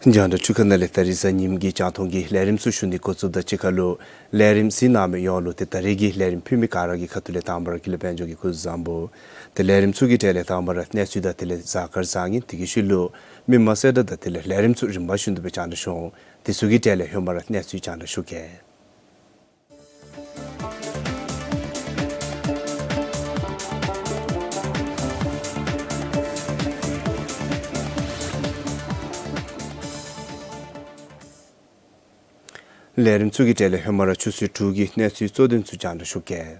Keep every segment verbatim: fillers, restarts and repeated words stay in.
རྒྱང་བསྒྲགས་འཕྲུལ་ཁང་ནང་ལས་ད་རིས་གཟའ་ཉིམ་གི་རྒྱང་མཐོང་གི་ལས་རིམ་ཚུ་ཞུ་ནི་འགོ་བཙུགསཔ་དང་གཅིག་ཁར་ལུ་ལས་རིམ་གཟིགས་གནང་མི་ཡོངས་ལུ་ཏེ་ད་རིས་ཀྱི་ལས་རིམ་ཕུལ་མི་ག་ར་གི་ཁ་ཐུག་ལས་དང་པ་ར་དགེ་ལེགས་དཔལ་འབྱོར་གྱིས་སྐུ་གཟུགས་བཟང་པོ། ཏེ་ལས་རིམ་ཚུ་གི་གྲས་ལས་དང་པ་ར་གནས་ཚུལ་དང་དེ་ལས་གཟའ་སྐར་བཟང་ངན་དེ་གི་ཤུལ་ལུ་མི་མང་གསལ་བསྒྲགས་དང་དེ་ལས་ལས་རིམ་ཚུ་རིམ་པ་བཞིན་དུ་སྦེ་རྒྱང་བསྒྲགས་ཞུ་འོང་། དེ་ཚུ་གི་གྲས་ལས་ཧེ་མ་ར་གནས་ཚུལ་རྒྱང་བསྒྲགས་ཞུ་གེ། ལས་རིམ་ཚུ་གི་གྲས་ལས་ཧེ་མ་ར་ཆུ་ཚོད་དྲུག་གི་གནས་ཚུལ་གཙོ་དོན་ཚུ་རྒྱང་བསྒྲགས་ཞུ་གེ།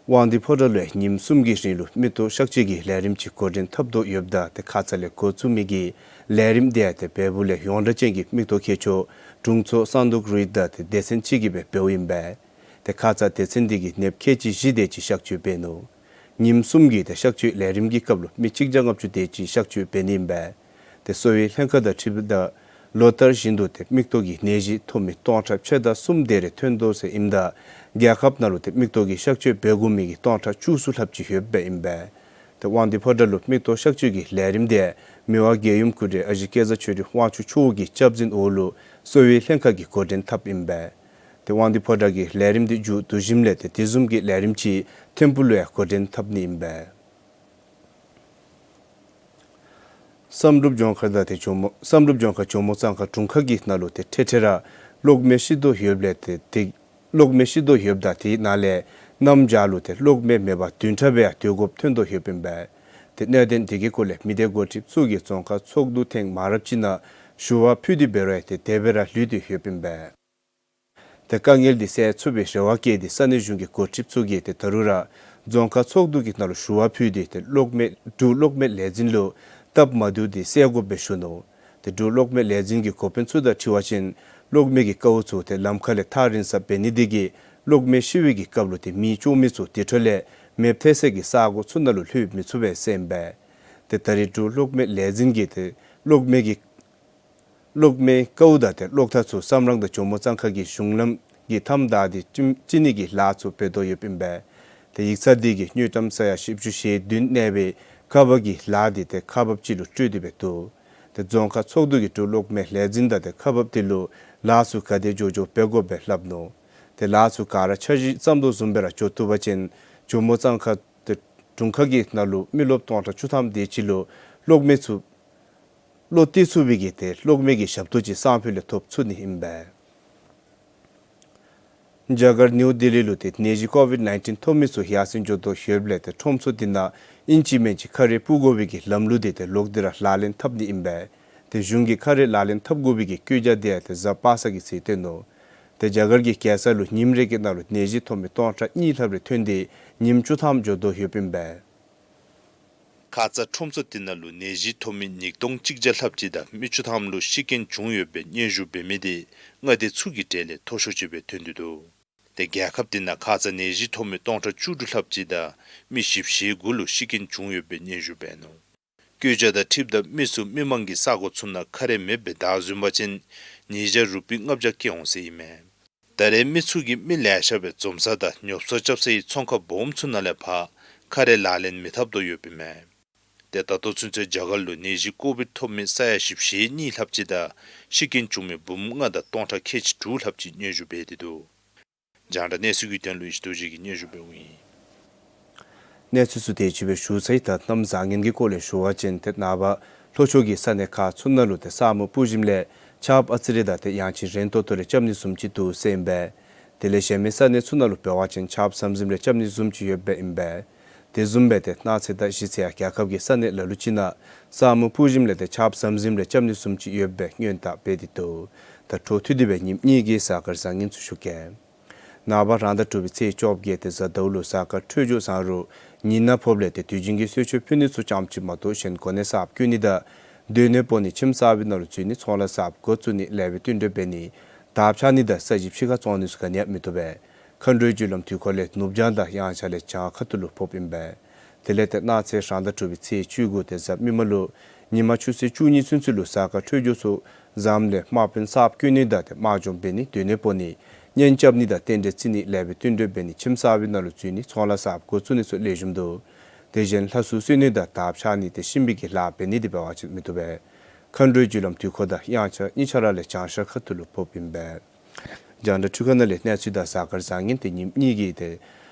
དབང་འདུས་ཕོ་བྲང་ལུ་ཉིནམ་གསུམ་གྱི་རིང་ལུ་མིག་ཏོ་གཤག་བཅོས་ཀྱི་ལས་རིམ་ཅིག་འགོ་འདྲེན་འཐབ་དོ་ཡོདཔ་ད་ཏེ་ཁ་ཙ་ལས་འགོ་བཙུགས་མི་གི་ལས་རིམ་དེ་ཡང་ཏེ་བལ་པོ་ལས་ཡོངས་གྲགས་ཅན་གྱི་མིག་ཏོ་མཁས་མཆོག་དྲུང་འཚོ་གསང་སྟོང་རི་དང་ཏེ་སྡེ་ཚན་གཅིག་གིས་སྦེ་འབདཝ་ཨིན་པས། ཏེ་ཁ་ཙ་སྡེ་ཚན་འདི་གིས་ནདཔ་ཁལ་གཅིག་བཞི་དེ་ཅིག་གཤག་བཅོས་འབད་ནུག། ཉིནམ་གསུམ་གྱི་ཏེ་གཤག་བཅོས་ལས་རིམ་གྱི་སྐབས་ལུ་མི་གཅིག་བརྒྱ་ལྔ་བཅུ་དེ་ཅིག་གཤག་བཅོས་འབད་ནི་ཨིན་པས། ཏེ་གསོ་བའི་ལྷན་ཁག་དང་འཁྲིལཝ་ད་ལོ་ལྟར་བཞིན་དུ་ཏེ་མིག་ཏོ་གི་ནད་གཞི་ཐོབ་མི་སྟོང་ཕྲག་ཕྱེད་དང་གསུམ་དེ་རེ་ཐོན་དོ་ཟེར་ཨིནམ་ད་རྒྱལ་ཁབ་ནང་ལུ་ཏེ་མིག་ཏོ་གི་གཤག་བཅོས་འབད་དགོ་མི་གི་སྟོང་ཕྲག་བཅུ་གསུམ་ལྷགཔ་ཅིག་ཡོདཔ་ཨིན་པས། ཏེ་དབང་འདུས་ཕོ་བྲང་ལུ་མིག་ཏོ་གཤག་བཅོས་ཀྱི་ལས་རིམ་དེ་མི་དབང་རྒྱལ་ཡུམ་སྐུ་བགྲེས་ཨ་ཞེ་སྐལ་བཟང་ཆོས་སྒྲོན་དབང་ཕྱུག་མཆོག་གི་སྐྱབས་འཛིན་འོག་ལུ་གསོ་བའི་ལྷན་ཁག་གིས་འགོ་འདྲེན་འཐབ་ཨིན་པས། ཏེ་དབང་འདུས་ཕོ་བྲང་གི་ལས་རིམ་འདི་མཇུག་བསྡུ་ཞིནམ་ལས་ཏེ་དེ་བཟུམ་གྱི་ལས་རིམ་ཅིག་ཐིམ་ཕུག་ལུ་ཡང་འགོ་འདྲེན་འཐབ་ནི་ཨིན་པས། བསམ་གྲུབ་ལྗོངས་མཁར་དང་ཏེ་ཇོ་མོ་བསམ་གྲུབ་ལྗོངས་མཁར་ཇོ་མོ་གཙང་ཁ་དྲུང་ཁག་གི་ནང་ལུ་ཏེ་འཕྲལ་འཕྲལ་ར་གློག་མེ་ཤི་དོ་ཡོདཔ་ལས་ཏེ་ཏེ་གློག་མེ་ཤི་དོ་ཡོདཔ་ད་དེའི་ནང་ལས་གནམ་བྱཱར་ལུ་ཏེ་གློག་མེ་མེད་པར་བདུན་ཕྲག་སྦེ་ཡང་སྡོད་དགོཔ་ཐོན་དོ་ཡོདཔ་ཨིན་པས། ཏེ་གནད་དོན་དེ་གི་སྐོར་ལས་མི་སྡེ་འགོ་ཁྲིདཔ་ཚུ་གིས་རྫོང་ཁག་ཚོགས་འདུ་ཐེངས་མང་རབས་ཅིག་ནང་ཞུ་བ་ཕུལ་ཏེ་འབད་རུང་ཡང་ཏེ་དེ་སྦེ་ར་ལུས་ཏེ་ཡོདཔ་ཨིན་པས། ཏེ་དཀའ་ངལ་འདི་སེལ་ཚུགས་པའི་རེ་བ་བསྐྱེད་དེ་ས་གནས་གཞུང་གི་འགོ་ཁྲིདཔ་ཚུ་གིས་ཏེ་ད་རུང་ར་རྫོང་ཁག་ཚོགས་འདུ་གི་ནང་ལུ་ཞུ་བ་ཕུལ་ཏེ་ཏེ་གློག་མེ་འབྲུག་གློག་མེ་ལས་འཛིན་ལུ་སྟབས་མ་བདེཝ་འདི་སེལ་དགོ་པའི་ཞུ་ནུག། ཏེ་འབྲུག་གློག་མེ་ལས་འཛིན་གྱི་འགོ་དཔོན་ཚུ་དང་འཁྲིལ་བ་ཅིན་གློག་མེ་གི་ཀཝ་ཚུ་ཏེ་ལམ་ཁ་ལས་ཐག་རིང་སར་འབད་ནི་དེ་གིས་གློག་མེ་ཤི་བའི་གི་སྐབས་ལུ་ཏེ་མེ་བཅོ་མི་ཚུ་དེ་འཕྲོ་ལས་མེ་ཐལ་སའི་གི་ས་གོ་ཚུ་ནང་ལུ་ལྷོད་མི་ཚུགས་པས་ཟེར་ཨིན་པས། ཏེ་ད་རེས་འབྲུག་གློག་མེ་ལས་འཛིན་གྱིས་ཏེ་གློག་མེ་གི་གློག་མེ་ཀཝ་དང་ཏེ་གློག་ཐག་ཚུ་བསམ་རང་དང་ཇོ་མོ་གཙང་ཁ་གི་གཞུང་ལམ་གྱི་མཐའམ་བདའ་སྟེ་བཅིངས་བཅིངས་ནི་གི་ལཱ་ཚུ་འབད་དོ་ཡོདཔ་ཨིན་པས། ཏེ་ཡིག་ཚང་འདི་གིས་དངུལ་ཀྲམ་ས་ཡ་བཞི་བཅུ་ཞེ་བདུན་གནས་པའི་ཁག་འབག་གི་ལཱ་འདི་ཏེ་ཁག་འབགཔ་ཅིག་ལུ་སྤྲོད་དེ་སྦེ་འདུག། ཏེ་རྫོང་ཁག་ཚོགས་འདུ་གིས་འབྲུག་གློག་མེ་ལས་འཛིན་དང་ཏེ་ཁག་འབགཔ་དེ་ལུ་ལཱ་ཚུ་ག་དེ་མགྱོགས་མགྱོགས་འབད་དགོཔ་སྦེ་སླབ་ནུག། ཏེ་ལཱ་ཚུ་ག་ར་འཆར་གཞི་བརྩམ་དོ་བཟུམ་སྦེ་ར་འགྱོ་བཏུབ་པ་ཅིན་ཇོ་མོ་གཙང་ཁ་ཏེ་དྲུང་ཁག་གི་ནང་ལུ་མི་རློབས་སྟོང་ཕྲག་བཅུ་ཐམ་དེ་ཅིག་ལུ་གློག་མེ་ཚུ་བློ་གཏད་ཚུགས་པའི་གི་ཏེ་གློག་མེ་གི་ཞབས་ཏོག་ཅིག་སང་ཕོད་ལས་ཐོབ་ཚུགས་ནི་ཨིན་པས། རྒྱ་གར་ནིའུ་ལྡི་ལི་ལུ་ཏེ་ནད་གཞི་ཀོ་ཝིཌ་ནའིན་ཊིན་ཐོབ་མི་ཚུ་ཡར་སེང་འགྱོ་དོ་ཡོདཔ་ལས་ཏེ་ཁྲོམ་ཚུ་དེ་ནང་ཨིན་ཅི་མིན་ཅི་ཁ་རས་སྤུ་དགོ་པའི་གི་ལམ་ལུགས་དེ་ཏེ་ལོག་སྟེ་ར་ལག་ལེན་འཐབ་ནི་ཨིན་པས། ཏེ་གཞུང་གིས་ཁ་རས་ལག་ལེན་འཐབ་དགོ་པའི་གི་བཀོད་རྒྱ་དེ་ཏེ་གཟའ་པ་སངས་ཀྱི་ཚེ་སྟོན་ནུག། ཏེ་རྒྱ་གར་གྱི་རྒྱལ་ས་ལུ་ཉིནམ་རེ་གི་ནང་ལུ་ནད་གཞི་ཐོབ་མི་སྟོང་ཕྲག་གཉིས་ལྷགཔ་རེ་ཐོན་ཏེ་ཉིནམ་བཅུ་ཐམ་འགྱོ་དོ་ཡོདཔ་ཨིན་པས། ཁ་ཙ་ཁྲོམ་ཚུ་དེ་ནང་ལུ་ནད་གཞི་ཐོབ་མི་ཉིས་སྟོང་གཅིག་བརྒྱ་ལྷགཔ་ཅིག་དང་མི་བཅུ་ཐམ་ལུ་ཤི་རྐྱེན་བྱུང་ཡོད་པའི་སྙན་ཞུ་འབད་མི་དེ་མངའ་སྡེ་ཚུ་གི་གྲས་ལས་མཐོ་ཤོས་ཅིག་སྦེ་ཐོན་ཏེ་འདུག། ཏེ་རྒྱལ་ཁབ་དེ་ནང་ཁ་ཙ་ནད་གཞི་ཐོབ་མི་སྟོང་ཕྲག་བཅུ་དྲུག་ལྷགཔ་ཅིག་དང་མི་བཞི་བཅུ་ཞེ་དགུ་ལུ་ཤི་རྐྱེན་བྱུང་ཡོད་པའི་སྙན་ཞུ་འབད་ནུག། བཀོད་རྒྱ་དང་འཁྲིལཝ་ད་མི་ཚུ་མི་མང་གི་ས་གོ་ཚུ་ནང་ཁ་རས་མེདཔ་སྦེ་བདའ་བཟུང་པ་ཅིན་ཉིས་བརྒྱ་རུ་པི་ལྔ་བརྒྱ་བཀལ་འོང་ཟེར་ཨིན་མས། ད་རེས་མི་ཚུ་གིས་མི་ལེ་ཤ་སྦེ་འཛོམས་ས་དང་ཉོ་ས་རྐྱབ་ས་གི་ཚོང་ཁང་སྦོམ་ཚུ་ནང་ལས་ཕར་ཁ་རས་ལག་ལེན་མི་འཐབ་དོ་ཡོདཔ་ཨིན་མས། ཏེ་ད་ལྟོ་ཚུན་ཚོད་རྒྱ་གར་ལུ་ནད་གཞི་ཀོ་བིཌ་ཐོབ་མི་ས་ཡ་བཞི་བཅུ་ཞེ་གཉིས་ལྷགཔ་ཅིག་དང་ཤི་རྐྱེན་བྱུང་མི་འབུམ་ལྔ་དང་སྟོང་ཕྲག་ཁལ་གཅིག་དྲུག་ལྷགཔ་ཅིག་སྙན་ཞུ་འབད་དེ་འདུག། རྒྱང་བསྒྲགས་གནས་ཚུལ་གྱི་དོན་ལུ་ཡེ་ཤེས་རྡོ་རྗེ་གིས་སྙན་ཞུ་འབདཝ་ཨིན། གནས་ཚུལ་ཚུ་དེ་ཅིག་སྦེ་ཞུ་ཚར་ཡི། ད་གནམ་བཟང་ངན་གྱི་སྐོར་ལས་ཞུ་བ་ཅིན་ཏེ་ནངས་པ་ལྷོ་ཕྱོགས་ཀྱི་ས་གནས་ཁག་ཚུ་ནང་ལུ་ཏེ་ས་སྨུག་སྤུབ་ཞིནམ་ལས་ཆརཔ་ཨ་ཙི་རེ་དང་ཏེ་ཡང་ཅིན་རན་ཏོག་ཏོ་རེ་རྐྱབ་ནི་བཟུམ་ཅིག་འདུག་ཟེར་ཨིན་པས། དེ་ལས་གཞན་མི་ས་གནས་ཚུ་ནང་ལུ་འབད་བ་ཅིན་ཆརཔ་ཟམ་ཟིམ་རེ་རྐྱབ་ནི་བཟུམ་ཅིག་ཡོདཔ་ཨིན་པས། དེ་བཟུམ་སྦེ་ཏེ་གནངས་ཚེ་དང་གཞེས་ཚེ་ཡང་རྒྱལ་ཁབ་ཀྱི་ས་གནས་ལ་ལུ་ཅིག་ནང་ས་སྨུག་སྤུབ་ཞིནམ་ལས་ཏེ་ཆརཔ་ཟམ་ཟིམ་རེ་རྐྱབ་ནི་བཟུམ་ཅིག་ཡོདཔ་སྦེ་སྔོན་བརྡ་འབད་དེ་འདུག། ད་འཕྲོ་མཐུད་དེ་སྦེ་ཉིནམ་གཉིས་ཀྱི་གཟའ་སྐར་བཟང་ངན་ཚུ་ཞུ་གེ། ནངས་པ་རང་ཟླ་དྲུག་པའི་ཚེས་བཅོ་བརྒྱད་དེ་གཟའ་ཟླཝ་ལུ་གཟའ་སྐར་འཕྲོད་སྦྱོར་བཟང་རུང་ཉི་ནག་ཕོགཔ་ལས་ཏེ་དུས་རྒྱུན་གྱི་གསོལ་མཆོད་ཕུལ་ནི་ཚུ་ཙམ་ཅིག་མ་གཏོགས་གཞན་གོ་གནས་གསརཔ་བསྐོ་ནི་དང་སྡོད་གནས་སྤོ་ནི་ཁྱིམ་གསར་པའི་ནང་ལུ་འཛུལ་ནི་ཚོང་ལཱ་གསརཔ་འགོ་བཙུགས་ནི་ལེགས་པའི་བསྟུན་གྲོས་འབད་ནི་དར་འཕྱར་ནི་དང་ས་གཞི་ཕྱི་ཁར་བཙོང་ནི་ཚུ་ག་ནི་ཡང་མི་བཏུབ་པས། མཁའ་འགྲོའི་རྒྱུ་ལམ་དུས་འཁོར་ལས་ནུབ་བྱང་དང་དབྱངས་འཆར་ལས་བྱང་ཁ་ཐུག་ལུ་ཕོགཔ་ཨིན་པས། དེ་ལས་ཏེ་གནངས་ཚེ་རང་ཟླ་དྲུག་པའི་ཚེས་བཅུ་དགུ་དེ་གཟའ་མིག་དམར་ལུ་ཉིན་མ་ཆུ་ཚོད་བཅུ་གཉིས་ཚུན་ཚོད་ལུ་གཟའ་སྐར་འཕྲོད་སྦྱོར་ཚུ་བཟངམ་ལས་དམག་དཔོན་གསརཔ་བསྐོ་ནི་དང་ཏེ་དམག་སྦྱོང་འབད་ནི་སྡོད་གནས་སྤོ་ནི་གཉེན་རྐྱབ་ནི་དང་རྟེན་འབྲེལ་བརྩི་ནི་ལེགས་པའི་བསྟུན་གྲོས་འབད་ནི་ཁྱིམ་གསར་པའི་ནང་ལུ་འཛུལ་ནི་ཚོང་ལཱ་གསརཔ་འགོ་བཙུགས་ནི་ཚུ་ལེགས་ཤོམ་འདུག། དེ་བཞིན་ལྷ་སྲུང་གསོལ་ནི་དང་དར་འཕྱར་ནི་ཏེ་གཤིན་པོའི་གི་ལཱ་འབད་ནི་དེ་འབད་བ་ཅིན་མི་བཏུབ་པས། མཁའ་འགྲོའི་རྒྱུ་ལམ་དུས་འཁོར་དང་དབྱངས་འཆར་གཉིས་ཆ་ར་ལས་བྱང་ཤར་ཁ་ཐུག་ལུ་ཕོགཔ་ཨིན་པས། རྒྱང་བསྒྲགས་འཕྲུལ་ཁང་ནང་ལས་གནས་ཚུལ་དང་གཟའ་སྐར་བཟང་ངན་དེ་ཉིནམ་གཉིས་ཀྱི་ཏེ་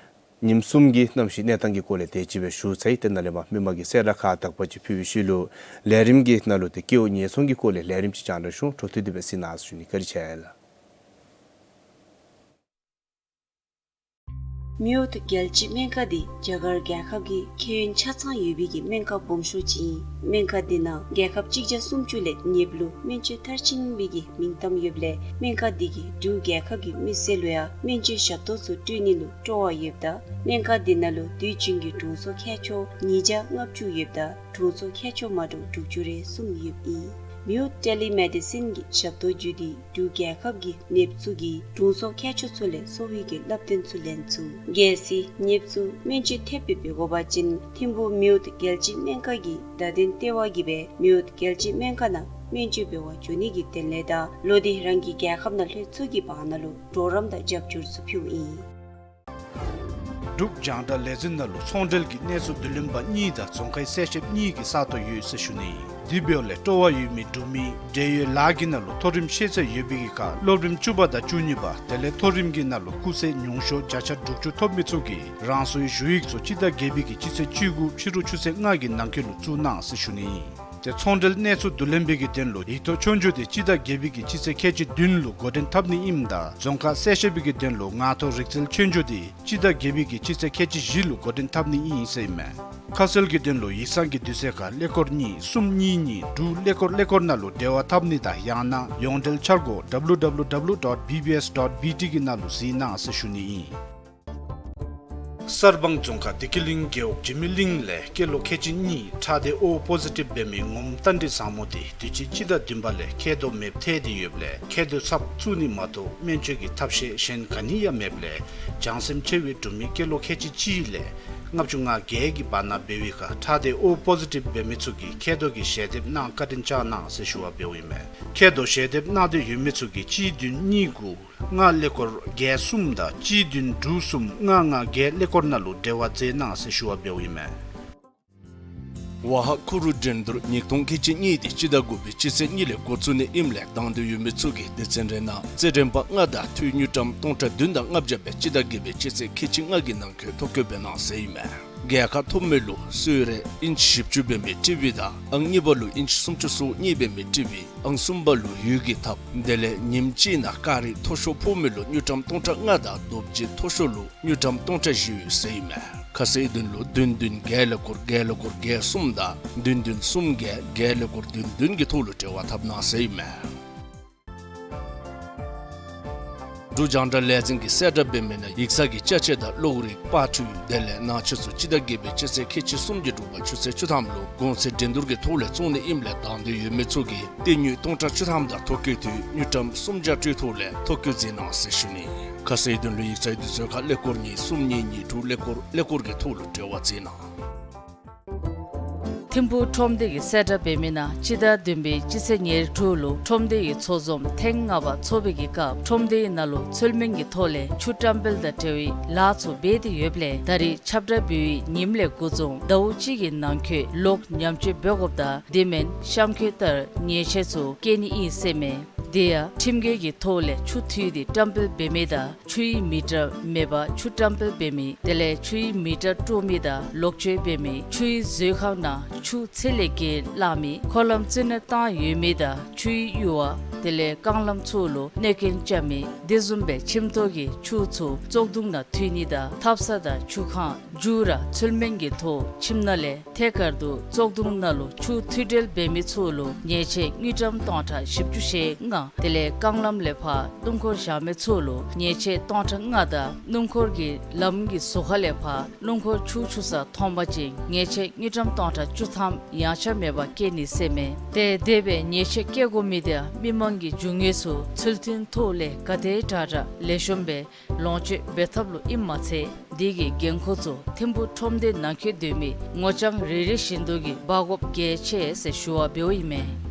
ཉིནམ་གསུམ་གྱི་གནམ་གཤིས་གནས་སྟངས་ཀྱི་སྐོར་ལས་དེ་ཅིག་སྦེ་ཞུ་ཚར་ཡི། ཏེ་ནཱ་ལས་མར་མི་མང་གི་གསལ་བསྒྲགས་ཁག་དག་པ་ཅིག་ཕུལ་བའི་ཤུལ་ལུ་ལས་རིམ་གྱི་ནང་ལུ་ཏེ་སྐྱེ་བོ་ཉེས་ཚོང་གི་སྐོར་ལས་ལས་རིམ་ཅིག་རྒྱང་བསྒྲགས་ཞུ་འོང་། འཕྲོ་མཐུད་དེ་སྦེ་གཟིགས་གནང་ཟེར་ཞུ་ནི། བཀའ་དྲིན་ཆེ་ལགས། མིའུ་ཐུ་རྒྱལ་སྤྱིའི་སྨན་ཁང་འདི་རྒྱ་གར་རྒྱལ་ཁབ་ཀྱི་ཁེ་ཡོན་ཆ་ཚང་ཡོད་པའི་གི་སྨན་ཁང་སྦོམ་ཤོས་ཅིག་ཨིན། སྨན་ཁང་འདི་ནང་རྒྱལ་ཁབ་གཅིག་བརྒྱ་སུམ་ཅུ་ལས་ཉེསཔ་ལུ་སྨན་བཅོས་མཐར་ཕྱིན་པའི་གི་མིང་གཏམ་ཡོདཔ་ལས་སྨན་ཁང་འདི་གིས་འབྲུག་རྒྱལ་ཁབ་ཀྱི་མི་སེར་ལུ་ཡང་སྨན་བཅོས་ཞབས་ཏོག་ཚུ་སྤྲོད་ནི་ལུ་སྤྲོ་བ་ཡོདཔ་ད་སྨན་ཁང་འདི་ནང་ལུ་དུས་རྒྱུན་གྱི་དྲུང་འཚོ་མཁས་མཆོག་ཉིས་བརྒྱ་ལྔ་བཅུ་ཡོདཔ་ད་དྲུང་འཚོ་མཁས་མཆོག་མ་འདྲཝ་དྲུག་ཅུ་རེ་གསུམ་ཡོདཔ་ཨིན། མིའུ་ཐུ་ཊེ་ལི་མེ་ཌི་སིན་གྱི་ཞབས་ཏོག་བརྒྱུད་དེ་འབྲུག་རྒྱལ་ཁབ་ཀྱི་ནདཔ་ཚུ་གིས་དྲུང་འཚོ་མཁས་མཆོག་ཚུ་ལས་གསོ་བའི་གི་བསླབ་སྟོན་ཚུ་ལེན་ཚུགས། གལ་སྲིད་ནདཔ་ཚུ་སྨན་བཅོས་ཐེབས་སྦེ་འབད་དགོ་པ་ཅིན་ཐིམ་ཕུག་མིའུ་ཐུ་རྒྱལ་སྤྱིའི་སྨན་ཁང་གི་བརྡ་དོན་ལྟེ་བ་གིས་སྦེ་མིའུ་ཐུ་རྒྱལ་སྤྱིའི་སྨན་ཁང་ནང་སྨན་བཅོས་འབད་བར་འགྱོ་ནི་གི་དོན་ལས་དང་ལོག་སྟེ་རང་གི་རྒྱལ་ཁབ་ནང་ལྷོད་ཚུགས་ཀྱི་བར་ན་ལུ་གྲོགས་རམ་དང་རྒྱབ་སྐྱོར་ཚུ་ཕུལཝ་ཨིན། འབྲུག་རྒྱང་བསྒྲགས་ལས་འཛིན་ནང་ལུ་ཚོང་འབྲེལ་གྱི་གནས་ཚུལ་བསྡུ་ལེན་པ་གཉིས་དང་རྫོང་ཁའི་གསལ་བཤདཔ་གཉིས་ཀྱི་ས་སྟོང་ཡོད་ཟེར་ཞུ་ནི་ཨིན། དེ་འབདཝ་ལས་སྤྲོ་བ་ཡོད་མི་འབྲུག་མི་འབྲེལ་ཡོད་ལཱ་གི་ནང་ལུ་མཐོ་རིམ་ཤེས་ཚད་ཡོད་པའི་གི་ཁར་སློབ་རིམ་བཅུ་པ་དང་བཅུ་གཉིས་པ་དེ་ལས་མཐོ་རིམ་གྱི་ནང་ལུ་སྐུགས་ཚད་ཉུང་ཤོས་བརྒྱ་ཆ་དྲུག་ཅུ་ཐོབ་མི་ཚུ་གིས་རང་སོའི་ཞུ་ཡིག་ཚུ་སྤྱི་ཟླ་བརྒྱད་པའི་གི་སྤྱི་ཚེས་བཅུ་དགུ་ཕྱི་རུ་ཆུ་ཚོད་ལྔ་གི་ནང་འཁོད་ལུ་བཙུགས་གནང་ཟེར་ཞུ་ནི་ཨིན། ཏེ་ཚོང་འབྲེལ་གནས་ཚུལ་བསྡུ་ལེན་པའི་གི་དོན་ལུ་ཡིག་ཐོག་ཆོས་རྒྱུགས་དེ་སྤྱི་ཟླ་བརྒྱད་པའི་གི་སྤྱི་ཚེས་ཁལ་གཅིག་བདུན་ལུ་འགོ་འདྲེན་འཐབ་ནི་ཨིནམ་ད་རྫོང་ཁ་གསལ་བཤད་པའི་གི་དོན་ལུ་ངག་ཐོག་རིག་རྩལ་ཆོས་རྒྱུགས་དེ་སྤྱི་ཟླ་བརྒྱད་པའི་གི་སྤྱི་ཚེས་ཁལ་གཅིག་བཞི་ལུ་འགོ་འདྲེན་འཐབ་ནི་ཨིན་ཟེར་ཨིན་མས། ཁ་གསལ་གྱི་དོན་ལུ་ཡིག་ཚང་གི་དུས་ཚོད་ཁར་ཀླད་ཀོར་གཉིས་གསུམ་གཉིས་གཉིས་དྲུག་ཀླད་ཀོར་ཀླད་ཀོར་ནང་ལུ་འབྲེལ་བ་འཐབ་ནི་དང་ཡང་ན་ཡོངས་འབྲེལ་འཆར་སྒོ་W W W dot B B S dot B T གི་ནང་ལུ་གཟིགས་གནང་ཟེར་ཞུ་ནི་ཨིན། གསར་སྤང་རྫོང་ཁག་བདེ་སྐྱིད་གླིང་རྒེད་འོག་འཇིགས་མེད་གླིང་ལས་སྐྱེས་ལོ་ཁལ་གཅིག་གཉིས་ཁྲག་སྡེ་ཨོ་པོ་ཟི་ཊིབ་འབད་མི་ངོམ་རྟ་མགྲིན་བཟང་མོ་དེ་དུས་ཅི་སྤྱི་ཟླ་བདུན་པ་ལས་མཁལ་རྡོག་མེདཔ་ཐལ་ཏེ་ཡོདཔ་ལས་མཁལ་རྡོག་ཚབ་བཙུགས་ནི་མ་གཏོགས་སྨན་བཅོས་ཀྱི་ཐབས་ཤེས་གཞན་ག་ནི་ཡང་མེདཔ་ལས་བྱང་སེམས་ཆེ་བའི་འབྲུག་མི་སྐྱེས་ལོ་ཁལ་གཅིག་གཅིག་ལས་ལྔ་བཅུ་ང་བརྒྱད་ཀྱི་བར་ན་འབད་བའི་ཁར་ཁྲག་སྡེ་ཨོ་པོ་ཟི་ཊིབ་འབད་མི་ཚུ་གིས་མཁལ་རྡོག་གི་ཞལ་འདེབས་གནང་བཀའ་དྲིན་བསྐྱང་གནང་ཟེར་ཞུ་བ་འབདཝ་ཨིན་མས། མཁལ་རྡོག་ཞལ་འདེབས་གནང་སྟེ་ཡོད་མི་ཚུ་གིས་གཅིག་བདུན་གཉིས་དགུ་ལྔ་ཀླད་ཀོར་བརྒྱད་གསུམ་དང་གཅིག་བདུན་དྲུག་གསུམ་ལྔ་ལྔ་བརྒྱད་ཀླད་ཀོར་ནང་ལུ་འབྲེལ་བ་མཛད་གནང་ཟེར་ཞུ་བ་འབདཝ་ཨིན་མས། ཝ་ཧ་ཁུ་རུ་འགྲན་བསྡུར་ཉིས་སྟོང་ཁལ་གཅིག་གཉིས་དེ་སྤྱི་ཟླ་དགུ་པའི་སྤྱི་ཚེས་གཉིས་ལས་འགོ་བཙུགས་ནི་ཨིནམ་ལས་དང་འདོད་ཡོད་མི་ཚུ་གིས་སྡེ་ཚན་རེ་ནང་རྩེད་འགྲན་པ་ལྔ་དང་འཐུས་དངུལ་ཀྲམ་སྟོང་ཕྲག་བདུན་དང་ལྔ་བརྒྱ་སྦེ་སྤྱི་ཟླ་བརྒྱད་པའི་སྤྱི་ཚེས་ཁལ་གཅིག་ལྔ་གི་ནང་འཁོད་ཐོ་བཀོད་འབད་གནང་ཟེར་ཨིན་མས། རྒྱལ་ཁ་ཐོབ་མི་ལུ་གསོལ་རས་ཨིན་ཅི་བཞི་བཅུ་འབད་མི་ཊི་ཝི་དང་ཨང་གཉིས་པ་ལུ་ཨིན་ཅི་སུམ་ཅུ་སོ་གཉིས་འབད་མི་ཊི་ཝི་ཨང་གསུམ་པ་ལུ་འོད་ཀྱི་ཐགཔ་དེ་ལས་ཉིནམ་གཅིག་ནང་ཀ་རི་མཐོ་ཤོས་ཕོག་མི་ལུ་དངུལ་ཀྲམ་སྟོང་ཕྲག་ལྔ་དང་རྡོ་རྗེ་མཐོ་ཤོས་ལུ་དངུལ་ཀྲམ་སྟོང་ཕྲག་བཞི་ཡོད་ཟེར་ཨིན་མས། ཁ་གསལ་དོན་ལུ་བདུན་བདུན་བརྒྱད་ཀླད་ཀོར་བརྒྱད་ཀླད་ཀོར་བརྒྱད་གསུམ་དང་བདུན་བདུན་གསུམ་བརྒྱད་བརྒྱད་ཀླད་ཀོར་བདུན་བདུན་གྱི་ཐོག་ལུ་འབྲེལ་བ་འཐབ་གནང་ཟེར་ཨིན་མས། འབྲུག་རྒྱང་བསྒྲགས་ལས་འཛིན་གྱིས་གསལ་བསྒྲགས་འབད་མི་ནང་ཡིག་ཚང་གི་ཅ་ཆས་དང་གློག་རིག་པར་འཕྲུལ་དེ་ལས་ནང་ཆས་ཚུ་སྤྱི་ཟླ་བརྒྱད་པའི་སྤྱི་ཚེས་ཁལ་གཅིག་གསུམ་གྱི་དྲོ་པ་ཆུ་ཚོད་བཅུ་ཐམ་ལུ་གོང་ཚད་འགྲན་བསྡུར་གྱི་ཐོག་ལས་བཙོང་ནི་ཨིནམ་ལས་དང་འདོད་ཡོད་མི་ཚུ་གིས་རྟེན་དངུལ་སྟོང་ཕྲག་བཅུ་ཐམ་དང་ཐོ་བཀོད་དུས་དངུལ་ཀྲམ་སུམ་བརྒྱ་སྤྲོད་ཐོག་ལས་ཐོ་བཀོད་མཛད་གནང་ཟེར་ཞུ་ནི། ཁ་གསལ་དོན་ལུ་ཡིག་ཚང་དུས་ཚོད་ཁར་ཀླད་ཀོར་གཉིས་གསུམ་གཉིས་གཉིས་དྲུག་ཀླད་ཀོར་ཀླད་ཀོར་གྱི་ཐོག་ལུ་འབྲེལ་བ་མཛད་གནང་། ཐིམ་ཕུག་ཁྲོམ་སྡེ་གིས་གསལ་བསྒྲགས་འབད་མི་ནང་སྤྱི་ཟླ་བདུན་པའི་སྤྱི་ཚེས་ཉེར་དྲུག་ལུ་ཁྲོམ་སྡེ་གི་ཚོགས་འཛོམས་ཐེངས་ལྔ་པ་ཚོགས་པའི་གི་སྐབས་ཁྲོམ་སྡེའི་ནང་ལུ་ཚུལ་མིན་གྱི་ཐོག་ལས་ཆུ་བཀྲམ་སྤེལ་དང་འབྲེལ་བའི་ལཱ་ཚུ་འབད་དེ་ཡོདཔ་ལས་ད་རིས་ཁྱབ་བསྒྲགས་འབད་བའི་ཉིནམ་ལས་འགོ་བཟུང་ཟླཝ་གཅིག་གི་ནང་འཁོད་ལོག་ཉམས་བཅོས་འབད་དགོཔ་དང་དེ་མེན་གཤམ་འཁོད་ལྟར་ཉེས་ཆད་ཚུ་བཀལ་ནི་ཨིན་ཟེར་མས། དེ་ཡང་ཁྲིམས་འགལ་གྱི་ཐོག་ལས་ཆུ་འཐུས་ཏེ་བཀྲམ་སྤེལ་འབད་མི་དང་ཆུའི་མི་ཊར་མེད་པར་ཆུ་བཀྲམ་སྤེལ་འབད་མི་དེ་ལས་ཆུའི་མི་ཊར་དཀྲོག་མི་དང་ལོག་སྤྱོད་འབད་མི་ཆུའི་མཛོད་ཁང་ནང་ཆུ་ཚད་ལས་བརྒལ་བླངས་མི་འཁོར་ལམ་རྩི་ནད་བཏང་ཡོད་མི་དང་ཆུའི་གཡུར་བ་དེ་ལས་རྐང་ལམ་ཚུ་ལུ་གནོད་སྐྱོན་རྐྱབ་མི་དེ་བཟུམ་སྦེ་ཁྱིམ་ཐོག་གི་ཆུ་ཚུ་བཙོག་དུང་ནང་འཐུས་ནི་དང་ཐབ་ཚང་དང་ཆུ་ཁང་མཇུག་ར་ཚུལ་མིན་གྱི་ཐོག་ཁྱིམ་ནང་ལས་ཐད་ཀར་དུ་བཙོག་དུང་ནང་ལུ་ཆུ་འཐུས་སྤེལ་འབད་མི་ཚུ་ལུ་ཉེས་ཆད་དངུལ་ཀྲམ་སྟོང་ཕྲག་བཞི་བཅུ་ཞེ་ལྔ་དེ་ལས་རྐང་ལམ་ལས་ཕར་སྣུམ་འཁོར་བཞག་མི་ཚུ་ལུ་ཉེས་ཆད་སྟོང་ཕྲག་ལྔ་དང་སྣུམ་འཁོར་གྱི་ལམ་གྱི་ཟུར་ཁ་ལས་ཕར་སྣུམ་འཁོར་ཆུ་འཁྱུ་ས་མཐོང་པ་ཅིན་ཉེས་ཆད་དངུལ་ཀྲམ་སྟོང་ཕྲག་བཅུ་ཐམ་ཡངས་ཆག་མེད་པར་བཀལ་ནི་ཟེར་མས། ཏེ་དེ་སྦེ་ཉེས་ཆད་བཀལ་དགོ་མི་དེ་མི་མང་གི་རྒྱུ་དངོས་ཚུ་ཚུལ་མཐུན་ཐོག་ལས་ག་དེ་དྲག་དྲག་ལེགས་ཤོམ་སྦེ་ལོངས་སྤྱོད་འབད་ཐབས་ལུ་ཨིནམ་མ་ཚད་དེ་གི་འགན་ཁུར་ཚུ་ཐིམ་ཕུག་ཁྲོམ་སྡེ་ནང་འཁོད་སྡོད་མི་ངོ་རྐྱང་རེ་རེ་བཞིན་དུ་གིས་འབག་དགོཔ་གལ་ཆེ་ཟེར་ཞུ་བ་འབདཝ་ཨིན་མས།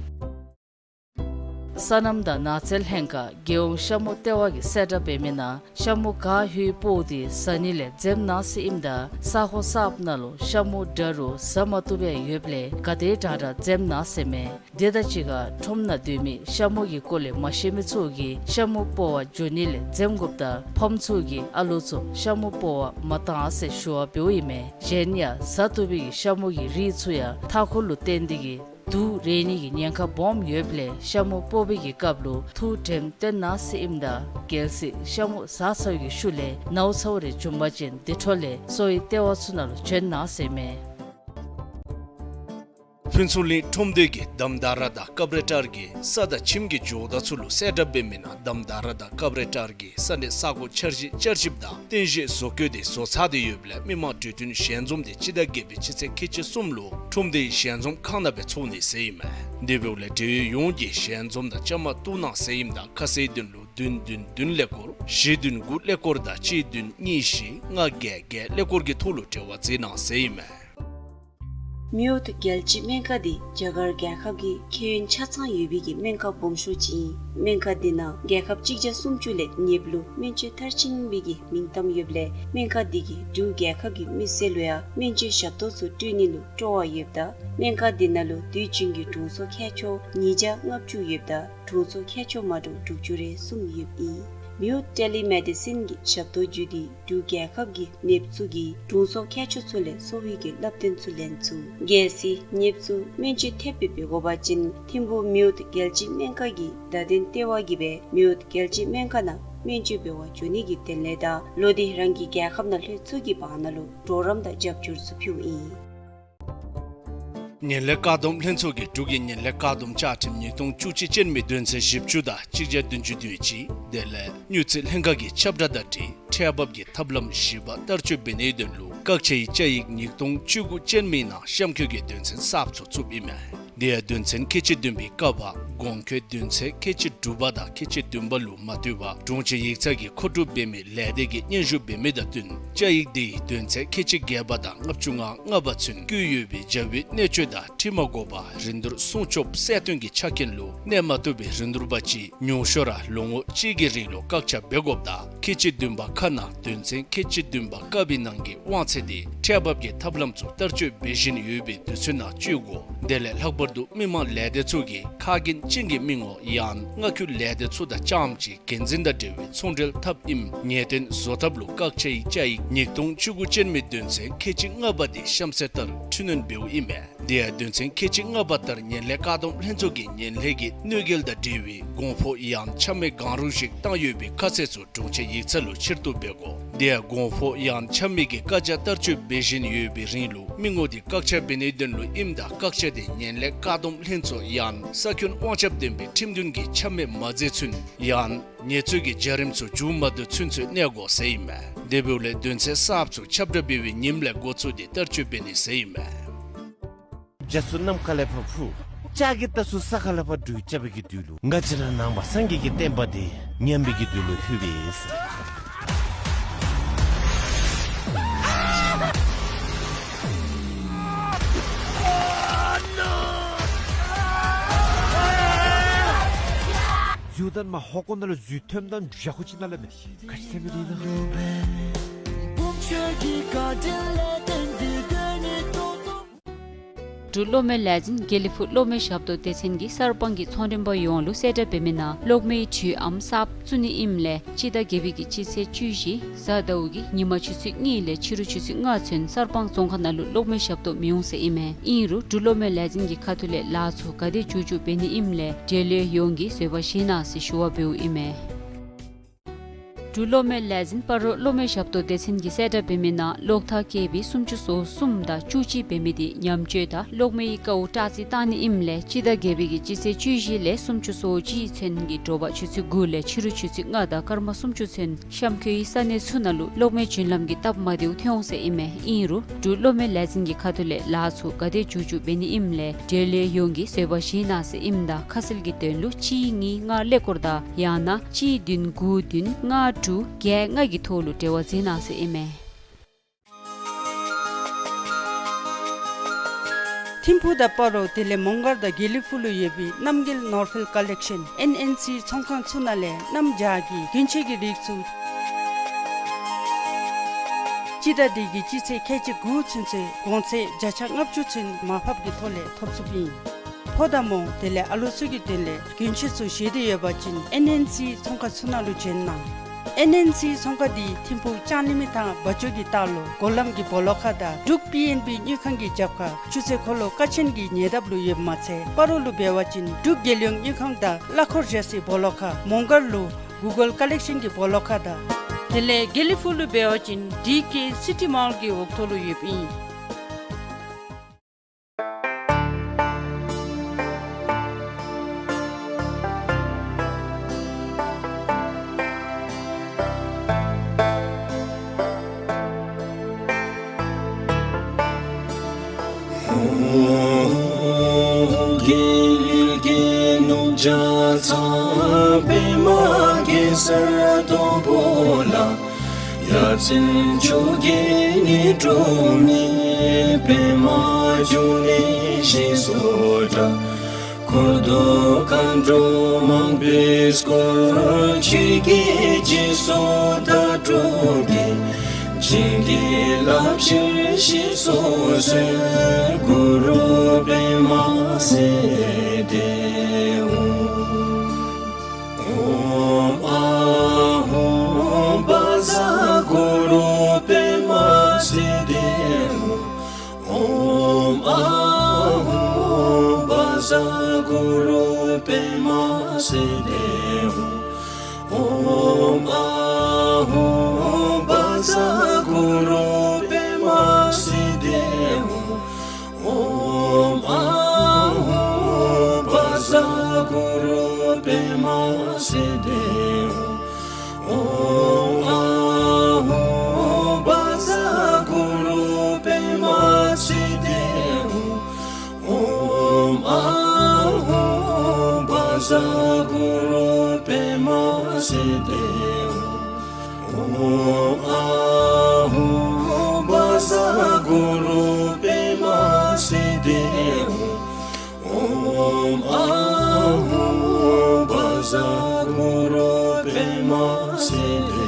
སོ་ནམ་དང་ནགས་ཚལ་ལྷན་ཁག་རྒྱལ་ཡོངས་ཤ་མོ་ལྟེ་བ་གིས་གསལ་བསྒྲགས་འབད་མི་ནང་ཤ་མོ་ག་ཧུད་སྤོ་སྟེ་བཟའ་ནི་ལས་འཛེམ་གནང་ཟེར་ཨིནམ་ད་ས་ཁོངས་གསརཔ་ནང་ལུ་ཤ་མོ་འདྲ་རུང་བཟའ་མ་བཏུབ་པར་ཡོདཔ་ལས་ག་དེ་དྲག་དྲག་འཛེམ་གནང་ཟེར་མས། དེ་དང་གཅིག་ཁར་ཁྲོམ་ནང་སྡོད་མི་ཤ་མོ་གི་སྐོར་ལས་མ་ཤེས་མི་ཚུ་གིས་ཤ་མོ་སྤོ་བར་འགྱོ་ནི་ལས་འཛེམ་དགོཔ་དང་ཕམ་ཚུ་གིས་ཨ་ལོ་ཚུ་ཤ་མོ་སྤོ་བར་མ་གཏང་ཟེར་ཞུ་བ་འབདཝ་ཨིན་མས། གཞན་ཡང་བཟའ་བཏུབ་པའི་ཤ་མོ་གི་རིགས་ཚུ་ཡང་མཐའ་འཁོར་ལུ་བརྟེན་ཏེ་གིས་དུག་རེག་ནི་གི་ཉེན་ཁ་སྦོམ་ཡོདཔ་ལས་ཤ་མོ་སྤོ་བའི་གི་སྐབས་ལུ་ཐུགས་དྲནམ་བཏོན་གནང་ཟེར་ཨིནམ་ད་གལ་སྲིད་ཤ་མོ་བཟའ་ཚར་བའི་གི་ཤུལ་ལས་ནཝ་ཚཝ་རེ་བྱུང་པ་ཅིན་དེ་འཕྲོ་ལས་གསོ་བའི་ལྟེ་བ་ཚུ་ནང་ལུ་བྱོན་གནང་ཟེར་མས། ཕུན་ཚོགས་གླིང་ཁྲོམ་སྡེ་གིས་དམ་དར་དང་ཀབ་ར་ཊར་གྱི་ས་དང་ཁྱིམ་གྱི་ཇོ་བདག་ཚུ་ལུ་གསལ་བསྒྲགས་འབད་མི་ནང་དམ་དར་དང་ཀབ་ར་ཊར་གྱི་ས་གནས་ས་གོ་འཆར་གཞི་བསྐྱར་ཞིབ་དང་རྟེན་གཞི་བཟོ་བཀོད་དེ་བཟོ་ཚར་ཏེ་ཡོདཔ་ལས་མི་མང་གྲོས་མཐུན་ཞལ་འཛོམས་དེ་སྤྱི་ཟླ་བརྒྱད་པའི་སྤྱི་ཚེས་ཁལ་གཅིག་གསུམ་ལུ་ཁྲོམ་སྡེའི་ཞལ་འཛོམས་ཁང་ནང་སྦེ་ཚོགས་ནི་ཟེར་ཨིན་མས། དེ་འབདཝ་ལས་འབྲེལ་ཡོད་ཡོངས་ཀྱིས་ཞལ་འཛོམས་དང་བཅའ་མར་གཏུག་གནང་ཟེར་ཨིནམ་ད་ཁ་གསལ་དོན་ལུ་བདུན་བདུན་བདུན་ཀླད་ཀོར་བཞི་བདུན་དགུ་ཀླད་ཀོར་དང་གཅིག་བདུན་གཉིས་བཞི་ལྔ་བརྒྱད་བརྒྱད་ཀླད་ཀོར་གྱི་ཐོག་ལུ་འབྲེལ་བ་མཛད་གནང་ཟེར་ཨིན་མས། མེའོཊ་རྒྱལ་སྤྱིའི་སྨན་ཁང་འདི་རྒྱ་གར་རྒྱལ་ཁབ་ཀྱི་ཁྱད་ཡོན་ཆ་ཚང་ཡོད་པའི་གི་སྨན་ཁང་སྦོམ་ཤོས་ཅིག་ཨིན། སྨན་ཁང་འདི་ནང་རྒྱལ་ཁབ་གཅིག་བརྒྱ་སུམ་ཅུ་ལས་ཉེསཔ་ལུ་སྨན་བཅོས་མཐར་ཕྱིན་པའི་གི་མིང་གཏམ་ཡོདཔ་ལས་སྨན་ཁང་འདི་གིས་འབྲུག་རྒྱལ་ཁབ་ཀྱི་མི་སེར་ལུ་ཡང་སྨན་བཅོས་ཞབས་ཏོག་ཚུ་སྤྲོད་ནི་ལུ་སྤྲོ་བ་ཡོདཔ་ད་སྨན་ཁང་འདི་ནང་ལུ་དུས་རྒྱུན་གྱི་དྲུང་འཚོ་མཁས་མཆོག་ཉིས་བརྒྱ་ལྔ་བཅུ་ཡོདཔ་ད་དྲུང་འཚོ་མཁས་མཆོག་མ་འདྲཝ་དྲུག་ཅུ་རེ་གསུམ་ཡོདཔ་ཨིན། མེའོཊ་ཊེ་ལི་མེ་ཌི་སིན་གྱི་ཞབས་ཏོག་བརྒྱུད་དེ་འབྲུག་རྒྱལ་ཁབ་ཀྱི་ནདཔ་ཚུ་གིས་དྲུང་འཚོ་མཁས་མཆོག་ཚུ་ལས་གསོ་བའི་གི་བསླབ་སྟོན་ཚུ་ལེན་ཚུགས། གལ་སྲིད་ནདཔ་ཚུ་སྨན་བཅོས་ཐེབས་སྦེ་འབད་དགོ་པ་ཅིན་ཐིམ་ཕུག་མེའོཊ་རྒྱལ་སྤྱིའི་སྨན་ཁང་གི་བརྡ་དོན་ལྟེ་བ་གིས་སྦེ་མེའོཊ་རྒྱལ་སྤྱིའི་སྨན་ཁང་ནང་སྨན་བཅོས་འབད་བར་འགྱོ་ནི་གི་དོན་ལས་དང་ལོག་སྟེ་རང་གི་རྒྱལ་ཁབ་ནང་ལྷོད་ཚུགས་ཀྱི་བར་ན་ལུ་གྲོགས་རམ་དང་རྒྱབ་སྐྱོར་ཚུ་ཕུལཝ་ཨིན། ངན་ལྷད་བཀག་སྡོམ་ལྷན་ཚོགས་ཀྱིས་འབྲུག་གི་ངན་ལྷད་བཀག་སྡོམ་བཅའ་ཁྲིམས་ཉིས་སྟོང་བཅུ་གཅིག་ཅན་མའི་དོན་ཚན་བཞི་བཅུ་དང་གཅིག་བརྒྱ་བདུན་ཅུ་དོན་གཅིག་དེ་ལས་དངུལ་རྩིས་ལྷན་ཁག་གི་ཁྱབ་བསྒྲགས་དང་འཁྲིལ་ཁྲལ་འབབ་ཀྱི་ཐབས་ལམ་བཞི་པ་བསྟར་སྤྱོད་འབད་ནིའི་དོན་ལུ་བཀག་ཆའི་བཅའ་ཡིག་ཉིས་སྟོང་བཅུ་དགུ་ཅན་མའི་ནང་གཤམ་འཁོད་ཀྱི་དོན་ཚན་གསརཔ་ཚུ་བཙུགསཔ་ཨིན་མས། དེ་ཡང་དོན་ཚན་ཁལ་གཅིག་བདུན་པའི་ཀ་བ་གོང་འཁོད་དོན་ཚན་ཁལ་གཅིག་དྲུག་པ་དང་ཁལ་གཅིག་བདུན་པ་ལུ་མ་ལྟོས་པར་དྲུང་ཆེན་ཡིག་ཚང་གིས་མཁོ་སྒྲུབ་འབད་མི་ལས་སྡེ་གིས་སྙན་ཞུ་འབད་མི་དང་བསྟུན་བཅའ་ཡིག་དེའི་དོན་ཚན་ཁལ་གཅིག་བརྒྱད་པ་དང་ལྔ་བཅུ་ང་ལྔ་པ་ཚུན་བཀོད་ཡོད་པའི་བྱ་བའི་གནད་སྤྱོད་དང་འཁྲིལ་མ་དགོ་པར་རིན་བསྡུར་སྲུང་སྐྱོབ་གསལ་སྟོན་གྱི་ཆ་རྐྱེན་ལུ་གནས་མ་བཏུབ་པའི་རིན་བསྡུར་པ་ཅིག་ཉུང་ཤོས་ར་ལོ་ངོ་གཅིག་གི་རིང་ལུ་བཀག་ཆ་འབད་དགོཔ་དང་ཁལ་གཅིག་བདུན་པ་ཁ་ནང་དོན་ཚན་ཁལ་གཅིག་བདུན་པ་ཀ་བའི་ནང་གི་དབང་ཚད་དེ་ཁྲལ་འབབ་ཀྱི་ཐབས་ལམ་ཚུ་བསྟར་སྤྱོད་འབད་བཞིན་ཡོད་པའི་དུས་ཚོད་ནང་སྤྱོད་དགོ། དེ་ལས་ལྷག་པར་དུ་མི་མང་ལས་སྡེ་ཚུ་གིས་ཁ་རྒྱུན་ཅན་གྱི་མི་ངོམ་ཡང་ན་མངའ་ཁུལ་ལས་སྡེ་ཚུ་དང་རྐྱངམ་གཅིག་འགན་འཛིན་དང་འབྲེལ་བའི་ཚོང་འབྲེལ་འཐབ་ཨིནམ་ངེས་གཏན་བཟོ་ཐབས་ལུ་བཀག་ཆའི་བཅའ་ཡིག་ཉིས་སྟོང་བཅུ་དགུ་ཅན་མའི་དོན་ཚན་ཁལ་གཅིག་ལྔ་པ་དེ་གཤམ་གསལ་ལྟར་འཕྲི་སྣོན་འབདཝ་ཨིན་མས། དེ་ཡང་དོན་ཚན་ཁལ་གཅིག་ལྔ་པ་ལྟར་ངན་ལྷད་བཀག་སྡོམ་ལྷན་ཚོགས་ཀྱིས་ངན་ལྷད་ཀྱི་གནོད་འགེལ་དང་འབྲེལ་བའི་གོང་འཕོ་ཡང་ན་ཆ་མེད་གང་རུང་ཞིག་བཏང་ཡོད་པའི་ཁ་གསལ་ཚུ་དྲུང་ཆེན་ཡིག་ཚང་ལུ་ཕྱིར་བསྡུ་འབད་དགོ། དེ་ཡང་གོང་འཕོ་ཡང་ན་ཆ་མེད་ཀྱི་བཀའ་རྒྱ་བསྟར་སྤྱོད་འབད་བཞིན་ཡོད་པའི་རིང་ལུ་མི་ངོམ་དེ་བཀག་ཆ་འབད་ནིའི་དོན་ལུ་ཨིནམ་ད་བཀག་ཆ་དེ་ངན་ལྷད་བཀག་སྡོམ་ལྷན་ཚོགས་ཡང་ན་ས་ཁྱོན་དབང་ཆ་ལྡན་པའི་ཁྲིམས་འདུན་གྱིས་ཆ་མེད་མ་མཛད་ཚུན་ཡང་ན་ཉེས་རྩོད་ཀྱི་བྱ་རིམ་ཚུ་མཇུག་མ་བསྡུ་ཚུན་ཚོད་གནས་དགོ་ཟེར་ཨིན་མས། དེ་འབདཝ་ལས་དོན་ཚན་གསརཔ་ཚུ་ཁྱབ་བསྒྲགས་འབད་བའི་ཉིནམ་ལས་འགོ་བཙུགས་ཏེ་བསྟར་སྤྱོད་འབད་ནི་ཟེར་ཨིན་མས། རྒྱ་མཚོ་ནམ་མཁའ་ལས་ཕར་འཕུར། ལྕགས་ཀྱི་རྟ་ཚུ་ས་ཁ་ལས་ཕར་འགྲུལ་རྐྱབ་པའི་གི་དུས་ལུ། ང་བཅས་ར་ནང་པ་སངས་རྒྱས་ཀྱི་བསྟན་པ་འདི་ཉམས་པའི་གི་དུས་ལུ་ལྷོད་པས། ཏན་མ་ཧོ་ཀོ་ནང་ལུ་འཛུལ་ཐོནམ་ད་ཡག་ཤོས་ཅིག་ཨིན་ན་ལགས་མེན། ག་ཅི་ཟེར་མི་འདི་ཨིན་ན། འབྲུག་གློག་མེ་ལས་འཛིན་དགེ་ལེགས་ཕུག་གློག་མེ་ཞབས་ཏོག་སྡེ་ཚན་གྱིས་གསར་སྤང་གི་ཚོང་མགྲོན་པ་ཡོངས་ལུ་གསལ་བསྒྲགས་འབད་མི་ནང་གློག་མེའི་དྲོད་ཨམ་གསརཔ་བཙུགས་ནི་ཨིནམ་ལས་སྤྱི་ཟླ་བརྒྱད་པའི་གི་སྤྱི་ཚེས་བཅུ་བཞི་གཟའ་ཟླཝ་གི་ཉིན་མ་ཆུ་ཚོད་གཉིས་ལས་ཕྱི་རུ་ཆུ་ཚོད་ལྔ་ཚུན་གསར་སྤང་རྫོང་ཁག་ནང་ལུ་གློག་མེ་ཞབས་ཏོག་མི་འོང་ཟེར་ཨིན་མས། ཨིན་རུང་འབྲུག་གློག་མེ་ལས་འཛིན་གྱི་ཁ་ཐུག་ལས་ལཱ་ཚུ་ག་དེ་མཇུག་མཇུག་འབད་ནི་ཨིནམ་ལས་འབྲེལ་ཡོད་ཡོངས་ཀྱིས་བཟོད་པ་བཞེས་གནང་ཟེར་ཞུ་བ་འབདཝ་ཨིན་མས། འབྲུག་གློག་མེ་ལས་འཛིན་སྤ་རོ་གློག་མེ་ཞབས་ཏོག་སྡེ་ཚན་གྱིས་གསལ་བསྒྲགས་འབད་མི་ནང་གློག་ཐག་ཀེ་བི་སུམ་ཅུ་སོ་གསུམ་དང་བཅུ་གཅིག་འབད་མི་འདི་ཉམས་བཅོས་དང་གློག་མེའི་ཀཝ་སྐྲག་རྩི་བཏང་ནི་ཨིནམ་ལས་སྤྱི་ཟླ་བརྒྱད་པའི་གི་སྤྱི་ཚེས་བཅུ་བཞི་ལས་སུམ་ཅུ་སོ་གཅིག་ཚུན་གྱི་དྲོ་པ་ཆུ་ཚོད་དགུ་ལས་ཕྱི་རུ་ཆུ་ཚོད་ལྔ་དང་སྐར་མ་སུམ་ཅུ་ཚུན་གཤམ་འཁོད་ཀྱི་ས་གནས་ཚུ་ནང་ལུ་གློག་མེ་རྒྱུན་ལམ་གྱི་སྟབས་མ་བདེཝ་ཐོན་འོང་ཟེར་ཨིན་མས། ཨིན་རུང་འབྲུག་གློག་མེ་ལས་འཛིན་གྱི་ཁ་ཐུག་ལས་ལཱ་ཚུ་ག་དེ་མཇུག་མཇུག་འབད་ནི་ཨིནམ་ལས་འབྲེལ་ཡོད་ཡོངས་ཀྱིས་བཟོད་པ་བཞེས་གནང་ཟེར་ཨིནམ་ད་ཁ་གསལ་གྱི་དོན་ལུ་གཅིག་གཉིས་ལྔ་ཀླད་ཀོར་དང་ཡང་ན་གཅིག་བདུན་དགུ་བདུན་ལྔ་དྲུག་བརྒྱད་ལྔ་གི་ཐོག་ལུ་འབྲེལ་བ་མཛད་གནང་ཟེར་ཨིན་མས། ཐིམ་ཕུག་དང་སྤ་རོ་དེ་ལས་མོང་སྒར་དང་དགེ་ལེགས་ཕུག་ལུ་ཡོད་པའི་རྣམ་རྒྱལ་ནོར་འཕེལ་ཀ་ལེག་ཤཱན་ཨེན་ཨེན་སི་ཚོང་ཁང་ཚུ་ནང་ལས་གནམ་བྱཱར་གྱི་གྱོན་ཆས་ཀྱི་རིགས་ཚུ་སྤྱི་ཟླ་འདི་གི་སྤྱི་ཚེས་ཁལ་གཅིག་དགུ་ཚུན་ཚོད་གོང་ཚད་བརྒྱ་ཆ་ལྔ་བཅུ་ཚུན་མར་ཕབ་ཀྱི་ཐོག་ལས་ཐོབ་ཚུགསཔ་ཨིན། ཕོ་དང་མོ་དེ་ལས་ཨ་ལོ་ཚུ་གི་དོན་ལས་གྱོན་ཆས་ཚུ་བཞེས་ཏེ་ཡོད་པ་ཅིན་ཨེན་ཨེན་སི་ཚོང་ཁང་ཚུ་ནང་ལུ་བྱོན་གནང་། ཨེན་ཨེན་སི་ཚོང་ཁང་འདི་ཐིམ་ཕུག་ལྕང་གླིང་མི་ཐང་བ་ཅོ་གི་ལྟག་ལུ་སྒོ་ལམ་གྱི་སྦོ་ལོགས་ཁ་དང་འབྲུག་པི་ཨེན་བི་དངུལ་ཁང་གི་རྒྱབ་ཁར་ཆུ་ཚོད་འཁོར་ལོ་ཀ་ཆེན་གྱི་ཉེ་འདབས་ལུ་ཡོདཔ་མ་ཚད་སྤ་རོ་ལུ་འབད་བ་ཅིན་འབྲུག་རྒྱལ་ཡོངས་དངུལ་ཁང་དང་གླ་འཁོར་ཞ་སའི་སྦོ་ལོགས་ཁར། མོང་སྒར་ལུ་གུ་གལ་ཀ་ལེག་ཤཱན་གྱི་སྦོ་ལོགས་ཁ་དང་དེ་ལས་དགེ་ལེགས་ཕུག་ལུ་འབད་བ་ཅིན་ཌི་ཀེ་སི་ཊི་མཱལ་གྱི་འོག་ཐོག་ལུ་ཡོདཔ་ཨིན། རྒྱལ་གྱི་ནུབ་བྱང་ཚང་པདྨ་གེ་སར་དང་པོ་ལ། ཡ་མཚན་མཆོག་གི་ཉི་སྒྲོན་མེ། པདྨ་འབྱུང་གནས་ཞེས་སུ་གྲགས། འཁོར་དང་མཁའ་འགྲོ་མང་པོས་བསྐོར། ཆོས་ཀྱི་སྤྱི་གསུང་དར་དྲོ་གི། བྱིན་གྱིས་བརླབ་ཕྱིར་གཤེགས་སུ་གསོལ། གུ་རུ་པདྨ་སིདྡྷི་ཧཱུྃ། ཨོཾ་ཨཱཿཧཱུྃ་བཛྲ་གུ་རུ་པདྨ་སིདྡྷི་ཧཱུྃ། ཨོཾ་ཨཱཿཧཱུྃ་བཛྲ་གུ་རུ་པདྨ་སིདྡྷི་ཧཱུྃ། ཨོཾ་ཨཱཿཧཱུྃ་བཛྲ་གུ་རུ་པདྨ་སིདྡྷི་ཧཱུྃ། ཨོཾ་ཨཱཿཧཱུྃ་བཛྲ་གུ་རུ་པདྨ་སིདྡྷི་ཧཱུྃ། ཨོཾ་ཨཱཿཧཱུྃ་བཛྲ་གུ་རུ་པདྨ་སིདྡྷི་ཧཱུྃ། ཨོཾ་ཨཱཿཧཱུྃ་བཛྲ་གུ་རུ་པདྨ་སིདྡྷི་ཧཱུྃ། ཨོཾ་ཨཱཿཧཱུྃ་བཛྲ་གུ་རུ་པདྨ་སིདྡྷི་ཧཱུྃ། ཨོཾ་ཨཱཿཧཱུྃ་བཛྲ་གུ་རུ་པདྨ་སིདྡྷི་ཧཱུྃ།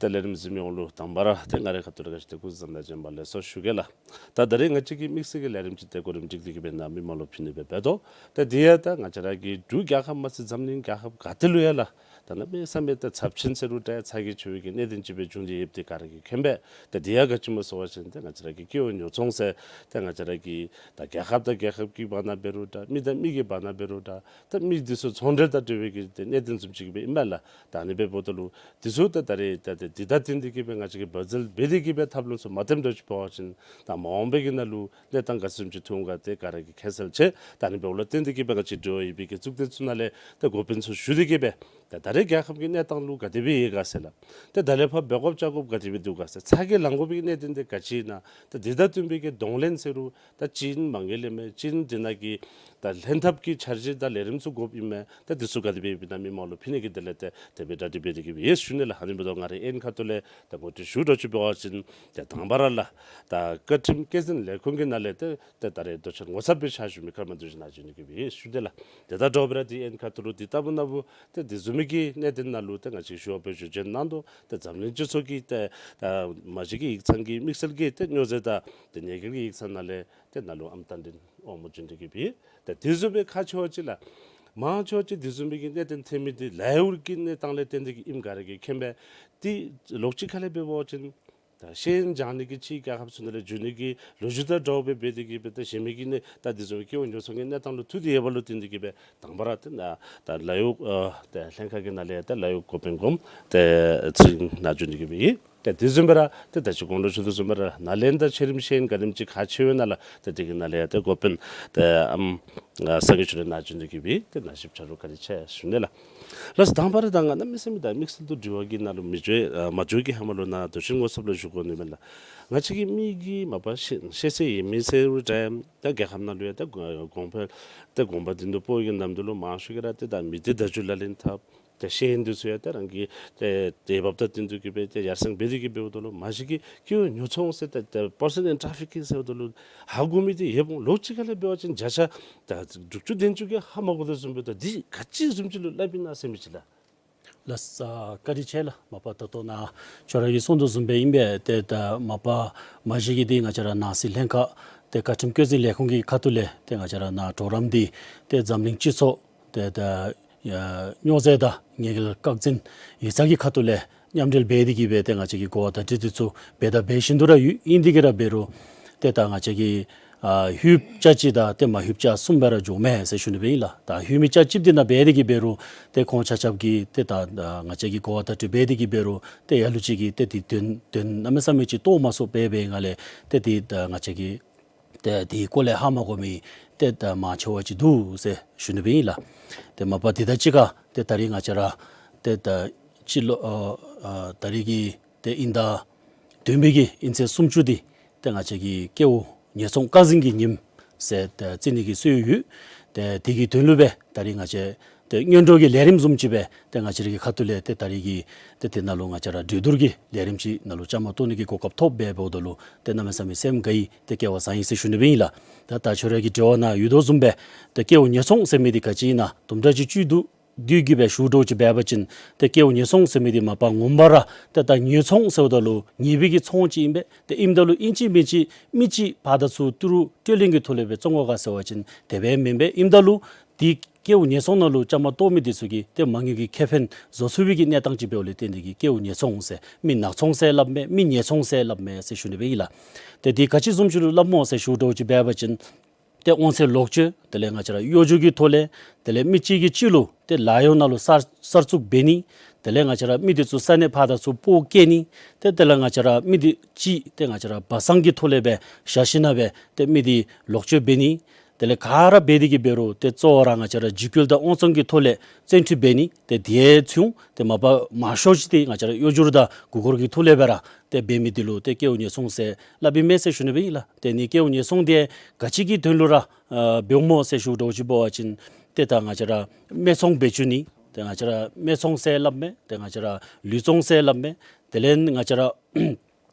ཏེ་ལས་རིམ་གཟིགས་མི་ཡོངས་ལུ་དང་པ་ར་ཏེ་ང་རའི་ཁ་ཐུག་ལས་ག་ཅི་ཏེ་སྐུ་གཟུགས་བཟང་དང་བྱོན་པ་ལེགས་སོ་ཞུ་གེ་ལགས། ད་ད་རིས་ང་བཅས་ཀྱི་དམིགས་བསལ་གྱི་ལས་རིམ་ཅིག་ཏེ་གོ་རིམ་ཅིག་འདི་གི་སྦེ་ནཱ་མི་མང་ལུ་ཕུལ་ནི་སྦེ་འབད་དོ། ཏེ་འདི་ཡང་ད་ང་བཅས་ར་གི་འབྲུག་རྒྱལ་ཁབ་མ་ཚད་འཛམ་གླིང་རྒྱལ་ཁབ་ག་ཏེ་ལུ་ཡང་ལགས། ད་གནམ་མེད་ས་མེད་ད་ཚབས་ཆེན་ཟེར་རུང་ད་ཚ་གྱང་ཆེ་བའི་གི་གནད་དོན་ཅིག་སྦེ་བྱུང་སྟེ་ཡོདཔ་འདི་ག་ར་གིས་མཁྱེན་པས། ད་འདི་ཡང་ག་ཅི་སྨོ་ཟེར་བ་ཅིན་ད་ང་བཅས་ར་གི་ཀེའུ་ཉོ་ཚོང་ཟེར་ད་ང་བཅས་ར་གི་ད་རྒྱལ་ཁབ་དང་རྒྱལ་ཁབ་ཀྱི་བར་ན་འབད་རུང་འདྲ་མི་དང་མི་གི་བར་ན་འབད་རུང་འདྲ་ད་མི་འདི་ཚུ་ཚོང་འབྲེལ་དང་འབྲེལ་བའི་གི་ཏེ་གནད་དོན་བཟུམ་ཅིག་སྦེ་ཨིན་མས་ལགས། ད་ཨ་ནི་སྦེ་འབདཝ་ད་ལུ་འདི་ཚུ་ད་ད་རེས་ད་ཏེ་འདི་དང་བསྟུན་ཏེ་གི་སྦེ་ང་བཅས་ཀྱིས་བར་འཛུལ་འབད་དེ་གི་སྦེ་ཐབས་ལམ་ཚུ་མ་བཏོནམ་འདྲཝ་ཅིག་འབད་བ་ཅིན་ད་མ་འོངས་པའི་གི་ནང་ལུ་གནས་སྟངས་ག་ཅི་བཟུམ་ཅིག་ཐོན་འོང་ག་དེ་ག་ར་གིས་མཁྱེན་གསལ་ཆེ། ད་ཨ་ནི་འབདཝ་ལས་བརྟེན་ཏེ་གི་སྦེ་ང་བཅས་འབྲེལ་བ་ཡོད་པའི་གི་གཙུག་སྡེ་ཚུ་ནང་ལས་ད་འགོ་དཔོན་ཚུ་ཞུ་སྟེ་གི་སྦེ་ད་ད་རེས་རྒྱལ་ཁབ་ཀྱི་གནས་སྟངས་ལུ་ག་དེ་སྦེ་ཡོད་ག་ཟེར་ལགས། ཏེ་ད་ལས་ཕར་འབད་དགོཔ་བཅའ་དགོཔ་ག་དེ་སྦེ་འདུག་ག་ཟེར། ཚ་གྱང་ལང་དགོ་པའི་གནད་དོན་དེ་ག་ཅི་ཨིན་ན། ད་འདི་དང་བསྟུན་པའི་གི་གདོང་ལེན་ཟེར་རུང་ད་ཅིག་མ་ངེས་ལས་མེད་ཅིག་འདི་ནང་གི་ད་ལྷན་ཐབས་ཀྱི་འཆར་གཞི་དང་ལས་རིམ་ཚུ་དགོཔ་ཨིན་མས། ད་འདི་ཚུ་ག་དེ་སྦེ་ཡོདཔ་ཨིན་ན་མི་མང་ལུ་ཕུལ་ནི་གི་དོན་ལས་ཏེ་དེ་སྦེ་གྲ་སྒྲིག་འབད་དེ་གི་སྦེ་ཡོད་ཟེར་ཞུ་ནི་ལགས། ཨ་ནི་འབདཝ་ད་ང་རའི་ཨེན་ཁ་ཐུག་ལས་ད་ངོ་སྤྲོད་ཞུ་འདྲཝ་ཅིག་འབད་བ་ཅིན་ཏེ་དང་པ་ར་ལགས་ད་བཀའ་ཁྲིམས་བཀོད་འཛིན་ལས་ཁུངས་ཀྱི་ནང་ལས་ཏེ་ཏེ་ད་རེས་དོ་ཆེན་ངོ་ཚབ་སྦེ་ཕྱག་ཞུ་མི་ཀརྨ་བདུད་བཞི་ནཱ་བྱོན་ནི་གི་སྦེ་ཡོད་ཟེར་ཞུ་ནི་ལགས། ཏེ་ད་དྲོ་པ་ར་འདི་ཨེན་ཁ་ཐུག་ལུ་འདི་ལྟ་བུ་ན་བུ་ཏེ་འདི་བཟུམ་མའི་གི་གནད་དོན་ནང་ལུ་ཏེ་ང་བཅས་ཞུ་བ་སྦེ་ཞུ་བྱོན་གནང་དོ། ཏེ་འཛམ་གླིང་སྤྱི་ཚོགས་ཀྱི་ཏེ་ད་མ་གཞི་གི་ཡིག་ཚང་གི་དམིགས་བསལ་གྱི་ཏེ་སྨྱོ་རྫས་དང་ཏེ་ཉེས་འགེལ་གྱི་ཡིག་ཚང་ནང་ལས་ཏེ་ནཱ་ལུ་ཨམ་བསྟན་འཛིན་དབང་མོ་བྱོན་ནི་གི་སྦེ་ཡོད། ཏེ་དེ་བཟུམ་སྦེ་ཁག་ཆེ་བ་ཅིག་ལགས། མང་ཆེ་བ་ཅིག་དེ་བཟུམ་མའི་གི་གནད་དོན་ཐོན་མི་འདི་ལཱ་གཡོག་གི་གནས་སྟངས་ལས་བརྟེན་ཏེ་གི་ཨིནམ་ག་ར་གིས་མཁྱེན་པས། ཏེ་ལོགས་གཅིག་ཁ་ལས་འབད་བ་ཅིན་ད་ཤེས་ཡོན་སྦྱང་ནི་གི་ཕྱིའི་རྒྱལ་ཁབ་ཚུ་ནང་ལས་འགྱོ་ནི་གི་ལོ་རྒྱུས་དང་འདྲཝ་སྦེ་འབད་དེ་གི་སྦེ་ད་གཞན་མི་གི་ནི་ད་དེ་བཟུམ་སྦེ་ཀེའུ་ཉོ་ཚོང་གི་གནས་སྟངས་ལུ་ཐུག་སྟེ་ཡོདཔ་ལུ་བརྟེན་ཏེ་གི་སྦེ་དང་པ་ར་ཏེ་ད་ད་ལཱ་གཡོག་ཨ་ཏེ་ལྷན་ཁག་གི་ནང་ལས་ཡང་ཏེ་ལཱ་གཡོག་འགོ་དཔོན་གོངམ་ཏེ་ཚེ་རིང་ནཱ་བྱོན་ནི་གི་སྦེ་ཡོད། ཏེ་དེ་བཟུམ་སྦེ་ར་ཏེ་ད་ཅི་གོང་ལུ་ཞུ་དོ་བཟུམ་སྦེ་ར་ནཱ་ལེནྡྲ་ཆོས་རིམ་ཤེས་ཡོན་འགག་གདམ་ཅིག་ཁག་ཆེ་བའི་ནང་ལས་ཏེ་དེ་གི་ནང་ལས་ཡང་ཏེ་འགོ་དཔོན་ཏེ་ཨམ་ཨ་སངས་རྒྱས་ཆོས་གྲགས་ནཱ་བྱོན་ནི་གི་སྦེ་ཏེ་ནཱ་ཞིབ་ཆ་རོགས་བཀའ་དྲིན་ཆེ་ཞུ་ནི་ལགས། ལགས་སོ། དང་པ་ར་ད་ང་གནམ་མེད་ས་མེད་ད་དམིགས་བསལ་དུ་དྲི་བ་གི་ནང་ལུ་མི་འགྱོ་ཨ་མ་འགྱོ་གི་ཧེ་མ་ལུ་ནཱ་མདོ་ཆེན་ངོ་ཚབ་ལུ་ཞུ་དགོ་ནི་མས་ལགས། ང་བཅས་ཀྱི་མི་གི་མ་པ་ཤེས་ཤེས་ཚད་ཡོད་མི་ཟེར་རུང་འདྲ་ད་རྒྱལ་ཁབ་ནང་ལུ་ཡང་ད་དགོངས་པ་ད་དགོངས་པ་འདི་ཚུ་སྤོ་གི་ནམ་དུས་ལུ་མང་ཤོས་ཀྱིས་ར་ཏེ་ད་མི་སྡེ་བརྡ་བརྒྱུད་ལག་ལེན་འཐབ། ཏེ་ཤེས་ཡོན་འདི་ཚུ་ཡང་ཏེ་རང་གི་ཏེ་དེ་འབདཝ་ད་བསྟུན་ཏེ་གི་སྦེ་ཏེ་ཡར་སེང་འབད་དེ་གི་འབདཝ་ད་ལུ་མ་གཞི་གི་ཀེའུ་ཉོ་ཚོང་ཟེར་ཏེ་ཏེ་པར་སཱན་ཨེན་ཊ་ར་ཕི་ཀིང་ཟེརཝ་ད་ལུ་ཧ་གོ་མི་འདི་ཡོདཔ་འོང་། ལོགས་གཅིག་ཁ་ལས་འབད་བ་ཅིན་བརྒྱ་ཆ་ད་དྲུག་ཅུ་བདུན་ཅུ་གིས་ཧ་མ་གོ་དོ་བཟུམ་སྦེ་ད་འདི་ག་ཅི་བཟུམ་ཅིག་ལུ་སླབ་ཨིན་ན་ཟེར་མི་ཅིག་ལགས། ལགས་སོ། བཀའ་དྲིན་ཆེ་ལགས། མ་པ་ད་ལྟོ་ནཱ་ཁྱོད་ར་གིས་གསུངས་དོ་བཟུམ་སྦེ་ཨིན་པས། ཏེ་ད་མ་པ་མ་གཞི་གི་འདི་ང་བཅས་ར་ནང་སྲིད་ལྷན་ཁག་ཏེ་བཀའ་ཁྲིམས་བཀོད་འཛིན་ལས་ཁུངས་ཀྱི་ཁ་ཐུག་ལས་ཏེ་ང་བཅས་ར་ནཱ་གྲོགས་རམ་འདི་ཏེ་འཛམ་གླིང་སྤྱི་ཚོགས་ཏེ་ད་ཨ་སྨྱོ་རྫས་དང་ཉེས་འགེལ་བཀག་འཛིན་ཡིག་ཚང་གི་ཁ་ཐུག་ལས་མཉམ་འབྲེལ་འབད་དེ་གི་སྦེ་ཏེ་ང་བཅས་ཀྱིས་གོ་བ་བརྡ་སྤྲོད་འདི་ཚུ་འབད་དང་འབད་བཞིན་དུ་ར་ཡོད། ཨིན་ཏེ་གི་ར་འབད་རུང་ཏེ་ད་ང་བཅས་ཀྱིས་ཨ་ཧུབ་ཆ་གཅིག་དང་ཏེ་མ་ཧུབ་ཆ་གསུམ་སྦེ་ར་འགྱོཝ་མས་ཟེར་ཞུ་ནི་སྦེ་ཨིན་ལགས། ད་ཧུབ་མི་ཆ་གཅིག་འདི་ནང་འབད་དེ་གི་འབད་རུང་ཏེ་ཁོང་ཆ་ཁྱབ་ཀྱིས་ཏེ་ད་ང་བཅས་ཀྱིས་གོ་བ་བརྡ་སྤྲོད་འབད་དེ་གི་འབད་རུང་ཏེ་ལ་ལུ་ཅིག་གིས་ཏེ་འདི་དོན་དོན་གནམ་མེད་ས་མེད་ཅིག་རྟོགས་མ་ཚུགས་པའི་སྦེ་ང་ལས་ཏེ་འདི་ད་ང་བཅས་ཀྱིས་ཏེ་དེའི་སྐོར་ལས་ཧ་མ་གོ་མི་ཏེ་ད་མང་ཆེ་བ་ཅིག་འདུག་ཟེར་ཞུ་ནི་སྦེ་ཨིན་ལགས། ཏེ་མ་པ་འདི་དང་གཅིག་ཁར་ཏེ་ད་རིས་ང་བཅས་ར་ཏེ་ད་སྤྱི་ལོ་ཨ་ཨ་ད་རིས་ཀྱི་ཏེ་དབྱིན་ཟླ་བདུན་པའི་གི་དབྱིན་ཚེས་སུམ་ཅུ་འདི་ཏེ་ང་བཅས་ཀྱི་ཀེའུ་ཉེས་ཚོང་བཀག་འཛིན་གྱི་ཉིནམ་ཟེར་ཏེ་བརྩི་ནི་གི་སྲོལ་ཡོད། ཏེ་དེ་གི་དོན་ལུ་སྦེ་ད་རིས་ང་བཅས་ཏེ་སྔོན་འགྲོ་གི་ལས་རིམ་བཟུམ་ཅིག་སྦེ་ཏེ་ང་བཅས་ར་གི་ཁ་ཐུག་ལས་ཏེ་ད་རིས་ཀྱི་ཏེ་དེ་ནང་ལུ་ང་བཅས་ར་གྲོས་བསྡུར་གྱི་ལས་རིམ་ཅིག་ནང་ལུ་བཅའ་མར་གཏོགས་ནི་གི་གོ་སྐབས་ཐོབ་པས། འབདཝ་ད་ལུ་ཏེ་གནམ་མེད་ས་མེད་སེམས་དགའ་ཡི། ཏེ་སྐལ་བ་བཟང་ཡི་ཟེར་ཞུ་ནི་སྦེ་ཨིན་ལགས། ད་ད་ཁྱོད་ར་གི་དྲི་བ་ནང་ཡོད་དོ་བཟུམ་སྦེ་ཏེ་ཀེའུ་ཉེས་ཚོང་ཟེར་མི་འདི་ག་ཅི་ཨིན་ན་དུམ་གྲ་ཅིག་བཅུད་བསྡུ་བསྡུ་གི་སྦེ་ཞུ་འདྲཝ་ཅིག་འབད་བ་ཅིན་ཏེ་ཀེའུ་ཉེས་ཚོང་ཟེར་མི་འདི་མ་པ་ངོ་མ་ར་ཏེ་ད་ཉེས་ཚོང་ཟེརཝ་ད་ལུ་ཉེས་པའི་གི་ཚོང་ཅིག་ཨིན་པས། ཏེ་ཨིནམ་ད་ལུ་ཨིན་ཅི་མིན་ཅི་མི་ཅིག་ཕར་དང་ཚུར་ཏི་རུ་སྤྲོད་ལེན་གྱི་ཐོག་ལས་སྦེ་བཙོང་དགོ་ག་ཟེར་བ་ཅིན་དེ་སྦེ་མེན་པས། ཨིནམ་ད་ལུ་འདི་ཀེའུ་ཉེས་ཚོང་ནང་ལུ་བཅའ་མར་གཏོགས་མི་འདི་ཚུ་གིས་ཏེ་མ་དངུལ་གྱི་ཁེ་ཕན་བཟོ་ཚུགས་པའི་གི་གནས་སྟངས་ཅིག་འབདཝ་ལས་བརྟེན་ཏེ་གིས་ཀེའུ་ཉེས་ཚོང་ཟེར་མི་ནག་ཚོང་ཟེར་སླབ་མས། མི་ཉེས་ཚོང་ཟེར་སླབ་མས་ཟེར་ཞུ་ནི་སྦེ་ཨིན་ལགས། ཏེ་འདི་ག་ཅི་བཟུམ་ཅིག་ལུ་སླབ་སྨོ་ཟེར་ཞུ་འདྲཝ་ཅིག་འབད་བ་ཅིན་ཏེ་དབང་ཚད་ལོག་སྤྱོད། དེ་ལས་ང་བཅས་ར་གཡོ་སྒྱུ་གི་ཐོག་ལས། དེ་ལས་མི་གཅིག་གིས་གཅིག་ལུ་ཏེ་ལཱ་གཡོག་ནང་ལུ་གསར་གསར་བཙུགས་འབད་ནི། དེ་ལས་ང་བཅས་ར་མི་འདི་ཚུ་ས་གནས་ཕར་དང་ཚུར་སྤོ་བསྐྱལ་ནི། ཏེ་དེ་ལས་ང་བཅས་ར་མི་འདི་ཅིག་ཏེ་ང་བཅས་ར་སྦ་གསང་གི་ཐོག་ལས་སྦེ་བཞག་ཞིན་ན་སྦེ་ཏེ་མི་འདི་ལོག་སྤྱོད་འབད་ནི། དེ་ལས་ག་ར་འབད་དེ་གི་འབད་རུང་ཏེ་གཙོ་བོ་ར་ང་བཅས་ར་འཇིགས་སྐུལ་དང་དབང་བཙོང་གི་ཐོག་ལས་བཙན་འཁྲིད་འབད་ནི། ཏེ་དེ་ཚུ་ཏེ་མ་པ་མང་ཤོས་ཅིག་ཏེ་ང་བཅས་ར་གཡོ་སྒྱུ་དང་མགུ་སྐོར་གྱི་ཐོག་ལས་སྦེ་ར་ཏེ་འབད་མི་འདི་ལུ་ཏེ་ཀེའུ་ཉེས་ཚོང་ཟེར་སླབ་ཨིན་མས་ཟེར་ཞུ་ནི་སྦེ་ཨིན་ལགས། ཏེ་ནི་ཀེའུ་ཉེས་ཚོང་འདི་ག་ཅི་གི་དོན་ལུ་ར་ཨ་འབདཝ་སྨོ་ཟེར་ཞུ་འདྲཝ་ཅིག་འབད་བ་ཅིན་ཏེ་ད་ང་བཅས་ར་སྨད་འཚོང་འབད་བཅུག་ནི། ཏེ་ང་བཅས་ར་སྨད་འཚོང་ཟེར་སླབ་མས། ཏེ་ང་བཅས་ར་ལུས་བཙོང་ཟེར་སླབ་མས། དེ་ལས་ང་བཅས་ར་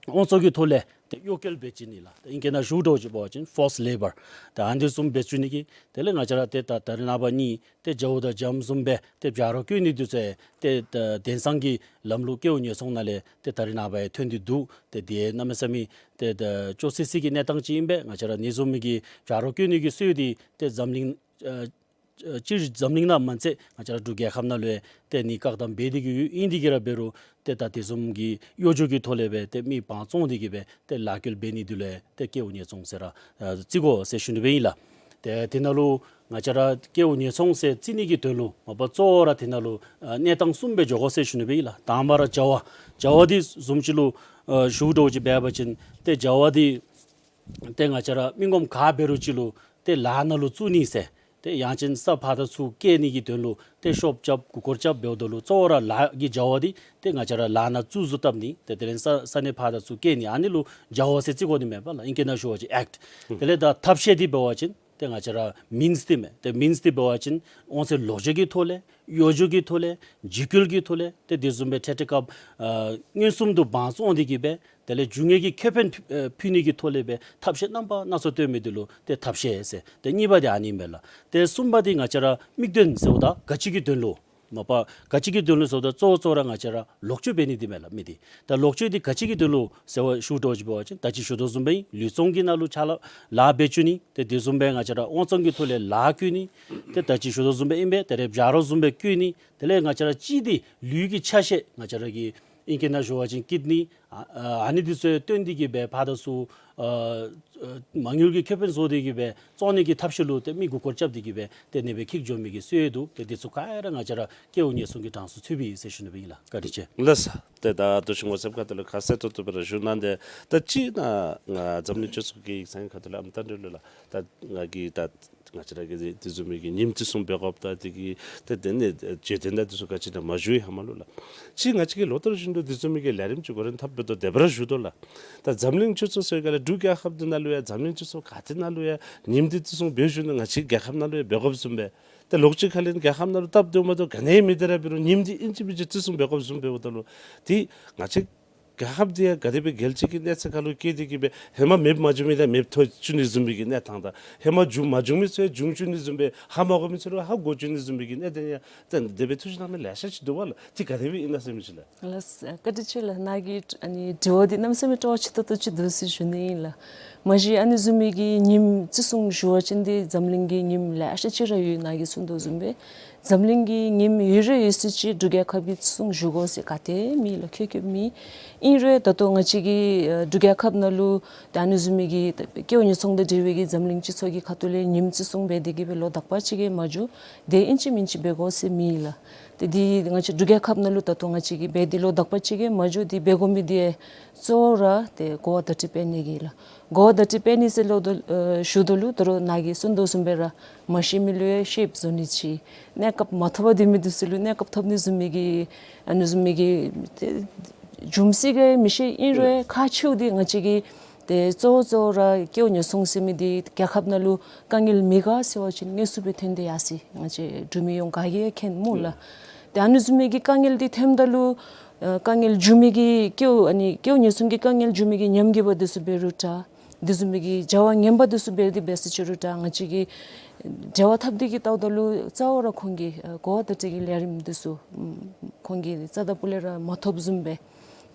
དབང་བཙོང་གི་ཐོག་ལས་ཏེ་གཡོ་བཀོལ་འབད་བཅུག་ནི་ལགས། ཏེ་ཨིང་སྐད་ནང་ཞུ་འདྲཝ་ཅིག་འབད་བ་ཅིན་ཕོརསཌ་ལེ་བར། ཏེ་ཨ་ནི་བཟུམ་འབད་བཅུག་ནི་གི། དེ་ལས་ང་བཅས་ར་ཏེ་ད་ད་རེས་ནངས་པ་ནི་ཏེ་རྒྱ་བོ་དང་རྒྱ་མོ་བཟུམ་སྦེ་ཏེ་བྱ་རོག་བཀོལ་ནི་འདི་ཚུ་ཏེ་ད་དེང་སང་གི་ལམ་ལུགས་ཀེའུ་ཉེས་ཚོང་ནང་ལས་ཏེ་ད་རེས་ནངས་པ་ཡང་ཐོན་ཏེ་འདུག། ཏེ་དེ་གནམ་མེད་ས་མེད་ཏེ་ད་སྐྱོ་སི་སི་གི་གནས་སྟངས་ཅིག་ཨིན་པས། ང་བཅས་ར་ནི་བཟུམ་མའི་གི་བྱ་རོག་བཀོལ་ནི་གི་སྲོལ་འདི་ཏེ་འཛམ་གླིང་ཨ་ སྤྱིར་འཛམ་གླིང་ནང་མ་ཚད་ང་བཅས་ར་འབྲུག་རྒྱལ་ཁབ་ནང་ལུ་ཡང་ཏེ་ཨ་ནི་བཀག་དམ་འབད་དེ་གི་ཡོད། ཨིན་དེ་གིས་ར་འབད་རུང་ཏེ་ད་དེ་བཟུམ་གྱི་གཡོ་སྒྱུ་གི་ཐོག་ལས་སྦེ་ཏེ་མི་བང་བཙོང་སྟེ་གི་སྦེ་ཏེ་ལཱ་བཀོལ་འབད་ནི་འདི་ལུ་ཡང་ཏེ་ཀེའུ་ཉེས་ཚོང་ཟེར་ར་ཨ་བརྩི་དགོ་ཟེར་ཞུ་ནི་སྦེ་ཨིན་ལགས། ཏེ་དེ་ནང་ལུ་ང་བཅས་ར་ཀེའུ་ཉེས་ཚོང་ཟེར་བརྩི་ནི་གི་དོན་ལུ་མ་པ་གཙོ་བོ་ར་དེ་ནང་ལུ་ཨ་གནས་སྟངས་གསུམ་སྦེ་འགྱོ་དགོ་ཟེར་ཞུ་ནི་སྦེ་ཨིན་ལགས། དང་པ་ར་བྱ་བ། བྱ་བ་འདི་བཟུམ་ཅིག་ལུ་ཨ་ཞུ་དོ་ཅིག་འབད་བ་ཅིན་ཏེ་བྱ་བ་འདི་ཏེ་ང་བཅས་ར་མི་ངོམ་ག་འབད་རུང་ཅིག་ལུ་ཏེ་ལཱ་ནང་ལུ་བཙུགས་ནི་ཟེར། ཏེ་ཡང་ཅིན་ས་ཕར་དང་ཚུར་བཀལ་ནི་གི་དོན་ལུ་ཏེ་ཤོབ་རྐྱབ་མགུ་སྐོར་རྐྱབ་འབདཝ་ད་ལུ་གཙོ་བོ་ར་ལཱ་གི་བྱ་བ་འདི་ཏེ་ང་བཅས་ར་ལཱ་ནང་བཙུགས་བཟོ་བཏབ་ནི། ཏེ་དེ་ལས་ས་ས་གནས་ཕར་དང་ཚུར་བཀལ་ནི། ཨ་ནི་ལུ་བྱ་བ་ཟེར་བརྩི་དགོ་ནི་མས་པ་ལགས། ཨིང་སྐད་ནང་ཞུ་བ་ཅིན་ཨེཀཊ། དེ་ལས་ད་ཐབས་ཤེས་འདི་འབད་བ་ཅིན་ཏེ་ང་བཅས་ར་མིནསི་འདི་མས། ཏེ་མིནསི་འདི་འབད་བ་ཅིན་དབང་ཚད་ལོག་སྤྱོད་ཀྱི་ཐོག་ལས་གཡོ་སྒྱུ་གི་ཐོག་ལས་འཇིགས་སྐུལ་གྱི་ཐོག་ལས་ཏེ་དེ་བཟུམ་སྦེ་འཕྲལ་འཕྲལ་སྐབས་ཨ་མངོན་སུམ་དུ་བང་བཙོང་སྟེ་གི་སྦེ་དེ་ལས་རྒྱུ་དངོས་ཀྱི་ཁེ་ཕན་ཨ་ཕུལ་ནི་གི་ཐོག་ལས་སྦེ་ཐབས་ཤེས་རྣམ་པ་སྣ་ཚོགས་སྟོན་མི་འདི་ལུ་ཏེ་ཐབས་ཤེས་ཟེར། ཏེ་གཉིས་པ་འདི་ཨ་ནི་མས་ལགས། ཏེ་གསུམ་པ་འདི་ང་བཅས་ར་དམིགས་དོན་ཟེརཝ་ད་ག་ཅི་གི་དོན་ལུ་མ་པ་ག་ཅི་གི་དོན་ལུ་ཟེརཝ་ད་གཙོ་བོ་གཙོ་བོ་ར་ང་བཅས་ར་ལོག་སྤྱོད་འབད་ནི་འདི་མས་ལགས། མི་འདི་ད་ལོག་སྤྱོད་འདི་ག་ཅི་གི་དོན་ལུ་ཟེར་བ་ཞུ་དོ་ཅིག་འབད་བ་ཅིན་ད་ཅི་ཞུ་དོ་བཟུམ་སྦེ་ལུས་བཙོང་གི་ནང་ལུ་ཕྱག་ལཱ་ལཱ་འབད་བཅུག་ནི། ཏེ་དེ་བཟུམ་སྦེ་ང་བཅས་ར་དབང་བཙོང་གི་ཐོག་ལས་ལཱ་བཀོལ་ནི། ཏེ་ད་ཅི་ཞུ་དོ་བཟུམ་སྦེ་ཨིན་པས། དེ་ལས་བྱ་རོག་བཟུམ་སྦེ་བཀོལ་ནི། དེ་ལས་ང་བཅས་ར་གཅིག་འདི་ལུས་ཀྱི་ཆ་ཤས་ང་བཅས་ར་གི་ཨིང་སྐད་ནང་ཞུ་བ་ཅིན་ཀིཌ་ནི་ཨ་ཨ་ཨ་ནི་འདི་ཚུ་བཏོན་ཏེ་གི་སྦེ་ཕར་དང་ཚུར་ཨ་ཨ་མ་དངུལ་གྱི་ཁེ་ཕན་བཟོ་སྟེ་གི་སྦེ་བཙོང་ནི་གི་ཐབས་ཤེས་ལུ་ཏེ་མི་མགུ་སྐོར་རྐྱབ་སྟེ་གི་སྦེ་ཏེ་ཨ་ནི་སྦེ་འཁྱིད་འགྱོ་མི་གི་སྲོལ་ཡོད་འདུག། ཏེ་འདི་ཚུ་ག་ར་ང་བཅས་ར་ཀེའུ་ཉེས་བཙོང་གི་གྲངས་སུ་ཚུད་པས་ཟེར་ཞུ་ནི་སྦེ་ཨིན་ལགས། བཀའ་དྲིན་ཆེ། ལགས་སོ། ཏེ་ད་ལྟོ་ཞུ་དགོ་ཟེར་བའི་ཁ་ཐུག་ལས་ཁ་གསལ་ཏོག་ཏོ་སྦེ་ར་ཞུ་གནང་སྟེ། ད་ཅི་ན་ང་འཛམ་གླིང་སྤྱི་ཚོགས་ཀྱི་ཡིག་ཚང་ཁ་ཐུག་ལས་ཨམ་ཏན་རེ་ལུ་ལགས། ད་ང་གིས་ད་ང་བཅས་ར་གིས་དེ་བཟུམ་མའི་གི་ཉིནམ་བརྩི་སྲུང་འབད་དགོཔ་དང་དེ་གི་ཏེ་དེ་ནི་བརྗོད་དོན་དང་དེ་ཚུ་ག་ཅི་ན་མ་ཞུ་ཡི་ཧེ་མ་ལུ་ལགས། ཅི་ང་བཅས་ཀྱིས་ལོ་ལྟར་བཞིན་དུ་དེ་བཟུམ་མའི་གི་ལས་རིམ་ཅིག་འགོ་འདྲེན་འཐབ་འབད་དོ། དེ་སྦེ་ར་ཞུ་དོ་ལགས། ད་འཛམ་གླིང་སྤྱི་ཚོགས་ཟེར་ག་ལས་འབྲུག་རྒྱལ་ཁབ་འདི་ནང་ལུ་ཡང་འཛམ་གླིང་སྤྱི་ཚོགས་ག་ཏེ་ནང་ལུ་ཡང་ཉིནམ་འདི་བརྩི་སྲུང་འབད་ཞུ་ནི་ང་བཅས་རྒྱལ་ཁབ་ནང་ལུ་ཡང་འབད་དགོཔ་བཟུམ་སྦེ། ཏེ་ལོགས་ཅིག་ཁ་ལས་རྒྱལ་ཁབ་ནང་ལུ་སྟབས་བདེཝ་མ་བདེཝ་ག་ནི་ཡང་མེད་དེ་ར་འབད་རུང་ཉིནམ་འདི་ཨིན་ཅི་མིན་ཅི་བརྩི་སྲུང་འབད་དགོཔ་བཟུམ་འབདཝ་ད་ལུ་ཏེ་ང་བཅས་རྒྱལ་ཁབ་འདི་ཡང་ག་དེ་སྦེ་རྒྱལ་སྤྱི་གི་གནས་ཚད་ཁར་ལུ་བཀལ་ཏེ་གི་སྦེ་ཧེ་མ་མེདཔ་མ་བྱུང་མི་དང་མེདཔ་ཐོན་བཅུག་ནི་བཟུམ་མའི་གི་གནས་སྟངས་དང་ཧེ་མ་བྱུང་མ་བྱུང་མི་ཚུ་ཡང་བྱུང་བཅུག་ནི་བཟུམ་སྦེ་ཧ་མ་གོ་མི་ཚུ་ལུ་ཧ་གོ་བཅུག་ནི་བཟུམ་མའི་གི་གནད་དོན་ཡང་ཏེ་དེ་སྦེ་ཐུགས་བཞེད་གནང་མི་ལེ་ཤ་ཅིག་འདུག་པ་ལགས། ཏེ་ག་དེ་སྦེ་ཨིན་ན་ཟེར་མི་ཅིག་ལགས། ལགས་སོ། བཀའ་དྲིན་ཆེ་ལགས། ནཱ་གི་ཨ་ནི་དྲི་བ་འདི་གནམ་མེད་ས་མེད་སྤྲོ་བ་ཆེ་ཏོག་ཏོ་ཅིག་འདུག་ཟེར་ཞུ་ནི་ཨིན་ལགས། མ་གཞི་ཨ་ནི་བཟུམ་མའི་གི་ཉིནམ་བརྩི་སྲུང་ཞུ་བ་ཅིན་འདི་འཛམ་གླིང་གི་ཉིནམ་ལེ་ཤ་ཅིག་ར་ཡོད། ནཱ་གིས་གསུངས་དོ་བཟུམ་སྦེ་འཛམ་གླིང་གི་ཉིནམ་ཡོད་རེ་ཡོད་ཚད་ཅིག་འབྲུག་རྒྱལ་ཁབ་ཀྱིས་བརྩི་སྲུང་ཞུ་དགོ་ཟེར་ག་ཏེ་མེད་ལགས། ཁྱོན་ཁྱོན་མེད། ཨིན་རུང་ད་ལྟོ་ང་བཅས་ཀྱི་ཨ་འབྲུག་རྒྱལ་ཁབ་ནང་ལུ་ད་ཨ་ནི་བཟུམ་མའི་གི་ཀེའུ་ཉེས་བཙོང་དང་འབྲེལ་བའི་གི་འཛམ་གླིང་སྤྱི་ཚོགས་ཀྱི་ཁ་ཐུག་ལས་ཉིནམ་བརྩི་སྲུང་འབད་དེ་གི་སྦེ་ལོ་དག་པ་ཅིག་གི་མ་འགྱོ། དེ་ཨིན་ཅི་མིན་ཅི་འབད་དགོ་ཟེར་མེད་ལགས། ཏེ་འདི་ང་བཅས་འབྲུག་རྒྱལ་ཁབ་ནང་ལུ་ད་ལྟོ་ང་བཅས་ཀྱིས་འབད་དེ་ལོ་དག་པ་ཅིག་གི་མ་འགྱོ། འདི་འབད་དགོ་མི་འདི་གཙོ་བོ་ར་ཏེ་གོ་བ་བརྡ་སྤྲོད་འབད་ནི་གི་ལགས། གོ་བ་བརྡ་སྤྲོད་འབད་ནི་ཟེར་ལོ་དོ་ཨ་ཞུ་དོ་ལུ་ད་རུང་ནཱ་གིས་གསུངས་དོ་བཟུམ་སྦེ་ར་མ་ཤེས་མི་ལུ་ཡང་ཤེསཔ་བཟོ་ནི་ཅིག། གནས་སྐབས་མ་ཐོབ་པར་སྡོད་མི་འདི་ཚུ་ལུ་གནས་སྐབས་ཐོབ་ནི་བཟུམ་མའི་གི་ཨ་ནི་བཟུམ་མའི་གི་ཏེ་འབྱུང་སྲིད་ག་མི་ཤེས། ཨིན་རུང་ཁག་ཆེཝ་འདི་ང་བཅས་ཀྱི་ཏེ་གཙོ་བོ་གཙོ་བོ་ར་ཀེའུ་ཉེས་བཙོང་ཟེར་མི་འདི་རྒྱལ་ཁབ་ནང་ལུ་དཀའ་ངལ་མེད་ག་ཟེར་བ་ཅིན་དངོས་སུ་སྦེ་ཐོན་ཏེ་ཡར་སོ་ཡི། ང་བཅས་འབྲུག་མི་ཡོངས་ག་གིས་མཁྱེན་སྨོ་ལགས། ཏེ་ཨ་ནི་བཟུམ་མའི་གི་དཀའ་ངལ་འདི་ཐོནམ་ད་ལུ་ཨ་དཀའ་ངལ་འབྱུང་མི་གི་ཀེའུ་ཨ་ནི་ཀེའུ་ཉེས་བཙོང་གི་དཀའ་ངལ་འབྱུང་མི་གི་ཉམས་རྒུད་པ་འདི་ཚུ་འབད་རུང་འདྲ། དེ་བཟུམ་མའི་གི་བྱ་བ་ངན་པ་འདི་ཚུ་འབད་དེ་འབད་ས་ཅི་རུང་འདྲ། ང་བཅས་ཀྱིས་འབྲེལ་བ་འཐབ་སྟེ་གི་བལྟཝ་ད་ལུ་གཙོ་བོ་ར་ཁོང་གིས་ཨ་གོ་བ་བརྡ་སྤྲོད་ཀྱི་ལས་རིམ་འདི་ཚུ་ཨམ་ཁོང་གིས་རྩ་དང་སྤུ་ལས་ར་མ་ཐོབ་བཟུམ་སྦེ།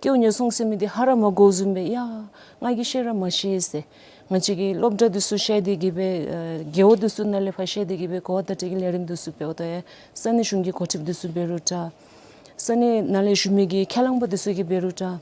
ཀེའུ་ཉེས་བཙོང་ཟེར་མི་འདི་ཧ་ར་མ་གོ་བཟུམ་སྦེ། ཡ་ང་གིས་ཤེས་ར་མ་ཤེས་ཟེར། ང་བཅས་ཀྱི་སློབ་གྲྭ་འདི་ཚུ་བཤལ་ཏེ་གི་སྦེ་ཨ་རྒེད་འོག་འདི་ཚུ་ནང་ལས་ཕར་བཤལ་ཏེ་གི་སྦེ་གོ་བ་བརྡ་སྤྲོད་ཀྱི་ལས་རིམ་འདི་ཚུ་འབདཝ་ད་ཡང་ས་གནས་གཞུང་གི་འགོ་ཁྲིདཔ་འདི་ཚུ་འབད་རུང་འདྲ། ས་གནས་ནང་ལས་ཞུ་མི་གི་ཁས་བླངས་པ་འདི་ཚུ་གིས་འབད་རུང་འདྲ།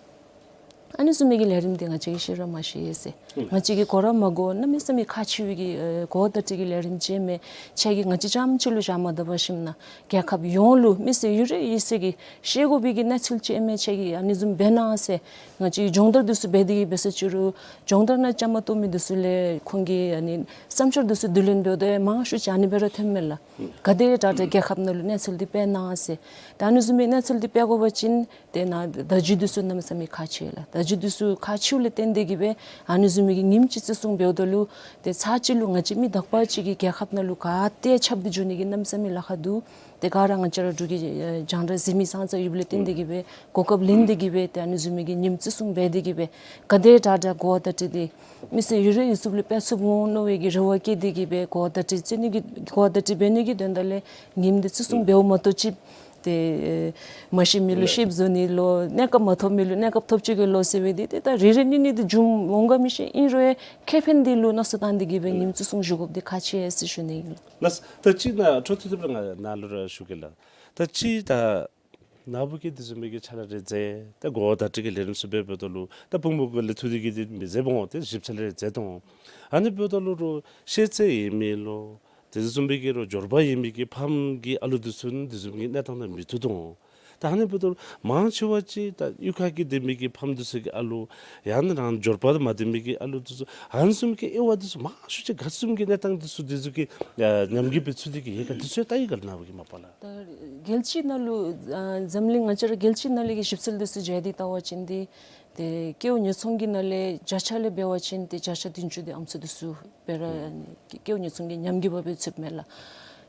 ཨ་ནི་བཟུམ་མའི་གི་ལས་རིམ་འདི་ང་བཅས་ཀྱིས་ཤེས་ར་མ་ཤེས་ཟེར། ང་བཅས་ཀྱིས་གོ་ར་མ་གོ། གནམ་མེད་ས་མེད་ཁག་ཆེ་བའི་གི་ཨེ་གོ་བ་བརྡ་སྤྲོད་ཀྱི་ལས་རིམ་ཅིག་མས། ཁྱེད་ཀྱིས་ང་བཅས་རྐྱངམ་གཅིག་ལུ་བཞག་མ་ད་པར་ཞིནམ་ན་རྒྱལ་ཁབ་ཡོངས་ལུ་མི་སེར་ཡོད་རེ་ཡོད་ཚད་ཀྱིས་ཤེས་དགོ་པའི་གི་གནས་ཚུལ་ཅིག་མས། ཁྱེད་ཀྱིས་ཨ་ནི་བཟུམ་འབད་གནང་ཟེར། ང་བཅས་ཀྱི་སྦྱོང་བརྡར་འདི་ཚུ་འབད་དེ་གི་འབད་ས་ཅི་རུང་སྦྱོང་བརྡར་ནང་བཅའ་མར་གཏོགས་མི་འདི་ཚུ་ལས་ཁོང་གི་ཨ་ནི་བསམ་འཆར་འདི་ཚུ་བསྡུ་ལེན་འབདཝ་ད་མང་ཤོས་ཅིག་ཨ་ནི་སྦེ་ར་ཐོནམ་མས་ལགས། ག་དེ་དྲག་དྲག་རྒྱལ་ཁབ་ནང་ལུ་གནས་ཚུལ་འདི་སྤེལ་གནང་ཟེར། ད་ཨ་ནི་བཟུམ་མའི་གནས་ཚུལ་འདི་སྤེལ་དགོ་པ་ཅིན་ཏེ་ནཱ་བརྡ་བརྒྱུད་འདི་ཚུ་གནམ་མེད་ས་མེད་ཁག་ཆེ་ལགས། བརྡ་བརྒྱུད་འདི་ཚུ་ཁག་ཆེཝ་ལས་བརྟེན་ཏེ་གི་སྦེ་ཨ་ནི་བཟུམ་མའི་གི་ཉིནམ་ཅིག་བརྩི་སྲུང་འབདཝ་ད་ལུ་ཏེ་ཚར་གཅིག་ལུ་ང་བཅས་མི་དག་པ་ཅིག་གིས་རྒྱལ་ཁབ་ནང་ལུ་ག་ཏེ་ཁྱབ་སྟེ་འགྱོ་ནི་གི་གནམ་མེད་ས་མེད་ལཱ་ཁག་འདུག། ཏེ་ག་ར་ང་བཅས་ར་འབྲུག་གི་ཨེ་རྒྱང་བསྒྲགས་གཟིགས་མི་ཙང་ཙ་ཡོདཔ་ལས་བརྟེན་ཏེ་གི་སྦེ་གོ་སྐབས་ལེན་ཏེ་གི་སྦེ་ཏེ་ཨ་ནི་བཟུམ་མའི་གི་ཉིནམ་བརྩི་སྲུང་འབད་དེ་གི་སྦེ་ག་དེ་དྲག་དྲག་གོ་བ་བརྡ་སྤྲོད་དེ་མི་སེར་ཡོད་རེ་ཡོད་ཚད་ལུ་སྤེལ་ཚུགས་འོང་མནོ་བའི་གི་རེ་བ་བསྐྱེད་དེ་གི་སྦེ་གོ་བ་བརྡ་སྤྲོད་བརྩི་ནི་གི་གོ་བ་བརྡ་སྤྲོད་འབད་ནི་གི་དོན་དག་ལས་ཉིནམ་འདི་བརྩི་སྲུང་འབདཝ་མ་གཏོགས་ཅིག་ ཏེ་མ་ཤེས་མི་ལུ་ཤེསཔ་བཟོ་ནི་ལོ། གནས་སྐབས་མ་ཐོབ་མི་ལུ་གནས་སྐབས་ཐོབ་བཅུག་གེ་ལོ་ཟེར་བའི་འདི་ཏེ་ད་རེ་རེ་གཉིས་གཉིས་འདི་འབྱུངམ་འོང་ག་མི་ཤེས། ཨིན་རུང་ཁེ་ཕན་འདི་ལུ་མནོ་བསམ་བཏང་སྟེ་གི་སྦེ་ཉིནམ་གཅིག་གསུང་ཞུ་དགོཔ་འདི་ཁག་ཆེ་ཟེར་ཞུ་ནི་ཨིན་ལགས། ལགས། ད་ཅིག་ནཱ་འཕྲོ་མཐུད་དེ་སྦེ་ང་ནཱ་ལུ་ར་ཞུ་གེ་ལགས། ད་ཅིག་ད་ནཱ་བུ་གིས་དེ་བཟུམ་མའི་གི་ཕྱག་ལཱ་རེ་མཛད། ད་གོ་བརྡ་སྤྲོད་ཀྱི་ལས་རིམ་ཚུ་འབད་འབདཝ་ད་ལུ་ད་བུམོ་གུ་ལས་ཐུག་སྟེ་གི་འདི་མི་མཛདཔ་འོང་། ཏེ་ཞིབ་འཚོལ་རེ་མཛད་དོ། ཨ་ནི་འབདཝ་ད་ལུ་རོགས་ཤེས་ཚད་ཡོད་མི་ལོ། དེ་བཟུམ་མའི་གི་རོགས་འབྱོར་པ་ཡོད་མི་གི་ཕམ་གི་ཨ་ལུ་འདི་ཚུ་ནི་དེ་བཟུམ་གྱི་གནས་སྟངས་ནང་མི་ཐུག་དོ། ད་ཨ་ནི་འབདཝ་ད་ལུ་མང་ཆེ་བ་ཅིག་ད་གཡུས་ཁ་གི་སྡོད་མི་གི་ཕམ་འདི་ཚུ་གི་ཨ་ལུ་ཡང་ན་རང་འབྱོར་པ་དང་མ་ལྡན་མི་གི་ཨ་ལུ་འདི་ཚུ་ཨ་ནི་བཟུམ་གྱི་དབྱེ་བ་འདི་ཚུ་མང་ཤོས་ཅིག་ག་བཟུམ་གྱི་གནས་སྟངས་འདི་ཚུ་འདི་ཚུ་གི་ཉམས་རྒུད་སྦེ་ཚུད་དེ་གི་ཡོད་ག་འདི་ཚུ་ཡང་བལྟ་ཡི་ག་ལགས་ནཱ་བུ་གིས་མ་པ་ལགས། ད་རྒྱལ་སྤྱི་ནང་ལུ་ཨ་འཛམ་གླིང་ང་བཅས་ར་རྒྱལ་སྤྱི་ནང་ལས་ཀྱི་ཞིབ་འཚོལ་འདི་ཚུ་མཇལ་ཏེ་བལྟ་བ་ཅིན་འདི་ཏེ་སྐྱེ་བོ་ཉེས་ཚང་གི་ནང་ལས་བརྒྱ་ཆ་ལས་འབད་བ་ཅིན་ཏེ་བརྒྱ་ཆ་བདུན་ཅུ་འདི་ཨམ་སྲུ་འདི་ཚུ་སྦེ་ར་ཨ་ནི་སྐྱེ་བོ་ཉེས་ཚང་གི་ཉམས་རྒུད་པ་སྦེ་ཚུདཔ་མས་ལགས།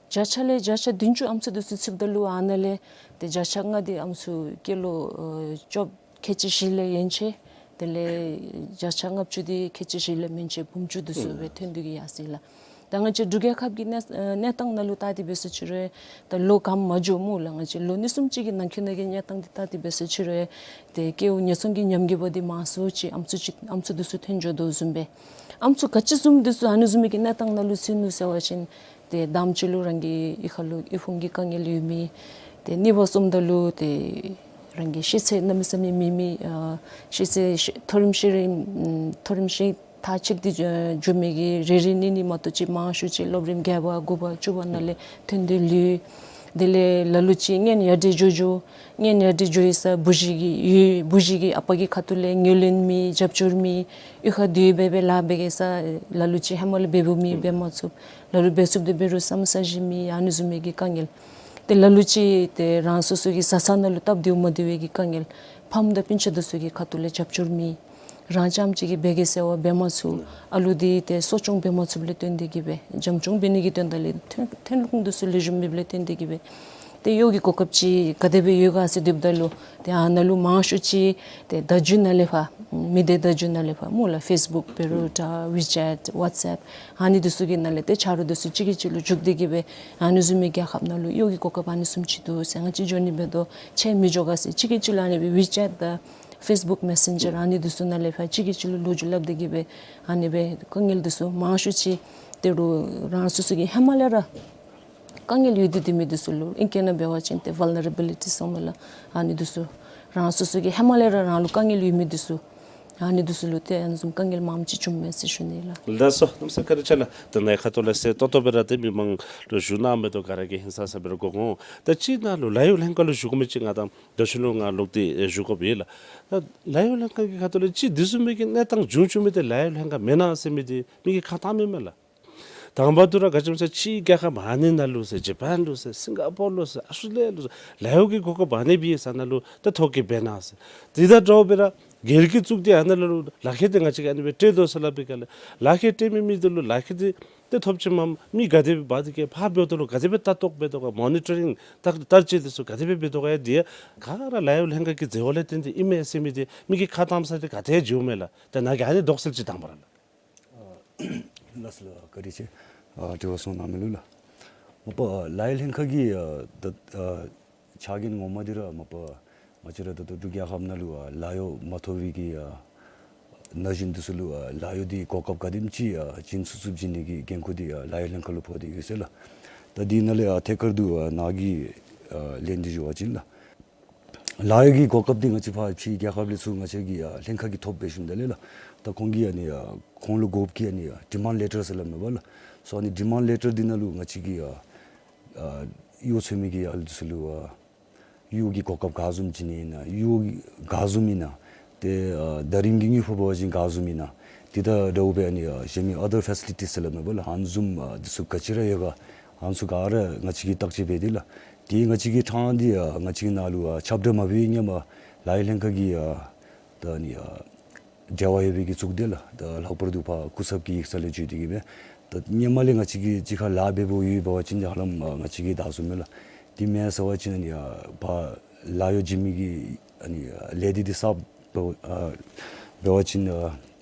བརྒྱ་ཆ་ལས་བརྒྱ་ཆ་བདུན་ཅུ་ཨམ་སྲུ་འདི་ཚུ་ཚུདཔ་ད་ལུ་ཨ་ནཱ་ལས་ཏེ་བརྒྱ་ཆ་ལྔ་འདི་ཨམ་སྲུ་སྐྱེས་ལོ་ཨ་བཅོ་ཁལ་གཅིག་བཞི་ལས་ཡན་ཆད། དེ་ལས་བརྒྱ་ཆ་ལྔ་བཅུ་འདི་ཁལ་གཅིག་བཞི་ལས་མན་ཆད་བུམ་ཅུ་འདི་ཚུ་སྦེ་ཐོན་ཏེ་གི་ཡར་སོ་ཡི་ལགས། ད་ང་བཅས་འབྲུག་རྒྱལ་ཁབ་ཀྱི་གནས་ཨ་གནས་སྟངས་ནང་ལུ་བལྟ་སྟེ་འབད་སོང་ཅི་རུང་ད་ལོ་གང་མ་འགྱོ་སྨོ་ལགས། ང་བཅས་ལོ་གཉིས་གསུམ་ཅིག་གི་ནང་འཁོད་ནང་གི་གནས་སྟངས་འདི་བལྟ་སྟེ་འབད་སོང་ཅི་རུང་ཏེ་སྐྱེ་བོ་ཉེས་ཚང་གི་ཉམས་རྒུད་པ་འདི་མང་སུ་ཅིག་ཨམ་སྲུ་ཅིག་ཨམ་སྲུ་འདི་ཚུ་ཐོན་འགྱོ་དོ་བཟུམ་སྦེ། ཨམ་སྲུ་ག་ཅི་བཟུམ་འདི་ཚུ་ཨ་ནི་བཟུམ་མའི་གི་གནས་སྟངས་ནང་ལུ་ཚུད་ནུག་ཟེར་བ་ཅིན་ཏེ་དང་པ་ཅིག་ལུ་རང་གི་གཡུས་ཁ་ལུ་གཡུས་ཕུང་གི་དཀའ་ངལ་ཡོད་མི། ཏེ་གཉིས་པ་སོངམ་ད་ལུ་ཏེ་རང་གི་ཤེས་ཚད་གནམ་མེད་ས་མེད་མེད་མི་ཨ་ཤེས་ཚད་ཤེས་མཐོ་རིམ་ཤེས་རིག་ཨམ་མཐོ་རིམ་ཤེས་མཐར་ཕྱིན་ཏེ་འགྱོ་འགྱོ་མི་གི་རེ་རེ་གཉིས་གཉིས་མ་གཏོགས་ཅིག་མང་ཤོས་ཅིག་སློབ་རིམ་བརྒྱད་པ་དགུ་པ་བཅུ་པ་ནང་ལས་ཐོན་ཏེ་ལུས། དེ་ལས་ལ་ལུ་ཅིག་སྔོན་ཡར་དྲགས་འགྱོ་འགྱོ་སྔོན་ཡར་དྲགས་འགྱོ་ཡི་ས་བུ་གཞི་གི་ཡུལ་བུ་གཞི་གི་ཨ་པ་གི་ཁ་ཐུག་ལས་ངོས་ལེན་མེད་རྒྱབ་སྐྱོར་མེད། གཡུས་ཁར་སྡོད་སྦེ་སྦེ་ལཱ་འབད་གེ་ས་ལ་ལུ་ཅིག་ཧེ་མ་ལས་འབད་འབདཝ་མེད་འབད་མ་ཚུགས། ལ་ལུ་འབད་ཚུགསཔ་འདི་འབད་རུང་ས་མོ་ས་གཞི་མེད། ཨ་ནི་བཟུམ་མའི་གི་དཀའ་ངལ། ཏེ་ལ་ལུ་ཅིག་ཏེ་རང་སོ་སོ་གི་བཟའ་ཚང་ནང་ལུ་སྟབས་བདེཝ་མ་བདེ་བའི་གི་དཀའ་ངལ། ཕམ་དང་སྤུན་ཆ་འདི་ཚུ་གི་ཁ་ཐུག་ལས་རྒྱབ་སྐྱོར་མེད། རང་རྐྱངམ་གཅིག་གིས་འབད་གེ་ཟེར་བ་འབད་མ་ཚུགས། ཨ་ལུ་འདི་ཏེ་གསོ་སྐྱོང་འབད་མ་ཚུགསཔ་ལས་བརྟེན་ཏེ་གིས་སྦེ་འཇམ་སྐྱོང་འབད་ནི་གི་དོན་དག་ལས་ཐོན་ཐོན་ལུགས་འདི་ཚུ་ལེགས་ཤོམ་མེདཔ་ལས་བརྟེན་ཏེ་གིས་སྦེ་ཏེ་གཡོག་གི་གོ་སྐབས་ཅིག་ག་དེ་སྦེ་ཡོད་ག་ཟེར་སྡོདཔ་ད་ལུ་ཏེ་ཨ་ནཱ་ལུ་མང་ཤོས་ཅིག་ཏེ་བརྡ་བརྒྱུད་ནང་ལས་ཕར་མི་སྡེ་བརྡ་བརྒྱུད་ནང་ལས་ཕར་སྨོ་ལགས། ཕེསི་བུཀ་འབད་རུང་ད་ཝི་ཅེཊ་ཝཊས་ཨེཔ་ཨ་ནི་འདི་ཚུ་གི་ནང་ལས་ཏེ་ཆ་རོགས་འདི་ཚུ་གཅིག་གིས་གཅིག་ལུ་བརྒྱུད་དེ་གིས་སྦེ་ཨ་ནི་བཟུམ་མའི་རྒྱལ་ཁབ་ནང་ལུ་གཡོག་གི་གོ་སྐབས་ཨ་ནི་བཟུམ་ཅིག་འདུག་ཟེར་ང་བཅས་འགྱོ་ནི་འབད་དོ་ཆད་མི་འགྱོ་ག་ཟེར་གཅིག་གིས་གཅིག་ལུ་ཨ་ནི་སྦེ་ཝི་ཅེཊ་དང་ཕེསི་བུཀ་མེ་སེན་ཇར་ཨ་ནི་འདི་ཚུ་ནང་ལས་ཕར་གཅིག་གིས་གཅིག་ལུ་ལོ་རྒྱུས་སླབ་སྟེ་གིས་སྦེ་ཨ་ནི་སྦེ་དཀའ་ངལ་འདི་ཚུ་མང་ཤོས་ཅིག་ཏེ་རོགས་རང་སོ་སོ་གི་ཧེ་མ་ལས་ར་དཀའ་ངལ་ཡོད་དེ་སྡོད་མི་འདི་ཚུ་ལུ་ཨིང་སྐད་ནང་འབད་བ་ཅིན་ཏེ་ཝལ་ནེ་རེ་བི་ལི་ཊི་ཟེར་སྨོ་ལགས། ཨ་ནི་འདི་ཚུ་རང་སོ་སོ་གི་ཧེ་མ་ལས་ར་རང་ལུ་དཀའ་ངལ་ཡོད་མི་འདི་ཚུ་ཨ་ནི་འདི་ཚུ་ལུ་ཏེ་ཨ་ནི་བཟུམ་དཀའ་ངལ་མངམ་ཅིག་བྱུངམ་མས་ཟེར་ཞུ་ནི་ལགས། ལགས་སོ། གནམ་མེད་ས་མེད་བཀའ་དྲིན་ཆེ་ལགས། ད་ནཱ་ཁ་ཐུག་ལས་གསལ་ཏོག་ཏོ་སྦེ་ར་ཏེ་མི་མང་ལུ་ཞུ་གནང་མི་འདི་ག་ར་གིས་ཧིང་སངས་ས་སྦེ་ར་གོ་འོང་། ད་ཅིག་ནཱ་ལུ་ལཱ་གཡོག་ལྷན་ཁག་ལུ་ཞུ་དགོ་མི་ཅིག་ང་དང་ད་ཞུ་ལུ་ང་ལོག་སྟེ་ཞུ་དགོཔ་ཡོད་ལགས། ད་ལཱ་གཡོག་ལྷན་ཁག་གི་ཁ་ཐུག་ལས་ཅིག་དེ་བཟུམ་མའི་གི་གནས་སྟངས་བྱུང་བྱུང་མི་འདི་ལཱ་གཡོག་ལྷན་ཁག་མེན་ན་ཟེར་མི་འདི་མི་གིས་ཁ་བཏངམ་མས་ལགས། དང་པ་ཏེ་ར་ག་ཅི་སྨོ་ཟེར་ཕྱི་རྒྱལ་ཁབ་ཨ་ནི་ནང་ལུ་ཟེར་ཇ་པཱན་ལུ་ཟེར་སིང་ག་པོར་ལུ་ཟེར་ཨཱོས་ཊྲེ་ལི་ཡ་ལུ་ཟེར་ལཱ་གཡོག་གི་གོ་སྐབས་ཨ་ནི་སྦེ་ཡོད་ས་ནང་ལུ་ད་ཐོབ་གེ་འབད་ན་ཟེར། དེ་དང་འདྲཝ་སྦེ་ར་སྒེར་གྱིས་བཙུགས་ཏེ་ཨ་ནཱ་ལུ་ལག་ཁྱེར་འདི་ང་བཅས་ཀྱིས་ཨ་ནི་སྦེ་སྤྲོད་དོ་ཟེར་སླབ་པའི་སྐབས་ལས་ལག་ཁྱེར་སྤྲོད་མི་མི་འདི་ལུ་ལག་ཁྱེར་འདི་ཏེ་ཐོབ་ཅི་མས། མི་ག་དེ་སྦེ་འབག་སྟེ་གིས་ཕར་འབདཝ་ད་ལུ་ག་དེ་སྦེ་ལྟ་རྟོག་འབད་དོ་ག་མོ་ནི་ཊ་རིང་ད་བརྟག་དཔྱད་འདི་ཚུ་ག་དེ་སྦེ་འབད་དོ་ག་ཡང་འདི་ཡང་ག་ར་ལཱ་གཡོག་ལྷན་ཁག་གི་མཛད་པ་ལས་བརྟེན་ཏེ་ཨིན་མས་ཟེར་མི་འདི་མི་གིས་ཁ་བཏངམ་ས་འདི་ག་ཏེ་འགྱོཝ་མས་ལགས། ད་ནཱ་གིས་ཨ་ནི་དོགས་སེལ་ཅིག་དང་པ་ར་ལགས། ལགས་སོ་ལགས། བཀའ་དྲིན་ཆེ། ཨ་དྲི་བ་གསུངས་གནང་མི་ལུ་ལགས། མ་པ་ལཱ་གཡོག་ལྷན་ཁག་གི་ཨ་ད་ཨ་ཕྱག་འགན་ངོ་མ་འདི་ར་མ་པ་ང་བཅས་ར་ད་ལྟོ་འབྲུག་རྒྱལ་ཁབ་ནང་ལུ་ཨ་ལཱ་གཡོག་མ་ཐོབ་པའི་གི་ཨ་ན་གཞོན་འདི་ཚུ་ལུ་ཨ་ལཱ་གཡོག་འདི་གོ་སྐབས་ག་དེམ་ཅིག་ཨ་བྱིན་ཚུགས་ཚུགས་བྱིན་ནི་གི་འགན་ཁུར་འདི་ཨ་ལཱ་གཡོག་ལྷན་ཁག་ལུ་ཕོག་སྟེ་ཡོད་ཟེར་ལགས། ད་འདི་ནང་ལས་ཨ་ཐད་ཀར་དུ་ཨ་ནཱ་གིས་ཨ་ལན་འདི་ཞུ་བ་ཅིན་ལགས། ལཱ་གཡོག་གི་གོ་སྐབས་འདི་ང་བཅས་ཕར་ཕྱི་རྒྱལ་ཁབ་ལས་ཚུར་ང་བཅས་ཀྱི་ཨ་ལྷན་ཁག་གིས་ཐོབ་སྦེ་ཞིནམ་ད་ལས་ལགས། ད་ཁོང་གིས་ཨ་ནི་ཨ་ཁོང་ལུ་དགོཔ་གི་ཨ་ནི་ཨ་ཌི་མཱནཌ་ལེ་ཊར་ཟེར་སླབ་མས་པ་ལགས། སོ་ཨ་ནི་ཌི་མཱནཌ་ལེ་ཊར་འདི་ནང་ལུ་ང་བཅས་ཀྱི་ཨ་ཨ་གཡོག་འཚོལ་མི་གི་ཨ་ལུ་འདི་ཚུ་ལུ་ཨ་གཡོག་གི་གོ་སྐབས་ག་བཟུམ་བྱིན་ནི་ཨིན་ན་གཡོག་ག་བཟུམ་ཨིན་ན་ཏེ་ཨ་ཟླ་རིམ་གྱི་དངུལ་ཕོག་འབད་བ་ཅིན་ག་བཟུམ་ཨིན་ན་དེ་དང་འདྲཝ་སྦེ་ཨ་ནི་ཨ་གཞན་མི་ཨ་དར་ཕེ་སི་ལི་ཊིས་ཟེར་སླབ་མས་པ་ལགས། ཨ་ནི་བཟུམ་ཨ་འདི་ཚུ་ག་ཅི་ར་ཡོད་ག་ཨ་ནི་ཚུ་ག་ར་ང་བཅས་ཀྱིས་བརྟག་དཔྱད་འབད་དེ་ལགས། དེ་ང་བཅས་ཀྱི་ཐང་འདི་ཨ་ང་བཅས་ཀྱི་ནང་ལུ་ཨ་ཁྱབ་བསྒྲགས་མ་འབད་བའི་སྔོན་མ་ལཱ་གཡོག་ལྷན་ཁག་གི་ཨ་ད་ཨ་ནི་ཨ་འབྲེལ་བ་ཡོད་པའི་གི་གཙུག་སྡེ་ལགས། ད་ལྷག་པར་དུ་ཕར་སྐུ་ཚབ་ཀྱི་ཡིག་ཚང་ལས་བརྒྱུད་དེ་གིས་སྦེ་ད་སྔོན་མ་ལས་ང་བཅས་ཀྱིས་གཅིག་ཁར་ལཱ་འབད་འབདཝ་ཡོད་པ་ཅིན་ཧ་ལམ་ཨ་ང་བཅས་ཀྱིས་བདའ་ཚུགས་མས་ལགས། དེ་མེན་ཟེར་བ་ཅིན་ཨ་ནི་ཨ་ཕར་ལཱ་གཡོག་བྱིན་མི་གི་ཨ་ནི་ཨ་ལས་སྡེ་འདི་གསརཔ་འབད་ཨ་འབད་བ་ཅིན་ཨ་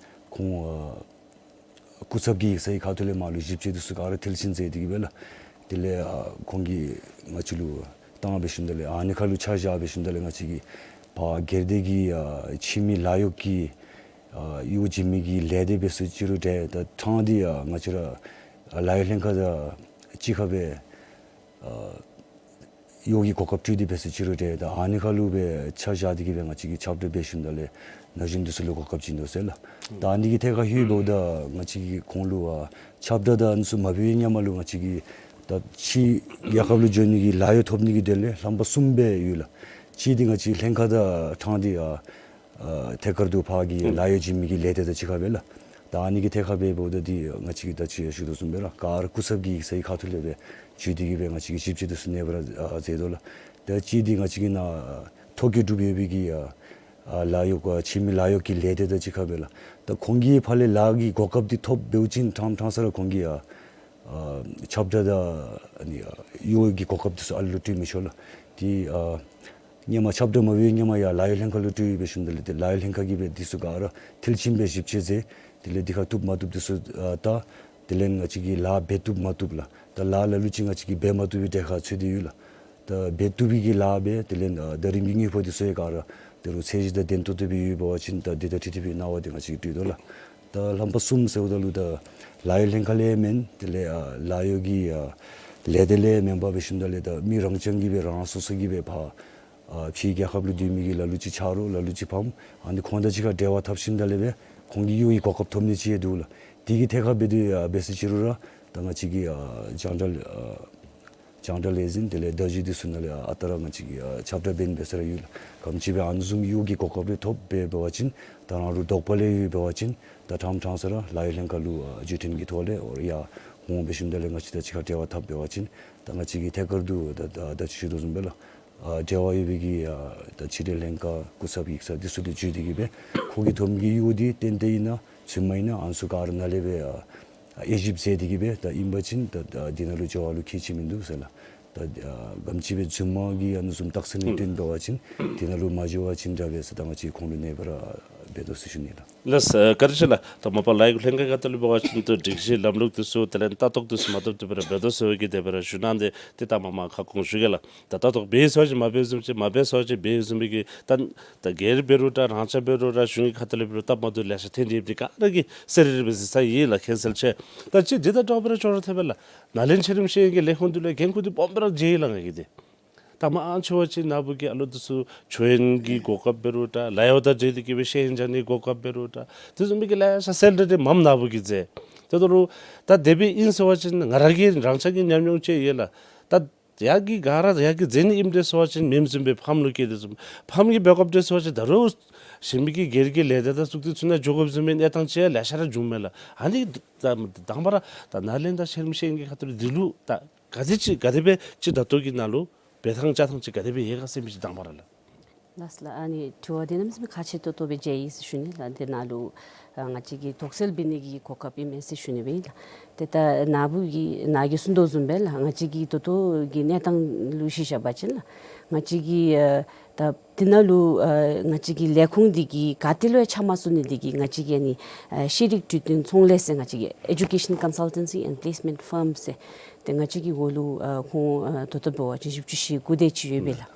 ཁོང་ཨ་སྐུ་ཚབ་ཀྱི་ཡིག་ཚང་གི་ཁ་ཐུག་ལས་མར་ལུ་ཞིབ་དཔྱད་འདི་ཚུ་ག་ར་མཐིལ་ཕྱིན་མཛད་དེ་གིས་སྦེ་ལགས། དེ་ལས་ཨ་ཁོང་གིས་ང་བཅས་ལུ་ བཏང་འབད་ཞིནམ་ད་ལས་ཨ་ནི་ཁར་ལུ་ཆ་བཞག་འབད་ཞིནམ་ད་ལས་ང་བཅས་ཀྱི་ཕར་སྒེར་སྡེ་གི་ཨ་ཁྱིམ་མི་ལཱ་གཡོག་གི་ཨ་གཡོག་བྱིན་མི་གི་ལས་སྡེ་འབད་ཟེར་ཅི་རུང་འདྲ། ད་ཕྲང་སྟེ་ཨ་ང་བཅས་ར་ཨ་ལཱ་གཡོག་ལྷན་ཁག་དང་གཅིག་ཁར་སྦེ་ཨ་གཡོག་གི་གོ་སྐབས་སྤྲོད་དེ་འབད་ཟེར་ཅི་རུང་འདྲ། ད་ཨ་ནི་ཁར་ལུ་སྦེ་ཆ་བཞག་སྟེ་གི་སྦེ་ང་བཅས་ཀྱིས་ཁྱབ་བསྒྲགས་འབད་ཞིནམ་ད་ལས་ན་གཞོན་འདི་ཚུ་ལུ་གོ་སྐབས་བྱིན་དོ་ཟེར་ལགས། ད་ཨ་ནི་གི་ཐད་ཁར་ལྷོདཔ་ད་ང་བཅས་ཀྱིས་ཁོང་ལུ་ཨ་ཁྱབ་བསྒྲགས་དང་ཨ་ནི་ཚུ་མ་འབད་བའི་སྔོན་མ་ལུ་ང་བཅས་ཀྱིས་ད་ཕྱི་རྒྱལ་ཁབ་ལུ་འགྱོ་ནི་གི་ལཱ་གཡོག་ཐོབ་ནི་གི་དོན་ལས་རྣམ་པ་གསུམ་སྦེ་ཡོད་ལགས། གཅིག་འདི་ང་བཅས་ལྷན་ཁག་དང་ཕྲང་སྟེ་ཨ་ཨ་ཐད་ཀར་དུ་ཕར་གྱི་ལཱ་གཡོག་བྱིན་མི་གི་ལས་སྡེ་དང་གཅིག་ཁར་སྦེ་ལགས། ད་ཨ་ནི་གི་ཐད་ཁར་འབདཝ་ད་འདི་ང་བཅས་ཀྱིས་ད་ཅི་ཞུ་དོ་བཟུམ་སྦེ་ར་ག་ར་སྐུ་ཚབ་ཀྱི་ཡིག་ཚང་གི་ཁ་ཐུག་ལས་སྦེ་བརྒྱུད་དེ་གི་སྦེ་ང་བཅས་ཀྱིས་ཞིབ་དཔྱད་འདི་ཚུ་ནངས་པ་ར་ཨ་མཛད་དོ་ལགས། ད་གཅིག་འདི་ང་བཅས་ཀྱི་ནཱ་ཐོ་བཀོད་གྲུབ་ཡོད་པའི་གི་ཨ་ཨ་ལཱ་གཡོག་ཁྱིམ་མི་ལཱ་གཡོག་གི་ལས་སྡེ་དང་གཅིག་ཁར་སྦེ་ལགས། ད་ཁོང་གིས་ཕར་ལས་ལཱ་གི་གོ་སྐབས་འདི་ཐོབ་འབདཝ་ཅིན་ཕྲང་ཕྲང་ས་ར་ཁོང་གིས་ཨ་ཨ་ཁྱབ་བསྒྲགས་དང་ཨ་ནི་ཨ་གཡོག་གི་གོ་སྐབས་འདི་ཚུ་ཨ་ལུ་སྤྲོད་མི་ཆོག་ལགས། འདི་ཨ་སྔོན་མ་ཁྱབ་བསྒྲགས་མ་འབད་བའི་སྔོན་མ་ཡར་ལཱ་གཡོག་ལྷན་ཁག་ལུ་སྤྲོད་ཡི་འབད་ཞིནམ་ད་ལས་ཏེ་ལཱ་གཡོག་ལྷན་ཁག་གིས་སྦེ་འདི་ཚུ་ག་ར་མཐིལ་ཕྱིན་སྦེ་ཞིབ་དཔྱད་མཛད། དེ་ལས་འདི་ཁར་བཏུབ་མ་བཏུབ་འདི་ཚུ་ཨ་བལྟ། དེ་ལས་ང་བཅས་ཀྱིས་ལཱ་འབད་བཏུབ་མ་བཏུབ་ལགས། ད་ལཱ་ལ་ལུ་ཅིག་ང་བཅས་ཀྱིས་འབད་མ་བཏུབ་པའི་གྲས་ཁར་ཚུད་དེ་ཡོད་ལགས། ད་འབད་བཏུབ་པའི་གི་ལཱ་འབད། དེ་ལས་ཨ་ཟླ་རིམ་གྱི་དངུལ་ཕོགས་འདི་ཚུ་ཡང་ག་ར་ད་རུང་ཚད་གཞི་དང་ལྡན་ཏོག་ཏོ་སྦེ་ཡོད་པ་ཅིན་ད་འདི་དང་འཁྲིལ་ཏེ་སྦེ་གནང་བ་འདི་ང་བཅས་ཀྱིས་སྤྲོད་དོ་ལགས། ད་རྣམ་པ་གསུམ་ཟེརཝ་ད་ལུ་ད་ལཱ་གཡོག་ལྷན་ཁག་ལས་མེན། དེ་ལས་ཨ་ལཱ་གཡོག་གི་ཨ་ལས་སྡེ་ལས་མེན་པར་འབད་ཞིནམ་ད་ལས་ད་མི་རང་རྐྱང་གིས་སྦེ་རང་སོ་སོ་གིས་སྦེ་ཕར་ཨ་ཕྱི་རྒྱལ་ཁབ་ལུ་སྡོད་མི་གི་ལ་ལུ་ཅིག་ཆ་རོགས་ལ་ལུ་ཅིག་ཕམ་ཨ་ནི་ཁོང་དང་གཅིག་ཁར་འབྲེལ་བ་འཐབ་ཞིནམ་ད་ལས་སྦེ་ཁོང་གིས་གཡོག་གི་གོ་སྐབས་ཐོབ་ནི་ཅིག་ཡང་འདུག་ལགས། དེ་གི་ཐད་ཁར་འབད་དེ་ཨ་འབད་ཟེར་ཅི་རུང་ར་ད་ང་བཅས་ཀྱི་ཨ་རྒྱང་བསྒྲགས་ཨ་རྒྱང་བསྒྲགས་ལས་འཛིན་དེ་ལས་བརྡ་བརྒྱུད་འདི་ཚུ་ནང་ལས་ཨ་རྟག་ར་ང་བཅས་ཀྱིས་ཨ་ཁྱབ་བསྒྲགས་འབད་ནི་འབད་ས་ར་ཡོད་ལགས། ག་དེམ་ཅིག་སྦེ་ཨ་ནི་བཟུམ་གྱི་གཡོག་གི་གོ་སྐབས་རེ་ཐོབ་འབད་འབད་བ་ཅིན་ད་རང་ལུ་དོགས་པ་ལས་ཡོད་འབད་བ་ཅིན་ད་ཕྲང་ཕྲང་ས་ར་ལཱ་གཡོག་ལྷན་ཁག་ལུ་ཨ་བརྒྱུད་འཕྲིན་གྱི་ཐོག་ལས་ཨོ་ཡར་འོང་འབད་ཞིནམ་ད་ལས་ང་བཅས་དང་གཅིག་ཁར་འབྲེལ་བ་འཐབ་འབད་བ་ཅིན་ད་ང་བཅས་ཀྱིས་ཐད་ཀར་དུ་ད་ད་ད་ཅི་ཞུ་དོ་བཟུམ་སྦེ་ལགས། ཨ་འབྲེལ་བ་ཡོད་པའི་གི་ཨ་ད་ཕྱི་འབྲེལ་ལྷན་ཁག་སྐུ་ཚབ་ཡིག་ཚང་འདི་ཚུ་ལུ་བརྒྱུད་དེ་གི་སྦེ་ཁོ་གིས་ཐོབ་མི་གི་གཡོག་འདི་ཏན་ཏན་ཨིན་ན་རྫུན་མ་ཨིན་ན་ཨ་ནི་ཚུ་ག་ར་ནཱ་ལས་སྦེ་ཨ་དབྱེ་ཞིབ་མཛད་དེ་གི་སྦེ་ད་ཨིན་པ་ཅིན་ད་ད་འདི་ནང་ལུ་འགྱོ་བ་ལུ་ཁྱད་ཆེ་མིན་འདུག་ཟེར་ལགས། ད་ཨ་ག་དེམ་ཅིག་སྦེ་རྫུན་མ་གི་ཨ་ནི་བཟུམ་རྟགས་མཚན་ལུ་བརྟེན་འབད་བ་ཅིན་འདི་ནང་ལུ་མ་འགྱོ་བ་ཅིན་འདྲ་འབད་ཟེར་ད་ང་བཅས་ཁོང་ལུ་ནངས་པ་ར་འབད་དོ་ཟེར་ཞུ་ནི་ལགས། ལགས་སོ། བཀའ་དྲིན་ཆེ་ལགས། ད་མ་པ་ལཱ་གཡོག་ལྷན་ཁག་ཁ་ཐུག་ལུ་འབད་བ་ཅིན་ད་སྒྲིག་གཞི་ལམ་ལུགས་འདི་ཚུ་དེ་ལས་ལྟ་རྟོག་འདི་ཚུ་མ་བཏུབ་བཏུབ་སྦེ་ར་འབད་དོ་ཟེར་བའི་གི་དེ་སྦེ་ར་ཞུ་གནང་སྟེ་ཏེ་ད་མ་མ་ཁ་སྐོང་ཞུ་གེ་ལགས། ད་ལྟ་རྟོག་འབད་ཟེར་བ་ཅིན་མ་འབད་བཟུམ་ཅིག་མ་འབད་ཟེར་བ་ཅིན་འབད་བཟུམ་སྦེ་གི་ད་ད་སྒེར་འབད་རུང་འདྲ་རང་འཇགས་འབད་རུང་འདྲ་གཞུང་གི་ཁ་ཐུག་ལས་འབད་རུང་སྟབས་མ་བདེཝ་ལེ་ཤ་ཐོན་ཏེ་ཡོད། དེ་ག་ར་གི་གསལ་རི་རི་སྦེ་གཟིགས་ས་ཡོད་ལགས། མཁྱེན་གསལ་ཆེ། ད་ཅི་འདི་དང་འདྲཝ་སྦེ་ར་ཅོག་ར་འཐདཔ་སྦེ་ལགས། ནཱ་ལེནྡྲ་ཚད་རིམ་ཤེས་ཡོན་གྱི་ལས་ཁུངས་འདི་ལུ་འགན་ཁུར་འདི་སྦོམ་སྦེ་ར་བཞེས་ཡི་ལགས་ང་གིས་འདི། ད་མང་ཆེ་བ་ཅིག་ནཱ་བུ་གི་ཨ་ལོ་འདི་ཚུ་ཆོས་ཡོན་གྱི་གོ་སྐབས་འབད་རུང་འདྲ་ལཱ་གཡོག་དང་འབྲེལ་ཏེ་གི་སྦེ་ཤེས་ཡོན་སྦྱང་ནི་གོ་སྐབས་འབད་རུང་འདྲ་དེ་བཟུམ་མའི་གི་ལེ་ཤ་གསལ་རི་རི་མངམ་ནཱ་བུ་གིས་མཛད། དེ་ད་རུང་ད་དེ་སྦེ་ཨིན་ཟེར་བ་ཅིན་ང་ར་གི་རང་འཇགས་ཀྱི་ཉམས་མྱོང་ཅིག་ཡོད་ལགས། ད་ཡར་གྱི་ག་ར་ཡར་གྱི་མཛད་ནི་ཨིནམ་འདྲས་ཟེར་བ་ཅིན་མེནམ་བཟུམ་སྦེ་ཕམ་ལུ་སྐྱེས་ཏེ་བཟུམ་ཕམ་གྱིས་འབད་དགོཔ་འདྲས་ཟེར་བ་ཅིན་ད་རུང་གཞན་མི་གི་སྒེར་གྱི་ལས་སྡེ་དང་ཚུ་འདི་ཚུ་ནང་འགྱོ་དགོཔ་བཟུམ་མའི་གནས་སྟངས་ཅིག་ལེ་ཤ་ར་བྱུངམ་མས་ལགས། ཨ་ནི་ད་དང་པ་ར་ད་ནཱ་ལེནྡྲ་ཚད་རིམ་ཤེས་ཡོན་གྱི་ཁ་ཐུག་ལས་འདི་ལུ་ད་ག་དེ་ཅིག་ག་དེ་སྦེ་ཅིག་ད་ལྟོ་གི་ནང་ལུ་འབད་ཐངས་བྱ་ཐངས་ཅིག་ག་དེ་སྦེ་ཡོད་ག་ཟེར་མི་ཅིག་དང་པ་ར་ལགས། ལགས་ལགས། ཨ་ནི་དྲི་བ་འདི་གནམ་མེད་ས་མེད་ཁག་ཆེ་ཏོག་ཏོ་སྦེ་མཇལ་ཡི་ཟེར་ཞུ་ནི་ལགས། འདི་ནང་ལུ་ཨ་ང་བཅས་ཀྱིས་དོགས་སེལ་འབད་ནི་གི་གོ་སྐབས་ཨིན་མས་ཟེར་ཞུ་ནི་སྦེ་ཨིན་ལགས། ཏེ་ད་ནཱ་བུ་གིས་ནཱ་གིས་གསུངས་དོ་བཟུམ་སྦེ་ལགས། ང་བཅས་ཀྱི་ད་ལྟོ་གི་གནས་སྟངས་ལུ་གཞི་བཞག་པ་ཅིན་ལགས། ང་བཅས་ཀྱི་ཨ་ད་འདི་ནང་ལུ་ཨ་ང་བཅས་ཀྱི་ལས་ཁུངས་འདི་གིས་ག་ཏེ་ལུ་ཡང་ཆ་མ་བཞག་ནི་འདི་གིས་ང་བཅས་ཀྱི་ཨ་ནི་ཨ་ཤེས་རིག་གྲོས་སྟོན་ཚོང་ལས་ཟེར་ང་བཅས་ཀྱི་Education Consultancy and Placement Firm ཟེར་ཏེ་ང་བཅས་ཀྱི་འོག་ལུ་ཨ་ཁོང་ཨ་ད་ལྟོ་འབད་བ་ཅིན་བཞི་བཅུ་ཞེ་དགུ་དེ་ཅིག་ཡོད་པས་ལགས།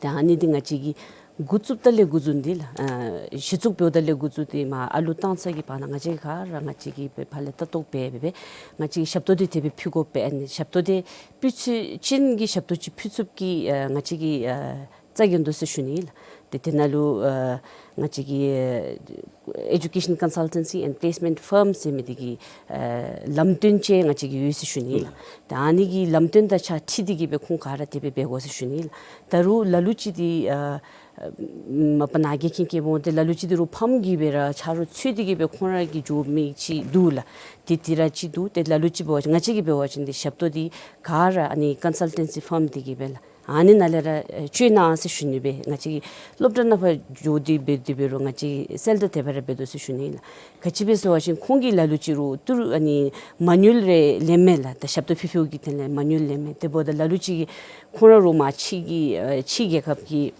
ཏེ་ཨ་ནི་འདི་ང་བཅས་ཀྱིས་འགོ་བཙུགསཔ་ད་ལས་འགོ་བཙུགས་ནི་འདི་ལགས། ཨ་གཞི་བཙུགས་འབདཝ་ད་ལས་འགོ་བཙུགས་ཏེ་མར་ཨ་ལུ་བཏང་ཚར་གྱི་བར་ན་ང་བཅས་ག་ར་ང་བཅས་ཀྱིས་ཕར་ལས་ལྟ་རྟོག་འབད་འབད་འབད་ང་བཅས་ཀྱིས་ཞབས་ཏོག་འདི་དེ་སྦེ་ཕུལ་དགོ་པས། ཨ་ནི་ཞབས་ཏོག་འདི་ཕུལ་ཚུ་ཅིག་གི་ཞབས་ཏོག་ཅིག་ཕུལ་ཚུགསཔ་གི་ཨ་ང་བཅས་ཀྱིས་ཨ་རྩ་འགེངས་དོ་ཟེར་ཞུ་ནི་ལགས། ཏེ་དེ་ནང་ལུ་ཨ་ང་བཅས་ཀྱི་ཨ་Education Consultancy and Placement Firm ཟེར་མི་འདི་གི་ཨ་ལམ་སྟོན་ཅིག་ང་བཅས་ཀྱི་ཡོད་ཟེར་ཞུ་ནི་ལགས། ཏེ་ཨ་ནི་གི་ལམ་སྟོན་དང་ཆ་འཁྲིལ་ཏེ་གི་སྦེ་ཁོང་ག་ར་དེ་སྦེ་འབད་དགོ་ཟེར་ཞུ་ནི་ལགས། ད་རུང་ལ་ལུ་ཅིག་འདི་ཨ་མ་པ་ནཱ་གིས་མཁྱེན་མཁྱེནམ་འོང་། ཏེ་ལ་ལུ་ཅིག་འདི་རུང་ཕམ་གྱིས་སྦེ་ར་ཆ་རོགས་འཚོལ་ཏེ་གི་སྦེ་ཁོང་ར་གིས་འགྱོ་མི་ཅིག་འདུག་ལགས། ཏེ་དེ་ར་ཅིག་འདུག། ཏེ་ལ་ལུ་ཅིག་འབད་བ་ཅིན་ང་བཅས་ཀྱིས་འབད་བ་ཅིན་འདི་ཞབས་ཏོག་འདི་ག་ར་ཨ་ནི་Consultancy Firm འདི་གིས་སྦེ་ལགས། ཨ་ནི་ནང་ལས་ར་ཨེ་བཅོས་གནང་ཟེར་ཞུ་ནི་སྦེ། ང་བཅས་ཀྱིས་སློབ་གྲྭ་ནང་ཕར་འགྱོ་སྟེ་འབད་དེ་འབད་རུང་ང་བཅས་གསལ་བསྒྲགས་དེ་སྦེ་ར་འབད་དོ་ཟེར་ཞུ་ནི་ལགས། ག་ཅི་སྦེ་ཟེར་བ་ཅིན་ཁོང་གིས་ལ་ལུ་ཅིག་རུང་ཏུ་རུ་ཨ་ནི་མེ་ནུ་ཨལ་རེ་ལེན་མས་ལགས། ད་ཞབས་ཏོག་ཕུལ་ཕུལཝ་གི་དོན་ལས་མེ་ནུ་ཨལ་ལེན་མས། དེ་འབདཝ་ད་ལ་ལུ་ཅིག་ཁོང་ར་རུང་མར་ཕྱི་གི་ཨེ་ཕྱི་རྒྱལ་ཁབ་ཀྱི་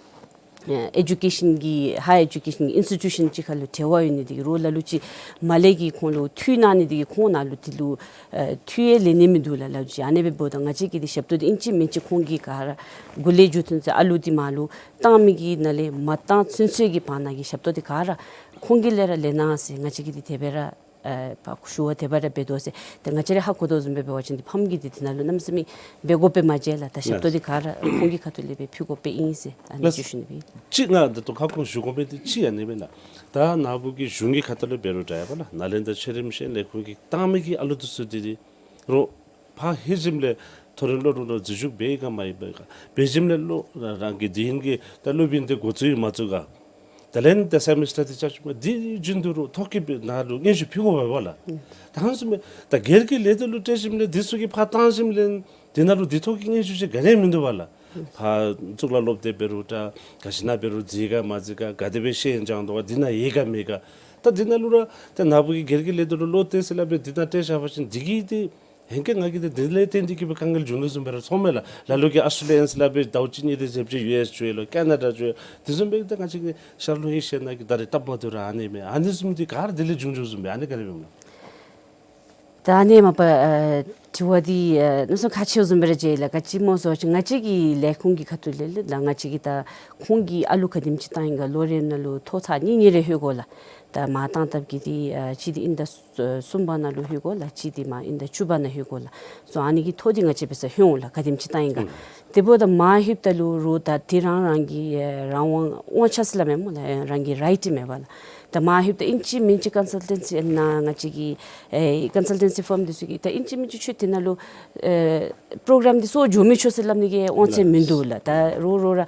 ཨེ་ཨེ་ཌུ་ཀེ་ཤཱན་གྱི་ཧའི་ཨེ་ཌུ་ཀེ་ཤཱན་གྱི་ཨིན་སི་ཊི་ཊུ་ཤཱན་ཅིག་ཁར་ལུ་འབྲེལ་བ་ཡོད་ནི་འདི་གིས་རོགས་ལ་ལུ་ཅིག་མ་ལས་ཀྱི་ཁོང་ལུ་འཐུས་གནང་ནི་འདི་གིས་ཁོང་ནང་ལུ་འདི་ལུ་ཨེ་འཐུས་ཡང་ལེན་ནི་མིན་འདུག་ལགས། ལ་ལུ་ཅིག་ཨ་ནི་སྦེ་འབདཝ་ད་ང་བཅས་ཀྱིས་འདི་ཞབས་ཏོག་འདི་ཨིན་ཅི་མིན་ཅི་ཁོང་གིས་ག་ར་འགོ་ལས་མཇུག་ཐུན་ཚུན་ཨ་ལུ་འདི་མ་ལུ་བཏང་མི་གི་ནང་ལས་མ་བཏང་ཚུན་ཚོད་ཀྱི་བར་ན་གི་ཞབས་ཏོག་འདི་ག་ར་ཁོང་གི་ལས་ར་ལེན་གནང་ཟེར་ང་བཅས་ཀྱིས་འདི་དེ་སྦེ་ར་ཨ་ཕར་ཞུ་བ་དེ་སྦེ་ར་འབད་དོ་ཟེར། ཏེ་ང་བཅས་ར་ཧ་གོ་དོ་བཟུམ་སྦེ་འབད་བ་ཅིན་འདི་ཕམ་གྱིས་འདི་དེ་ནང་ལུ་གནམ་མེད་ས་མེད་འབད་དགོཔ་སྦེ་མ་མཇལ་ལགས། ད་ཞབས་ཏོག་འདི་ག་ར་ཁོང་གི་ཁ་ཐུག་ལས་སྦེ་ཕུལ་དགོཔ་སྦེ་ཨིན་ཟེར་ཨ་ནི་ལགས། ཅིག་ཞུ་ནི་སྦེ་ཨིན། ཅིག་ང་འདི་ཐོག་ཁ་སྐོང་ཞུ་དགོ་མི་འདི་ཅིག་ཨ་ནི་སྦེ་ལགས། ད་ནཱ་བུ་གི་གཞུང་གི་ཁ་ཐུག་ལས་འབད་རུང་འདྲ་ཡ་པ་ལགས། ནཱ་ལེནྡྲ་ཆོས་རིམ་ཤེས་ལས་ཁུངས་ཀྱིས་བཏང་མི་གི་ཨ་ལུ་འདི་ཚུ་འདི་འདི་རོགས་ཕར་ཧེ་ཞིནམ་ལས་མཐོ་རིམ་སློབ་གྲྭ་ནང་འཛུལ་ཞུགས་འབད་ཡི་ག་མ་ཡི་ག། འབད་ཞིནམ་ལས་ལོ་རང་གི་འདི་ཧིང་གི་ད་སློབ་ཡོན་འདི་འགོ་བཙུགས་ཡི་མ་བཙུགས་ག། ད་ལན་ད་སེ་མི་སི་ཊར་འདི་རྐྱབ་ཞིནམ་འདི་བཞིན་དུ་རོགས་ཐོ་བཀོད་འབད་ནཱ་ལུ་སྙན་ཞུ་ཕུལ་དགོ་པས་པ་ལགས། ད་ཧང་སུ་མེད། ད་སྒེར་གྱི་ལས་སྡེ་ལུ་སྤྲོད་ཞིནམ་ལས་འདི་ཚུ་གིས་ཕར་བཏང་ཞིནམ་ལས་འདི་ནང་ལུ་འདི་ཐོག་གི་སྙན་ཞུ་ཅིག་ག་ནི་ཡང་མིན་འདུག་པ་ལགས། ཕར་གཙུག་ལག་སློབ་སྡེ་འབད་རུང་འདྲ་ག་ཅི་ནང་འབད་རུང་འཛུལ་ཡི་ག་མ་འཛུལ་ག། ག་དེ་སྦེ་ཤེས་ཡོན་སྦྱང་དོ་ག། འདི་ནང་ཡོད་ག་མེད་ག། ད་འདི་ནང་ལུ་ར་ད་ནཱ་བུ་གི་སྒེར་གྱི་ལས་སྡེ་ལུ་བློ་གཏད་ཟེར་སླབ་སྦེ་འདི་ནང་སྤྲོད་བཞག་པ་ཅིན་འདི་གིས་འདི་ཧེང་སྐལ་ང་གིས་འདི་འདི་ལས་བརྟེན་ཏེ་གིས་སྦེ་དཀའ་ངལ་བྱུང་ནི་བཟུམ་སྦེ་ར་ཚོརཝ་མས་ལགས། ལ་ལུ་གིས་ཨཱོས་ཊྲེ་ལི་ཡ་ཡན་ཟེར་སླབ་སྦེ་ཟླཝ་གཅིག་གཉིས་དེ་ཅིག་ཡུ་ཨེསི་འགྱོ་ཡི་ལོ་ཀེ་ན་ཌ་འགྱོ་ཡི། དེ་བཟུམ་སྦེ་ད་ང་བཅས་ཀྱི་ཤར་ལྷོ་ཨེ་ཤི་ཡ་ནང་གི་ད་རེས་སྟབས་མ་བདེཝ་ར་ཨ་ནི་མས། ཨ་ནི་བཟུམ་འདི་ག་ར་དེ་ལས་བྱུང་བྱུངམ་བཟུམ་སྦེ་ཨ་ནི་ག་དེ་སྦེ་སྨོ་ལགས། ད་ཨ་ནི་མ་པ་ཨ་དྲི་བ་འདི་ཨ་གནམ་མེད་ས་མེད་ཁག་ཆེཝ་བཟུམ་སྦེ་ར་མཇལ་ཡི་ལགས། ག་ཅི་སྨོ་ཟེར་བ་ཅིན་ང་བཅས་ཀྱི་ལས་ཁུངས་ཀྱི་ཁ་ཐུག་ལས་ལགས་ང་བཅས་ཀྱིས་ད་ཁོང་གི་ཨ་ལུ་ག་དེམ་ཅིག་བཏང་ཡི་ག་ལོ་རེ་ནང་ལུ་ཐོ་ཚར་གཉིས་གཉིས་རེ་ལྷོད་དགོ་ལགས། ད་མར་བཏང་ཐབས་ཀྱི་འདི་ཨ་གཅིག་འདི་དབྱིན་ཟླ་གསུམ་པ་ནང་ལུ་ལྷོད་དགོ་ལགས། གཅིག་འདི་མར་དབྱིན་ཟླ་བཅུ་པ་ནང་ལྷོད་དགོ་ལགས། སོ་ཨ་ནི་གི་ཐོ་འདི་ང་བཅས་འབད་སར་ལྷོད་འོང་ལགས། ག་དེམ་ཅིག་བཏང་ཡི་ག། དེ་འབདཝ་ད་མར་ལྷོདཔ་ད་ལུ་རོགས་ད་འདི་རང་རང་གི་ཨེ་རང་དབང་དབང་ཆ་ཟེར་སླབ་མས་སྨོ་ལགས། རང་གི་རའིཊ་མས་པ་ལགས། ད་མར་ལྷོདཔ་ད་ཨིན་ཅི་མིན་ཅི་ཀོན་སཱལ་ཊེན་སི་ནང་ང་བཅས་ཀྱི་ཨེ་ཀོན་སཱལ་ཊེན་སི་ཕརམ་འདི་ཚུ་གིས་ད་ཨིན་ཅི་མིན་ཅི་ཁྱོད་འདི་ནང་ལུ་ཨེ་པྲོ་གརམ་འདི་ཚུ་འགྱོ་མི་ཆོག་ཟེར་སླབ་ནི་གི་དབང་ཆ་མིན་འདུག་ལགས། ད་རོགས་རོགས་ར་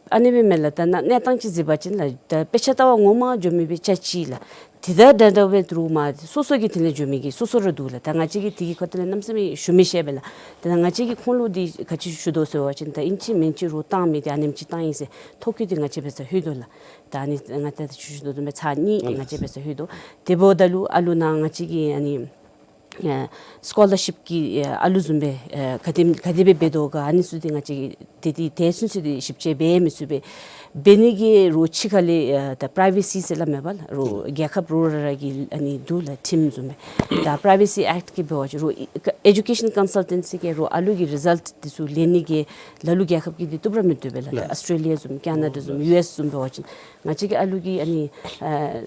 ཨ་ནི་སྦེ་མས་ལགས། ད་ནཱ་གནས་སྟངས་ཅིག་གཟིགས་པ་ཅིན་ལགས་ད་དཔེ་ཆ་ལྟ་བར་ངོ་མ་འགྱོ་མི་སྦེ་ཆ་ཅིག་ལགས། དེ་དང་འདྲ་འདྲ་སྦེ་རོགས་མར་སོ་སོ་གི་དེ་ལས་འགྱོ་མི་གི་སོ་སོ་ར་འདུག་ལགས། ད་ང་བཅས་ཀྱིས་དེ་གི་ཁ་ཐུག་ལས་གནམ་མེད་ས་མེད་ཞུ་མི་ཤེས་པས་ལགས། ད་ང་བཅས་ཀྱིས་ཁོང་ལུ་འདི་ག་ཅི་ཞུ་དོ་ཟེར་བ་ཅིན་ད་ཨིན་ཅི་མིན་ཅི་རོགས་བཏང་མི་འདི་ཨ་ནེམ་ཅིག་བཏང་ཡི་ཟེར་ཐོ་བཀོད་འདི་ང་བཅས་འབད་སར་ལྷོད་དོ་ལགས། ད་ཨ་ནི་ང་ད་ད་ཅི་ཞུ་དོ་བཟུམ་སྦེ་ཚར་གཉིས་ང་བཅས་འབད་སར་ལྷོད་དོ། དེ་འབདཝ་ད་ལུ་ཨ་ལུ་ནཱ་ང་བཅས་ཀྱི་ཨ་ནི་ཨེ་སི་ཀོ་ལར་ཤིཔ་ཀྱི་ཨེ་ཨ་ལུ་བཟུམ་སྦེ་ཨེ་ག་དེམ་ག་དེ་སྦེ་འབད་དོ་ག་ཨ་ནི་ཚུ་འདི་ང་བཅས་ཀྱིས་དེ་འདི་དེ་ཚུན་ཚོད་འདི་ཞིབ་དཔྱད་འབད་མི་ཚུགས་པས། འབད་ནི་གི་རོགས་ཕྱི་ཁ་ལས་ཨེ་ད་པྲའི་ཝེ་སི་ཟེར་སླབ་མས་པ་ལགས། རོགས་རྒྱལ་ཁབ་རོགས་ར་ར་གི་ཨ་ནི་འདུག་ལགས་ཊིམ་བཟུམ་སྦེ། ད་པྲའི་ཝེ་སི་ཨེཀཊ་གི་འབད་བ་ཅིན་རོགས་ཨེ་ཌུ་ཀེ་ཤཱན་ཀོན་སཱལ་ཊེན་སི་གིས་རོགས་ཨ་ལུ་གི་རི་ཛལཊ་འདི་ཚུ་ལེན་ནི་གི་ལ་ལུ་རྒྱལ་ཁབ་ཀྱིས་འདི་བཏུབ་ར་མི་བཏུབ་པས་ལགས། ད་ཨཱོས་ཊྲེ་ལི་ཡ་བཟུམ་ཀེ་ན་ཌ་བཟུམ་ཡུ་ཨེསི་བཟུམ་འབད་བ་ཅིན་ང་བཅས་ཀྱི་ཨ་ལུ་གི་ཨ་ནི་ཨེ་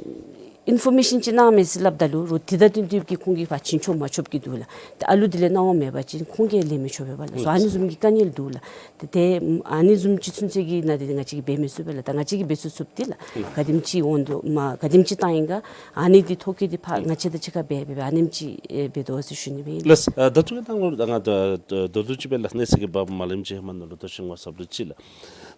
ཨིན་ཕོར་མེ་ཤཱན་ཅིག་གནང་མས་ཟེར་སླབ་ད་ལུ་རོགས་དེ་དང་བསྟུན་ཏེ་གིས་ཁོང་གིས་ཕར་བྱིན་ཆོག་མ་ཆོགཔ་གི་འདུག་ལགས། ཏེ་ཨ་ལུ་དེ་ལས་གནང་བ་མེད་པ་ཅིན་ཁོང་གིས་ལེན་མི་ཆོག་པས་པ་ལགས། སོ་ཨ་ནི་བཟུམ་གྱི་དཀའ་ངལ་འདུག་ལགས། ཏེ་དེ་ཨ་ནི་བཟུམ་ཅིག་ཚུན་ཚོད་ཀྱི་ནང་འདི་ང་བཅས་ཀྱིས་འབད་མི་ཚུགས་པས་ལགས། ད་ང་བཅས་ཀྱིས་འབད་ཚུགས་ཚུགསཔ་འདི་ལགས་ག་དེམ་ཅིག་འོང་དོ་མ་ག་དེམ་ཅིག་བཏང་ཡི་ག་ཨ་ནི་འདི་ཐོ་བཀོད་འདི་ཕར་ང་བཅས་དང་གཅིག་ཁར་འབད་འབད་འབད་ཨ་ནེམ་ཅིག་ཨེ་འབད་དོ་ཟེར་ཞུ་ནི་སྦེ་ཨིན་ལགས། ལགས་ད་ལྟོ་གི་ད་ང་ང་ད་ད་ད་ལུ་ཅིག་སྦེ་ལགས་གནས་ཚུལ་གྱི་བབ་མ་ལེནམ་ཅིག་ཧེ་མ་ནང་ལུ་ད་ཅི་ངོ་ཚབ་ལུ་ཅིག་ལགས།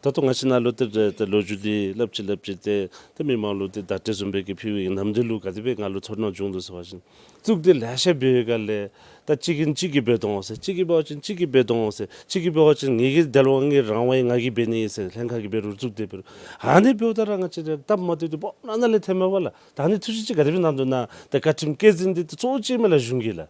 ད་ལྟོ་ང་བཅས་ནཱ་ལུ་ཏེ་ཏེ་ལོ་རྒྱུས་འདི་སླབ་ཅི་སླབ་ཅི་ཏེ་ཏེ་མི་མང་ལུ་ཏེ་བརྡ་སྤྲོད་བཟུམ་སྦེ་གི་ཕུལ་བའི་ནམ་དུས་ལུ་ག་དེ་སྦེ་ང་ལུ་ཚོར་སྣང་བྱུང་འདུག་ཟེར་བ་ཅིན་གཙུག་སྡེ་ལེ་ཤ་འབད་བའི་སྒང་ལས་ད་གཅིག་གིས་གཅིག་གིས་འབད་དོ་འོང་ཟེར། གཅིག་གིས་འབད་བ་ཅིན་གཅིག་གིས་འབད་དོ་འོང་ཟེར། གཅིག་གིས་འབད་བ་ཅིན་ངེ་གི་དལ་བ་ངེ་རང་དབང་ཡང་ང་གིས་འབད་ནི་ཨིན་ཟེར་ལྷན་ཁག་གིས་འབད་རུང་གཙུག་སྡེ་འབད་རུང་ཨ་ནི་འབདཝ་ད་ར་ང་བཅས་ར་སྟབས་མ་བདེཝ་འདི་སྦོམ་ར་ནཱ་ལས་ཐོནམ་མས་པ་ལགས། ད་ཨ་ནི་ཐུགས་བཞེད་ཅིག་ག་དེ་སྦེ་གནང་དོ་ན། ད་བཀའ་ཁྲིམས་བཀོད་འཛིན་འདི་ད་གཙོ་བོ་ཅིག་མས་ལགས་གཞུང་གི་ལགས།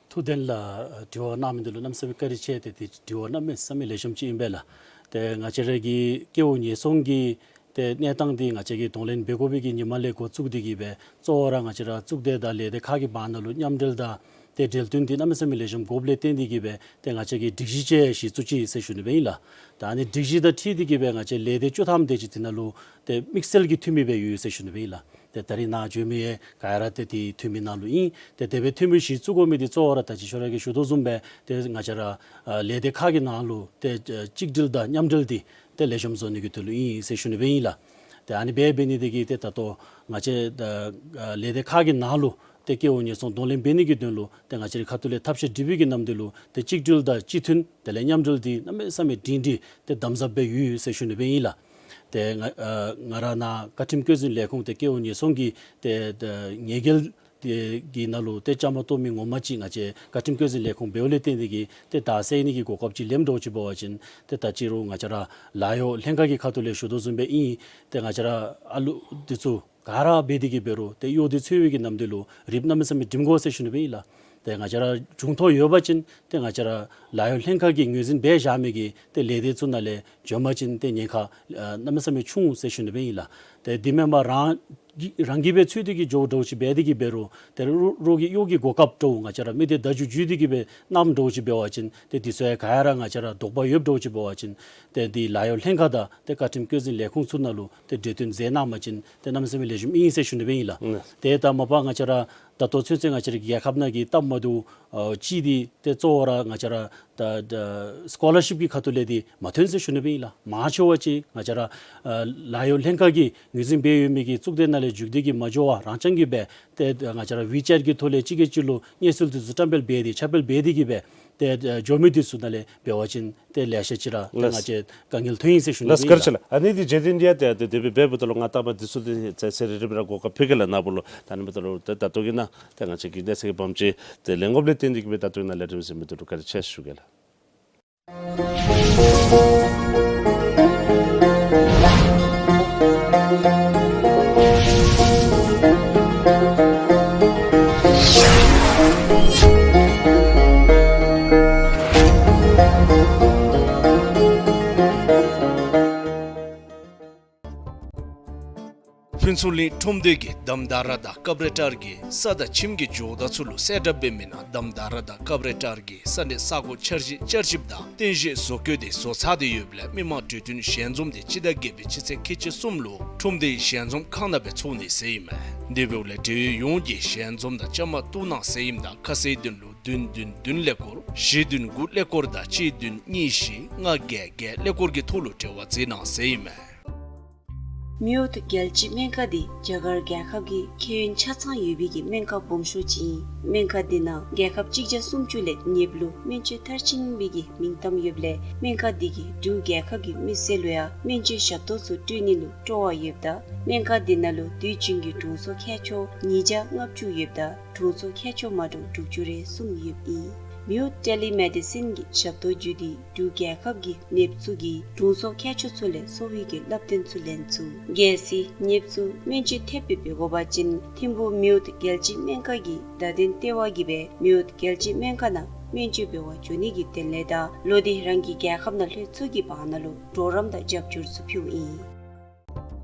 ཐུབ་བསྟན་ལགས་དྲི་བ་གནང་མི་འདི་ལུ་གནམ་མེད་ས་མེད་བཀའ་དྲིན་ཆེ། ཏེ་འདི་དྲི་བ་གནམ་མེད་ས་མེད་ལེགས་ཤོམ་ཅིག་ཨིན་པས་ལགས། ཏེ་ང་བཅས་ར་གི་ཀེ་བོ་ཉེས་སྲུང་གི་ཏེ་གནས་སྟངས་འདི་ང་བཅས་ཀྱིས་གདོང་ལེན་འབད་དགོ་པའི་གི་ཉིནམ་ལས་འགོ་བཙུགས་ཏེ་གིས་སྦེ་གཙོ་བོ་ར་ང་བཅས་ར་གཙུག་སྡེ་དང་ལས་སྡེ་ཁག་གི་བར་ན་ལུ་མཉམ་འབྲེལ་དང་ཏེ་འབྲེལ་མཐུད་འདི་གནམ་མེད་ས་མེད་ལེགས་ཤོམ་དགོཔ་ལས་བརྟེན་ཏེ་གིས་སྦེ་ཏེ་ང་བཅས་ཀྱིས་སྒྲིག་གཞི་ཅིག་གཞི་བཙུགས་ཅི་ཟེར་ཞུ་ནི་སྦེ་ཨིན་ལགས། ད་ཨ་ནི་སྒྲིག་གཞི་དང་འཁྲིལ་ཏེ་གིས་སྦེ་ང་བཅས་ལས་སྡེ་བཅུ་ཐམ་དེ་ཅིག་འདི་ནང་ལུ་ཏེ་དམིགས་བསལ་གྱི་འཐུས་མི་སྦེ་ཡོད་ཟེར་ཞུ་ནི་སྦེ་ཨིན་ལགས། ཏེ་ད་རིས་ནཱ་བྱོན་མི་ཡང་ག་ར་ཏེ་འདི་འཐུས་མི་ནང་ལུ་ཨིན། ཏེ་དེ་སྦེ་འཐུས་མི་གཞི་བཙུགས་དགོ་མི་འདི་གཙོ་བོ་ར་ད་ཅི་ཁྱོད་ར་གིས་ཞུ་དོ་བཟུམ་སྦེ་ཏེ་ང་བཅས་ར་ཨ་ལས་སྡེ་ཁག་གི་ནང་ལུ་ཏེ་ཨ་གཅིག་སྒྲིལ་དང་མཉམ་འབྲེལ་འདི་ཏེ་ལེགས་ཤོམ་བཟོ་ནི་གི་དོན་ལུ་ཨིན་ཟེར་ཞུ་ནི་སྦེ་ཨིན་ལགས། ཏེ་ཨ་ནི་སྦེ་འབད་ནི་དེ་གིས་ཏེ་ད་ལྟོ་ང་བཅས་ད་ཨ་ལས་སྡེ་ཁག་གི་ནང་ལུ་ཏེ་ཀེ་བོ་ཉེས་སྲུང་གདོང་ལེན་འབད་ནི་གི་དོན་ལུ་ཏེ་ང་བཅས་རའི་ཁ་ཐུག་ལས་ཐབས་ཤེས་སྒྲིག་པའི་གི་ནམ་དུས་ལུ་ཏེ་གཅིག་སྒྲིལ་དང་གཅིག་མཐུན་དེ་ལས་མཉམ་འབྲེལ་འདི་གནམ་མེད་ས་མེད་སྒྲིང་སྒྲིང་ཏེ་དམ་ཟབ་སྦེ་ཡོད་ཟེར་ཞུ་ནི་སྦེ་ཨིན་ལགས། ཏེ་ང་ཨ་ང་ར་ནཱ་བཀའ་ཁྲིམས་བཀོད་འཛིན་ལས་ཁུངས་ཏེ་ཀེ་བོ་ཉེས་སྲུང་གི་ཏེ་ཏེ་ཉེས་འགེལ་དེ་གི་ནང་ལུ་ཏེ་བཅའ་མར་གཏོགས་མི་ངོ་མ་ཅིག་ང་བཅས་བཀའ་ཁྲིམས་བཀོད་འཛིན་ལས་ཁུངས་འབདཝ་ལས་བརྟེན་ཏེ་གིས་ཏེ་བདའ་ཟུན་ནི་གི་གོ་སྐབས་ཅིག་ལེནམ་འདྲཝ་ཅིག་འབད་བ་ཅིན་ཏེ་ད་ཅི་རུང་ང་བཅས་ར་ལཱ་གཡོག་ལྷན་ཁག་གི་ཁ་ཐུག་ལས་ཞུ་དོ་བཟུམ་སྦེ་ཨིན། ཏེ་ང་བཅས་ར་ཨ་ལུ་འདི་ཚུ་ག་ར་འབད་དེ་གིས་འབད་རུང་ཏེ་གཡོག་འདི་འཚོལ་བའི་གི་ནམ་དུས་ལུ་རིགཔ་གནམ་མེད་ས་མེད་འགྲིམ་དགོ་ཟེར་ཞུ་ནི་སྦེ་ཨིན་ལགས། ཏེ་ང་བཅས་ར་འབྱུང་ཐོག་ཡོད་པ་ཅིན་ཏེ་ང་བཅས་ར་ལཱ་གཡོག་ལྷན་ཁག་གིས་ངོས་འཛིན་འབད་བཞག་མི་གི་ཏེ་ལས་སྡེ་ཚུ་ནང་ལས་འབྱོན་པ་ཅིན་ཏེ་ཉེན་ཁ་ཨ་གནམ་མེད་ས་མེད་ཆུང་ཟེར་ཞུ་ནི་སྦེ་ཨིན་ལགས། ཏེ་དེ་མེན་པར་རང་གི་རང་གིས་སྦེ་འཚོལ་ཏེ་གིས་འགྱོཝ་འདྲཝ་ཅིག་འབད་དེ་གིས་འབད་རུང་ཏེ་རོགས་རོགས་ཀྱི་གཡོག་གི་གོ་སྐབས་འདྲཝ་ང་བཅས་ར་མི་སྡེ་བརྡ་བརྒྱུད་བརྒྱུད་དེ་གིས་སྦེ་གནངམ་འདྲཝ་ཅིག་འབད་བ་ཅིན་ཏེ་དེ་ཚུ་ཡང་ག་ར་ང་བཅས་ར་དོགས་པ་ཡོདཔ་འདྲཝ་ཅིག་འབད་བ་ཅིན་ཏེ་འདི་ལཱ་གཡོག་ལྷན་ཁག་དང་ཏེ་བཀའ་ཁྲིམས་བཀོད་འཛིན་ལས་ཁུངས་ཚུ་ནང་ལུ་ཏེ་གྲོས་བསྟུན་མཛད་གནང་པ་ཅིན་ཏེ་གནམ་མེད་ས་མེད་ལེགས་ཤོམ་ཨིན་ཟེར་ཞུ་ནི་སྦེ་ཨིན་ལགས། ཏེ་ད་མ་པ་ང་བཅས་ར་ད་ལྟོ་ཚུན་ཚོད་ང་བཅས་ར་གི་རྒྱལ་ཁབ་ནང་གི་སྟབས་མ་བདེཝ་ཨ་ཅིག་འདི་ཏེ་གཙོ་བོ་ར་ང་བཅས་ར་ད་ད་སི་ཀོ་ལར་ཤིབ་ཀྱི་ཁ་ཐུག་ལས་འདི་མ་ཐོན་ཟེར་ཞུ་ནི་སྦེ་ཨིན་ལགས། མང་ཆེ་བ་ཅིག་ང་བཅས་ར་ཨ་ལཱ་གཡོག་ལྷན་ཁག་གིས་ངོས་འཛིན་འབད་ཡོད་མི་གི་གཙུག་སྡེ་ནང་ལས་བརྒྱུད་དེ་གིས་མ་འགྱོ་བར་རང་རྐྱང་གིས་སྦེ་ཏེ་ང་བཅས་ར་ཝི་ཅེཊ་གི་ཐོག་ལས་གཅིག་གིས་གཅིག་ལུ་གནས་ཚུལ་འདི་ཚུ་བཀྲམ་སྤེལ་འབད་དེ་ཁྱབ་སྤེལ་འབད་དེ་གིས་སྦེ་ཏེ་འགྱོ་མི་འདི་ཚུ་ནང་ལས་འབད་བ་ཅིན་ཏེ་ལེ་ཤ་ཅིག་ར་ཏེ་ལགས། ང་བཅས་དཀའ་ངལ་ཐོན་ཡི་ཟེར་ཞུ་ནི་ལགས་སྦེ་ཨིན་ལགས། ཨ་ནི་འདི་རྗེས་བསྟུན་འདི་ཡང་ཏེ་ཏེ་དེ་སྦེ་འབདཝ་ད་ལུ་ང་ལྟ་བ་འདི་ཚུ་ཏེ་ཚེ་ཚེ་རིལ་རི་སྦེ་ར་གོ་སྐབས་ཕུལ་གེ་ལགས། ནཱ་བུ་ལུ་ད་ནི་འབདཝ་ད་ལུ་ཏེ་ད་ལྟོ་གི་ནང་ཏེ་ང་བཅས་ཀྱི་གནས་ཚད་ཀྱི་བམ་ཅིག་ཏེ་ལེན་དགོཔ་ལས་བརྟེན་ཏེ་གིས་སྦེ་ད་ལྟོ་གི་ནང་ལས་རིམ་གཟིགས་མི་འདི་ལུ་བཀའ་དྲིན་ཆེ་ཞུ་གེ་ལགས། ཕུན་ཚོགས་གླིང་ཁྲོམ་སྡེ་གིས་དམ་དར་དང་ཀབ་ར་ཊར་གྱིས་ས་དང་ཁྱིམ་གྱི་ཇོ་བདག་ཚུ་ལུ་གསལ་བསྒྲགས་འབད་མི་ནང་དམ་དར་དང་ཀབ་ར་ཊར་གྱིས་ས་གནས་ས་གོ་འཆར་གཞི་བསྐྱར་ཞིབ་དང་རྟེན་གཞི་བཟོ་བཀོད་དེ་བཟོ་ཚར་ཏེ་ཡོདཔ་ལས་མི་མང་གྲོས་མཐུན་ཞལ་འཛོམས་དེ་སྤྱི་ཟླ་བརྒྱད་པའི་སྤྱི་ཚེས་ཁལ་གཅིག་གསུམ་ལུ་ཁྲོམ་སྡེའི་ཞལ་འཛོམས་ཁང་ནང་སྦེ་ཚོགས་ནི་ཟེར་ཨིན་མས། དེ་འབདཝ་ལས་འབྲེལ་ཡོད་ཡོངས་ཀྱིས་ཞལ་འཛོམས་དང་བཅའ་མར་གཏོགས་གནང་ཟེར་ཨིནམ་ད་ཁ་གསལ་དོན་ལུ་བདུན་བདུན་བདུན་ཀླད་ཀོར་བཞི་བདུན་དགུ་ཀླད་ཀོར་དང་གཅིག་བདུན་གཉིས་བཞི་ལྔ་བརྒྱད་བརྒྱད་ཀླད་ཀོར་གྱི་ཐོག་ལུ་འབྲེལ་བ་མཛད་གནང་ཟེར་ཨིན་མས། མེའོཊ་རྒྱལ་སྤྱིའི་སྨན་ཁང་འདི་རྒྱ་གར་རྒྱལ་ཁབ་ཀྱི་ཁེ་ཡོན་ཆ་ཚང་ཡོད་པའི་གི་སྨན་ཁང་སྦོམ་ཤོས་ཅིག་ཨིན། སྨན་ཁང་འདི་ནང་རྒྱལ་ཁབ་གཅིག་བརྒྱ་སུམ་ཅུ་ལས་ཉེར་དྲུག་ལུ་སྨན་བཅོས་མཐར་ཕྱིན་པའི་གི་མིང་གཏམ་ཡོདཔ་ལས་སྨན་ཁང་འདི་གིས་འབྲུག་རྒྱལ་ཁབ་ཀྱི་མི་སེར་ལུ་ཡང་སྨན་བཅོས་ཞབས་ཏོག་ཚུ་སྤྲོད་ནི་ལུ་སྤྲོ་བ་ཡོདཔ་ད་སྨན་ཁང་འདི་ནང་ལུ་དུས་རྒྱུན་གྱི་དྲུང་འཚོ་མཁས་མཆོག་ཉིས་བརྒྱ་ལྔ་བཅུ་ཡོདཔ་ད་དྲུང་འཚོ་མཁས་མཆོག་མ་འདྲཝ་དྲུག་ཅུ་རེ་གསུམ་ཡོདཔ་ཨིན། མེའོཊ་ཊེ་ལི་མེ་ཌི་སིན་གྱི་ཞབས་ཏོག་བརྒྱུད་དེ་འབྲུག་རྒྱལ་ཁབ་ཀྱི་ནདཔ་ཚུ་གིས་དྲུང་འཚོ་མཁས་མཆོག་ཚུ་ལས་གསོ་བའི་གི་བསླབ་སྟོན་ཚུ་ལེན་ཚུགས། གལ་སྲིད་ནདཔ་ཚུ་སྨན་བཅོས་ཐེབས་སྦེ་འབད་དགོ་པ་ཅིན་ཐིམ་ཕུག་མེའོཊ་རྒྱལ་སྤྱིའི་སྨན་ཁང་གི་བརྡ་དོན་ལྟེ་བ་གིས་སྦེ་མེའོཊ་རྒྱལ་སྤྱིའི་སྨན་ཁང་ནང་སྨན་བཅོས་འབད་བར་འགྱོ་ནི་གི་དོན་ལས་དང་ལོག་སྟེ་རང་གི་རྒྱལ་ཁབ་ནང་ལྷོད་ཚུགས་ཀྱི་བར་ན་ལུ་གྲོགས་རམ་དང་རྒྱབ་སྐྱོར་ཚུ་ཕུལཝ་ཨིན།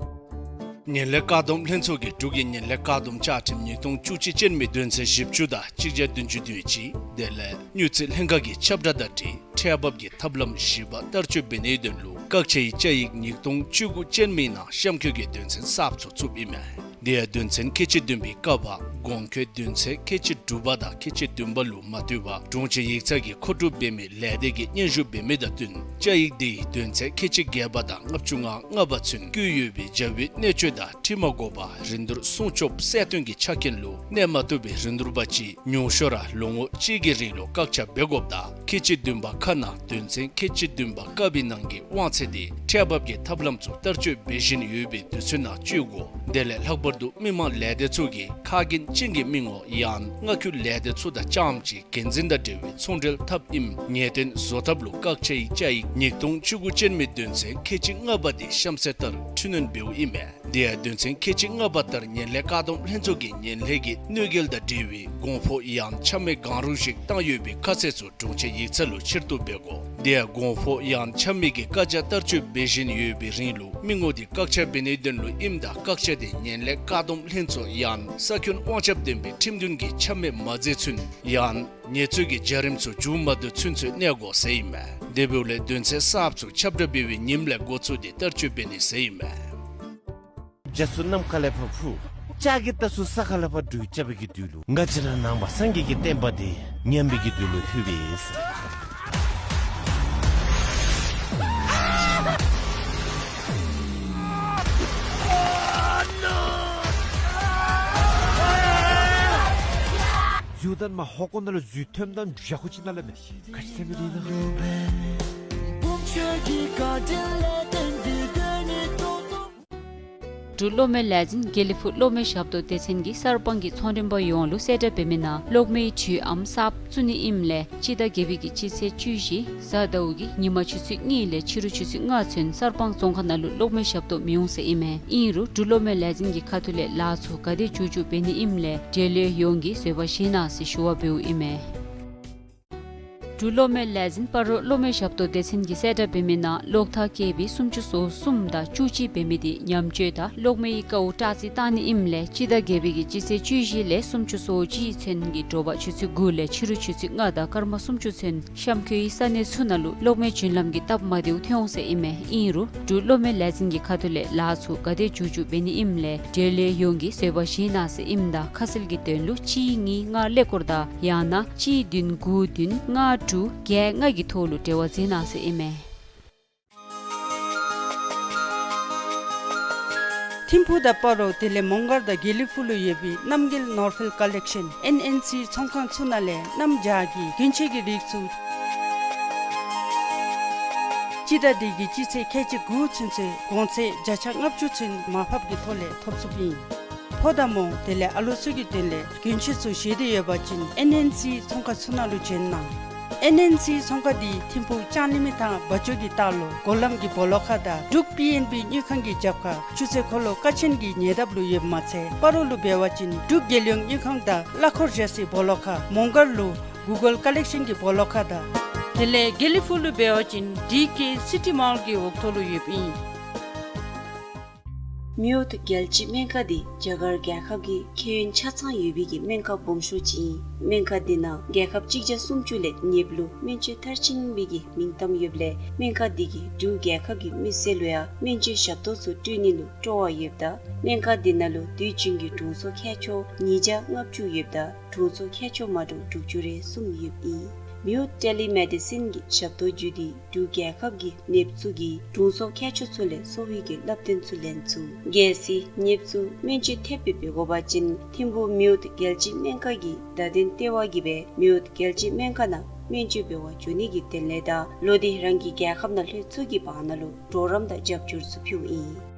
ངན་ལྷད་བཀག་སྡོམ་ལྷན་ཚོགས་ཀྱིས་འབྲུག་གི་ངན་ལྷད་བཀག་སྡོམ་བཅའ་ཁྲིམས་ཉིས་སྟོང་བཅུ་གཅིག་ཅན་མའི་དོན་ཚན་བཞི་བཅུ་དང་གཅིག་བརྒྱ་བདུན་ཅུ་དོན་གཅིག་དེ་ལས་དངུལ་རྩིས་ལྷན་ཁག་གི་ཁྱབ་བསྒྲགས་དང་འཁྲིལ་ཁྲལ་འབབ་ཀྱི་ཐབས་ལམ་བཞི་པ་བསྟར་སྤྱོད་འབད་ནིའི་དོན་ལུ་བཀག་ཆའི་བཅའ་ཡིག་ཉིས་སྟོང་བཅུ་དགུ་ཅན་མའི་ནང་གཤམ་འཁོད་ཀྱི་དོན་ཚན་གསརཔ་ཚུ་བཙུགསཔ་ཨིན་མས། དེ་ཡང་དོན་ཚན་ཁལ་གཅིག་བདུན་པའི་ཀ་བ་གོང་འཁོད་དོན་ཚན་ཁལ་གཅིག་དྲུག་པ་དང་ཁལ་གཅིག་བདུན་པ་ལུ་མ་ལྟོས་པར་དྲུང་ཆེན་ཡིག་ཚང་གིས་མཁོ་སྒྲུབ་འབད་མི་ལས་སྡེ་གིས་སྙན་ཞུ་འབད་མི་དང་བསྟུན་བཅའ་ཡིག་དེའི་དོན་ཚན་ཁལ་གཅིག་བརྒྱད་པ་དང་ལྔ་བཅུ་ང་ལྔ་པ་ཚུན་བཀོད་ཡོད་པའི་བྱ་བའི་གནད་སྤྱོད་དང་འཁྲིལ་མ་དགོ་པར་རིན་བསྡུར་སྲུང་སྐྱོབ་གསལ་སྟོན་གྱི་ཆ་རྐྱེན་ལུ་གནས་མ་ཐུབ་པའི་རིན་བསྡུར་པ་ཅིག་ཉུང་ཤོས་ར་ལོ་ངོ་གཅིག་གི་རིང་ལུ་བཀག་ཆ་འབད་དགོཔ་དང་ཁལ་གཅིག་བདུན་པ་ཁ་ནང་དོན་ཚན་ཁལ་གཅིག་བདུན་པ་ཀ་བའི་ནང་གི་དབང་ཚད་དེ་ཁྲལ་འབབ་ཀྱི་ཐབས་ལམ་ཚུ་བསྟར་སྤྱོད་འབད་བཞིན་ཡོད་པའི་དུས་ཚོད་ནང་སྤྱོད་དགོ། དེ་ལས་ལྷག་པར་དུ་མི་མང་ལས་སྡེ་ཚུ་གིས་ཁ་རྒྱན་ཅན་གྱི་མི་ངོ་ཡང་མངའ་ཁུལ་ལས་སྡེ་ཚུ་དང་རྐྱངམ་གཅིག་འགན་འཛིན་དང་འབྲེལ་བའི་ཚོང་འབྲེལ་འཐབ་ཨིནམ་ངེས་གཏན་བཟོ་ཐབས་ལུ་བཀག་ཆའི་བཅའ་ཡིག་ཉིས་སྟོང་བཅུ་དགུ་ཅན་མའི་དོན་ཚན་ཁལ་གཅིག་ལྔ་པ་དེ་གཤམ་གསལ་ལྟར་འཕྲི་སྣོན་འབདཝ་ཨིན་མས། དེ་ཡང་དོན་ཚན་ཁལ་གཅིག་ལྔ་པ་ལྟར་ངན་ལྷད་བཀག་སྡོམ་ལྷན་ཚོགས་ཀྱིས་ངན་ལྷད་ཀྱི་གནོད་འགེལ་དང་འབྲེལ་བའི་གོང་འཕོ་ཡང་ཆ་མེད་གང་རུང་ཞིག་བཏང་ཡོད་པའི་ཁ་གསལ་ཚུ་དྲུང་ཆེན་ཡིག་ཚང་ལུ་ཕྱིར་བསྡུ་འབད་དགོ། དེ་ཡང་གོང་འཕོ་ཡང་ཆ་མེད་ཀྱི་བཀག་ཆ་བསྟར་སྤྱོད་འབད་བཞིན་ཡོད་པའི་རིང་ལུ་མི་ངོ་དེ་བཀག་ཆ་འབད་ནིའི་དོན་ལུ་ཨིནམ་ད་བཀག་ཆ་དེ་ངན་ལྷད་བཀག་སྡོམ་ལྷན་ཚོགས་ཡང་ས་ཁྱོན་དབང་ཁྱབ་ལྡན་པའི་ཁྲིམས་འདུན་གྱིས་ཆ་མེད་མ་མཛད་ཚུན་ཡང་ངལ་རྩོལ་གྱི་བྱ་རིམ་ཚུ་མཇུག་མ་བསྡུ་ཚུན་ཚོད་གནས་དགོ་ཟེར་ཨིན་མས། དེ་འབདཝ་ལས་དོན་ཚན་གསརཔ་ཚུ་ཁྱབ་བསྒྲགས་འབད་བའི་ཉིནམ་ལས་འགོ་བཙུགས་ཏེ་བསྟར་སྤྱོད་འབད་ནི་ཟེར་ཨིན་མས། རྒྱ་མཚོ་ནམ་མཁའ་ལས་ཕར་འཕུར། ལྕགས་ཀྱི་རྟ་ཚུ་ས་ཁ་ལས་ཕར་འགྲོས་རྐྱབ་པའི་གི་དུས་ལུ་ང་བཅས་ར་ནང་པ་སངས་རྒྱས་ཀྱི་བསྟན་པ་འདི་ཉམས་པའི་གི་དུས་ལུ་ལྷོད་པས། འཛུལ་ད་མ་ཧོ་ཀོ་ནང་ལུ་འཛུལ་ཐོནམ་ད་འདྲ་ཁོ་ཅིག་ནང་ལུ་མེད། ག་ཅི་ཟེར་མི་འདི་ན། འབྲུག་གློག་མེ་ལས་འཛིན་དགེ་ལེགས་ཕུག་གློག་མེ་ཞབས་ཏོག་སྡེ་ཚན་གྱིས་གསར་སྤང་གི་ཚོང་མགྲོན་པ་ཡོངས་ལུ་གསལ་བསྒྲགས་འབད་མི་ནང་གློག་མེའི་དྲོད་ཨམ་གསརཔ་བཙུགས་ནི་ཨིནམ་ལས་སྤྱི་ཟླ་བརྒྱད་པའི་གི་སྤྱི་ཚེས་བཅུ་བཞི་གཟའ་ཟླཝ་གི་ཉིན་མ་ཆུ་ཚོད་གཉིས་ལས་ཕྱི་རུ་ཆུ་ཚོད་ལྔ་ཚུན་གསར་སྤང་རྫོང་ཁག་ནང་ལུ་གློག་མེ་ཞབས་ཏོག་མི་འོང་ཟེར་ཨིན་མས། ཨིན་རུང་འབྲུག་གློག་མེ་ལས་འཛིན་གྱི་ཁ་ཐུག་ལས་ལཱ་ཚུ་ག་དེ་མཇུག་མཇུག་འབད་ནི་ཨིནམ་ལས་འབྲེལ་ཡོད་ཡོངས་ཀྱིས་བཟོད་པ་བཞེས་གནང་ཟེར་ཞུ་བ་འབདཝ་ཨིན་མས། འབྲུག་གློག་མེ་ལས་འཛིན་སྤ་རོ་གློག་མེ་ཞབས་ཏོག་སྡེ་ཚན་གྱིས་གསལ་བསྒྲགས་འབད་མི་ནང་གློག་ཐག་ཀེ་བི་སུམ་ཅུ་སོ་གསུམ་དང་བཅུ་གཅིག་འབད་མི་དེ་ཉམས་བཅོས་དང་གློག་མེའི་ཀཝ་སྐྲག་རྩི་བཏང་ནི་ཨིནམ་ལས་སྤྱི་ཟླ་བརྒྱད་པའི་གི་སྤྱི་ཚེས་བཅུ་བཞི་ལས་སུམ་ཅུ་སོ་གཅིག་ཚུན་གྱི་དྲོ་པ་ཆུ་ཚོད་དགུ་ལས་ཕྱི་རུ་ཆུ་ཚོད་ལྔ་དང་སྐར་མ་སུམ་ཅུ་ཚུན་གཤམ་འཁོད་ས་གནས་ཚུ་ནང་ལུ་གློག་མེ་རྒྱུན་ལམ་གྱི་སྟབས་མ་བདེཝ་ཐོན་འོང་ཟེར་ཨིན་མས། ཨིན་རུང་འབྲུག་གློག་མེ་ལས་འཛིན་གྱི་ཁ་ཐུག་ལས་ལཱ་ཚུ་ག་དེ་མཇུག་མཇུག་འབད་ནི་ཨིནམ་ལས་འབྲེལ་ཡོད་ཡོངས་ཀྱིས་བཟོད་པ་བཞེས་གནང་ཟེར་ཨིནམ་ད་ཁ་གསལ་གྱི་དོན་ལུ་གཅིག་གཉིས་ལྔ་ཀླད་ཀོར་དང་ཡང་ན་གཅིག་བདུན་དགུ་བདུན་ལྔ་དྲུག་བརྒྱད་ལྔ་གི་ཐོག་ལུ་འབྲེལ་བ་མཛད་གནང་ཟེར་ཨིན་མས། ཐིམ་ཕུག་དང་སྤ་རོ་དེ་ལས་མོང་སྒར་དང་དགེ་ལེགས་ཕུག་ལུ་ཡོད་པའི་རྣམ་རྒྱལ་ནོར་འཕེལ་ཀ་ལེག་ཤཱན་ཨེན་ཨེན་སི་ཚོང་ཁང་ཚུ་ནང་ལས་གནམ་བྱཱར་གྱི་གྱོན་ཆས་ཀྱི་རིགས་ཚུ་སྤྱི་ཟླ་འདི་གི་སྤྱི་ཚེས་ཁལ་གཅིག་དགུ་ཚུན་ཚོད་གོང་ཚད་བརྒྱ་ཆ་ལྔ་བཅུ་ཚུན་མར་ཕབ་ཀྱི་ཐོག་ལས་ཐོབ་ཚུགསཔ་ཨིན། ཕོ་དང་མོ་དེ་ལས་ཨ་ལོ་ཚུ་གི་དོན་ལས་གྱོན་ཆས་ཚུ་བཞེས་ཏེ་ཡོད་པ་ཅིན་ཨེན་ཨེན་སི་ཚོང་ཁང་ཚུ་ནང་ལུ་བྱོན་གནང་། ཨེན་ཨེན་སི་ཚོང་ཁང་འདི་ཐིམ་ཕུག་ལྕང་གླིང་མི་ཐང་བ་ཅོ་གི་ལྟག་ལུ་སྒོ་ལམ་གྱི་སྦོ་ལོགས་ཁར་དང་འབྲུག་པི་ཨེན་བི་དངུལ་ཁང་གི་རྒྱབ་ཁར་ཆུ་ཚོད་འཁོར་ལོ་ཀ་ཆེན་གྱི་ཉེ་འདབས་ལུ་ཡོདཔ་མ་ཚད་སྤ་རོ་ལུ་འབད་བ་ཅིན་འབྲུག་རྒྱལ་ཡོངས་དངུལ་ཁང་དང་གླ་འཁོར་ཞ་སའི་སྦོ་ལོགས་ཁར། མོང་སྒར་ལུ་གུ་གལ་ཀ་ལེག་ཤཱན་གྱི་སྦོ་ལོགས་ཁར་དང་། དེ་ལས་དགེ་ལེགས་ཕུག་ལུ་འབད་བ་ཅིན་ཌི་ཀེ་སི་ཊི་མཱལ་གྱི་འོག་ཐོག་ལུ་ཡོདཔ་ཨིན། མེའོཊ་རྒྱལ་སྤྱིའི་སྨན་ཁང་འདི་རྒྱ་གར་རྒྱལ་ཁབ་ཀྱི་ཁེ་ཡོན་ཆ་ཚང་ཡོད་པའི་གི་སྨན་ཁང་སྦོམ་ཤོས་ཅིག་ཨིན། སྨན་ཁང་འདི་ནང་རྒྱལ་ཁབ་གཅིག་བརྒྱ་སུམ་ཅུ་ལས་ཉེ་བ་ལུ་སྨན་བཅོས་མཐར་ཕྱིན་པའི་གི་མིང་གཏམ་ཡོདཔ་ལས་སྨན་ཁང་འདི་གིས་འབྲུག་རྒྱལ་ཁབ་ཀྱི་མི་སེར་ལུ་ཡང་སྨན་བཅོས་ཞབས་ཏོག་ཚུ་སྤྲོད་ནི་ལུ་སྤྲོ་བ་ཡོདཔ་ད་སྨན་ཁང་འདི་ནང་ལུ་དུས་རྒྱུན་གྱི་དྲུང་འཚོ་མཁས་མཆོག་ཉིས་བརྒྱ་ལྔ་བཅུ་ཡོདཔ་ད་དྲུང་འཚོ་མཁས་མཆོག་མ་འདྲཝ་དྲུག་ཅུ་རེ་གསུམ་ཡོདཔ་ཨིན། མེའོཊ་ཊེ་ལི་མེ་ཌི་སིན་གྱི་ཞབས་ཏོག་བརྒྱུད་དེ་འབྲུག་རྒྱལ་ཁབ་ཀྱི་ནདཔ་ཚུ་གིས་དྲུང་འཚོ་མཁས་མཆོག་ཚུ་ལས་གསོ་བའི་གི་བསླབ་སྟོན་ཚུ་ལེན་ཚུགས། གལ་སྲིད་ནདཔ་ཚུ་སྨན་བཅོས་ཐེབས་སྦེ་འབད་དགོ་པ་ཅིན་ཐིམ་ཕུག་མེའོཊ་རྒྱལ་སྤྱིའི་སྨན་ཁང་གི་བརྡ་དོན་ལྟེ་བ་གིས་སྦེ་མེའོཊ་རྒྱལ་སྤྱིའི་སྨན་ཁང་ནང་སྨན་བཅོས་འབད་བར་འགྱོ་ནི་གི་དོན་ལས་དང་ལོག་སྟེ་རང་གི་རྒྱལ་ཁབ་ནང་ལྷོད་ཚུགས་ཀྱི་བར་ན་ལུ་གྲོགས་རམ་དང་རྒྱབ་སྐྱོར་ཚུ་ཕུལཝ་ཨིན།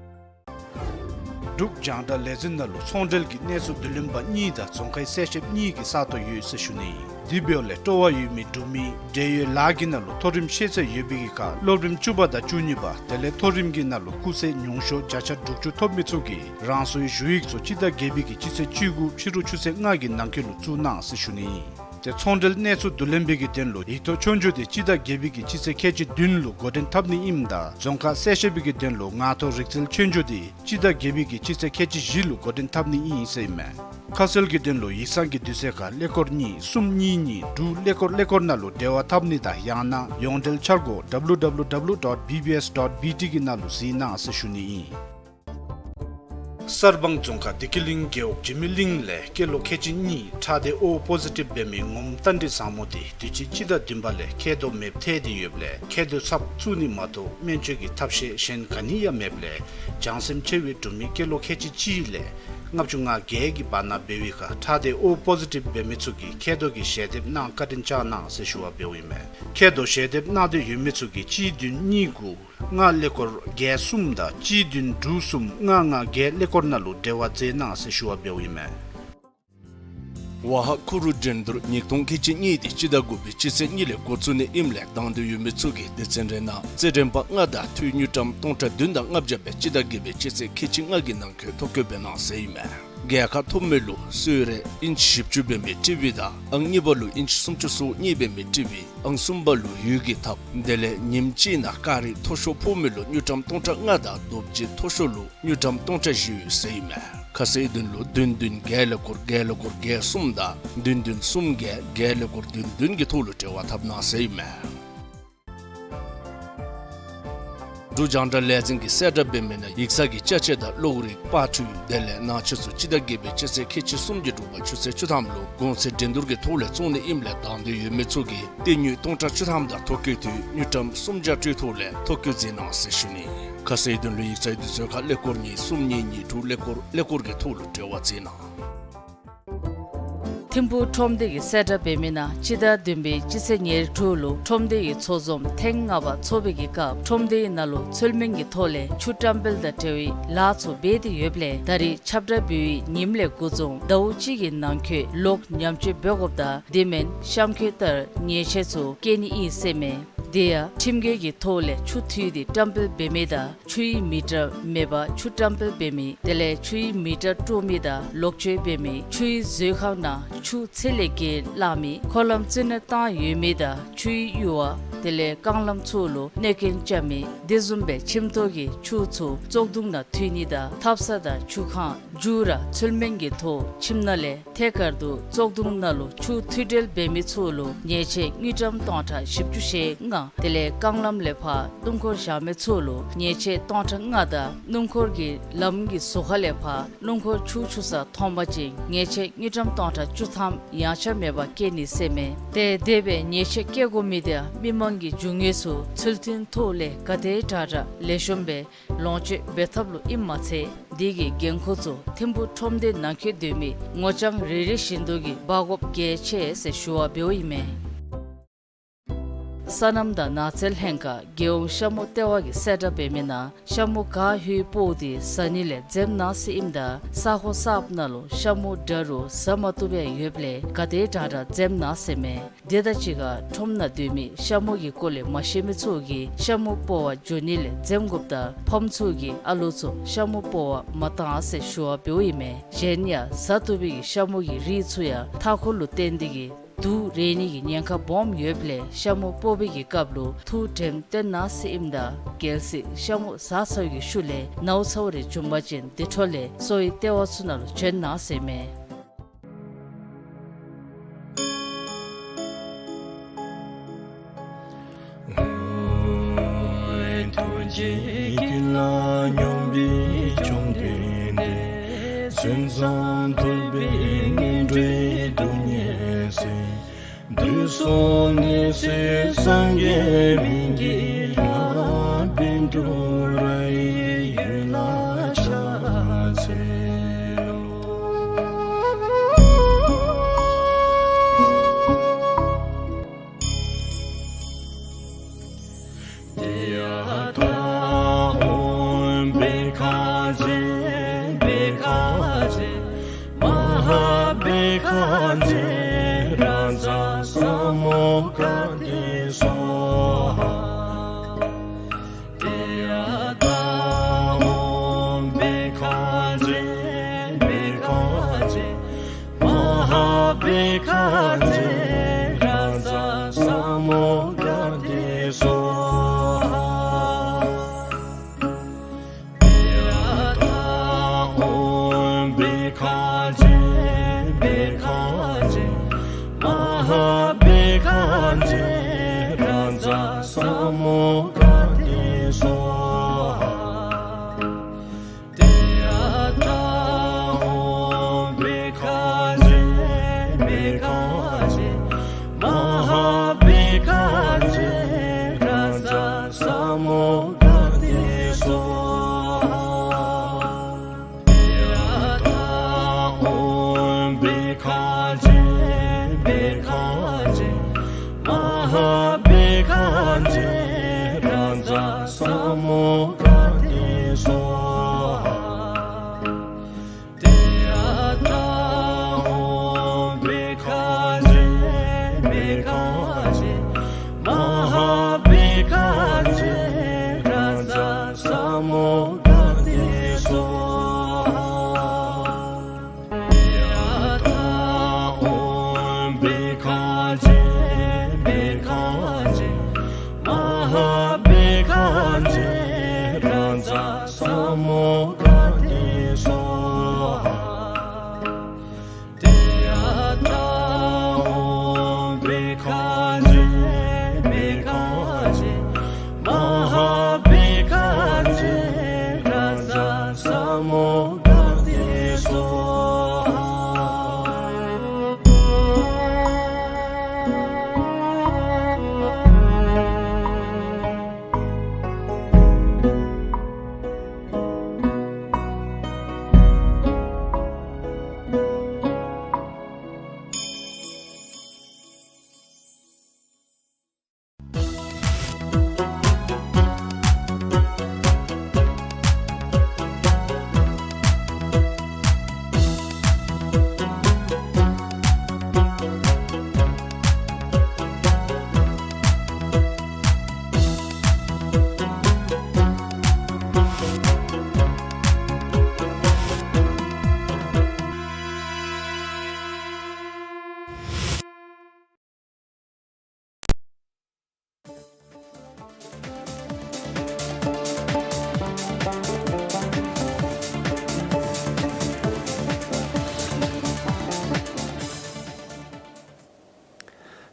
འབྲུག་རྒྱང་བསྒྲགས་ལས་འཛིན་ནང་ལུ་ཚོང་འབྲེལ་གྱི་གནས་ཚུལ་བསྡུ་ལེན་པ་གཉིས་དང་རྫོང་ཁའི་གསལ་བཤདཔ་གཉིས་ཀྱི་ས་སྟོང་ཡོད་ཟེར་ཞུ་ནི་ཨིན། དེ་འབདཝ་ལས་སྤྲོ་བ་ཡོད་མི་འབྲུག་མི་འབྲེལ་ཡོད་ལཱ་གི་ནང་ལུ་མཐོ་རིམ་ཤེས་ཚད་ཡོད་པའི་གི་ཁར་སློབ་རིམ་བཅུ་པ་དང་བཅུ་གཉིས་པ་དེ་ལས་མཐོ་རིམ་གྱི་ནང་ལུ་སྐུགས་ཚད་ཉུང་ཤོས་བརྒྱ་ཆ་དྲུག་ཅུ་ཐོབ་མི་ཚུ་གིས་རང་སོའི་ཞུ་ཡིག་ཚུ་སྤྱི་ཟླ་བརྒྱད་པའི་གི་སྤྱི་ཚེས་བཅུ་དགུ་ཕྱི་རུ་ཆུ་ཚོད་ལྔ་གི་ནང་འཁོད་ལུ་བཙུགས་གནང་ཟེར་ཞུ་ནི་ཨིན། ཏེ་ཚོང་འབྲེལ་གནས་ཚུལ་བསྡུ་ལེན་པའི་གི་དོན་ལུ་ཡིག་ཐོག་ཆོས་རྒྱུགས་དེ་སྤྱི་ཟླ་བརྒྱད་པའི་གི་སྤྱི་ཚེས་ཁལ་གཅིག་བདུན་ལུ་འགོ་འདྲེན་འཐབ་ནི་ཨིནམ་ད་རྫོང་ཁ་གསལ་བཤད་པའི་གི་དོན་ལུ་ངག་ཐོག་རིག་རྩལ་ཆོས་རྒྱུགས་དེ་སྤྱི་ཟླ་བརྒྱད་པའི་གི་སྤྱི་ཚེས་ཁལ་གཅིག་བཞི་ལུ་འགོ་འདྲེན་འཐབ་ནི་ཨིན་ཟེར་ཨིན་མས། ཁ་གསལ་གྱི་དོན་ལུ་ཡིག་ཚང་གི་དུས་ཚོད་ཁར་ཀླད་ཀོར་གཉིས་གསུམ་གཉིས་གཉིས་དྲུག་ཀླད་ཀོར་ཀླད་ཀོར་ནང་ལུ་འབྲེལ་བ་འཐབ་ནི་དང་ཡང་ན་ཡོངས་འབྲེལ་འཆར་སྒོ་W W W dot B B S dot B T གི་ནང་ལུ་གཟིགས་གནང་ཟེར་ཞུ་ནི་ཨིན། གསར་སྤང་རྫོང་ཁག་བདེ་སྐྱིད་གླིང་རྒེད་འོག་འཇིགས་མེད་གླིང་ལས་སྐྱེས་ལོ་ཁལ་གཅིག་གཉིས་ཁྲག་སྡེ་ཨོ་པོ་ཟི་ཊིབ་འབད་མི་ངོམ་རྟ་མགྲིན་བཟང་མོ་དེ་དུས་ཅི་སྤྱི་ཟླ་བདུན་པ་ལས་མཁལ་རྡོག་མེདཔ་ཐལ་ཏེ་ཡོདཔ་ལས་མཁལ་རྡོག་ཚབ་བཙུགས་ནི་མ་གཏོགས་སྨན་བཅོས་ཀྱི་ཐབས་ཤེས་གཞན་ག་ནི་ཡང་མེདཔ་ལས་བྱང་སེམས་ཆེ་བའི་འབྲུག་མི་སྐྱེས་ལོ་ཁལ་གཅིག་གཅིག་ལས་ལྔ་བཅུ་ང་བརྒྱད་ཀྱི་བར་ན་འབད་བའི་ཁར་ཁྲག་སྡེ་ཨོ་པོ་ཟི་ཊིབ་འབད་མི་ཚུ་གིས་མཁལ་རྡོག་གི་ཞལ་འདེབས་གནང་བཀའ་དྲིན་བསྐྱང་གནང་ཟེར་ཞུ་བ་འབདཝ་ཨིན་མས། མཁལ་རྡོག་ཞལ་འདེབས་གནང་སྟེ་ཡོད་མི་ཚུ་གིས་གཅིག་བདུན་གཉིས་དགུ་ལྔ་ཀླད་ཀོར་བརྒྱད་གསུམ་དང་གཅིག་བདུན་དྲུག་གསུམ་ལྔ་ལྔ་བརྒྱད་ཀླད་ཀོར་ནང་ལུ་འབྲེལ་བ་མཛད་གནང་ཟེར་ཞུ་བ་འབདཝ་ཨིན་མས། ཝ་ཧ་ཁུ་རུ་འགྲན་བསྡུར་ཉིས་སྟོང་ཁལ་གཅིག་གཉིས་དེ་སྤྱི་ཟླ་དགུ་པའི་སྤྱི་ཚེས་གཉིས་ལས་འགོ་བཙུགས་ནི་ཨིནམ་ལས་དང་འདོད་ཡོད་མི་ཚུ་གིས་སྡེ་ཚན་རེ་ནང་རྩེད་འགྲན་པ་ལྔ་དང་འཐུས་དངུལ་ཀྲམ་སྟོང་ཕྲག་བདུན་དང་ལྔ་བརྒྱ་སྦེ་སྤྱི་ཟླ་བརྒྱད་པའི་སྤྱི་ཚེས་ཁལ་གཅིག་ལྔ་གི་ནང་འཁོད་ཐོ་བཀོད་འབད་གནང་ཟེར་ཨིན་མས། རྒྱལ་ཁ་ཐོབ་མི་ལུ་གསོལ་རས་ཨིན་ཅི་བཞི་བཅུ་འབད་མི་ཊི་ཝི་དང་ཨང་གཉིས་པ་ལུ་ཨིན་ཅི་སུམ་ཅུ་སོ་གཉིས་འབད་མི་ཊི་ཝི་ཨང་གསུམ་པ་ལུ་འོད་ཀྱི་ཐགཔ་དེ་ལས་ཉིནམ་གཅིག་ནང་ཀ་རི་མཐོ་ཤོས་ཕོག་མི་ལུ་དངུལ་ཀྲམ་སྟོང་ཕྲག་ལྔ་དང་རྡོ་རྗེ་མཐོ་ཤོས་ལུ་དངུལ་ཀྲམ་སྟོང་ཕྲག་བཞི་ཡོད་ཟེར་ཨིན་མས། ཁ་གསལ་དོན་ལུ་བདུན་བདུན་བརྒྱད་ཀླད་ཀོར་བརྒྱད་ཀླད་ཀོར་བརྒྱད་གསུམ་དང་བདུན་བདུན་གསུམ་བརྒྱད་བརྒྱད་ཀླད་ཀོར་བདུན་བདུན་གྱི་ཐོག་ལུ་འབྲེལ་བ་འཐབ་གནང་ཟེར་ཨིན་མས། འབྲུག་རྒྱང་བསྒྲགས་ལས་འཛིན་གྱིས་གསལ་བསྒྲགས་འབད་མི་ནང་ཡིག་ཚང་གི་ཅ་ཆས་དང་གློག་རིག་པར་ཊི་དེ་ལས་ནང་ཆས་ཚུ་སྤྱི་ཟླ་བརྒྱད་པའི་སྤྱི་ཚེས་ཁལ་གཅིག་གསུམ་གྱི་དྲོ་པ་ཆུ་ཚོད་བཅུ་ཐམ་ལུ་གོང་ཚད་འགྲན་བསྡུར་གྱི་ཐོག་ལས་བཙོང་ནི་ཨིནམ་ལས་དང་འདོད་ཡོད་མི་ཚུ་གིས་སྟེར་དངུལ་སྟོང་ཕྲག་བཅུ་ཐམ་དང་ཐོ་བཀོད་འཐུས་དངུལ་ཀྲམ་སུམ་བརྒྱ་སྤྲོད་ཐོག་ལས་ཐོ་བཀོད་མཛད་གནང་ཟེར་ཞུ་ནི། ཁ་གསལ་དོན་ལུ་ཡིག་ཚང་དུས་ཚོད་ཁར་ཀླད་ཀོར་གཉིས་གསུམ་གཉིས་གཉིས་དྲུག་ཀླད་ཀོར་ཀླད་ཀོར་གྱི་ཐོག་ལུ་འབྲེལ་བ་མཛད་གནང་། ཐིམ་ཕུག་ཁྲོམ་སྡེ་གི་གསལ་བསྒྲགས་འབད་མི་ནང་སྤྱི་ཟླ་བདུན་པའི་སྤྱི་ཚེས་ཉེར་དྲུག་ལུ་ཁྲོམ་སྡེ་གི་ཚོགས་འཛོམས་ཐེངས་ལྔ་པ་ཚོགས་པའི་གི་སྐབས་ཁྲོམ་སྡེའི་ནང་ལུ་ཚུལ་མིན་གྱི་ཐོག་ལས་ཆུ་བཀྲམ་སྤེལ་དང་འབྲེལ་བའི་ལཱ་ཚུ་འབད་དེ་ཡོདཔ་ལས་ད་རིས་ཁྱབ་བསྒྲགས་འབད་བའི་ཉིནམ་ལས་འགོ་བཟུང་ཟླཝ་གཅིག་གི་ནང་འཁོད་ལོག་ཉམས་བཅོས་འབད་དགོཔ་དང་དེ་མེན་གཤམ་འཁོད་ལྟར་ཉེས་ཆད་ཚུ་བཀལ་ནི་ཨིན་ཟེར་མས། དེ་ཡང་ཁྲིམས་འགལ་གྱི་ཐོག་ལས་ཆུ་འཐུས་ཏེ་བཀྲམ་སྤེལ་འབད་མི་དང་ཆུའི་མི་ཊར་མེད་པར་ཆུ་བཀྲམ་སྤེལ་འབད་མི་དེ་ལས་ཆུའི་མི་ཊར་དཀྲོག་མི་དང་ལོག་སྤྱོད་འབད་མི་ཆུའི་མཛོད་ཁང་ནང་ཆུ་ཚད་ལས་བརྒལ་བླངས་མི་འཁོར་ལམ་རྩིས་ནོར་བཏང་ཡོད་མི་དང་ཆུའི་གཡུར་བ་དེ་ལས་རྐང་ལམ་ཚུ་ལུ་གནོད་སྐྱོན་རྐྱབ་མི་དེ་བཟུམ་སྦེ་ཁྱིམ་ཐོག་གི་ཆུ་ཚུ་བཙོག་དུང་ནང་འཐུས་ནི་དང་ཐབ་ཚང་དང་ཆུ་ཁང་མཇུག་ར་ཚུལ་མིན་གྱི་ཐོག་ཁྱིམ་ནང་ལས་ཐད་ཀར་དུ་བཙོག་དུང་ནང་ལུ་ཆུ་འཐུས་འབྲེལ་འབད་མི་ཚུ་ལུ་ཉེས་ཆད་དངུལ་ཀྲམ་སྟོང་ཕྲག་བཞི་བཅུ་ཞེ་ལྔ་དེ་ལས་རྐང་ལམ་ལས་ཕར་སྣུམ་འཁོར་བཞག་མི་ཚུ་ལུ་ཉེས་ཆད་སྟོང་ཕྲག་ལྔ་དང་སྣུམ་འཁོར་གྱི་ལམ་གྱི་ཟུར་ཁ་ལས་ཕར་སྣུམ་འཁོར་ཆུ་འཁྱུ་ས་མཐོང་པ་ཅིན་ཉེས་ཆད་དངུལ་ཀྲམ་སྟོང་ཕྲག་བཅུ་ཐམ་ཡངས་ཆག་མེད་པར་བཀལ་ནི་ཟེར་མས། ཏེ་དེ་སྦེ་ཉེས་ཆད་བཀལ་དགོ་མི་དེ་མི་མང་གི་རྒྱུ་དངོས་ཚུ་ཚུལ་མཐུན་ཐོག་ལས་ག་དེ་དྲག་དྲག་ལེགས་ཤོམ་སྦེ་ལོངས་སྤྱོད་འབད་ཐབས་ལུ་ཨིནམ་མ་ཚད་དེ་གི་འགན་ཁུར་ཚུ་ཐིམ་ཕུག་ཁྲོམ་སྡེ་ནང་འཁོད་སྡོད་མི་ངོ་རྐྱང་རེ་རེ་བཞིན་དུ་གིས་འབག་དགོཔ་གལ་ཆེ་ཟེར་ཞུ་བ་འབདཝ་ཨིན་མས། སོ་ནམ་དང་ནགས་ཚལ་ལྷན་ཁག་རྒྱལ་ཡོངས་ཤ་མུ་ལྟེ་བ་གི་གསལ་བསྒྲགས་འབད་མི་ནང་ཤ་མུ་ག་ཧུད་སྤོ་སྟེ་བཟའ་ནི་ལས་འཛེམ་གནང་ཟེར་ཨིནམ་ད་ས་ཁོངས་གསརཔ་ནང་ལུ་ཤ་མུ་འདྲ་རུང་བཟའ་མ་བཏུབ་པར་ཡོདཔ་ལས་ག་དེ་དྲག་དྲག་འཛེམ་གནང་ཟེར་མས། དེ་དང་གཅིག་ཁར་ཁྲོམ་ནང་སྡོད་མི་ཤ་མུ་གི་སྐོར་ལས་མ་ཤེས་མི་ཚུ་གིས་ཤ་མུ་སྤོ་བར་འགྱོ་ནི་ལས་འཛེམ་དགོཔ་དང་ཕམ་ཚུ་གིས་ཨ་ལོ་ཚུ་ཤ་མུ་སྤོ་བར་མ་གཏང་ཟེར་ཞུ་བ་འབདཝ་ཨིན་མས། གཞན་ཡང་བཟའ་བཏུབ་པའི་གི་ཤ་མུ་གི་རིགས་ཚུ་ཡང་མཐའ་འཁོར་ལུ་བརྟེན་ཏེ་གིས་དུག་རེག་ནི་གི་ཉེན་ཁ་སྦོམ་ཡོདཔ་ལས་ཤ་མུ་སྤོ་བའི་གི་སྐབས་ལུ་ཐུགས་དྲནམ་བཏོན་གནང་ཟེར་ཨིནམ་ད་གལ་སྲིད་ཤ་མུ་བཟའ་ཚར་བའི་གི་ཤུལ་ལས་ནཝ་ཚཝ་རེ་བྱུང་པ་ཅིན་དེ་འཕྲོ་ལས་གསོ་བའི་ལྟེ་བ་ཚུ་ནང་ལུ་བྱོན་གནང་ཟེར་མས། ཐུགས་རྗེ་ཀུན་ལ་སྙོམས་པའི་བཅོམ་ལྡན་འདས། མཚན་ཙམ་ཐོས་པས་ངན་འགྲོའི་སྡུག་བསྔལ་སེལ། དུས་གསུམ་གནས་གསུམ་སངས་རྒྱས་སྨན་གྱི་ལྷ། པཎ་གྲུབ་རིའི་ཡུལ་ལ་ཕྱག་འཚལ་ལོ། ཏདྱ་ཐཱ། ཨོཾ་བྷཻ་ཥ་ཛྱེ་བྷཻ་ཥ་ཛྱེ་མ་ཧཱ་བྷཻ་ཥ་ཛྱེ་རཱ་ཛ་ས་མུདྒ་ཏེ་སྭཱ་ཧཱ། ཏདྱ་ཐཱ། ཨོཾ་བྷཻ་ཥ་ཛྱེ་བྷཻ་ཥ་ཛྱེ་མ་ཧཱ་བྷཻ་ཥ་ཛྱེ་རཱ་ཛ་ས་མུདྒ་ཏེ་སྭཱ་ཧཱ། ཏདྱ་ཐཱ། ཨོཾ་བྷཻ་ཥ་ཛྱེ་བྷཻ་ཥ་ཛྱེ་མ་ཧཱ་བྷཻ་ཥ་ཛྱེ་རཱ་ཛ་ས་མུདྒ་ཏེ་སྭཱ་ཧཱ། ཏདྱ་ཐཱ། ཨོཾ་བྷཻ་ཥ་ཛྱེ་བྷཻ་ཥ་ཛྱེ་མ་ཧཱ་བྷཻ་ཥ་ཛྱེ་རཱ་ཛ་ས་མུདྒ་ཏེ་སྭཱ་ཧཱ། ཏདྱ་ཐཱ། ཨོཾ་བྷཻ་ཥ་ཛྱེ་བྷཻ་ཥ་ཛྱེ་མ་ཧཱ་བྷཻ་ཥ་ཛྱེ་རཱ་ཛ་ས་མུདྒ་ཏེ་སྭཱ་ཧཱ། ཏདྱ་ཐཱ། ཨོཾ་བྷཻ་ཥ་ཛྱེ་བྷཻ་ཥ་ཛྱེ་མ་ཧཱ་བྷཻ་ཥ་ཛྱེ་རཱ་ཛ་ས་མུདྒ་ཏེ་སྭཱ་ཧཱ། ཏདྱ་ཐཱ། ཨོཾ་བྷཻ་ཥ་ཛྱེ་བྷཻ་ཥ་ཛྱེ་མ་ཧཱ་བྷཻ་ཥ་ཛྱེ་རཱ་ཛ་ས་མུདྒ་ཏེ་སྭཱ་ཧཱ། ཏདྱ་ཐཱ། ཨོཾ་བྷཻ་ཥ་ཛྱེ་བྷཻ་ཥ་ཛྱེ་མ་ཧཱ་བྷཻ་ཥ་ཛྱེ་རཱ་ཛ་ས་མུདྒ་ཏེ་སྭཱ་ཧཱ།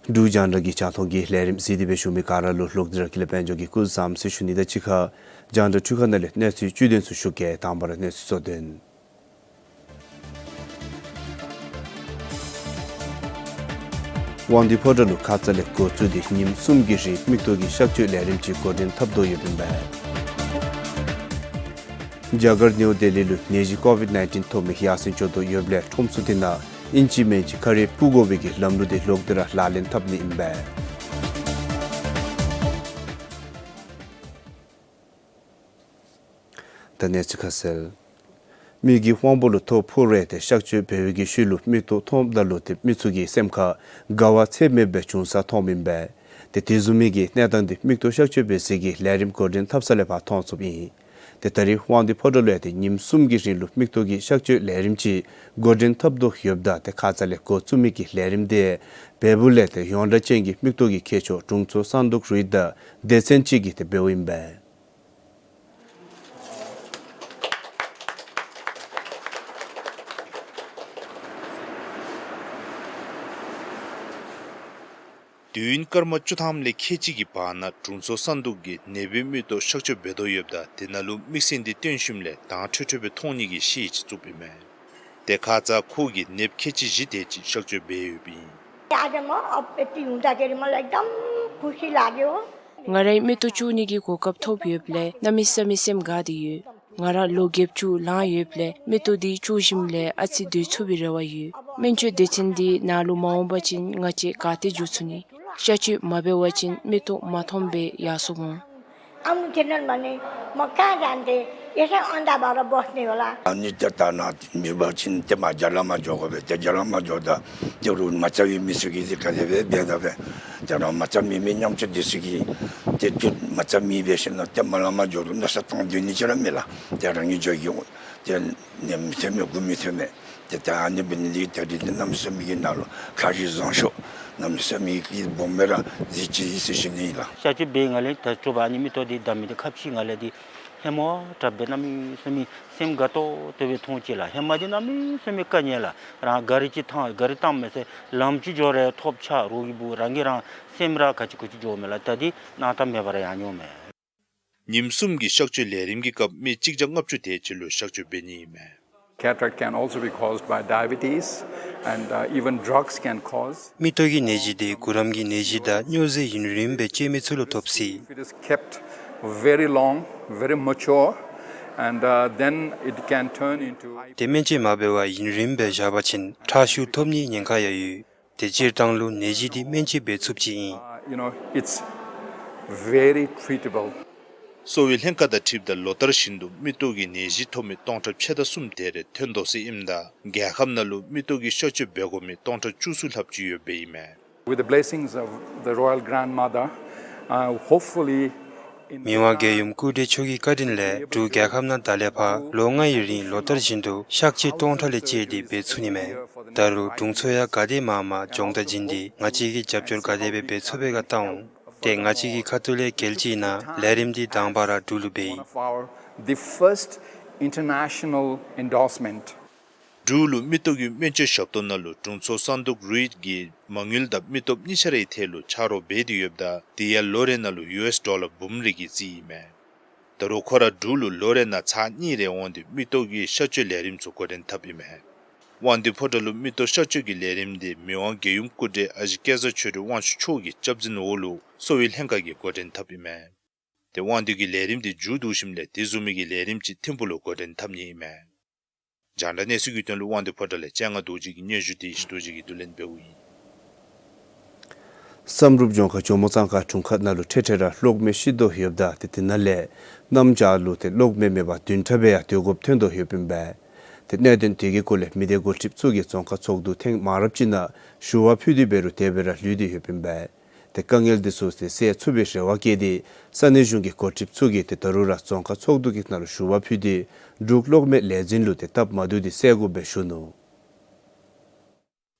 འབྲུག་རྒྱང་བསྒྲགས་ཀྱི་རྒྱང་མཐོང་གི་ལས་རིམ་གཟིགས་ཏེ་སྦེ་བཞུགས་མི་ག་ར་ལུ་ལྷོག་སྟེ་ར་ཀུན་ལེགས་དཔལ་འབྱོར་གྱིས་སྐུ་གཟུགས་བཟང་པོ་ཟེར་ཞུ་ནི་དང་གཅིག་ཁར་རྒྱང་བསྒྲགས་འཕྲུལ་ཁང་ནང་ལས་གནས་ཚུལ་བཅུད་དོན་ཚུ་ཞུ་གེ། དང་པ་ར་གནས་ཚུལ་གཙོ་དོན། དབང་འདུས་ཕོ་བྲང་ལུ་ཁ་ཙ་ལས་འགོ་བཙུགས་ཏེ་ཉིནམ་གསུམ་གྱི་རིང་མིག་ཏོ་གི་གཤག་བཅོས་ལས་རིམ་ཅིག་འགོ་འདྲེན་འཐབ་དོ་ཡོདཔ་ཨིན་པས། རྒྱ་གར་ནིའུ་ལྡི་ལི་ལུ་ནད་གཞི་ཀོ་ཝིཌ་ནའིན་ཊིན་ཐོབ་མི་ཡར་སེང་འགྱོ་དོ་ཡོདཔ་ལས་ཁྲོམ་ཚུ་དེ་ནང་ཨིན་ཅི་མིན་ཅི་ཁ་རས་སྤུ་དགོ་པའི་གི་ལམ་ལུགས་དེ་ལྷོག་སྟེ་ར་ལག་ལེན་འཐབ་ནི་ཨིན་པས། ད་གནས་ཚུལ་ཁ་གསལ། མི་གི་དབང་པོ་ལུ་ཐོ་ཕོག་སྟེ་གཤག་བཅོས་འབད་བའི་གི་ཤུལ་ལུ་མིག་ཏོ་མཐོངམ་ད་ལུ་ཏེ་མི་ཚུ་གི་སེམས་ཁར་དགའ་བ་ཚད་མེདཔ་སྦེ་བྱུང་ས་མཐོངམ་ཨིན་པས། ཏེ་དེ་བཟུམ་མའི་གི་གནས་སྟངས་འདི་མིག་ཏོ་གཤག་བཅོས་འབད་སའི་གི་ལས་རིམ་འགོ་འདྲེན་འཐབ་ས་ལས་ཕར་མཐོང་ཚུགསཔ་ཨིན། ཏེ་ད་རིས་དབང་འདུས་ཕོ་བྲང་ལུ་ཡང་ཏེ་ཉིནམ་གསུམ་གྱི་རིང་ལུ་མིག་ཏོ་གི་གཤག་བཅོས་ལས་རིམ་ཅིག་འགོ་འདྲེན་འཐབ་དོ་ཡོདཔ་ད་ཏེ་ཁ་ཙ་ལས་འགོ་བཙུགས་མི་གི་ལས་རིམ་དེ་བལ་པོ་ལས་ཏེ་ཡོངས་གྲགས་ཅན་གྱི་མིག་ཏོ་གི་མཁས་མཆོག་དྲུང་འཚོ་སན་དུག་རུ་ཡིད་དང་སྡེ་ཚན་ཅིག་གིས་ཏེ་འབདཝ་ཨིན་པས། དུས་ཡུན་སྐར་མ་བཅུ་ཐམ་ལས་ཁལ་གཅིག་གི་བར་ན་དྲུང་འཚོ་སན་དུག་གིས་ནད་པའི་མིག་ཏོ་གཤག་བཅོས་འབད་དོ་ཡོདཔ་ད་དེ་ནང་ལུ་དམིགས་བསལ་འདི་སྟོན་ཞིནམ་ལས་དྭངས་འཕྲོས་འཕྲོས་སྦེ་མཐོང་ནི་གི་ཤེལ་ཅིག་བཙུགསཔ་ཨིན་མས། ཏེ་ཁ་ཙ་ཁོ་གིས་ནདཔ་ཁལ་གཅིག་བཞི་དེ་ཅིག་གཤག་བཅོས་འབད་ཡོདཔ་ཨིན། ཨ་ཏེ་མོ་ཨ་ཏེ་ཡུང་ད་ཏེ་རི་མོ་ལ་ཨིག་དམ་ཁུ་སི་ལ་གེའོ། ང་རའི་མིག་ཏོ་བཅོ་ནི་གི་གོ་སྐབས་ཐོབ་ཡོདཔ་ལས་གནམ་མེད་ས་མེད་སེམས་དགའ་སྟེ་ཡོད། ང་ར་ལོ་བརྒྱད་ཅུ་ལང་ཡོདཔ་ལས་མིག་ཏོ་འདི་བཅོ་ཞིནམ་ལས་ཨ་ཙི་སྡོད་ཚུགས་པའི་རེ་བ་ཡོད། སྨན་བཅོས་སྡེ་ཚན་འདི་ནང་ལུ་མ་འོང་པ་ཅིན་ང་བཅས་ག་ཏེ་འགྱོ་ཚུགས་ནི། གཤག་བཅོས་མ་འབད་བ་ཅིན་མིག་ཏོ་མ་མཐོངམ་སྦེ་ཡར་སོང་འོང་། ཨ་མོ་ཏེ་ནཱ་མ་ནི་མོ་ཀ་ཟན་ཏེ་ཡེ་ཤ་ཨོན་ད་བ་ར་བོས་ནི་ཡོད་ལགས། ཨ་ནི་ཏེ་ད་ནཱ་མི་འབད་བ་ཅིན་ཏེ་མར་རྒྱ་ལམ་མར་འགྱོ་དགོ་པས། ཏེ་རྒྱ་ལམ་མར་འགྱོཝ་ད་ཏེ་རོགས་མ་རྩ་བའི་མི་ཚུ་གིས་ཏེ་ག་དེ་སྦེ་འབད་ད་པས། ཏེ་རང་མ་རྩ་མེད་མི་ཉམ་ཆུང་འདི་ཚུ་གིས་ཏེ་ཏེ་མ་རྩ་མེད་འབད་ཞིན་ན་ཏེ་མར་ལམ་མར་འགྱོ་རུང་མནོ་བསམ་བཏང་སྡོད་ནི་ཅིག་ར་མེད་ལགས། ཏེ་རང་གིས་འགྱོ་གི་འོང་། ཏེ་ནི་མི་ཐོན་མས་དགུ་མི་ཐོན་མས། ཏེ་ད་ཨ་ནི་འབད་ནི་འདི་གིས་ད་རིས་འདི་གནམ་མེད་ས་མེད་ཀྱི་ནང་ལུ་ཁ་རས་བཟང་ཤོས་གནམ་མེད་ས་མེད་ཀྱི་སྦོམ་སྦེ་ར་གཟིགས་ཅི་ཟེར་ཞུ་ནི་ཨིན་ལགས། གཤག་བཅོས་འབད་ནི་ལས་ད་ལྟོ་བར་ཨ་ནི་མིག་ཏོ་འདི་བདའ་མི་འདི་ཁ་ཕྱེ་ནི་ལས་འདི་ཧེ་མ་དྲག་སྦེ་གནམ་མེད་ས་མེད་སེམས་དགའ་ཏོག་ཏོ་སྦེ་མཐོང་ཅི་ལགས། ཧེ་མ་འདི་གནམ་མེད་ས་མེད་དཀའ་ངལ་ལགས། རང་གཱ་རི་ཅིག་འཐང་གཱ་རི་བཏངམ་མས་ཟེར་ལམ་ཅིག་འགྱོ་རུང་ཐོབ་ཆག་རོགས་ཀྱི་བུ་རང་གིས་རང་སེམས་ར་ག་ཅི་གུ་ཅི་འགྱོཝ་མས་ལགས། ད་འདི་གནང་ཐངས་མེད་པར་ཡར་འགྱོཝ་མས། ཉིནམ་གསུམ་གྱི་གཤག་བཅོས་ལས་རིམ་གྱི་སྐབས་མི་གཅིག་བརྒྱ་ལྔ་བཅུ་དེ་ཅིག་ལུ་གཤག་བཅོས་འབད་ནི་ཨིན་མས། Cataract can also be caused by diabetes and, uh, even drugs can cause. མིག་ཏོ་གི་ནད་གཞི་དེ་གུ་རམ་གྱི་ནད་གཞི་དང་སྨྱོ་རྫས་ཡུན་རིངམོ་སྦེ་སྤྱོད་མི་ཚུ་ལུ་ཐོབ་སྲིད། If it is kept very long, very mature, and, uh, then it can turn into. དེ་སྨན་བཅོས་མ་འབད་བར་ཡུན་རིངམོ་སྦེ་བཞག་པ་ཅིན་ཁྲག་ཤུགས་ཐོབ་ནིའི་ཉེན་ཁ་ཡང་ཡོད། དེ་སྤྱིར་བཏང་ལུ་ནད་གཞི་འདི་སྨན་བཅོས་འབད་ཚུགསཔ་ཅིག་ཨིན། Uh, you know, it's very treatable. གསོ་བའི་ལྷན་ཁག་དང་འཁྲིལཝ་ད་ལོ་ལྟར་བཞིན་དུ་མིག་ཏོ་གི་ནད་གཞི་ཐོབ་མི་སྟོང་ཕྲག་ཕྱེད་དང་གསུམ་དེ་རེ་ཐོན་དོ་ཟེར་ཨིནམ་ད་རྒྱལ་ཁབ་ནང་ལུ་མིག་ཏོ་གི་གཤག་བཅོས་འབད་དགོ་མི་སྟོང་ཕྲག་བཅུ་གསུམ་ལྷགཔ་ཅིག་ཡོདཔ་ཨིན་མས། With the blessings of the royal grandmother, uh, hopefully in. མི་དབང་རྒྱལ་ཡུམ་སྐུ་བགྲེས་མཆོག་གི་བཀའ་དྲིན་ལས་འབྲུག་རྒྱལ་ཁབ་ནང་ད་ལས་ཕར་ལོ་ལྔའི་རིང་ལོ་ལྟར་བཞིན་དུ་གཤག་བཅོས་སྟོང་ཕྲག་ལས་བཅད་དེ་འབད་ཚུགས་ནི་མས། ད་རུང་དྲུང་འཚོ་ཡང་ག་དེ་མང་མང་སྦྱོང་བརྡར་བྱིན་ཏེ་ང་བཅས་ཀྱིས་རྒྱབ་སྐྱོར་ག་དེ་སྦེ་འབད་ཚུགས་པའི་བཀའ་བཏང་འོང་། ཏེ་ང་བཅས་ཀྱི་ཁ་ཐུག་ལས་གལ་ཅིག་ཨིན་ན་ལས་རིམ་འདི་དང་པ་ར་འབྲུག་ལུ་འབད་ཡི། One of our, the first international endorsement. འབྲུག་ལུ་མིག་ཏོ་གི་སྨན་བཅོས་ཞབས་ཏོག་ནང་ལུ་དྲུང་འཚོ་སན་དུག་རུ་ཡིད་ཀྱིས་མ་དངུལ་དང་མིག་ཏོ་གཉིས་ཆ་རའི་ཐད་ལུ་ཕྱག་རོགས་འབད་དེ་ཡོདཔ་ད་དེ་ཡང་ལོ་རེ་ནང་ལུ་ཡུ་ཨེསི་ཌོ་ལར་འབུམ་རེ་གི་རྩིས་ཨིན་མས། ད་རུང་ཁོ་ར་འབྲུག་ལུ་ལོ་རེ་ནང་ཚར་གཉིས་རེ་འོང་སྟེ་མིག་ཏོ་གི་གཤག་བཅོས་ལས་རིམ་ཚུ་འགོ་འདྲེན་འཐབ་ཨིན་མས། དབང་འདུས་ཕོ་བྲང་ལུ་མིག་ཏོ་གཤག་བཅོས་ཀྱི་ལས་རིམ་འདི་མི་དབང་རྒྱལ་ཡུམ་སྐུ་བགྲེས་ཨ་ཞེ་སྐལ་བཟང་ཆོས་སྒྲོན་དབང་ཕྱུག་མཆོག་གི་སྐྱབས་འཛིན་འོག་ལུ་གསོ་བའི་ལྷན་ཁག་གིས་འགོ་འདྲེན་འཐབ་ཨིན་མས། ཏེ་དབང་འདུས་ཀྱི་ལས་རིམ་འདི་མཇུག་བསྡུ་ཞིནམ་ལས་དེ་བཟུམ་མའི་གི་ལས་རིམ་ཅིག་ཐིམ་ཕུག་ལུ་འགོ་འདྲེན་འཐབ་ནི་ཨིན་མས། རྒྱང་བསྒྲགས་གནས་ཚུལ་གྱི་དོན་ལུ་དབང་འདུས་ཕོ་བྲང་ལས་སྤྱན་སྔ་རྡོ་རྗེ་གི་སྙན་ཞུ་དེ་ཡེ་ཤེས་རྡོ་རྗེ་གིས་བསྡུ་ལེན་འབདཝ་ཨིན། བསམ་གྲུབ་ལྗོངས་མཁར་ཇོ་མོ་གཙང་ཁ་དྲུང་ཁག་ནང་ལུ་འཕྲལ་འཕྲལ་ར་གློག་མེ་ཤི་དོ་ཡོདཔ་ད་ཏེ་དེ་ནང་ལས་གནམ་བྱཱར་ལུ་ཏེ་གློག་མེ་མེད་པར་བདུན་ཕྲག་སྦེ་ཡང་སྡོད་དགོཔ་ཐོན་དོ་ཡོདཔ་ཨིན་པས། ཏེ་གནད་དོན་དེ་གི་སྐོར་ལས་མི་སྡེ་འགོ་ཁྲིདཔ་ཚུ་གིས་རྫོང་ཁག་ཚོགས་འདུ་ཐེངས་མང་རབས་ཅིག་ནང་ཞུ་བ་ཕུལ་ཏེ་འབད་རུང་དེ་སྦེ་ར་ལུས་ཏེ་ཡོདཔ་ཨིན་པས། ཏེ་དཀའ་ངལ་འདི་ཚུ་ཏེ་སེལ་ཚུགས་པའི་རེ་བ་བསྐྱེད་དེ་ས་གནས་གཞུང་གི་འགོ་ཁྲིདཔ་ཚུ་གིས་ཏེ་ད་རུང་ར་རྫོང་ཁག་ཚོགས་འདུ་གི་ནང་ལུ་ཞུ་བ་ཕུལ་ཏེ་འབྲུག་གློག་མེ་ལས་འཛིན་ལུ་ཏེ་སྟབས་མ་བདེཝ་འདི་སེལ་དགོ་པའི་ཞུ་ནུག།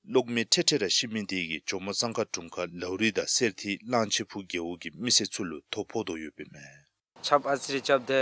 གློག་མེ་འཕྲལ་འཕྲལ་ར་ཤི་མི་དེ་གིས་ཇོ་མོ་གཙང་ཁ་དྲུང་ཁག་ལའུ་རི་དང་སེར་ཐིག་གླང་ཆེན་ཕུ་རྒེད་འོག་གི་མི་སེར་ཚུ་ལུ་ཐོ་ཕོག་དོ་ཡོདཔ་ཨིན་མས། ཆརཔ་ཨ་ཙི་རེ་རྐྱབ་སྟེ་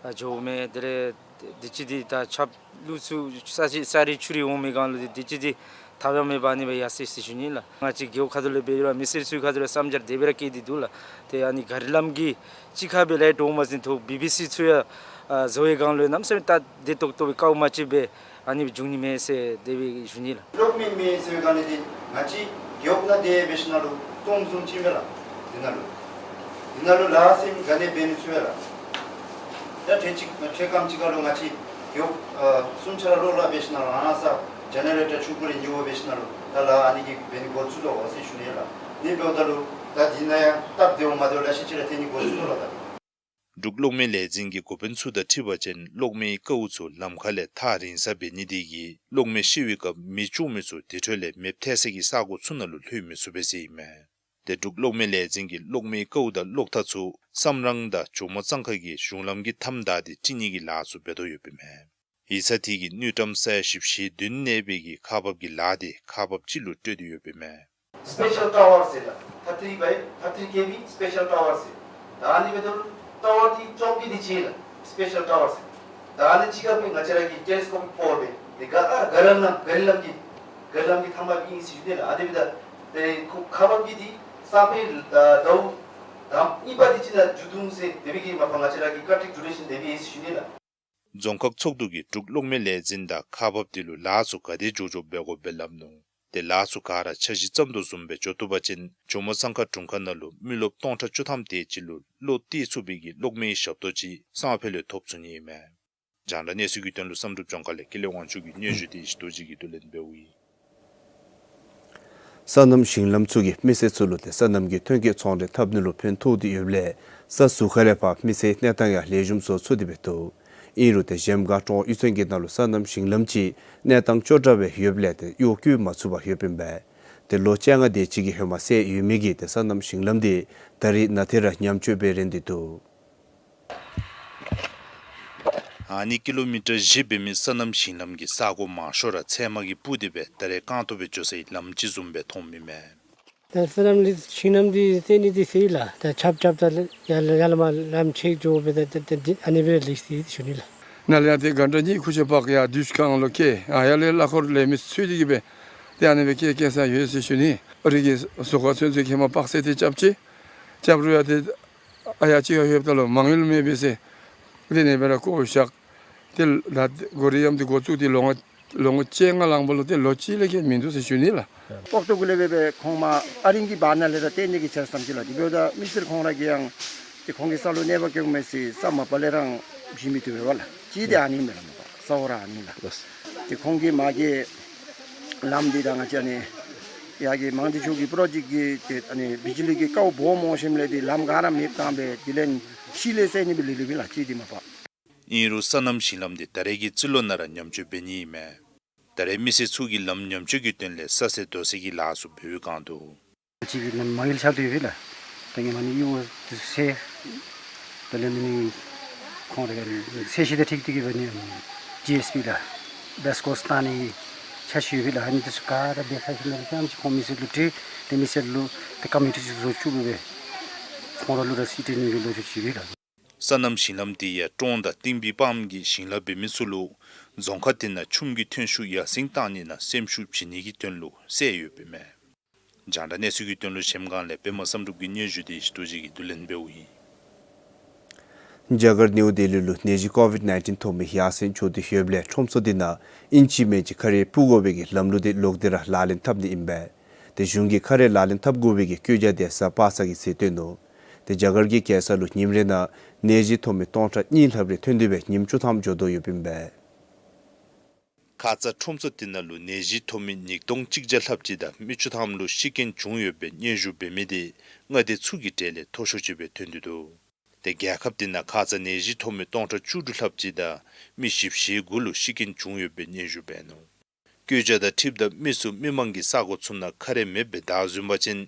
ཡར་འགྱོཝ་མས། དེ་ལས་དུས་ཅི་འདི་ད་ཆརཔ་ལུ་ཚུ་ས་ཆ་ས་རི་ཆུ་རི་འོང་མི་སྒང་ལུ་དུས་ཅི་འདི་ ཐབས་ཡང་མེད་པར་ཨ་ནི་སྦེ་ཡར་སོ་ཡི་ཟེར་ཞུ་ནི་ལགས། ང་བཅས་རྒེད་འོག་ཁ་ཐུག་ལས་འབད་རུང་མི་སེར་ཚུ་ཁ་ཐུག་ལས་བསམ་འཆར་དེ་སྦེ་ར་བཀོད་དེ་འདུག་ལགས། ཏེ་ཨ་ནི་ག་རི་ལམ་གྱི་ཅིག་ཁར་སྦེ་ལས་འགྲོ་མ་ཟིན་ཐོག་བི་བི་སི་ཚུ་ཡང་ཨ་བཟོ་བའི་སྒང་ལུ་གནམ་མེད་ས་མེད་ད་བདེ་ཏོག་ཏོ་སྦེ་དཀའཝ་མ་སྤྱོད་པར་ཨ་ནི་སྦེ་འབྱུང་ནི་མས་ཟེར་དེ་སྦེ་ཞུ་ནི་ལགས། གློག་མེ་མེད་ཟེར་བའི་སྒང་ལས་འདི་ང་བཅས་རྒེད་འོག་ནང་དེ་སྦེ་ཞིནམ་ལས་སྟོང་བཟུམ་ཅིག་མས་ལགས། འདི་ནང་ལུ་འདི་ནང་ལུ་ལཱ་ཟེར་མི་ག་ནི་འབད་ནི་ཚུ་ཡོད་ལགས། ད་ཁྲེ་ཅིག་ཁྲེ་ཀམ་ཅིག་ཁར་ལུ་ང་བཅས་རྒེད་འོག་ཨ་གསུམ་ཆ་ར་གློག་ར་འབད་ཞིནམ་ལས་རང་ས་ཇེ་ནེ་རེ་ཊར་ཆུང་ཀུ་རེ་ཉོ་བ་འབད་ཞིནམ་ལས་ད་ལཱ་ཨ་ནི་གི་འབད་ནི་འགོ་བཙུགས་དོ་ཟེར་ཞུ་ནི་ལགས། ཨ་ནི་འབདཝ་ད་ལུ་ད་འདི་ནང་ཡང་སྟབས་བདེཝ་མ་བདེཝ་ལེ་ཤ་ཅིག་ར་ཐོན་ནི་འགོ་བཙུགས་དོ་ལགས། ད་འབྲུག་གློག་མེ་ལས་འཛིན་གྱི་འགོ་དཔོན་ཚུ་དང་འཁྲིལ་བ་ཅིན་གློག་མེའི་ཀཝ་ཚུ་ལམ་ཁ་ལས་ཐག་རིང་སར་འབད་ནི་དེ་གིས་གློག་མེ་ཤི་བའི་སྐབས་མེ་བཙུགས་མི་ཚུ་དེ་འཕྲོ་ལས་མེདཔ་ཐལ་ས་གི་ས་གོ་ཚུ་ནང་ལུ་ལྷོད་མི་ཚུགས་པས་ཟེར་ཨིན་མས། ཏེ་འབྲུག་གློག་མེ་ལས་འཛིན་གྱིས་གློག་མེའི་ཀཝ་དང་གློག་ཐག་ཚུ་སམ་རང་དང་ཇོ་མོ་གཙང་ཁ་གི་གཞུང་ལམ་གྱི་མཐའམ་བདའ་སྟེ་བཀྲི་ནི་གི་ལཱ་ཚུ་འབད་དོ་ཡོདཔ་ཨིན་མས། ཡིག་ཚང་དེ་གིས་དངུལ་ཀྲམ་ས་ཡ་བཞི་བཅུ་ཞེ་བདུན་གནས་པའི་གི་ཁག་འབག་གི་ལཱ་དེ་ཁག་འབག་ཅིག་ལུ་སྤྲོད་དེ་ཡོདཔ་ཨིན་མས། སི་པེ་ཤལ་ཊ་ཝར་ཟེར་ལགས། ཐར་ཊི་བའི་ཐར་ཊི་ཀེ་བི་སི་པེ་ཤལ་ཊ་ཝར་ཟེར། ད་ཨ་ནི་འབདཝ་ད་ཊ་ཝར་འདི་བཙུགས་མི་འདི་ཅིག་ལགས། སི་པེ་ཤལ་ཊ་ཝར་ཟེར། ད་ཨ་ནི་ཅིག་ཁར་སྦེ་ང་བཅས་ར་གི་ཊེ་ལི་སི་ཀོབ་པོ་ལ་སྦེ་འདི་ག་ཨ་ག་རི་ལམ་ག་རི་ལམ་གྱི་ག་རི་ལམ་གྱི་མཐའ་མ་སྦེ་ཨིན་ཟེར་ཞུ་ནི་ལགས། ཨ་ནི་འབདཝ་ད་ཏེ་ཁོ་ཁག་འབག་གི་འདི་ས་ཕི་ལ་ཟླཝ་དང་གཉིས་པ་འདི་ཅིག་ནང་མཇུག་བསྡུ་ཟེར་དེ་སྦེ་གི་མ་པ་ང་བཅས་ར་གི་ཀོན་ཊེཀ་ཌུ་རེ་ཤཱན་དེ་སྦེ་ཨིན་ཟེར་ཞུ་ནི་ལགས། རྫོང་ཁག་ཚོགས་འདུ་གིས་འབྲུག་གློག་མེ་ལས་འཛིན་དང་ཁག་འབག་དེ་ལུ་ལཱ་ཚུ་ག་དེ་མགྱོགས་མགྱོགས་འབད་དགོཔ་སྦེ་སླབ་ནུག། ཏེ་ལཱ་ཚུ་ག་ར་འཆར་གཞི་བརྩམ་དོ་བཟུམ་སྦེ་འགྱོ་བཏུབ་པ་ཅིན་ཇོ་མོ་གཙང་ཁ་དྲུང་ཁག་ནང་ལུ་མི་རློབས་སྟོང་ཕྲག་བཅུ་ཐམ་དེ་ཅིག་ལུ་གློག་སྟེར་ཚུགས་པའི་གི་གློག་མེའི་ཞབས་ཏོག་ཅིག་སང་ཕོད་ལུ་ཐོབ་ཚུགས་ནི་ཨིན་མས། རྒྱང་བསྒྲགས་གནས་ཚུལ་གྱི་དོན་ལུ་བསམ་གྲུབ་ལྗོངས་མཁར་ལས་ཀུན་ལེགས་དབང་ཕྱུག་གི་སྙན་ཞུ་དེ་ཡེ་ཤེས་རྡོ་རྗེ་གིས་བསྡུ་ལེན་འབདཝ་ཨིན། སོ་ནམ་ཞིང་ལམ་ཚུ་གིས་མི་སེར་ཚུ་ལུ་ཏེ་སོ་ནམ་གྱི་ཐོན་སྐྱེད་ཚོང་འབྲེལ་འཐབ་ནི་ལུ་ཕན་ཐོགས་ཏེ་ཡོདཔ་ལས་ས་ཟུར་ཁ་ལས་ཕར་མི་སེར་གནས་སྟངས་ཡང་ལེགས་ཤོམ་བཟོ་ཚུགས་ཏེ་འབད་དོ། ཨིན་རུང་ཏེ་གཞལམ་སྒང་ཀྲོང་གཡུས་ཚན་གྱི་ནང་ལུ་སོ་ནམ་ཞིང་ལམ་ཅིག་གནས་སྟངས་སྐྱོ་དྲགས་སྦེ་ཡོདཔ་ལས་ཏེ་གཡོག་བཀོལ་མ་ཚུགས་པར་ཡོདཔ་ཨིན་པས། ཏེ་ལོ་བཅོ་ལྔ་དེ་ཅིག་གི་ཧེ་མ་བསལ་ཡོད་མི་གི་ཏེ་སོ་ནམ་ཞིང་ལམ་དེ་ད་རེས་ནང་ཏེ་ར་ཉམས་བཅོས་འབད་རན་ཏེ་འདུག། ཨ་ནི་ཀི་ལོ་མི་ཊར་བཞི་འབད་མི་སོ་ནམ་ཞིང་ལམ་གྱི་ས་གོ་མང་ཤོས་ར་ཚལ་མ་གིས་སྤུར་ཏེ་སྦེ་ད་རེས་རྐང་སྟོང་སྦེ་འགྱོ་སའི་ལམ་ཅིག་བཟུམ་སྦེ་མཐོངམ་ཨིན་མས། ད་སོ་ནམ་ལས་ཞིང་ལམ་འདི་བསལ་ནི་འདི་བསལ་ཡི་ལགས། ད་ཆརཔ་རྐྱབ་ད་ལས་ཡར་ལས་ཡར་ལས་མར་ལམ་ཆད་འགྱོ་སྦེ་ད་ད་ད་འདི་ཨ་ནི་སྦེ་ལས་ཏེ་ཞུ་ནི་ལགས། ནཱ་ལས་ཡར་ཏེ་གྷན་ཊ་གཉིས་ཁུ་ཆ་འབག་ཡར་བདུད་ཁང་ལུ་བསྐྱལ། ཨ་ཡར་ལས་གླ་འཁོར་ལས་མི་ཚུད་དེ་གི་སྦེ་ཏེ་ཨ་ནི་སྦེ་བསྐྱལ་བསྐྱལ་ས་ཡོད་ཟེར་ཞུ་ནི། རི་གི་ཟུར་ཁར་ཚུན་ཚོད་ཧེ་མ་དཔག་ཚད་དེ་རྐྱབ་ཅི། རྐྱབ་རུང་ཡང་ཏེ་ཨ་ཡར་ཅིག་ཁར་ལྷོདཔ་ད་ལུ་མ་དངུལ་མེད་པས་ཟེར་དེ་ནི་སྦེ་ར་བཀོ་བཞག། ཏེ་ལཱ་འགོ་རེ་ཡམ་འདི་འགོ་བཙུགས་ཏེ་ལོ་ལོ་ངོ་བཅོ་ལྔ་ལང་པ་ལུ་ཏེ་ལོ་གཅིག་ལས་བརྒལ་མིན་འདུག་ཟེར་ཞུ་ནི་ལགས། ལྐོག་ཏོ་གུ་ལས་སྦེ་སྦེ་ཁོང་མ་ཨ་རིང་གི་བར་ན་ལས་ར་བཏོན་ནི་གི་འཆར་བསམ་ཅི་ལགས། དེ་འབདཝ་ད་མི་སེར་ཁོང་ར་གིས་ཡང་ཏེ་ཁོང་གི་ས་ལུ་གནོད་པ་བཀལཝ་མས་ཟེར་ས་མ་པ་ལས་ར་བཞེས་མི་བཏུབ་པས་ལགས། གཅིག་དེ་ཨ་ནི་མས་ལགས། མ་པ་ས་འོག་ར་ཨ་ནི་ལགས། ཏེ་ཁོང་གིས་མ་གི་ལམ་འདི་དང་ང་བཅས་ཨ་ནི་ཡར་གྱི་མང་སྡེ་ཆུ་གི་པྲོ་ཇེཀཊ་གི་ཏེ་ཨ་ནི་བི་ཇི་ལི་གི་ཀཝ་སྦོམ་འོང་ཞིནམ་ལས་འདི་ལམ་ག་ར་མེདཔ་བཏང་སྦེ་དེ་ལས་ཤུལ་ལས་བསལ་ནི་སྦེ་ལས་ལས་མི་ལགས། གཅིག་དེ་མ་པ། ཨིན་རུང་སོ་ནམ་ཞིང་ལམ་འདི་ད་རེས་ཀྱི་རྩིས་ལོ་ནང་ར་ཉམས་བཅོས་འབད་ནི་ཨིན་མས། ད་རེས་མི་སེར་ཚུ་གིས་ལམ་ཉམས་བཅོས་ཀྱི་དོན་ལས་ས་སེལ་རྡོ་སེལ་གྱི་ལཱ་ཚུ་འབད་བའི་སྒང་དུ་ཅིག་གི་ནམ་མ་ཡིལ་ཆགས་ཏེ་ཡོད་པས་ལགས། ད་ངེ་མ་ནི་ཡུ་སེ་དེ་ལས་མི་ནི་ཁོང་ར་གི་ཚད་གཞི་དང་འཁྲིལ་ཏེ་གི་སྦེ་ནི་ཇི་ཨེསི་པི་ལགས། བེསཊ་ཀོསཊ་བཏང་ནི་འཆར་གཞི་ཡོད་པས་ལགས། ཨ་ནི་དེ་ཚུ་ག་ར་འབད་ཚར་ཞིནམ་ལས་ཙམ་ཅིག་ཁོང་མི་སེར་ལུ་སྤྲོད། ཏེ་མི་སེར་ལུ་ཏེ་ཀོ་མི་ཊི་ཅིག་བཟོ་བཅུག་སྦེ་ཁོང་ར་ལུ་ར་སི་ཊི་ནི་གི་ལོ་རྒྱུས་ཅིག་ཡོད་ལགས། སོ་ནམ་ཞིང་ལམ་འདི་ཡང་ཀྲོང་དང་ཏིང་སྦི་པམ་གྱི་ཞིང་ལཱ་འབད་མི་ཚུ་ལུ་རྫོང་ཁག་དེ་ནང་ཆུམ་གྱི་ཐོན་ཤུགས་ཡར་སེང་བཏང་ནི་ནང་སེམས་ཤུགས་བྱིན་ནི་གི་དོན་ལུ་བསལ་ཡོདཔ་ཨིན་མས། རྒྱང་བསྒྲགས་གནས་ཚུལ་གྱི་དོན་ལུ་གཞལམ་སྒང་ལས་པདྨ་བསམ་གྲུབ་ཀྱི་སྙན་ཞུ་དེ་ཡེ་ཤེས་རྡོ་རྗེ་གིས་བསྡུ་ལེན་འབདཝ་ཨིན། རྒྱ་གར་ནིའུ་ལྡི་ལི་ལུ་ནད་གཞི་ཀོ་ཝིཌ་ནའིན་ཊིན་ཐོབ་མི་ཡར་སེང་འགྱོ་སྟེ་ཡོདཔ་ལས་ཁྲོམ་ཚུ་དེ་ནང་ཨིན་ཅི་མེན་ཅི་ཁ་རས་སྤུ་དགོ་པའི་གི་ལམ་ལུགས་དེ་ལོག་སྟེ་ར་ལག་ལེན་འཐབ་ནི་ཨིན་པས། ཏེ་གཞུང་གིས་ཁ་རས་ལག་ལེན་འཐབ་དགོ་པའི་གི་བཀོད་རྒྱ་དེ་གཟའ་པ་སངས་ཀྱི་ཚེ་སྟོན་ནུག། ཏེ་རྒྱ་གར་གྱི་རྒྱལ་ས་ལུ་ཉིནམ་རེ་ནང་ནད་གཞི་ཐོབ་མི་སྟོང་ཕྲག་གཉིས་ལྷགཔ་རེ་ཐོན་ཏེ་སྦེ་ཉིནམ་བཅུ་ཐམ་འགྱོ་དོ་ཡོདཔ་ཨིན་པས། ཁ་ཙ་ཁྲོམ་ཚུ་དེ་ནང་ལུ་ནད་གཞི་ཐོབ་མི་ཉིས་སྟོང་གཅིག་བརྒྱ་ལྷགཔ་ཅིག་དང་མི་བཅུ་ཐམ་ལུ་ཤི་རྐྱེན་བྱུང་ཡོད་པའི་སྙན་ཞུ་འབད་མི་དེ་མངའ་སྡེ་ཚུ་གི་གྲས་ལས་མཐོ་ཤོས་ཅིག་སྦེ་ཐོན་ཏེ་འདུག། ཏེ་རྒྱལ་ཁབ་དེ་ནང་ཁ་ཙ་ནད་གཞི་ཐོབ་མི་སྟོང་ཕྲག་བཅུ་དྲུག་ལྷགཔ་ཅིག་དང་མི་བཞི་བཅུ་ཞེ་དགུ་ལུ་ཤི་རྐྱེན་བྱུང་ཡོད་པའི་སྙན་ཞུ་འབད་ནུག། བཀོད་རྒྱ་དང་འཁྲིལཝ་ད་མི་ཚུ་མི་མང་གི་ས་གོ་ཚུ་ནང་ཁ་རས་མེདཔ་སྦེ་བདའ་བཟུང་པ་ཅིན་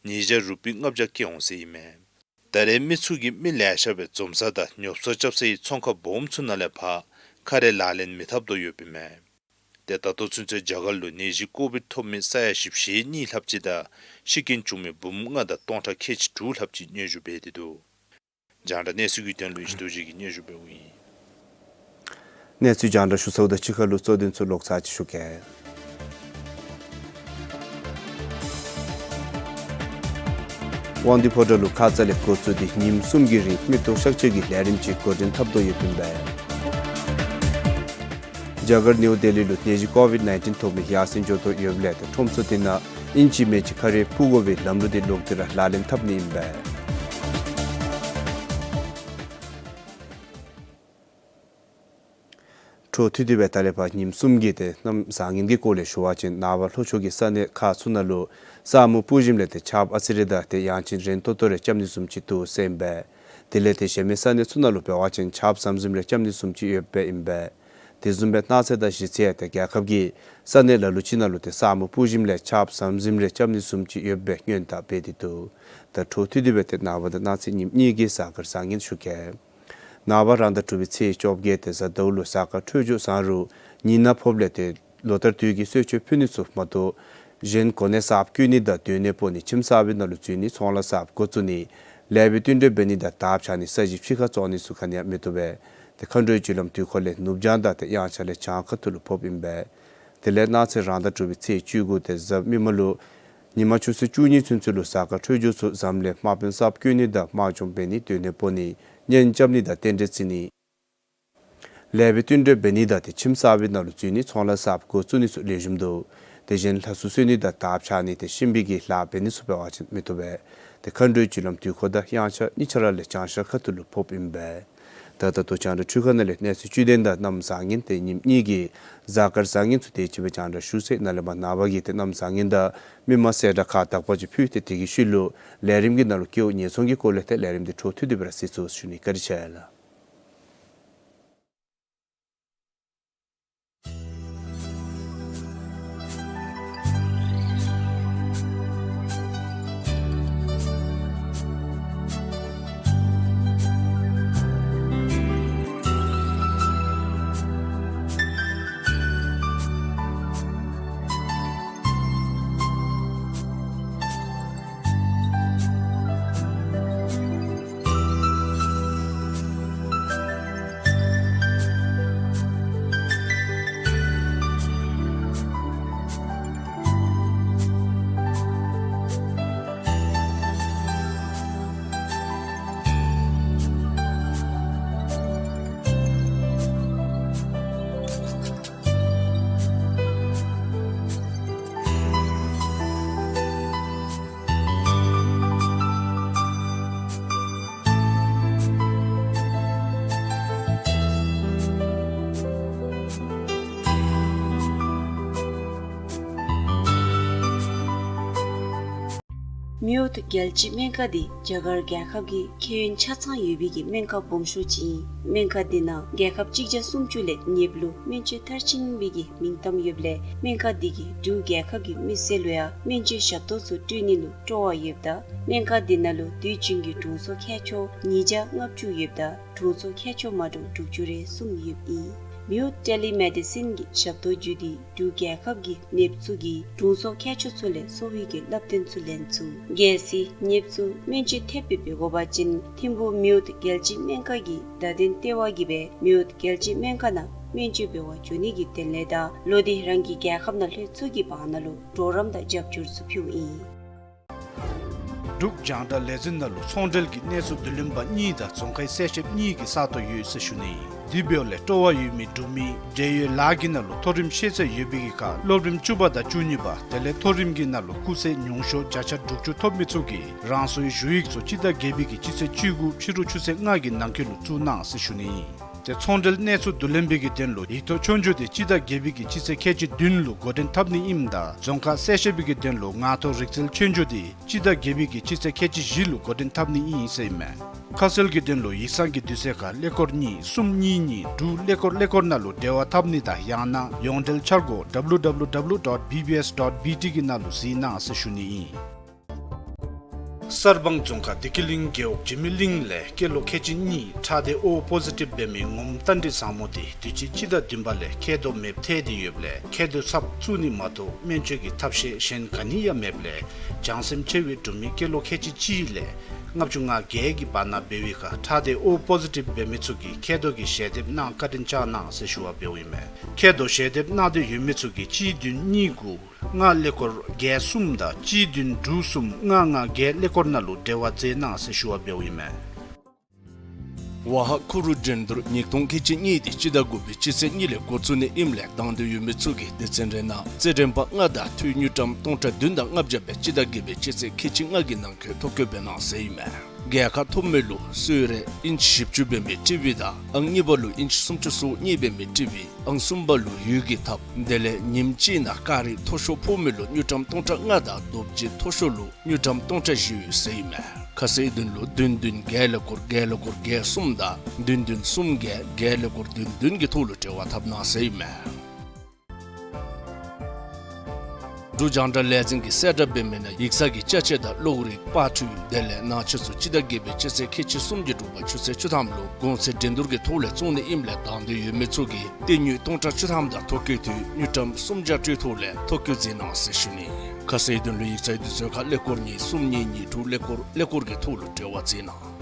ཉིས་བརྒྱ་རུ་པི་ལྔ་བརྒྱ་བཀལ་འོང་ཟེར་ཨིན་མས། ད་རེས་མི་ཚུ་གིས་མི་ལེ་ཤ་སྦེ་འཛོམས་ས་དང་ཉོ་ཚོང་རྐྱབ་སའི་ཚོང་ཁང་སྦོམ་ཚུ་ནང་ལས་ཕར་ཁ་རས་ལག་ལེན་མི་འཐབ་དོ་ཡོདཔ་ཨིན་མས། ཏེ་ད་ལྟོ་ཚུན་ཚོད་རྒྱ་གར་ལུ་ནད་གཞི་ཀོ་ཝིཌ་ཐོབ་མི་ས་ཡ་བཞི་བཅུ་ཞེ་གཉིས་ལྷགཔ་ཅིག་དང་ཤི་རྐྱེན་བྱུང་མི་འབུམ་ལྔ་དང་སྟོང་ཕྲག་ཁལ་གཅིག་དྲུག་ལྷགཔ་ཅིག་སྙན་ཞུ་འབད་དེ་འདུག། རྒྱང་བསྒྲགས་གནས་ཚུལ་གྱི་དོན་ལུ་ཡེ་ཤེས་རྡོ་རྗེ་གིས་སྙན་ཞུ་འབདཝ་ཨིན། གནས་ཚུལ་རྒྱང་བསྒྲགས་ཞུ་ཚརཝ་ད་ཕྱི་ཁ་ལུ་གཙོ་དོན་ཚུ་ལོག་ཚར་ཅིག་ཞུ་གེ། དབང་འདུས་ཕོ་བྲང་ལུ་ཁ་ཙ་ལས་འགོ་བཙུགས་ཏེ་ཉིནམ་གསུམ་གྱི་རིང་མིག་ཏོ་གཤག་བཅོས་ཀྱི་ལས་རིམ་ཅིག་འགོ་འདྲེན་འཐབ་དོ་ཡོདཔ་ཨིན་པས། རྒྱ་གར་ནིའུ་ལྡི་ལི་ལུ་ནད་གཞི་ཀོ་ཝིཌ་ནའིན་ཊིན་ཐོབ་མི་ཡར་སེང་འགྱོ་དོ་ཡོདཔ་ལས་ཏེ་ཁྲོམ་ཚུ་དེ་ནང་ཨིན་ཅི་མེན་ཅི་ཁ་རས་ཕུ་དགོ་པའི་ལམ་ལུགས་དེ་ལོག་སྟེ་ར་ལག་ལེན་འཐབ་ནི་ཨིན་པས། འཕྲོ་མཐུད་དེ་སྦེ་ད་ལས་ཕར་ཉིནམ་གསུམ་གྱི་ཏེ་གནམ་བཟང་ངན་གྱི་སྐོར་ལས་ཞུ་བ་ཅིན་ནངས་པ་ལྷོ་ཕྱོགས་ཀྱི་ས་གནས་ཁག་ཚུ་ནང་ལུ་ས་སྨུག་སྤུབ་ཞིནམ་ལས་ཏེ་ཆརཔ་ཨ་ཙི་རེ་དང་ཏེ་ཡང་ཅིན་རན་ཏོག་ཏོ་རེ་རྐྱབ་ནི་བཟུམ་ཅིག་འདུག་ཟེར་ཨིན་པས། དེ་ལས་ཏེ་གཞན་མི་ས་གནས་ཚུ་ནང་ལུ་འབད་བ་ཅིན་ཆརཔ་ཟམ་ཟིམ་རེ་རྐྱབ་ནི་བཟུམ་ཅིག་ཡོདཔ་ཨིན་པས། དེ་བཟུམ་སྦེ་གནངས་ཚེ་དང་གཞེས་ཚེ་ཡང་ཏེ་རྒྱལ་ཁབ་ཀྱི་ས་གནས་ལ་ལུ་ཅིག་ནང་ལུ་ཏེ་ས་སྨུག་སྤུབ་ཞིནམ་ལས་ཆརཔ་ཟམ་ཟིམ་རེ་རྐྱབ་ནི་བཟུམ་ཅིག་ཡོདཔ་སྦེ་སྔོན་བརྡ་འབད་དེ་འདུག། ད་འཕྲོ་མཐུད་དེ་སྦེ་ཏེ་ནངས་པ་དང་གནངས་ཚེ་ཉིནམ་གཉིས་ཀྱི་གཟའ་སྐར་བཟང་ངན་ཞུ་གེ། ནངས་པ་རང་ཟླ་དྲུག་པའི་ཚེས་བཅོ་བརྒྱད་ཏེ་གཟའ་ཟླཝ་ལུ་གཟའ་སྐར་འཕྲོད་སྦྱོར་བཟང་རུང་ཉི་ནག་ཕོགཔ་ལས་ཏེ་ལོ་ལྟར་དུས་ཀྱི་གསོལ་མཆོད་ཕུལ་ནི་ཚུ་མ་གཏོགས་གཞན་གོ་གནས་གསརཔ་བསྐོ་ནི་དང་སྡོད་གནས་སྤོ་ནི་ཁྱིམ་གསར་པའི་ནང་ལུ་འཛུལ་ནི་ཚོང་ལཱ་གསརཔ་འགོ་བཙུགས་ནི་ལེགས་པའི་བསྟུན་གྲོས་འབད་ནི་དང་དར་འཕྱར་ནི་ས་གཞི་ཕྱི་ཁར་བཙོང་ནི་ཚུ་ག་ནི་ཡང་མི་བཏུབ་པས། ཏེ་མཁའ་འགྲོའི་རྒྱུ་ལམ་དུས་འཁོར་ལས་ནུབ་བྱང་དང་ཏེ་དབྱངས་འཆར་ལས་བྱང་ཁ་ཐུག་ལུ་ཕོགཔ་ཨིན་པས། དེ་ལས་གནངས་ཚེ་རང་ཟླ་དྲུག་པའི་ཚེས་བཅུ་དགུ་ཏེ་གཟའ་མིག་དམར་ལུ་ཉིན་མ་ཆུ་ཚོད་བཅུ་གཉིས་ཚུན་ཚོད་ལུ་གཟའ་སྐར་འཕྲོད་སྦྱོར་ཚུ་ཟམ་ལས་དམག་དཔོན་གསརཔ་བསྐོ་ནི་དང་དམག་སྦྱོང་འབད་ནི་སྡོད་གནས་སྤོ་ནི་གཉེན་རྐྱབ་ནི་དང་རྟེན་འབྲེལ་བརྩི་ནི། ལེགས་པའི་བསྟུན་གྲོས་འབད་ནི་དང་ཏེ་ཁྱིམ་གསར་པའི་ནང་ལུ་འཛུལ་ནི་ཚོང་ལཱ་གསརཔ་འགོ་བཙུགས་ནི་ཚུ་ལེགས་ཤོམ་འདུག། དེ་བཞིན་ལྷ་སྲུང་གསོལ་ནི་དང་དར་འཕྱར་ནི་ཏེ་གཤིན་པོའི་གི་ལཱ་འབད་ནི་ཚུ་འབད་བ་ཅིན་མི་བཏུབ་པས། ཏེ་མཁའ་འགྲོའི་རྒྱུ་ལམ་དུས་འཁོར་དང་དབྱངས་འཆར་གཉིས་ཆ་ར་ལས་བྱང་ཤར་ཁ་ཐུག་ལུ་ཕོགཔ་ཨིན་པས། ད་ད་ལྟོ་རྒྱང་བསྒྲགས་འཕྲུལ་ཁང་ནང་ལས་གནས་ཚུལ་བཅུད་ལྡན་དང་གནམ་བཟང་ངན་ཏེ་ཉིནམ་གཉིས་ཀྱི་གཟའ་སྐར་བཟང་ངན་ཚུ་དེ་ཅིག་སྦེ་རྒྱང་བསྒྲགས་ཞུ་ཚར་ཡི། ནཱ་ལས་མར་ནངས་པ་གི་ཏེ་གནམ་བཟང་ངན་དང་མི་མང་གསལ་བསྒྲགས་ཁག་དག་པ་ཅིག་ཕུལ་ཏེ་དེ་གི་ཤུལ་ལུ་ལས་རིམ་གྱི་ནང་ལུ་སྐྱེ་བོ་ཉེས་ཚོང་གི་སྐོར་ལས་ཏེ་ལས་རིམ་དེ་འཕྲོ་མཐུད་དེ་སྦེ་ར་གཟིགས་ཚུགས་ཞུ་ནི། བཀའ་དྲིན་ཆེ་ལགས། མེའོ་རྒྱལ་སྤྱིའི་སྨན་ཁང་འདི་རྒྱ་གར་རྒྱལ་ཁབ་ཀྱི་ཁྱད་ཡོན་ཆ་ཚང་ཡོད་པའི་གི་སྨན་ཁང་སྦོམ་ཤོས་ཅིག་ཨིན། སྨན་ཁང་འདི་ནང་རྒྱལ་ཁབ་གཅིག་བརྒྱ་སུམ་ཅུ་ལས་ཉེསཔ་ལུ་སྨན་བཅོས་མཐར་ཕྱིན་པའི་གི་མིང་གཏམ་ཡོདཔ་ལས་སྨན་ཁང་འདི་གིས་འབྲུག་རྒྱལ་ཁབ་ཀྱི་མི་སེར་ལུ་ཡང་སྨན་བཅོས་ཞབས་ཏོག་ཚུ་སྤྲོད་ནི་ལུ་སྤྲོ་བ་ཡོདཔ་ད་སྨན་ཁང་འདི་ནང་ལུ་དུས་རྒྱུན་གྱི་དྲུང་འཚོ་མཁས་མཆོག་ཉིས་བརྒྱ་ལྔ་བཅུ་ཡོདཔ་ད་དྲུང་འཚོ་མཁས་མཆོག་མ་འདྲཝ་དྲུག་ཅུ་རེ་གསུམ་ཡོདཔ་ཨིན། མེའོ་ཊེ་ལི་མེ་ཌི་སིན་གྱི་ཞབས་ཏོག་བརྒྱུད་དེ་འབྲུག་རྒྱལ་ཁབ་ཀྱི་ནདཔ་ཚུ་གིས་དྲུང་འཚོ་མཁས་མཆོག་ཚུ་ལས་གསོ་བའི་གི་བསླབ་སྟོན་ཚུ་ལེན་ཚུགས། གལ་སྲིད་ནདཔ་ཚུ་སྨན་བཅོས་ཐེབས་སྦེ་འབད་དགོ་པ་ཅིན་ཐིམ་ཕུག་མེའོ་རྒྱལ་སྤྱིའི་སྨན་ཁང་གི་བརྡ་དོན་ལྟེ་བ་གིས་སྦེ་མེའོ་རྒྱལ་སྤྱིའི་སྨན་ཁང་ནང་སྨན་བཅོས་འབད་བར་འགྱོ་ནི་གི་དོན་ལས་དང་ལོག་སྟེ་རང་གི་རྒྱལ་ཁབ་ནང་ལྷོད་ཚུགས་ཀྱི་བར་ན་ལུ་གྲོགས་རམ་དང་རྒྱབ་སྐྱོར་ཚུ་ཕུལཝ་ཨིན། འབྲུག་རྒྱང་བསྒྲགས་ལས་འཛིན་ནང་ལུ་ཚོང་འབྲེལ་གྱི་གནས་ཚུལ་བསྡུ་ལེན་པ་གཉིས་དང་རྫོང་ཁའི་གསལ་བཤདཔ་གཉིས་ཀྱི་ས་སྟོང་ཡོད་ཟེར་ཞུ་ནི། དེ་འབདཝ་ལས་སྤྲོ་བ་ཡོད་མི་འབྲུག་མི་འབྲེལ་ཡོད་ལཱ་གི་ནང་ལུ་མཐོ་རིམ་ཤེས་ཚད་ཡོད་པའི་གི་ཁར་སློབ་རིམ་བཅུ་པ་དང་བཅུ་གཉིས་པ་དེ་ལས་མཐོ་རིམ་གྱི་ནང་ལུ་སྐུགས་ཚད་ཉུང་ཤོས་བརྒྱ་ཆ་དྲུག་ཅུ་ཐོབ་མི་ཚུ་གིས་རང་སོའི་ཞུ་ཡིག་ཚུ་སྤྱི་ཟླ་བརྒྱད་པའི་གི་སྤྱི་ཚེས་བཅུ་དགུ་ཕྱི་རུ་ཆུ་ཚོད་ལྔ་གི་ནང་འཁོད་ལུ་བཙུགས་གནང་ཟེར་ཞུ་ནི། ཏེ་ཚོང་འབྲེལ་གནས་ཚུལ་བསྡུ་ལེན་པའི་གི་དོན་ལུ་ཡིག་ཐོག་ཆོས་རྒྱུགས་དེ་སྤྱི་ཟླ་བརྒྱད་པའི་གི་སྤྱི་ཚེས་ཁལ་གཅིག་བདུན་ལུ་འགོ་འདྲེན་འཐབ་ནི་ཨིནམ་ད་རྫོང་ཁ་གསལ་བཤད་པའི་གི་དོན་ལུ་ངག་ཐོག་རིག་རྩལ་ཆོས་རྒྱུགས་དེ་སྤྱི་ཟླ་བརྒྱད་པའི་གི་སྤྱི་ཚེས་ཁལ་གཅིག་བཞི་ལུ་འགོ་འདྲེན་འཐབ་ནི་ཨིན་ཟེར་ཨིན་མས། ཁ་གསལ་གྱི་དོན་ལུ་ཡིག་ཚང་གི་དུས་ཚོད་ཁར་ཀླད་ཀོར་གཉིས་གསུམ་གཉིས་གཉིས་དྲུག་ཀླད་ཀོར་ཀླད་ཀོར་ནང་ལུ་འབྲེལ་བ་འཐབ་ནི་དང་ཡང་ན་ཡོངས་འབྲེལ་འཆར་སྒོ་W W W dot B B S dot B T གི་ནང་ལུ་གཟིགས་གནང་ཟེར་ཞུ་ནི་ཨིན། གསར་སྤང་རྫོང་ཁག་བདེ་སྐྱིད་གླིང་རྒེད་འོག་འཇིགས་མེད་གླིང་ལས་སྐྱེས་ལོ་ཁལ་གཅིག་གཉིས་ཁྲག་སྡེ་O positive འབད་མི་ངོམ་རྟ་མགྲིན་བཟང་མོ་དེ་དུས་ཅི་སྤྱི་ཟླ་བདུན་པ་ལས་མཁལ་རྡོག་མེདཔ་ཐལ་ཏེ་ཡོདཔ་ལས་མཁལ་རྡོག་ཚབ་བཙུགས་ནི་མ་གཏོགས་སྨན་བཅོས་ཀྱི་ཐབས་ཤེས་གཞན་ག་ནི་ཡང་མེདཔ་ལས་བྱང་སེམས་ཆེ་བའི་འབྲུག་མི་སྐྱེས་ལོ་ཁལ་གཅིག་གཅིག་ལས་ལྔ་བཅུ་ང་བརྒྱད་ཀྱི་བར་ན་འབད་བའི་ཁར་ཁྲག་སྡེ་O positive འབད་མི་ཚུ་གིས་མཁལ་རྡོག་གི་ཞལ་འདེབས་གནང་བཀའ་དྲིན་བསྐྱང་གནང་ཟེར་ཞུ་བ་འབདཝ་ཨིན་མས། མཁལ་རྡོག་ཞལ་འདེབས་གནང་སྟེ་ཡོད་མི་ཚུ་གིས་གཅིག་བདུན་གཉིས་དགུ་ལྔ་ཀླད་ཀོར་བརྒྱད་གསུམ་དང་གཅིག་བདུན་དྲུག་གསུམ་ལྔ་ལྔ་བརྒྱད་ཀླད་ སྐོར་ནང་ལུ་འབྲེལ་བ་མཛད་གནང་ཟེར་ཞུ་བ་འབདཝ་ཨིན་མས། ཝ་ཧ་ཁུ་རུ་འགྲན་བསྡུར་ཉིས་སྟོང་ཁལ་གཅིག་གཉིས་འདི་སྤྱི་ཟླ་དགུ་པའི་སྤྱི་ཚེས་གཉིས་ལས་འགོ་བཙུགས་ནི་ཨིནམ་ལས་དང་འདོད་ཡོད་མི་ཚུ་གིས་སྡེ་ཚན་རེ་ནང་རྩེད་འགྲན་པ་ལྔ་དང་འཐུས་དངུལ་ཀྲམ་སྟོང་ཕྲག་བདུན་དང་ལྔ་བརྒྱ་སྦེ་སྤྱི་ཟླ་བརྒྱད་པའི་སྤྱི་ཚེས་ཁལ་གཅིག་ལྔ་གི་ནང་འཁོད་ཐོ་བཀོད་འབད་གནང་ཟེར་ཨིན་མས། རྒྱལ་ཁ་ཐོབ་མི་ལུ་གསོལ་རས་ཨིན་ཅི་བཞི་བཅུ་འབད་མི་ཊི་ཝི་དང་ཨང་གཉིས་པ་ལུ་ཨིན་ཅི་སུམ་ཅུ་སོ་གཉིས་འབད་མི་ཊི་ཝི། ཨང་གསུམ་པ་ལུ་ཡུལ་གྱི་ཐབ། དེ་ལས་ཉིནམ་གཅིག་ནང་ཀ་རི་མཐོ་ཤོས་ཕོག་མི་ལུ་དངུལ་ཀྲམ་སྟོང་ཕྲག་ལྔ་དང་རྡོ་རྗེ་མཐོ་ཤོས་ལུ་དངུལ་ཀྲམ་སྟོང་ཕྲག་བཞི་ཡོད་ཟེར་ཨིན་མས། ཁ་གསལ་དོན་ལུ་བདུན་བདུན་བརྒྱད་ཀླད་ཀོར་བརྒྱད་ཀླད་ཀོར་བརྒྱད་གསུམ་དང་བདུན་བདུན་གསུམ་བརྒྱད་བརྒྱད་ཀླད་ཀོར་བདུན་བདུན་གྱི་ཐོག་ལུ་འབྲེལ་བ་འཐབ་གནང་ཟེར་ཨིན་མས། འབྲུག་རྒྱང་བསྒྲགས་ལས་འཛིན་གྱིས་གསལ་བསྒྲགས་འབད་མི་ནང་ཡིག་ཚང་གི་ཅ་ཆས་དང་གློག་རིག་པར་འཕྲུལ་དེ་ལས་ནང་ཆས་ཚུ་སྤྱི་ཟླ་བརྒྱད་པའི་སྤྱི་ཚེས་ཁལ་གཅིག་གསུམ་གྱི་དྲོ་པ་ཆུ་ཚོད་བཅུ་ཐམ་ལུ་གོང་ཚད་འགྲན་བསྡུར་གྱི་ཐོག་ལས་བཙུགས་ནི་ཨིནམ་ལས་དང་འདོད་ཡོད་མི་ཚུ་གིས་རྟེན་དངུལ་སྟོང་ཕྲག་བཅུ་ཐམ་དང་ཐོ་བཀོད་དུས་དངུལ་ཀྲམ་སུམ་བརྒྱ་སྤྲོད་ཐོག་ལས་ཐོ་བཀོད་མཛད་གནང་ཟེར་ཞུ་ནི། ཁ་གསལ་དོན་ལུ་ཡིག་ཚང་དུས་ཚོད་ཁར་ཀླད་ཀོར་གཉིས་གསུམ་གཉིས་གཉིས་དྲུག་ཀླད་ཀོར་ཀླད་ཀོར་གྱི་ཐོག་ལུ་འབྲེལ་བ་མཛད་གནང་།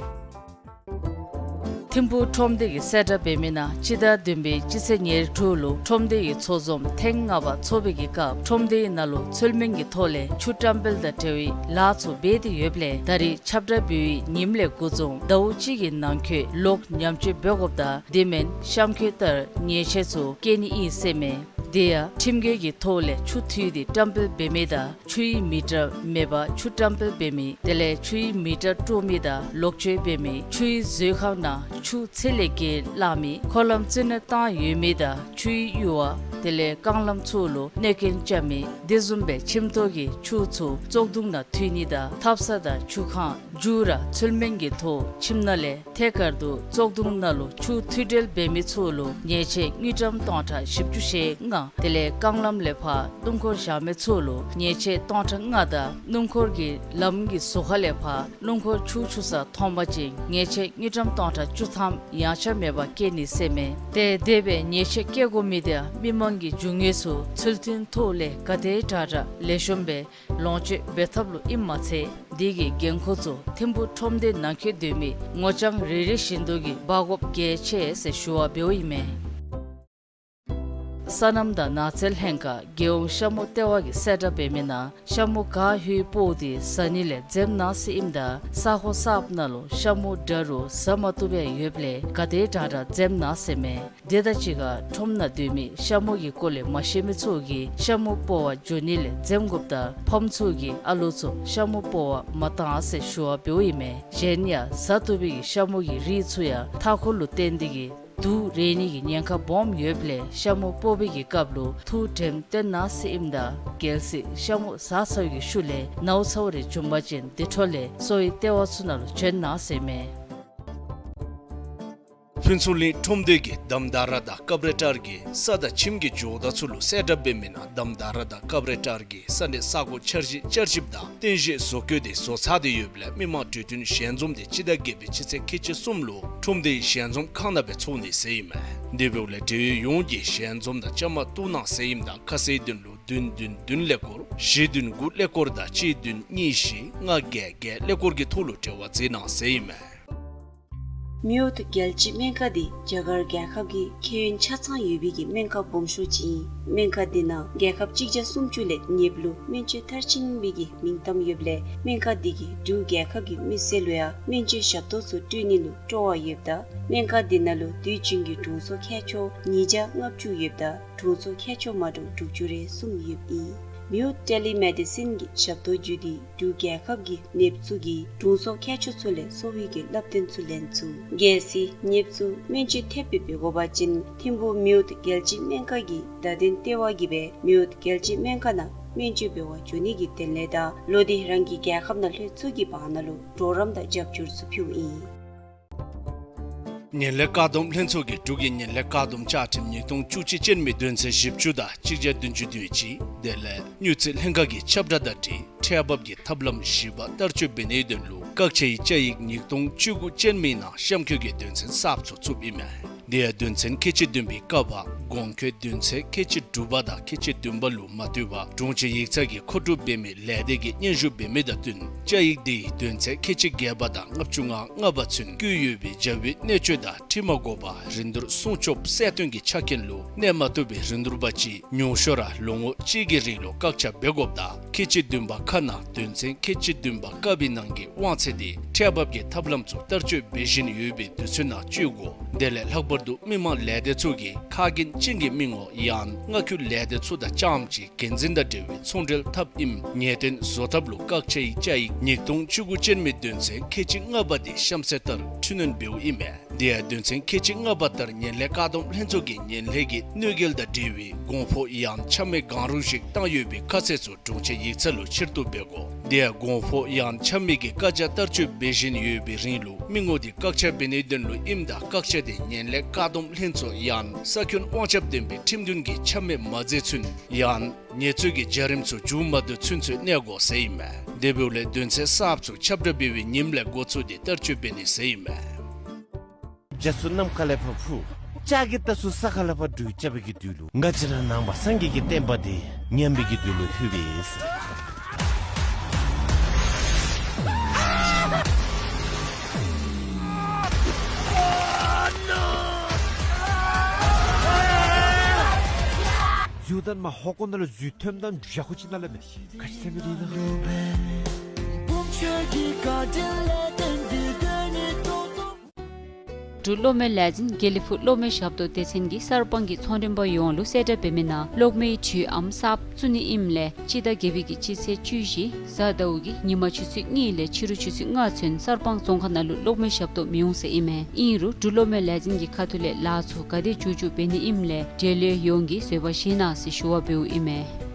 ཐིམ་ཕུག་ཁྲོམ་སྡེ་གིས་གསལ་བསྒྲགས་འབད་མི་ནང་སྤྱི་ཟླ་བདུན་པའི་སྤྱི་ཚེས་ཉེར་དྲུག་ལུ་ཁྲོམ་སྡེ་གི་ཚོགས་འཛོམས་ཐེངས་ལྔ་པ་འཚོགས་པའི་གི་སྐབས་ཁྲོམ་སྡེའི་ནང་ལུ་ཚུལ་མིན་གྱི་ཐོག་ལས་ཆུ་བཀྲམ་སྤེལ་དང་འབྲེལ་བའི་ལཱ་ཚུ་འབད་དེ་ཡོདཔ་ལས་ད་རེས་ཁྱབ་བསྒྲགས་འབད་བའི་ཉིནམ་ལས་འགོ་བཟུང་ཟླཝ་གཅིག་གི་ནང་འཁོད་ལོག་ཉམས་བཅོས་འབད་དགོཔ་དང་དེ་མེན་གཤམ་འཁོད་ལྟར་ཉེས་ཆད་ཚུ་བཀལ་ནི་ཨིན་ཟེར་མས། དེ་ཡང་ཁྲིམས་འགལ་གྱི་ཐོག་ལས་ཆུ་འཐུས་ཏེ་བཀྲམ་སྤེལ་འབད་མི་དང་ཆུའི་མི་ཊར་མེད་པར་ཆུ་བཀྲམ་སྤེལ་འབད་མི་དེ་ལས་ཆུའི་མི་ཊར་དཀྲོག་མི་དང་ལོག་སྤྱོད་འབད་མི་ཆུའི་མཛོད་ཁང་ནང་ཆུ་ཚད་ལས་བརྒལ་བླངས་མི་འཁོར་ལམ་རྩིས་ནོར་བཏང་ཡོད་མི་དང་ཆུའི་གཡུར་བ་དེ་ལས་རྐང་ལམ་ཚུ་ལུ་གནོད་སྐྱོན་རྐྱབ་མི་དེ་བཟུམ་སྦེ་ཁྱིམ་ཐོག་གི་ཆུ་ཚུ་བཙོག་དུང་ནང་འཐུས་ནི་དང་ཐབ་ཚང་དང་ཆུ་ཁང་རྒྱུ་ར་ཚུལ་མིན་གྱི་ཐོག་ཁྱིམ་ནང་ལས་ཐད་ཀར་དུ་བཙོག་དུང་ནང་ལུ་ཆུ་འཐུས་སྤྲོད་འབད་མི་ཚུ་ལུ་ཉེས་ཆད་དངུལ་ཀྲམ་སྟོང་ཕྲག་བཞི་བཅུ་ཞེ་ལྔ། དེ་ལས་རྐང་ལམ་ལས་ཕར་སྣུམ་འཁོར་བཞག་མི་ཚུ་ལུ་ཉེས་ཆད་སྟོང་ཕྲག་ལྔ་དང་སྣུམ་འཁོར་གྱི་ལམ་གྱི་ཟུར་ཁ་ལས་ཕར་སྣུམ་འཁོར་ཆུ་འཁྱུ་ས་མཐོང་པ་ཅིན་ཉེས་ཆད་དངུལ་ཀྲམ་སྟོང་ཕྲག་བཅུ་ཐམ་ཡངས་ཆག་མེད་པར་བཀལ་ནི་ཟེར་མས། ཏེ་དེ་སྦེ་ཉེས་ཆད་བཀལ་དགོ་མི་དེ་མི་མང་གི་རྒྱུ་དངོས་ཚུ་ཚུལ་མཐུན་ཐོག་ལས་ག་དེ་དྲག་དྲག་ལེགས་ཤོམ་སྦེ་ལོངས་སྤྱོད་འབད་ཐབས་ལུ་ཨིནམ་མ་ཚད་དེ་གི་འགན་ཁུར་ཚུ་ཐིམ་ཕུག་ཁྲོམ་སྡེ་ནང་འཁོད་སྡོད་མི་ངོ་རྐྱང་རེ་རེ་བཞིན་དུ་གིས་འབག་དགོཔ་གལ་ཆེ་ཟེར་ཞུ་བ་འབདཝ་ཨིན་མས། སོ་ནམ་དང་ནགས་ཚལ་ལྷན་ཁག་རྒྱལ་ཡོངས་ཤ་མོ་ལྟེ་བ་གིས་གསལ་བསྒྲགས་འབད་མི་ནང་ཤ་མོ་ག་ཧུའི་སྤོ་སྟེ་བཟའ་ནི་ལས་འཛེམ་གནང་ཟེར་ཨིནམ་ད་ས་ཧོ་གསརཔ་ནང་ལུ་ཤ་མོ་འདྲ་རུང་བཟའ་མ་བཏུབ་པའི་ཡོདཔ་ལས་ག་དེ་དྲག་དྲག་འཛེམ་གནང་ཟེར་མས། དེ་དང་གཅིག་ཁར་ཁྲོམ་ནང་སྡོད་མི་ཤ་མོ་གི་སྐོར་ལས་མ་ཤེས་མི་ཚུ་གིས་ཤ་མོ་སྤོ་བར་འགྱོ་ནི་ལས་འཛེམ་དགོཔ་དང་ཕམ་ཚུ་གིས་ཨ་ལོ་ཚུ་ཤ་མོ་སྤོ་བར་མ་གཏང་ཟེར་ཞུ་བ་འབདཝ་ཨིན་མས། གཞན་ཡང་བཟའ་བཏུབ་པའི་གི་ཤ་མོ་གི་རིགས་ཚུ་ཡང་མཐའ་འཁོར་ལུ་བརྟེན་ཏེ་གིས་དུག་རེག་ནི་གི་ཉེན་ཁ་སྦོམ་ཡོདཔ་ལས་ཤ་མོ་སྤོ་བའི་གི་སྐབས་ལུ་ཐུགས་དྲནམ་བཏོན་གནང་ཟེར་ཨིནམ་ད་གལ་སྲིད་ཤ་མོ་བཟའ་ཚར་བའི་གི་ཤུལ་ལས་ནཝ་ཚཝ་རེ་བྱུང་པ་ཅིན་དེ་འཕྲོ་ལས་གསོ་བའི་ལྟེ་བ་ཚུ་ནང་ལུ་བྱོན་གནང་ཟེར་མས། ཕུན་ཚོགས་གླིང་ཁྲོམ་སྡེ་གིས་དམ་དར་དང་ཀབ་རེ་ཊར་གྱི་ས་དང་ཁྱིམ་གྱི་ཇོ་བདག་ཚུ་ལུ་གསལ་བསྒྲགས་འབད་མི་ནང་དམ་དར་དང་ཀབ་རེ་ཊར་གྱི་ས་གནས་ས་གོ་འཆར་གཞི་བསྐྱར་ཞིབ་དང་རྟེན་གཞི་བཟོ་བཀོད་དེ་བཟོ་ཚར་ཏེ་ཡོདཔ་ལས་མི་མང་གྲོས་མཐུན་ཞལ་འཛོམས་དེ་སྤྱི་ཟླ་བརྒྱད་པའི་སྤྱི་ཚེས་ཁལ་གཅིག་གསུམ་ལུ་ཁྲོམ་སྡེའི་ཞལ་འཛོམས་ཁང་ནང་སྦེ་འཚོགས་ནི་ཟེར་ཨིན་མས། དེ་འབདཝ་ལས་འབྲེལ་ཡོད་ཡོངས་ཀྱིས་ཞལ་འཛོམས་ནང་བཅའ་མར་གཏོགས་གནང་ཟེར་ཨིནམ་ད་ཁ་གསལ་དོན་ལུ་བདུན་བདུན་བདུན་ཀླད་ཀོར་བཞི་བདུན་དགུ་ཀླད་ཀོར་དང་གཅིག་བདུན་གཉིས་བཞི་ལྔ་བརྒྱད་བརྒྱད་ཀླད་ཀོར་གྱི་ཐོག་ལུ་འབྲེལ་བ་མཛད་གནང་ཟེར་ཨིན་མས། མེ་འོད་རྒྱལ་སྤྱིའི་སྨན་ཁང་འདི་རྒྱ་གར་རྒྱལ་ཁབ་ཀྱི་ཁེ་ཡོན་ཆ་ཚང་ཡོད་པའི་གི་སྨན་ཁང་སྦོམ་ཤོས་ཅིག་ཨིན། སྨན་ཁང་འདི་ནང་རྒྱལ་ཁབ་གཅིག་བརྒྱ་སུམ་ཅུ་ལས་ཉེ་བ་ལུ་སྨན་བཅོས་མཐར་ཕྱིན་པའི་གི་མིང་གཏམ་ཡོདཔ་ལས་སྨན་ཁང་འདི་གིས་འབྲུག་རྒྱལ་ཁབ་ཀྱི་མི་སེར་ལུ་ཡང་སྨན་བཅོས་ཞབས་ཏོག་ཚུ་སྤྲོད་ནི་ལུ་སྤྲོ་བ་ཡོདཔ་ད་སྨན་ཁང་འདི་ནང་ལུ་དུས་རྒྱུན་གྱི་དྲུང་འཚོ་མཁས་མཆོག་ཉིས་བརྒྱ་ལྔ་བཅུ་ཡོདཔ་ད་དྲུང་འཚོ་མཁས་མཆོག་མ་འདྲཝ་དྲུག་ཅུ་རེ་གསུམ་ཡོདཔ་ཨིན། མེ་འོད་ཊེ་ལི་མེ་ཌི་སིན་གྱི་ཞབས་ཏོག་བརྒྱུད་དེ་འབྲུག་རྒྱལ་ཁབ་ཀྱི་ནདཔ་ཚུ་གིས་དྲུང་འཚོ་མཁས་མཆོག་ཚུ་ལས་གསོ་བའི་གི་བསླབ་སྟོན་ཚུ་ལེན་ཚུགས། གལ་སྲིད་ནདཔ་ཚུ་སྨན་བཅོས་ཐེབས་སྦེ་འབད་དགོ་པ་ཅིན་ཐིམ་ཕུག་མེ་འོད་རྒྱལ་སྤྱིའི་སྨན་ཁང་གི་བརྡ་དོན་ལྟེ་བ་གིས་སྦེ་མེ་འོད་རྒྱལ་སྤྱིའི་སྨན་ཁང་ནང་སྨན་བཅོས་འབད་བར་འགྱོ་ནི་གི་དོན་ལས་དང་ལོག་སྟེ་རང་གི་རྒྱལ་ཁབ་ནང་ལྷོད་ཚུགས་ཀྱི་བར་ན་ལུ་གྲོགས་རམ་དང་རྒྱབ་སྐྱོར་ཚུ་ཕུལཝ་ཨིན། ངན་ལྷད་བཀག་སྡོམ་ལྷན་ཚོགས་ཀྱིས་འབྲུག་གི་ངན་ལྷད་བཀག་སྡོམ་བཅའ་ཁྲིམས་ཉིས་སྟོང་བཅུ་གཅིག་ཅན་མའི་དོན་ཚན་བཞི་བཅུ་དང་གཅིག་བརྒྱ་བདུན་ཅུ་དོན་གཅིག་དེ་ལས་དངུལ་རྩིས་ལྷན་ཁག་གི་ཁྱབ་བསྒྲགས་དང་འཁྲིལ་ཁྲལ་འབབ་ཀྱི་ཐབས་ལམ་བཞི་པ་བསྟར་སྤྱོད་འབད་ནིའི་དོན་ལུ་བཀག་ཆའི་བཅའ་ཡིག་ཉིས་སྟོང་བཅུ་དགུ་ཅན་མའི་ནང་གཤམ་འཁོད་ཀྱི་དོན་ཚན་གསརཔ་ཚུ་བཙུགསཔ་ཨིན་མས། དེ་ཡང་དོན་ཚན་ཁལ་གཅིག་བདུན་པའི་ཀ་པ་གོང་འཁོད་དོན་ཚན་ཁལ་གཅིག་དྲུག་པ་དང་ཁལ་གཅིག་བདུན་པ་ལུ་མ་ལྟོས་པར་དྲུང་ཆེ་ཡིག་ཚང་གིས་མཁོ་སྒྲུབ་འབད་མི་ལས་སྡེ་གིས་སྙན་ཞུ་འབད་མི་དང་བསྟུན་བཅའ་ཡིག་དེ་དོན་ཚན་ཁལ་གཅིག་བརྒྱད་པ་དང་ལྔ་བཅུ་ང་ལྔ་པ་ཚུན་བཀོད་ཡོད་པའི་བྱ་བའི་གནད་སྤྱོད་དང་འཁྲིལ་མ་དགོ་པར་རིན་བསྡུར་སྲུང་སྐྱོབ་གསལ་སྟོན་གྱི་ཆ་རྐྱེན་ལུ་གནས་མ་ཐུབ་པའི་རིན་བསྡུར་པ་ཅིག་ཉུང་ཤོས་ར་ལོ་ངོ་གཅིག་གི་རིང་ལུ་བཀག་ཆ་འབད་དགོཔ་དང་ཁལ་གཅིག་བདུན་པ་ཁ་ནང་དོན་ཚན་ཁལ་གཅིག་བདུན་པ་ཀ་པའི་ནང་གི་དབང་ཚད་དེ་ཁྲལ་འབབ་ཀྱི་ཐབས་ལམ་ཚུ་བསྟར་སྤྱོད་འབད་བཞིན་ཡོད་པའི་དུས་ཚོད་ནང་སྤྱོད་དགོ། དེ་ལས་ལྷག་པར་དུ་མི་དམངས་ལས་སྡེ་ཚུ་གིས་ཁ་རྒྱན་ཅན་གྱི་མི་ངོ་ཡང་མངའ་ཁུལ་ལས་སྡེ་ཚུ་དང་རྐྱངམ་གཅིག་འགན་འཛིན་དང་འབྲེལ་བའི་ཚོང་འབྲེལ་ཐབས་ཨིནམ་ངེས་སྟོན་བཟོ་ཐབས་ལུ་བཀག་ཆའི་བཅའ་ཡིག་ཉིས་སྟོང་བཅུ་དགུ་ཅན་མའི་དོན་ཚན་ཁལ་གཅིག་ལྔ་པ་དེ་གཤམ་གསལ་ལྟར་འཕྲི་སྣོན་འབདཝ་ཨིན་མས། དེ་ཡང་དོན་ཚན་ཁལ་གཅིག་ལྔ་པ་ལྟར་ངན་ལྷད་བཀག་སྡོམ་ལྷན་ཚོགས་ཀྱིས་ངན་ལྷད་ཀྱི་གནོད་འགེལ་དང་འབྲེལ་བའི་གོང་འཕོ་ཡང་ཆ་མེད་གང་རུང་ཞིག་བཏང་ཡོད་པའི་ཁ་གསལ་ཚུ་དྲུང་ཆེ་ཡིག་ཚང་ལུ་ཕྱིར་བསྡུ་འབད་དགོ། དེ་ཡང་གོང་འཕོ་ཡང་ཆ་མེད་ཀྱི་བཀག་ཆ་བསྟར་སྤྱོད་འབད་བཞིན་ཡོད་པའི་རིང་ལུ་མི་ངོ་དེ་བཀག་ཆ་འབད་ནིའི་དོན་ལུ་ཨིནམ་ད་བཀག་ཆ་དེ་ངན་ལྷད་བཀག་སྡོམ་ལྷན་ཚོགས་ཡང་ས་ཁྱོན་དབང་ཆ་ལྡན་པའི་ཁྲིམས་མཐུན་གྱི་ཆ་མེད་མ་མཛད་ཚུན་ཡང་ཉེས་རྩོད་ཀྱི་བྱ་རིམ་ཚུ་མཇུག་མ་བསྡུ་ཚུན་ཚོད་གནས་དགོ་ཟེར་ཨིན་མས། དེ་འབདཝ་ལས་དོན་ཚན་གསརཔ་ཚུ་ཁྱབ་བསྒྲགས་འབད་བའི་ཉིནམ་ལས་འགོ་བཙུགས་ཏེ་བསྟར་སྤྱོད་འབད་ནི་ཟེར་ཨིན་མས། རྒྱ་མཚོ་ནམ་མཁའ་ལས་ཕར་འཕུར། ལྕགས་ཀྱི་རྟ་ཚུ་ས་ཁ་ལས་ཕར་འགྲོ་བའི་དུས་ལུ། ང་བཅས་ར་ནང་པ་སངས་རྒྱས་ཀྱི་བསྟན་པ་འདི་ཉམས་པའི་དུས་ལུ་ལྷོད་པས། འཛུལ་དོ་མ་ཧོ་ཀོ་ནང་ལུ་འཛུལ་ཐོནམ་ད་ཡ་ཧུ་ཅིག་ནང་ལས་མེད། ག་ཅི་ཟེར་མི་འདི་ན། འབྲུག་གློག་མེ་ལས་འཛིན་དགེ་ལེགས་ཕུག་གློག་མེ་ཞབས་ཏོག་སྡེ་ཚན་གྱིས་གསར་སྤང་གི་ཚོང་མགྲོན་པ་ཡོངས་ལུ་གསལ་བསྒྲགས་འབད་མི་ནང་གློག་མེའི་དྲིའམ་གསརཔ་བཙུགས་ནི་ཨིནམ་ལས་སྤྱི་ཟླ་བརྒྱད་པའི་གི་སྤྱི་ཚེས་བཅུ་བཞི་གཟའ་ཟླཝ་གི་ཉིན་མ་ཆུ་ཚོད་གཉིས་ལས་ཕྱི་རུ་ཆུ་ཚོད་ལྔ་ཚུན་གསར་སྤང་རྫོང་ཁག་ནང་ལུ་གློག་མེ་ཞབས་ཏོག་མི་འོང་ཟེར་ཨིན་མས། ཨིན་རུང་འབྲུག་གློག་མེ་ལས་འཛིན་གྱི་ཁ་ཐུག་ལས་ལཱ་ཚུ་ག་དེ་མཇུག་མཇུག་འབད་ནི་ཨིནམ་ལས་འབྲེལ་ཡོད་ཡོངས་ཀྱིས་བཟོད་པ་བཞེས་གནང་ཟེར་ཞུ་བ་འབདཝ་ཨིན་མས།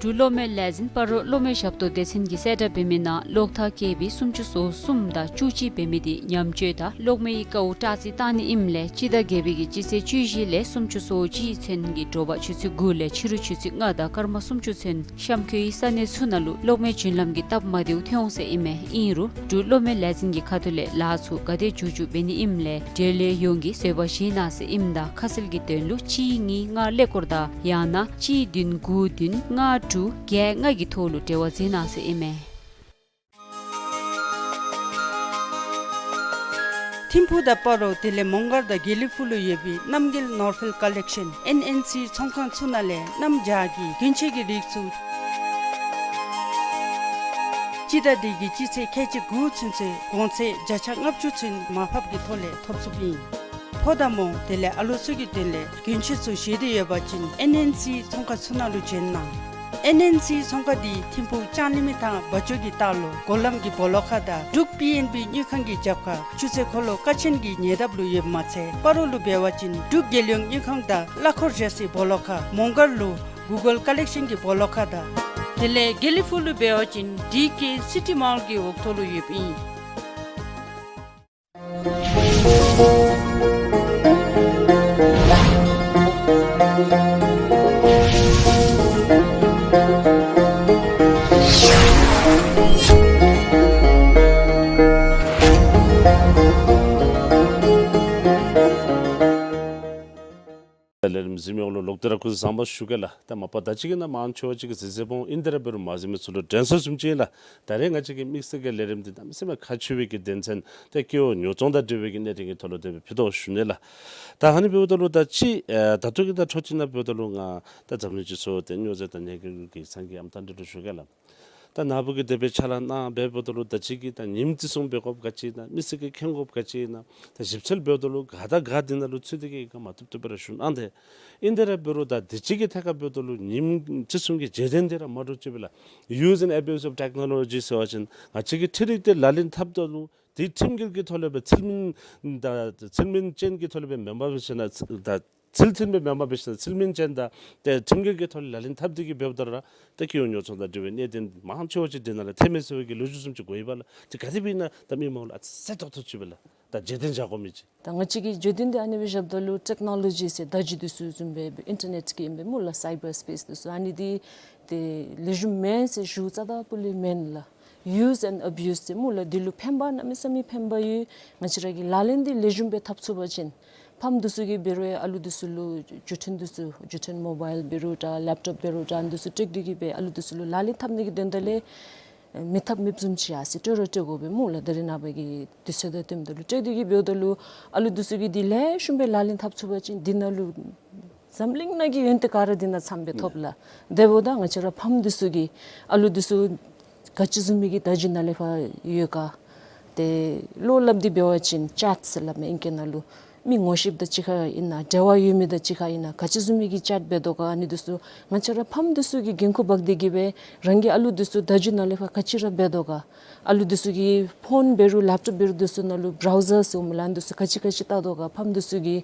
འབྲུག་གློག་མེ་ལས་འཛིན་སྤ་རོ་གློག་མེ་ཞབས་ཏོག་སྡེ་ཚན་གྱིས་གསལ་བསྒྲགས་འབད་མི་ནང་གློག་ཐག་བཀལ་བའི་སུམ་ཅུ་སོ་གསུམ་དང་བཅུ་གཅིག་འབད་མི་དེ་ཉམས་བཅོས་དང་གློག་མེའི་ཀཝ་སྐྲག་རྩི་བཏང་ནི་ཨིནམ་ལས་སྤྱི་ཟླ་བརྒྱད་པའི་གི་སྤྱི་ཚེས་བཅུ་བཞི་ལས་སུམ་ཅུ་སོ་གཅིག་ཚུན་གྱི་དྲོ་པ་ཆུ་ཚོད་དགུ་ལས་ཕྱི་རུ་ཆུ་ཚོད་ལྔ་དང་སྐར་མ་སུམ་ཅུ་ཚུན་གཤམ་འཁོད་ས་གནས་ཚུ་ནང་ལུ་གློག་མེ་རྒྱུན་ལམ་གྱི་སྟབས་མ་བདེཝ་ཐོན་འོང་ཟེར་ཨིན་མས། ཨིན་རུང་འབྲུག་གློག་མེ་ལས་འཛིན་གྱི་ཁ་ཐུག་ལས་ལཱ་ཚུ་ག་དེ་མཇུག་མཇུག་འབད་ནི་ཨིནམ་ལས་འབྲེལ་ཡོད་ཡོངས་ཀྱིས་བཟོད་པ་བཞེས་གནང་ཟེར་ཨིནམ་ད་ཁ་གསལ་གྱི་དོན་ལུ་གཅིག་གཉིས་ལྔ་ཀླད་ཀོར་དང་ཡང་ན་གཅིག་བདུན་དགུ་བདུན་ལྔ་དྲུག་བརྒྱད་ལྔ་གི་ཐོག་ལུ་འབྲེལ་བ་མཛད་གནང་ཟེར་ཨིན་མས། ཐིམ་ཕུག་དང་སྤ་རོ་དེ་ལས་མོང་སྒར་དང་དགེ་ལེགས་ཕུག་ལུ་ཡོད་པའི་རྣམ་རྒྱལ་ནོར་འཕེལ་ཀ་ལེག་ཤཱན་ཨེན་ཨེན་སི་ཚོང་ཁང་ཚུ་ནང་ལས་གནམ་བྱཱར་གྱི་གྱོན་ཆས་ཀྱི་རིགས་ཚུ་སྤྱི་ཟླ་འདི་གི་སྤྱི་ཚེས་ཁལ་གཅིག་དགུ་ཚུན་ཚོད་གོང་ཚད་བརྒྱ་ཆ་ལྔ་བཅུ་ཚུན་མར་ཕབ་ཀྱི་ཐོག་ལས་ཐོབ་ཚུགསཔ་ཨིན། ཕོ་དང་མོ་དེ་ལས་ཨ་ལོ་ཚུ་གི་དོན་ལས་གྱོན་ཆས་ཚུ་བཞེས་ཏེ་ཡོད་པ་ཅིན་ཨེན་ཨེན་སི་ཚོང་ཁང་ཚུ་ནང་ལུ་འབྱོན་གནང་། ཨེན་ཨེན་སི་ཚོང་ཁང་འདི་ཐིམ་ཕུག་ལྕང་གླིང་མི་ཐང་བ་ཅོ་གི་ལྟག་ལུ་སྒོ་ལམ་གྱི་སྦོ་ལོགས་ཁ་དང་འབྲུག་པི་ཨེན་བི་དངུལ་ཁང་གི་རྒྱབ་ཁ་ཆུ་ཚོད་འཁོར་ལོ་ཀ་ཆེན་གྱི་ཉེ་འདབས་ལུ་ཡོདཔ་མ་ཚད་སྤ་རོ་ལུ་འབད་བ་ཅིན་འབྲུག་རྒྱལ་ཡོངས་དངུལ་ཁང་དང་གླ་འཁོར་རེ་སི་སྦོ་ལོགས་ཁ་མོང་སྒར་ལུ་གུ་གལ་ཀ་ལེག་ཤཱན་གྱི་སྦོ་ལོགས་ཁ་དང་དེ་ལས་དགེ་ལེགས་ཕུག་ལུ་འབད་བ་ཅིན་ཌི་ཀེ་སི་ཊི་མཱལ་གྱི་འོག་ཐོག་ལུ་ཡོདཔ་ཨིན། ལས་རིམ་གཟིགས་མི་ཡོངས་ལུ་ལོག་སྟེ་ར་སྐུ་གཟུགས་བཟང་པོ་ཞུ་གེ་ལགས། ད་མ་པ་ད་ཅི་གི་ནང་མང་ཆེ་བ་ཅིག་གིས་གཟིགས་གཟིགསཔ་འོང་། ཨིན་ཏེ་ར་འབད་རུང་མ་གཟིགས་མི་ཚུ་ལུ་དྲན་གསོ་བཟུམ་ཅིག་ཨིན་ལགས། ད་རེས་ང་བཅས་ཀྱི་དམིགས་བསལ་གྱི་ལས་རིམ་འདི་གནམ་མེད་ས་མེད་ཁག་ཆེ་བའི་གི་དོན་ཚན་ཏེ་སྐྱེ་བོ་ཉོ་ཚོང་དང་འབྲེལ་བའི་གི་གནད་དོན་གྱི་ཐོག་ལུ་དེ་སྦེ་ཕུལ་དོ་ཞུ་ནི་ལགས། ད་ཨ་ནི་འབདཝ་ད་ལུ་ད་ཅི་ཨེ་ད་ལྟོ་གི་ད་འཕྲོ་མཐུད་ནང་འབདཝ་ད་ལུ་ང་ད་འཛམ་གླིང་སྤྱི་ཚོགས་དེ་སྨྱོ་རྫས་དང་ཉེས་སྐྱོན་གྱི་ཚང་གི་ཨམ་ཐང་འདི་ལུ་ཞུ་གེ་ལགས། ད་ནཱ་བུ་གིས་དེ་སྦེ་ཕྱག་ལཱ་གནང་འབདཝ་ད་ལུ་ད་ཅི་གི་ད་ཉིནམ་བརྩི་སྲུང་འབད་དགོཔ་ག་ཅི་ཨིན་ན་མི་སེར་གྱིས་མཁྱེན་དགོཔ་ག་ཅི་ཨིན་ན་ད་ཞིབ་འཚོལ་འབདཝ་ད་ལུ་ག་དང་ག་འདི་ནང་ལུ་ཚུད་དེ་གི་ག་མ་བཏུབ་བཏུབ་སྦེ་ར་ཞུ་གནང་སྟེ། ཨིན་ཏེ་ར་འབད་རུང་ད་དུས་ཅི་གི་ཐད་ཁར་འབདཝ་ད་ལུ་ཉིནམ་བརྩི་སྲུང་གི་བརྗེད་དོན་འདི་ར་མ་འདྲཝ་ཅིག་སྦེ་ལགས། Use and abuse of technology ཟེར་བ་ཅིན་ང་བཅས་ཀྱིས་འཕྲུལ་རིག་འདི་ལག་ལེན་འཐབ་ད་ལུ་དེ་ཁྲིམས་འགལ་གྱི་ཐོག་ལས་སྦེ་ཚུལ་མིན་ད་ཚུལ་མིན་ཅན་གྱི་ཐོག་ལས་སྦེ་མེན་པར་འབད་ཞིན་ན་ད་ཚུལ་མཐུན་སྦེ་མེན་པར་འབད་ཞིན་ན་ཚུལ་མིན་ཅན་དང་ཏེ་ཁྲིམས་འགལ་གྱི་ཐོག་ལས་ལག་ལེན་འཐབ་སྟེ་གི་འབདཝ་ད་ར་ཏེ་སྐྱེ་བོ་ཉོ་ཚོང་དང་འབྲེལ་བའི་གནད་དོན་མང་ཆེ་བ་ཅིག་འདི་ནང་ལུ་ཐོནམ་མས་ཟེར་བའི་གི་ལོ་རྒྱུས་བཟུམ་ཅིག་གོ་ཡི་པ་ལགས། དེ་ག་དེ་སྦེ་ཨིན་ན་ད་མི་མང་ལུ་ཨ་ཙི་ཏོག་ཏོ་ཅིག་སྦེ་ལགས་ད་བརྗེད་དོན་བཞག་དགོ་མི་ཅིག། ད་ང་བཅས་ཀྱི་བརྗེད་དོན་འདི་ཨ་ནི་སྦེ་བཞགཔ་ད་ལུ་ཊེཀ་ནོ་ལོ་ཇི་ཟེར་ད་ཅི་འདི་ཚུ་བཟུམ་སྦེ་ཨིན་པས་སྨོ་ལགས། སའི་བར་སི་པེསི་འདི་ཚུ་ཨ་ནི་འདི་ཏེ་ལེགས་ཤོམ་མེན་ཟེར་ཞུ་རྩ་དང་སྤུ་ལས་མེན་ལགས། ཡུ་ཛི་ཨེནཌ་ཨ་བིའུ་ཛི་ཟེར་སྨོ་ལགས། འདི་ལུ་ཕན་པ་གནམ་མེད་ས་མེད་ཕན་པ་ཡོད། ང་བཅས་ར་གིས་ལག་ལེན་འདི་ལེགས་ཤོམ་སྦེ་འཐབ་ཚུགས་པ་ཅིན་ཕམ་འདི་ཚུ་གིས་འབད་རུང་ཨ་ལུ་འདི་ཚུ་ལུ་བརྒྱུད་འཕྲིན་འདི་ཚུ་བརྒྱུད་འཕྲིན་མོ་བཱའིལ་འབད་རུང་འདྲ་ལེབ་ཊོབ་འབད་རུང་འདྲ་འདི་ཚུ་སྤྲོད་དེ་གིས་སྦེ་ཨ་ལུ་འདི་ཚུ་ལུ་ལག་ལེན་འཐབ་ནི་གི་དོན་དག་ལས་མི་འཐབ་མི་བཟུམ་ཅིག་ཡར་སོ་སྤྲོད་ར་སྤྲོད་དགོ་པས་སྨོ་ལགས། ད་རེས་ནངས་པ་གི་དུས་ཚོད་དང་བསྟུནམ་ད་ལུ་སྤྲོད་དེ་གིས་འབདཝ་ད་ལུ་ཨ་ལུ་འདི་ཚུ་གིས་འདི་ལེགས་ཤོམ་སྦེ་ལག་ལེན་འཐབ་ཚུགས་པ་ཅིན་འདི་ནང་ལུ་འཛམ་གླིང་ནང་གི་ཡོན་ཏན་ག་ར་འདི་ནང་ཚངམ་སྦེ་ཐོབ་ལགས། དེ་འབདཝ་ད་ང་བཅས་ར་ཕམ་འདི་ཚུ་གིས་ཨ་ལུ་འདི་ཚུ་ག་ཅི་བཟུམ་མའི་གི་བརྡ་བརྒྱུད་ནང་ལས་ཕར་ཡོད་ག། ཏེ་བློ་སླབ་སྟེ་འབད་བ་ཅིན་ཅེཊ་ཟེར་སླབ་མས་ཨིང་སྐད་ནང་ལུ། མི་ངོ་ཤེསཔ་དང་གཅིག་ཁར་ཨིན་ན་འབྲེལ་བ་ཡོད་མི་དང་གཅིག་ཁར་ཨིན་ན་ག་ཅི་བཟུམ་མའི་གི་ཅེཊ་འབད་དོ་ག། ཨ་ནི་འདི་ཚུ་ང་བཅས་ར་ཕམ་འདི་ཚུ་གིས་འགན་ཁུར་འབག་སྟེ་གིས་སྦེ་རང་གི་ཨ་ལུ་འདི་ཚུ་བརྡ་བརྒྱུད་ནང་ལས་ཕར་ག་ཅི་ར་འབད་དོ་ག། ཨ་ལུ་འདི་ཚུ་གི་ཕོན་འབད་རུང་ལེབ་ཊོབ་འབད་རུང་འདི་ཚུ་ནང་ལུ་བི་རའུ་ཛར་ཟེར་སྨོ་ལགས། ཨ་ནི་འདི་ཚུ་ག་ཅི་ག་ཅི་བལྟ་དོ་ག། ཕམ་འདི་ཚུ་གིས་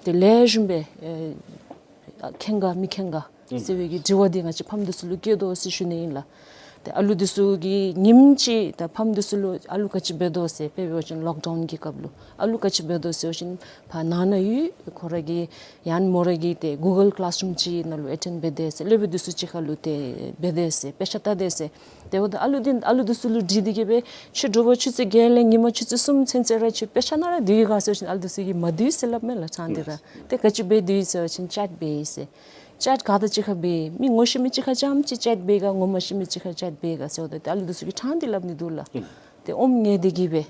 ཏེ་ལེགས་ཤོམ་སྦེ་ཨེ་མཁྱེན་ག་མི་མཁྱེན་ག་ཟེར་བའི་གི་དྲི་བ་འདི་ང་བཅས་ཕམ་འདི་ཚུ་ལུ་བཀོད་དོ་ཟེར་ཞུ་ནི་ཨིན་ལགས། ཏེ་ཨ་ལུ་འདི་ཚུ་གིས་ཉིནམ་གཅིག་ད་ཕམ་འདི་ཚུ་ལུ་ཨ་ལུ་ག་ཅི་འབད་དོ་ཟེར་དཔེ་འབད་བ་ཅིན་ལོག་ཌའུན་གྱི་སྐབས་ལུ་ཨ་ལུ་ག་ཅི་འབད་དོ་ཟེར་བ་ཅིན་ཕར་ནང་ན་ཡོད། ཁོ་ར་གིས་ཡང་མོ་ར་གིས་ཏེ་གུ་གཱལ་ཀི་ལཱསི་རུམ་ཅིག་ནང་ལུ་ཨེ་ཊེནཌ་འབད་དེས་ཟེར། སློབ་དཔོན་འདི་ཚུ་གཅིག་ཁར་ལུ་ཏེ་འབད་དེས་ཟེར། དཔེ་ཆ་ལྟ་དེས་ཟེར། དེ་འབདཝ་ད་ཨ་ལུ་འདི་ཨ་ལུ་འདི་ཚུ་ལུ་དྲིས་ཏེ་གིས་སྦེ་ཁྱོད་དྲོ་པ་ཆུ་ཚོད་བརྒྱད་ལས་ཉིནམ་ཆུ་ཚོད་གསུམ་ཚུན་ཚོད་ར་ཁྱོད་དཔེ་ཆ་ནང་ར་སྡོད་ཡི་ག་ཟེར་བ་ཅིན་ཨ་ལུ་འདི་ཚུ་གིས་མ་སྡོད་ཟེར་སླབ་མས་ལགས་ཕྲང་སྟེ་ར། ཏེ་ག་ཅི་འབད་སྡོད་ཡི་ཟེར་བ་ཅིན་ཅེཊ་འབད་ཡི་ཟེར། ཅེཊ་ག་དང་གཅིག་ཁར་འབད་ཡི། མི་ངོ་ཤེས་མི་གཅིག་ཁར་རྐྱངམ་གཅིག་ཅེཊ་འབད་ག། ངོ་མ་ཤེས་མི་གཅིག་ཁར་ཅེཊ་འབད་ག་ཟེརཝ་ད་ཏེ་ཨ་ལུ་འདི་ཚུ་གིས་ཕྲང་སྟེ་སླབ་ནི་འདུག་ལགས། ཏེ་ཨོམ་ངལ་ཏེ་གིས་སྦེ།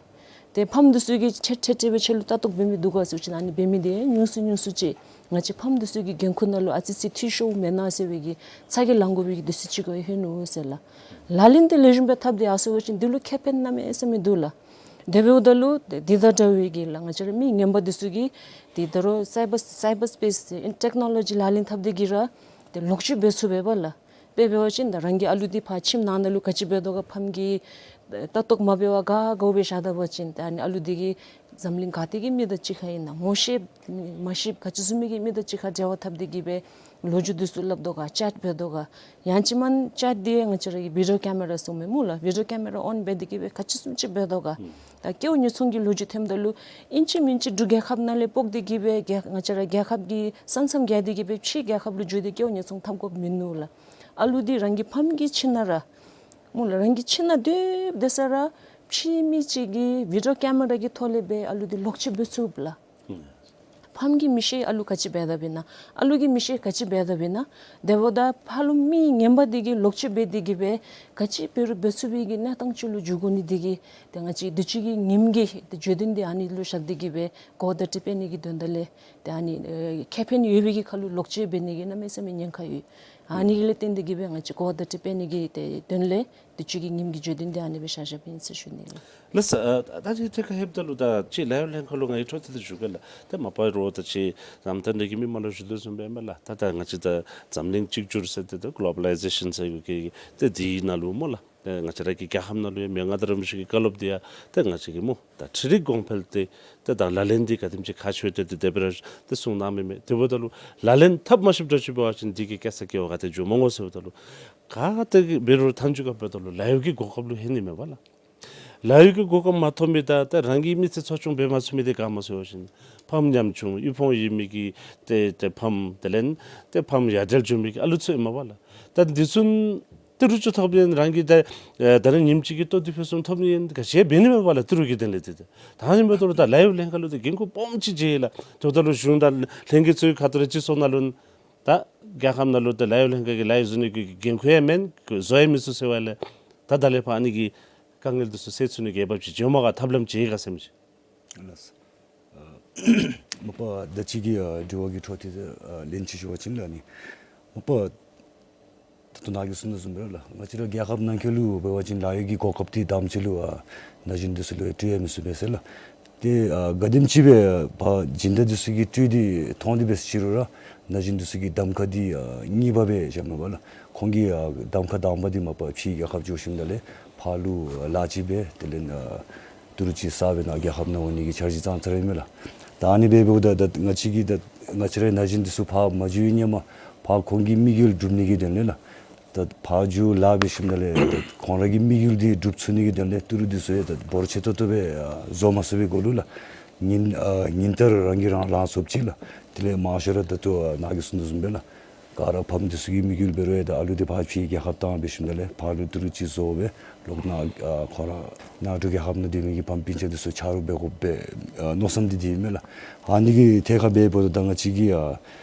ཏེ་ཕམ་འདི་ཚུ་གིས་ཁྱོད་ཁྲེ་ཁྲེ་སྦེ་ཁྱོད་ལུ་ལྟ་རྟོག་འབད་མི་འདུག་ག་ཟེར་བ་ཅིན་ཨ་ནི་འབད་མི་འདི་ཉུང་སུ་ཉུང་སུ་ཅིག། ང་བཅས་ཕམ་འདི་ཚུ་གི་འགན་ཁུར་ནང་ལུ་ཨ་ཙི་ཅིག་འཐུས་ཤོརཝ་མེན་ན་ཟེར་བའི་གི་ཚ་གྱང་ལང་དགོ་པའི་གི་དུས་ཚོད་ཅིག་ག་ལྷོད་ནུག་ཟེར་ལགས། ལག་ལེན་འདི་ལེགས་ཤོམ་སྦེ་འཐབ་སྟེ་ཡར་སོང་བ་ཅིན་འདི་ལུ་ཁེ་ཕན་གནམ་མེད་ས་མེད་འདུག་ལགས། དེ་འབདཝ་ད་ལུ་འདི་དང་འདྲ་བའི་གི་ལགས་ང་བཅས་ར་མི་ངན་པ་འདི་ཚུ་གིས་འདི་ད་རུང་སའི་བར་སའི་བར་སི་པེསི་ཨིན་ཊེཀ་ནོ་ལོ་ཇི་ལག་ལེན་འཐབ་སྟེ་གིས་ར་ཏེ་ལོག་སྤྱོད་འབད་ཚུགས་པས་པ་ལགས། དཔེ་འབད་བ་ཅིན་ད་རང་གི་ཨ་ལུ་འདི་ཕར་ཁྱིམ་ནང་ན་ལུ་ག་ཅི་འབད་དོ་ག། ཕམ་གིས་ལྟ་རྟོག་མ་འབད་བར་ག་དགའཝ་སྦེ་བཞག་ད་པ་ཅིན་ད་ཨ་ནི་ཨ་ལུ་འདི་གིས་འཛམ་གླིང་ག་ཏེ་གི་མི་དང་གཅིག་ཁར་ཨིན་ན་ངོ་ཤེས་མ་ཤེས་ག་ཅི་བཟུམ་མའི་གི་མི་དང་གཅིག་ཁར་འབྲེལ་བ་འཐབ་སྟེ་གིས་སྦེ་ལོ་རྒྱུས་འདི་ཚུ་སླབ་དོ་ག། ཅེཊ་འབད་དོ་ག། ཡང་ཅིན་མེན་ཅེཊ་འདི་ང་བཅས་ར་གི་བི་ཌིའོ་ཀེ་མེ་ར་ཟེར་སྨོ་ལགས། བི་ཌིའོ་ཀེ་མེ་ར་ཨོན་འབད་དེ་གིས་སྦེ་ག་ཅི་བཟུམ་ཅིག་འབད་དོ་ག། ད་སྐྱེ་བོ་ཉེས་ཚང་གི་ལོ་རྒྱུས་ཐོནམ་ད་ལུ་ཨིན་ཅི་མིན་ཅི་འབྲུག་རྒྱལ་ཁབ་ནང་ལས་སྤོག་སྟེ་གིས་སྦེ་རྒྱལ་ང་བཅས་ར་རྒྱལ་ཁབ་ཀྱི་ས་མཚམས་བརྒལ་ཏེ་གིས་སྦེ་ཕྱི་རྒྱལ་ཁབ་ལུ་འགྱོ་སྟེ་སྐྱེ་བོ་ཉེས་ཚང་འཐབ་དགོཔ་མིན་ནུག་ལགས། ཨ་ལུ་འདི་རང་གི་ཕམ་གྱི་ཁྱིམ་ནང་ར་སྨོ་ལགས། རང་གི་ཁྱིམ་ནང་སྡོད་སྡོད་ས་ར་ཕྱི་མི་ཅིག་གིས་བི་ཌིའོ་ཀེ་མེ་ར་གི་ཐོག་ལས་སྦེ་ཨ་ལུ་འདི་ལོག་སྤྱོད་འབད་ཚུགསཔ་ལགས། ཕམ་གིས་མི་ཤེས་ཨ་ལུ་ག་ཅི་འབད་དཔ་ཨིན་ན། ཨ་ལུ་གིས་མི་ཤེས་ག་ཅི་འབད་དཔ་ཨིན་ན། དེ་འབདཝ་ད་ཕར་ལུ་མི་ངན་པ་འདི་གིས་ལོག་སྤྱོད་འབད་དེ་གིས་སྦེ་ག་ཅི་འབད་རུང་འབད་ཚུགས་པའི་གི་གནས་སྟངས་ཅིག་ལུ་འགྱུར་དགོ་ནི་འདི་གིས་ཏེ་ང་བཅས་དུས་ཅི་གི་ཉིནམ་གི་ཏེ་བརྗོད་དོན་འདི་ཨ་ནི་ལུ་བཞག་སྟེ་གིས་སྦེ་གོ་བརྡ་འདི་སྤྲོད་ནི་གི་དོན་དག་ལས་ཏེ་ཨ་ནི་ཨེ་ཁེ་ཕན་ཡོད་པའི་གི་ཁར་ལུ་ལོག་སྤྱོད་འབད་ནི་གི་གནམ་མེད་ས་མེད་ཉེན་ཁ་ཡོད། ཨ་ནི་གི་ལས་བརྟེན་ཏེ་གིས་སྦེ་ང་བཅས་གོ་བརྡ་སྤྲོད་ནི་གི་ཏེ་དོན་ལས་དུས་ཅི་གི་ཉིནམ་གི་བརྗོད་དོན་འདི་ཨ་ནི་སྦེ་བཞག་བཞགཔ་ཨིན་ཟེར་ཞུ་ནི་ལགས། ལགས་སོ། ཨ་ད་ཅི་ཏེ་ཁ་ལྷོདཔ་ད་ལུ་ད་ཅི་ལཱའིབ་ལྷན་ཁག་ལུ་ང་གིས་འཕྲོ་མཐུད་དེ་ཞུ་གེ་ལགས། ཏེ་མ་པ་རོགས་ད་ཅི་ལམ་སྟོན་འདི་གི་མི་མང་ལུ་ཞུ་དོ་བཟུམ་སྦེ་མས་ལགས། ད་ད་ང་བཅས་ད་འཛམ་གླིང་གཅིག་གྱུར་ཟེར་ཏེ་ད་གོ་ལོ་བ་ལའི་ཟེ་ཤཱན་ཟེར་གི་ཏེ་འདི་ནང་ལུ་སྨོ་ལགས། ཏེ་ང་བཅས་ར་གི་རྒྱལ་ཁབ་ནང་ལུ་ཡང་མི་ང་ད་ར་མི་ཤེས་ཀྱི་བཀའ་སློབ་འདི་ཡང་ཏེ་ང་བཅས་ཀྱིས་སྨོ་ད་འཕྲུལ་རིག་གོང་འཕེལ་ཏེ་ཏེ་ད་ལག་ལེན་འདི་ག་དེམ་ཅིག་ཁག་ཆེ་ཏེ་ཏེ་དེ་སྦེ་ར་ཏེ་གསུངས་གནང་མི་མས། དེ་འབདཝ་ད་ལུ་ལག་ལེན་འཐབ་མ་ཤེསཔ་འདྲཝ་ཅིག་འབད་བ་ཅིན་འདི་གིས་སྐྱེ་ས་སྐྱེ་བ་ག་ཏེ་འགྱོ་མ་དགོ་ཟེརཝ་ད་ལུ་ག་ཏེ་གིས་འབད་རུང་མཐའ་མཇུག་ཁར་འབདཝ་ད་ལུ་ལཱ་གཡོག་གི་གོ་སྐབས་ལུ་ལྷོད་ནི་མས་པ་ལགས། ལཱ་གཡོག་གི་གོ་སྐབས་མ་ཐོབ་མི་དང་ཏེ་རང་གི་མི་ཚེ་འཚོ་སྐྱོང་འབད་མ་ཚུགས་མི་འདི་ག་སྨོ་ཟེར་བ་ཅིན་ཕམ་ཉམ་ཆུང་དབུལ་ཕོངས་ཡོད་མི་གི་ཏེ་ཏེ་ཕམ་དེ་ལས་ཏེ་ཕམ་ཡ་བྲལ་འགྱོ་མི་གི་ཨ་ལུ་ཚུ་ཨིན་མས་པ་ལགས། ད་འདི་ཚུ་ཏི་རུ་ཅིག་ཐོབ་ཡང་རང་གིས་ད་ཨེ་ད་རེས་ཉིནམ་གཅིག་གི་ལྟོ་འདི་ཕུན་སུམ་ཐོབ་ནི་ཡང་ག་ཅི་འབད་ནི་མས་པ་ལགས། ཏི་རུ་གི་དོན་ལས་ཏེ་ད་ཨ་ནི་འབདཝ་ད་ལུ་ད་ལཱའིབ་ལྷན་ཁག་ལུ་ཏེ་འགན་ཁུར་སྦོམ་ཅིག་བཞེས་ཡི་ལགས། དེ་འབདཝ་ད་ལུ་གཞུང་དང་ལྷན་རྒྱས་ཚུ་གི་ཁ་ཐུག་ར་སྤྱི་ཚོགས་ནང་ལུ་ད་རྒྱལ་ཁབ་ནང་ལུ་ད་ལཱའིབ་ལྷན་ཁག་གི་ལཱ་གཡོག་བཟོ་ནི་གི་འགན་ཁུར་ཡང་མེན་བཟོ་ཡང་མི་ཚུགས་ཟེར་བ་ལས་ད་ད་ལས་ཕར་ཨ་ནི་གི་དཀའ་ངལ་འདི་ཚུ་སེལ་ཚུགས་ནི་གི་འོས་འབབ་ཅིག་འབྱུངམ་ག་ཐབས་ལམ་ཅིག་ཡོད་ག་ཟེར་མི་ཅིག། ལགས་སོ། ཨ་མ་པ་ད་ཅི་གི་ཨ་དྲི་བ་གི་འཕྲོ་མཐུད་དེ་ཨ་ལན་ཅིག་ཞུ་བ་ཅིན་ལགས་ཨ་ནི་མ་པ་ད་ལྟོ་ནཱ་གིས་གསུངས་དོ་བཟུམ་སྦེ་ལགས། ང་བཅས་ར་རྒྱལ་ཁབ་ནང་འཁོད་ལུ་འབད་བ་ཅིན་ལཱ་གཡོག་གི་གོ་སྐབས་འདི་དང་པ་ཅིག་ལུ་ཨ་ན་གཞོན་འདི་ཚུ་ལུ་སྤྲོད་ཡང་མི་ཚུགས་པས་ཟེར་ལགས། ཏེ་ཨ་ག་དེམ་ཅིག་སྦེ་ཕར་སྦྱིན་བདག་འདི་ཚུ་གིས་སྤྲོད་དེ་མཐོང་སྟེ་འབད་ཟེར་རུང་ར་ན་གཞོན་འདི་ཚུ་གིས་གདམ་ཁ་འདི་ཨ་གཉིས་པ་སྦེ་བཞག་མས་པ་ལགས། ཁོང་གི་ཨ་གདམ་ཁ་དང་པ་འདི་མ་པ་ཕྱིའི་རྒྱལ་ཁབ་འགྱོ་ཞིནམ་ལས་ཕར་ལུ་ལཱ་ཅིག་འབད་དེ་ལས་ཨ་ཏི་རུ་ཅིག་བསགས་སྦེ་ནཱ་རྒྱལ་ཁབ་ནང་འོང་ནི་གི་འཆར་གཞི་བརྩམས་ཚར་ཡི་མས་ལགས། ད་ཨ་ནི་སྦེ་འབདཝ་ད་ད་ང་བཅས་ཀྱི་ད་ང་བཅས་རའི་ན་གཞོན་འདི་ཚུ་ཕར་མ་འགྱོ་བའི་སྔོན་མ་ཕར་ཁོང་གི་དམིགས་ཡུལ་སྒྲུབ་ནི་གི་དོན་ལས་ལགས། ད་ཕར་འགྱོ་ལཱ་འབད་ཞིནམ་ལས་ད་ཁོང་ར་གི་དམིགས་ཡུལ་འདི་སྒྲུབ་ཚུགས་ནི་གི་དོན་ལས་ཏི་རུ་འདི་ཚུ་ཡང་ད་འབོར་ཆེ་ཏོག་ཏོ་སྦེ་ཨ་བཟོ་མ་ཚུགས་པའི་སྒོ་ལུ་ལགས། ཉིན་ཨ་ཉིན་ལྟར་རང་གིས་རང་ལངས་ཚུགསཔ་ཅིག་ལགས། དེ་ལས་མང་ཤོས་ར་ད་ལྟོ་ཨ་ནཱ་གིས་གསུངས་དོ་བཟུམ་སྦེ་ལགས། ཨ་ར་ཕམ་འདི་ཚུ་གི་དམིགས་ཡུལ་འབད་རུང་ཡང་ད་ཨ་ལུ་འདི་ཕར་ཕྱི་རྒྱལ་ཁབ་བཏང་འབད་ཞིནམ་ད་ལས་ཕར་ལུ་ཏི་རུ་ཅིག་བཟོ་སྦེ་ལོག་ནཱ་ཨ་ཁོ་ར་ནཱ་འབྲུག་རྒྱལ་ཁབ་ནང་སྡོད་མི་གི་ཕམ་སྤུན་ཆ་འདི་ཚུ་ཆ་རོགས་འབད་དགོ་པའི་ཨ་མནོ་བསམ་འདི་འདི་ཨིན་མས་ལགས། ཨ་ནི་གི་ཐད་ཁར་འབདཝ་ད་ད་ང་བཅས་ཀྱིས་ཨ་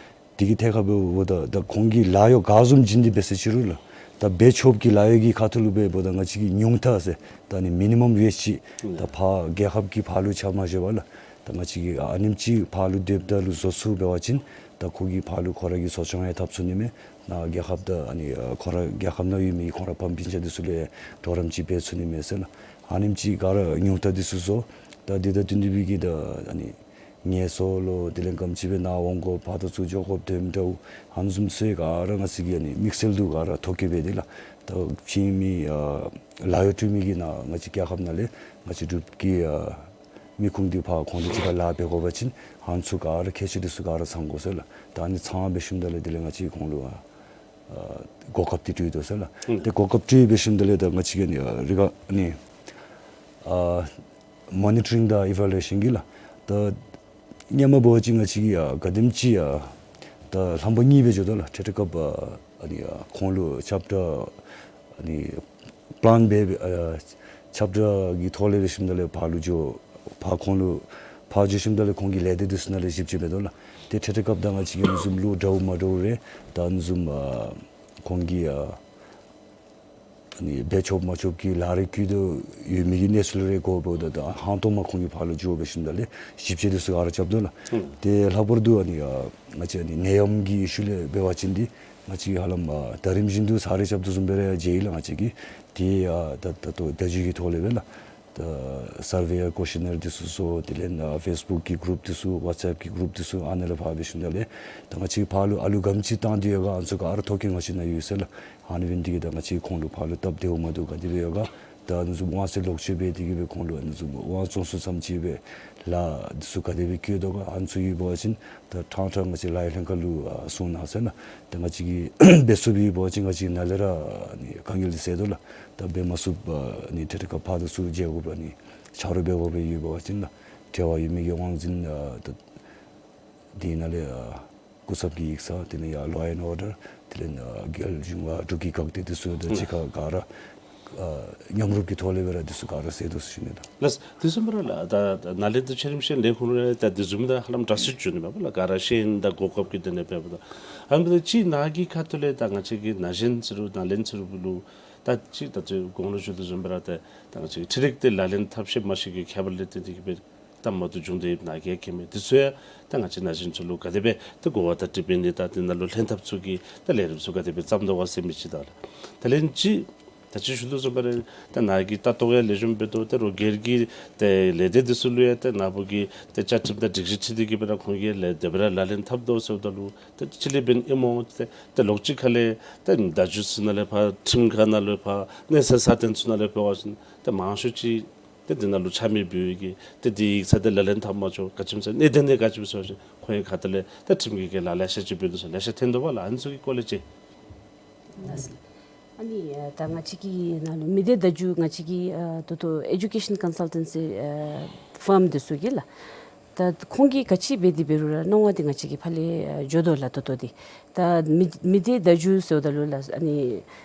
དེ་གི་ཐད་ཁར་འབདཝ་ད་ད་ཁོང་གིས་ལཱ་གཡོག་ག་བཟུམ་བྱིན་ཏེ་འབད་ཟེར་ཅི་རུང་ལགས། ད་འབད་ཆོགཔ་གི་ལཱ་གཡོག་གི་ཁ་ཐུག་ལུ་འབདཝ་ད་ང་བཅས་ཀྱིས་ཉུང་མཐའ་ཟེར་ད་ཨ་ནི་མི་ནི་མམ་ཝེཇ་ཅིག་ད་ཕར་རྒྱལ་ཁབ་ཀྱི་ཕར་ལུ་ཆ་མ་བཞག་པར་ལགས། ད་ང་བཅས་ཀྱིས་ཨ་ནེམ་ཅིག་ཕར་ལུ་སྡོདཔ་ད་ལུ་བཟོ་ཚུགས་འབད་བ་ཅིན་ད་ཁོ་གིས་ཕར་ལུ་ཁོ་ར་གི་གསོ་སྐྱོང་ཡང་འཐབ་ཚུགས་ནི་མས། ནཱ་རྒྱལ་ཁབ་ད་ཨ་ནི་ཨ་ཁོ་ར་རྒྱལ་ཁབ་ནང་ཡོད་མི་ཁོང་ར་ཕམ་སྤུན་ཆ་འདི་ཚུ་ལུ་གྲོགས་རམ་ཅིག་འབད་ཚུགས་ནི་མས་ཟེར་ལགས། ཨ་ནེམ་ཅིག་ག་ར་ཉུང་མཐའ་འདི་ཚུ་བཟོ། ད་འདི་དང་བསྟུན་ཏེ་སྦེ་གི་ད་ཨ་ནི་ངལ་གསོ་ལོ་དེ་ལས་ག་དེམ་ཅིག་སྦེ་ནཱ་འོང་དགོ་ཕར་དང་ཚུར་འགྱོ་དགོཔ་དེམ་འདྲཝ་ཨ་ནི་བཟུམ་ཚུ་ག་ར་ང་བཅས་ཀྱིས་ཨ་ནི་དམིགས་བསལ་དུ་ག་ར་ཐོ་བཀོད་འབད་དེ་ལགས། ད་ཕྱི་མི་ཨ་ལཱ་གཡོག་སྤྲོད་མི་གི་ནཱ་ང་བཅས་རྒྱལ་ཁབ་ནང་ལས་ང་བཅས་འབྲུག་གི་ཨ་མི་ཁུངས་འདི་ཕར་ཁོང་དང་གཅིག་ཁར་ལཱ་འབད་དགོ་པ་ཅིན་ཨ་ནི་ཚུ་ག་ར་ཁྱད་ཆོས་འདི་ཚུ་ག་ར་ཚང་དགོ་ཟེར་ལགས། ད་ཨ་ནི་ཚང་འབད་ཞིནམ་ད་ལས་དེ་ལས་ང་བཅས་ཁོང་ལུ་ཨ་ཨ་གོ་སྐབས་འདི་སྤྲོད་དོ་ཟེར་ལགས། ཨུམ། ཏེ་གོ་སྐབས་སྤྲོད་འབད་ཞིནམ་ད་ལས་ད་ང་བཅས་ཀྱིས་ཨ་ནི་ཨ་རི་ག་ཨ་ནི་ཨ་མོ་ནི་ཊ་རིང་དང་ཨི་ཝཱ་ལུ་ཨེ་ཤཱན་གྱི་ལགས། ད་སྔོན་མ་འབད་བ་ཅིན་ང་བཅས་ཀྱིས་ཨ་ག་དེམ་ཅིག་ཨ་ད་ལྷམ་པ་གཉིས་སྦེ་འགྱོ་དོ་ལགས། ཏེ་ཏེ་སྐབས་ཨ་ཨ་ནི་ཨ་ཁོང་ལུ་ཆབ་བསྒྲགས་ཨ་ནི་པི་ལཱན་འབད་ཨ་ཆབ་བསྒྲགས་ཀྱི་ཐོག་ལས་འབད་ཞིནམ་ད་ལས་ཕར་ལུ་འགྱོ་ཕར་ཁོང་ལུ་ཕར་འགྱོ་ཞིནམ་ད་ལས་ཁོང་གི་ལས་སྡེ་འདི་ཚུ་ནང་ལས་ཞིབ་དཔྱད་འབད་དོ་ལགས། ཏེ་ཏེ་ཏེ་སྐབས་ད་ང་བཅས་ཀྱིས་ཨ་ནི་བཟུམ་ལུ་འདྲཝ་མ་འདྲཝ་རེ་ད་ཨ་ནི་བཟུམ་ཨ་ཁོང་གིས་ཨ་ཨ་ནི་འབད་ཆོགཔ་མ་ཆོགཔ་གི་ལཱ་རེ་བཀོད་དོ་ཡོད་མི་གི་གནས་ཚུལ་རེ་གོ་བ་ད་ད་ཧང་སྟོང་མ་ཁོང་གིས་ཕར་ལུ་འགྱོ་འབད་ཞིནམ་ད་ལས་ཞིབ་དཔྱད་འདི་ཚུ་ག་ར་རྐྱབ་དོ་ལགས། ཨུམ། ཏེ་ལྷག་པར་དུ་ཨ་ནི་ཨ་ང་བཅས་ཨ་ནི་ནད་ཡམས་ཀྱི་ཨི་ཤུ་ལས་འབད་བ་ཅིན་འདི་ང་བཅས་ཧ་ལམ་ཨ་ད་རིམ་བཞིན་དུ་ཚར་རེ་རྐྱབ་དོ་བཟུམ་སྦེ་ར་མཇལ་ཡི་ལགས། ང་བཅས་ཀྱིས་ཏེ་ཨ་ད་ད་ལྟོ་བརྡ་བརྒྱུད་ཀྱི་ཐོག་ལས་སྦེ་ལགས། ད་སར་ཝེ་ཡར་ཀོ་ཤི་ནེར་འདི་ཚུ་བཟོ། དེ་ལས་ཨ་ཕེསི་བུཀ་གི་གུ་རུཔ་འདི་ཚུ་ཝཊས་ཨེཔ་གི་གུ་རུཔ་འདི་ཚུ་ཨ་ནཱ་ལས་ཕར་འབད་ཞིནམ་ད་ལས་ད་ང་བཅས་ཕར་ལུ་ཨ་ལུ་ག་དེམ་ཅིག་བཏང་སྟེ་ཡོད་ག་ཨ་ནི་ཚུ་ག་ར་ཐོ་བཀོད་ང་བཅས་ནང་ཡོད་ཟེར་ལགས། ཨ་ནི་འབད་ནི་འདི་གིས་ད་ང་བཅས་ཁོང་ལུ་ཕར་ལུ་སྟབས་བདེཝ་མ་བདེཝ་ག་དེ་སྦེ་ཡོད་ག། ད་ཨ་ནི་བཟུམ་དབང་ཚད་ལོག་སྤྱོད་འབད་དེ་གིས་སྦེ་ཁོང་ལུ་ཨ་ནི་བཟུམ་དབང་བཙོང་ཚུ་ཙམ་ཅིག་སྦེ་ལཱ་འདི་ཚུ་ག་དེ་སྦེ་བཀོད་དོ་ག་ཨ་ནི་ཚུ་ཡོད་པ་ཅིན་ད་ཕྲང་ཕྲང་ང་བཅས་ལཱ་གཡོག་ལྷན་ཁག་ལུ་ཨ་གསུང་གནང་ཟེར་ལགས། ད་ང་བཅས་ཀྱིས་འབད་ཚུགསཔ་ཡོད་པ་ཅིན་ང་བཅས་ནཱ་ལས་ར་ཨ་ནི་དཀའ་ངལ་འདི་སེལ་དོ་ལགས། ད་འབད་མ་ཚུགསཔ་ཨ་ནི་ཏེ་ཏེ་སྐབས་ཕར་དང་ཚུར་འགྱོ་དགོཔ་ཨ་ནི་ཆ་རོགས་འབད་དགོཔ་ཡོད་པ་ཅིན་ལགས། འབྲེལ་བ་ཡོད་མི་གི་དབང་འཛིན་ཨ་ད་འདི་ནང་ལས་ཨ་སྐུ་ཚབ་ཀྱི་ཡིག་ཚང་དེ་ལས་ཡར་ལོ་ཨེནཌ་ཨོར་ཌར་དེ་ལས་ཨ་རྒྱལ་གཞུང་ཨ་འབྲུག་གི་འགག་སྡེ་འདི་ཚུ་དང་གཅིག་ཁར་ག་ར་ཨ་མཉམ་རུབ་ཀྱི་ཐོག་ལས་སྦེ་ར་འདི་ཚུ་ག་ར་སེལ་དོ་ཟེར་ཞུ་ནི་ལགས། ལགས། དེ་བཟུམ་སྦེ་ར་ལགས། ད་ད་ནཱ་ལས་ད་ཆ་རིམ་ཤེས་ལས་ཁུངས་ར་ད་དེ་བཟུམ་ད་ཧ་ལམ་དྲག་ཤོས་བྱུང་ནི་མས་པ་ལགས། ག་ར་ཤེས་ཡོན་དང་གོ་སྐབས་ཀྱི་དོན་ལས་འབདཝ་ད་ཨ་ནི་འབདཝ་ད་ཅིག་ནཱ་གི་ཁ་ཐུག་ལས་ད་ང་བཅས་ཀྱི་ན་གཞོན་ཚུ་ལུ་ནཱ་ལེནྡྲ་ཚུ་ལུ་ད་ཅིག་ད་ཅི་གོང་ལུ་ཞུ་དོ་བཟུམ་སྦེ་ར་ད་ད་ང་བཅས་ཀྱི་འཕྲུལ་རིག་འདི་ལག་ལེན་འཐབ་ཤེས་མ་ཤེས་ཀྱི་ཁྱད་པར་ལས་བརྟེན་ཏེ་གིས་སྦེ་ད་མ་བཏུབ་བྱུང་སྟེ་ཡོདཔ་ནཱ་གིས་མཁྱེན་མས། དེ་ཚུ་ཡང་ད་ང་བཅས་ན་གཞོན་ཚུ་ལུ་ག་དེ་སྦེ་ད་གོ་བ་དང་འདྲིས་པའི་ནི་ད་དེ་ནང་ལུ་ལྷན་ཐབས་ཚུ་གི་ད་ལས་རིམ་ཚུ་ག་དེ་སྦེ་བརྩམ་དོ་ག་ཟེར་མི་ཅིག་དང་ལགས། ད་ལན་ཅིག་ད་ཅི་ཞུ་དོ་བཟུམ་སྦེ་ར་ད་ནཱ་གི་ལྟ་རྟོག་ཡང་ལེགས་ཤོམ་འབད་དོ། ད་རོགས་སྒེར་གྱི་ད་ལས་སྡེ་འདི་ཚུ་ལུ་ཡང་ད་ནཱ་བུ་གི་ད་བཅའ་ཁྲིམས་དང་སྒྲིག་གཞི་འཁྲིལ་ཏེ་གིས་སྦེ་ར་ཁོང་གིས་ལས་དེ་སྦེ་ར་ལག་ལེན་འཐབ་དོ་ཟེརཝ་ད་ལུ་ད་ཅི་ལས་འབདན་ཨིན་མོ། ད་ད་ལོགས་ཅིག་ཁ་ལས་ད་བརྡ་བརྒྱུད་ཚུ་ནང་ལས་ཕར་ཁྲིམས་ཁང་ནང་ལས་ཕར་གནས་ཚད་སྲ་བརྟན་ཚུ་ནང་ལས་འབད་བ་ཅིན་ད་མང་ཤོས་ཅིག་ཏེ་འདི་ནང་ལུ་ཆ་མེད་འབད་བའི་གི་ཏེ་འདི་ཡིག་ཚང་འདི་ལག་ལེན་འཐབ་མ་ཆོག། ག་ཅི་སྨོ་ཟེར་གནད་དོན་འདི་ག་ཅི་སྨོ་ཟེར་བ་ཅིན་ཁོང་གི་ཁ་ཐུག་ལས་ཏེ་ཁྲིམས་ཀྱི་རྐྱེན་ལས་ལེ་ཤ་ཅིག་འབད་དོ་ཟེར་ལེ་ཤ་ཐོན་དོ་བ་ལགས། ཨ་ནི་ཚུ་གི་སྐོར་ལས་ཅིག། ཨ་ནི་ཨ་ད་ང་བཅས་ཀྱི་ནཱ་ལུ་མི་སྡེ་བརྡ་བརྒྱུད་ང་བཅས་ཀྱི་ཨ་ད་ལྟོ་ཨེ་ཌུ་ཀེ་ཤཱན་ཀོན་སཱལ་ཊེན་སི་ཨ་ཕཱརམ་འདི་ཚུ་གིས་ལགས། ད་ཁོང་གིས་ག་ཅི་འབད་དེ་འབད་རུང་ར་མནོ་བ་འདི་ང་བཅས་ཀྱི་ཕར་ལས་ཨ་འགྱོ་དོ་ལགས། ད་ལྟོ་འདི་ད་མི་མི་སྡེ་བརྡ་བརྒྱུད་ཟེརཝ་ད་ལུ་ལགས་ཨ་ནི་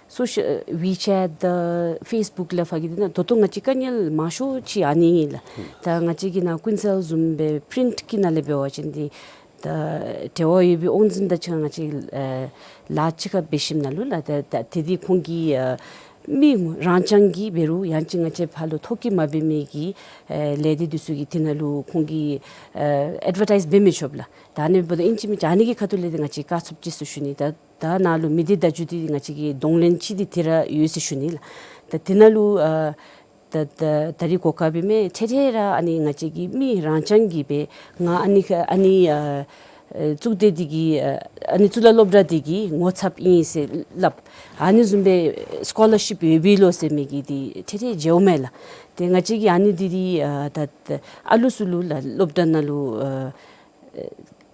སོ་ཤལ་ཝི་ཅེཊ་དང་ཕེསི་བུཀ་ལས་ཕར་གྱི་འདི་ནང་ད་ལྟོ་ང་བཅས་དཀའ་ངལ་མང་ཤོས་ཅིག་ཨ་ནི་ཨིན་ལགས། ད་ང་བཅས་ཀྱི་ནཱ་ཀུན་གསལ་བཟུམ་སྦེ་པི་རིནཊ་ཀྱི་ནང་ལས་འབད་བ་ཅིན་འདི་ད་འབྲེལ་བ་ཡོད་པའི་དབང་འཛིན་དང་གཅིག་ཁར་ང་བཅས་ཨ་ལཱ་གཅིག་ཁར་འབད་ཞིནམ་ལས་ལགས། ད་ད་དེ་འདི་ཁོང་གིས་ཨ་མི་རང་རྐྱང་གིས་འབད་རུང་ཡང་ཅིན་ང་བཅས་ཕར་ལུ་ཐོ་བཀོད་མ་འབད་མི་གི་ཨ་ལས་སྡེ་འདི་ཚུ་གིས་དེ་ནང་ལུ་ཁོང་གིས་ཨ་ཨེཌ་ཝར་ཊའིཛ་འབད་མི་ཆོགཔ་ལགས། ད་ཨ་ནི་འབདཝ་ད་ཨིན་ཅི་མིན་ཅི་ཨ་ནི་གི་ཁ་ཐུག་ལས་འདི་ང་བཅས་བཀག་ཚུགསཔ་ཅིག་ཟེར་ཞུ་ནི། ད་ད་ནཱ་ལུ་མི་སྡེ་བརྡ་བརྒྱུད་འདི་ང་བཅས་ཀྱི་གདོང་ལེན་ཅིག་འདི་དེ་ར་ཡོད་ཟེར་ཞུ་ནི་ལགས། ད་དེ་ནང་ལུ་ཨ་ད་ད་ད་རིས་གོ་སྐབས་ཨིན་མས། ཐད་ཐད་ར་ཨ་ནི་ང་བཅས་ཀྱི་མི་རང་རྐྱང་གིས་སྦེ་ང་ཨ་ནི་ཁ་ཨ་ནི་ཨ་ཨ་གཙུག་སྡེ་འདི་གི་ཨ་ཨ་ནི་གཙུག་ལག་སློབ་གྲྭ་འདི་གི་ངོ་ཚབ་ཨིན་ཟེར་སླབ། ཨ་ནི་བཟུམ་སྦེ་སི་ཀོ་ལར་ཤིཔ་ཡོདཔ་ཨིན་ལོ་ཟེར་མི་གི་འདི་ཐད་ཐད་མཇལཝ་མས་ལགས། ཏེ་ང་བཅས་ཀྱིས་ཨ་ནི་འདི་འདི་ཨ་ད་ད་ཨ་ལུ་ཚུ་ལུ་ལགས་སློབ་གྲྭ་ནང་ལུ་ཨ་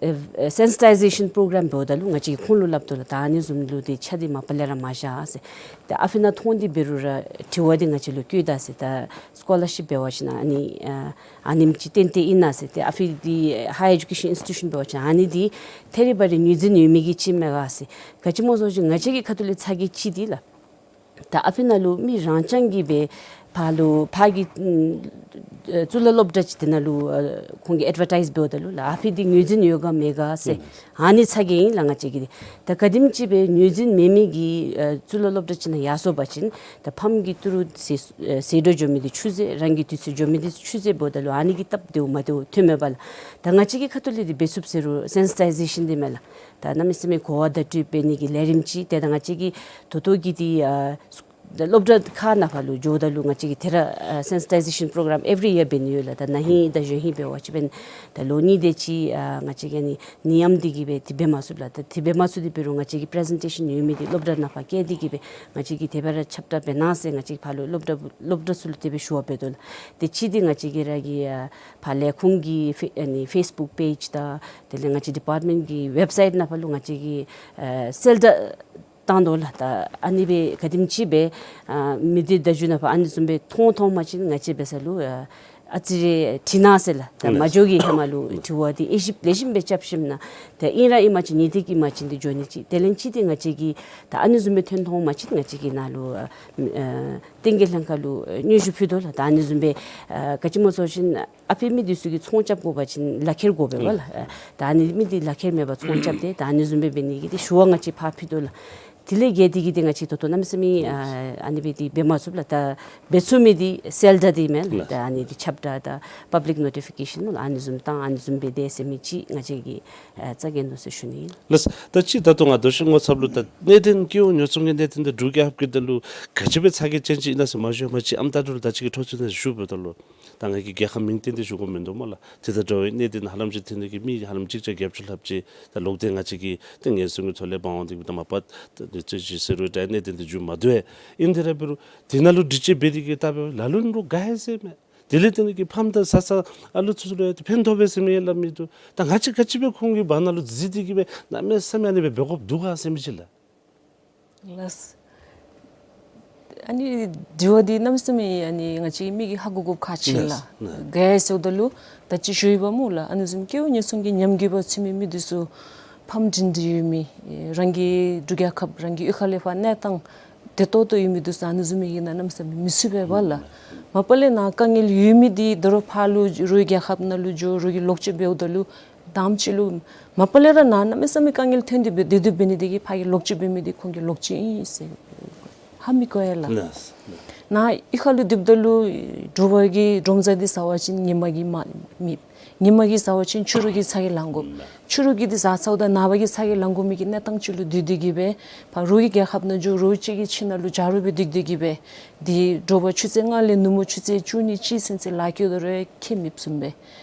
ཨ་ ཨེ་ཨེ་སེན་སི་ཊའི་ཟེ་ཤཱན་པྲོ་གརམ་འབདཝ་ད་ལུ་ང་བཅས་ཀྱིས་ཁོང་ལུ་སླབ་དོ་ལགས། ད་ཨ་ནི་བཟུམ་ལུ་ཏེ་ཆ་འདི་མ་པ་ལས་ར་མ་བཞག་ཟེར། ད་ཨ་ཕི་ནང་མཐོང་སྟེ་འབད་རུང་ར་དྲི་བ་འདི་ང་བཅས་ལུ་བཀོད་ད་ཟེར། ད་སི་ཀོ་ལར་ཤིཔ་འབད་བ་ཅིན་ཨ་ནི་ཨ་ཨ་ནེམ་ཅིག་ཏན་ཏན་ཨིན་ན་ཟེར། ཏེ་ཨ་ཕི་འདི་ཧའི་ཨེ་ཇུ་ཀེ་ཤཱན་ཨིནསི་ཊི་ཊུ་ཤཱན་འབད་བ་ཅིན་ཨ་ནི་འདི་ཐད་རི་བ་རི་ངོས་འཛིན་ཡོད་མི་གི་ཅིག་མས་ག་ཟེར། ག་ཅི་སྨོ་ཟེར་བ་ཅིན་ང་བཅས་ཀྱི་ཁ་ཐུག་ལས་ཚ་གྱང་ཅིག་འདི་ལགས། ད་ཨ་ཕི་ནང་ལུ་མི་རང་རྐྱང་གིས་སྦེ་ཕར་ལུ་ཕར་གྱི་ཨམ་ཨེ་གཙུག་ལག་སློབ་གྲྭ་ཅིག་དེ་ནང་ལུ་ཨ་ཁོང་གིས་ཨེཌ་ཝར་ཊའིཛ་འབདཝ་ད་ལུ་ལགས་ཨ་ཕི་འདི་ངོས་འཛིན་ཡོད་ག་མེད་ག་ཟེར། ཨ་ནི་ཚ་གྱང་ཨིན་ལགས་ང་བཅས་ཀྱི་འདི། ད་ག་དེམ་ཅིག་སྦེ་ངོས་འཛིན་མེད་མི་གི་ཨ་གཙུག་ལག་སློབ་གྲྭ་ཅིག་ནང་ཡར་སོང་པ་ཅིན་ད་ཕམ་གྱིས་ཏི་རུ་ཟད་ཨ་ཟད་འགྲོ་འགྱོ་མི་འདི་ཆུད་ཟོས། རང་གི་དུས་ཚོད་འགྱོ་མི་འདི་ཆུད་ཟོས་འབདཝ་ད་ལུ་ཨ་ནི་གིས་སྟབས་བདེཝ་མ་བདེཝ་ཐོནམ་མས་པ་ལགས། ད་ང་བཅས་ཀྱི་ཁ་ཐུག་ལས་འདི་འབད་ཚུགས་ཟེར་རུང་སེན་སི་ཊའི་ཟེ་ཤཱན་འདི་མས་ལགས། ད་གནམ་མེད་ས་མེད་གོ་བ་བརྡ་སྤྲོད་འབད་ནི་གི་ལས་རིམ་ཅིག་ཏེ་ད་ང་བཅས་ཀྱིས་ད་ལྟོ་གི་འདི་ཨ་སི་སློབ་གྲྭ་ཁག་ནང་ཕར་ལུ་འགྱོཝ་ད་ལུ་ང་བཅས་ཀྱིས་དེ་ར་ཨ་སེན་སི་ཊའི་ཟེ་ཤཱན་པྲོ་གརམ་ཨེབ་རི་ཡར་འབད་ནི་ཡོད་ལགས། ད་ན་ཧིང་དང་གཞེས་ཧིང་འབད་བ་ཅིན་འབདན་ད་ལོ་གཉིས་དེ་ཅིག་ཨ་ང་བཅས་ཀྱིས་ཨ་ནི་ནད་ཡམས་འདི་གིས་སྦེ་དེ་འབད་མ་ཚུགས་ལགས། ད་དེ་འབད་མ་ཚུགས་ཏེ་འབད་རུང་ང་བཅས་ཀྱིས་པི་རི་ཟེན་ཊེ་ཤཱན་ཡོད་མི་འདི་སློབ་གྲྭ་ནང་ཕར་བསྐྱལ་ཏེ་གིས་སྦེ་ང་བཅས་ཀྱིས་དེ་སྦེ་ར་ཁྱབ་བསྒྲགས་འབད་གནང་ཟེར་ང་བཅས་ཕར་ལུ་སློབ་གྲྭ་སློབ་གྲྭ་ཚུ་ལུ་དེ་སྦེ་ཞུ་བ་འབད་དོ་ལགས། དེ་ཅིག་འདི་ང་བཅས་ཀྱི་ར་གི་ཨ་ཕར་ལས་ཁུངས་ཀྱི་ཕེ་ཨ་ནི་ཕེསི་བུཀ་པེཇ་དང་དེ་ལས་ང་བཅས་ཌི་པརཊ་མེནཊ་ཀྱི་ཝེབ་སའིཊ་ནང་ཕར་ལུ་ང་བཅས་ཀྱིས་ཨ་གསལ་བསྒྲགས་བཏང་དོ་ལགས། ད་ཨ་ནི་སྦེ་ག་དེམ་ཅིག་སྦེ་ཨ་མི་སྡེ་བརྡ་བརྒྱུད་ནང་ཕར་ཨ་ནི་བཟུམ་སྦེ་མཐོང་མཐོང་པ་ཅིན་ང་བཅས་འབད་ས་ལུ་ཨ་ཨ་ཙི་རེ་དྲི་གནང་ཟེར་ལགས། ད་མ་འགྱོ་གི་ཧེ་མ་ལུ་དྲི་བ་འདི་དབྱེ་ཞིབ་ལེགས་ཤོམ་སྦེ་རྐྱབ་ཞིནམ་ན་ད་ཨིན་ར་ཨིན་པ་ཅིན་ངེས་ཏིག་ཨིན་པ་ཅིན་འདི་འགྱོ་ནི་ཅིག། དེ་ལས་ཅིག་འདི་ང་བཅས་ཀྱིས་ད་ཨ་ནི་བཟུམ་སྦེ་ཐོན་མཐོང་པ་ཅིན་ང་བཅས་ཀྱིས་ནཱ་ལུ་ཨ་ཨ་བསྟན་རྒྱས་ལྷན་ཁག་ལུ་ཨ་སྙན་ཞུ་ཕུལ་དོ་ལགས། ད་ཨ་ནི་བཟུམ་སྦེ་ཨ་ག་ཅི་སྨོ་ཟེར་བ་ཅིན་ཨ་ཕི་མི་འདི་ཚུ་གིས་ཚོང་རྐྱབ་དགོ་པ་ཅིན་ལག་ཁྱེར་དགོ་པས་པ་ལགས། ཨ་ད་ཨ་ནི་མི་འདི་ལག་ཁྱེར་མེད་པར་ཚོང་རྐྱབ་སྟེ་ད་ཨ་ནི་བཟུམ་སྦེ་འབད་ནི་གི་འདི་ཞུ་བ་ང་བཅས་ཕར་ཕུལ་དོ་ལགས། དེ་ལས་བརྒལ་ཏེ་གིས་འདི་ང་བཅས་ད་ལྟོ་གནམ་མེད་ས་མེད་ཨ་ཨ་ནི་སྦེ་འདི་འབད་མ་ཚུགས་ལགས། ད་འབད་ཚུགས་མི་འདི་གསལ་བསྒྲགས་འདི་མས་ལགས། ད་ཨ་ནི་འདི་ཁྱབ་བསྒྲགས་དང་པབ་ལིཀ་ནོ་ཊི་ཕི་ཀེ་ཤཱན་ལགས་ཨ་ནི་བཟུམ་བཏང་ཨ་ནི་བཟུམ་འབད་དེ་ཟེར་མི་ཅིག་ང་བཅས་ཀྱིས་ཨ་རྩ་འགེངས་དོ་ཟེར་ཞུ་ནི་ཨིན། ལགས། ད་ཅི་ད་ལྟོ་ང་རྡོ་རྗེ་སྔོ་ཚབ་ལུ་ད་གནད་དོན་སྐྱེ་བོ་ཉོ་ཚོང་གི་གནད་དོན་འདི་འབྲུག་རྒྱལ་ཁབ་ཀྱི་དོན་ལུ་ག་ཅི་སྦེ་ཚ་གྱང་ཅན་ཅིག་ཨིན་ན་ཟེར་མ་ཞུ་མ་ཅིག་ཨམ་ད་འབྲུག་ལུ་ད་ཅི་གི་འཕྲོ་མཐུད་ནས་ཞུ་འབདཝ་ད་ལུ་ད་ང་གིས་རྒྱལ་ཁབ་མིང་བཏོན་ཏེ་ཞུ་དགོཔ་མིན་འདུག་སྨོ་ལགས། དེ་དང་འདྲ་བའི་གནད་དོན་ཧ་ལམ་ཅིག་ཐོན་ཏེ་གིས་མི་ཧ་ལམ་གཅིག་བརྒྱ་བརྒྱད་ཅུ་ལྷགཔ་ཅིག་ད་ལོག་སྟེ་ང་བཅས་ཀྱི་ཏེ་ངན་སོང་གི་ཐོག་ལས་འབག་འོང་སྟེ་གིས་ད་མ་པ་ཏེ་ཚོད་ཅིག་ཟེར་རུང་ད་གནད་དོན་འདི་མཇུག་མ་བསྡུ་བས། ཨིན་དེ་ར་འབད་རུང་དེ་ནང་ལུ་དྲི་དཔྱད་འབད་དེ་གིས་ད་འབདཝ་ལ་ལུ་འདྲོག་དགའ་ཡི་ཟེར་མས། དེ་ལས་དེ་ནི་གི་ཕམ་དང་བཟའ་ཚང་ཨ་ལུ་ཚུ་ལུ་ཡང་ཏེ་ཕན་ཐོགས་པས་ཟེར་མི་ཡང་སླབ་མི་འདུག། ད་ང་བཅས་ག་ཅི་སྦེ་ཁོང་གི་བར་ན་ལུ་འཛུལ་ཏེ་གིས་སྦེ་གནམ་མེད་ས་མེད་ཨ་ནི་སྦེ་འབད་དགོཔ་འདུག་ག་ཟེར་མི་ཅིག་ལགས། ལགས། ཨ་ནི་དྲི་བ་འདི་གནམ་མེད་ས་མེད་ཨ་ནི་ང་བཅས་མི་གིས་ཧ་གོ་དགོཔ་ཁག་ཆེ་ལགས། ལགས། ག་ཟེརཝ་ད་ལུ་ད་ཅི་ཞུ་ཡི་པ་སྨོ་ལགས། ཨ་ནི་བཟུམ་སྐྱེ་བོ་ཉེན་སྲུང་གི་ཉམས་རྒུད་པ་ཚུད་མི་མི་འདི་ཚུ་ཕམ་འདྲིས་འདྲིས་ཡོད་མི་རང་གི་འབྲུག་རྒྱལ་ཁབ་རང་གི་གཡུས་ཁ་ལས་ཕར་གནས་སྟངས་བདེ་ཏོག་ཏོ་ཡོད་མི་འདི་ཚུ་ཨ་ནི་བཟུམ་མའི་གི་ནང་གནམ་མེད་ས་མེད་མི་ཚུད་པས་པ་ལགས། མ་པ་ལས་ནཱ་དཀའ་ངལ་ཡོད་མི་འདི་ད་རུང་ཕར་ལུ་རོགས་རྒྱལ་ཁབ་ནང་ལུ་འགྱོ་རོགས་ཀྱི་ལོག་སྤྱོད་འབདཝ་ད་ལུ་དང་པ་ཅིག་ལུ་མ་པ་ལས་ར་ནཱ་གནམ་མེད་ས་མེད་དཀའ་ངལ་ཐོན་ཏེ་སྦེ་བདེ་སྡུག་འབད་ནི་དེ་གིས་ཕར་གྱི་ལོག་སྤྱོད་འབད་མི་འདི་ཁོང་གི་ལོག་སྤྱོད་ཨིན་ཟེར་ཧ་མི་གོ་ཡ་ལགས། ལགས། ནཱ་གཡུས་ཁ་ལུ་སྡོདཔ་ད་ལུ་དྲོ་པ་གི་འབྲོམ་བཟའ་འདི་བཟའ་བ་ཅིན་ཉིན་མ་གི་མ་མེད། ཉིན་མ་གི་བཟའ་བ་ཅིན་ཕྱི་རུ་གི་ཚ་གྱང་ལང་དགོ། ཕྱི་རུ་གི་འདི་བཟའ་ཚརཝ་ད་ནངས་པ་གི་ཚ་གྱང་ལང་དགོ་མི་གི་གནས་སྟངས་ཅིག་ལུ་སྡོད་དེ་གིས་སྦེ་ཕར་རོགས་ཀྱི་རྒྱལ་ཁབ་ནང་འགྱོ་རོགས་ཅིག་གི་ཁྱིམ་ནང་ལུ་ཇ་རུ་སྦེ་སྡོད་དེ་གིས་སྦེ་འདི་དྲོ་པ་ཆུ་ཚོད་ལྔ་ལས་ནུབ་མོ་ཆུ་ཚོད་བཅུ་གཉིས་གཅིག་ཚུན་ཚོད་ལཱ་འཁྱོག་དོ་རུང་ཁྱད་མེདཔ་བཟུམ་སྦེ།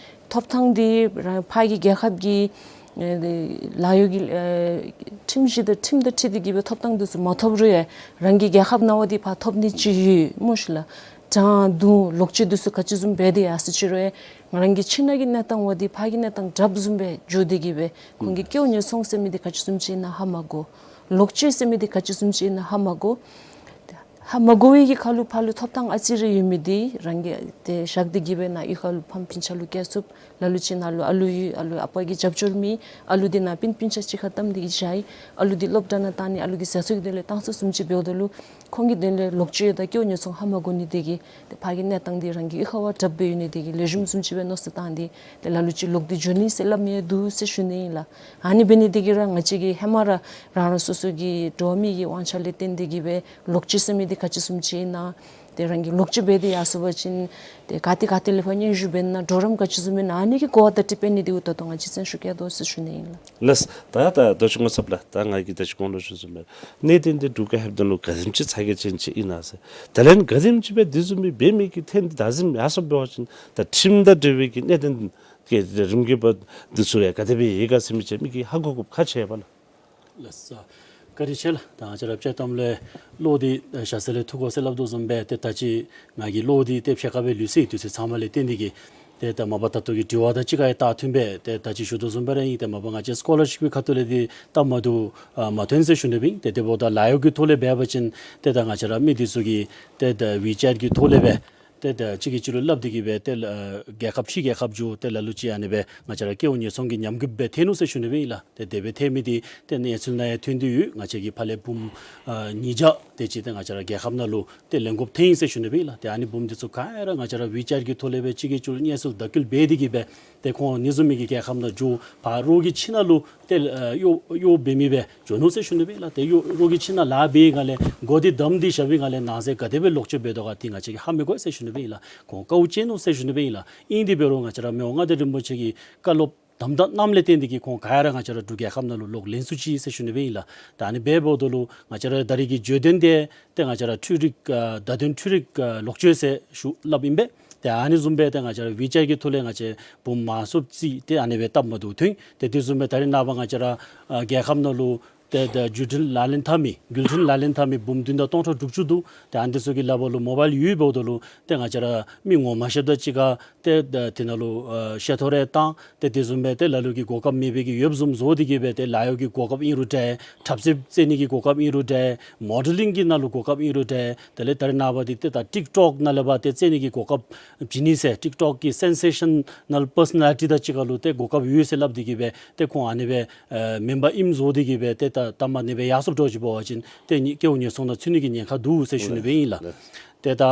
ཐོབ་ཐང་འདི་རང་ཕར་གྱི་རྒྱལ་ཁབ་ཀྱི་ཨེ་ལཱ་གཡོག་གི་ཨེ་ཁྲིམས་གཞི་དང་ཁྲིམས་དང་འཁྲིལ་ཏེ་གིས་སྦེ་ཐོབ་ཐང་འདི་ཚུ་མ་ཐོབ་རུང་ཡང་རང་གི་རྒྱལ་ཁབ་ནང་འབད་དེ་ཕར་ཐོབ་ནི་ཅིག་ཡོད་སྨོ་ཤིག་ལགས། དྲང་བརྡུང་ལོག་སྤྱོད་འདི་ཚུ་ག་ཅི་བཟུམ་འབད་དེ་ཡར་སོ་ཅི་རུང་ཡང་ང་རང་གི་ཁྱིམ་ནང་གི་གནས་སྟངས་འབད་དེ་ཕར་གྱི་གནས་སྟངས་དྲགཔ་བཟུམ་སྦེ་འགྱོ་སྟེ་གིས་སྦེ་ཁོང་གིས་སྐྱེ་བོ་ཉེན་སྲུང་ཟེར་མི་འདི་ག་ཅི་བཟུམ་ཅིག་ཨིན་ན་ཧ་མ་གོ། ལོག་སྤྱོད་ཟེར་མི་འདི་ག་ཅི་བཟུམ་ཅིག་ཨིན་ན་ཧ་མ་གོ། ཧ་མ་གོ་བའི་གི་ཁར་ལུ་ཕར་ལུ་ཐོབ་ཐང་ཨ་ཙི་རེ་ཡོད་མི་འདི་རང་གིས་ཏེ་བཞག་སྟེ་གིས་སྦེ་ནཱ་གཡུས་ཁ་ལུ་ཕམ་སྤུན་ཆ་ལུ་སྐྱེལ་ཚུགསཔ། ལ་ལུ་ཅིག་ནཱ་ལུ་ཨ་ལུ་ཡོད། ཨ་ལུ་ཨ་པ་གི་རྒྱབ་སྐྱོར་མེད། ཨ་ལུ་འདི་ནཱ་སྤུན་སྤུན་ཆ་གཅིག་ཁར་བལྟམས་ཏེ་གིས་བཞག་ཡི། ཨ་ལུ་འདི་སློབ་གྲྭ་ནང་བཏང་ནི་ཨ་ལུ་གི་ཟས་ཟོག་གི་དོན་ལས་བཏང་ཚུགསཔ་བཟུམ་ཅིག་འབདཝ་ད་ལུ་ཁོང་གི་དོན་ལས་ལོག་སྤྱོད་དང་སྐྱེ་བོ་ཉེན་སྲུང་ཧ་མ་གོ་ནི་དེ་གིས་ཏེ་ཕར་གྱི་གནས་སྟངས་འདི་རང་གི་གཡུས་ཁ་བ་དྲགཔ་སྦེ་ཡོད་ནི་དེ་གིས་ལེགས་ཤོམ་བཟུམ་ཅིག་སྦེ་མནོ་བསམ་བཏང་སྟེ་ཏེ་ལ་ལུ་ཅིག་ལོག་སྟེ་འགྱོ་ནི་ཟེར་སླབ་མི་ཡང་འདུག་ཟེར་ཞུ་ནི་ཨིན་ལགས། ཨ་ནི་འབད་ནི་དེ་གིས་ར་ང་བཅས་ཀྱིས་ཧེ་མ་ར་རང་རང་སོ་སོ་གི་འགྲོ་བ་མི་གི་དབང་ཆ་ལས་བརྟེན་ཏེ་གིས་སྦེ་ལོག་སྤྱོད་ཟེར་མི་འདི་ག་ཅི་བཟུམ་ཅིག་ཨིན་ན། ཏེ་རང་གིས་ལོག་སྤྱོད་འབད་དེ་ཡར་སོང་པ་ཅིན་ཏེ་ག་ཏེ་ག་ཏེ་ལས་ཕར་སྙན་ཞུ་འབད་ན་གྲོགས་རམ་ག་ཅི་བཟུམ་ཨིན་ན་ཨ་ནི་གི་གོ་བ་བརྡ་སྤྲོད་འབད་ནི་འདི་ད་ལྟོ་ང་བཅས་བཙན་ཤུགས་བསྐྱེད་དོ་ཟེར་ཞུ་ནི་ཨིན་ལགས། ལགས། ད་ད་རྡོ་རྗེ་སྔོ་ཚབ་ལགས། ད་ང་གིས་ད་ཅི་གོང་ལུ་ཞུ་བཟུམ་སྦེ་གནད་དོན་འདི་འབྲུག་རྒྱལ་ཁབ་ནང་ལུ་ག་དེམ་ཅིག་ཚ་གྱང་ཅན་ཅིག་ཨིན་ན་ཟེར། ད་ལན་ག་དེམ་ཅིག་སྦེ་འདི་བཟུམ་མའི་འབད་མི་གི་ཐོན་ཏེ་ད་ཟེར་ཡར་སོངམ་འབད་བ་ཅིན་ད་ཁྲིམས་དང་འབྲེལ་བའི་གི་གནད་དོན་གི་རིམ་གྱིས་འབད་འདི་ཚུ་ཡང་ག་དེ་སྦེ་ཡོད་ག་ཟེར་མི་ཅིག་མི་གིས་ཧ་གོ་དགོཔ་ཁག་ཆེ་བས་ལགས། ལགས་སོ། བཀའ་དྲིན་ཆེ་ལགས། ད་ང་བཅས་ར་དཔྱེ་གཏམ་ལས་གློག་འདི་ཞ་ཟེར་ལས་འཐུ་དགོ་ཟེར་སླབ་དོ་བཟུམ་སྦེ་ཏེ་ད་ཅི་ང་གིས་གློག་འདི་ཏེ་ཕྱེད་ཀ་སྦེ་ལུས་སོ་ཡི། དུས་ཚོད་ཚང་མ་ལས་བརྟེན་ཏེ་གིས་ ཏེ་ད་མ་པ་ད་ལྟོ་གི་དྲི་བ་དང་གཅིག་ཁར་ཡང་ད་མཐུནམ་སྦེ་ཏེ་ད་ཅི་ཞུ་དོ་བཟུམ་སྦེ་ར་ཨིན། ཏེ་མ་པ་ང་བཅས་སི་ཀོ་ལར་ཤིཔ་ཀྱི་ཁ་ཐུག་ལས་འདི་སྟབས་མ་བདེཝ་ཨ་མ་ཐོན་ཟེར་ཞུ་ནི་སྦེ་ཨིན། ཏེ་དེ་འབདཝ་ད་ལཱ་གཡོག་གི་ཐོག་ལས་འབད་བ་ཅིན་ཏེ་ད་ང་བཅས་ར་མི་འདི་ཚུ་གིས་ཏེ་ད་ཝི་ཅེཊ་ཀྱི་ཐོག་ལས་སྦེ་ཏེ་ད་གཅིག་གིས་གཅིག་ལུ་སླབ་སྟེ་གིས་སྦེ་ཏེ་ལ་རྒྱལ་ཁབ་ཕྱི་རྒྱལ་ཁབ་འགྱོ་ཏེ་ལ་ལུ་ཅིག་ཨ་ནི་སྦེ་ང་བཅས་ར་སྐལཝ་ཉེན་སྲུང་གི་ཉམས་རྒུདཔ་སྦེ་ཐལ་ནུག་ཟེར་ཞུ་ནི་སྦེ་ཨིན་ལགས། ཏེ་དེ་སྦེ་ཐལ་མི་འདི་ཏེ་གནས་ཚུལ་ནང་ཡང་ཐོན་ཏེ་ཡོད། ང་བཅས་ཀྱི་ཕར་ལས་བུམོ་ཨ་ཉིས་བརྒྱ་དེ་ཅིག་ཏེ་ང་བཅས་ར་རྒྱལ་ཁབ་ནང་ལུ་ཏེ་ལེན་དགོཔ་ཐལ་ཡི་ཟེར་ཞུ་ནི་སྦེ་ཨིན་ལགས། ཏེ་ཨ་ནི་བུམོ་འདི་ཚུ་ག་ར་ང་བཅས་ར་ཝི་ཅེཊ་ཀྱི་ཐོག་ལས་སྦེ་གཅིག་གིས་གཅིག་ལུ་གནས་ཚུལ་བརྡ་བསྐུལ་འབད་དེ་གིས་སྦེ་ཏེ་ཁོང་ཨ་ནི་བཟུམ་མའི་གི་རྒྱལ་ཁབ་ནང་འགྱོ་ཕར་རོགས་ཀྱི་ཁྱིམ་ནང་ལུ་ཏེ་ཨ་གཡོག་གཡོག་འབད་མི་སྦེ་འགྱོ་ནུག་ཟེར་ཞུ་ནི་སྦེ་ཨིན་ལགས། ཏེ་གཡོག་རོགས་ཀྱི་ཁྱིམ་ནང་ལཱ་འབད་བའི་སྒང་ལས་སྒོ་འདི་བསྡམས་ཏེ་བཞག་པའི་སྒང་ལས་ནང་གསེས་ག་དེ་སྦེ་ལོག་སྤྱོད་འབད་དོ་ག་འདི་ང་བཅས་ཀྱིས་ཧ་མི་གོ་ཟེར་ཞུ་ནི་སྦེ་ཨིན་ལགས། ཁོང་དཀའཝ་སྤྱད་ནུག་ཟེར་ཞུ་ནི་སྦེ་ཨིན་ལགས། ཨིན་དེ་འབད་རུང་ང་བཅས་ར་མི་དབང་མངའ་བདག་རིན་པོ་ཆེ་གི་བཀའ་སློབ་དམ་དྲག་གནངམ་ལས་བརྟེན་ཏེ་གིས་ཁོང་ག་ར་ང་བཅས་ར་འབྲུག་རྒྱལ་ཁབ་ནང་ལུ་ལོག་ལེན་ཚུགས་ཅི་ཟེར་ཞུ་ནི་སྦེ་ཨིན་ལགས། ད་ཨ་ནི་འབདཝ་ད་ལུ་ང་བཅས་ར་ད་རེས་ཀྱི་བརྗོད་དོན་འདི་ཏེ་ང་བཅས་ར་འཕྲུལ་རིག་ཨ་བརྡ་དོན་འཕྲུལ་རིག་ཨ་ལོག་སྤྱོད་ཟེར་ཞུ་སླབ་ཨིན་པས། ཏེ་ཨ་ནི་བཟུམ་སྦེ་ཏེ་ང་བཅས་ར་ཝི་ཅེཊ་ཀྱི་ཐོག་ལས་ང་བཅས་བུམོ་མང་སུ་ཅིག་ཏེ་ཨ་ནི་སྦེ་སྟབས་མ་བདེཝ་ཐོན། ཏེ་དེ་བཟུམ་སྦེ་ད་རེས་ནངས་པ་ང་བཅས་ར་ཨ་རྒྱལ་ཁབ་ནང་ལུ་ཏེ་ད་བརྒྱུད་འཕྲིན་ལག་ལེན་འཐབ་མི་བརྒྱུད་འཕྲིན་ལག་ལེན་འཐབ་མི་བུམོ་བདུན་དང་སྟོང་ཕྲག་དྲུག་ཅུ་འདུག། ཏེ་ཨ་ནི་འདི་ཚུ་གི་ལག་པར་ལུ་མོ་བཱའིལ་ཡོདཔ་འབདཝ་ད་ལུ་ཏེ་ང་བཅས་ར་མི་ངོ་མ་ཤེསཔ་དང་གཅིག་ཁར་ཏེ་ད་དེ་ནང་ལུ་ཨ་བཤད་ཐོ་རེ་བཏང་། ཏེ་དེ་བཟུམ་སྦེ་ཏེ་ལ་ལུ་གིས་གོ་སྐབས་མེད་པའི་གི་ཡོདཔ་བཟུམ་བཟོ་སྟེ་གིས་སྦེ་ཏེ་ལཱ་གཡོག་གི་གོ་སྐབས་ཨིན་རུང་འདྲ། འཁྲབ་རྩེད་རྩེད་ནི་གི་གོ་སྐབས་ཨིན་རུང་འདྲ། མོ་ཌེ་ལིང་གི་ནང་ལུ་གོ་སྐབས་ཨིན་རུང་འདྲ། དེ་ལས་ད་རེས་ནངས་པ་འདི་ཏེ་ད་ཊིཀ་ཊོཀ་ནང་ལས་ཕར་ཏེ་རྩེད་ནི་གི་གོ་སྐབས་བྱིན་ནི་ཟེར་ཊིཀ་ཊོཀ་གི་སེན་སེ་ཤ་ནཱལ་པར་སོ་ནེ་ལི་ཊི་དང་གཅིག་ཁར་ལུ་ཏེ་གོ་སྐབས་ཡོད་ཟེར་སླབ་སྟེ་གིས་སྦེ་ཏེ་ཁོང་ཨ་ནི་སྦེ་ཨ་མེན་པར་ཨིནམ་བཟོ་སྟེ་གིས་སྦེ་ཏེ་ད་ད་མ་ནི་སྦེ་ཡར་སོངམ་འདྲཝ་ཅིག་འབད་བ་ཅིན་ཏེ་ནི་སྐལཝ་ཉེན་སྲུང་ནང་ཚུད་ནི་གི་ཉེན་ཁ་འདུག་ཟེར་ཞུ་ནི་སྦེ་ཨིན་ལགས། ཏེ་ད་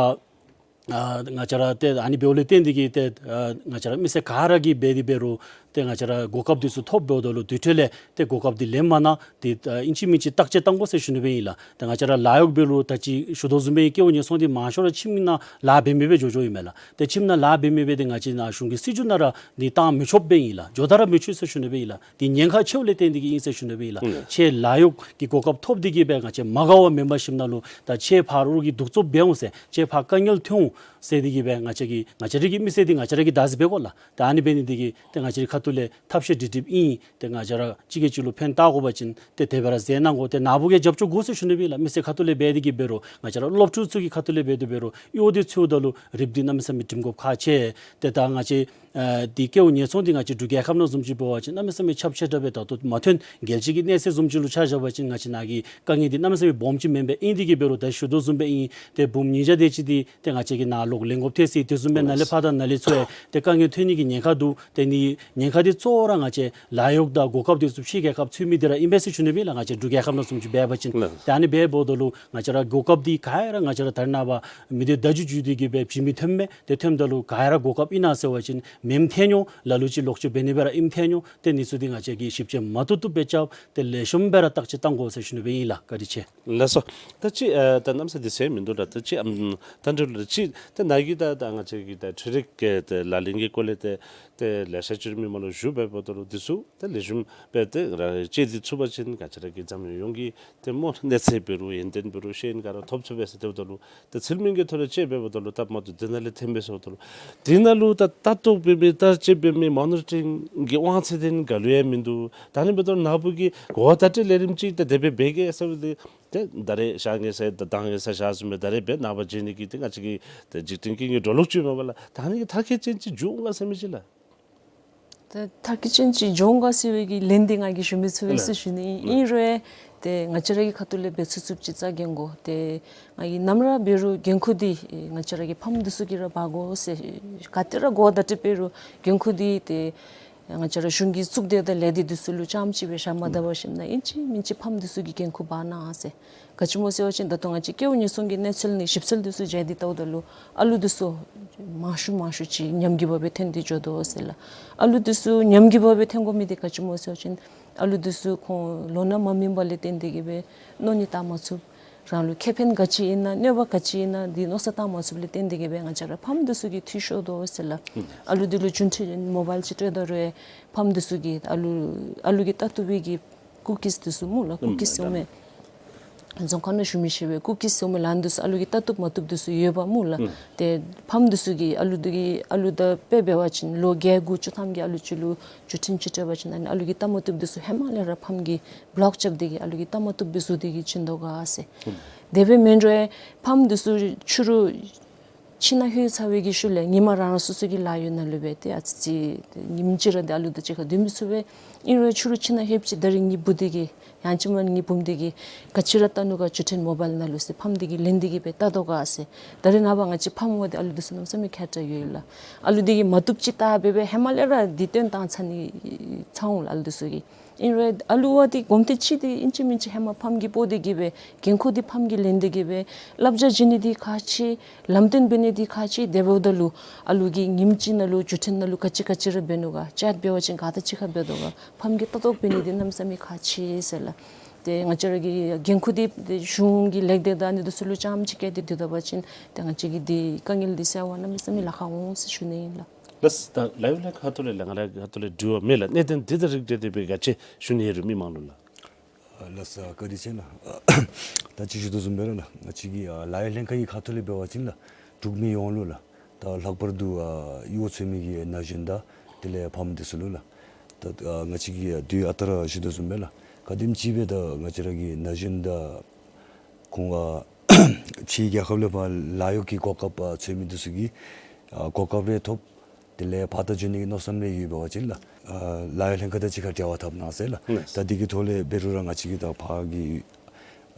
ཨ་ང་བཅས་ར་ཏེ་ཨ་ནི་འབདཝ་ལས་བརྟེན་ཏེ་གིས་ཏེ་ཨ་ང་བཅས་ར་མི་སེར་ག་ར་གིས་འབད་དེ་འབད་རུང་ཏེ་ང་བཅས་ར་གོ་སྐབས་འདི་ཚུ་ཐོབ་འབདཝ་ད་ལུ་དེ་འཕྲོ་ལས་ཏེ་གོ་སྐབས་འདི་ལེན་མ་གནང་འདི་ཨ་ཨིན་ཅི་མིན་ཅི་བརྟག་དཔྱད་གཏང་དགོ་ཟེར་ཞུ་ནི་སྦེ་ཨིན་ལགས། ཏེ་ང་བཅས་ར་ལཱ་གཡོག་འབད་རུང་ད་ཅི་ཞུ་དོ་བཟུམ་སྦེ་སྐལཝ་ཉེན་སྲུང་འདི་མང་ཤོས་ར་ཁྱིམ་ནང་ལཱ་འབད་མི་སྦེ་འགྱོ་འགྱོཝ་ཨིན་མས་ལགས། ཏེ་ཁྱིམ་ནང་ལཱ་འབད་མི་སྦེ་ཏེ་ང་བཅས་ནཱ་གཞུང་གི་སྲིད་བྱུས་ནང་ར་འདི་བཏང་མི་ཆོགཔ་སྦེ་ཨིན་ལགས། འགྱོ་ད་ར་མི་ཆོག་ཟེར་ཞུ་ནི་སྦེ་ཨིན་ལགས། འདི་ཉེན་ཁ་ཆེཝ་ལས་བརྟེན་ཏེ་གིས་ཨིན་ཟེར་ཞུ་ནི་སྦེ་ཨིན་ལགས། ཨུམ་ཁྱེད་ལཱ་གཡོག་གི་གོ་སྐབས་ཐོབ་སྟེ་གིས་སྦེ་ང་བཅས་མ་དགའ་བ་མེན་པར་ཞིནམ་ལས་ད་ཁྱེད་ཕར་རོགས་ཀྱི་གདུག་རྩུབ་འབད་འོང་ཟེར་ཁྱེད་ཕར་དཀའ་ངལ་ཐོན་འོང་ཟེར་ཏེ་གིས་སྦེ་ང་བཅས་ཀྱིས་ང་བཅས་ར་གི་མི་སེར་འདི་ང་བཅས་ར་གིས་བདག་འཛིན་འབད་དགོ་ལགས། ད་ཨ་ནི་འབད་ནི་འདི་གིས་ཏེ་ང་བཅས་རའི་ཁ་ཐུག་ལས་ཐབས་ཤེས་སྒྲིག་སྒྲིགཔ་ཨིན། ཏེ་ང་བཅས་ར་གཅིག་གིས་གཅིག་ལུ་ཕན་བཏགས་དགོ་པ་ཅིན་ཏེ་དེ་སྦེ་ར་མཛད་གནང་དགོ། ཏེ་ནཱ་བུ་གིས་རྒྱབ་སྐྱོར་དགོ་ཟེར་ཞུ་ནི་སྦེ་ཨིན་ལགས། མི་སེར་ཁ་ཐུག་ལས་འབད་དེ་གིས་འབད་རུང་ང་བཅས་ར་སློབ་ཕྲུག་ཚུ་གི་ཁ་ཐུག་ལས་འབད་དེ་འབད་རུང་གཡོག་འདི་འཚོལཝ་ད་ལུ་རིགཔ་འདི་གནམ་མེད་ས་མེད་འགྲིམ་དགོཔ་ཁག་ཆེ། ཏེ་ད་ང་བཅས་ཨ་འདི་སྐལཝ་ཉེན་སྲུང་འདི་ང་བཅས་འབྲུག་རྒྱལ་ཁབ་ནང་བཟུམ་ཅིག་འབད་བ་ཅིན་གནམ་མེད་ས་མེད་ཁྱབ་ཆེ་དྲགས་སྦེ་ད་ལྟོ་མ་ཐོན་རྒྱལ་སྤྱི་གི་གནས་ཚད་བཟུམ་ཅིག་ལུ་ཆ་བཞག་པ་ཅིན་ང་བཅས་ནཱ་གི་དཀའ་ངལ་འདི་གནམ་མེད་ས་མེད་སྦོམ་ཅིག་མེན་པས། ཨིན་དེ་གིས་འབད་རུང་ད་ཞུ་དོ་བཟུམ་སྦེ་ཨིན། ཏེ་བུམོ་ཉིས་བརྒྱ་དེ་ཅིག་འདི་ཏེ་ང་བཅས་ཀྱིས་ནཱ་ལོག་ལེན་དགོཔ་ཐལ་ཟེར། དེ་བཟུམ་སྦེ་ནཱ་ལས་ཕར་དང་ནཱ་ལས་ཚུར་ཡང་ཏེ་དཀའ་ངལ་ཐོན་ནི་གི་ཉེན་ཁ་འདུག། ཏེ་ནི་ཉེན་ཁ་འདི་གཙོ་བོ་ར་ང་བཅས་ལཱ་གཡོག་དང་གོ་སྐབས་འདི་ཚུ་ཕྱི་རྒྱལ་ཁབ་ཚུད་མི་འདི་ར་ཨིན་པས་ཟེར་ཞུ་ནི་སྦེ་ཨིན་ལགས། ང་བཅས་འབྲུག་རྒྱལ་ཁབ་ནང་བཟུམ་ཅིག་འབད་བ་ཅིན། ལགས། ཏེ་ཨ་ནི་འབདཝ་ད་ལུ་ང་བཅས་ར་གོ་སྐབས་འདི་ག་ར་ང་བཅས་ར་ད་རེས་ནངས་པ་མི་སྡེ་བརྡ་བརྒྱུད་བརྒྱུད་དེ་གིས་སྦེ་བྱིན་མི་ཐོནམ་མས། ཏེ་ཐོནམ་ད་ལུ་ག་ར་གོ་སྐབས་ཨིན་ན་ཟེར་བ་ཅིན་མེནམ་ཐལ་འོང་། ལ་ལུ་ཅིག་ལོག་སྤྱོད་འབད་ནི་སྦེ་ར་ཨིནམ་ཐལ་འོང་། ཏེ་ཨ་ནི་ཚུ་འདི་ང་བཅས་ཀྱིས་ཞིབ་དཔྱད་མ་བཏུབ་བཏུབ་སྦེ་རྐྱབ་སྟེ་ལེགས་ཤོམ་སྦེ་ར་བརྟག་དཔྱད་གཏང་དགོ་ཟེར་ཞུ་ནི་སྦེ་ཨིན་ལགས། བཀའ་དྲིན་ཆེ། ལགས་སོ། ད་ཅི་ཨ་ད་གནམ་ས་འདི་ཟེར་མིན་འདུག་ལགས། ད་ཅི་ཨམ་ད་འདི་ལུ་ཅིག་ད་ནཱ་གིས་ད་ད་ང་བཅས་ཀྱི་ད་འཕྲུལ་རིག་གི་ད་ལག་ལེན་གྱི་སྐོར་ལས་ཏེ་ཏེ་ལེ་ཤ་ཅིག་མི་མང་ལུ་ཞུ་འབདཝ་ད་ལུ་འདི་ཚུ་ཏེ་ལེགས་ཤོམ་སྦེ་ཏེ་ར་སྤྱད་དེ་ཚུགས་པ་ཅིན་ང་བཅས་ར་གི་འཛམ་གླིང་ཡོངས་ཀྱི་ཏེ་སྨོ་གནས་ཚད་འབད་རུང་ཡོན་ཏན་འབད་རུང་ཤེས་ཡོན་ག་ར་ཐོབ་ཚུགས་པས་ཟེར། དེ་འབདཝ་ད་ལུ་ད་ཚུལ་མིན་གྱི་ཐོག་ལས་སྤྱད་འབདཝ་ད་ལུ་སྟབས་མ་བདེཝ་འདི་ནང་ལས་ཐོན་པས་ཟེརཝ་ད་ལུ་འདི་ནང་ལུ་ད་ལྟ་རྟོག་འབད་མི་ལྟ་དཔྱད་འབད་མི་མོ་ནི་ཊ་རིང་གི་དབང་ཚད་འདི་ག་ལུ་ཡང་མིན་འདུག། ད་ཨ་ནི་འབདཝ་ད་ལུ་ནཱ་བུ་གིས་གོ་བརྡ་སྤྲོད་ལས་རིམ་ཅིག་ད་དེ་སྦེ་འབད་གེ་ཟེར་བ་འདི་ཏེ་ད་རེས་ཤར་ངོས་ཟེར་ད་དང་ངོས་ཟེར་བཞག་ཟེར་མི་ད་རེས་འབད་ནངས་པ་མཇལ་ནི་གི་ཏེ་ང་བཅས་ཀྱི་ཏེ་འཇིག་རྟེན་ཀུན་གྱི་འགྲོ་ལུགས་ཅིག་མས་པ་ལགས། ད་ཨ་ནི་གི་མཐར་འཁྱོལ་ཅན་ཅིག་འབྱུང་ག་ཟེར་མི་ཅིག་ལགས། ད་མཐར་འཁྱོལ་ཅན་ཅིག་འབྱུང་ག་ཟེར་བའི་གི་ལན་འདི་ང་གིས་ཞུ་མི་ཚུགས་པས་ཟེར་ཞུ་ནི་ཨིན། ཨིན་རུང་ཏེ་ང་བཅས་ར་གི་ཁ་ཐུག་ལས་འབད་ཚུགས་ཚུགསཔ་ཅིག་རྩ་འགེངས་དགོ། ཏེ་ང་གིས་ནམ་ར་འབད་རུང་འགན་ཁུར་འདི་ང་བཅས་ར་གི་ཕམ་འདི་ཚུ་གིས་ར་འབག་དགོ་ཟེར། ག་ཏེ་ར་གོ་བརྡ་སྤྲོད་འབད་རུང་འགན་ཁུར་འདི་ཏེ་ང་བཅས་ར་གཞུང་གི་གཙུག་སྡེ་དང་ལས་སྡེ་འདི་ཚུ་ལུ་རྐྱངམ་གཅིག་སྦེ་བཞག་མ་ད་པར་ཞིནམ་ན་ཨིན་ཅི་མིན་ཅི་ཕམ་འདི་ཚུ་གིས་འགན་ཁུར་འབག་གནང་ཟེར། ག་ཅི་སྨོ་ཟེར་བ་ཅིན་ད་ལྟོ་ང་བཅས་སྐལཝ་ཉེན་སྲུང་གི་གནས་ཚུལ་ནང་ཞིབ་འཚོལ་འདི་ཚུ་མཇལ་ཏེ་བལྟཝ་ད་ལུ་ཨ་ལུ་འདི་ཚུ་མང་ཤོས་མང་ཤོས་ཅིག་ཉམས་རྒུད་འབད་སྦེ་ཐོན་ཏེ་འགྱོ་དོ་ཟེར་ལགས། ཨ་ལུ་འདི་ཚུ་ཉམས་རྒུད་འབད་སྦེ་ཐོན་དགོ་མི་འདི་ག་ཅི་སྨོ་ཟེར་བ་ཅིན་ཨ་ལུ་འདི་ཚུ་ཁོང་ལོ་ན་མ་སྨིན་པ་ལས་བརྟེན་ཏེ་གིས་སྦེ་མནོ་ནི་བཏང་མ་ཚུགས། རང་ལུ་ཁེ་ཕན་ག་ཅི་ཨིན་ན་གནོད་པ་ག་ཅི་ཨིན་ན་འདི་མནོ་བསམ་བཏང་མ་ཚུགསཔ་ལས་བརྟེན་ཏེ་གིས་སྦེ་ང་བཅས་ར་ཕམ་འདི་ཚུ་གིས་འཐུས་ཤོར་དོ་ཟེར་ལགས། ཨ་ལུ་འདི་ལུ་རྒྱུན་མཐུད་མོ་བཱའིལ་ཅིག་སྤྲོད་ད་རུང་ཕམ་འདི་ཚུ་གིས་ཨ་ལུ་ཨ་ལུ་གིས་ལྟ་བཏུབ་པའི་གི་ཀུ་ཀིས་འདི་ཚུ་སྨོ་ལགས། ཀུ་ཀིས་ཟེར་མི་རྫོང་ཁ་ནང་ཞུ་མི་ཤེས་པས། ཀུ་ཀིས་ཟེར་མི་ལན་འདི་ཚུ་ཨ་ལུ་གིས་ལྟ་བཏུབ་མ་བཏུབ་འདི་ཚུ་ཡོདཔ་སྨོ་ལགས། ཨུམ། ཏེ་ཕམ་འདི་ཚུ་གིས་ཨ་ལུ་འདི་གིས་ཨ་ལུ་ད་དཔེ་འབད་བ་ཅིན་ལོ་བརྒྱད་དགུ་བཅུ་ཐམ་གྱི་ཨ་ལུ་ཅིག་ལུ་རྒྱུན་མཐུད་ཅིག་སྤྲོད་པ་ཅིན་ཨ་ནི་ཨ་ལུ་གི་ལྟ་མ་བཏུབ་འདི་ཚུ་ཧེ་མ་ལས་ར་ཕམ་གྱིས་བློག་རྐྱབ་སྟེ་གིས་ཨ་ལུ་གི་ལྟ་མ་བཏུབ་སྦེ་བཟོ་སྟེ་གིས་བྱིན་དོ་ག་ཟེར། ཨུམ། དེ་སྦེ་མེན་རུང་ཕམ་འདི་ཚུ་ཕྱི་རུ་ ཁྱིམ་ནང་ལྷོད་ཚར་བའི་གི་ཤུལ་ལས་ཉིནམ་རང་རང་སོ་སོ་གི་ལཱ་གཡོག་ནང་ལུ་སྦེ་ཏེ་ཨ་ཙི་ཅིག་ཉིནམ་གཅིག་ར་འདི་ཨ་ལུ་དང་གཅིག་ཁར་སྡོད་མི་ཚུགས་པས། ཨིན་རུང་ཕྱི་རུ་ཁྱིམ་ནང་ལྷོདཔ་ཅིག་ད་རིས་ངེའི་བུ་འདི་གིས་ཡང་ཅིན་མ་ངེའི་བུམོ་འདི་གིས་ག་ཅི་ར་བལྟ་ནུག་ག་འགྲུལ་འཕྲིན་མོ་བཱའིལ་ནང་ལུ་ཟེར་ཕམ་འདི་གིས་ལན་འདི་གིས་སྦེ་བལྟ་དོ་ག་ཟེར། ད་རིས་ནངས་པ་ང་བཅས་ཕམ་འོང་སྟེ་ཨ་ལུ་འདི་ཚུ་གནམ་མེད་ས་མེད་མཁས་དྲགས་ཡོད་ལགས། ཨ་ལུ་འདི་གིས་མ་བཏུབ་ཅིག་བལྟ་སྦེ་སྦེ་ཧེ་མ་ལས་ར་འདི་སྟོན་བཏང་ཚར་ནི་ཚར་འོང་ལགས་ཨ་ལུ་འདི་ཚུ་གིས། ཨིན་རུང་ཨ་ལུ་བ་འདི་གོམས་ཏེ་ཅིག་འདི་ཨིན་ཅི་མིན་ཅི་ཧེ་མ་ཕམ་གྱིས་སྤོ་སྟེ་གིས་སྦེ་འགན་ཁུར་འདི་ཕམ་གྱིས་ལེན་ཏེ་གིས་སྦེ་བསླབ་བྱ་བྱིན་ནི་འདི་ཁག་ཆེ། ལམ་སྟོན་འབད་ནི་འདི་ཁག་ཆེ། དེ་འབདཝ་ད་ལུ་ཨ་ལུ་གིས་ཉིནམ་གཅིག་ནང་ལུ་འགྲུལ་འཕྲིན་ནང་ལུ་ག་ཅི་ག་ཅི་ར་འབད་ནུག་ག་ཅིག་འབད་བ་ཅིན་ག་དང་གཅིག་ཁར་འབད་དོ་ག་ཕམ་གྱིས་ལྟ་རྟོག་འབད་ནི་འདི་གནམ་མེད་ས་མེད་ཁག་ཆེ་ཟེར་ལགས། ཏེ་ང་བཅས་ར་གི་འགན་ཁུར་འདི་ཏེ་གཞུང་གི་ལེགས་སྡེ་དང་ཨ་ནི་འདི་ཚུ་ལུ་རྐྱངམ་ཅིག་བཀལ་ཏེ་སྡོད་ད་པ་ཅིན་ཏེ་ང་བཅས་ཀྱི་འདི་དཀའ་ངལ་འདི་སེལ་བར་གནམ་མེད་ས་མེད་ལཱ་ཁག་འོང་ཟེར་ཞུ་ནི་ཨིན་ལགས། ལགས། ད་ལཱ་གཡོག་ལྷན་ཁག་ཁ་ཐུག་ལས་ལགས་ང་ར་ཁ་ཐུག་ལས་དྲི་བ་མེད་ལགས། གནད་དོན་འདི་དང་རིགས་བསྒྲེས་ཏེ་སྦེ་ག་ཅི་ཞུ་ནི་ཡོད་རུང་མི་མང་ལུ་ལགས། ཨ་ལགས་སོ་བཀའ་དྲིན་ཆེ་ལགས། ད་ཅི་ཞུ་དོ་བཟུམ་སྦེ་ར་ལགས་ང་བཅས་ཀྱི་ཨ་ལཱ་གཡོག་ལྷན་ཁག་གི་ཁ་ཐུག་ལས་འབད་བ་ཅིན་ལགས་འབྲུག་མི་ཡོངས་ལུ་ལགས། ད་ལྷག་པར་དུ་ཨ་གཡོག་འཚོལ་མི་གི་ན་གཞོན་དང་དེ་ལས་ཕམ་འདི་ཚུ་ལུ་ལགས། ད་ཨ་ང་བཅས་ཀྱིས་ཨ་དུས་ཨ་རྟག་ར་ཞུ་དོ་བཟུམ་སྦེ་ལགས་ག་དེམ་ཅིག་སྦེ་ད་ང་བཅས་ར་གི་ན་གཞོན་དང་ཁོང་ཨ་ཕྱིའི་རྒྱལ་ཁབ་ལས་ཕར་ལཱ་གཡོག་གི་གོ་སྐབས་ཨ་འཚོལ་མི་འདི་ཚུ་གིས་ཨ་གོ་སྐབས་རེ་ཐོབ། དེ་ལས་ཕར་ད་འགྱོ་ནི་གི་མནོ་བསམ་རེ་ཡོད་པ་ཅིན་ལགས་ཨ་ལཱ་གཡོག་ལྷན་ཁག་དང་གཅིག་ཁར་འབྲེལ་བ་འཐབ་གནང་ཟེར་ལགས། ལགས། ད་འདི་གི་ཐོག་ལས་འབད་རུང་ར་ང་བཅས་ཀྱིས་ད་ཕར་གྱི་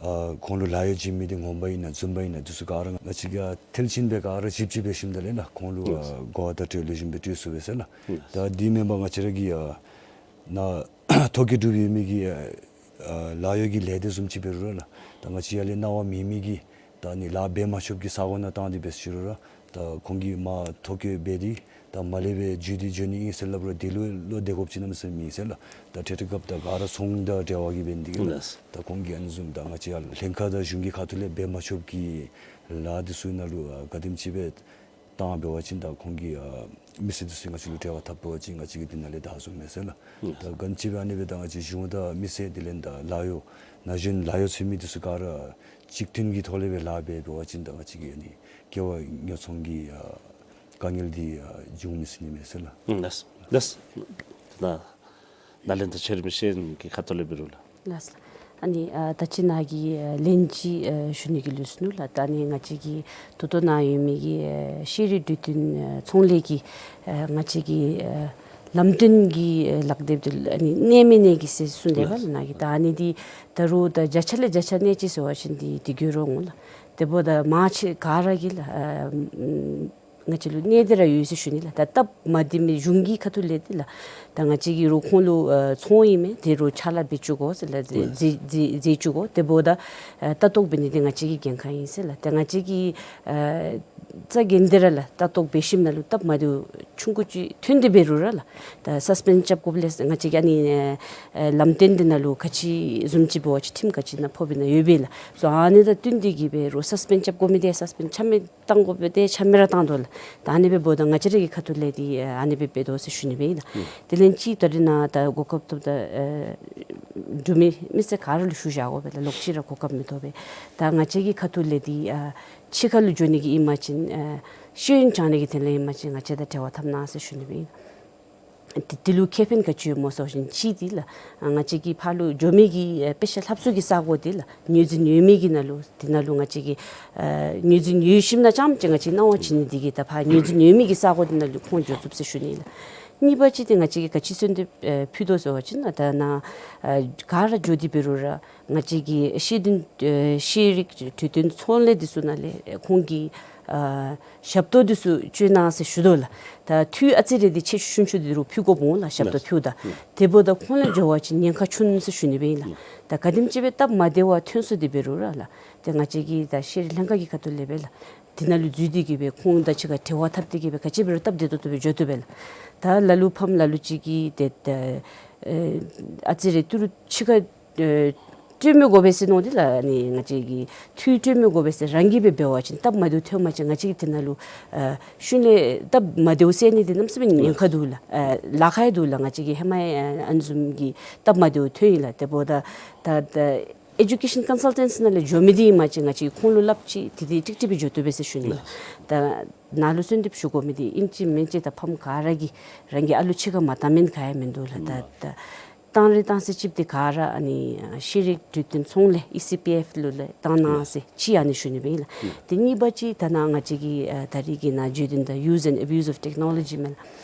ཨ་ཁོང་ལུ་ལཱ་གཡོག་བྱིན་མི་འདི་ངོ་མ་ཨིན་ན་རྫུན་པ་ཨིན་ན་འདི་ཚུ་ག་ར་ང་བཅས་ཀྱིས་ཨ་ཐེལ་ཅིག་སྦེ་ག་ར་ཞིབ་དཔྱད་འབད་ཞིནམ་ད་ལས་ལགས་ཁོང་ལུ་ཨ་ལགས། གོ་བརྡ་སྤྲོད་ལེགས་ཤོམ་སྦེ་སྤྲོད་ཚུགས་པས་ཟེར་ལགས། ལགས། ད་འདི་མེན་པར་ང་བཅས་ར་གི་ཨ་ནཱ་ཐོ་བཀོད་གྲུབ་ཡོད་མི་གི་ཨ་ལཱ་གཡོག་གི་ལས་སྡེ་བཟུམ་ཅིག་འབད་རུང་ར་ལགས་ད་ང་བཅས་ཡར་ལས་གནང་བ་མེད་མི་གི་ད་ནི་ལཱ་འབད་མ་ཆོགཔ་གི་ས་གོ་ནང་བཏང་སྟེ་འབད་ཞུ་རུང་ར་ད་ཁོང་གིས་མར་ཐོ་བཀོད་འབད་དེ་ད་མར་ལས་སྦེ་འགྱོ་སྟེ་འགྱོ་ནི་ཨིན་ཟེར་སླབ་རུང་དེ་ལུ་བློ་གཏད་དགོཔ་ཅིག་གནམ་མེད་ས་མེད་མེད་ཟེར་ལགས། ད་འཕྲལ་འཕྲལ་སྐབས་ད་ག་ར་ཚོང་དང་འབྲེལ་བ་གིས་འབད་ནི་འདི་གིས་ལགས། ལགས། ད་ཁོང་གིས་ཨ་ནི་བཟུམ་ད་ང་བཅས་ཡར་ལྷན་ཁག་དང་གཞུང་གི་ཁ་ཐུག་ལས་འབད་མ་ཆོགཔ་གི་ལཱ་འདི་ཚུ་ནང་ལུ་ཨ་ག་དེམ་ཅིག་སྦེ་བཏང་འབད་བ་ཅིན་ད་ཁོང་གི་ཨ་མི་སེར་འདི་ཚུ་ང་བཅས་ལུ་འབྲེལ་བ་འཐབ་འབད་བ་ཅིན་ང་བཅས་ཀྱིས་འདི་ནང་ལས་བདའ་ཚུགས་མས་ཟེར་ལགས། ལགས། ད་ག་དེམ་ཅིག་སྦེ་ཨ་ནི་སྦེ་ད་ང་བཅས་གཞུང་དང་མི་སེར་དེ་ལས་ད་ལཱ་གཡོག་ན་གཞོན་ལཱ་གཡོག་འཚོལ་མི་འདི་ཚུ་ག་ར་གཅིག་མཐུན་གྱི་ཐོག་ལས་སྦེ་ལཱ་འབད་འབད་བ་ཅིན་ད་ང་བཅས་ཀྱི་ཨ་ནི་ཀེ་ཝའི་ཉོ་ཚོང་གི་ཨ་དཀའ་ངལ་འདི་ཨ་འབྱུང་མི་ཚུགས་ནི་མས་ཟེར་ལགས། ལགས། ལགས། ད་ནཱ་ལས་ད་ཆེ་རིམ་ཤེས་ཡོན་གྱི་ཁ་ཐུག་ལས་འབད་རུང་ལགས། ལགས་སོ། ཨ་ནི་ཨ་ད་ཅི་ནཱ་གི་ཨ་ལན་ཅིག་ཨ་ཞུ་ནི་གི་ལུས་སོ་ནུག་ལགས། ད་ཨ་ནི་ང་བཅས་ཀྱི་ད་ལྟོ་ནཱ་ཡོད་མི་གི་ཨ་ཤེས་རིག་འབྲུག་བདུན་ཨ་ཚོང་ལས་ཀྱི་ཨ་ང་བཅས་ཀྱི་ཨ་ལམ་སྟོན་གྱི་ཨ་ལག་དེབ་འདི་ཨ་ནི་གནས་མི་གནས་གི་ཟེར་གསུངས་ཏེ་ལགས། ནཱ་གི་ད་ཨ་ནི་འདི་ད་རུང་ད་བརྒྱ་ཆ་ལས་བརྒྱ་ཆ་གནས་ཅི་ཟེར་བ་ཅིན་འདི་འདི་འགྱོ་རུང་འོང་ལགས། དེ་འབདཝ་ད་མང་ཆེ་ག་ར་གིས་ལགས་ཨ་ང་བཅས་ལུ་གནས་ཏེ་ར་ཡོད་ཟེར་ཞུ་ནི་ལགས། ད་སྟབས་མ་བདེ་མི་གཞུང་གི་ཁ་ཐུག་ལས་འདི་ལགས། ད་ང་བཅས་ཀྱིས་རོགས་ཁོང་ལུ་ཨ་ཚོང་ཨིན་མས། དེ་རོགས་ཕྱག་ལཱ་འབད་བཅུག་དགོ་ཟེར་ལགས། མཛད་མཛད་མཛད་བཅུག་དགོ། དེ་འབདཝ་ད་ཨ་ལྟ་རྟོག་འབད་ནི་འདི་ང་བཅས་ཀྱི་འགན་ཁག་ཨིན་ཟེར་ལགས། ད་ང་བཅས་ཀྱིས་ཨ་རྩ་འགེངས་ཏེ་ར་ལགས་ལྟ་རྟོག་འབད་ཞིནམ་ན་ལུ་སྟབས་མ་བདེཝ་ཆུང་ཀུ་ཅིག་ཐོན་ཏེ་འབད་རུང་ར་ལགས། ད་སཱས་པེནཌ་རྐྱབ་དགོཔ་ལས་ང་བཅས་ཀྱིས་ཨ་ནི་ཨ་ལམ་སྟོན་འདི་ནང་ལུ་ག་ཅི་བཟུམ་ཅིག་འབད་བ་ཅིན་ཁྲིམས་ག་ཅི་ནང་ཕོགཔ་ཨིན་ན་ཡོད་པས་ལགས། སོ་ཨ་ནི་དང་བསྟུན་ཏེ་གིས་འབད་རུང་སཱས་པེནཌ་རྐྱབ་དགོ་མི་འདི་སཱས་པེནཌ་ཆ་མེད་བཏང་དགོ་པས། ཏེ་ཆ་མེད་ར་བཏང་དོ་ལགས། ད་ཨ་ནི་སྦེ་འབདཝ་ད་ང་བཅས་ར་གི་ཁ་ཐུག་ལས་འདི་ཨ་ནི་སྦེ་འབད་དོ་ཟེར་ཞུ་ནི་སྦེ་ཨིན་ལགས། དེ་ལས་ཅིག་ད་རིས་ནཱ་ད་གོ་སྐབས་ཐོབ་ད་ཨ་འབྲུག་མི་མི་སེར་ག་ར་ལུ་ཞུ་བཞག་དགོ་པས་ལགས། ལོག་ཅི་ར་གོ་སྐབས་མི་ཐོབ་པས། ད་ང་བཅས་ཀྱི་ཁ་ཐུག་ལས་འདི་ཨ་ཕྱི་ཁ་ལུ་འགྱོ་ནི་གི་ཨིན་པ་ཅིན་ཨ་ཤེས་ཡོན་སྦྱང་ནི་གི་དོན་ལས་ཨིན་པ་ཅིན་ང་བཅས་དང་འབྲེལ་བ་འཐབ་གནང་ཟེར་ཞུ་ནི་སྦེ་ཨིན་ལགས། དེ་དེ་ལུ་ཁེ་ཕན་ག་ཅི་ཡོད་སྨོ་ཟེར་བ་ཅིན་གཅིག་འདི་ལགས་ང་བཅས་ཀྱི་ཕར་ལུ་འགྱོ་མི་གི་ཨེ་དཔེ་ཆ་ལྷབ་ས་གི་ས་གོ་འདི་ལགས་ངོས་འཛིན་ཡོད་མི་གི་ནང་ལུ་འདི་ནང་ལུ་ང་བཅས་ཀྱིས་ཨེ་ངོས་འཛིན་ཡོད་ཞིནམ་ན་རྐྱངམ་ཅིག་ང་བཅས་གནང་བ་བྱིན་ནི་འདི་གིས་ད་ཕར་ངོས་འཛིན་ཡོད་མི་གི་ས་གོ་འདི་ནང་ལུ་ཁོང་འགྱོ་ཚུགསཔ་ཟེར་ཞུ་ནི་ལགས། གཉིས་པ་ཅིག་འདི་ང་བཅས་ཀྱིས་ག་ཅི་གསོལ་འདེབས་ཨེ་ཕུལ་དོ་ཟེར་བ་ཅིན་ད་ནཱ་ཨེ་ག་ར་འགྱོ་སྟེ་འབད་རུང་ར་ང་བཅས་ཀྱི་ཤེས་ལྡན་ཨེ་ཤེས་རིག་འཕྲོད་བསྟེན་ཚོང་ལས་འདི་ཚུ་ནང་ལས་ཨེ་ཁོང་གིས་ཨ་ཞབས་ཏོག་འདི་ཚུ་སྤྱོད་གནང་ཟེར་ཞུ་དོ་ལགས། ད་འཐུས་ཨ་ཙི་རེ་འདི་ཆེ་ཆུང་ཆུང་འདི་རུང་ཕུལ་དགོཔ་འོང་ལགས། ཞབས་ཏོག་ལགས། ཕུལཝ་ད། ལགས། དེ་འབདཝ་ད་ཁོང་ལུ་འགྱོ་བ་ཅིན་ཉེན་ཁ་ཆུང་ཟེར་ཞུ་ནི་སྦེ་ཨིན་ལགས། ལགས། ད་ག་དེམ་ཅིག་སྦེ་སྟབས་མ་བདེ་བ་ཐོན་སོང་སྟེ་འབད་རུང་ར་ལགས། ཏེ་ང་བཅས་ཀྱི་ད་ཤེས་རིག་ལྷན་ཁག་གི་ཁ་ཐུག་ལས་སྦེ་ལགས། འདི་ནང་ལུ་འཛུལ་ཏེ་གིས་སྦེ་ཁོང་དང་གཅིག་ཁར་འབྲེལ་བ་འཐབ་སྟེ་གིས་སྦེ་ག་ཅི་འབད་རུང་སྟབས་བདེ་ཏོག་ཏོ་སྦེ་འགྱོ་བཏུབ་པས་ལགས། ད་ལ་ལུ་ཕམ་ལ་ལུ་ཅིག་གིས་ཏེ་ད་ཨེ་ཨ་ཙི་རེ་ཏི་རུ་ཕྱི་ཁར་ཨེ་སྤྲོད་མི་དགོ་པས་ཟེར་མནོ་སྟེ་ལགས། ཨ་ནི་ང་བཅས་ཀྱིས་འཐུས་སྤྲོད་མི་དགོ་པས་ཟེར་རང་གིས་སྦེ་འབད་བ་ཅིན་སྟབས་མ་བདེཝ་ཐོན་པ་ཅིན་ང་བཅས་ཀྱིས་དེ་ནང་ལུ་ཨ་ཤུལ་ལས་སྟབས་མ་བདེཝ་སེལ་ནི་འདི་གནམ་མེད་ས་མེད་ཉེན་ཁ་འདུག་ལགས། ཨ་ལཱ་ཁག་ཡང་འདུག་ལགས། ང་བཅས་ཀྱིས་ཧེ་མ་ཡང་ཨ་ནི་བཟུམ་གྱི་སྟབས་མ་བདེཝ་ཐོན་ཡི་ལགས། དེ་འབདཝ་ད་ད་ད་ཨེ་ཌུ་ཀེ་ཤཱན་ཀོན་སཱལ་ཊེནཊ་ནང་ལས་འགྱོ་མི་འདི་ཨིན་པ་ཅིན་ང་བཅས་ཁོང་ལུ་སླབ་ཅི་ཏེ་ཏིག་ཏིག་སྦེ་འགྱོ་བཏུབ་པས་ཟེར་ཞུ་ནི་ལགས། ད་ནཱ་ལུ་གསོལ་འདེབས་ཞུ་དགོ་མི་འདི་ཨིན་ཅི་མིན་ཅི་ད་ཕམ་ག་ར་གིས་རང་གི་ཨ་ལུ་ཕྱི་ཁར་མ་བཏང་མི་ག་ཡང་མིན་འདུག་ལགས། ད་ད་ གཏང་རེས་གཏང་ས་ཅིག་འདི་ག་ར་ཨ་ནི་ཤེས་རིག་འབྲུ་དོན་ཚོང་ལས་ཨི་སི་པི་ཨེཕ་ལུ་ལས་གཏང་གནང་ཟེར་ཅིག་ཨ་ནི་ཞུ་ནི་སྦེ་ཨིན་ལགས། ཏེ་གཉིས་པ་ཅིག་ད་ནཱ་ང་བཅས་ཀྱི་ཨ་ད་རིས་ཀྱི་ནང་བརྗོད་དོན་དང་use and abuse of technology མས་ལགས།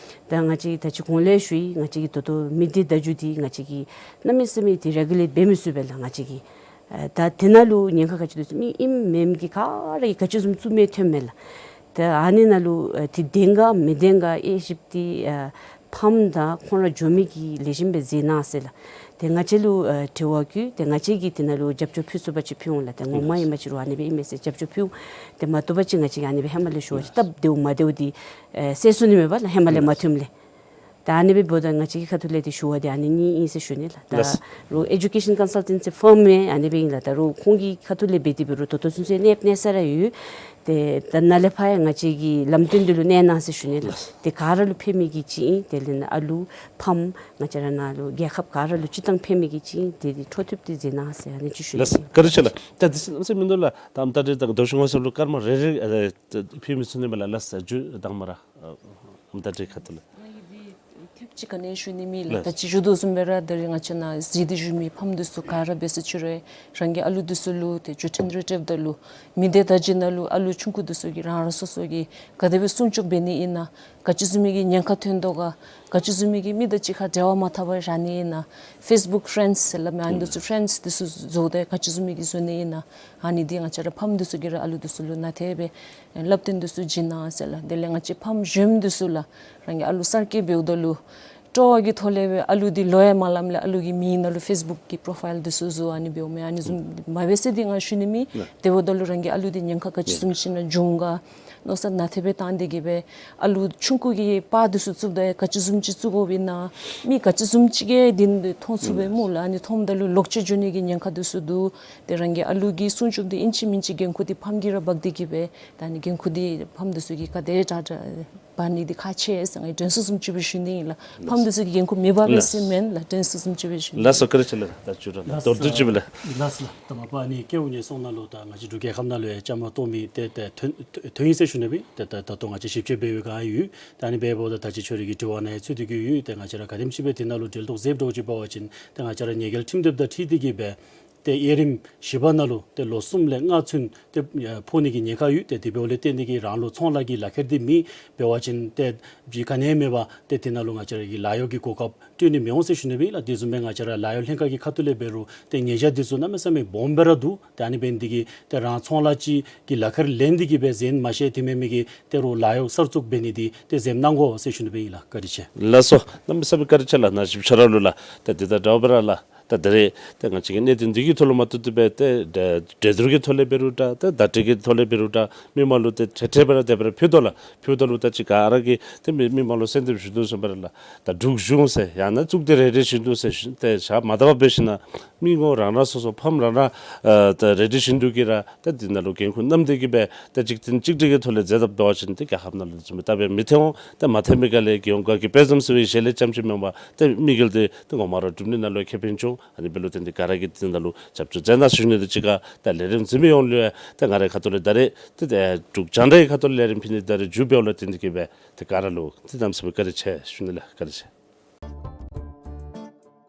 ད་ང་བཅས་ད་ཅི་གོང་ལས་ཞུ་ཡི། ང་བཅས་ཀྱི་ད་ལྟོ་མི་སྡེ་བརྡ་བརྒྱུད་འདི་ང་བཅས་ཀྱིས་གནམ་མེད་ས་མེད་འདི་རེ་གུ་ལེཊ་འབད་མི་ཚུགས་པས་ལགས། ང་བཅས་ཀྱིས་ཨ་ད་དེ་ནང་ལུ་ཉེན་ཁ་ག་ཅི་འདུག་ཟེར་མི་ཨིནམ་མེནམ་གྱི་ག་ར་གིས་ག་ཅི་བཟུམ་བཙུགས་མི་ཐོནམ་མས་ལགས། ད་ཨ་ནི་ནང་ལུ་ཨ་འདི་བདེན་ག་མི་བདེན་ག་དབྱེ་ཞིབ་འདི་ཨ་ཕམ་དང་ཁོང་ར་འགྱོ་མི་གིས་ལེགས་ཤོམ་སྦེ་མཛད་གནང་ཟེར་ལགས། ཏེ་ང་བཅས་ལུ་ཨ་དྲི་བ་བཀོད། ཏེ་ང་བཅས་ཀྱིས་དེ་ནང་ལུ་རྒྱབ་སྐྱོར་ཕུལ་ཚུགས་པ་ཅིན་ཕུལ་འོང་ལགས། ཏེ་ངོ་མ་ཨིན་པ་ཅིན་རུང་ཨ་ནི་སྦེ་ཨིན་མས་ཟེར་རྒྱབ་སྐྱོར་ཕུལ་འོང་། ཏེ་མ་བཏུབ་པ་ཅིན་ང་བཅས་ཀྱིས་ཨ་ནི་སྦེ་ཧེ་མ་ལས་ཞུ་བ་ཅིན་སྟབས་བདེཝ་མ་བདེཝ་འདི་ཨེ་སེལ་ཚུགས་ནི་མས་པ་ལགས། ཧེ་མ་ལས་མ་ཐོནམ་ལས། ད་ཨ་ནི་སྦེ་འབདཝ་ད་ང་བཅས་ཀྱི་ཁ་ཐུག་ལས་འདི་ཞུ་བ་འདི་ཨ་ནི་གཉིས་ཨིན་ཟེར་ཞུ་ནི་ལགས། ད་ལགས། རུང་ཨེ་ཌུ་ཀེ་ཤཱན་ཀོན་སཱལ་ཊེནཊ་སི་ཕརམ་ཨ་ནི་སྦེ་ཨིན་ལགས། ད་རུང་ཁོང་གི་ཁ་ཐུག་ལས་འབད་དེ་འབད་རུང་ད་ལྟོ་ཚུན་ཚོད་གནསཔ་གནས་ས་ར་ཡོད། ཏེ་ད་ནཱ་ལས་ཕར་ཡང་ང་བཅས་ཀྱི་ལམ་སྟོན་འདི་ལུ་གནས་གནང་ཟེར་ཞུ་ནི་ལགས། ལགས། ཏེ་ག་ར་ལུ་ཕན་མི་གི་ཅིག་ཨིན། དེ་ལས་ནཱ་ཨ་ལུ་ཕམ་ང་བཅས་ར་ནཱ་ལུ་རྒྱལ་ཁབ་ག་ར་ལུ་སྤྱིར་བཏང་ཕན་མི་གི་ཅིག་ཨིན། དེ་འདི་འཕྲོ་མཐུད་དེ་མཛད་གནང་ཟེར་ཨ་ནི་ཅིག་ཞུ་ནི། ལགས། བཀའ་དྲིན་ཆེ་ལགས། ད་དེ་ཚུ་གནམ་མེད་ས་མེད་མིན་འདུག་ལགས། ད་ཨམ་ད་རེས་ད་མདོ་ཁམས་སྐྱབས་མགོན་སློབ་གྲྭ་སྐར་མ་རེ་རེ་ཨ་ཕུལ་མི་ཚུགས་ནི་མས་ལགས། ལགས་སོ། ཞུ་དང་མ་ར་ཨ་ཨམ་ད་རེས་ཁ་ཐུག་ལས། ང་གིས་འདི་ཐེབས་ཅིག་ག་ནི་ཞུ་ནི་མེད་ལགས། ལགས། ད་ཅི་ཞུ་དོ་བཟུམ་སྦེ་ར་ད་རེས་ང་བཅས་ནཱ་གཟིགས་ཏེ་བཞུགས་མི་ཕམ་འདི་ཚུ་ག་ར་འབད་ས་ཅིག་རུང་རང་གི་ཨ་ལུ་འདི་ཚུ་ལུ་ཏེ་བརྒྱུད་འཕྲིན་རེ་སྤྲོདཔ་ད་ལུ་མི་སྡེ་བརྡ་བརྒྱུད་ནང་ལུ་ཨ་ལུ་ཆུང་ཀུ་འདི་ཚུ་གིས་རང་རང་སོ་སོ་གིས་ག་དེ་སྦེ་སྲུང་སྐྱོབ་འབད་ནི་ཨིན་ན། ག་ཅི་བཟུམ་མའི་གི་ཉེན་ཁ་ཐོན་དོ་ག། ག་ཅི་བཟུམ་མའི་གི་མི་དང་གཅིག་ཁར་འབྲེལ་བ་མ་འཐབ་པར་བཞག་ནི་ཨིན་ན། ཕེསི་བུཀ་ཕེ་རེནཌསི་ཟེར་སླབ་མི་ཨ་ནི་འདི་ཚུ་ཕེ་རེནཌསི་འདི་ཚུ་བཟོ་སྟེ་ག་ཅི་བཟུམ་མའི་གི་བཟོ་ནི་ཨིན་ན། ཨ་ནི་འདི་ང་བཅས་ར་ཕམ་འདི་ཚུ་གིས་ར་ཨ་ལུ་འདི་ཚུ་ལུ་ནཱ་དེ་སྦེ་བསླབ་སྟོན་འདི་ཚུ་བྱིན་གནང་ཟེར་ལགས། དེ་ལས་ང་བཅས་ཕམ་གཞོནམ་འདི་ཚུ་ལགས་རང་གི་ཨ་ལུ་གསར་སྐྱེས་འབདཝ་ད་ལུ་སྤྲོ་བ་གི་ཐོག་ལས་སྦེ་ཨ་ལུ་འདི་ལོ་ཡང་མ་ལངམ་ལས་ཨ་ལུ་གི་མིང་ནང་ལུ་ཕེསི་བུཀ་གི་པོ་རོ་ཕའིལ་འདི་ཚུ་བཟོ་ཨ་ནི་འབདཝ་མས། ཨ་ནི་བཟུམ་མ་འབད་ཟེར་འདི་ང་ཞུ་ནི་མེད། ལགས། དེ་འབདཝ་ད་ལུ་རང་གི་ཨ་ལུ་འདི་ཉེན་ཁ་ག་ཅི་བཟུམ་ཅིག་ནང་འབྱུང་ག། མནོ་བསམ་ནཱ་དེ་སྦེ་བཏང་སྟེ་གིས་སྦེ་ཨ་ལུ་ཆུང་ཀུ་གི་པར་འདི་ཚུ་བཙུགསཔ་ད་ག་ཅི་བཟུམ་ཅིག་བཙུགས་དགོཔ་ཨིན་ན། མི་ག་ཅི་བཟུམ་ཅིག་གིས་འདི་མཐོང་ཚུགས་པས་སྨོ་ལགས། ཨ་ནི་མཐོངམ་ད་ལུ་ལོག་སྤྱོད་འགྱོ་ནི་གི་ཉེན་ཁ་འདི་ཚུ་འདུག། ཏེ་རང་གི་ཨ་ལུ་གི་སྲུང་སྐྱོབ་འདི་ཨིན་ཅི་མིན་ཅི་འགན་ཁུར་འདི་ཕམ་གྱིས་ར་འབག་སྟེ་གིས་སྦེ་ད་ཨ་ནི་འགན་ཁུར་འདི་ཕམ་འདི་ཚུ་གིས་ག་དེ་དྲག་དྲག་འབག་ནི་འདི་ཁག་ཆེ་ཟེར་ང་གིས་དྲན་གསོ་བཟུམ་ཅིག་སྦེ་ཞུ་ནི་ཨིན་ལགས། ཕམ་འདི་ཚུ་གིས་འགན་ཁུར་མི་འབག་པས་ཟེར་མེན་ལགས། དྲན་གསོ་བཟུམ་ཅིག་སྦེ་ཞུ་ནི། ལགས་སོ། བཀའ་དྲིན་ཆེ་ལགས། ད་ཅི་ར་ལགས། མདོར་བསྡུས་ཅིག་སྦེ་ལགས། ལགས་ལགས། ད་མ་པ་ཨ་ནི་སྐལ་བ་ཉེན་སྲུང་ནང་ལུ་ད་ང་བཅས་འབྲུག་རྒྱལ་ཁབ་ནང་ལུ་ཡང་བཅའ་མར་གཏོགས་མི་ཏེ་ཏེ་ཐོན་ཐོན་ཡི་ཟེར་ཞུ་ནི་སྦེ་ཏེ་ད་ད་ལྟོ་ང་བཅས་ཞིབ་དཔྱད་འབད་བའི་སྒང་ཡོད། ད་ཨ་ནི་འབདཝ་ད་ད་ཅི་ཁྱོད་རའི་གི་དྲི་བ་ནང་ཡང་ཚུད་དེ་གི་ཡོད། ཏེ་ང་བཅས་ར་ག་དེམ་ཅིག་སྦེ་དེ་ནང་ལུ་འབྲེལ་གཏོགས་མཛདཔ་འདྲཝ་ཅིག་འབད་བ་ཅིན་ཏེ་ང་བཅས་ར་ཉེས་འགེལ་ཁྲིམས་དེབ་དང་འཁྲིལ་ཏེ་གིས་སྦེ་ཏེ་དབྱེ་རིམ་བཞི་པ་ནང་ལུ་ཏེ་ལོ་གསུམ་ལས་ལྔ་ཚུན་ཏེ་ཨ་ཕོག་ནི་གི་ཉེན་ཁ་ཡོད། ཏེ་དེ་འབདཝ་ལས་བརྟེན་ཏེ་གིས་རང་ལུ་ཚོང་ལཱ་གི་ལག་ཁྱེར་འདི་མེད། འབད་བ་ཅིན་ཏེ་གཞི་ག་ནི་ཡང་མེད་པར་ཏེ་དེ་ནང་ལུ་ང་བཅས་ར་གི་ལཱ་གཡོག་གི་གོ་སྐབས་སྤྲོད་ནི་མི་འོང་ཟེར་ཞུ་ནི་སྦེ་ལགས། དེ་བཟུམ་སྦེ་ང་བཅས་ར་ལཱ་གཡོག་ལྷན་ཁག་གི་ཁ་ཐུག་ལས་འབད་རུང་ཏེ་ཉེས་བྱ་འདི་ཚུ་གནམ་མེད་ས་མེད་སྦོམ་སྦེ་ར་འདུག། ཏེ་ཨ་ནི་འབད་ནི་འདི་གིས་ཏེ་རང་ཚོང་ལཱ་ཅིག་གི་ལག་ཁྱེར་ལེན་ཏེ་གིས་སྦེ་འཛེམ་མ་ཤེས་དེ་མེན་མི་གིས་ཏེ་རོགས་ལཱ་གཡོག་གསར་བཙུགས་འབད་ནི་འདི་ཏེ་འཛེམ་གནང་དགོ་ཟེར་ཞུ་ནི་སྦེ་ཨིན་ལགས། བཀའ་དྲིན་ཆེ། ལགས་སོ། གནམ་མེད་ས་མེད་བཀའ་དྲིན་ཆེ་ལགས། ནཱ་ཞིབ་ཆ་ར་ལུ་ལགས། ཏེ་འདི་དང་འདྲཝ་སྦེ་ར་ལགས། ད་ད་རེས་ཏེ་ང་བཅས་ཀྱི་གནད་དོན་འདི་གི་ཐོག་ལུ་མ་གཏོགས་ཏེ་སྦེ་ཏེ་གྲོས་བསྡུར་གྱི་ཐོག་ལས་འབད་རུང་འདྲ་ཏེ་བརྡ་སྤྲོད་ཀྱི་ཐོག་ལས་འབད་རུང་འདྲ་མི་མང་ལུ་ཏེ་ཏེ་ཏེ་སྦེ་ར་ཏེ་སྦེ་ར་ཕུལ་དོ་ལགས། ཕུལཝ་ད་ལུ་ད་ཅི་ག་ར་གིས་ཏེ་མི་མི་མང་ལུ་གསོལ་འདེབས་ཞུ་དོ་བཟུམ་སྦེ་ར་ལགས། ད་འབྲུག་གཞུང་ཟེར་ཡང་ན་གཙུག་སྡེ་རེ་རེ་བཞིན་དུ་ཟེར་ཞུ་ཏེ་ཞག་མ་དག་པར་འབད་ཞིན་ན་མི་ངོ་རང་རང་སོ་སོ་ཕམ་རང་རང་ཨ་ད་རེ་རེ་བཞིན་དུ་གིས་ར་ཏེ་འདི་ནང་ལུ་འགན་ཁུར་བསྣམས་ཏེ་གིས་སྦེ་ཏེ་གཅིག་མཐུན་གཅིག་སྒྲིལ་གྱི་ཐོག་ལས་མཛད་དཔ་འབད་བ་ཅིན་ཏེ་རྒྱལ་ཁབ་ནང་ལུ་བཟུམ་སྦེ་ད་སྦེ་མི་ཐོན་འོང་། ཏེ་མ་ཐོན་མི་ག་ལས་རྒྱལ་ཡོངས་ག་གི་དཔེ་བཟུམ་ཟེར་བའི་ཞལ་ལས་རྐྱངམ་ཅིག་མེན་པར་ཏེ་དམིགས་ཡུལ་འདི་ཏེ་ངོ་མ་ར་སྒྲུབ་ནི་ནང་ལུ་ཁེ་ཕན་འབྱུང་། ཨ་ནི་འབདཝ་ལས་བརྟེན་ཏེ་ག་ར་གིས་འདི་ནང་ལུ་རྒྱབ་སྐྱོར་མཛད་གནང་ཟེར་ཞུ་ནི། དེ་གཅིག་ཁར་ད་ལས་རིམ་གཟིགས་མི་ཡོངས་ལུ་ཡང་ཏེ་ད་འབྲུག་རྒྱང་བསྒྲགས་ཀྱི་ཁ་ཐུག་ལས་ད་རེས་ཏེ་ད་འབྲུག་རྒྱང་བསྒྲགས་ཀྱི་ཁ་ཐུག་ལས་ལས་རིམ་ཕུལ་ནི་ད་རེས་མཇུག་འབདཝ་ལས་བརྟེན་ཏེ་གིས་སྦེ་ཏེ་ག་ར་ལུ་ཏེ་གནམ་མེད་ས་མེད་བཀའ་དྲིན་ཆེ་ཞུ་ནི་ལགས། བཀའ་དྲིན་ཆེ།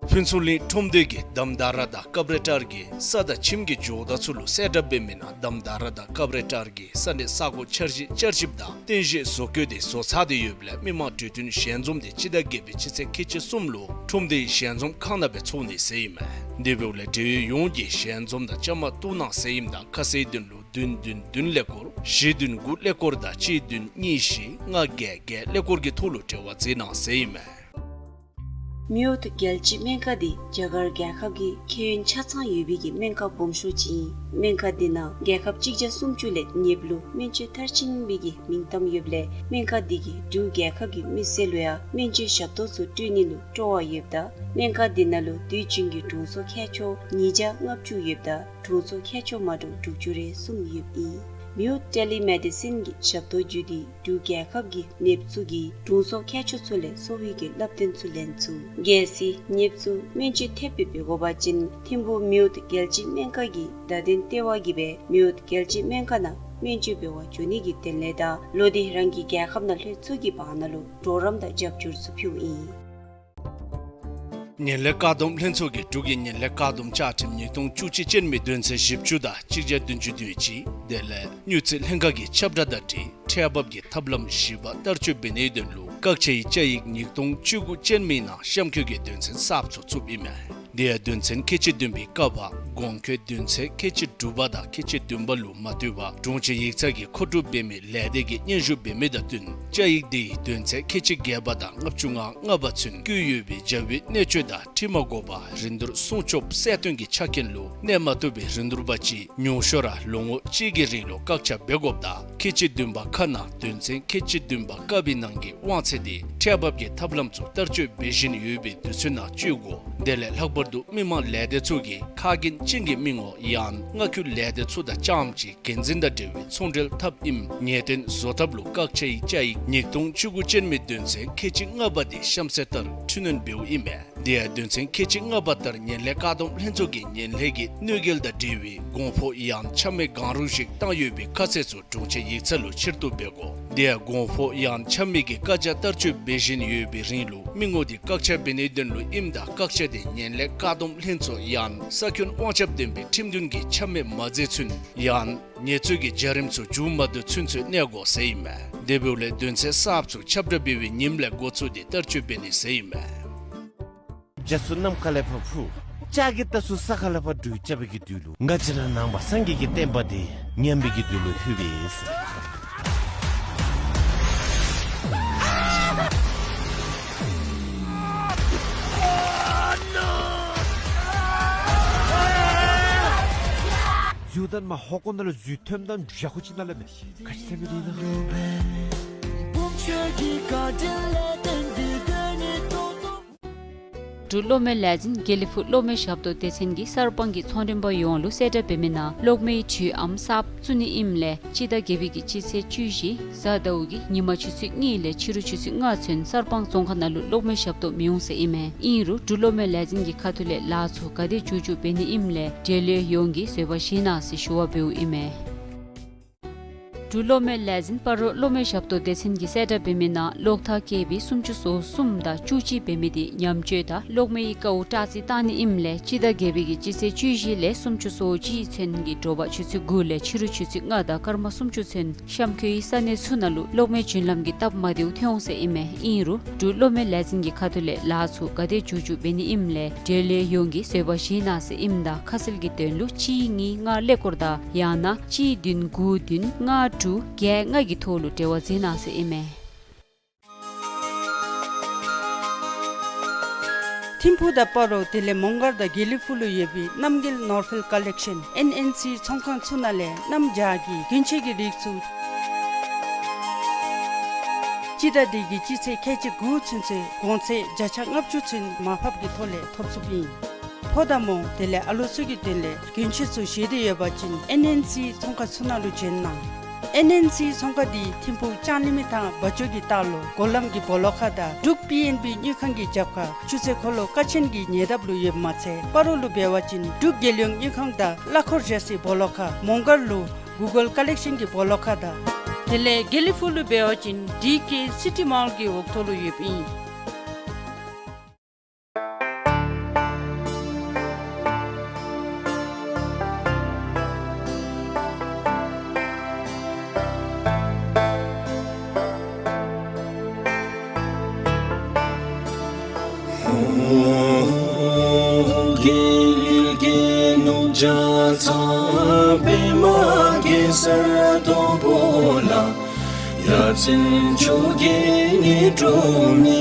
ཕུན་ཚོགས་གླིང་ཁྲོམ་སྡེ་གིས་དམ་དར་དང་ཀབ་རེ་ཊར་གྱི་ས་དང་ཁྱིམ་གྱི་ཇོ་བདག་ཚུ་ལུ་གསལ་བསྒྲགས་འབད་མི་ནང་དམ་དར་དང་ཀབ་རེ་ཊར་གྱི་ས་གནས་ས་གོ་འཆར་གཞི་བསྐྱར་ཞིབ་དང་རྟེན་གཞི་བཟོ་བཀོད་དེ་བཟོ་ཚར་ཏེ་ཡོདཔ་ལས་མི་མང་གྲོས་མཐུན་ཞལ་འཛོམས་དེ་སྤྱི་ཟླ་བརྒྱད་པའི་སྤྱི་ཚེས་ཁལ་གཅིག་གསུམ་ལུ་ཁྲོམ་སྡེའི་ཞལ་འཛོམས་ཁང་ནང་སྦེ་ཚོགས་ནི་ཟེར་ཨིན་མས། དེ་འབདཝ་ལས་འབྲེལ་ཡོད་ཡོངས་ཀྱིས་ཞལ་འཛོམས་ནང་བཅའ་མར་གཏོགས་གནང་ཟེར་ཨིནམ་ད་ཁ་གསལ་དོན་ལུ་བདུན་བདུན་བདུན་ཀླད་ཀོར་བཞི་བདུན་དགུ་ཀླད་ཀོར་དང་གཅིག་བདུན་གཉིས་བཞི་ལྔ་བརྒྱད་བརྒྱད་ཀླད་ཀོར་གྱི་ཐོག་ལུ་འབྲེལ་བ་མཛད་གནང་ཟེར་ཨིན་མས། མེ་འོད་རྒྱལ་སྤྱིའི་སྨན་ཁང་འདི་རྒྱ་གར་རྒྱལ་ཁབ་ཀྱི་ཁེ་ཕན་ཆ་ཚང་ཡོད་པའི་གི་སྨན་ཁང་སྦོམ་ཤོས་ཅིག་ཨིན། སྨན་ཁང་འདི་ནང་རྒྱལ་ཁབ་གཅིག་བརྒྱ་སུམ་ཅུ་ལས་ཉེ་བ་ལུ་སྨན་བཅོས་མཐར་ཕྱིན་པའི་གི་མིང་གཏམ་ཡོདཔ་ལས་སྨན་ཁང་འདི་གིས་འབྲུག་རྒྱལ་ཁབ་ཀྱི་མི་སེར་ལུ་ཡང་སྨན་བཅོས་ཞབས་ཏོག་ཚུ་སྤྲོད་ནི་ལུ་སྤྲོ་བ་ཡོདཔ་ད་སྨན་ཁང་འདི་ནང་ལུ་དུས་རྒྱུན་གྱི་དྲུང་འཚོ་མཁས་མཆོག་ཉིས་བརྒྱ་ལྔ་བཅུ་ཡོདཔ་ད་དྲུང་འཚོ་མཁས་མཆོག་མ་འདྲཝ་དྲུག་ཅུ་རེ་གསུམ་ཡོདཔ་ཨིན། མེ་འོད་ཊེ་ལི་མེ་ཌི་སིན་གྱི་ཞབས་ཏོག་བརྒྱུད་དེ་འབྲུག་རྒྱལ་ཁབ་ཀྱི་ནདཔ་ཚུ་གིས་དྲུང་འཚོ་མཁས་མཆོག་ཚུ་ལས་གསོ་བའི་གི་བསླབ་སྟོན་ཚུ་ལེན་ཚུགས། གལ་སྲིད་ནདཔ་ཚུ་སྨན་བཅོས་ཐེབས་སྦེ་འབད་དགོ་པ་ཅིན་ཐིམ་ཕུག་མེ་འོད་རྒྱལ་སྤྱིའི་སྨན་ཁང་གི་བརྡ་དོན་ལྟེ་བ་གིས་སྦེ་མེ་འོད་རྒྱལ་སྤྱིའི་སྨན་ཁང་ནང་སྨན་བཅོས་འབད་བར་འགྱོ་ནི་གི་དོན་ལས་དང་ལོག་སྟེ་རང་གི་རྒྱལ་ཁབ་ནང་ལྷོད་ཚུགས་ཀྱི་བར་ན་ལུ་གྲོགས་རམ་དང་རྒྱབ་སྐྱོར་ཚུ་ཕུལཝ་ཨིན། ངན་ལྷད་བཀག་སྡོམ་ལྷན་ཚོགས་ཀྱིས་འབྲུག་གི་ངན་ལྷད་བཀག་སྡོམ་བཅའ་ཁྲིམས་ཉིས་སྟོང་བཅུ་གཅིག་ཅན་མའི་དོན་ཚན་བཞི་བཅུ་དང་གཅིག་བརྒྱ་བདུན་ཅུ་དོན་གཅིག་དེ་ལས་དངུལ་རྩིས་ལྷན་ཁག་གི་ཁྱབ་བསྒྲགས་དང་འཁྲིལ་ཁྲལ་འབབ་ཀྱི་ཐབས་ལམ་བཞི་པ་བསྟར་སྤྱོད་འབད་ནིའི་དོན་ལུ་བཀག་ཆའི་བཅའ་ཡིག་ཉིས་སྟོང་བཅུ་དགུ་ཅན་མའི་ནང་གཤམ་འཁོད་ཀྱི་དོན་ཚན་གསརཔ་ཚུ་བཙུགསཔ་ཨིན་མས། དེ་ཡང་དོན་ཚན་ཁལ་གཅིག་བདུན་པའི་ཀ་པ་གོང་འཁོད་དོན་ཚན་ཁལ་གཅིག་དྲུག་པ་དང་ཁལ་གཅིག་བདུན་པ་ལུ་མ་ལྟོས་པར་དྲུང་ཆེ་ཡིག་ཚང་གིས་མཁོ་སྒྲུབ་འབད་མི་ལས་སྡེ་གིས་སྙན་ཞུ་འབད་མི་དང་བསྟུན་བཅའ་ཡིག་དེའི་དོན་ཚན་ཁལ་གཅིག་བརྒྱད་པ་དང་ལྔ་བཅུ་ང་ལྔ་པ་ཚུན་བཀོད་ཡོད་པའི་བྱ་བའི་གནད་སྤྱོད་དང་འཁྲིལ་མ་དགོ་པར་རིན་བསྡུར་སྲུང་སྐྱོབ་གསལ་སྟོན་གྱི་ཆ་རྐྱེན་ལུ་གནས་མ་ཐུབ་པའི་རིན་བསྡུར་པ་ཅིག་ཉུང་ཤོས་ར་ལོ་ངོ་གཅིག་གི་རིང་ལུ་བཀག་ཆ་འབད་དགོཔ་དང་ཁལ་གཅིག་བདུན་པ་ཁ་ནང་དོན་ཚན་ཁལ་གཅིག་བདུན་པ་ཀ་པའི་ནང་གི་དབང་ཚད་དེ་ཁྲལ་འབབ་ཀྱི་ཐབས་ལམ་ཚུ་བསྟར་སྤྱོད་འབད་བཞིན་ཡོད་པའི་དུས་ཚོད་ནང་སྤྱོད་དགོ། དེ་ལས་ལྷག་པར་དུ་མི་མང་ལས་སྡེ་ཚུ་གིས་ཁ་རྒྱན་ཅན་གྱི་མི་ངོ་ཡང་མངའ་ཁུལ་ལས་སྡེ་ཚུ་དང་རྐྱངམ་གཅིག་འགན་འཛིན་དང་འབྲེལ་བའི་ཚོང་འབྲེལ་འཐབ་ཨིནམ་ངེས་གཏན་བཟོ་ཐབས་ལུ་བཀག་ཆའི་བཅའ་ཡིག་ཉིས་སྟོང་བཅུ་དགུ་ཅན་མའི་དོན་ཚན་ཁལ་གཅིག་ལྔ་པ་དེ་གཤམ་གསལ་ལྟར་འཕྲི་སྣོན་འབདཝ་ཨིན་མས། དེ་ཡང་དོན་ཚན་ཁལ་གཅིག་ལྔ་པ་ལྟར་ངན་ལྷད་བཀག་སྡོམ་ལྷན་ཚོགས་ཀྱིས་ངན་ལྷད་ཀྱི་གནོད་འགེལ་དང་འབྲེལ་བའི་གོང་འཕོ་ཡང་ཆ་མེད་གང་རུང་ཞིག་བཏང་ཡོད་པའི་ཁ་གསལ་ཚུ་དྲུང་ཆེ་ཡིག་ཚང་ལུ་ཕྱིར་བསྡུ་འབད་དགོ། དེ་ཡང་གོང་འཕོ་ཡང་ཆ་མེད་ཀྱི་བཀག་ཆ་བསྟར་སྤྱོད་འབད་བཞིན་ཡོད་པའི་རིང་ལུ་མི་ངོ་དེ་བཀག་ཆ་འབད་ནིའི་དོན་ལུ་ཨིནམ་ད་བཀག་ཆ་དེ་ངན་ལྷད་བཀག་སྡོམ་ལྷན་ཚོགས་ཡང་ས་ཁྱོན་དབང་ཁྱབ་ལྡན་པའི་ཁྲིམས་མཐུན་གྱི་ཆ་མེད་མ་མཛད་ཚུན་ཡང་ངལ་རྩོལ་གྱི་བྱ་རིམ་ཚུ་མཇུག་མ་བསྡུ་ཚུན་ཚོད་གནས་དགོ་ཟེར་ཨིན་མས། དེ་འབདཝ་ལས་དོན་ཚན་གསརཔ་ཚུ་ཁྱབ་བསྒྲགས་འབད་བའི་ཉིནམ་ལས་འགོ་བཙུགས་ཏེ་བསྟར་སྤྱོད་འབད་ནི་ཟེར་ཨིན་མས། རྒྱ་མཚོ་ནམ་མཁའ་ལས་ཕར་འཕུར། ལྕགས་ཀྱི་རྟ་ཚུ་ས་ཁ་ལས་ཕར་འགྲོལ་རྐྱབ་པའི་གི་དུས་ལུ་ང་བཅས་ར་ནང་པ་སངས་རྒྱས་ཀྱི་བསྟན་པ་དེ་ཉམས་པའི་གི་དུས་ལུ་ལྷོད་པས་ཟེར། འཛུལ་དང་མ་ཧོ་ཀོ་ནང་ལུ་འཛུལ་ཐོནམ་ད་འདྲ་ཁོ་ཅིག་ནང་ལུ་མེད། ག་ཅི་ཟེར་མི་འདི་ན། འབྲུག་གློག་མེ་ལས་འཛིན་དགེ་ལེགས་ཕུག་གློག་མེ་ཞབས་ཏོག་སྡེ་ཚན་གྱིས་གསར་སྤང་གི་ཚོང་མགྲོན་པ་ཡོངས་ལུ་གསལ་བསྒྲགས་འབད་མི་ནང་གློག་མེའི་དྲོད་ཨམ་གསརཔ་བཙུགས་ནི་ཨིནམ་ལས་སྤྱི་ཟླ་བརྒྱད་པའི་གི་སྤྱི་ཚེས་བཅུ་བཞི་གཟའ་ཟླཝ་གི་ཉིན་མ་ཆུ་ཚོད་གཉིས་ལས་ཕྱི་རུ་ཆུ་ཚོད་ལྔ་ཚུན་གསར་སྤང་རྫོང་ཁག་ནང་ལུ་གློག་མེ་ཞབས་ཏོག་མི་འོང་ཟེར་ཨིན་མས། ཨིན་རུང་འབྲུག་གློག་མེ་ལས་འཛིན་གྱི་ཁ་ཐུག་ལས་ལཱ་ཚུ་ག་དེ་མཇུག་མཇུག་འབད་ནི་ཨིནམ་ལས་འབྲེལ་ཡོད་ཡོངས་ཀྱིས་བཟོད་པ་བཞེས་གནང་ཟེར་ཞུ་བ་འབདཝ་ཨིན་མས། འབྲུག་གློག་མེ་ལས་འཛིན་སྤ་རོ་གློག་མེ་ཞབས་ཏོག་སྡེ་ཚན་གྱིས་གསལ་བསྒྲགས་འབད་མི་ནང་གློག་ཐག་ཀེ་བི་སུམ་ཅུ་སོ་གསུམ་དང་བཅུ་གཅིག་འབད་མི་དེ་ཉམས་བཅོས་དང་གློག་མེའི་ཀཝ་སྐྲག་རྩིས་བཏང་ནི་ཨིནམ་ལས་སྤྱི་ཟླ་བརྒྱད་པའི་གི་སྤྱི་ཚེས་བཅུ་བཞི་ལས་སུམ་ཅུ་སོ་གཅིག་ཚུན་གྱི་དྲོ་པ་ཆུ་ཚོད་དགུ་ལས་ཕྱི་རུ་ཆུ་ཚོད་ལྔ་དང་སྐར་མ་སུམ་ཅུ་ཚུན་གཤམ་འཁོད་ཀྱི་ས་གནས་ཚུ་ནང་ལུ་གློག་མེ་རྒྱུན་ལམ་གྱི་སྟབས་མ་བདེཝ་ཐོན་འོང་ཟེར་ཨིན་མས། ཨིན་རུང་འབྲུག་གློག་མེ་ལས་འཛིན་གྱི་ཁ་ཐུག་ལས་ལཱ་ཚུ་ག་དེ་མཇུག་མཇུག་འབད་ནི་ཨིནམ་ལས་འབྲེལ་ཡོད་ཡོངས་ཀྱིས་བཟོད་པ་བཞེས་གནང་ཟེར་ཨིནམ་ད་ཁ་གསལ་གྱི་དོན་ལུ་གཅིག་གཉིས་ལྔ་ཀླད་ཀོར་དང་ཡང་ན་གཅིག་བདུན་དགུ་བདུན་ལྔ་དྲུག་བརྒྱད་ལྔ་གི་ཐོག་ལུ་འབྲེལ་བ་མཛད་གནང་ཟེར་ཨིན་མས། ཐིམ་ཕུག་དང་སྤ་རོ་དེ་ལས་མོང་སྒར་དང་དགེ་ལེགས་ཕུག་ལུ་ཡོད་པའི་རྣམ་རྒྱལ་ནོར་འཕེལ་ཀ་ལེག་ཤཱན་ཨེན་ཨེན་སི་ཚོང་ཁང་ཚུ་ནང་ལས་གནམ་བྱཱར་གྱི་གྱོན་ཆས་ཀྱི་རིགས་ཚུ་སྤྱི་ཟླ་འདི་གི་སྤྱི་ཚེས་ཁལ་གཅིག་དགུ་ཚུན་ཚོད་གོང་ཚད་བརྒྱ་ཆ་ལྔ་བཅུ་ཚུན་མར་ཕབ་ཀྱི་ཐོག་ལས་ཐོབ་ཚུགསཔ་ཨིན། ཕོ་དང་མོ་དེ་ལས་ཨ་ལོ་ཚུ་གི་དོན་ལས་གྱོན་ཆས་ཚུ་བཞེས་ཏེ་ཡོད་པ་ཅིན་ཨེན་ཨེན་སི་ཚོང་ཁང་ཚུ་ནང་ལུ་བྱོན་གནང་། ཨེན་ཨེན་སི་ཚོང་ཁང་འདི་ཐིམ་ཕུག་ལྕང་གླིང་མི་ཐང་བ་ཅོ་གི་ལྟག་ལུ་སྒོ་ལམ་གྱི་སྦོ་ལོགས་ཁ་དང་འབྲུག་པི་ཨེན་བི་དངུལ་ཁང་གི་རྒྱབ་ཁ་ཆུ་ཚོད་འཁོར་ལོ་ཀ་ཆེན་གྱི་ཉེ་འདབས་ལུ་ཡོདཔ་མ་ཚད་སྤ་རོ་ལུ་འབད་བ་ཅིན་འབྲུག་རྒྱལ་ཡོངས་དངུལ་ཁང་དང་གླ་འཁོར་རྒྱགས་སའི་སྦོ་ལོགས་ཁ། མོང་སྒར་ལུ་གུ་གལ་ཀ་ལེག་ཤཱན་གྱི་སྦོ་ལོགས་ཁ་དང་དེ་ལས་དགེ་ལེགས་ཕུག་ལུ་འབད་བ་ཅིན་ཌི་ཀེ་སི་ཊི་མཱལ་གྱི་འོག་ཐོག་ལུ་ཡོདཔ་ཨིན། དགེ་ལེགས་དགེ་ནོར་བརྒྱ་རྩ་པདྨ་གེ་སར་སྡོང་པོ་ལ། ཡ་མཚན་མཆོག་གི་ཉི་སྒྲོན་མེ།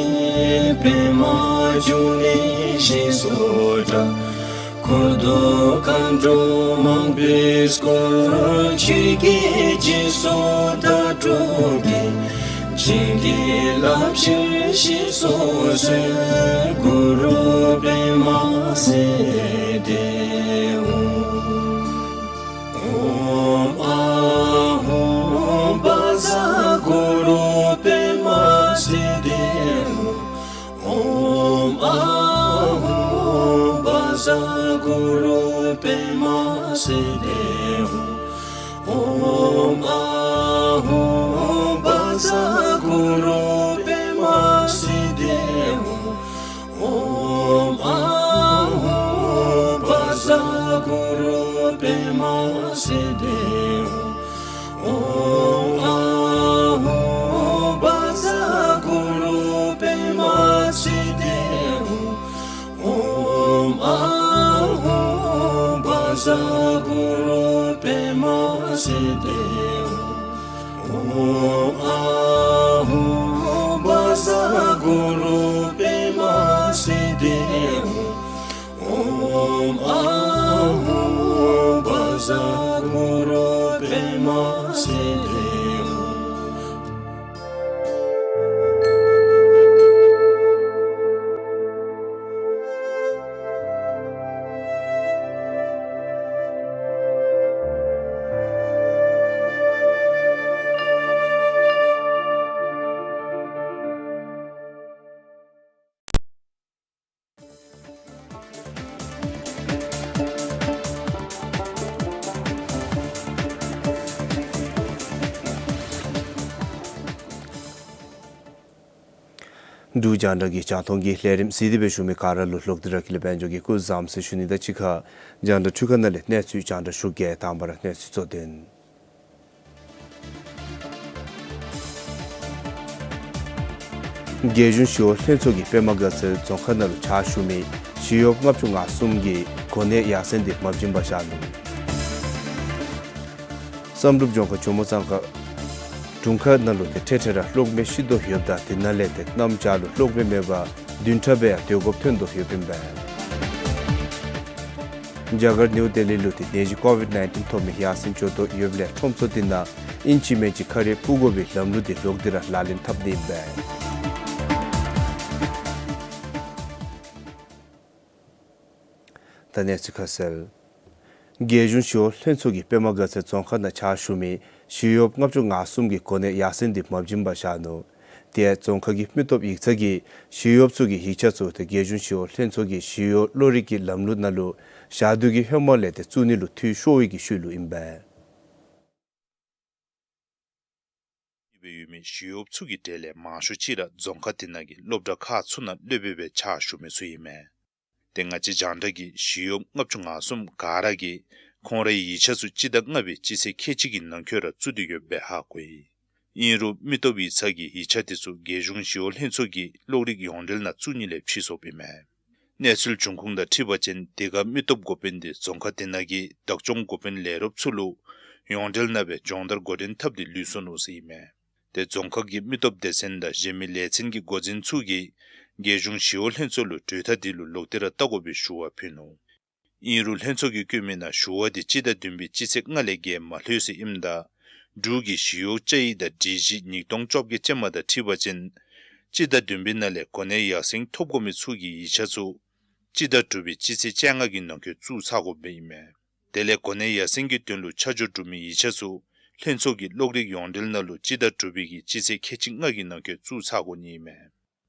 པདྨ་འབྱུང་གནས་ཞེས་སུ་གྲགས། འཁོར་དང་མཁའ་འགྲོ་མང་པོས་བསྐོར། ཆོས་ཀྱི་རྗེས་སུ་བདག་སྒྲུབ་ཀྱི། བྱིན་གྱིས་བརླབ་ཕྱིར་གཤེགས་སུ་གསོལ། གུ་རུ་པདྨ་སིདྡྷི་ཧཱུྃ། ཨོཾ་ཨཱཿཧཱུྃ་བཛྲ་གུ་རུ་པདྨ་སིདྡྷི་ཧཱུྃ། ཨོཾ་ཨཱཿཧཱུྃ་བཛྲ་གུ་རུ་པདྨ་སིདྡྷི་ཧཱུྃ། ཨོཾ་ཨཱཿཧཱུྃ་བཛྲ་གུ་རུ་པདྨ་སིདྡྷི་ཧཱུྃ། ཨོཾ་ པདྨ་སིདྡྷི་ཧཱུྃ། ཨོཾ་ཨཱཿཧཱུྃ་བཛྲ་གུ་རུ་པདྨ་སིདྡྷི་ཧཱུྃ། ཨོཾ་ཨཱཿཧཱུྃ་བཛྲ་གུ་རུ་པདྨ་སིདྡྷི་ཧཱུྃ། ཨོཾ་ཨཱཿཧཱུྃ་བཛྲ་གུ་རུ་པདྨ་སིདྡྷི་ཧཱུྃ། ཨོཾ་ཨཱཿཧཱུྃ་བཛྲ་གུ་རུ་པདྨ་སིདྡྷི་ཧཱུྃ། འབྲུག་རྒྱང་བསྒྲགས་ཀྱི་རྒྱང་མཐོང་གི་ལས་རིམ་གཟིགས་ཏེ་སྦེ་བཞུགས་མི་ག་ར་ལུ་ལོག་སྟེ་ར་ཀུན་ལེགས་དཔལ་འབྱོར་གྱིས་སྐུ་བཟང་ཟེར་ཞུ་ནི་དང་གཅིག་ཁར་རྒྱང་བསྒྲགས་འཕྲུལ་ཁང་ནང་ལས་གནས་ཚུལ་རྒྱང་བསྒྲགས་ཞུ་གེ། དང་པ་ར་གནས་ཚུལ་གཙོ་དོན། རྒྱལ་གཞུང་ཞི་གཡོག་ལྷན་ཚོགས་ཀྱིས་པདྨ་དགའ་ཚལ་རྫོང་ཁག་ནང་ལུ་ཕྱག་ཞུ་མི་ཞི་གཡོགཔ་ལྔ་བཅུ་ང་གསུམ་གྱི་གོ་གནས་ཡར་སེང་འདི་མ་བྱིན་པར་བཞག་ནུག། བསམ་གྲུབ་ལྗོངས་མཁར་ཇོ་མོ་གཙང་ཁ་དྲུང་ཁག་ནང་ལུ་ཏེ་འཕྲལ་འཕྲལ་ར་གློག་མེ་ཤི་དོ་ཡོདཔ་ད་དེ་ནང་ལས་ཏེ་གནམ་བྱཱར་ལུ་གློག་མེ་མེད་པར་བདུན་ཕྲག་སྦེ་ཡང་སྡོད་དགོཔ་ཐོན་དོ་ཡོདཔ་ཨིན་པས། རྒྱ་གར་ནིའུ་ལྡི་ལི་ལུ་ཏེ་ནད་གཞི་ཀོ་ཝིཌ་ནའིན་ཊིན་ཐོབ་མི་ཡར་སེང་འགྱོ་དོ་ཡོདཔ་ལས་ཁྲོམ་ཚུ་དེ་ནང་ཨིན་ཅི་མིན་ཅི་ཁ་རས་སྤུ་དགོ་པའི་ལམ་ལུགས་འདི་ལོག་སྟེ་ར་ལག་ལེན་འཐབ་ནི་ཨིན་པས། ད་གནས་ཚུལ་ཁ་གསལ། རྒྱལ་གཞུང་ཞི་གཡོག་ལྷན་ཚོགས་ཀྱིས་པདྨ་དགའ་ཚལ་རྫོང་ཁག་ནང་ཕྱག་ཞུ་མི་ཞི་གཡོགཔ་ལྔ་བཅུ་ང་གསུམ་གྱི་གོ་གནས་ཡར་སེང་འདི་མ་བྱིན་པར་བཞག་ནུག། དེ་ཡང་རྫོང་ཁག་གི་མི་སྟོབས་ཡིག་ཚང་གིས་ཞི་གཡོགཔ་ཚུ་གི་ཡིག་ཆ་ཚུ་ཏེ་རྒྱལ་གཞུང་ཞི་གཡོག་ལྷན་ཚོགས་ཀྱི་ཞི་གཡོག་གློག་རིག་གི་ལམ་ལུགས་ནང་ལུ་ཞག་དུས་ཀྱི་ཧེ་མ་ལས་ཏེ་བཙུགས་ནི་ལུ་འཐུས་ཤོར་བའི་གི་ཤུལ་ལུ་ཨིན་པས། སྦེ་ཡོད་མི་ཞི་གཡོགཔ་ཚུ་གི་གྲས་ལས་མང་ཤོས་ཅིག་ར་རྫོང་ཁག་དེ་ནང་གི་སློབ་གྲྭ་ཁག་ཚུ་ནང་སློབ་དཔོན་སྦེ་ཕྱག་ཞུ་མི་ཚུ་ཨིན་མས། ཏེ་ང་བཅས་རྒྱང་བསྒྲགས་ཀྱིས་ཞི་གཡོགཔ་ལྔ་བཅུ་ང་གསུམ་ག་ར་གིས་ཁོང་རའི་ཡིག་ཆ་ཚུ་སྤྱི་ཟླ་ལྔ་པའི་སྤྱི་ཚེས་ཁལ་གཅིག་གི་ནང་འཁོད་ར་བཙུགས་ཏེ་ཡོདཔ་སྦེ་ཧ་གོ་ཡི། ཨིན་རུང་མི་སྟོབས་ཡིག་ཚང་གི་ཡིག་ཆ་དེ་ཚུ་རྒྱལ་གཞུང་ཞི་གཡོག་ལྷན་ཚོགས་ཀྱི་གློག་རིག་ཡོངས་འབྲེལ་ནང་བཙུགས་ནི་ལས་ཕྱིས་སོཔ་ཨིན་མས། གནས་ཚུལ་འབྱུང་ཁུངས་དང་འཁྲིལ་བ་ཅིན་དེ་ཁར་མི་སྟོབས་འགོ་དཔོན་དེ་རྫོང་ཁག་དེ་ནང་གི་བདག་སྐྱོང་འགོ་དཔོན་ལས་རོགསཔ་ཚུ་ལུ་ཡོངས་འབྲེལ་ནང་སྦེ་སྦྱོང་བརྡར་འགོ་འདྲེན་འཐབ་སྟེ་ལུས་སོ་ནུག་ཟེར་ཨིན་མས། ཏེ་རྫོང་ཁག་གི་མི་སྟོབས་སྡེ་ཚན་དང་གཞན་མི་ལས་ཚན་གྱི་འགོ་འཛིན་ཚུ་གིས་རྒྱལ་གཞུང་ཞི་གཡོག་ལྷན་ཚོགས་ལུ་གྲོས་ཐག་དེ་ལུ་ལོག་སྟེ་ར་བལྟ་དགོ་པའི་ཞུ་བ་ཕུལ་ནུག། ཨིན་རུང་ལྷན་ཚོགས་ཀྱིས་བཀོད་མི་ནང་ཞུ་བ་དེ་སྤྱི་ཟླ་བདུན་པའི་སྤྱི་ཚེས་ལྔ་ལས་བརྒལ་མ་ལྷོད་ཟེར་ཨིནམ་ད་འབྲུག་གི་ཞི་གཡོག་བཅའ་ཡིག་དང་སྒྲིག་གཞི་ཉིས་སྟོང་བཅོ་བརྒྱད་ཅན་མ་དང་འཁྲིལ་བ་ཅིན་སྤྱི་ཟླ་བདུན་པའི་ནང་ལས་གོ་གནས་ཡར་སེང་ཐོབ་དགོ་མི་ཚུ་གི་ཡིག་ཆ་ཚུ་སྤྱི་ཟླ་དྲུག་པའི་སྤྱི་ཚེས་བཅོ་ལྔ་གི་ནང་འཁོད་བཙུགས་ཚར་དགོཔ་ཨིན་མས། དེ་ལས་གོ་གནས་ཡར་སེང་གི་དོན་ལུ་ཆ་འཇོག་གྲུབ་མི་ཡིག་ཆ་ཚུ་ལྷན་ཚོགས་ཀྱི་གློག་རིག་ཡོངས་འབྲེལ་ནང་ལུ་སྤྱི་ཟླ་དྲུག་པའི་གི་སྤྱི་ཚེས་ཁལ་གཅིག་ལྔ་གི་ནང་འཁོད་བཙུགས་ཚར་དགོ་ནི་ཨིན་མས།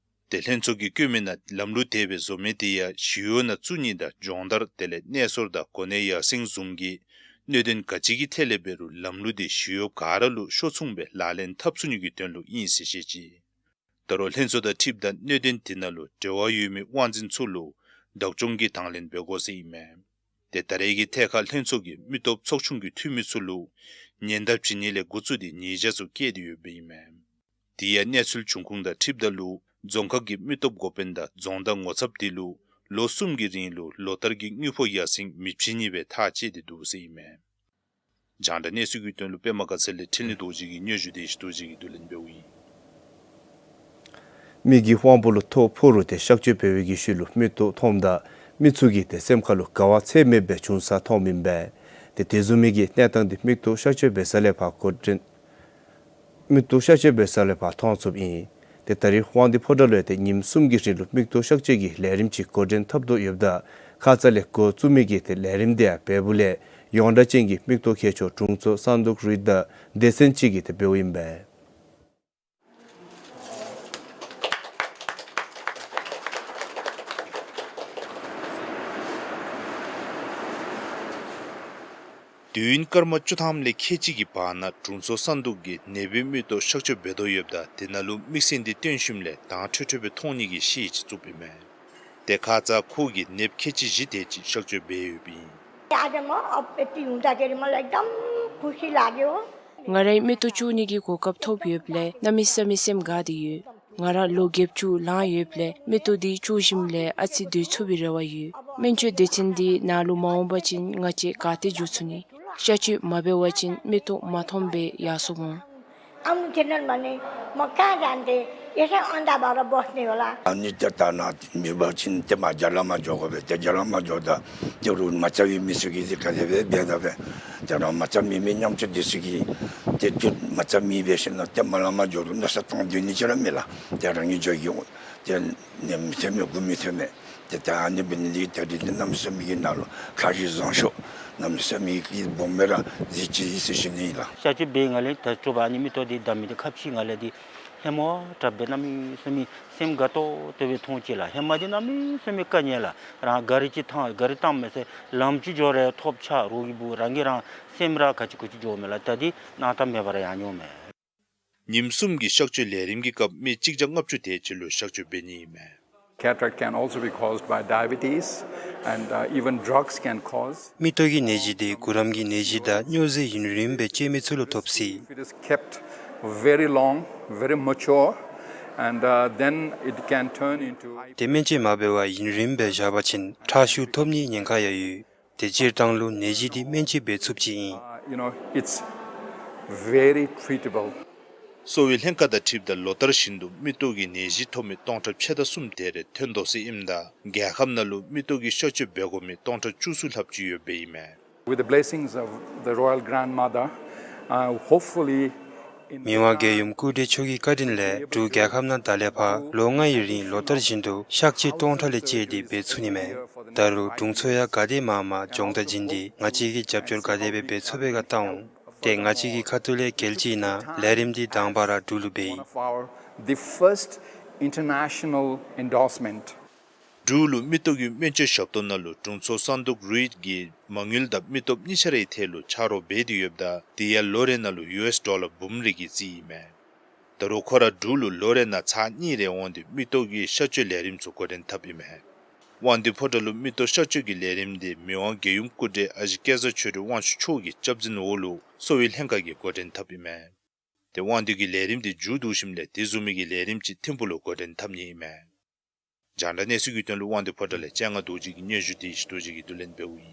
ཏེ་ལྷན་ཚོགས་ཀྱིས་བཀོད་མི་ནང་ལམ་ལུགས་དེ་སྦེ་བཟོ་མི་དེ་ཡང་ཞི་གཡོག་ནང་བཙུགས་ནི་དང་སྦྱོང་བརྡར་དེ་ལས་གནས་སོར་དང་གོ་གནས་ཡར་སེང་བཟུམ་གྱི་གནད་དོན་ག་ཅི་གི་ཐད་ལས་འབད་རུང་ལམ་ལུགས་དེ་ཞི་གཡོགཔ་ག་ར་ལུ་ཤོ་མཚུངས་སྦེ་ལག་ལེན་འཐབ་ཚུགས་ནི་གི་དོན་ལུ་ཨིན་ཟེར་བཤད་ཅི། ད་རུང་ལྷན་ཚོགས་དང་འཁྲིལཝ་ད་གནད་དོན་དེ་ནང་ལུ་འབྲེལ་བ་ཡོད་མི་དབང་འཛིན་ཚུ་ལུ་བདག་སྐྱོང་གིས་དང་ལེན་འབད་དགོ་ཟེར་ཨིན་མས། ཏེ་ད་རེས་ཀྱི་ཐད་ཁར་ལྷན་ཚོགས་ཀྱིས་མི་སྟོབས་ཚོགས་ཆུང་གི་འཐུས་མི་ཚུ་ལུ་ཉེན་བརྡ་བྱིན་ནི་ལས་འགོ་བཙུགས་ཏེ་ཉེས་བྱ་ཚུ་བཀལ་ཏེ་ཡོདཔ་ཨིན་མས། དེ་ཡང་གནས་ཚུལ་འབྱུང་ཁུངས་དང་འཁྲིལཝ་ད་ལུ་རྫོང་ཁག་གི་མི་སྟོབས་འགོ་དཔོན་དང་རྫོང་བདག་ངོ་ཚབ་དེ་ལུ་ལོ་གསུམ་གྱི་རིང་ལུ་ལོ་བསྟར་གྱི་དངུལ་ཕོགས་ཡར་སེང་མི་བྱིན་ནི་སྦེ་ཐག་བཅད་དེ་འདུག་ཟེར་ཨིན་མས། རྒྱང་བསྒྲགས་གནས་ཚུལ་གྱི་དོན་ལུ་པདྨ་དགའ་ཚལ་ལས་འཕྲིན་ལས་རྡོ་རྗེ་གི་སྙན་ཞུ་དེ་ཞུ་རྡོ་རྗེ་གིས་བསྡུ་ལེན་འབདཝ་ཨིན། མི་གི་དབང་པོ་ལུ་ཐོ་ཕོག་རུང་ཏེ་གཤག་བཅོས་འབད་བའི་གི་ཤུལ་ལུ་མིག་ཏོ་མཐོངམ་ད་མི་ཚུ་གིས་ཏེ་སེམས་ཁ་ལུ་དགའ་བ་ཚད་མེདཔ་སྦེ་བྱུང་ས་མཐོངམ་ཨིན་པས། ཏེ་དེ་བཟུམ་མའི་གི་གནས་སྟངས་དེ་མིག་ཏོ་གཤག་བཅོས་འབད་ས་ལས་ཕར་འགོ་འདྲེན་མིག་ཏོ་གཤག་བཅོས་འབད་ས་ལས་ཕར་མཐོང་ཚུགསཔ་ཨིན། ཏེ་ད་རིས་དབང་འདུས་ཕོ་བྲང་ལུ་ཡང་ཏེ་ཉིནམ་གསུམ་གྱི་རིང་ལུ་མིག་ཏོ་གཤག་བཅོས་ཀྱི་ལས་རིམ་ཅིག་འགོ་འདྲེན་འཐབ་དོ་ཡོདཔ་ད་ཁ་ཙ་ལས་འགོ་བཙུགས་མི་གིས་ཏེ་ལས་རིམ་དེ་ཡང་འབདཝ་ལས་ཡོངས་གྲགས་ཅན་གྱི་མིག་ཏོ་མཁས་མཆོག་དྲུང་འཚོ་བསམ་གཏོགས་རིགས་དང་སྡེ་ཚན་ཅིག་གིས་ཏེ་འབདཝ་ཨིན་པས། དུས་ཡུན་སྐར་མ་བཅུ་ཐམ་ལས་ཁལ་གཅིག་གི་བར་ན་དྲུང་འཚོ་བསམ་གཏོགས་ཀྱིས་ནད་པའི་མིག་ཏོ་གཤག་བཅོས་འབད་དོ་ཡོདཔ་ད་དེ་ནང་ལུ་དམིགས་བསལ་འདི་སྟོན་ཞིནམ་ལས་དྭངས་འཕྲོས་འཕྲོས་སྦེ་མཐོང་ནི་གི་ཤེལ་ཅིག་བཙུགསཔ་ཨིན་མས། ཏེ་ཁ་ཙ་ཁོ་གིས་ནདཔ་ཁལ་གཅིག་བཞི་དེ་ཅིག་གཤག་བཅོས་འབད་ཡོདཔ་ཨིན། आज म अब यति हुँदाखेरि मलाई एकदम खुसी लाग्यो। ང་རའི་མིག་ཏོ་བཅོས་ནི་གི་གོ་སྐབས་ཐོབ་ཡོདཔ་ལས་གནམ་མེད་ས་མེད་སེམས་དགའ་སྟེ་ཡོད། ང་ར་ལོ་བརྒྱད་ཅུ་ལང་ཡོདཔ་ལས་མིག་ཏོ་འདི་བཅོས་ཞིནམ་ལས་ཨ་ཙི་སྡོད་ཚུགས་པའི་རེ་བ་ཡོད། སྨན་བཅོས་སྡེ་ཚན་འདི་ནང་ལུ་མ་འོང་པ་ཅིན་ང་བཅས་ག་ཏེ་འགྱོ་ཚུགས་ནི། གཤག་བཅོས་མ་འབད་བ་ཅིན་མིག་ཏོ་མ་མཐོངམ་སྦེ་ཡར་སོང་འོང་། आउनु थिएन भने म कहाँ जान्थेँ? यसै अन्धाबार बस्ने होला। अनि त्यो ताना विभाजिन त्यो मा जलामा जोगो बे त्यो जलामा जोदा त्यो रुन मचा वि मिसुकी दि कदे बे बेदा बे त्यो रुन मचा मि मि न्याम छु दिसुकी त्यो त्यो मचा मि बेसिन त्यो मलामा जोदु नसा तंग दुनि चला मिला त्यो रंगी जोगी त्यो ने मिथे में गुमी थे में ཏེ་ད་ཨ་ནི་འབད་ནི་འདི་ད་རིས་འདི་གནམ་མེད་ས་མེད་ཀྱི་ནང་ལུ་ཁ་བཞི་བཟང་ཤོས་གནམ་མེད་ས་མེད་ཀྱི་སྦོམ་སྦེ་ར་གཟི་བརྗིད་ཟེར་ཞུ་ནི་ཨིན་ལགས། གཤག་བཅོས་འབད་ང་ལས་ད་ཅོག་པ་ཨ་ནི་མིག་ཏོ་འདི་བདའ་མི་འདི་ཁ་ཕྱི་ང་ལས་འདི་ཧེ་མ་དྲག་སྦེ་གནམ་མེད་ས་མེད་སེམས་དགའ་ཏོག་ཏོ་སྦེ་མཐོང་ཅི་ལགས། ཧེ་མ་འདི་གནམ་མེད་ས་མེད་དཀའ་ངལ་ལགས། རང་གཱ་རི་ཅིག་བཏང་གཱ་རི་བཏངམ་མས་ཟེར་ལམ་ཅིག་འགྱོ་རུང་ཐོབ་ཆག་རོགས་ཀྱི་བུ་རང་གིས་རང་སེམས་ར་ག་ཅི་གུ་ཅི་འགྱོཝ་མས་ལགས། ད་འདི་གནང་ཐབས་མེད་པར་ཡར་འགྱོཝ་མས། ཉིནམ་གསུམ་གྱི་གཤག་བཅོས་ལས་རིམ་གྱི་སྐབས་མི་གཅིག་བརྒྱ་ལྔ་བཅུ་དེ་ཅིག་ལུ་གཤག་བཅོས་འབད་ནི་ཨིན་མས། Cataract can also be caused by diabetes and, uh, even drugs can cause. མིག་ཏོ་གི་ནད་གཞི་དེ་གུ་རམ་གྱི་ནད་གཞི་དང་སྨྱོ་རྫས་ཡུན་རིངམོ་སྦེ་སྤྱོད་མི་ཚུ་ལུ་ཐོབ་སྲིད། If it is kept very long, very mature, and, uh, then it can turn into དེ་སྨན་བཅོས་མ་འབད་བར་ཡུན་རིངམོ་སྦེ་བཞག་པ་ཅིན་ཁྲག་ཤུགས་ཐོབ་ནིའི་ཉེན་ཁ་ཡང་ཡོད། དེ་སྤྱིར་བཏང་ལུ་ནད་གཞི་འདི་སྨན་བཅོས་འབད་ཚུགསཔ་ཅིག་ཨིན། Uh, you know, it's very treatable. གསོ་བའི་ལྷན་ཁག་དང་འཁྲིལཝ་ད་ལོ་ལྟར་བཞིན་དུ་མིག་ཏོ་གི་ནད་གཞི་ཐོབ་མི་སྟོང་ཕྲག་ཕྱེད་དང་གསུམ་དེ་རེ་ཐོན་དོ་ཟེར་ཨིནམ་ད་རྒྱལ་ཁབ་ནང་ལུ་མིག་ཏོ་གི་གཤག་བཅོས་འབད་དགོ་མི་སྟོང་ཕྲག་བཅུ་གསུམ་ལྷགཔ་ཅིག་ཡོདཔ་ཨིན་མས། With the blessings of the royal grandmother, uh, hopefully མི་དབང་རྒྱལ་ཡུམ་སྐུ་བགྲེས་མཆོག་གི་བཀའ་དྲིན་ལས་འབྲུག་རྒྱལ་ཁབ་ནང་ད་ལས་ཕར་ལོ་ལྔའི་རིང་ལོ་ལྟར་བཞིན་དུ་གཤག་བཅོས་སྟོང་ཕྲག་ལས་བཅད་དེ་འབད་ཚུགས་ནི་མས། ད་རུང་དྲུང་འཚོ་ཡང་ག་དེ་མང་མང་སྦྱོང་བརྡར་བྱིན་ཏེ་ང་བཅས་ཀྱིས་རྒྱབ་སྐྱོར་ག་དེ་སྦེ་འབད་ཚུགས་པའི་ཁར་བལྟ་འོང་། ཏེ་ང་བཅས་ཀྱི་ཁ་ཐུག་ལས་གལ་ཅིག་ཨིན་ན་ལས་རིམ་འདི་དང་པ་ར་འབྲུག་ལུ་འབད་ཡི། One of our, the first international endorsement. འབྲུག་ལུ་མིག་ཏོ་གི་སྨན་བཅོས་ཞབས་ཏོག་ནང་ལུ་དྲུང་འཚོ་སན་ཏོག་རུའེ་གིས་མ་དངུལ་དང་མིག་ཏོ་གཉིས་ཆ་རའི་ཐད་ལུ་ཕྱག་རོགས་འབད་དེ་ཡོདཔ་ད་དེ་ཡང་ལོ་རེ་ནང་ལུ་ཡུ་ཨེསི་ཌོ་ལར་འབུམ་རེ་གི་རྩིས་ཨིན་མས། ད་རུང་ཁོ་ར་འབྲུག་ལུ་ལོ་རེ་ནང་ཚར་གཉིས་རེ་འོང་སྟེ་མིག་ཏོ་གི་གཤག་བཅོས་ལས་རིམ་ཚུ་འགོ་འདྲེན་འཐབ་ཨིན་མས། དབང་འདུས་ཕོ་བྲང་ལུ་མིག་ཏོ་གཤག་བཅོས་ཀྱི་ལས་རིམ་འདི་མི་དབང་རྒྱལ་ཡུམ་སྐུ་བགྲེས་ཨ་ཞེ་སྐལ་བཟང་ཆོས་སྒྲོན་དབང་ཕྱུག་མཆོག་གི་སྐྱབས་འཛིན་འོག་ལུ་གསོ་བའི་ལྷན་ཁག་གིས་འགོ་འདྲེན་འཐབ་ཨིན་མས། ཏེ་དབང་འདུས་ཀྱི་ལས་རིམ་འདི་མཇུག་བསྡུ་ཞིནམ་ལས་དེ་བཟུམ་མའི་གི་ལས་རིམ་ཅིག་ཐིམ་ཕུག་ལུ་འགོ་འདྲེན་འཐབ་ནི་ཨིན་མས། རྒྱང་བསྒྲགས་གནས་ཚུལ་གྱི་དོན་ལུ་དབང་འདུས་ཕོ་བྲང་ལས་སྤྱན་སྔ་རྡོ་རྗེ་གི་སྙན་ཞུ་དེ་ཡེ་ཤེས་རྡོ་རྗེ་གིས་བསྡུ་ལེན་འབདཝ་ཨིན།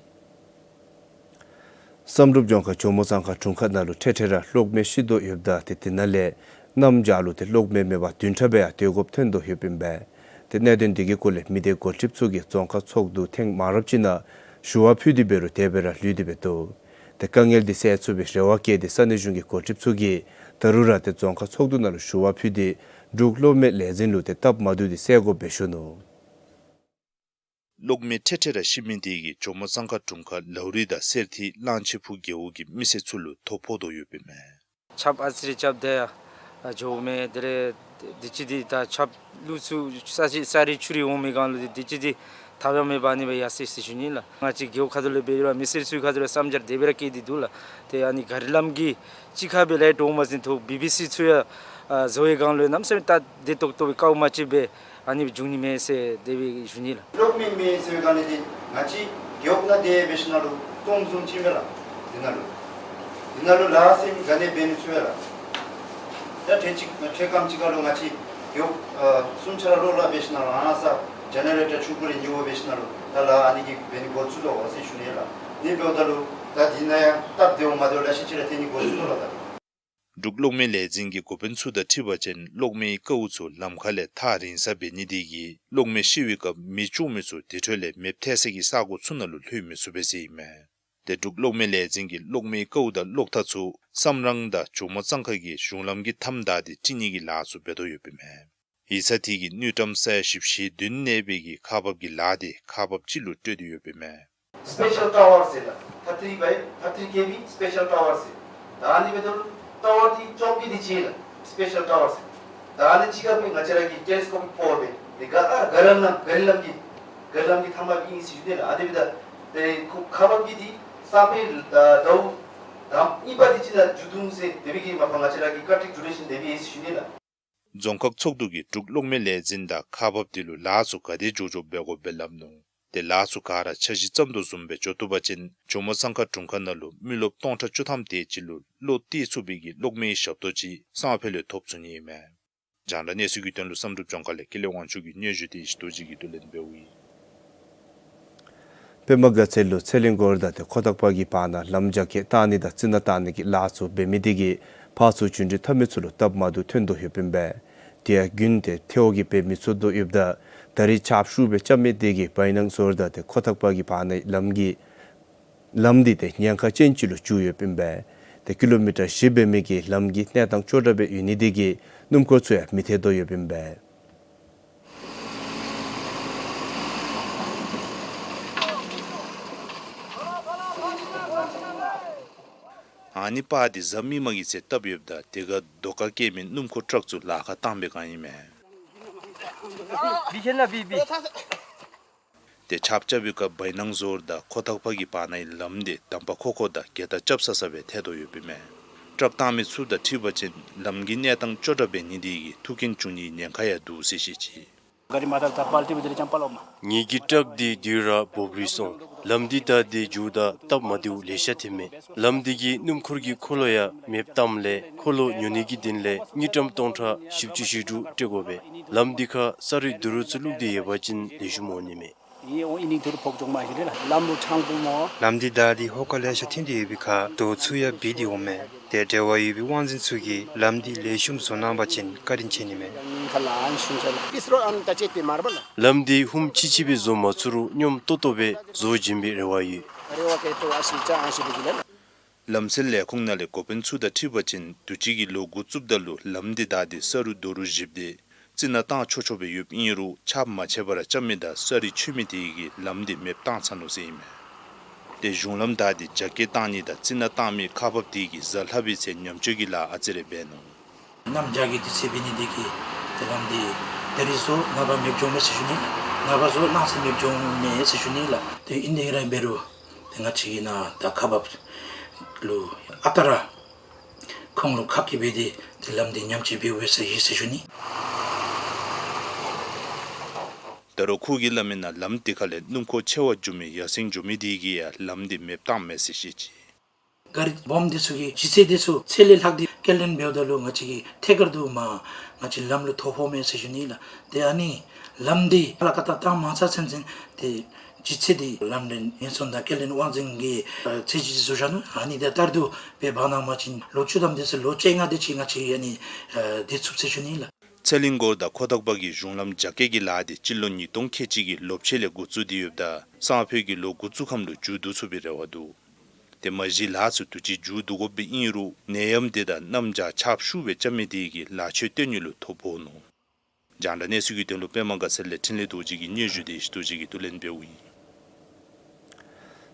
བསམ་གྲུབ་ལྗོངས་མཁར་ཇོ་མོ་གཙང་ཁ་དྲུང་ཁག་ནང་ལུ་འཕྲལ་འཕྲལ་ར་གློག་མེ་ཤི་དོ་ཡོདཔ་ད་ཏེ་དེ་ནང་ལས་གནམ་བྱཱར་ལུ་ཏེ་གློག་མེ་མེད་པར་བདུན་ཕྲག་སྦེ་ཡང་སྡོད་དགོཔ་ཐོན་དོ་ཡོདཔ་ཨིན་པས། ཏེ་གནད་དོན་འདི་གི་སྐོར་ལས་མི་སྡེ་འགོ་ཁྲིདཔ་ཚུ་གིས་རྫོང་ཁག་ཚོགས་འདུ་ཐེངས་མང་རབས་ཅིག་ནང་ཞུ་བ་ཕུལ་ཏེ་འབད་རུང་དེ་སྦེ་ར་ལུས་ཏེ་འབད་དོ། ཏེ་དཀའ་ངལ་འདི་སེལ་ཚུགས་པའི་རེ་བ་བསྐྱེད་དེ་ས་གནས་གཞུང་གི་འགོ་ཁྲིདཔ་ཚུ་གིས་ད་རུང་ར་ཏེ་རྫོང་ཁག་ཚོགས་འདུ་ནང་ལུ་ཞུ་བ་ཕུལ་ཏེ་འབྲུག་གློག་མེ་ལས་འཛིན་ལུ་ཏེ་སྟབས་མ་བདེཝ་འདི་སེལ་དགོ་པས་ཞུ་ནུག། གློག་མེ་འཕྲལ་འཕྲལ་ར་ཤི་མི་དེ་གིས་ཇོ་མོ་གཙང་ཁ་དྲུང་ཁག་ལའུ་རི་དང་སེར་ཐིག་གླང་ཆེན་ཕུ་རྒེད་འོག་གི་མི་སེར་ཚུ་ལུ་ཐོ་ཕོག་དོ་ཡོདཔ་ཨིན་མས། ཆརཔ་ཨ་ཙི་རེ་རྐྱབ་སྟེ་ཡང་འགྱོཝ་མས། དེ་རེ་དུས་ཅི་འདི་ད་ཆརཔ་ལུ་ཚུ་ས་ཅིག་ས་རི་ཆུ་རི་འོང་མི་སྒང་ལུ་འདི་དུས་ཅི་འདི་ཐབས་ཡང་མེད་པར་ཨ་ནི་སྦེ་ཡར་སོ་ཡི་ཟེར་ཞུ་ནི་ལགས། ང་བཅས་རྒེད་འོག་ཁ་ཐུག་ལས་འབད་རུང་མི་སེར་ཚུ་ཁ་ཐུག་ལས་བསམ་འཆར་དེ་སྦེ་ར་བཀོད་དེ་འདུག་ལགས། ཏེ་ཨ་ནི་གཱ་རི་ལམ་གྱི་ཅིག་ཁར་སྦེ་ལས་འགྲོ་མ་ཟིན་ཐོག་བི་བི་སི་ཚུ་ཡང་ཨ་བཟོ་བའི་སྒང་ལུ་གནམ་མེད་ས་མེད་ད་བདེ་ཏོག་ཏོ་སྦེ་དཀའཝ་མ་སྤྱོད་པར་ཨ་ནི་སྦེ་འབྱུང་ནི་མས་ཟེར་དེ་སྦེ་ཞུ་ནི་ལགས། གློག་མེ་མེད་ཟེར་བའི་སྒང་ལས་འདི་ང་བཅས་རྒེད་འོག་ནང་དེ་སྦེ་ཞིནམ་ལས་སྟོང་བཟུམ་ཅིག་མས་ལགས། འདི་ནང་ལུ་འདི་ནང་ལུ་ལཱ་ཟེར་མི་ག་ནི་འབད་ནི་ཚུགས་པས་ལགས། ད་ཁྲེ་ཅིག་ཁྲེ་ཀམ་ཅིག་ཁར་ལུ་ང་བཅས་རྒེད་འོག་ཨ་གསུམ་ཆ་ར་ལོག་ལཱ་འབད་ཞིནམ་ལས་ཨ་ནཱ་ས་ཇེ་ནེ་རེ་ཊར་ཆུང་ཀུ་རེ་གཉིས་པོ་འབད་ཞིནམ་ལས་ད་ལཱ་ཨ་ནི་གིས་འབད་ནི་འགོ་བཙུགས་དོ་ཟེར་ཞུ་ནི་ལགས། ཨ་ནི་འབདཝ་ད་ལུ་ད་འདི་ནང་ཡང་སྟབས་བདེཝ་མ་བདེཝ་ལེ་ཤ་ཅིག་ར་ཐོན་ནི་འགོ་བཙུགས་དོ་ལགས། ད་འབྲུག་གློག་མེ་ལས་འཛིན་གྱི་འགོ་དཔོན་ཚུ་དང་འཁྲིལ་བ་ཅིན་གློག་མེའི་ཀཝ་ཚུ་ལམ་ཁ་ལས་ཐག་རིང་ས་འབད་ནི་དེ་གིས་གློག་མེ་ཤི་བའི་སྐབས་མེ་བཅོ་མི་ཚུ་དེ་འཕྲོ་ལས་མེདཔ་ཐལ་ས་གི་ས་གོ་ཚུ་ནང་ལུ་ལྷོད་མི་ཚུགས་པས་ཟེར་ཨིན་མས། ཏེ་འབྲུག་གློག་མེ་ལས་འཛིན་གྱིས་གློག་མེའི་ཀཝ་དང་གློག་ཐག་ཚུ་སམ་རང་དང་ཇོ་མོ་གཙང་ཁ་གི་གཞུང་ལམ་གྱི་མཐའམ་བདའ་སྟེ་སྤྲོད་ནི་གི་ལཱ་ཚུ་འབད་དོ་ཡོདཔ་ཨིན་མས། ཡིག་ཚང་དེ་གིས་དངུལ་ཀྲམ་ས་ཡ་བཞི་བཅུ་ཞེ་བདུན་གནས་པའི་གི་ཁག་འབག་གི་ལཱ་དེ་ཁག་འབག་གཅིག་ལུ་སྤྲོད་དེ་ཡོདཔ་ཨིན་མས། སི་པེ་ཤལ་ཊ་ཝར་ཟེར་ལགས། ཐར་ཊི་བའི་ཐར་ཊི་ཀེ་བི་སི་པེ་ཤལ་ཊ་ཝར་ཟེར། ད་ཨ་ནི་འབདཝ་ད་ཊ་ཝར་འདི་བཅོ་བརྒྱད་དེ་ཅིག་ལགས། སི་པེ་ཤལ་ཊ་ཝར་ཟེར། ད་ཨ་ནི་གཅིག་ཁར་སྦེ་ང་བཅས་ར་གིས་ཊེ་ལི་སི་ཀོ་པིག་པ་ཝར་སྦེ་འདི་ག་ཨ་གཱ་རི་ལམ་གཱ་རི་ལམ་གྱི་གཱ་རི་ལམ་གྱི་མཐའ་མ་སྦེ་ཨིན་ཟེར་ཞུ་ནི་ལགས། ཨ་ནི་འབདཝ་ད་ཏེ་ཁོ་ཁག་འབག་གཅིག་འདི་སང་ཕོད་ཨ་ཟླཝ་དང་གཉིས་པ་དེ་ཅིག་ནང་མཇུག་བསྡུ་ཟེར་དེ་སྦེ་གི་མ་པ་ང་བཅས་ར་གི་ཀོན་ཊེཀ་ཌུ་རེ་ཤཱན་དེ་སྦེ་ཨིན་ཟེར་ཞུ་ནི་ལགས། རྫོང་ཁག་ཚོགས་འདུ་གིས་འབྲུག་གློག་མེ་ལས་འཛིན་དང་ཁག་འབག་དེ་ལུ་ལཱ་ཚུ་ག་དེ་མགྱོགས་མགྱོགས་འབད་དགོཔ་སྦེ་སླབ་ནུག། ཏེ་ལཱ་ཚུ་ག་ར་འཆར་གཞི་བརྩམ་དོ་བཟུམ་སྦེ་འགྱོ་བཏུབ་པ་ཅིན་ཇོ་མོ་སྲང་ཁ་དྲུང་ཁག་ནང་ལུ་མི་རློབས་སྟོང་ཕྲག་བཅུ་ཐམ་དེ་ཅིག་ལུ་བློ་གཏད་ཚུགས་པའི་གི་གློག་མེའི་ཞབས་ཏོག་ཅིག་སང་ཕོད་ལས་ཐོབ་ཚུགས་ནི་ཨིན་མས། རྒྱང་བསྒྲགས་གནས་ཚུལ་གྱི་དོན་ལུ་བསམ་གྲུབ་ལྗོངས་མཁར་ལས་ཀུན་ལེགས་དབང་ཕྱུག་གི་སྙན་ཞུ་དེ་ཡེ་ཤེས་རྡོ་རྗེ་གིས་བསྡུ་ལེན་འབདཝ་ཨིན། པདྨ་དགའ་ཚལ་ལུ་ཚེ་གླིང་སྒོར་དང་ཏེ་ཁོ་ཐང་པ་གི་བར་ན་ལམ་རྒྱ་སྐྱེད་བཏང་ནི་དང་རྩི་ནག་བཏང་ནི་གི་ལཱ་ཚུ་འབད་མི་དེ་གིས་ཕར་ཚུར་རྒྱུན་འགྲུལ་འཐབ་མི་ཚུ་ལུ་སྟབས་མ་བདེཝ་ཐོན་དོ་ཡོདཔ་ཨིན་པས། དེ་ཡང་དགུན་ཏེ་ཐལཝ་གིས་འབད་མི་ཚུགས་དོ་ཡོདཔ་ད་ད་རིས་ཆརཔ་ཤུགས་སྦེ་རྐྱབ་མི་དེ་གིས་བའི་ནང་ཟོར་དང་ཏེ་ཁོ་ཐང་པ་གི་བར་ན་ལམ་གྱི་ལམ་འདི་ཏེ་ཉེན་ཁ་ཅན་ཅིག་ལུ་གྱུར་ཡོདཔ་ཨིན་པས། ཏེ་ཀི་ལོ་མི་ཊར་བཞི་འབད་མི་གི་ལམ་གྱི་གནས་སྟངས་སྐྱོ་དྲགས་སྦེ་ཡོད་ནི་དེ་གིས་སྣུམ་འཁོར་ཚུ་ཡང་མི་ཐལ་དོ་ཡོདཔ་ཨིན་པས། ཨ་ནི་པར་འདི་གཟའ་མིག་དམར་གྱི་ཚེ་བཏབ་ཡོདཔ་ད་དེ་ཁར་རྡོ་ཁ་སྐྱེལ་མི་སྣུམ་འཁོར་ཊཱག་ཚུ་ལཱ་ཁག་བཏང་པའི་སྒང་ཨིན་མས། ཏེ་ཆརཔ་རྐྱབ་པའི་སྐབས་བའི་ནང་ཟོར་དང་ཁོ་ཐང་པ་གི་བར་ནའི་ལམ་དེ་དམ་པ་ཁོག་ཁོག་དང་གྱལ་ཐང་རྐྱབ་ས་ས་སྦེ་ཐལ་དོ་ཡོདཔ་ཨིན་མས། ཊཱག་བཏང་མི་ཚུ་དང་འཁྲིལ་བ་ཅིན་ལམ་གྱི་གནས་སྟངས་སྐྱོ་དྲགས་འབད་ནི་དེ་གིས་ཐུག་རྐྱེན་བྱུང་ནིའི་ཉེན་ཁ་ཡང་འདུག་ཟེར་བཤད་ཅི། ངེ་གི་ཊཱག་འདི་དུས་ར་འབོབ་རིལ་སོང་། ལམ་འདི་བདའ་སྟེ་འགྱོཝ་ད་སྟབས་མ་བདེཝ་ལེ་ཤ་ཐོན་མས། ལམ་འདི་གི་སྣུམ་འཁོར་གྱི་འཁོར་ལོ་ཡང་མེདཔ་བཏངམ་ལས་འཁོར་ལོ་ཉོ་ནི་གི་དོན་ལས་དངུལ་ཀྲམ་སྟོང་ཕྲག་བཞི་བཅུ་ཞེ་དྲུག་སྤྲོད་དགོ་པས། ལམ་འདི་ཁར་ས་རུད་རྡོ་རུད་ཚུ་བླུགས་ཏེ་ཡོད་པ་ཅིན་ལེགས་ཤོམ་འོང་ནི་མས། ལམ་འདི་བདའ་སྟེ་ཧོ་ཁ་ལེ་ཤ་ཐོན་ཏེ་ཡོད་པའི་ཁར་རྡོ་ཚུ་ཡང་བིལ་ཏེ་འོང་མས། ཏེ་འབྲེལ་བ་ཡོད་པའི་དབང་འཛིན་ཚུ་གིས་ལམ་འདི་ལེགས་ཤོམ་བཟོ་གནང་པ་ཅིན་བཀའ་དྲིན་ཆེ་ནི་མས། ལམ་འདི་ཧུམ་ཅིག་ཅིག་སྦེ་བཟོ་མ་ཚུགས་རུང་སྙོམས་ཏོག་ཏོ་སྦེ་བཟོ་བྱིན་པའི་རེ་བ་ཡོད། ལམ་སེལ་ལས་ཁུངས་ནང་ལས་འགོ་དཔོན་ཚུ་དང་འཁྲིལ་བ་ཅིན་དུས་ཅི་གི་ལོ་འགོ་བཙུགསཔ་ད་ལུ་ལམ་འདི་བདའ་སྟེ་ས་རུད་རྡོ་རུད་བཞིཔ་སྟེ་རྩི་ནག་བཏང་ཆོག་ཆོག་སྦེ་ཡོདཔ་ཨིན་རུང་ཆརཔ་མ་ཆད་པར་རྐྱབ་མི་དང་ས་རུད་ཆོད་མི་དེ་གིས་ལམ་འདི་མེདཔ་བཏང་ཚར་ནུག་ཟེར་ཨིན་མས། ཏེ་གཞུང་ལམ་བདའ་སྟེ་རྒྱ་སྐྱེད་བཏང་ནི་དང་རྩི་ནག་བཏང་མི་ཁག་འབགཔ་དེ་གིས་གཟའ་ལྷག་པའི་ཚེ་ཉམས་བཅོས་ཀྱི་ལཱ་ཨ་ཙི་རེ་འབད་ནུག། གནམ་བྱཱར་གྱི་དུས་ཚོད་འབད་ནི་དེ་གིས་ཏེ་ལམ་འདི་ད་རིས་བཟོ་ནངས་པ་མེདཔ་འགྱོཝ་མས་ཟེར་ཞུ་ནི། ནངས་པ་བཟོ་གནངས་ཚེ་མེདཔ་འགྱོཝ་མས་ཟེར་ཞུ་ནི་ལགས། ཏེ་ཨིན་དེ་ར་འབད་རུང་ཏེ་ང་བཅས་ཀྱི་ནཱ་ད་ཁག་འབགཔ་ལུ་ཨ་རྟག་ར་ཁོང་ལུ་ཁག་སྐྱེལ་འབད་དེ་ཏེ་ལམ་འདི་ཉམས་བཅོས་འབད་འོང་ཟེར་ཡི་ཟེར་ཞུ་ནི། ད་རུང་ཁོ་གིས་སླབ་མི་ནང་ལམ་དེ་ཁ་ལས་སྣུམ་འཁོར་ཆེ་བ་འགྱོ་མི་ཡར་སེང་འགྱོ་མི་དེ་གིས་ཡང་ལམ་འདི་མེདཔ་བཏངམ་མས་ཟེར་བཤད་ཅི། ག་རི་སྦོམ་དེ་ཚུ་གིས་ལྗིད་ཚད་དེ་ཚུ་ཚད་ལས་ལྷག་སྟེ་སྐྱེལ་ལེན་འབདཝ་ད་ལུ་ང་བཅས་ཀྱིས་ཐད་ཀར་དུ་མར་ང་བཅས་ལམ་ལུ་ཐོ་ཕོགཔ་མས་ཟེར་ཞུ་ནི་ལགས། ཏེ་ཨ་ནི་ལམ་འདི་ལཱ་ཁག་བཏང་མ་ཚར་ཚུན་ཚོད་ཏེ་ལྗིད་ཚད་འདི་ལམ་འགྲུལ་ཉེན་སྲུང་དང་སྐྱེལ་ལེན་དབང་འཛིན་གྱིས་ཚད་གཞི་བཟོ་བཞག་ནུག། ཨ་ནི་ཏེ་ལྟར་དུ་འབད་འབག་གནང་པ་ཅིན་ལོ་བཅུ་ཐམ་དེ་ཚུ་ལོ་བཅོ་ལྔ་དེ་ཅིག་ང་བཅས་ཨ་ནི་སྡོད་ཚུགས་ཟེར་ཞུ་ནི་ལགས། ཚེ་གླིང་སྒོར་དང་ཁོ་ཐང་པ་གི་གཞུང་ལམ་རྒྱ་སྐྱེད་ཀྱི་ལཱ་འདི་སྤྱི་ལོ་ཉིས་སྟོང་ཁལ་གཅིག་གི་ལོ་ཕྱེད་ལས་འགོ་བཙུགས་ཏེ་ཡོདཔ་ད་སང་ཕོད་ཀྱི་ལོ་འགོ་བཙུགས་ཁམས་ལུ་མཇུག་བསྡུ་ཚུགས་པའི་རེ་བ་འདུག། ཏེ་མ་གཞི་ལཱ་ཚུ་དུས་ཅི་མཇུག་བསྡུ་དགོཔ་སྦེ་ཨིན་རུང་ནད་ཡམས་དེ་དང་གནམ་བྱཱར་ཆརཔ་ཤུགས་སྦེ་རྐྱབ་མི་དེ་གིས་ལཱ་ཕྱོད་བཏོན་ནི་ལུ་ཐོ་ཕོག་ནུག། རྒྱང་བསྒྲགས་གནས་ཚུལ་གྱི་དོན་ལུ་པདྨ་དགའ་ཚལ་ལས་འཕྲིན་ལས་རྡོ་རྗེ་གི་སྙན་ཞུ་དེ་ཡེ་ཤེས་རྡོ་རྗེ་གིས་བསྡུ་ལེན་འབདཝ་ཨིན།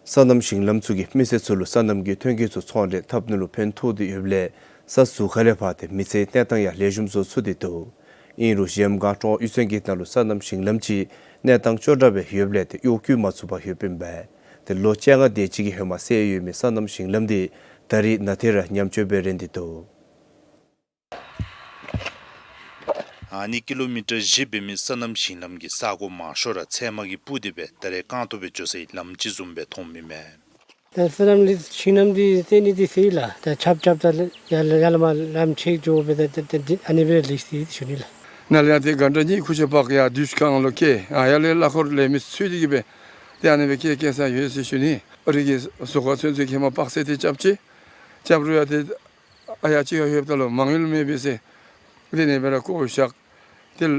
སོ་ནམ་ཞིང་ལམ་ཚུ་གིས་མི་སེར་ཚུ་ལུ་སོ་ནམ་གྱི་ཐོན་སྐྱེད་ཚུ་ཚོང་ལས་འཐབ་ནི་ལུ་ཕན་ཐོགས་ཏེ་ཡོདཔ་ལས་ས་ཟུར་ཁ་ལས་ཕར་ཏེ་མི་ཚེའི་གནས་སྟངས་ཡང་ལེགས་ཤོམ་བཟོ་ཚུགས་ཏེ་འདུག། ཨིན་རུང་གཞལམ་སྒང་གྲོང་གཡུས་ཚན་གྱི་ནང་ལུ་སོ་ནམ་ཞིང་ལམ་གྱི་གནས་སྟངས་སྐྱོ་དྲགས་སྦེ་ཡོདཔ་ལས་ཏེ་གཡོག་བཀོལ་མ་ཚུགས་པར་ཡོདཔ་ཨིན་པས། ཏེ་ལོ་བཅོ་ལྔ་དེ་ཅིག་གི་ཧེ་མ་བསལ་ཡོད་མི་སོ་ནམ་ཞིང་ལམ་འདི་ད་རིས་ནང་ཐད་ར་ཉམས་བཅོས་འབད་རན་ཏེ་འདུག། ཨ་ནི་ཀི་ལོ་མི་ཊར་བཞི་འབད་མི་སོ་ནམ་ཞིང་ལམ་གྱི་ས་གོ་མང་ཤོས་ར་ཚལ་མ་གིས་སྤུར་ཏེ་སྦེ་ད་རེས་རྐང་སྟོང་སྦེ་འགྱོ་སའི་ལམ་ཅིག་བཟུམ་སྦེ་མཐོངམ་ཨིན་མས། ད་སོ་ནམ་ལས་ཞིང་ལམ་འདི་བསལ་ནི་འདི་བསལ་ཡི་ལགས། ད་ཆརཔ་རྐྱབ་ད་ལས་ཡར་ལས་ཡར་ལས་མར་ལམ་ཆད་འགྱོ་སྦེ་ད་ད་ད་འདི་ཨ་ནི་སྦེ་ལེགས་ཏེ་ཞུ་ནི་ལགས། ནཱ་ལས་ཡར་ཏེ་གྷན་ཊ་གཉིས་ཁུ་ཤ་འཕགས་ཡར་བདུད་ཁང་ལུ་སྐྱེལ། ཨ་ཡར་ལས་གླ་འཁོར་ལས་མི་ཚུད་དེ་གིས་སྦེ་ཏེ་ཨ་ནི་སྦེ་སྐྱེལ་སྐྱེལ་ས་ཡོད་ཟེར་ཞུ་ནི། ཨ་རི་གི་ཟུར་ཁར་ཚུན་ཚོད་ཁྱེད་མ་དཔག་ཚད་དེ་རྐྱབ་ཅི། རྐྱབ་རུང་ཡང་ཏེ་ཨ་ཡར་ཅིག་ཡར་ལྷོདཔ་ད་ལུ་མ་དངུལ་མེད་པས་ཟེར་དེ་ནི་སྦེ་ར་བཀོ་བཞག། ཏེ་ད་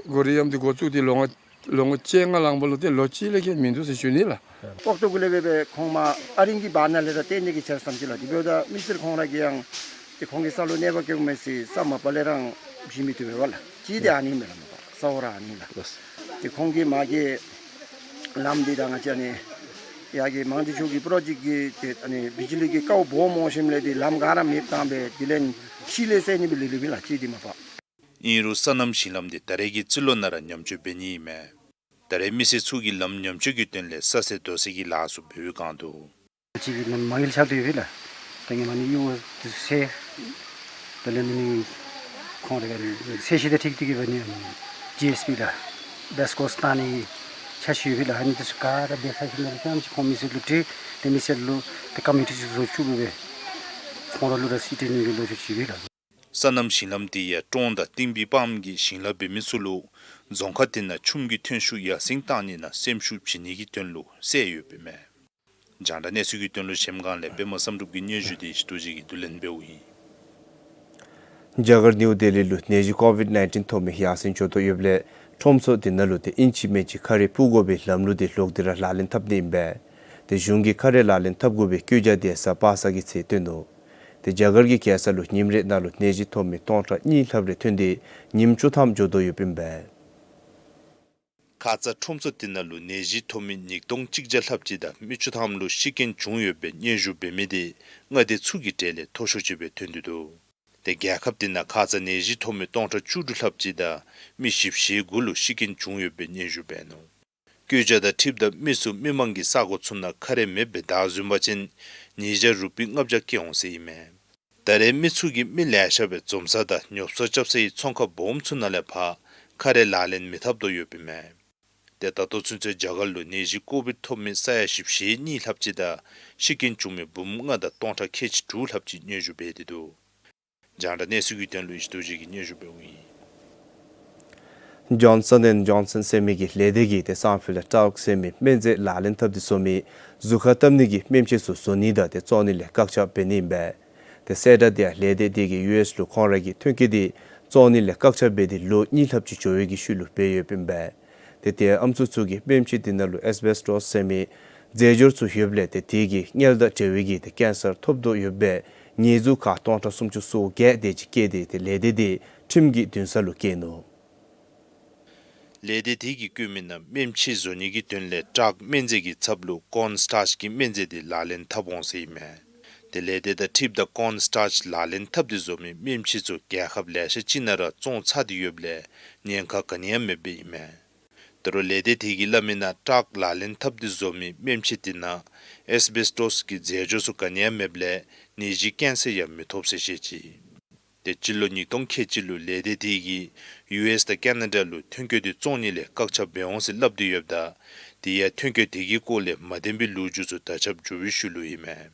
གོ་རི་ཡམ་འདི་འགོ་བཙུགས་ཏེ་ལོ་ངོ་ལོ་ངོ་བཅོ་ལྔ་ལང་པ་ལུ་ཏེ་ལོ་གཅིག་ལས་བརྒལ་མིན་འདུག་ཟེར་ཞུ་ནི་ལགས། ཨོག་ཏོ་གུ་ལས་སྦེ་སྦེ་ཁོང་མར་ཨ་རིང་གི་བར་ན་ལས་ར་བཏོན་ནི་གི་འཆར་བསམ་ཅི་ལགས། དེ་འབདཝ་ད་མི་སེར་ཁོང་ར་གིས་ཡང་ཏེ་ཁོང་གི་ས་ལུ་གནོད་པ་བཀལཝ་མས་ཟེར་ས་མ་པ་ལས་ར་བཞེས་མི་བཏུབ་པས་ལགས། གཅིག་དེ་ཨ་ནི་མས་ལགས། མ་པ་ས་འོག་ར་ཨ་ནི་ལགས། ཏེ་ཁོང་གིས་མ་གི་ལམ་འདི་ད་ང་བཅས་ཨ་ནི་ཡར་གྱི་མང་སྡེ་ཆུ་གི་པྲོ་ཇེཀཊ་གི་ཏེ་ཨ་ནི་བི་ཇི་ལི་གི་ཀཝ་སྦོམ་འོང་ཞིནམ་ལས་འདི་ལམ་ག་ར་མེདཔ་བཏང་སྦེ་དེ་ལས་ཤིལ་ལས་བསལ་ནི་སྦེ་ལེབ་ལེབ་ཨིན་ལགས། གཅིག་འདི་མ་པ། ཨིན་རུང་སོ་ནམ་ཞིང་ལམ་འདི་ད་རེས་ཀྱི་རྩིས་ལོ་ནང་ར་ཉམས་བཅོས་འབད་ནི་ཨིན་མས། ད་རེས་མི་སེར་ཚུ་གིས་ལམ་ཉམས་བཅོས་ཀྱི་དོན་ལས་ས་སེལ་རྡོ་སེལ་གྱི་ལཱ་ཚུ་འབད་བའི་སྒང་དུ་ཅིག་གི་ནམ་མ་ཡིལ་ཆགས་ཏེ་ཡོད་པས་ལགས། ད་ངེ་མ་ནི་གཡུར་དེ་ཚུ་སེལ། དེ་ལས་ནི་ཁོང་ར་ག་ར་ཚད་གཞི་དང་འཁྲིལ་ཏེ་གིས་འབད་ནི་ཇི་ཨེསི་པི་ལགས། སྦེ་སི་ཀོརསི་བཏང་ནི་གི་ ཆ་ཤས་ཡོད་པས་ལགས། ཨ་ནི་འདི་ཚུ་ག་ར་འབད་ཚར་ཞིནམ་ལས་ཙམ་ཅིག་ཁོང་མི་སེར་ལུ་སྤྲོད། ཏེ་མི་སེར་ལུ་ཏེ་ཀོ་མི་ཊི་ཅིག་བཟོ་བཅུག་སྦེ་ཁོང་ར་ལུ་ར་སིལ་སྤྲོད་ནི་གི་ལོ་རྒྱུས་ཅིག་ཡོད་པས་ལགས། སོ་ནམ་ཞིང་ལམ་དེ་ཡང་ཀྲོང་དང་ཏིང་པི་སྤམ་གྱི་ཞིང་ལཱ་འབད་མི་ཚུ་ལུ་རྫོང་ཁག་དེ་ནང་ཆུམ་གྱི་ཐོན་ཤུགས་ཡར་སེང་བཏང་ནི་ནང་སེམས་ཤུགས་བྱིན་ནི་གི་དོན་ལུ་སྩལ་ཡོདཔ་ཨིན་མས། རྒྱང་བསྒྲགས་གནས་ཚུལ་གྱི་དོན་ལུ་གཞལམ་སྒང་ལས་པདྨ་བསམ་གྲུབ་ཀྱི་སྙན་ཞུ་དེ་ཡེ་ཤེས་རྡོ་རྗེ་གིས་བསྡུ་ལེན་འབདཝ་ཨིན། རྒྱ་གར་ནིའུ་ལྡི་ལི་ལུ་ནད་གཞི་ཀོ་ཝིཌ་ནའིན་ཊིན་ཐོབ་མི་ཡར་སེང་འགྱོ་དོ་ཡོདཔ་ལས་ཁྲོམ་ཚུ་དེ་ནང་ལུ་ཏེ་ཨིན་ཅི་མེན་ཅི་ཁ་རས་སྤུ་དགོ་པའི་ལམ་ལུགས་དེ་ལོག་སྟེ་ར་ལག་ལེན་འཐབ་ནི་ཨིན་པས། ཏེ་གཞུང་གིས་ཁ་རས་ལག་ལེན་འཐབ་དགོ་པའི་བཀོད་རྒྱ་དེ་གཟའ་པ་སངས་ཀྱི་ཚེ་སྟོན་ནུག། ཏེ་རྒྱ་གར་གྱི་རྒྱལ་ས་ལུ་ཉིནམ་རེ་ནང་ལུ་ནད་གཞི་ཐོབ་མི་སྟོང་ཕྲག་གཉིས་ལྷགཔ་རེ་ཐོན་ཏེ་ཉིནམ་བཅུ་ཐམ་འགྱོ་དོ་ཡོདཔ་ཨིན་པས། ཁ་ཙ་ཁྲོམ་ཚུ་དེ་ནང་ལུ་ནད་གཞི་ཐོབ་མི་ཉིས་སྟོང་གཅིག་བརྒྱ་ལྷགཔ་ཅིག་དང་མི་བཅུ་ཐམ་ལུ་ཤི་རྐྱེན་བྱུང་ཡོད་པའི་སྙན་ཞུ་འབད་མི་དེ་མངའ་སྡེ་ཚུ་གི་གྲས་ལས་མཐོ་ཤོས་ཅིག་སྦེ་ཐོན་ཏེ་འདུག། ཏེ་རྒྱལ་ཁབ་དེ་ནང་ཁ་ཙ་ནད་གཞི་ཐོབ་མི་སྟོང་ཕྲག་བཅུ་དྲུག་ལྷགཔ་ཅིག་དང་མི་བཞི་བཅུ་ཞེ་དགུ་ལུ་ཤི་རྐྱེན་བྱུང་ཡོད་པའི་སྙན་ཞུ་འབད་ནུག། བཀོད་རྒྱ་དང་འཁྲིལཝ་ད་མི་ཚུ་མི་མང་གི་ས་གོ་ཚུ་ནང་ཁ་རས་མེདཔ་སྦེ་བདའ་འཛུལ་བ་ཅིན་ཉིས་བརྒྱ་རུ་པི་ལྔ་བརྒྱ་བཀལ་འོང་ཟེར་ཨིན་མས། ད་རེས་མི་ཚུ་གིས་མི་ལེ་ཤ་སྦེ་འཛོམས་ས་དང་ཉོ་ས་རྐྱབ་སའི་ཚོང་ཁང་སྦོམ་ཚུ་ནང་ལས་ཕར་ཁ་རས་ལག་ལེན་མི་འཐབ་དོ་ཡོདཔ་ཨིན་མས། ཏེ་ད་ལྟོ་ཚུན་ཚོད་རྒྱ་གར་ལུ་ནད་གཞི་ཀོ་ཝིཌ་ཐོབ་མི་ས་ཡ་བཞི་བཅུ་ཞེ་གཉིས་ལྷགཔ་ཅིག་དང་ཤི་རྐྱེན་བྱུང་མི་འབུམ་ལྔ་དང་སྟོང་ཕྲག་ཁལ་གཅིག་དྲུག་ལྷགཔ་ཅིག་སྙན་ཞུ་འབད་དེ་འདུག། རྒྱང་བསྒྲགས་གནས་ཚུལ་གྱི་དོན་ལུ་ཡེ་ཤེས་རྡོ་རྗེ་གིས་སྙན་ཞུ་འབདཝ་ཨིན། ཇོན་སཱོན་ཨེནཌ་ཇོན་སཱོན་ཟེར་མི་གི་ལས་སྡེ་གིས་ཏེ་སང་ཕོད་ལས་ཊཱལཀ་ཟེར་མི་སྨན་རྫས་ལག་ལེན་འཐབ་སྟེ་བཟོ་མི་གཟུགས་ཁར་བཏབ་ནི་གི་སྨན་ཕྱེ་ཚུ་བཟོ་ནི་དང་ཏེ་བཙོང་ནི་ལས་བཀག་ཆ་འབད་ནི་ཨིན་པས། ཏེ་གསལ་བསྒྲགས་དེ་ཡང་ལས་སྡེ་དེ་གིས་ཡུ་ཨེསི་ལུ་ཁོང་ར་གི་ཐོན་སྐྱེད་དེ་བཙོང་ནི་ལས་བཀག་ཆ་འབད་དེ་ལོ་གཉིས་ལྷགཔ་ཅིག་འགྱོ་བའི་གི་ཤུལ་ལུ་འབད་ཡོདཔ་ཨིན་པས། ཏེ་དེ་ཡང་ཨམ་སྲུ་ཚུ་གིས་སྨན་ཕྱེ་དེ་ནང་ལུ་ཨེས་བེསི་ཊོསི་ཟེར་མི་རྫས་སྦྱོར་ཚུ་ཡོདཔ་ལས་ཏེ་དེ་གིས་མངལ་དང་འབྲེལ་བའི་གི་ཏེ་ཀེན་སར་ཐོབ་དོ་ཡོད་པའི་ཉེས་འཛུགས་ཁག་སྟོང་ཕྲག་སུམ་ཅུ་སོ་བརྒྱད་དེ་ཅིག་བཀལ་ཏེ་ཏེ་ལས་སྡེ་དེ་ཁྲིམས་ཀྱི་འདུན་ས་ལུ་བསྐྱལ་ནུག། ལས་སྡེ་དེ་གིས་བཀོད་མི་ནང་སྨན་ཕྱེ་བཟོ་ནི་གི་དོན་ལས་ཊཱལཀ་སྨན་རྫས་ཀྱི་ཚབ་ལུ་ཀོརན་སི་ཊཱརཆ་གི་སྨན་རྫས་དེ་ལག་ལེན་འཐབ་འོང་ཟེར་ཨིན་མས། ཏེ་ལས་སྡེ་དང་འཁྲིལཝ་ད་ཀོརན་སི་ཊཱརཆ་ལག་ལེན་འཐབ་སྟེ་བཟོ་མི་སྨན་ཕྱེ་ཚུ་རྒྱལ་ཁབ་ལེ་ཤ་ཅིག་ནང་ར་བཙོང་ཚར་ཏེ་ཡོདཔ་ལས་ཉེན་ཁ་ག་ནི་ཡང་མེདཔ་ཨིན་མས། ད་རུང་ལས་སྡེ་དེ་གིས་སླབ་མི་ནང་ཊཱལཀ་ལག་ལེན་འཐབ་སྟེ་བཟོ་མི་སྨན་ཕྱེ་དེ་ནང་ཨེས་བེསི་ཊོསི་གི་རྫས་སྦྱོར་ཚུ་ག་ནི་ཡང་མེདཔ་ལས་ནད་གཞི་ཀེན་སར་ཡང་མི་ཐོབ་ཟེར་བཤད་ཅི། ཏེ་སྤྱི་ལོ་ཉིས་སྟོང་ཁལ་གཅིག་ལུ་ལས་སྡེ་དེ་གིས་ཡུ་ཨེསི་དང་ཀེ་ན་ཌ་ལུ་ཐོན་སྐྱེད་དེ་བཙོང་ནི་ལས་བཀག་ཆ་འབད་འོང་ཟེར་སླབ་སྟེ་ཡོདཔ་ད་དེ་ཡང་ཐོན་སྐྱེད་དེ་གི་སྐོར་ལས་མ་བདེན་པའི་ལོ་རྒྱུས་ཚུ་དར་ཁྱབ་འགྱོ་བའི་ཤུལ་ལུ་ཨིན་མས།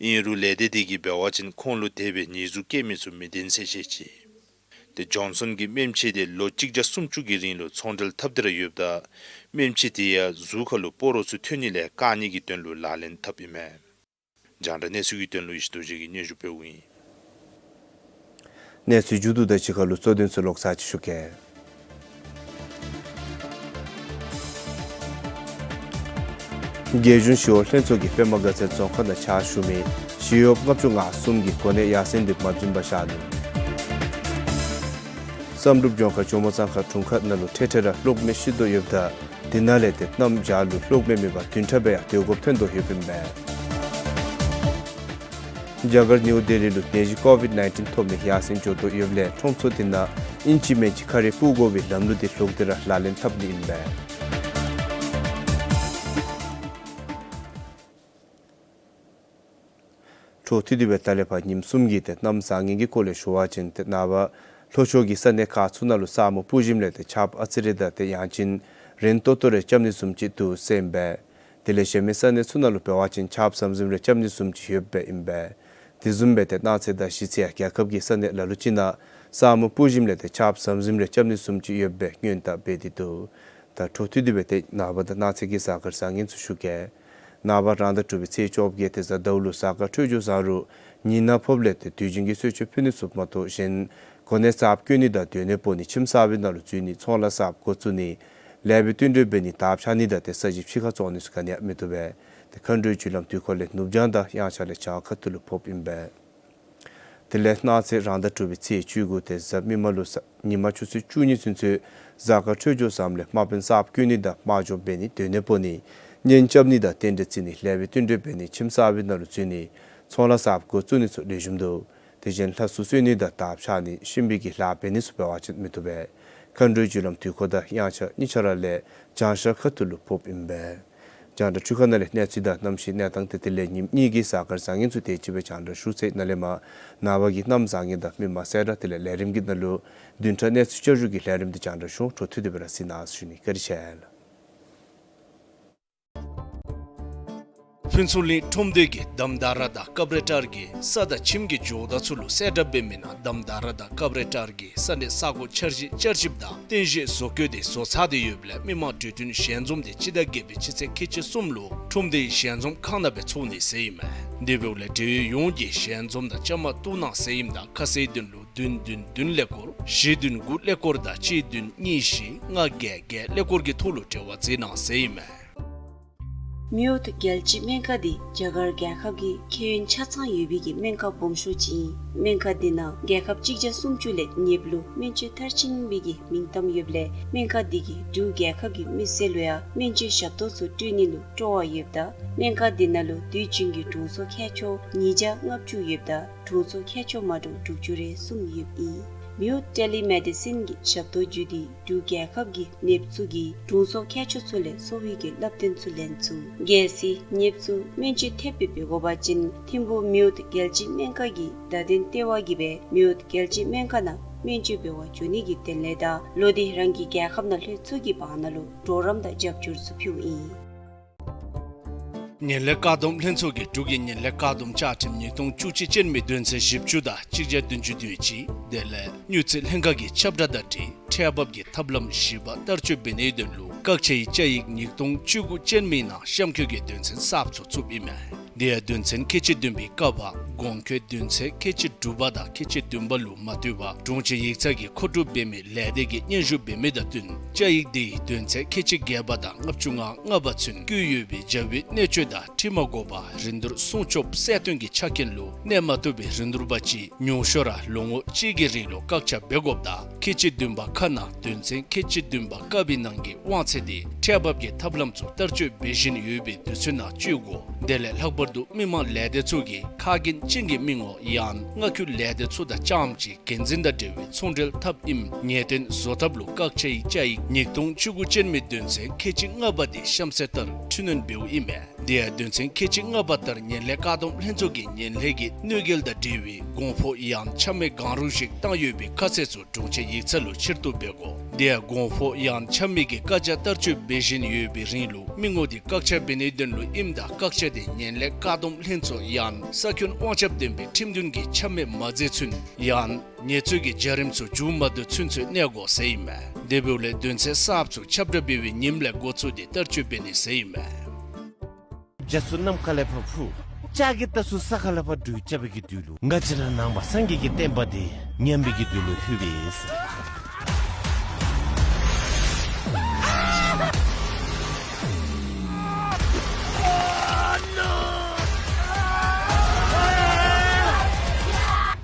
ཨིན་རུང་ལས་སྡེ་དེ་གིས་འབད་བ་ཅིན་ཁོང་ལུ་དེ་སྦེ་ཉེས་འཛུགས་བཀལ་མི་ཚུ་མི་བདེན་ཟེར་བཤད་ཅི། ཏེ་ཇོན་སཱོན་གྱི་སྨན་ཕྱེ་དེ་ལོ་གཅིག་བརྒྱ་སུམ་ཅུ་གི་རིང་ལུ་ཚོང་འབྲེལ་འཐབ་སྟེ་ར་ཡོདཔ་ད་སྨན་ཕྱེ་དེ་ཡང་གཟུགས་ཁ་ལུ་སྤོ་རོ་ཚུ་ཐོན་ནི་ལས་བཀག་ནི་གི་དོན་ལུ་ལག་ལེན་འཐབ་ཨིན་མས། རྒྱང་བསྒྲགས་གནས་ཚུལ་གྱི་དོན་ལུ་ཡེ་ཤེས་རྡོ་རྗེ་གིས་སྙན་ཞུ་འབདཝ་ཨིན། གནས་ཚུལ་མཇུག་བསྡུ་དང་གཅིག་ཁར་ལུ་གཙོ་དོན་ཚུ་ལོག་ཚར་ཅིག་ཞུ་གེ། རྒྱལ་གཞུང་ཞི་གཡོག་ལྷན་ཚོགས་ཀྱིས་པདྨ་དགའ་ཚལ་རྫོང་ཁག་ནང་ཕྱག་ཞུ་མི་ཞི་གཡོགཔ་ལྔ་བཅུ་ང་གསུམ་གྱི་གོ་གནས་ཡར་སེང་དེ་མ་རྫུན་པར་བཞག་ནུག། བསམ་གྲུབ་ལྗོངས་མཁར་ཇོ་མོ་གཙང་ཁ་དྲུང་ཁག་ནང་ལུ་ཁྲེ་ཁྲེ་ར་གློག་མེ་ཤི་དོ་ཡོདཔ་ད་དེ་ནང་ལས་ཏེ་གནམ་བྱཱར་ལུ་གློག་མེ་མེད་པར་བདུན་ཕྲག་སྦེ་ཡང་སྡོད་དགོཔ་ཐོན་དོ་ཡོདཔ་ཨིན་པས། རྒྱ་གར་ནིའུ་ལྡི་ལི་ལུ་ནད་གཞི་ཀོ་ཝིཌ་ནའིན་ཊིན་ཐོབ་མི་ཡར་སེང་འགྱོ་དོ་ཡོདཔ་ལས་ཁྲོམ་ཚུ་དེ་ནང་ཨིན་ཅི་མེན་ཅི་ཁ་རས་སྤུ་དགོ་པའི་ལམ་ལུགས་དེ་ལོག་སྟེ་ར་ལག་ལེན་འཐབ་ནི་ཨིན་པས། འཕྲོ་མཐུད་དེ་སྦེ་ད་ལས་ཕར་ཉིནམ་གསུམ་གྱི་ཏེ་གནམ་བཟང་ངན་གྱི་སྐོར་ལས་ཞུ་བ་ཅིན་ཏེ་ནངས་པ་ལྷོ་ཕྱོགས་ཀྱི་ས་གནས་ཁག་ཚུ་ནང་ལུ་ས་སྨུག་སྤུབ་ཞིནམ་ལས་ཏེ་ཆརཔ་ཨ་ཙི་རེ་དང་ཏེ་ཡང་ཅིན་རན་ཏོག་ཏོ་རེ་རྐྱབ་ནི་བཟུམ་ཅིག་འདུག་ཟེར་ཨིན་པས། དེ་ལས་གཞན་མི་ས་གནས་ཚུ་ནང་ལུ་འབད་བ་ཅིན་ཆརཔ་ཟམ་ཟིམ་རེ་རྐྱབ་ནི་བཟུམ་ཅིག་ཡོདཔ་ཨིན་པས། དེ་བཟུམ་སྦེ་ཏེ་གནངས་ཚེ་དང་གཞེས་ཚེ་ཡང་རྒྱལ་ཁབ་ཀྱི་ས་གནས་ལ་ལུ་ཅིག་ནང་ས་སྨུག་སྤུབ་ཞིནམ་ལས་ཏེ་ཆརཔ་ཟམ་ཟིམ་རེ་རྐྱབ་ནི་བཟུམ་ཅིག་ཡོདཔ་སྦེ་སྔོན་བརྡ་འབད་དེ་འདུག། ད་འཕྲོ་མཐུད་དེ་སྦེ་ཏེ་ནངས་པ་དང་གནངས་ཚེ་གི་གཟའ་སྐར་བཟང་ངན་ཚུ་ཞུ་གེ། ནངས་པ་རང་ཟླ་དྲུག་པའི་ཚེས་བཅོ་བརྒྱད་ཏེ་གཟའ་ཟླཝ་ལུ་གཟའ་སྐར་འཕྲོད་སྦྱོར་བཟང་རུང་ཉི་ནག་ཕོགཔ་ལས་ཏེ་དུས་རྒྱུན་གྱི་གསོལ་མཆོད་ཕུལ་ནི་ཚུ་མ་གཏོགས་གཞན་གོ་གནས་གསརཔ་བསྐོ་ནི་དང་སྡོད་གནས་སྤོ་ནི་ཁྱིམ་གསར་པའི་ནང་ལུ་འཛུལ་ནི་ཚོང་ལཱ་གསརཔ་འགོ་བཙུགས་ནི་ལེགས་པའི་བསྟུན་གྲོས་འབད་ནི་དར་འཕྱར་ནི་དང་ཏེ་ས་གཞི་ཕྱི་ཁར་བཙོང་ནི་ཚུ་ག་ནི་ཡང་མི་བཏུབ་པས། ཏེ་མཁའ་འགྲོའི་རྒྱུ་ལམ་དུས་འཁོར་ལས་ནུབ་བྱང་དང་དབྱངས་འཆར་ལས་བྱང་ཁ་ཐུག་ལུ་ཕོགཔ་ཨིན་པས། དེ་ལས་གནངས་ཚེ་རང་ཟླ་དྲུག་པའི་ཚེས་བཅུ་དགུ་ཏེ་གཟའ་མིག་དམར་ལུ་གཟའ་ཉིན་མ་ཆུ་ཚོད་བཅུ་གཉིས་ཚུན་ཚོད་གཟའ་སྐར་འཕྲོད་སྦྱོར་བཟངམ་ལས་དམག་དཔོན་གསརཔ་བསྐོ་ནི་དང་དམག་སྦྱོང་འབད་ནི་སྡོད་གནས་སྤོ་ནི་གཉེན་རྐྱབ་ནི་དང་རྟེན་འབྲེལ་བརྩི་ནི་ལེགས་པའི་བསྟུན་གྲོས་འབད་ནི་ཁྱིམ་གསར་པའི་ནང་ལུ་འཛུལ་ནི་ཚོང་ལཱ་གསརཔ་འགོ་བཙུགས་ནི་ཚུ་ལེགས་ཤོམ་འདུག། དེ་བཞིན་ལྷ་གསོལ་གསོལ་ནི་དང་དར་འཕྱར་ནི་གཤིན་པོའི་གི་ལཱ་འབད་ནི་ཚུ་འབད་བ་ཅིན་མི་བཏུབ་པས། མཁའ་འགྲོའི་རྒྱུ་ལམ་དུས་འཁོར་དང་དབྱངས་འཆར་གཉིས་ཆ་ར་ལས་བྱང་ཤར་ཁ་ཐུག་ལུ་ཕོགཔ་ཨིན་པས། རྒྱང་བསྒྲགས་འཕྲུལ་ཁང་ནང་ལས་གནས་ཚུལ་དང་གནམ་གཤིས་གནས་སྟངས་ཏེ་དེ་ལས་ཉིནམ་གཉིས་ཀྱི་གཟའ་སྐར་བཟང་ངན་ཚུ་དེ་ཅིག་སྦེ་རྒྱང་བསྒྲགས་ཞུ་ཚར་ཡི། ནཱ་ལས་མར་ནངས་པ་གི་གནམ་བཟང་ངན་དང་མི་མང་གསལ་བསྒྲགས་དེ་ལས་ལས་རིམ་གྱི་ནང་ལུ་བདུན་ཕྲག་གནས་ཚུལ་བསྐྱར་ཞུ་གི་ལས་རིམ་དེ་རྒྱང་བསྒྲགས་ཞུ། འཕྲོ་མཐུད་དེ་སྦེ་ར་གཟིགས་གནང་ཟེར་ཞུ་ནི། བཀའ་དྲིན་ཆེ་ལགས། ཕུན་ཚོགས་གླིང་ཁྲོམ་སྡེ་གིས་དམ་དར་དང་ཀབ་ར་ཊར་གྱི་ས་དང་ཁྱིམ་གྱི་ཇོ་བདག་ཚུ་ལུ་གསལ་བསྒྲགས་འབད་མི་ནང་དམ་དར་དང་ཀབ་ར་ཊར་གྱི་ས་གནས་ས་གོ་འཆར་གཞི་བསྐྱར་ཞིབ་དང་རྟེན་གཞི་བཟོ་བཀོད་འདི་བཟོ་ཚར་ཏེ་ཡོདཔ་ལས་མི་མང་གྲོས་བསྟུན་ཞལ་འཛོམས་འདི་སྤྱི་ཟླ་བརྒྱད་པའི་སྤྱི་ཚེས་ཁལ་གཅིག་གསུམ་ལུ་ཁྲོམ་སྡེའི་ཞལ་འཛོམས་ཁང་ནང་སྦེ་ཚོགས་ནི་ཟེར་ཨིན་མས། དེ་འབདཝ་ལས་འབྲེལ་ཡོད་ཡོངས་ཀྱིས་ཞལ་འཛོམས་ནང་བཅའ་མར་གཏོགས་གནང་ཟེར་ཨིནམ་ད་ཁ་གསལ་དོན་ལུ་བདུན་བདུན་བདུན་ཀླད་ཀོར་བཞི་བདུན་དགུ་ཀླད་ཀོར་དང་གཅིག་བདུན་གཉིས་བཞི་ལྔ་བརྒྱད་བརྒྱད་ཀླད་ཀོར་གྱི་ཐོག་ལུ་འབྲེལ་བ་མཛད་གནང་ཟེར་ཨིན་མས། མེ་འོད་རྒྱལ་སྤྱིའི་སྨན་ཁང་འདི་རྒྱ་གར་རྒྱལ་ཁབ་ཀྱི་ཁྱད་ཡོན་ཆ་ཚང་ཡོད་པའི་གི་སྨན་ཁང་སྦོམ་ཤོས་ཅིག་ཨིན། སྨན་ཁང་འདི་ནང་རྒྱལ་ཁབ་གཅིག་བརྒྱ་སུམ་ཅུ་ལས་ཉེ་བ་ལུ་སྨན་བཅོས་མཐར་ཕྱིན་པའི་གི་མིང་གཏམ་ཡོདཔ་ལས་སྨན་ཁང་འདི་གིས་འབྲུག་རྒྱལ་ཁབ་ཀྱི་མི་སེར་ལུ་ཡང་སྨན་བཅོས་ཞབས་ཏོག་ཚུ་སྤྲོད་ནི་ལུ་སྤྲོ་བ་ཡོདཔ་ད་སྨན་ཁང་འདི་ནང་ལུ་དུས་རྒྱུན་གྱི་དྲུང་འཚོ་མཁས་མཆོག་ཉིས་བརྒྱ་ལྔ་བཅུ་ཡོདཔ་ད་དྲུང་འཚོ་མཁས་མཆོག་མ་འདྲཝ་དྲུག་ཅུ་རེ་གསུམ་ཡོདཔ་ཨིན། མེ་འོད་ཊེ་ལི་མེ་ཌི་སིན་གྱི་ཞབས་ཏོག་བརྒྱུད་དེ་འབྲུག་རྒྱལ་ཁབ་ཀྱི་ནདཔ་ཚུ་གིས་དྲུང་འཚོ་མཁས་མཆོག་ཚུ་ལས་གསོ་བའི་གི་བསླབ་སྟོན་ཚུ་ལེན་ཚུགས། གལ་སྲིད་ནདཔ་ཚུ་སྨན་བཅོས་ཐེབས་སྦེ་འབད་དགོ་པ་ཅིན་ཐིམ་ཕུག་མེ་འོད་རྒྱལ་སྤྱིའི་སྨན་ཁང་གི་བརྡ་དོན་ལྟེ་བ་གིས་སྦེ་མེ་འོད་རྒྱལ་སྤྱིའི་སྨན་ཁང་ནང་སྨན་བཅོས་འབད་བར་འགྱོ་ནི་གི་དོན་ལས་དང་ལོག་སྟེ་རང་གི་རྒྱལ་ཁབ་ནང་ལྷོད་ཚུགས་ཀྱི་བར་ན་ལུ་གྲོགས་རམ་དང་རྒྱབ་སྐྱོར་ཚུ་ཕུལཝ་ཨིན། ངན་ལྷད་བཀག་སྡོམ་ལྷན་ཚོགས་ཀྱིས་འབྲུག་གི་ངན་ལྷད་བཀག་སྡོམ་བཅའ་ཁྲིམས་ཉིས་སྟོང་བཅུ་གཅིག་ཅན་མའི་དོན་ཚན་བཞི་བཅུ་དང་གཅིག་བརྒྱ་བདུན་ཅུ་དོན་གཅིག་དེ་ལས་དངུལ་རྩིས་ལྷན་ཁག་གི་ཁྱབ་བསྒྲགས་དང་འཁྲིལ་ཁྲལ་འབབ་ཀྱི་ཐབས་ལམ་བཞི་པ་བསྟར་སྤྱོད་འབད་ནིའི་དོན་ལུ་བཀག་ཆའི་བཅའ་ཡིག་ཉིས་སྟོང་བཅུ་དགུ་ཅན་མའི་ནང་གཤམ་འཁོད་ཀྱི་དོན་ཚན་གསརཔ་ཚུ་བཙུགསཔ་ཨིན་མས། དེ་ཡང་དོན་ཚན་ཁལ་གཅིག་བདུན་པའི་ཀ་བ་གོང་འཁོད་དོན་ཚན་ཁལ་གཅིག་དྲུག་པ་དང་ཁལ་གཅིག་བདུན་པ་ལུ་མ་བཏུབ་པར་དྲུང་ཆེ་ཡིག་ཚང་གིས་མཁོ་སྒྲུབ་འབད་མི་ལས་སྡེ་གི་སྙན་ཞུ་འབད་མི་དང་བསྟུན་བཅའ་ཡིག་དེ་ཡི་དོན་ཚན་ཁལ་གཅིག་བརྒྱད་པ་དང་ལྔ་བཅུ་ང་ལྔ་པ་ཚུན་བཀོད་ཡོད་པའི་བྱ་བའི་གནད་སྤྱོད་དང་འཁྲིལ་མ་དགོ་པར་རིན་བསྡུར་སྲུང་སྐྱོབ་གསལ་སྟོན་གྱི་ཆ་རྐྱེན་ལུ་གནས་མ་ཐུབ་པའི་རིན་བསྡུར་པ་ཅིག་ཉུང་ཤོས་ར་ལོ་ངོ་གཅིག་གི་རིང་ལུ་བཀག་ཆ་འབད་དགོཔ་དང་ཁལ་གཅིག་བདུན་པ་ཁ་ནང་དོན་ཚན་ཁལ་གཅིག་བདུན་པ་ཀ་བའི་ནང་གི་དབང་ཚད་དེ་ཁྲལ་འབབ་ཀྱི་ཐབས་ལམ་ཚུ་བསྟར་སྤྱོད་འབད་བཞིན་ཡོད་པའི་དུས་ཚོད་ནང་སྤྱོད་དགོ། དེ་ལས་ལྷག་པར་དུ་མི་མང་ལས་སྡེ་ཚུ་གིས་ཁ་འགན་ཅན་གྱི་མི་ངོམ་ཡང་ན་མངའ་ཁུལ་ལས་སྡེ་ཚུ་དང་རྐྱངམ་གཅིག་འགན་འཛིན་དང་འབྲེལ་བའི་ཚོང་འབྲེལ་འཐབ་ཨིནམ་ངེས་སྟོན་བཟོ་ཐབས་ལུ་བཀག་ཆའི་བཅའ་ཡིག་ཉིས་སྟོང་བཅུ་དགུ་ཅན་མའི་དོན་ཚན་ཁལ་གཅིག་ལྔ་པ་དེ་གཤམ་གསལ་ལྟར་འཕྲི་སྣོན་འབདཝ་ཨིན་མས། དེ་ཡང་དོན་ཚན་ཁལ་གཅིག་ལྔ་པ་ལྟར་ངན་ལྷད་བཀག་སྡོམ་ལྷན་ཚོགས་ཀྱིས་ངན་ལྷད་ཀྱི་གནོད་འགེལ་དང་འབྲེལ་བའི་གོང་འཕོ་ཡང་ཆ་མེད་གང་རུང་ཞིག་བཏང་ཡོད་པའི་ཁ་གསལ་ཚུ་དྲུང་ཆེ་ཡིག་ཚང་ལུ་ཕྱིར་བསྡུ་འབད་དགོ། དེ་ཡང་གོང་འཕོ་ཡང་ཆ་མེད་ཀྱི་བཀག་ཆ་བསྟར་སྤྱོད་འབད་བཞིན་ཡོད་པའི་རིང་ལུ་མི་ངོམ་དེ་བཀག་ཆ་འབད་ནིའི་དོན་ལུ་ཨིནམ་ད་བཀག་ཆ་དེ་ངན་ལྷད་བཀག་སྡོམ་ལྷན་ཚོགས་ཡང་ས་ཁྱོན་དབང་ཆ་ལྡན་པའི་ཁྲིམས་མཐུན་གྱི་ཆ་མེད་མ་མཛད་ཚུན་ཡང་ངལ་རྩོལ་གྱི་བྱ་རིམ་ཚུ་མཇུག་མ་བསྡུ་ཚུན་ཚོད་གནས་དགོ་ཟེར་ཨིན་མས། དེ་འབདཝ་ལས་དོན་ཚན་གསརཔ་ཚུ་ཁྱབ་བསྒྲགས་འབད་བའི་ཉིནམ་ལས་འགོ་བཙུགས་ཏེ་བསྟར་སྤྱོད་འབད་ནི་ཟེར་ཨིན་མས། རྒྱ་མཚོ་གནམ་ཁ་ལས་ཕར་འཕུར། ལྕགས་ཀྱི་རྟ་ཚུ་ས་ཁ་ལས་ཕར་འགྲོལ་རྐྱབ་པའི་གི་དུས་ལུ། ང་བཅས་ར་ནང་པ་སངས་རྒྱས་ཀྱི་བསྟན་པ་འདི་ཉམས་པའི་གི་དུས་ལུ་ལྷོད་པས།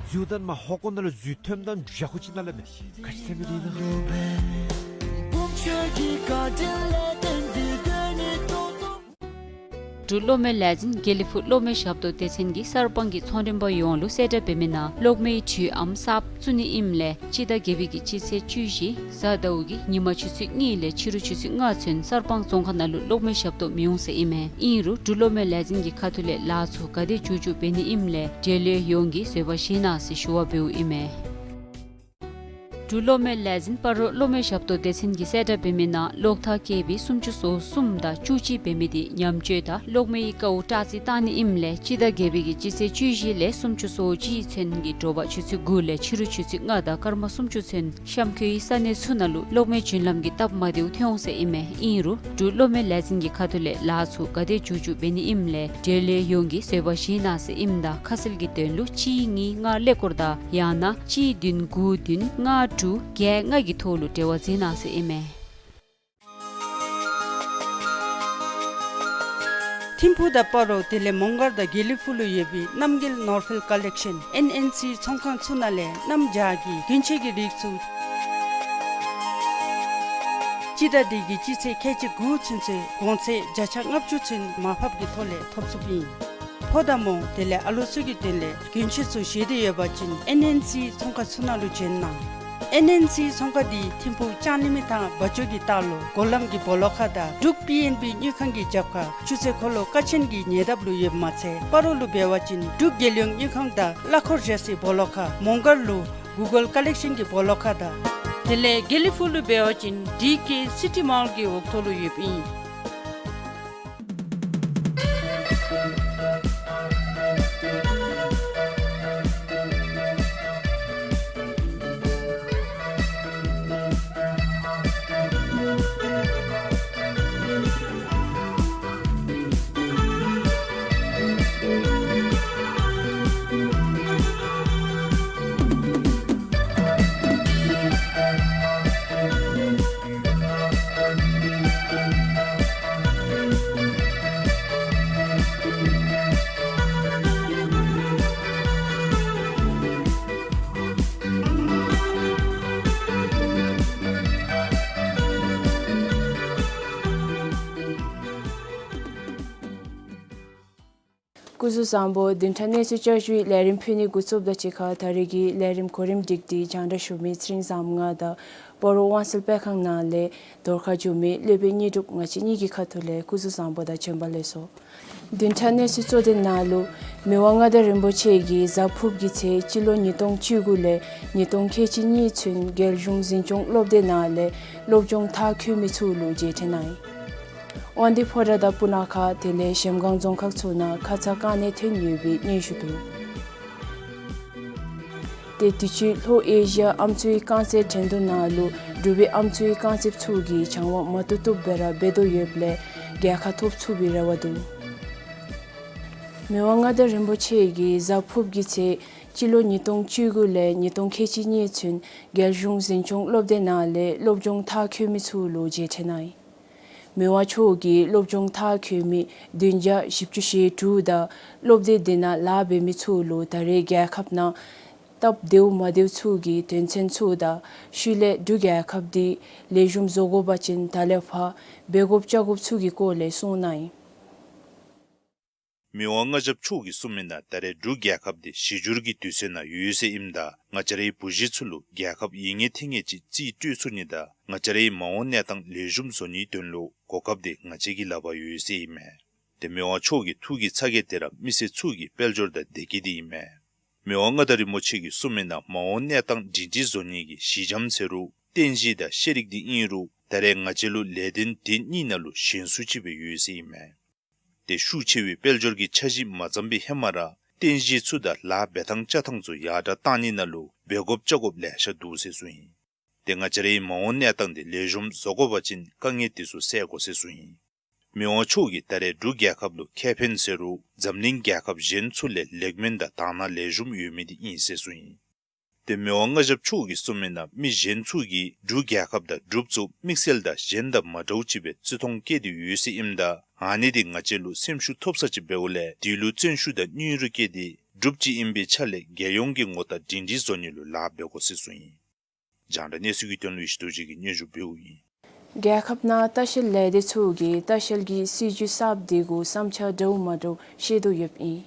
འཛུལ་དང་མ་ཧོ་ཀོ་ནང་ལུ་འཛུལ་ཐོནམ་ད་འཇག་ཁུ་ཅིག་ནང་ལས་མེད། ག་ཅི་ཟེར་མི་འདི་ན། འབྲུག་གློག་མེ་ལས་འཛིན་དགེ་ལེགས་ཕུག་གློག་མེ་ཞབས་ཏོག་སྡེ་ཚན་གྱིས་གསར་སྤང་གི་ཚོང་མགྲོན་པ་ཡོངས་ལུ་གསལ་བསྒྲགས་འབད་མི་ནང་གློག་མེའི་འཕྲུལ་ཨམ་གསརཔ་བཙུགས་ནི་ཨིནམ་ལས་སྤྱི་ཟླ་བརྒྱད་པའི་གི་སྤྱི་ཚེས་བཅུ་བཞི་གཟའ་ཟླཝ་གི་ཉིན་མ་ཆུ་ཚོད་གཉིས་ལས་ཕྱི་རུ་ཆུ་ཚོད་ལྔ་ཚུན་གསར་སྤང་རྫོང་ཁག་ནང་ལུ་གློག་མེ་ཞབས་ཏོག་མི་འོང་ཟེར་ཨིན་མས། ཨིན་རུང་འབྲུག་གློག་མེ་ལས་འཛིན་གྱི་ཁ་ཐུག་ལས་ལཱ་ཚུ་ག་དེ་མཇུག་མཇུག་འབད་ནི་ཨིནམ་ལས་འབྲེལ་ཡོད་ཡོངས་ཀྱིས་བཟོད་པ་བཞེས་གནང་ཟེར་ཞུ་བ་འབདཝ་ཨིན་མས། འབྲུག་གློག་མེ་ལས་འཛིན་སྤ་རོ་གློག་མེ་ཞབས་ཏོག་སྡེ་ཚན་གྱིས་གསལ་བསྒྲགས་འབད་མི་ནང་གློག་ཐག་བཀལ་བའི་སུམ་ཅུ་སོ་གསུམ་དང་བཅུ་གཅིག་འབད་མི་དེ་ཉམས་བཅོས་དང་གློག་མེའི་ཀཝ་སྐྲག་རྩི་བཏང་ནི་ཨིནམ་ལས་སྤྱི་ཟླ་བརྒྱད་པའི་གི་སྤྱི་ཚེས་བཅུ་བཞི་ལས་སུམ་ཅུ་སོ་གཅིག་ཚུན་གྱི་དྲོ་པ་ཆུ་ཚོད་དགུ་ལས་ཕྱི་རུ་ཆུ་ཚོད་ལྔ་དང་སྐར་མ་སུམ་ཅུ་ཚུན་གཤམ་འཁོད་ས་གནས་ཚུ་ནང་ལུ་གློག་མེ་རྒྱུན་ལམ་གྱི་སྟབས་མ་བདེཝ་ཐོན་འོང་ཟེར་ཨིན་མས། ཨིན་རུང་འབྲུག་གློག་མེ་ལས་འཛིན་གྱི་ཁ་ཐུག་ལས་ལཱ་ཚུ་ག་དེ་མཇུག་མཇུག་འབད་ནི་ཨིནམ་ལས་འབྲེལ་ཡོད་ཡོངས་ཀྱིས་བཟོད་པ་བཞེས་གནང་ཟེར་ཨིནམ་ད་ཁ་གསལ་གྱི་དོན་ལུ་གཅིག་གཉིས་ལྔ་ཀླད་ཀོར་དང་ཡང་ན་གཅིག་བདུན་དགུ་བདུན་ལྔ་དྲུག་བརྒྱད་ལྔ་གི་ཐོག་ལུ་འབྲེལ་བ་མཛད་གནང་ཟེར་ཨིན་མས། ཐིམ་ཕུག་དང་སྤ་རོ་དེ་ལས་མོང་སྒར་དང་དགེ་ལེགས་ཕུག་ལུ་ཡོད་པའི་རྣམ་རྒྱལ་ནོར་ཕེལ་ཀ་ལེག་ཤཱན་ཨེན་ཨེན་སི་ཚོང་ཁང་ཚུ་ནང་ལས་གནམ་བྱཱར་གྱི་གྱོན་ཆས་ཀྱི་རིགས་ཚུ་སྤྱི་ཟླ་འདི་གི་སྤྱི་ཚེས་ཁལ་གཅིག་དགུ་ཚུན་ཚོད་གོང་ཚད་བརྒྱ་ཆ་ལྔ་བཅུ་ཚུན་མར་ཕབ་ཀྱི་ཐོག་ལས་ཐོབ་ཚུགསཔ་ཨིན། ཕོ་དང་མོ་དེ་ལས་ཨ་ལོ་ཚུ་གི་དོན་ལས་གྱོན་ཆས་ཚུ་བཞེས་ཏེ་ཡོད་པ་ཅིན་ཨེན་ཨེན་སི་ཚོང་ཁང་ཚུ་ནང་ལུ་བྱོན་གནང་། ཨེན་ཨེན་སི་ཚོང་ཁང་འདི་ཐིམ་ཕུག་ལྕང་གླིང་མི་ཐང་བ་ཇོ་གི་ལྟག་ལུ་སྒོ་ལམ་གྱི་སྦོ་ལོགས་ཁ་དང་འབྲུག་པི་ཨེན་བི་དངུལ་ཁང་གི་རྒྱབ་ཁ་ཆུ་ཚོད་འཁོར་ལོ་ཀ་ཆེན་གྱི་ཉེ་འདབས་ལུ་ཡོདཔ་མ་ཚད་སྤ་རོ་ལུ་འབད་བ་ཅིན་འབྲུག་རྒྱལ་ཡོངས་དངུལ་ཁང་དང་གླ་འཁོར་རྒྱག་སའི་སྦོ་ལོགས་ཁ་མོང་སྒར་ལུ་གུ་གལ་ཀ་ལེག་ཤཱན་གྱི་སྦོ་ལོགས་ཁ་དང་དེ་ལས་དགེ་ལེགས་ཕུག་ལུ་འབད་བ་ཅིན་ཌི་ཀེ་སི་ཊི་མཱོལ་གྱི་འོག་ཐོག་ལུ་ཡོདཔ་ཨིན། སྐུ་གཟུགས་བཟང་པོ། བདུན་ཕྲག་གནས་ཚུལ་བསྐྱར་ཞུའི་ལས་རིམ་ཕུལ་ནི་འགོ་བཙུགསཔ་དང་གཅིག་ཁར་ད་རེས་ཀྱི་ལས་རིམ་གོ་རིམ་སྒྲིག་སྟེ་རྒྱང་བསྒྲགས་ཞུ་མི་ཚེ་རིང་བཟངམོ་ང་དང་སྤ་རོ་དབང་གསལ་སྤེལ་ཁང་ནང་ལས་བརྡ་ཁ་ཞུ་མི་སློབ་དཔོན་དངོས་གྲུབ་ང་བཅས་གཉིས་ཀྱི་ཁ་ཐུག་ལས་སྐུ་གཟུགས་བཟང་པོ་དང་བྱོན་པ་ལེགས་སོ། བདུན་ཕྲག་གནས་ཚུལ་གཙོ་དོན་ནང་ལུ་མི་དབང་མངའ་བདག་རིན་པོ་ཆེ་གིས་གཟའ་ཕུརཔ་གི་ཚེ་སྤྱི་ལོ་ཉིས་སྟོང་བཅུ་དགུ་ལས་ཉིས་སྟོང་ཁལ་གཅིག་གཉིས་ཚུན་རྒྱལ་གཞུང་འཛིན་སྐྱོང་སློབ་སྡེ་ནང་ལས་སློབ་སྦྱོང་མཐར་འཁྱོལ་མི་ཚུ་ལུ་མཇལ་ཕྲད་གནང་ཡི། དབང་འདུས་ཕོ་བྲང་དང་སྤུ་ན་ཁ་དེ་ལས་གཞལམ་སྒང་རྫོང་ཁག་ཚུ་ནང་ཁ་ཙ་བཀག་ནས་ཐོན་ཡོད་པའི་སྙན་ཞུ་འདུག། ཏེ་དུས་ཅི་ལྷོ་ཨེ་ཤི་ཡ་ཨམ་སྲུའི་རྐང་རྩེད་འགྲན་བསྡུར་ནང་ལུ་འབྲུག་པའི་ཨམ་སྲུའི་རྐང་རྩེདཔ་ཚུ་གིས་སྦྱང་བ་མ་བཏུབ་བཏུབ་སྦེ་ར་འབད་དོ་ཡོདཔ་ལས་རྒྱལ་ཁ་ཐོབ་ཚུགས་པའི་རེ་བ་འདུག། མི་དབང་མངའ་བདག་རིན་པོ་ཆེ་གིས་གཟའ་ཕུརཔ་གི་ཚེ་སྤྱི་ལོ་ཉིས་སྟོང་བཅུ་དགུ་ལས་ཉིས་སྟོང་ཁལ་གཅིག་གཉིས་ཚུན་རྒྱལ་གཞུང་འཛིན་སྐྱོང་སློབ་སྡེ་ནང་ལས་སློབ་སྦྱོང་མཐར་འཁྱོལ་མི་ཚུ་ལུ་མཇལ་ཕྲད་གནང་ཡི། མི་དབང་མཆོག་གིས་སློབ་སྦྱོང་མཐར་འཁྱོལ་མི་བདུན་བརྒྱ་བཞི་བཅུ་ཞེ་དྲུག་དང་སློབ་སྡེ་དེ་ནང་ལཱ་འབད་མི་ཚུ་ལུ་ད་རེས་རྒྱལ་ཁབ་ནང་སྟབས་བདེཝ་མ་བདེཝ་ཚུ་གི་དོན་ཚན་ཚུ་དང་ཤུལ་ལས་འབྲུག་རྒྱལ་ཁབ་འདི་ལེགས་ཤོམ་བཟོ་དགོ་པ་ཅིན་ད་ལས་ཕར་འབད་དགོཔ་བཅའ་དགོཔ་ཚུ་གི་སྐོར་ལས་གསུངས་གནང་ཡི། མི་དབང་མངའ་ཞབས་མཆོག་གིས་གསུངས་མི་ནང་ད་རེས་འབྲུག་རྒྱལ་ཁབ་འདི་གཞི་འགྱུར་གྱི་དུས་ཚོད་ནང་ཡོད་ཟེར་ཨིནམ་ད་ང་བཅས་རའི་བུ་གཞི་ཚུ་ལུ་རྒྱལ་ཁབ་ཡིད་ངེས་ཐིང་ངེས་ཅིག་རྩིས་སྤྲོད་ཚུགས་ནི་དང་ང་བཅས་རའི་མ་འོངས་གནས་སྟངས་ལེགས་ཤོམ་བཟོ་ནིའི་དོན་ལུ་གོ་སྐབས་འདི་ང་བཅས་ཀྱི་ལག་པར་ཡོད་ཟེར་ཨིན་མས། ཏེ་མི་དབང་མཆོག་གི་ཐུགས་ཀྱི་ཚ་གྱང་དེ་ར་མི་སེར་ཚུ་གི་དཔལ་འབྱོར་དང་བདེ་སྐྱིད་འདི་ཨིན་མས། མི་དབང་མངའ་བདག་རིན་པོ་ཆེ་གིས་གསུངས་མི་ནང་མ་འོངས་གནས་སྟངས་སྒྲིང་སྒྲིང་བཟོ་ནི་གི་གཞི་འགྱམ་ཟེར་རུང་རྟེན་གཞི་དང་ཤེས་རིག་འདི་ཨིན་རུང་ད་རེས་ང་བཅས་ལུ་ལས་དོན་དེ་གཉིས་ནང་ལུ་ཞན་སུ་ཅིག་སྦེ་ཡོད་ཟེར་ཨིན་མས། ཏེ་ཤུགས་ཆེ་བའི་དཔལ་འབྱོར་གྱི་འཆར་གཞི་མ་བརྩམས་པའི་ཧེ་མ་ར་རྟེན་གཞི་ཚུ་དང་ལཱ་འབད་ཐངས་བཅའ་ཐངས་ཚུ་ཡར་དྲག་བཏང་ནི་ནང་ལུ་འབད་དགོཔ་བཅའ་དགོཔ་ལེ་ཤ་འདུག་ཟེར་གསུངས་ཡི། ཏེ་ང་བཅས་རའི་མ་འོངས་གནས་སྟངས་འདི་ལེགས་ཤོམ་བཟོ་དགོ་པ་ཅིན་དཀའ་ངལ་དེ་ཚུ་སེལ་དགོ་ཟེར་གསུངས་ཡི། མི་དབང་མཆོག་གིས་ད་རེས་འབྲུག་རྒྱལ་ཁབ་ལུ་ཁེ་ཕན་ཟེར་རུང་འཛམ་གླིང་རྒྱལ་ཁབ་གཞན་ཚུ་ལས་ལེགས་སྨོན་དང་དག་སྣང་ལེགས་ཤོམ་ཡོད་མི་འདི་ཨིན་ཟེར་གསུངས་ཡི། ཏེ་མི་དབང་མངའ་ཞབས་མཆོག་གིས་གསུངས་མི་ནང་མི་གཞན་ཚུ་གིས་འབྲུག་རྒྱལ་ཁབ་དང་འབྲུགཔ་ཚུ་དམིགས་བསལ་དང་གཞན་དང་མ་འདྲཝ་ཅིག་སྦེ་བརྩི་མཐོང་བསྐྱེད་དེ་ཡོད་ཟེར་ཨིནམ་ད་ཨ་ནི་འདི་ང་བཅས་ལུ་སེམས་ཤུགས་ཐོབ་ས་ཅིག་འབདཝ་ལས་དེ་ལུ་བརྩོན་ཤུགས་དང་སྙིང་རུས་བསྐྱེད་དེ་འབྲུགཔ་ཅིག་ཨིན་པའི་ཆ་ལས་རྒྱལ་ཡོངས་ཀྱི་ངོ་རྟགས་སྒྲིང་སྒྲིང་བཟོ་ནི་ལུ་ལཱ་འབད་དགོ་ཟེར་གསུངས་ཡི། རྒྱང་བསྒྲགས་གནས་ཚུལ་གྱི་དོན་ལུ་ཡེ་ཤེས་རྡོ་རྗེ་གིས་སྙན་ཞུ་འབདཝ་ཨིན། རྒྱལ་ཁབ་ནང་ལྟ་བཤལ་ལས་སྡེ་ཚུ་གིས་ལྟ་བཤལ་གྱི་སྲིད་བྱུས་གསརཔ་དེ་གུ་བསམ་འཆར་འདྲཝ་མ་འདྲཝ་བཤད་དོ་ཡོདཔ་ཨིན།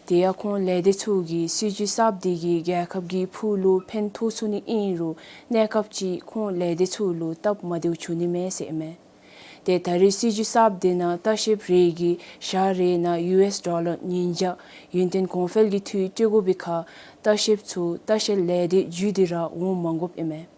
དེ་ཡང་ཁོང་ལས་སྡེ་ཚུ་གིས་སྲིད་བྱུས་གསརཔ་དེ་གིས་རྒྱལ་ཁབ་ཀྱི་ཕུགས་ལུ་ཕན་ཐོགས་ཚུགས་ནི་ཨིན་རུང་གནས་སྐབས་ཅིག་ཁོང་ལས་སྡེ་ཚུ་ལུ་སྟབས་མ་བདེཝ་འབྱུང་ནི་མས་ཟེར་ཨིན་མས། ཏེ་ད་རེས་སྲིད་བྱུས་གསརཔ་དེ་ནང་ལྟ་བཤལཔ་རེ་གིས་ཞག་རེ་ནང་ཡུ་ཨེསི་ཌོ་ལར་ཉིས་བརྒྱ་ཡུན་བརྟན་གོང་འཕེལ་གྱི་འཐུས་སྤྲོད་དགོ་པའི་ཁར་ལྟ་བཤལཔ་ཚུ་ལྟ་བཤལ་ལས་སྡེ་བརྒྱུད་དེ་ར་འོང་མ་དགོཔ་ཨིན་མས།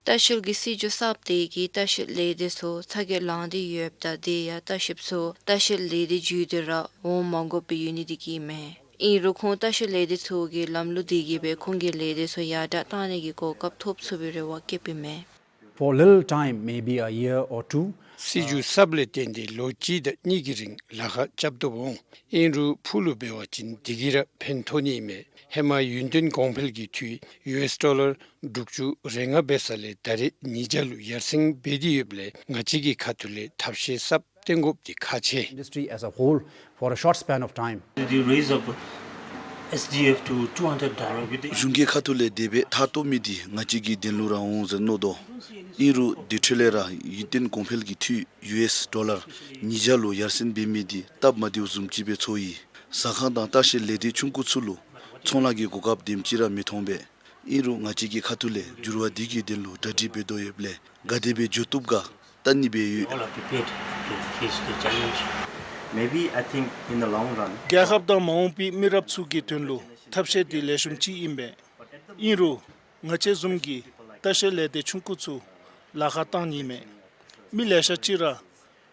ལྟ་བཤལ་གྱི་སྲིད་བྱུས་གསརཔ་དེ་གིས་ལྟ་བཤལ་ལས་སྡེ་ཚུ་ཚ་གྱང་ལང་སྟེ་ཡོདཔ་ད་དེ་ཡང་ལྟ་བཤལཔ་ཚུ་ལྟ་བཤལ་ལས་སྡེ་བརྒྱུད་དེ་ར་འོང་མ་དགོཔ་སྦེ་ཡོད་ནི་དེ་གིས་ཨིན་མས། ཨིན་རུང་ཁོང་ལྟ་བཤལ་ལས་སྡེ་ཚུ་གིས་ལམ་ལུགས་དེ་གིས་སྦེ་ཁོང་གི་ལས་སྡེ་ཚུ་ཡར་དྲག་བཏང་ནི་གི་གོ་སྐབས་ཐོབ་ཚུགས་པའི་རེ་བ་བསྐྱེདཔ་ཨིན་མས། For a little time, maybe a year or two, སྲིད་བྱུས་གསརཔ་ལས་བརྟེན་ཏེ་ལོ་གཅིག་དང་གཉིས་ཀྱི་རིང་ལཱ་ཁག་རྐྱབ་དོ་འོང་། ཨིན་རུང་ཕུགས་ལུ་འབད་བ་ཅིན་དེ་གིས་ར་ཕན་ཐོགས་ནི་ཨིན་མས། ཧེ་མ་ཡུན་བརྟན་གོང་འཕེལ་གྱི་འཐུས་ཡུ་ཨེསི་ཌོ་ལར་དྲུག་ཅུ་རེ་ལྔ་འབད་ས་ལས་ད་རེས་ཉིས་བརྒྱ་ལུ་ཡར་སེང་འབད་དེ་ཡོདཔ་ལས་ང་བཅས་ཀྱི་ཁ་ཐུག་ལས་ཐབས་ཤེས་གསརཔ་བཏོན་དགོཔ་འདི་ཁག་ཆེ། Industry as a whole for a short span of time. The raise of S D F to two hundred dollar with the གཞུང་གི་ཁ་ཐུག་ལས་དེ་སྦེ་ཐར་བཏོག་མི་འདི་ང་བཅས་ཀྱི་དོན་ལུ་ར་འོང་ཟེར་མནོ་དོ། ཨིན་རུང་དེ་འཕྲོ་ལས་ར་ཡུན་བརྟན་གོང་འཕེལ་གྱི་འཐུས་ཡུ་ཨེསི་ཌོ་ལར་ཉིས་བརྒྱ་ལུ་ཡར་སེང་འབད་མི་འདི་སྟབས་མ་བདེཝ་བཟུམ་ཅིག་སྦེ་ཚོར་ཡི། ཟ་ཁང་དང་ལྟ་བཤལ་ལས་སྡེ་ཆུང་ཀུ་ཚུ་ལུ་ཚོང་ལཱ་གི་གོ་སྐབས་དེམ་ཅིག་ར་མི་མཐོང་པས། ཨིན་རུང་ང་བཅས་ཀྱི་ཁ་ཐུག་ལས་འགྱུར་བ་འདི་གི་དོན་ལུ་གྲ་སྒྲིག་འབད་དོ་ཡོདཔ་ལས་ག་དེ་སྦེ་འགྱོ་བཏུབ་ག་བལྟ་ནི་སྦེ་ཡོད། All are prepared to face the challenge. Maybe I think in the long run རྒྱལ་ཁབ་དང་མ་འོངས་པའི་མི་རབས་ཚུ་གི་དོན་ལུ་ཐབས་ཤེས་འདི་ལེགས་ཤོམ་ཅིག་ཨིན་པས། ཨིན་རུང་ང་བཅས་བཟུམ་གྱི་ལྟ་བཤལ་ལས་སྡེ་ཆུང་ཀུ་ཚུ་ལཱ་ཁག་བཏང་ནི་མས། མི་ལེ་ཤ་ཅིག་ར་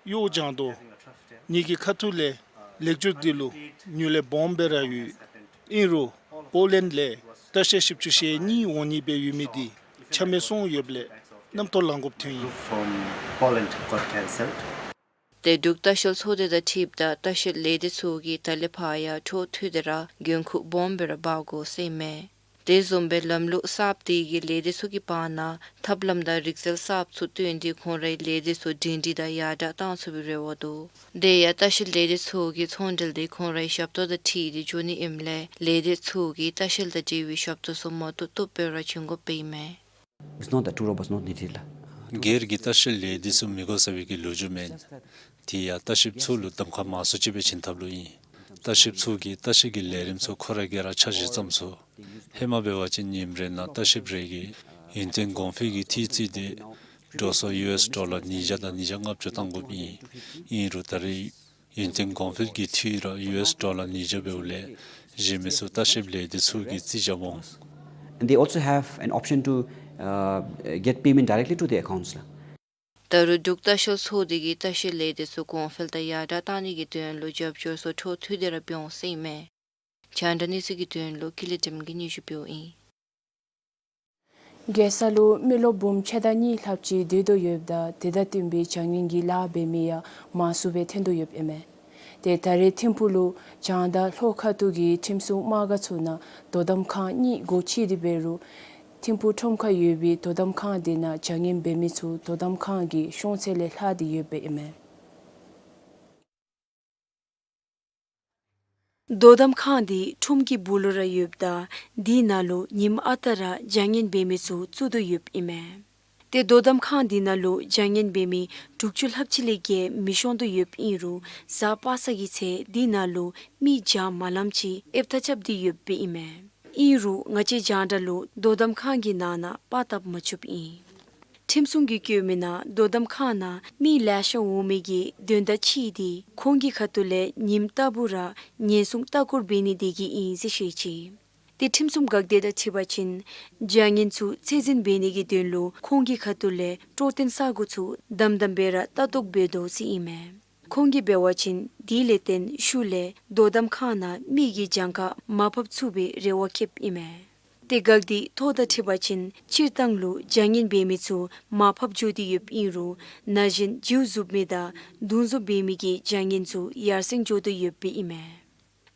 གཡོག་སྦྱང་དོ། ངེ་གི་ཁ་ཐུག་ལས་ལེགས་སྒྱུར་འདི་ལུ་ཉུ་ལེ་སྦོམ་སྦེ་ར་ཡོད། ཨིན་རུང་པོ་ལེནཌ་ལས་ལྟ་བཤལ་བཞི་བཅུ་ཞེ་གཉིས་འོང་ནི་སྦེ་ཡོད་མི་འདི་ཆ་མེད་སོང་ཡོདཔ་ལས་རྣམ་རྟོག་ལང་དགོཔ་ཐོན་ཡི། From Poland got cancelled. ཏེ་འབྲུག་ལྟ་བཤལ་ཚོགས་སྡེ་དང་འཁྲིལཝ་ད་ལྟ་བཤལ་ལས་སྡེ་ཚུ་གིས་ད་ལས་ཕར་ཡང་འཕྲོ་མཐུད་དེ་ར་འགན་ཁུར་སྦོམ་སྦེ་ར་འབག་དགོ་ཟེར་ཨིན་མས། དེ་བཟུམ་སྦེ་ལམ་ལུགས་གསརཔ་དེ་གིས་ལས་སྡེ་ཚུ་གི་བར་ན་ཐབས་ལམ་དང་རིག་རྩལ་གསརཔ་ཚུ་བཏོན་ཏེ་ཁོང་རའི་ལས་སྡེ་ཚུ་སྒྲིང་སྒྲིང་དང་ཡར་དྲག་བཏང་ཚུགས་པའི་རེ་བ་འདུག། དེ་ཡང་ལྟ་བཤལ་ལས་སྡེ་ཚུ་གི་ཚོང་འབྲེལ་དེ་ཁོང་རའི་ཞབས་ཏོག་དང་འཁྲིལ་ཏེ་འགྱོ་ནི་ཨིནམ་ལས་ལས་སྡེ་ཚུ་གིས་ལྟ་བཤལ་དང་འབྲེལ་བའི་ཞབས་ཏོག་ཚུ་མ་བཏུབ་བཏུབ་སྦེ་ར་བྱིན་དགོཔ་ཨིན་མས། It's not that tour operators not needed ལགས། སྒེར་གྱི་ལྟ་བཤལ་ལས་སྡེ་ཚུ་མི་དགོ་ཟེར་བའི་གི་ལོ་རྒྱུས་མེན། དེ་ཡང་ལྟ་བཤལཔ་ཚུ་ལུ་གདམ་ཁ་མང་སུ་ཅིག་སྦེ་བྱིན་ཐབས་ལུ་ཨིན། ལྟ་བཤལཔ་ཚུ་གིས་ལྟ་བཤལ་གྱི་ལས་རིམ་ཚུ་ཁོ་ར་གིས་ར་འཆར་གཞི་བརྩམ་ཚུགས། ཧེ་མ་འབད་བ་ཅིན་ཉིནམ་རེ་ནང་ལྟ་བཤལཔ་རེ་གིས་ཡུན་བརྟན་གོང་འཕེལ་གྱི་འཐུས་བརྩིས་ཏེ་འགྲོ་སོང་ཡུ་ཨེསི་ཌོ་ལར་ཉིས་བརྒྱ་དང་ཉིས་བརྒྱ་ལྔ་བཅུ་བཏང་དགོཔ་ཨིན། ཨིན་རུང་ད་རེས་ཡུན་བརྟན་གོང་འཕེལ་གྱི་འཐུས་ར་ཡུ་ཨེསི་ཌོ་ལར་ཉིས་བརྒྱ་འབདཝ་ལས་གཞན་མི་ཚུ་ལྟ་བཤལ་ལས་སྡེ་ཚུ་གིས་རྩིས་རྐྱབ་འོང་། And they also have an option to, uh, get payment directly to their accounts ལགས། ད་རུང་འབྲུག་ལྟ་བཤལ་ཚོགས་སྡེ་གིས་ལྟ་བཤལ་ལས་སྡེ་ཚུ་གོང་འཕེལ་དང་ཡར་དྲག་བཏང་ནི་གི་དོན་ལུ་རྒྱབ་སྐྱོར་ཚུ་འཕྲོ་མཐུད་དེ་ར་འབད་འོང་ཟེར་ཨིན་མས། རྒྱང་བསྒྲགས་གནས་ཚུལ་གྱི་དོན་ལུ་ཀུན་ལེགས་སྒྲོལམ་གིས་སྙན་ཞུ་ཕུལཝ་ཨིན། རྒྱལ་ས་ལུ་མི་རློབས་འབུམ་ཕྱེད་དང་གཉིས་ལྷགཔ་ཅིག་སྡོད་དོ་ཡོདཔ་ད་དེ་དང་བསྟུན་པའི་བྱ་ངན་གྱི་ལཱ་འབད་མི་ཡང་མང་སུ་སྦེ་ཐོན་དོ་ཡོདཔ་ཨིན་མས། ཏེ་ད་རེས་ཐིམ་ཕུག་ལུ་བྱང་དང་ལྷོ་ཁ་ཐུག་གི་ཁྲིམས་སྲུང་དམག་སྒར་ཚུ་ནང་དོ་དམ་ཁང་གཉིས་སྒོ་ཕྱེ་སྟེ་འབད་རུང་ཐིམ་ཕུག་ཁྲོམ་ཁར་ཡོད་པའི་དོ་དམ་ཁང་དེ་ནང་བྱ་ངན་འབད་མི་ཚུ་དོ་དམ་ཁང་གི་ཤོང་ཚད་ལས་ལྷག་སྟེ་ཡོདཔ་ཨིན་མས། དོ་དམ་ཁང་དེ་ཁྲོམ་གྱི་སྦུག་ལུ་ར་ཡོདཔ་ད་དེ་ནང་ལུ་ཉིནམ་ཨ་རྟག་ར་བྱ་ངན་འབད་མི་ཚུ་བཙུགས་དོ་ཡོདཔ་ཨིན་མས། ཏེ་དོ་དམ་ཁང་དེ་ནང་ལུ་བྱ་ངན་འབད་མི་དྲུག་ཅུ་ལྷགཔ་ཅིག་ལས་བརྒལ་མི་ཤོང་དོ་ཡོདཔ་ཨིན་རུང་གཟའ་པ་སངས་ཀྱི་ཚེ་དེ་ནང་ལུ་མི་བརྒྱ་མ་ལངམ་ཅིག་ཨེབ་ཐག་རྐྱབ་སྟེ་ཡོདཔ་ཨིན་མས། ཨིན་རུང་ང་བཅས་རྒྱང་བསྒྲགས་ལུ་དོ་དམ་ཁང་གི་ནང་ན་པར་བཏབ་མ་ཚུགསཔ་ཨིན། ཁྲིམས་སྲུང་གིས་བཀོད་མི་ནང་དོ་དམ་ཁང་ནང་མི་ལེ་ཤ་འོང་མི་གི་དོན་དག་ཅིག་དེ་ཁོང་གི་ཁ་ཐུག་ལས་ཉིནམ་ལྟ་བུ་ར་ཉེན་སྲུང་ལྟ་སྐོར་འབད་ནི་དེ་གིས་ཨིན་ཟེར་བཤད་ཅི། ཏེ་ཁྲིམས་སྲུང་འགག་སྡེ་དང་འཁྲིལ་བ་ཅིན་བྱ་ངན་ཚུ་ཚད་འཛིན་འབད་ནི་གི་དོན་ལུ་ཁོང་གི་ཁ་ཐུག་ལས་སྤྲོ་སྟོན་ས་གོ་ཚུ་དམ་དམ་སྦེ་ར་ལྟ་རྟོག་འབད་དོ་ཟེར་ཨིན་མས། ཁོང་གིས་འབད་བ་ཅིན་དེ་ལས་བརྟེན་ཤུལ་ལས་དོ་དམ་ཁང་ནང་མི་གི་གྱངས་ཁ་མར་ཕབ་ཚུགས་པའི་རེ་བ་བསྐྱེདཔ་ཨིན་མས། ཏེ་འགག་སྡེའི་ཐོ་དང་འཁྲིལ་བ་ཅིན་སྤྱིར་བཏང་ལུ་བྱ་ངན་འབད་མི་ཚུ་མར་ཕབ་འགྱོ་སྟེ་ཡོདཔ་ཨིན་རུང་ན་གཞོན་འཇིཝ་བཟུང་མི་དང་རྡུང་བཟུང་འབད་མི་གི་བྱ་ངན་ཚུ་ཡར་སེང་འགྱོ་དོ་ཡོདཔ་ཨིན་མས།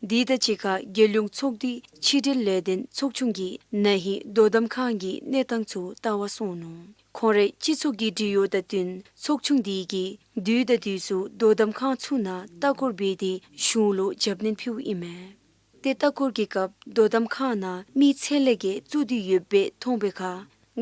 དེ་དང་གཅིག་ཁར་རྒྱལ་ཡོངས་ཚོགས་འདུའི་ཕྱི་འབྲེལ་ལས་དོན་ཚོགས་ཆུང་གིས་ན་ཧིང་དོ་དམ་ཁང་གི་གནས་སྟངས་ཚུ་ལྟ་བར་སོང་ནུག། ཁོང་རའི་སྤྱི་ཚོགས་ཀྱི་འབྲེལ་ཡོད་དང་བསྟུན་ཚོགས་ཆུང་དེ་གིས་དུས་དང་དུས་སུ་དོ་དམ་ཁང་ཚུ་ནང་ལྟ་སྐོར་འབད་དེ་གཞུང་ལུ་རྒྱབ་སྣོན་ཕུལཝ་ཨིན་མས། ཏེ་ལྟ་སྐོར་གྱི་སྐབས་དོ་དམ་ཁང་ནང་མི་ཚད་ལས་བརྒལ་བཙུགས་ཏེ་ཡོདཔ་སྦེ་མཐོང་པའི་ཁར་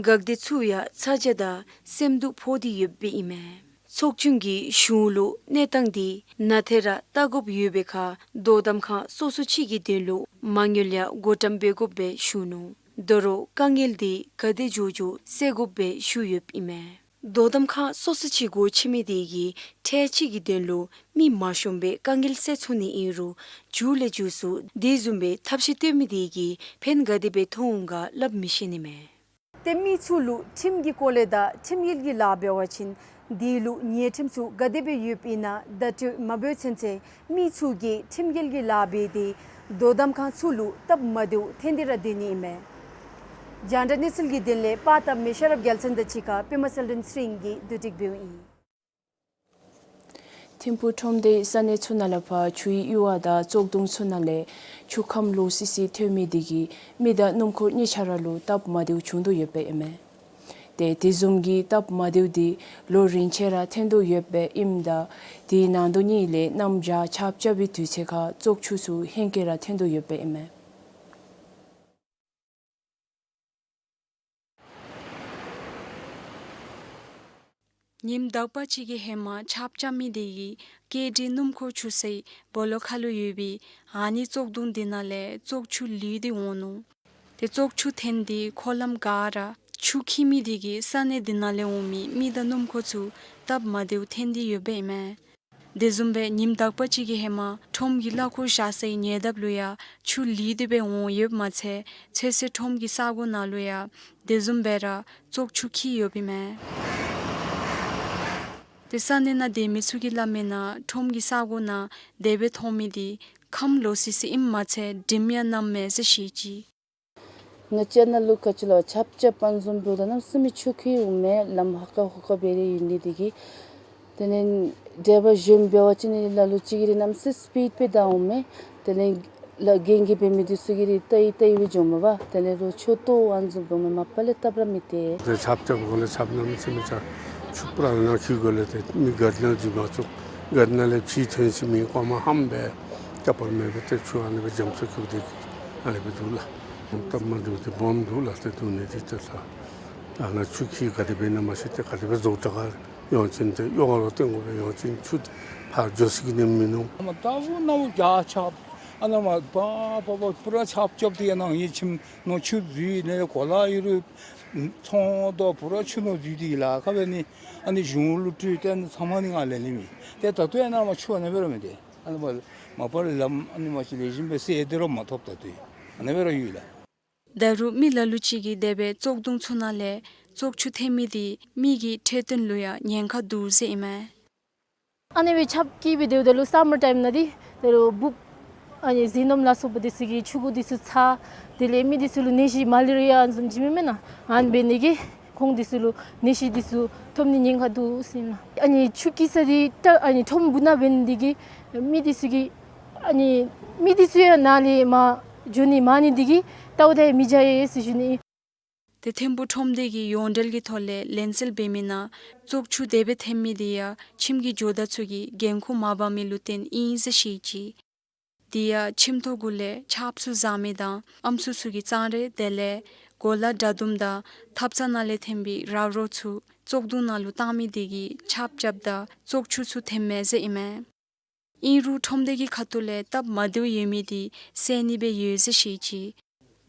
འགག་སྡེ་ཚུ་ཡང་ཚ་གྱང་དང་སེམས་སྡུག་ཕོག་སྟེ་ཡོདཔ་ཨིན་མས། ཚོགས་ཆུང་གིས་གཞུང་ལུ་གནས་སྟངས་དེ་ནང་ཐད་ར་ལྟ་དགོཔ་ཡོད་པའི་ཁར་དོ་དམ་ཁང་སོ་སོ་ཅིག་གི་དོན་ལུ་མ་དངུལ་ཡང་བགོ་བཀྲམ་འབད་དགོཔ་སྦེ་ཞུ་ནུག། དོ་རུང་དཀའ་ངལ་དེ་ག་དེ་མགྱོགས་མགྱོགས་སེལ་དགོཔ་སྦེ་ཞུ་ཡོདཔ་ཨིན་མས། དོ་དམ་ཁང་སོ་སོ་ཅིག་སྒོ་ཕྱེ་མི་དེ་གིས་ཁྲལ་ཅིག་གི་དོན་ལུ་མི་མ་ཤོངམ་སྦེ་དཀའ་ངལ་སེལ་ཚུགས་ནི་ཨིན་རུང་མཇུག་ལས་མཇུག་སུ་དེ་བཟུམ་སྦེ་ཐབས་ཤེས་བཏོན་མི་དེ་གིས་ཕན་ག་དེ་སྦེ་ཐོགས་འོང་ག་སླབ་མི་ཤེས་ནི་མས། ཏེ་མི་ཚུ་ལུ་ཁྲིམས་ཀྱི་སྐོར་ལས་དང་ཁྲིམས་འགལ་གྱི་ལཱ་འབད་བ་ཅིན་དེ་ལུ་ཉེས་ཁྲིམས་ཚུ་ག་དེ་སྦེ་ཡོདཔ་ཨིན་ན་བརྡ་སྤྲོད་མ་འབད་ཚུན་ཚོད་མི་ཚུ་གིས་ཁྲིམས་འགལ་གྱི་ལཱ་འབད་དེ་དོ་དམ་ཁང་ཚུ་ལུ་སྟབས་མ་བདེཝ་ཐོན་ཏེ་ར་སྡོད་ནི་ཨིན་མས། རྒྱང་བསྒྲགས་གནས་ཚུལ་གྱི་དོན་ལས་པར་བཏབ་མི་ཤེས་རབ་རྒྱལ་མཚན་དང་གཅིག་ཁར་པདྨ་གསལ་སྒྲོན་ཚེ་རིང་གིས་བསྡུ་སྒྲིག་འབདཝ་ཨིན། ཐིམ་ཕུག་ཁྲོམ་སྡེའི་ས་གནས་ཚུ་ནང་ལས་ཕར་ཆུའི་གཡུར་བ་དང་བཙོག་དུང་ཚུ་ནང་ལས་ཆུ་ཁམས་ལོག་སི་སི་ཐོན་མི་དེ་གིས་མི་དང་སྣུམ་འཁོར་གཉིས་ཆ་ར་ལུ་སྟབས་མ་བདེཝ་བྱུང་དོ་ཡོདཔ་ཨིན་མས། ཏེ་དེ་བཟུམ་གྱི་སྟབས་མ་བདེཝ་དེ་ལོ་རིམ་བཞིན་ར་ཐོན་དོ་ཡོདཔ་ཨིནམ་ད་དེའི་ནང་དོན་གཉིས་ལས་གནམ་བྱཱར་ཆརཔ་རྐྱབ་པའི་དུས་ཚོད་ཁར་བཙོག་ཆུ་ཚུ་ཧེང་སྐལ་ར་ཐོན་དོ་ཡོདཔ་ཨིན་མས། ཉིནམ་དག་པ་ཅིག་གི་ཧེ་མ་ཆརཔ་རྐྱབ་མི་དེ་གིས་ཀེ་ཌི་སྣུམ་འཁོར་ཆུ་སའི་སྦོ་ལོགས་ཁ་ལུ་ཡོད་པའི་ཨ་ནི་བཙོག་དུང་དེ་ནང་ལས་བཙོག་ཆུ་ལུད་དེ་འོང་ནུག། ཏེ་བཙོག་ཆུ་ཐོན་ཏེ་འཁོར་ལམ་ག་ར་ཆུ་འཁྱིལ་མི་དེ་གིས་ས་གནས་དེ་ནང་ལས་འོང་མི་མི་དང་སྣུམ་འཁོར་ཚུ་སྟབས་མ་བདེཝ་ཐོན་ཏེ་ཡོདཔ་ཨིན་མས། དེ་བཟུམ་སྦེ་ཉིནམ་དག་པ་ཅིག་གི་ཧེ་མ་ཁྲོམ་གྱི་གླ་འཁོར་བཞག་སའི་ཉེ་འདབས་ལུ་ཡང་ཆུ་ལུད་དེ་སྦེ་འོང་ཡོདཔ་མ་ཚད་ཚོད་བསྲེ་ཁྲོམ་གྱི་ས་གོ་ནང་ལུ་ཡང་དེ་བཟུམ་སྦེ་ར་བཙོག་ཆུ་འཁྱིལ་ཡོདཔ་ཨིན་མས། ཏེ་ས་གནས་ནང་སྡོད་མི་ཚུ་གིས་སླབ་མི་ནང་ཁྲོམ་གྱི་ས་གོ་ནང་དེ་སྦེ་མཐོང་མི་དེ་ཁམས་ལོག་སི་སི་ཨིནམ་མ་ཚད་དྲིམ་ཡང་མནམ་མས་ཟེར་བཤད་ཅི། ང་བཅས་ནཱ་ལུ་ག་ཅི་ལོ་ཆརཔ་རྐྱབ་པ་བཟུམ་འབདཝ་ད་གནམ་མེད་ས་མེད་ཆུ་འཁྱིལ་འོང་མས། ལམ་ཧ་ཀ་ཧུ་ཀ་སྦེ་ར་ཡོད་ནི་དེ་གིས། དེ་ལས་ཌའི་བར་ཞོན་འབད་བ་ཅིན་ལ་ལུ་ཅིག་གིས་ར་གནམ་མེད་ས་མེད་སི་པིཌ་སྦེ་བདའ་འོང་མས། དེ་ལས་ལ་རྒན་རྒས་འབད་མི་དེ་ཚུ་གིས་ར་ཏེ་ཏེ་སྦེ་འགྱོཝ་མས་པ། དེ་ལས་རོགས་ཆོས་ཏོ་ཨ་ནི་བཟུམ་འབདཝ་མས། མ་པ་ལས་སྟབས་ར་མི་བདེ། ཏེ་ཆརཔ་རྐྱབ་གོ་ལས་ཆརཔ་གནམ་མེད་ས་མེད་ཆརཔ་ཆུ་པུ་ར་ནང་འཁྱིལ་གོ་ལས་ཏེ་མི་ག་ཏེ་ནང་འཛུལ་མ་ཚུགས། ག་ཏེ་ནང་ལས་ཕྱི་ཐོན་ཅི་མི་ཀོ་མ་ཧམ་སྦེ་སྐྱ་པར་མེད་པར་ཏེ་ཆུ་ཨ་ནི་སྦེ་རྒྱ་མཚོ་འཁྱུག་སྟེ་ཨ་ནི་སྦེ་འདུག་ལགས། སྟབས་མ་བདེཝ་དེ་སྦོམ་འདུག་ལགས། ཏེ་འདུག་ནི་དེ་ཏེ་ལགས། ཨ་ནཱ་ཆུ་འཁྱིལ་ག་དེ་སྦེ་ཨིན་ན་མ་ཤེས། ཏེ་ག་དེ་སྦེ་རྫོགས་དྲགས་ག་ཡོང་ཅི་ན་ཏེ་གཡོག་ལུ་སྟོན་དགོ་པས། ཡོང་ཅི་ན་ཆུ་ཕར་འགྱོ་ས་གི་ནི་མིན་ནུག། ཨ་མ་ལྟ་བུ་ནང་རྒྱ་ཆགས། ཨ་ནཱ་མ་པ་པ་པ་པུ་ར་ཆརཔ་རྐྱབ་སྟེ་ནཱ་ངེའི་ཁྱིམ་ནང་ཆུ་འཛུལ་ནི་གོ་ལ་ཡོད་རུང་ཚོང་དོ་པུ་ར་ཆུ་ནང་འཛུལ་ཏེ་ལཱ་ཁག་འབད་ནི། ཨ་ནི་གཞུང་ལུ་སྤྲོད་དེ་ཨ་ནི་ཚང་མ་ནི་ང་ལེན་ནི་མེད། ཏེ་ད་ལྟོ་ཡང་ནཱ་མ་ཆུ་ཨ་ནཱ་སྦེ་ར་མེད་དེ། ཨ་ནི་མ་མ་པ་ལམ་ཨ་ནི་མ་ཅིག་ལེགས་ཤོམ་སྦེ་སེལ་ཏེ་ར་མ་ཐོབ། ད་ལྟོ་ཡང་ཨ་ནཱ་སྦེ་ར་ཡོད་ལགས། ད་རུང་མི་ལ་ལུ་ཅིག་གིས་དེ་སྦེ་བཙོག་དུང་ཚུ་ནང་ལས་བཙོག་ཆུ་ཐོན་མི་འདི་མི་གི་འཕྲོད་བསྟེན་ལུ་ཡང་ཉེན་ཁ་འདུག་ཟེར་ཨིན་མས། ཨ་ནི་སྦེ་ཆརཔ་འཁྱིལ་སྦེ་སྡོདཔ་ད་ལུ་སམ་མར་ཊའིམ་ནང་འདི་ད་རུང་འབུཔ་ཨ་ནི་བཞེས་སྣུམ་ལ་སོགས་པ་འདི་ཚུ་གིས་ཕྱུ་གུ་འདི་ཚུ་ཚ། དེ་ལས་མི་འདི་ཚུ་ལུ་ནད་གཞི་མ་ལེ་རི་ཡ་བཟུམ་ཅིག་མེན་མེན་ན། ཨ་ནི་འབད་ནི་གིས་ཁོང་འདི་ཚུ་ལུ་ནད་གཞི་འདི་ཚུ་ཐོབ་ནི་ཉེན་ཁ་འདུག་ཟེར་ཨིན་ན། ཨ་ནི་ཆུ་འཁྱིལ་ས་འདི་ཏ་ཨ་ནི་ཁྲོམ་སྦུག་ནང་འབད་ནི་འདི་གིས་མི་འདི་ཚུ་གིས་ཨ་ནི་མི་འདི་ཚུ་ཡང་ནཱ་ལས་མར་འགྱོ་ནི་མང་ནི་འདི་གིས་ལྟཝ་ད་ཡང་མི་བྱ་ཡི་ཟེར་ཞུ་ནི། ཏེ་ཐིམ་ཕུག་ཁྲོམ་སྡེ་གིས་ཡོངས་འབྲེལ་གྱི་ཐོག་ལས་ལེན་སེལ་འབད་མི་ནང་བཙོག་ཆུ་དེ་སྦེ་ཐོན་མི་འདི་ཡང་ཁྱིམ་གྱི་ཇོ་བདག་ཚུ་གིས་འགན་ཁུར་མ་འབག་མི་ལུ་བརྟེན་ཨིན་ཟེར་བཤད་ཅི། དེ་ཡང་ཁྱིམ་ཐོག་གུ་ལས་ཆརཔ་ཚུ་བཟའ་མི་དང་ཨམ་སྲུ་ཚུ་གི་གཙང་རས་དེ་ལས་གོ་ལ་དྲ་དུམ་དང་ཐབ་ཚང་ནང་ལས་ཐོན་པའི་ར་རོ་ཚུ་བཙོག་དུང་ནང་ལུ་བཏང་མི་དེ་གིས་ཆརཔ་རྐྱབ་ད་བཙོག་ཆུ་ཚུ་ཐོནམ་མས་ཟེར་ཨིན་མས། ཨིན་རུང་ཁྲོམ་སྡེ་གི་ཁ་ཐུག་ལས་སྟབས་མ་བདེཝ་ཡོད་མི་དེ་སེལ་ནི་སྦེ་ཡོད་ཟེར་བཤད་ཅི།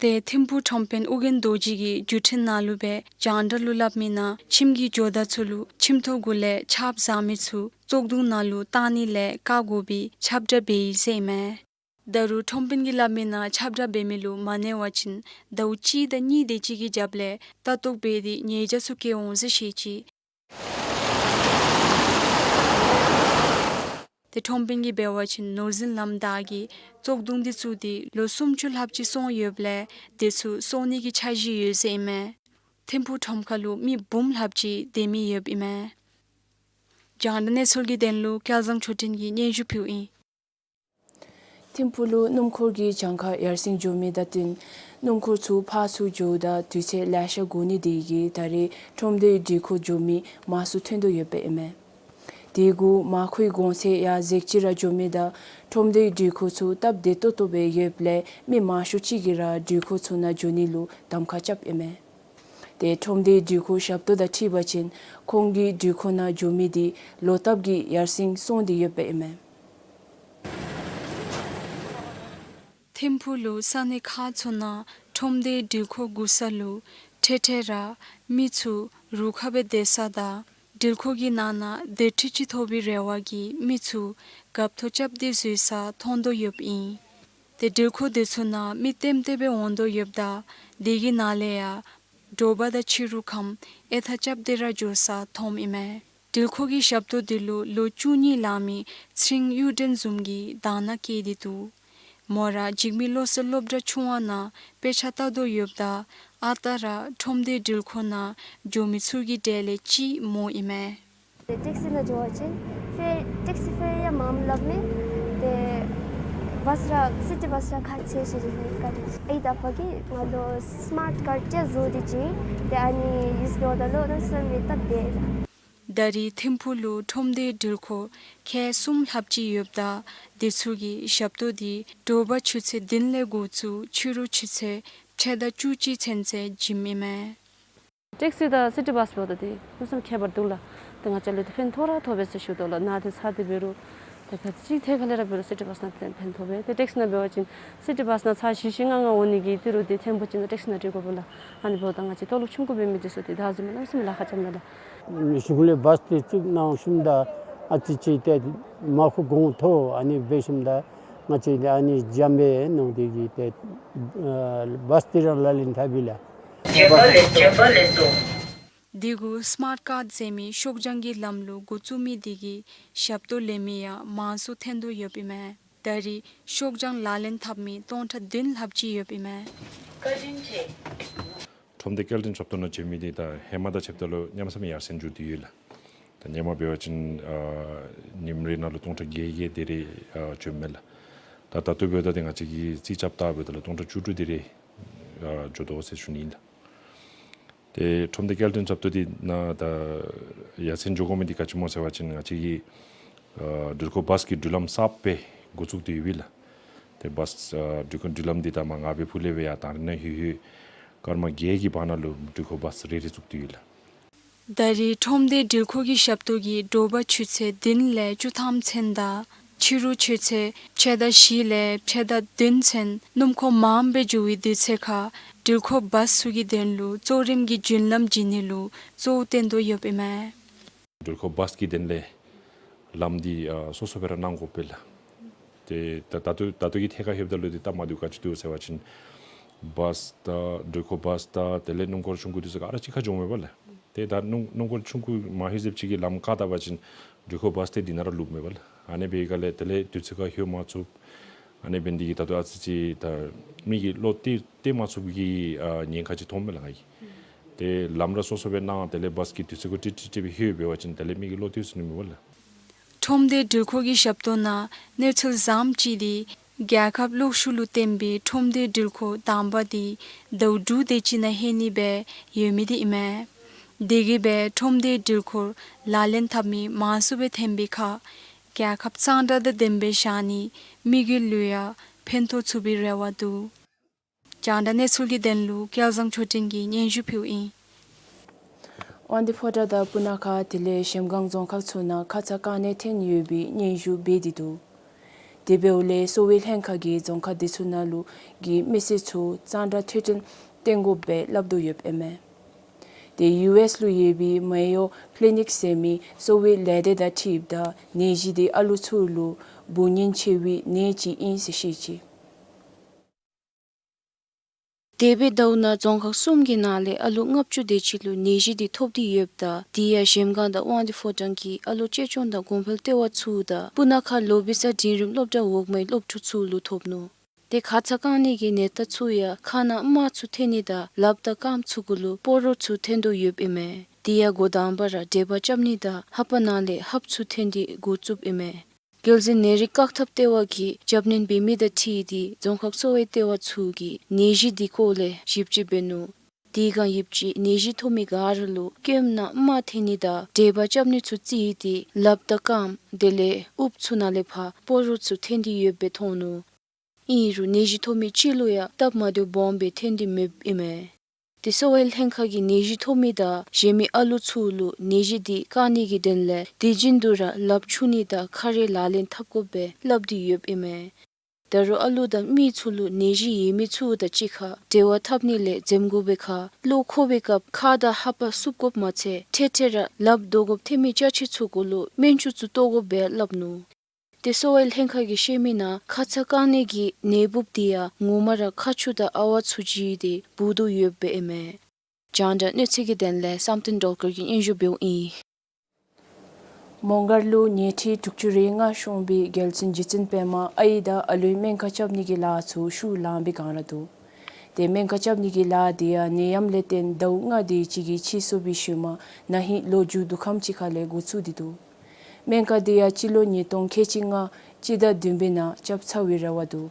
ཏེ་ཐིམ་ཕུག་ཁྲོམ་དཔོན་ཨོ་རྒྱན་རྡོ་རྗེ་གིས་བརྒྱུད་འཕྲིན་ནང་ལུ་སྦེ་རྒྱང་བསྒྲགས་ལུ་སླབ་མི་ནང་ཁྱིམ་གྱི་ཇོ་བདག་ཚུ་ལུ་ཁྱིམ་ཐོག་གུ་ལས་ཆརཔ་བཟའ་མི་ཚུ་བཙོག་དུང་ནང་ལུ་བཏང་ནི་ལས་བཀག་དགོ་པའི་ཁྱབ་བསྒྲགས་འབད་ཡི་ཟེར་ཨིན་མས། ད་རུང་ཁྲོམ་དཔོན་གྱིས་སླབ་མི་ནང་ཁྱབ་བསྒྲགས་འབད་མི་ལུ་མ་གནས་པ་ཅིན་ཟླཝ་གཅིག་དང་གཉིས་དེ་ཅིག་གི་རྒྱབ་ལས་ལྟ་རྟོག་འབད་དེ་ཉེས་བྱ་ཚུ་བཀལ་འོང་ཟེར་བཤད་ཅི། ཏེ་ཁྲོམ་དཔོན་གྱིས་འབད་བ་ཅིན་ནོར་འཛིན་ལམ་བདའ་གི་བཙོག་དུང་འདི་བཙུགས་ཏེ་ལོ་སུམ་ཅུ་ལྷགཔ་ཅིག་སོང་ཡོདཔ་ལས་དེ་ཚུ་གསོ་ནི་གི་འཆར་གཞི་ཡོད་ཟེར་ཨིན་མས། ཐིམ་ཕུག་ཁྲོམ་ཁ་ལུ་མི་འབུམ་ལྷགཔ་ཅིག་སྡོད་མི་ཡོདཔ་ཨིན་མས། རྒྱང་བསྒྲགས་གནས་ཚུལ་གྱི་དོན་ལུ་སྐལ་བཟང་ཆོས་སྒྲོན་གྱིས་སྙན་ཞུ་ཕུལཝ་ཨིན། ཐིམ་ཕུག་ལུ་སྣུམ་འཁོར་གྱི་གྱངས་ཁ་ཡར་སེང་འགྱོ་མི་དང་བསྟུན་སྣུམ་འཁོར་ཚུ་ཕར་ཚུར་འགྱོཝ་ད་དུས་ཚོད་ལེ་ཤ་འགོར་ནི་དེ་གིས་ད་རེས་ཁྲོམ་སྡེའི་སྒྲིག་ཁང་འགྱོ་མི་མང་སུ་ཐོན་དོ་ཡོདཔ་ཨིན་མས། དེ་གུ་མར་ཁུའི་གོང་ཚད་ཡང་ཟད་ཅི་ར་འགྱོ་མི་དང་ཁྲོམ་སྡེའི་སྒྲིག་ཁང་ཚུ་སྟབས་བདེ་ཏོག་ཏོ་སྦེ་ཡོདཔ་ལས་མི་མང་ཤོས་ཅིག་གིས་ར་སྒྲིག་ཁང་ཚུ་ནང་འགྱོ་ནི་ལུ་གདམ་ཁ་རྐྱབ་ཨིན་མས། ཏེ་ཁྲོམ་སྡེའི་སྒྲིག་ཁང་ཞབས་ཏོག་དང་འཁྲིལ་བ་ཅིན་ཁོང་གི་སྒྲིག་ཁང་ནང་འགྱོ་མི་དེ་ལོག་ལྟབ་ཀྱིས་ཡར་སེང་སོང་སྟེ་ཡོདཔ་ཨིན་མས། ཐིམ་ཕུག་ལུ་ས་གནས་ཁག་ཚུ་ནང་ཁྲོམ་སྡེའི་སྒྲིག་ཁང་དགོ་ས་ལུ་ཐེངས་ཐེངས་ར་མི་ཚུ་རུ་ཁག་སྦེ་སྡོད་ས་དང་སྒྲིག་ཁང་གི་ནང་ན་སྡོད་ཁྲི་ཅིག་ཐོབ་པའི་རེ་བ་གིས་མི་ཚུ་རྒཔོ་ཐོག་རྐྱབ་སྟེ་བཟོ་ས་མཐོང་དོ་ཡོདཔ་ཨིན། ཏེ་སྒྲིག་ཁང་དེ་ཚུ་ནང་མི་ལྟེམ་ལྟེ་སྦེ་འོང་དོ་ཡོདཔ་ད་དེ་གི་ནང་ལས་ཡང་དྲོ་པ་དང་ཕྱི་རུ་ཁམས་ཨེ་ཐག་རྐྱབ་སྟེ་ར་འགྱོ་ས་མཐོངམ་ཨིན་མས། སྒྲིག་ཁང་གི་ཞབས་ཏོག་དེ་ལུ་ལོ་བཅུ་གཉིས་ལང་མི་ཚེ་རིང་གཡུ་སྒྲོན་བཟུམ་གྱིས་དང་བླངས་བསྐྱེད་དེ་འདུག། མོ་ར་འཇིགས་མེད་བློ་གསལ་སློབ་གྲྭ་ཆུང་བ་ནང་དཔེ་ཆ་ལྟ་དོ་ཡོདཔ་ད་ཨ་རྟག་ར་ཁྲོམ་སྡེའི་སྒྲིག་ཁང་ནང་འགྱོ་མི་ཚུ་གི་གྲས་ལས་གཅིག་མོ་ཨིན་མས། ཏེ་ཊེག་སི་ནང་འགྱོ་བ་ཅིན་ཕེར་ཊེག་སི་ཕེར་ཡང་མངམ་སླབ་མས། ཏེ་བཱས་ར་སི་ཊི་བཱས་ར་ཁག་ཆེ་ཟེར་ཞུ་ནི། ཨའི་དང་ཨ་པ་གིས་ང་ལུ་སི་མཱརཊ་ཀཱརཌ་ཅིག་བཟོ་སྟེ་བྱིན། ཏེ་ཨ་ནི་ཡུསི་འབདཝ་ད་ལུ་ཨ་ནི་སེམས་ལུ་སྟབས་བདེ། ད་རེས་ཐིམ་ཕུག་ལུ་ཁྲོམ་སྡེའི་སྒྲིག་ཁང་ཁལ་གསུམ་ལྷགཔ་ཅིག་ཡོདཔ་ད་དེ་ཚུ་གི་ཞབས་ཏོག་དེ་དྲོ་པ་ཆུ་ཚོད་བདུན་ལས་འགོ་བཙུགས་ཕྱི་རུ་ཆུ་ཚོད་ཕྱེད་དང་བཅུ་གཅིག་ཚུན་ཚོད་བྱིནམ་ཨིན་མས། ཊེག་སི་དང་སི་ཊི་བཱས་འབདཝ་ད་ཏེ་མནོ་བསམ་ཁྱད་པར་འདུག་ལགས། ཏེ་ང་བཅས་ལུ་ཏེ་ཕན་ཐོགས་ར་ཐོགས་པས་ཟེར་ཞུ་དོ་ལགས། ནཱ་ཏེ་ཚར་ཏེ་འབད་རུང་ཏེ་ག་ཅི་ཐད་ཁ་ལས་ར་འབད་རུང་སི་ཊི་བཱས་ནང་ཏེ་ཕན་ཐོགས་པས། ཏེ་ཊེག་སི་ནང་འབད་བ་ཅིན་སི་ཊི་བཱས་ནང་ཚར་བཞི་བཞི་ལྔ་ལྔ་འོང་ནི་གི་ཏི་རུ་ཏེ་ཐེངས་པོ་ཅིག་ནང་ཊེག་སི་ནང་འགྲུལ་དགོ་པས་ལགས། ཨ་ནི་འབདཝ་ད་ང་བཅས་ལྟོ་ལོག་ཆུང་ཀུ་འབད་མི་འདི་ཚུ་ཏེ་བདག་འཛིན་མ་གནམ་མེད་ས་མེད་ལཱ་ཁག་རྐྱབ་ནུག་ལགས། གཞུང་ལས་བཱས་ཏེ་བཙུགས་གནང་ཞིནམ་ད་ཨ་ཙི་ཅིག་ཏེ་མར་ཁུ་གོང་མཐོ་ཨ་ནི་འབད་ཞིནམ་ད་ང་བཅས་ཨ་ནི་འཇམ་པའི་ནང་དེ་གི་ཏེ་ཨ་བཱས་ཏེ་རང་ལག་ལེན་འཐབ་ཡི་ལགས། དེ་གུ་སི་མཱརཊ་ཀཱརཌ་ཟེར་མི་ཤོག་བྱང་གི་ལམ་ལུགས་འགོ་བཙུགས་མི་དེ་གིས་ཞབས་ཏོག་ལེན་མི་ཡང་མང་སུ་ཐོན་དོ་ཡོདཔ་ཨིན་མས། ད་རེས་ཤོག་བྱང་ལག་ལེན་འཐབ་མི་སྟོང་ཕྲག་བདུན་ལྷགཔ་ཅིག་ཡོདཔ་ཨིན་མས། ཁྲོམ་སྡེ་སྐྱེལ་འདྲེན་ཞབས་ཏོག་ནང་འགྱོ་མི་དེ་ད་ཧེ་མ་དང་ཕྱདཔ་ད་ལུ་གནམ་མེད་ས་མེད་ཡར་སེང་འགྱོ་སྟེ་ཡོད་ལགས། ད་ཧེ་མ་འབད་བ་ཅིན་ཨ་ཉིནམ་རེ་ནང་ལུ་སྟོང་ཕྲག་བརྒྱད་བརྒྱད་དེ་རེ་ཨ་འགྱོཝ་མས་ལགས། ད་ད་ལྟོ་འབདཝ་ད་ཏེ་ང་བཅས་ཀྱིས་རྩིས་རྐྱབ་བལྟཝ་ད་ལུ་སྟོང་ཕྲག་བཅུ་དྲུག་དེ་རེ་ཨ་འགྱོ་དོ་ཟེར་ཞུ་ནི་ཨིན་ལགས། ཏེ་ཁྲོམ་སྡེ་སྐྱེལ་འདྲེན་ཞབས་ཏོག་དེ་ནང་ད་ཡར་སེང་འགྱོ་དགོ་མི་དེ་ག་ཅི་སྨོ་ཟེར་བ་ཅིན་ང་བཅས་ཀྱིས་ཨ་འགྲུལ་འཁོར་བཱས་ཀྱི་འགྲུལ་ལམ་གསརཔ་སྦེ་འགོ་བཙུགས་ཏེ་ཡོད་པས་ལགས། ཏེ་བཱས་ཨ་འགྲུལ་འཁོར་འགྲུལ་ལམ་དེ་ད་མར་ངར་སྦེ་ཕུ་ལས་སྦེ་ཡར་དང་རི་ནང་ལྷོད་ལྷོད་ སྐར་མ་བརྒྱད་ཀྱི་བར་ན་ལུ་འགྲུལ་འཁོར་བཱས་རེ་རེ་བཙུགས་ཏེ་ཡོད་ལགས། ད་རེས་ཁྲོམ་སྡེ་འགྲུལ་འཁོར་གྱི་ཞབས་ཏོག་གིས་དྲོ་པ་ཆུ་ཚོད་བདུན་ལས་བཅུ་ཐམ་ཚུན་དང་ཕྱི་རུ་ཆུ་ཚོད་ཕྱེད་དང་བཞི་ལས་ཕྱེད་དང་བདུན་ཚུན་སྣུམ་འཁོར་མངམ་སྦེ་འགྱོ་བའི་དུས་ཚོད་ཁར་འགྲུལ་འཁོར་བཱས་ཚུ་གི་དོན་ལུ་གཙོ་རིམ་གྱི་རྒྱུན་ལམ་བྱིན་ནི་ལུ་གཙོ་བོ་བཏོན་དོ་ཡོདཔ་ཨིན་མས། འགྲུལ་འཁོར་བཱས་ཀྱི་དོན་ལས་ལམ་འདི་ཨ་སོ་སོ་སྦེ་ར་གནང་དགོ་པས་ལགས། ཏེ་ད་ད་ལྟོ་ད་ལྟོ་གི་ཐད་ཁར་ལྷོདཔ་ད་ལུ་འདི་སྟབས་མ་བདེཝ་ག་ཅི་འདུག་ཟེར་བ་ཅིན་བཱས་དང་འགྲུལ་འཁོར་བཱས་དང་དེ་ལས་སྣུམ་འཁོར་ཆུང་ཀུ་འདི་ཚུ་ག་ར་གཅིག་ཁར་འགྱོཝ་མས་པ་ལགས། ཏེ་ད་སྣུམ་སྣུམ་འཁོར་ཆུང་ཀུ་མ་ལྷོད་ཟེརཝ་ཅིག་གིས་ལམ་བཀག་ད་པ་ཅིན་འགྲུལ་འཁོར་བཱས་འདི་འདི་ནང་ར་ལུསཔ་མས་པ་ལགས། ཨ་ནི་འབད་བའི་སྒང་ལས་དེ་ལས་དུས་ཚོད་ཁར་ལྷོད་མ་ཚུགས། ཨ་ནི་འབད་ནི་འདི་གིས་ད་ལྟོ་ཨ་ཙི་ཅིག་ད་མི་གིས་བློ་གཏད་གཏད་མ་ཚུགསཔ་གི་ཨ་ཉེན་ཁ་ཅིག་མཐོངམ་མས་ལགས་ང་གིས། ཏེ་ལམ་ར་སོ་སོ་སྦེ་གནང་དེ་ལས་བཱས་ཀྱིས་དུས་ཚོད་ཁར་ཏིག་ཏིག་ཏིག་སྦེ་ལྷོད་འབད་བ་ཅིན་དེ་ལས་མི་གིས་བློ་གཏད་ཚུགས་ནི་མས་པ་ལགས། ཁྲོམ་སྡེ་འགྲུལ་འཁོར་གྱི་ཞབས་ཏོག་ནང་གནས་ཚུལ་བཟངམ་ཅིག་འདི་རྒྱལ་ཁབ་གློག་ཤུགས་ལུ་བརྟེན་པའི་ཁྲོམ་སྡེ་འགྲུལ་འཁོར་དང་པ་འདི་ཟླཝ་དྲུག་དེ་ཅིག་ནང་ལྷོད་ནི་སྦེ་ཡོད་མི་འདི་ཨིན་མས། དེ་གིས་སྦེ་ཁྲོམ་སྡེ་འགྲུལ་འཁོར་ལག་ལེན་འཐབ་མི་མང་སུ་སྦེ་ཐོན་པའི་ཁར་རྒྱལ་ཁབ་གཙང་སྦྲ་དང་ལྡནམ་སྦེ་བཞག་ནི་མི་གི་ལུ་ཡང་ཕན་ཐོགས་ཚུགས་པའི་རེ་བ་འདུག། རྒྱང་བསྒྲགས་གནས་ཚུལ་གྱི་དོན་ལུ་སྐལ་བཟང་ཆོས་སྒྲོན་གྱིས་སྙན་ཞུ་ཕུལཝ་ཨིན། དབང་འདུས་ཕོ་བྲང་དང་སྤུ་ན་ཁ་དེ་ལས་གཞལམ་སྒང་རྫོང་ཁག་ཚུ་ནང་ཁ་ཙ་བཀག་ནི་ཐོན་ཡོད་པའི་སྙན་ཞུ་འབད་དེ་འདུག། དེ་འབདཝ་ལས་གསོ་བའི་ལྷན་ཁག་གིས་རྫོང་ཁག་དེ་ཚུ་ནང་ལུ་གི་མི་སེར་ཚུ་གཙང་སྦྲ་འཕྲོད་བསྟེན་བཏོན་དགོ་པའི་སླབ་དོ་ཡོདཔ་ཨིན་མས། ཏེ་ཡུ་ཨེསི་ལུ་ཡོད་པའི་མེ་ཡོ་ཀླི་ནིཀ་ཟེར་མི་གསོ་བའི་ལས་སྡེ་དང་འཁྲིལཝ་ད་ནད་གཞི་འདི་ཨ་ལུ་ཚུ་ལུ་འབུ་ཉེན་ཆེ་བའི་ནད་ཅིག་ཨིན་ཟེར་བཤད་ཅི། འདས་པའི་ཟླཝ་ནང་རྫོང་ཁག་གསུམ་གྱི་ནང་ལས་ཨ་ལུ་ལྔ་བཅུ་དེ་ཅིག་ལུ་ནད་གཞི་འདི་ཐོབ་སྟེ་ཡོདཔ་ད་དེ་ཡང་གཞལམ་སྒང་དང་དབང་འདུས་ཕོ་བྲང་གི་ཨ་ལོ་གཅེས་སྐྱོང་དང་གོང་འཕེལ་ལྟེ་བ་ཚུ་དང་སྤུ་ན་ཁ་ལོ་བི་ས་འབྲིང་རིམ་སློབ་གྲྭ་འོག་མའི་སློབ་ཕྲུག་ཚུ་ལུ་ཐོབ་ནུག། ཏེ་ཁ་ཙ་བཀག་ནི་གི་ནད་རྟགས་ཚུ་ཡང་ཁ་ནང་རྨ་ཚུ་འཐོན་ནི་དང་ལགཔ་དང་རྐངམ་ཚུ་གུ་ལུ་སྤོ་རོ་ཚུ་འཐོན་དོ་ཡོདཔ་ཨིན་མས། དེ་ཡང་འགོ་དང་པ་ར་དྲེག་པ་རྐྱབ་ནི་དང་ལྷ་པ་ནང་ལས་ཧབ་ཚུ་འཐོན་ཏེ་འགོ་བཙུགསཔ་ཨིན་མས། རྒྱལ་སྤྱིའི་ནད་རིགས་བཀག་ཐབས་ལྟེ་བ་གིས་རྒྱབ་སྣོན་འབད་མི་དང་འཁྲིལ་ཏེ་རྫོང་ཁག་གསོ་བའི་ལྟེ་བ་ཚུ་གིས་ནད་གཞི་འདི་སྐོར་ལས་ཞིབ་དཔྱད་འབད་ནུག། དེ་སྒང་ཡོདཔ་ཅིག་ནད་གཞི་ཐོབ་མི་ག་ར་ལུ་སྐེམ་ནང་རྨ་འཐོན་ནི་དང་དྲེག་པ་རྐྱབ་ནི་ཚུ་བརྩིས་ཏེ་ལགཔ་དང་རྐངམ་དེ་ལས་དབུགས་ཚུ་ནང་ལས་ཕར་སྤོ་རོ་ཚུ་འཐོན་ཏེ་ཡོདཔ་སྦེ་མཐོང་ནུག། ཨིན་རུང་ནད་གཞི་ཐོབ་མི་གཅིག་ལུ་ཡང་སྟབས་མ་བདེཝ་སྦོམ་སྦེ་ཐོན་ཏེ་མེདཔ་ཨིན་མས། ཏེ་གསོ་བའི་ལྷན་ཁག་གིས་ནད་གཞི་ཐོབ་མི་དང་གཞན་མི་ཨ་ལུ་ཚུ་ལུ་ནད་གཞི་འདི་བཀག་ནི་གི་དོན་ལས་དུས་རྒྱུན་དུ་ར་ལགཔ་འཁྱུ་ནི་དང་ཁ་རས་ལག་ལེན་འཐབ་དགོ་པའི་སླབ་སྟེ་ཡོདཔ་ཨིན་མས། ད་རུང་ཨ་ལུ་དང་མི་ཚུ་ལུ་ནད་གཞི་ཡོད་མི་ཚུ་དང་གཅིག་ཁར་འབྲེལ་བ་འཐབ་ནི་ལས་འཛེམ་དགོ་པའི་ཁར་གློ་ཁོག་པའི་སྐབས་ཁ་དང་ལྷ་པ་བསུབ་དགོཔ་མ་ཚད་འཕྲལ་འཕྲལ་ར་ལགཔ་བརྡོ་དགོཔ་ཐོན་མི་ཅ་ཆས་ཚུ་གུ་ལུ་སྨན་ཆུ་ཚུ་གཏོར་དགོ་པའི་སླབ་ནུག། ཏེ་གསོ་བའི་ལྷན་ཁག་གིས་བཤད་མི་ནང་ཁ་ཙ་བཀག་ནི་གི་ནད་འབུཔ་འདི་ཡང་ངོ་མ་ར་ཁ་ཆུ་དང་ཨ་ཝ་ཚུ་བརྒྱུད་དེ་འབུ་དོ་ཡོདཔ་ཨིན་མས། རྒྱང་བསྒྲགས་གནས་ཚུལ་གྱི་དོན་ལས་བསམ་གཏན་སྒྲོལ་དཀར་གྱིས་སྙན་ཞུ་འབདཝ་ཨིན། མོང་སྒར་ལུ་ཉལ་ཁྲི་དྲུག་ཅུ་རེ་ལྔ་བཤུམས་པའི་རྒྱལ་བཙུན་རྗེ་བཙུན་པདྨ་ཨའི་དང་ཨ་ལུའི་སྨན་ཁང་རྐྱབ་ནི་གི་ལཱ་ཚུ་ཤུགས་ལངས་པའི་སྒང་ར་འདུག། ཏེ་སྨན་ཁང་རྐྱབ་ནི་གི་ལཱ་འདི་ཡང་ནད་ཡམས་ལས་བརྟེན་ཟླཝ་ལྔ་དེ་ཅིག་གི་ཕྱིས་སོང་བའི་ཤུལ་མ་ན་ཧིང་ལོ་མཇུག་བསྡུ་ཁམས་ཅིག་ཁ་ལས་འགོ་བཙུགས་ཏེ་འདུག། སྨན་ཁང་འདི་ཡང་སྤྱི་ལོ་ཉིས་སྟོང་ཁལ་གཅིག་ལྔ་སྤྱི་ཟླ་བདུན་པའི་ནང་རྐྱབ་ཚར་བའི་རེ་བ་འདུག།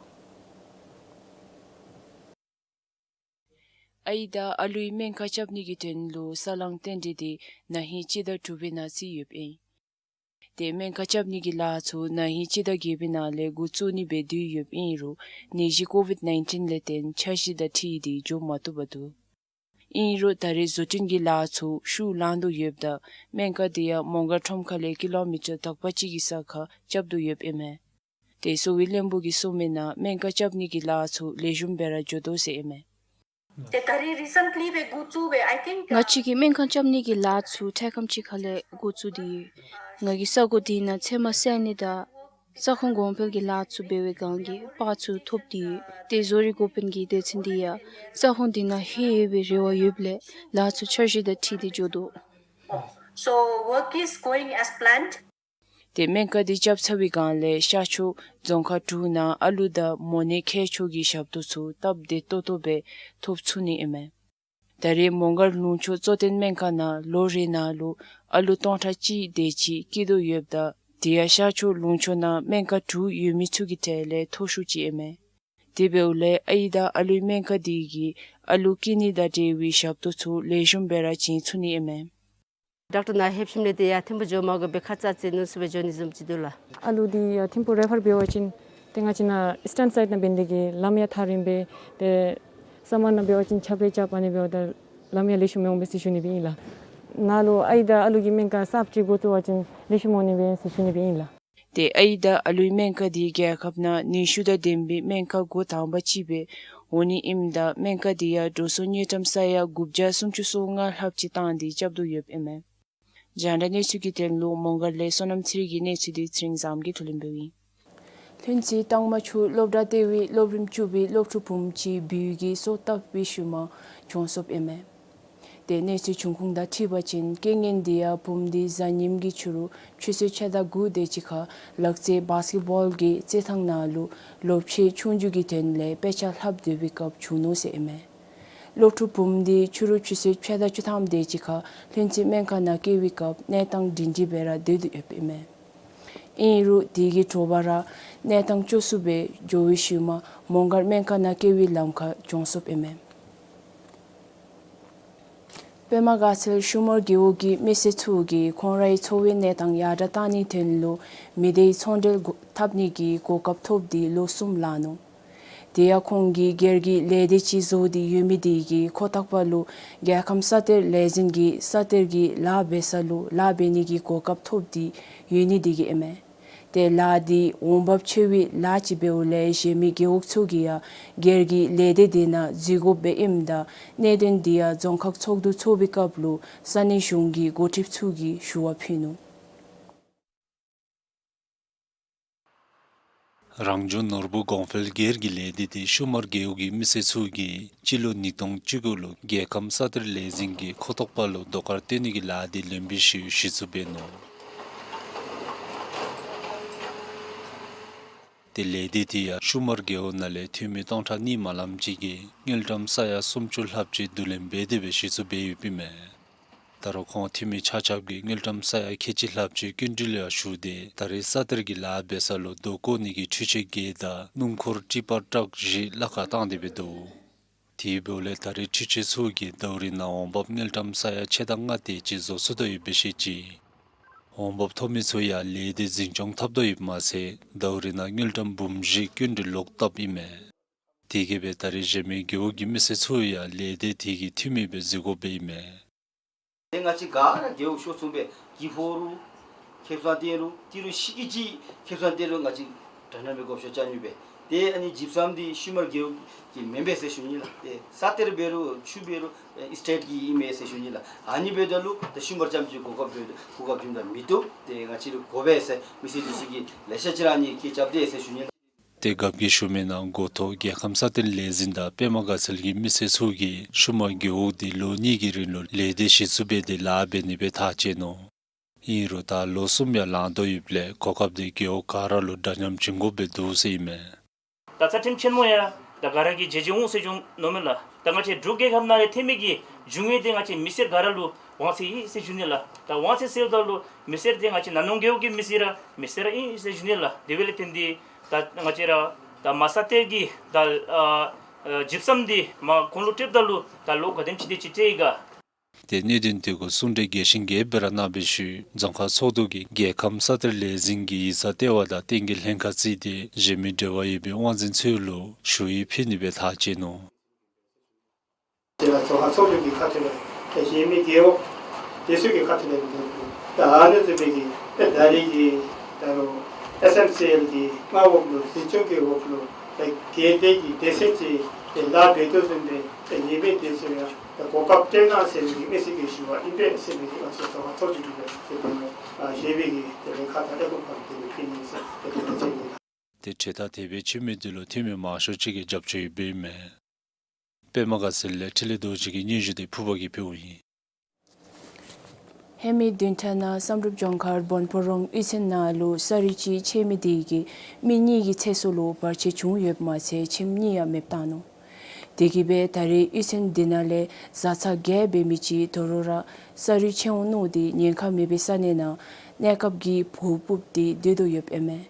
ཨའི་དང་ཨ་ལུའི་སྨན་ཁང་རྐྱབ་ནི་གི་དོན་ལུ་ས་ལང་རྟེན་འབྲེལ་འདི་ན་ཧིང་སྤྱི་ཟླ་དྲུག་པའི་ནང་བརྩི་ཡོདཔ་ཨིན། ཏེ་སྨན་ཁང་རྐྱབ་ནི་གི་ལཱ་ཚུ་ན་ཧིང་སྤྱི་ཟླ་བརྒྱད་པའི་ནང་ལས་འགོ་བཙུགས་ནི་སྦེ་བསྡུ་ཡོདཔ་ཨིན་རུང་ནད་གཞི་ཀོ་བིཌ་ནའིན་ཊིན་ལས་བརྟེན་འཆར་གཞི་དང་འཁྲིལ་ཏེ་འགྱོ་མ་བཏུབ་པར་འདུག། ཨིན་རུང་ད་རེས་བཟོ་སྐྲུན་གྱི་ལཱ་ཚུ་ཤུགས་ལངས་དོ་ཡོདཔ་ད་སྨན་ཁང་འདི་ཡང་མོང་སྒར་ཁྲོམ་ཁ་ལས་ཀི་ལོ་མི་ཊར་དག་པ་ཅིག་གི་ས་ཁར་རྐྱབ་དོ་ཡོདཔ་ཨིན་མས། ཏེ་གསོ་བའི་བློན་པོ་གིས་གསུངས་མི་ནང་སྨན་ཁང་རྐྱབ་ནི་གི་ལཱ་ཚུ་ལེགས་ཤོམ་སྦེ་ར་འགྱོ་དོ་ཟེར་ཨིན་མས། ཏེ་ད་རེས་རི་སེནཊ་ལི་སྦེ་འགོ་བཙུགས་སྦེ་ཨའི་ཐིང་ང་བཅས་ཀྱི་སྨན་ཁང་རྐྱབ་ནི་གི་ལཱ་ཚུ་འཕྲལ་ཁམས་ཅིག་ཁ་ལས་འགོ་བཙུགས་ཏེ་ཡོད། ང་གིས་ས་གོ་འདི་ནང་ཚལ་མ་བསལ་ནི་དང་ས་ཁོངས་གོང་འཕེལ་གྱི་ལཱ་ཚུ་འབད་བའི་སྒང་གི་པར་ཚུ་ཐོབ་སྟེ་ཡོད། ཏེ་བཟོ་རིག་འགོ་དཔོན་གྱིས་སྡེ་ཚན་འདི་ཡང་ས་ཁོངས་འདི་ནང་ལྷོད་ཡོད་པའི་རེ་བ་ཡོདཔ་ལས་ལཱ་ཚུ་འཆར་གཞི་དང་འཁྲིལ་ཏེ་འགྱོ་དོ། So work is going as planned. ཏེ་སྨན་ཁང་འདི་རྐྱབ་ཚར་བའི་སྒང་ལས་ཤར་ཕྱོགས་རྫོང་ཁག་དྲུག་ནང་ཨ་ལུ་དང་མོ་ནད་མཁལ་མཆོག་གི་ཞབས་ཏོག་ཚུ་སྟབས་བདེ་ཏོག་ཏོ་སྦེ་ཐོབ་ཚུགས་ནི་ཨིན་མས། ད་རེས་མོང་སྒར་ལུང་ཕྱོགས་གཙོ་བསྟེན་སྨན་ཁང་ནང་ལོ་རེ་ནང་ལུ་ཨ་ལུ་སྟོང་ཕྲག་གཅིག་དེ་ཅིག་སྐྱེ་དོ་ཡོདཔ་ད་དེ་ཡང་ཤར་ཕྱོགས་ལུང་ཕྱོགས་ནང་སྨན་ཁང་དྲུག་ཡོད་མི་ཚུ་གི་གྲས་ལས་མཐོ་ཤོས་ཅིག་ཨིན་མས། དེ་འབདཝ་ལས་ཨའི་དང་ཨ་ལུའི་སྨན་ཁང་འདི་གིས་ཨ་ལུ་སྐྱེ་ནི་དང་འབྲེལ་བའི་ཞབས་ཏོག་ཚུ་ལེགས་ཤོམ་སྦེ་ར་བྱིན་ཚུགས་ནི་ཨིན་མས། ཌོག་ཊར་ནཱ་ལྷོདཔ་ཞིནམ་ལས་ཏེ་ཡར་ཐིམ་ཕུ་འགྱོ་མ་དགོ་པར་ཁ་ཙ་ཅིག་ནུབ་སུ་སྦེ་འགྱོ་ནི་བཟུམ་ཅིག་འདུག་ལགས། ཨ་ལུ་འདི་ཡར་ཐིམ་ཕུ་རེ་ཕར་འབད་བ་ཅིན་ཏེ་ང་བཅས་ནཱ་ཨིསི་ཊརན་སའིཌ་ནང་འབད་ནི་དེ་གིས་ལམ་ཡང་ཐག་རིངམ་སྦེ་ཏེ་ ས་མ་ནང་འབད་བ་ཅིན་ཆརཔ་རྐྱབ་ཨ་ནི་འབདཝ་ད་ལམ་ཡང་ལེགས་ཤོམ་འོང་པས་ཟེར་ཞུ་ནི་སྦེ་ཨིན་ལགས། ནཱ་ལུ་ཨའི་དང་ཨ་ལུ་གི་སྨན་ཁང་གསརཔ་ཅིག་འགོ་བཙུགས་པ་ཅིན་ལེགས་ཤོམ་འོང་ནི་སྦེ་ཟེར་ཞུ་ནི་སྦེ་ཨིན་ལགས། ཏེ་ཨའི་དང་ཨ་ལུའི་སྨན་ཁང་འདི་རྒྱལ་ཁབ་ནང་ནུས་ཤུགས་དང་ལྡན་པའི་སྨན་ཁང་འགོ་དང་པ་ཅིག་སྦེ་འོང་ནི་ཨིནམ་ད་སྨན་ཁང་འདི་ཡང་འགྲོ་སོང་དངུལ་ཀྲམ་ས་ཡ་དགུ་བརྒྱ་སུམ་ཅུ་སོ་ལྔ་ལྷགཔ་ཅིག་བཏང་སྟེ་རྐྱབ་དོ་ཡོདཔ་ཨིན་མས། རྒྱང་བསྒྲགས་གནས་ཚུལ་གྱི་དོན་ལུ་མོང་སྒར་ལས་བསོད་ནམས་ཚེ་རིང་གི་གནས་ཚུལ་འདི་ཚེ་རིང་བཟངམོ་གིས་ཐུགས་ལན་འབདཝ་ཨིན། ལྷུན་རྩེ་ཏང་མ་ཆུ་སློབ་གྲྭ་ལྟེ་བའི་སློབ་རིམ་བཅུ་པའི་སློབ་ཕྲུག་བུམོ་ཅིག་སྦུལ་གྱིས་སོ་བཏབ་པའི་ཤུལ་མ་གྱོངས་སོཔ་ཨིན་མས། ཏེ་གནས་ཚུལ་འབྱུང་ཁུངས་དང་འཁྲིལ་བ་ཅིན་རྐྱེན་ངན་འདི་ཡང་བུམོ་འདི་གཟའ་ཉིམ་གི་ཕྱི་རུ་ཆུ་ཚོད་ཕྱེད་དང་དགུ་དེ་ཅིག་ཁར་ལག་རྩེད་བཱསི་ཀེཊ་བཱོལ་གྱི་རྩེད་ཐང་ནང་ལུ་ལོ་ཕྱེད་ཆུང་ཀུ་གི་དོན་ལས་དཔེ་ཆ་ལྷབ་སྡོད་པའི་སྐབས་བྱུང་ནུག་ཟེར་ཨིན་མས། སློབ་ཕྲུག་བུམོ་འདི་ཕྱི་རུ་ཆུ་ཚོད་ཕྱེད་དང་བཅུ་ཐམ་དེ་ཅིག་ཁར་ལྷུན་རྩེ་སྨན་ཁང་ནང་བསྐྱལ་བའི་སྐབས་གནས་སྟངས་སྒྲིང་སྒྲིང་སྦེ་ར་སྡོད་དོ་ཡོདཔ་ཨིན་མས། ཨིན་རུང་དེ་གི་དྲོ་པ་ར་གནས་སྟངས་སྐྱོ་སུ་སྦེ་འགྱོ་བའི་ཤུལ་མ་མོང་སྒར་སྨན་ཁང་ནང་བསྐྱལ་བའི་ལམ་ཁར་གྱོངས་སོཔ་ཨིན་མས། པདྨ་དགའ་ཚལ་ཤུ་མར་རྒེད་འོག་གི་མི་སེར་ཚུ་གིས་ཁོང་རའི་འཚོ་བའི་གནས་སྟངས་ཡར་དྲག་གཏང་ནིའི་དོན་ལུ་མི་སྡེའི་ཚོང་འབྲེལ་འཐབ་ནི་གི་གོ་སྐབས་ཐོབ་སྟེ་ལོ་གསུམ་ལང་ནུག། དེ་ཡང་ཁོང་གིས་སྒེར་གྱི་ལས་སྡེ་ཅིག་བཟོ་སྟེ་ཡོད་མི་དེ་གིས་ཁོ་ཐག་པ་ལུ་རྒྱལ་ཁམས་ས་གཏེར་ལས་འཛིན་གྱི་ས་གཏེར་གྱི་ལཱ་འབད་ས་ལུ་ལཱ་འབད་ནི་གི་གོ་སྐབས་ཐོབ་སྟེ་ཡོད་ནི་དེ་གིས་ཨིན་མས། ཏེ་ལཱ་འདི་འོང་འབབ་ཆེ་བའི་ལཱ་ཅིག་འབདཝ་ལས་གཞན་མི་རྒེད་འོག་ཚུ་གིས་ཡང་སྒེར་གྱི་ལས་སྡེ་དེ་ནང་འཛུལ་དགོཔ་སྦེ་ཨིནམ་ད་གནད་དོན་འདི་ཡང་རྫོང་ཁག་ཚོགས་འདུ་ཚོགས་པའི་སྐབས་ལུ་ས་གནས་གཞུང་གི་འགོ་ཁྲིདཔ་ཚུ་གིས་ཞུ་བ་ཕུལ་ནུག། རང་བྱུང་ནོར་བུ་གོང་འཕེལ་སྒེར་གྱི་ལས་སྡེ་འདི་ཤུ་མར་རྒེད་འོག་གི་མི་སེར་ཚུ་གིས་སྤྱི་ལོ་ཉིས་སྟོང་བཅུ་དགུ་ལུ་རྒྱལ་ཁམས་ས་གཏེར་ལས་འཛིན་གྱིས་ཁོ་ཐོག་པ་ལུ་རྡོ་དཀར་བཏོན་ནི་གི་ལཱ་འདི་ལེན་པའི་ཤུལ་གཞི་བཙུགས་འབད་ནུག། ཏེ་ལས་སྡེ་འདི་ཡང་ཤུ་མར་རྒེད་འོག་ནང་ལས་འཐུས་མི་སྟོང་ཕྲག་གཉིས་མ་ལངམ་ཅིག་གིས་དངུལ་ཀྲམ་ས་ཡ་སུམ་ཅུ་ལྷགཔ་ཅིག་བསྡུ་ལེན་འབད་དེ་སྦེ་གཞི་བཙུགས་འབད་ཡོདཔ་ཨིན་མས། ད་རུང་ཁོང་འཐུས་མི་ཆ་ཁྱབ་ཀྱིས་དངུལ་ཀྲམ་ས་ཡ་ཁལ་གཅིག་ལྷགཔ་ཅིག་སྐྱིན་འགྲུལ་ཡང་ཞུ་སྟེ་ད་རེས་ས་གཏེར་གྱི་ལཱ་འབད་ས་ལུ་རྡོ་བརྐོ་ནི་གི་འཕྲུལ་ཆས་བརྒྱད་དང་སྣུམ་འཁོར་ཊི་པར་ཊག་བཞི་གླ་ཁར་བཏང་སྟེ་སྦེ་འདུག། དེ་འབདཝ་ལས་ད་རེས་འཕྲུལ་ཆས་ཚུ་གིས་ཟླཝ་རེ་ནང་འོང་འབབ་དངུལ་ཀྲམ་ས་ཡ་ཕྱེད་དང་ལྔ་དེ་ཅིག་བཟོ་ཚུགས་དོ་ཡོདཔ་སྦེ་བཤད་ཅི། འོང་འབབ་ཐོབ་མི་ཚུ་ཡང་ལས་སྡེ་འཛིན་སྐྱོང་འཐབ་དོ་ཡོདཔ་མ་ཚད་ཟླཝ་རེ་ནང་དངུལ་ཀྲམ་འབུམ་བཞི་སྐྱིན་འགྲུལ་ལོག་བཏབ་ཨིན་མས། དེ་གིས་སྦེ་ད་རེས་གཞན་མི་རྒེད་འོག་གི་མི་སེར་ཚུ་ཡང་ལས་སྡེ་དེ་གི་འཐུས་མི་སྦེ་འཛུལ་དགོཔ་སྦེ་ཨིན་མས། ཏེ་ང་བཅས་ག་ར་རྒེད་འོག་ཤོར་སོང་པས། གྱི་ཕོག་རུང་ཁེ་སང་སྟེར་རུང་ཏི་རུ་ཤི་གི་ཅིག་ཁེ་སང་སྟེར་རུང་ང་བཅས་དྲག་སྣང་མེད་དགོཔ་ཤོར་ཅ་ནུག་པས། ཏེ་ཨ་ནི་ཇིབ་སམ་འདི་ཤུ་མར་རྒེད་འོག་གི་མེན་པས་ཟེར་ཞུ་ནི་ལགས། ཏེ་ས་གཏེར་འབད་རུང་ཆུ་འབད་རུང་ཨེ་སི་ཊེཊ་ཀྱི་ཨིན་མས་ཟེར་ཞུ་ནི་ལགས། ཨ་ནི་འབདཝ་ད་ལུ་ཏེ་ཤུ་མར་རྐྱངམ་ཅིག་གོ་སྐབས་འབད་གོ་སྐབས་བྱུངམ་ད་མི་བཏུབ། ཏེ་ང་བཅས་ར་དགོ་པས་ཟེར་མི་སེར་འདི་ཚུ་གིས་ལེ་ཤ་ཅིག་ར་ཨ་ནི་སྐད་རྐྱབ་སྟེ་ཟེར་ཞུ་ནི་ལགས། ཏེ་རྒཔོ་གིས་ཞུ་མིའི་ནང་འགོ་ཐོག་རྒྱལ་ཁམས་ས་གཏེར་ལས་འཛིན་དང་པདྨ་དགའ་ཚལ་གྱི་མི་སེར་ཚུ་གིས་ཤུ་མར་རྒེད་འོག་འདི་ལོ་གཉིས་ཀྱི་རིང་ལུ་ལས་སྡེ་གཞི་བཙུགས་འབད་དེ་ལཱ་འབད་ནི་སྦེ་ཐག་བཅད་ནུག། ཨིན་རུང་ད་ལོ་གསུམ་ཡང་ལང་དོ་ཡོདཔ་ལས་གོ་སྐབས་འདི་རྒེད་འོག་ག་ར་ལུ་འདྲ་མཉམ་བྱིན་དགོཔ་སྦེ་འདུག་ཟེར་ཨིན་མས། ད་རྩ་ཁྲིམས་ཆེན་མོ་ཡང་ད་ག་ར་གིས་མཇལ་མཇལཝ་འོང་ཟེར་ཞུ་ནི་མས་ལགས། ད་ང་བཅས་འབྲུག་རྒྱལ་ཁབ་ནང་ལས་ཐོན་མི་གི་རྒྱུ་དངོས་འདི་ང་བཅས་མི་སེར་ག་ར་ལུ་དབང་ཚད་ཡོད་ཟེར་ཞུ་ནི་ལགས། ད་དབང་ཚད་ཟེརཝ་ད་ལུ་མི་སེར་འདི་ང་བཅས་ནང་ནོ་རྒེད་འོག་གི་མི་སེར་ར་མི་སེར་ར་ཨིན་ཟེར་ཞུ་ནི་ལགས། དེ་འབདཝ་ལས་བརྟེན་ཏེ་ད་ང་བཅས་ར་ད་མ་ས་གཏེར་གྱི་ད་ཨ་ཨ་ཇིབ་སམ་འདི་མར་གོང་ལུ་སྤྲོདཔ་ད་ལུ་ད་ལོ་ག་དེམ་ཅིག་དེ་ཅིག་སྤྲོད་ཡི་ག། ཏེ་གནད་དོན་དེ་གུ་གསུང་གྲོས་རྒྱས་ཤིང་རྒྱསཔ་སྦེ་ར་གནང་བའི་ཤུལ་རྫོང་ཁག་ཚོགས་འདུ་གིས་རྒྱལ་ཁམས་ས་གཏེར་ལས་འཛིན་གྱི་ཡིག་ཚང་ལྟེ་བ་དང་བསྟན་རྒྱས་ལྷན་ཁག་བརྩིས་ཏེ་གཞན་མི་འབྲེལ་བ་ཡོད་པའི་དབང་འཛིན་ཚུ་ལུ་ཞུ་ཡིག་ཕུལ་ནི་སྦེ་ཐག་བཅད་ནུག། དེ་ལས་རྫོང་ཁག་ཚོགས་འདུ་གི་ཁ་ཐུག་ལས་ཏེ་གཞན་མི་རྒེད་འོག་དེ་ཚུ་གི་ཁ་ཐུག་ལས་ཏེ་ད་ཨ་ནི་ཚུ་སྦེ་གི་ཏེ་ད་རེས་ཀྱི་ད་རུང་ཨེསི་ཨེམ་སི་ཨེལ་གྱི་མངའ་འོག་ལུ་འཛིན་སྐྱོང་གི་འོག་ལུ་ཏེ་སྒེར་སྡེ་གི་སྡེ་ཚན་ཅིག་ཏེ་ལཱ་འབད་དོ་བཟུམ་སྦེ་ཏེ་ཡོད་པའི་སྡེ་ཚུ་ཡང་ཏེ་གོ་སྐབས་སྤྲོད་གནང་ཟེར་བའི་མི་སེར་གྱི་ཞུ་བ་ཨིན་པས་ཟེར་བའི་གི་ང་བཅས་རྫོང་ཁག་ཚོགས་འདུ་གི་ཏེ་ཨ་ཞུ་བའི་གི་ཏེ་ལས་ཁག་དང་ལས་ཁུངས་ཁག་ཏེ་ཕུལ་ནི་ཟེར་ཏེ་དེ་སྦེ་ཟེར་ཨིན། ཏེ་གྲོས་ཐག་དེ་སྦེ་བཅད་མི་འདི་ལུ་འཐུས་མི་མང་ཤོས་ཅིག་གིས་རྒྱབ་སྐྱོར་ཡོདཔ་ཨིན་མས། པདྨ་དགའ་ཚལ་ལས་འཕྲིན་ལས་རྡོ་རྗེ་གི་སྙན་ཞུ་འདི་ཕུར་པ་གིས་ཕུལཝ་ཨིན། ཧེ་མའི་བདུན་ཕྲག་ནང་བསམ་གྲུབ་ལྗོངས་མཁར་བོན་ཕོ་རོང་གཡུས་ཚན་ནང་ལུ་ས་རུད་ཅིག་ཆད་མི་དེ་གིས་མི་གཉིས་ཀྱི་ཚེ་སྲོག་ལུ་བར་ཆད་བྱུང་ཡོདཔ་མ་ཚད་ཁྱིམ་གཉིས་ཡང་མེདཔ་བཏང་ནུག། དེ་གིས་སྦེ་ད་རེས་གཡུས་ཚན་དེ་ནང་ལས་བཟའ་ཚང་བརྒྱད་འབད་མི་ཅིག་དོ་རུང་ར་ས་རུད་ཆད་འོང་མནོ་སྟེ་ཉེན་ཁ་མེད་པའི་ས་གནས་ནང་གནས་སྐབས་ཀྱི་བོ་སྤུབས་ཏེ་སྡོད་དོ་ཡོདཔ་ཨིན་མས།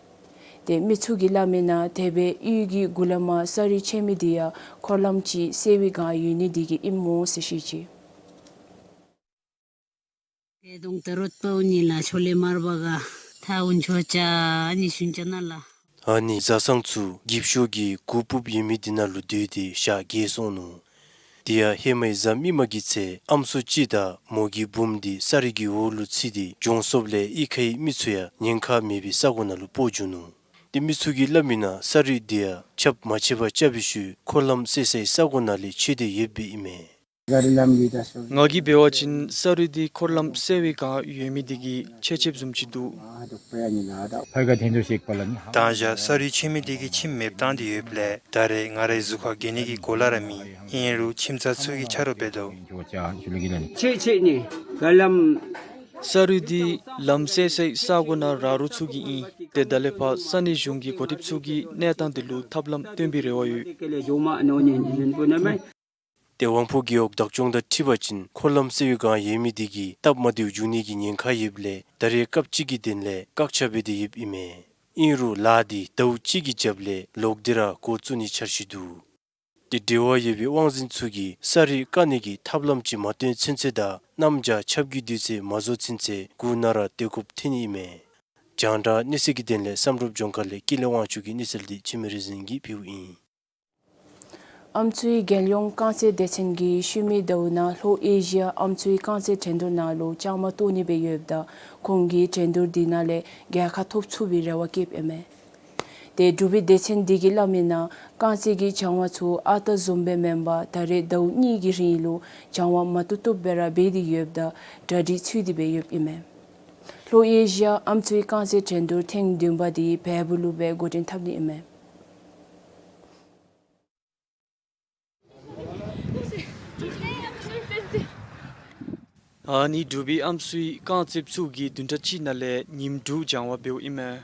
ཏེ་མི་ཚུ་གིས་སླབ་མིའི་ནང་དེ་སྦེ་གཡུས་ཀྱི་མགུ་ལས་མར་ས་རུད་ཆད་མི་དེ་ཡང་འཁོར་ལམ་ཅིག་སེལ་བའི་སྒང་ཡོད་ནི་དེ་གིས་ཨིནམ་འོང་ཟེར་བཤད་ཅི། ཏེ་གདོང་ད་རོད་པའུ་ནི་ལ་ཆོ་ལེ་མར་བ་ག་ཐ་འུན་ཆོ་ཅ་ཨ་ནི་ཤུན་ཅ་ན་ལ། ཨ་ནི་བཟའ་ཚང་ཚུ་འགྱིབ་ཤོག་གི་གུར་སྤུབས་ཡོད་མི་དེ་ནང་ལུ་སྡོད་དེ་ཞག་བརྒྱད་སོང་ནུག། དེ་ཡང་ཧེ་མའི་གཟའ་མིག་དམར་གྱི་ཚེ་ཨམ་སྲུ་གཅིག་དང་མོ་གི་བུམོ་དེ་ས་རུད་ཀྱི་འོག་ལུ་ཚུད་དེ་གྱོངས་སོངམ་ལས་གཡུས་ཁའི་མི་ཚུ་ཡང་ཉེན་ཁ་མེད་པའི་ས་གོ་ནང་ལུ་སྤོ་བཅུག་ནུག། ཏེ་མི་ཚུ་གིས་སླབ་མིའི་ནང་ས་རུད་དེ་ཡང་ཁྱབ་མ་ཆེ་བར་རྐྱབ་པའི་ཤུལ་འཁོར་ལམ་བསལ་སའི་ས་གོ་ནང་ལས་ཆད་དེ་ཡོདཔ་ཨིན་མས། ང་གིས་འབད་བ་ཅིན་ས་རུད་དེ་འཁོར་ལམ་བསལ་བའི་བསྒང་ཡོད་མི་དེ་གིས་ཆད་ཆདཔ་བཟུམ་ཅིག་འདུག། ད་ཞག་ས་རུད་ཆད་མི་དེ་གིས་ཁྱིམ་མེདཔ་བཏང་སྟེ་ཡོདཔ་ལས་ད་རེས་ང་རའི་གཟུགས་ཁར་གྱོན་ནི་གི་གོ་ལ་ར་མེད། ཨིན་རུང་ཁྱིམ་ཚང་ཚུ་གིས་ཆ་རོགས་འབད་དོ། ཆད་ཆད་ནི་ག་ལམ། ས་རུད་དེ་ལམ་བསལ་སའི་ས་གོ་ནང་ར་རོགས་ཚུ་གིས་ཨིན། ཏེ་ད་ལས་ཕར་ས་གནས་གཞུང་གི་འགོ་ཁྲིདཔ་ཚུ་གིས་གནས་སྟངས་དེ་ལུ་ཐབས་ལམ་སྟོན་པའི་རེ་བ་ཡོད། ཏེ་དབང་པོ་རྒེད་འོག་བདག་སྐྱོང་དང་འཁྲིལ་བ་ཅིན་འཁོར་ལམ་བསལ་བའི་བསྒང་ཡོད་མི་དེ་གིས་སྟབས་མ་བདེཝ་འབྱུང་ནི་གི་ཉེན་ཁ་ཡོདཔ་ལས་ད་རེས་སྐབས་ཅིག་གི་དོན་ལས་བཀག་ཆ་འབད་དེ་ཡོདཔ་ཨིན་མས། ཨིན་རུང་ལཱ་དེ་ཟླཝ་གཅིག་གི་རྒྱབ་ལས་ལོག་སྟེ་ར་འགོ་བཙུགས་ནིའི་འཆར་གཞི་འདུག། ཏེ་འབྲེལ་བ་ཡོད་པའི་དབང་འཛིན་ཚུ་གིས་ས་རུད་བཀག་ནི་གི་ཐབས་ལམ་ཅིག་མ་སྟོན་ཚུན་ཚོད་དང་གནམ་བྱཱར་ཆརཔ་གི་དུས་ཚོད་མ་རྫོགས་ཚུན་ཚོད་སྒོ་ནང་ར་སྡོད་དགོཔ་ཐོན་ནི་ཨིན་མས། རྒྱང་བསྒྲགས་གནས་ཚུལ་གྱི་དོན་ལས་བསམ་གྲུབ་ལྗོངས་མཁར་ལས་ཀུན་ལེགས་དབང་ཕྱུག་གི་གནས་ཚུལ་དེ་འཆི་མེད་རིག་འཛིན་གྱིས་ཕུལཝ་ཨིན། ཨམ་སྲུའི་རྒྱལ་ཡོངས་རྐང་རྩེད་སྡེ་ཚན་གྱིས་ཤུལ་མའི་ཟླཝ་ནང་ལྷོ་ཨེ་ཤི་ཡ་ཨམ་སྲུའི་རྐང་རྩེད་འགྲན་བསྡུར་ནང་ལུ་བཅའ་མར་གཏོགས་ནི་སྦེ་ཡོདཔ་ད་ཁོང་གིས་འགྲན་བསྡུར་དེ་ནང་ལས་རྒྱལ་ཁ་ཐོབ་ཚུགས་པའི་རེ་བ་བསྐྱེདཔ་ཨིན་མས། ཏེ་འབྲུག་པའི་སྡེ་ཚན་དེ་གིས་སླབ་མིའི་ནང་རྐང་རྩེད་ཀྱི་སྦྱང་བ་ཚུ་ཨ་རྟག་བཟུམ་སྦེ་མེན་པར་ད་རེས་ཟླཝ་གཉིས་ཀྱི་རིང་ལུ་སྦྱང་བ་མ་བཏུབ་བཏུབ་སྦེ་ར་འབད་དེ་ཡོདཔ་ད་གྲ་སྒྲིག་ཚུད་དེ་སྦེ་ཡོདཔ་ཨིན་མས། ལྷོ་ཨེ་ཤི་ཡ་ཨམ་སྲུའི་རྐང་རྩེད་འགྲན་བསྡུར་ཐེངས་བདུན་པ་དེ་བལ་པོ་ལུ་སྦེ་འགོ་འདྲེན་འཐབ་ནི་ཨིན་མས། ཨ་ནི་འབྲུག་པའི་ཨམ་སྲུའི་རྐང་རྩེདཔ་ཚུ་གིས་བདུན་ཕྲག་གཅིག་ནང་ལས་ཉིནམ་དྲུག་སྦྱང་བ་འབདཝ་ཨིན་མས།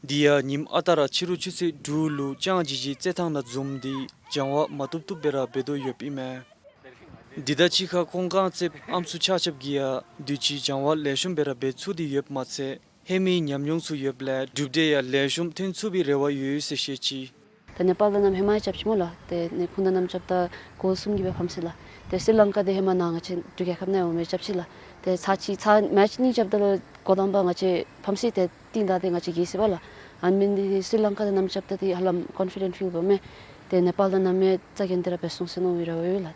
དེ་ཡང་ཉིནམ་ཨ་རྟག་ར་ཕྱི་རུ་ཆུ་ཚོད་དྲུག་ལུ་ལྕང་ཇི་ཇི་རྩེད་ཐང་ནང་འཛོམས་ཏེ་སྦྱང་བ་མ་བཏུབ་བཏུབ་སྦེ་ར་འབད་དོ་ཡོདཔ་ཨིན་མས། དེ་དང་གཅིག་ཁར་ཁོང་རྐང་རྩེདཔ་ཨམ་སྲུ་ཆ་ཁྱབ་ཀྱིས་ཡང་དུས་ཅི་སྦྱང་བ་ལེགས་ཤོམ་སྦེ་ར་འབད་ཚུགས་ཏེ་ཡོདཔ་མ་ཚད་ཧེ་མའི་ཉམས་མྱོང་ཚུ་ཡོདཔ་ལས་གྲུབ་འབྲས་ཡང་ལེགས་ཤོམ་ཐོན་ཚུགས་པའི་རེ་བ་ཡོད་ཟེར་བཤད་ཅི། ད་ནེ་པཱལ་དང་གནམ་ཧེ་མ་རྐྱབ་ཅི་སྨོ་ལགས། ཏེ་ནི་ཁོང་དང་གནམ་རྐྱབ་ད་གོ་གསུམ་གྱིས་སྦེ་ཕམ་སོ་ཡི་ལགས། ཏེ་སི་རི་ལང་ཀ་དེ་ཧེ་མ་ནཱ་ང་བཅས་འབྲུག་རྒྱལ་ཁབ་ནང་འོང་མི་རྐྱབ་ཅི་ལགས། ཏེ་ཚར་གཅིག་ཚར་མེཆ་གཉིས་རྐྱབ་ད་ལུ་འགོ་དང་པ་ང་བཅས་ཕམ་སོ་ཡི། ཏེ་རྟིང་བདའ་སྟེ་ང་བཅས་རྒྱལ་སོ་ཡི་ལགས། ཨ་ནི་མེན་ཏེ་སི་རི་ལང་ཀ་དང་གནམ་རྐྱབ་ད་ཏེ་ཧ་ལམ་ཀོན་ཕི་ཌེནཊ་ཕིལ་འབདཝ་མས། ཏེ་ནེ་པཱལ་དང་གནམ་མེད་རྩ་འགེངས་ཏེ་ར་འབད་སོང་ཟེར་མནོ་བའི་རེ་བ་ཡོད་ལགས།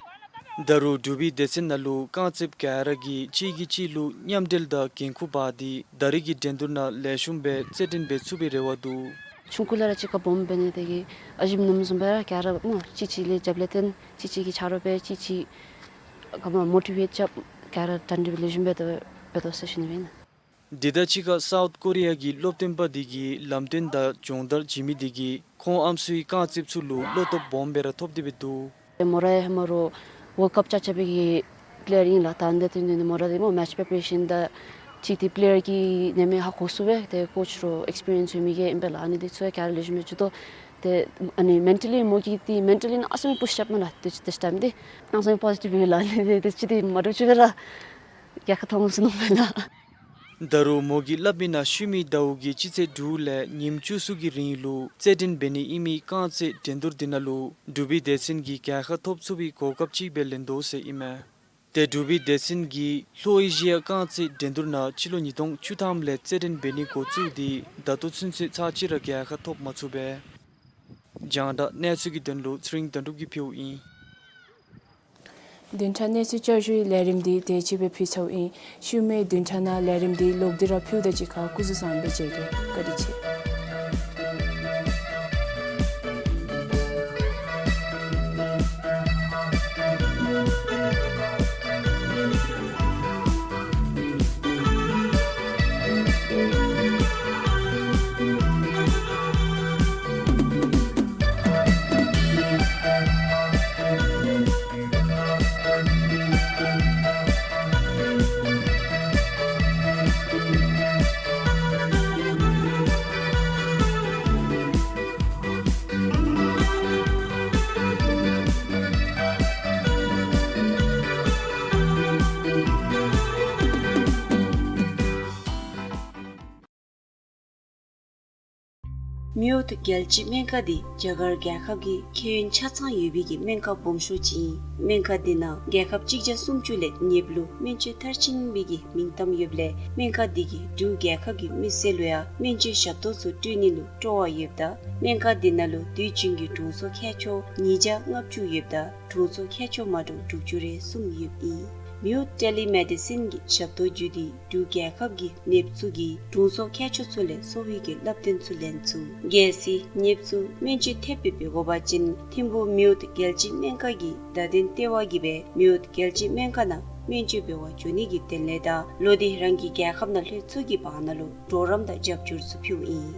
ད་རུང་འབྲུག་པའི་སྡེ་ཚན་ནང་ལུ་རྐང་རྩེདཔ་ག་ར་གིས་གཅིག་གིས་གཅིག་ལུ་མཉམ་འབྲེལ་དང་འགན་ཁུར་འབག་སྟེ་ད་རེས་ཀྱི་འགྲན་བསྡུར་ནང་ལེགས་ཤོམ་སྦེ་རྩེད་འགྲན་འབད་ཚུགས་པའི་རེ་བ་འདུག། ཆུང་ཀུ་ལས་ར་གཅིག་ཁར་སྦོམ་འབད་ནི་དེ་གིས་ཨ་ཞིམ་ནུམ་བཟུམ་སྦེ་ར་ག་ར་སྨོ་གཅིག་གཅིག་ལས་རྒྱབ་ལས་བརྟེན་གཅིག་གཅིག་གིས་ཆ་རོགས་འབད་གཅིག་གཅིག་ག་མ་མོ་ཊི་ཝེཊ་རྐྱབ་ག་ར་གྲ་སྒྲིག་ལེགས་ཤོམ་འབད་དོ་འབད་དོ་ཟེར་ཞུ་ནི་ཨིན། དེ་དང་གཅིག་ཁར་སའུཐ་ཀོ་རི་ཡ་གི་སློབ་སྟོན་པ་དེ་གིས་ལམ་སྟོན་དང་སྦྱོང་བརྡར་བྱིན་མི་དེ་གིས་ཁོང་ཨམ་སྲུའི་རྐང་རྩེདཔ་ཚུ་ལུ་བློ་སྟོབས་སྦོམ་སྦེ་ར་ཐོབ་སྟེ་སྦེ་འདུག། མོ་ར་ཡང་ཧེ་མ་རོགས་ཝཱལཌ་ཀཔ་རྐྱབ་རྐྱབ་པའི་གི་པི་ལེ་ཡར་ཨིན་ལགས། ད་ཨ་ནི་དེ་འབདཝ་ད་ནི་མོ་ར་འདི་སྨོ་མེཆ་པི་རི་པ་རེ་ཤཱན་དང་གཅིག་ཏེ་པི་ལེ་ཡར་གྱི་ནེམ་ཡང་ཧ་གོ་ཚུགས་པས། ཏེ་ཀོ་ཆི་རོགས་ཨེགསི་པི་རི་ཡེནསི་ཡོད་མི་གིས་ཨིན་པས་ལགས། ཨ་ནི་དེ་ཚུ་ཡང་ག་ར་ལེགས་ཤོམ་སྦེ་འགྱོ་དོ། ཏེ་ཨ་ནི་མེན་ཊ་ལི་མོ་གིས་ཏེ་མེན་ཊ་ལི་ནང་ཨ་ཙི་མི་པུཤ་རྐྱབ་མས་ལགས། ཏེ་ཏེ་ཊའིམ་འདི་ཨ་ཙི་མི་པོ་ཟི་ཊིབ་ཡོད་ལགས། ཨ་ནི་དེ་ཏེ་ཅིག་ཏེ་མ་འདྲཝ་ཅིག་སྦེ་ར་རྒྱལ་ཁ་ཐོབ་འོང་ཟེར་མནོཝ་མས་ལགས། ད་རུང་མོ་གིས་སླབ་མིའི་ནང་ཤུལ་མའི་ཟླཝ་གི་སྤྱི་ཚེས་དྲུག་ལས་ཉིནམ་བཅུ་གསུམ་གྱི་རིང་ལུ་རྩེད་འགྲན་འབད་ནི་ཨིན་མི་རྐང་རྩེད་འགྲན་བསྡུར་དེ་ནང་ལུ་འབྲུག་པའི་སྡེ་ཚན་གྱིས་རྒྱལ་ཁ་ཐོབ་ཚུགས་པའི་གོ་སྐབས་ཅིག་སྦེ་ལེན་དོ་ཟེར་ཨིན་མས། ཏེ་འབྲུག་པའི་སྡེ་ཚན་གྱིས་ལྷོ་ཨེ་ཤི་ཡ་རྐང་རྩེད་འགྲན་བསྡུར་ནང་སྤྱི་ལོ་ཉིས་སྟོང་བཅུ་ཐམ་ལས་རྩེད་འགྲན་འབད་ནི་འགོ་བཙུགས་ཏེ་ད་ལྟོ་ཚུན་ཚོད་ཚར་གཅིག་ར་རྒྱལ་ཁ་ཐོབ་མ་ཚུགས་པས། རྒྱང་བསྒྲགས་གནས་ཚུལ་གྱི་དོན་ལུ་ཚེ་རིང་དོན་གྲུབ་ཀྱིས་ཕུལཝ་ཨིན། བདུན་ཕྲག་གནས་ཚུལ་བསྐྱར་ཞུའི་ལས་རིམ་འདི་དེ་ཅིག་སྦེ་ཕུལ་ཚརཝ་ཨིན། ཤུལ་མའི་བདུན་ཕྲག་ནང་ལས་རིམ་འདི་ལོག་སྟེ་ར་ཕུལཝ་ད་གཅིག་ཁར་སྐུ་གཟུགས་བཟང་པོ་སྦེ་མཇལ་གེ། བཀའ་དྲིན་ཆེ། མེའོཊ་རྒྱལ་སྤྱིའི་སྨན་ཁང་འདི་རྒྱ་གར་རྒྱལ་ཁབ་ཀྱི་ཁྱད་ཡོན་ཆ་ཚང་ཡོད་པའི་གི་སྨན་ཁང་སྦོམ་ཤོས་ཅིག་ཨིན། སྨན་ཁང་འདི་ནང་རྒྱལ་ཁབ་གཅིག་བརྒྱ་སུམ་ཅུ་ལས་ཉེ་བར་སྨན་བཅོས་མཐར་ཕྱིན་པའི་གི་མིང་གཏམ་ཡོདཔ་ལས་སྨན་ཁང་འདི་གིས་འབྲུག་རྒྱལ་ཁབ་ཀྱི་མི་སེར་ལུ་ཡང་སྨན་བཅོས་ཞབས་ཏོག་ཚུ་སྤྲོད་ནི་ལུ་སྤྲོ་བ་ཡོདཔ་ད་སྨན་ཁང་འདི་ནང་ལུ་དུས་རྒྱུན་གྱི་དྲུང་འཚོ་མཁས་མཆོག་ཉིས་བརྒྱ་ལྔ་བཅུ་ཡོདཔ་ད་དྲུང་འཚོ་མཁས་མཆོག་མ་འདྲཝ་དྲུག་ཅུ་རེ་གསུམ་ཡོདཔ་ཨིན། མེའོཊ་ཊེ་ལི་མེ་ཌི་སིན་གྱི་ཞབས་ཏོག་བརྒྱུད་དེ་འབྲུག་རྒྱལ་ཁབ་ཀྱི་ནདཔ་ཚུ་གིས་དྲུང་འཚོ་མཁས་མཆོག་ཚུ་ལས་གསོ་བའི་གི་བསླབ་སྟོན་ཚུ་ལེན་ཚུགས། གལ་སྲིད་ནདཔ་ཚུ་སྨན་བཅོས་ཐེབས་སྦེ་འབད་དགོ་པ་ཅིན་ཐིམ་ཕུག་མེའོཊ་རྒྱལ་སྤྱིའི་སྨན་ཁང་གི་བརྡ་དོན་ལྟེ་བ་གིས་སྦེ་མེའོཊ་རྒྱལ་སྤྱིའི་སྨན་ཁང་ནང་སྨན་བཅོས་འབད་བར་འགྱོ་ནི་གི་དོན་ལས་དང་ལོག་སྟེ་རང་གི་རྒྱལ་ཁབ་ནང་ལྷོད་ཚུགས་ཀྱི་བར་ན་ལུ་གྲོགས་རམ་དང་རྒྱབ་སྐྱོར་ཚུ་ཕུལཝ་ཨིན།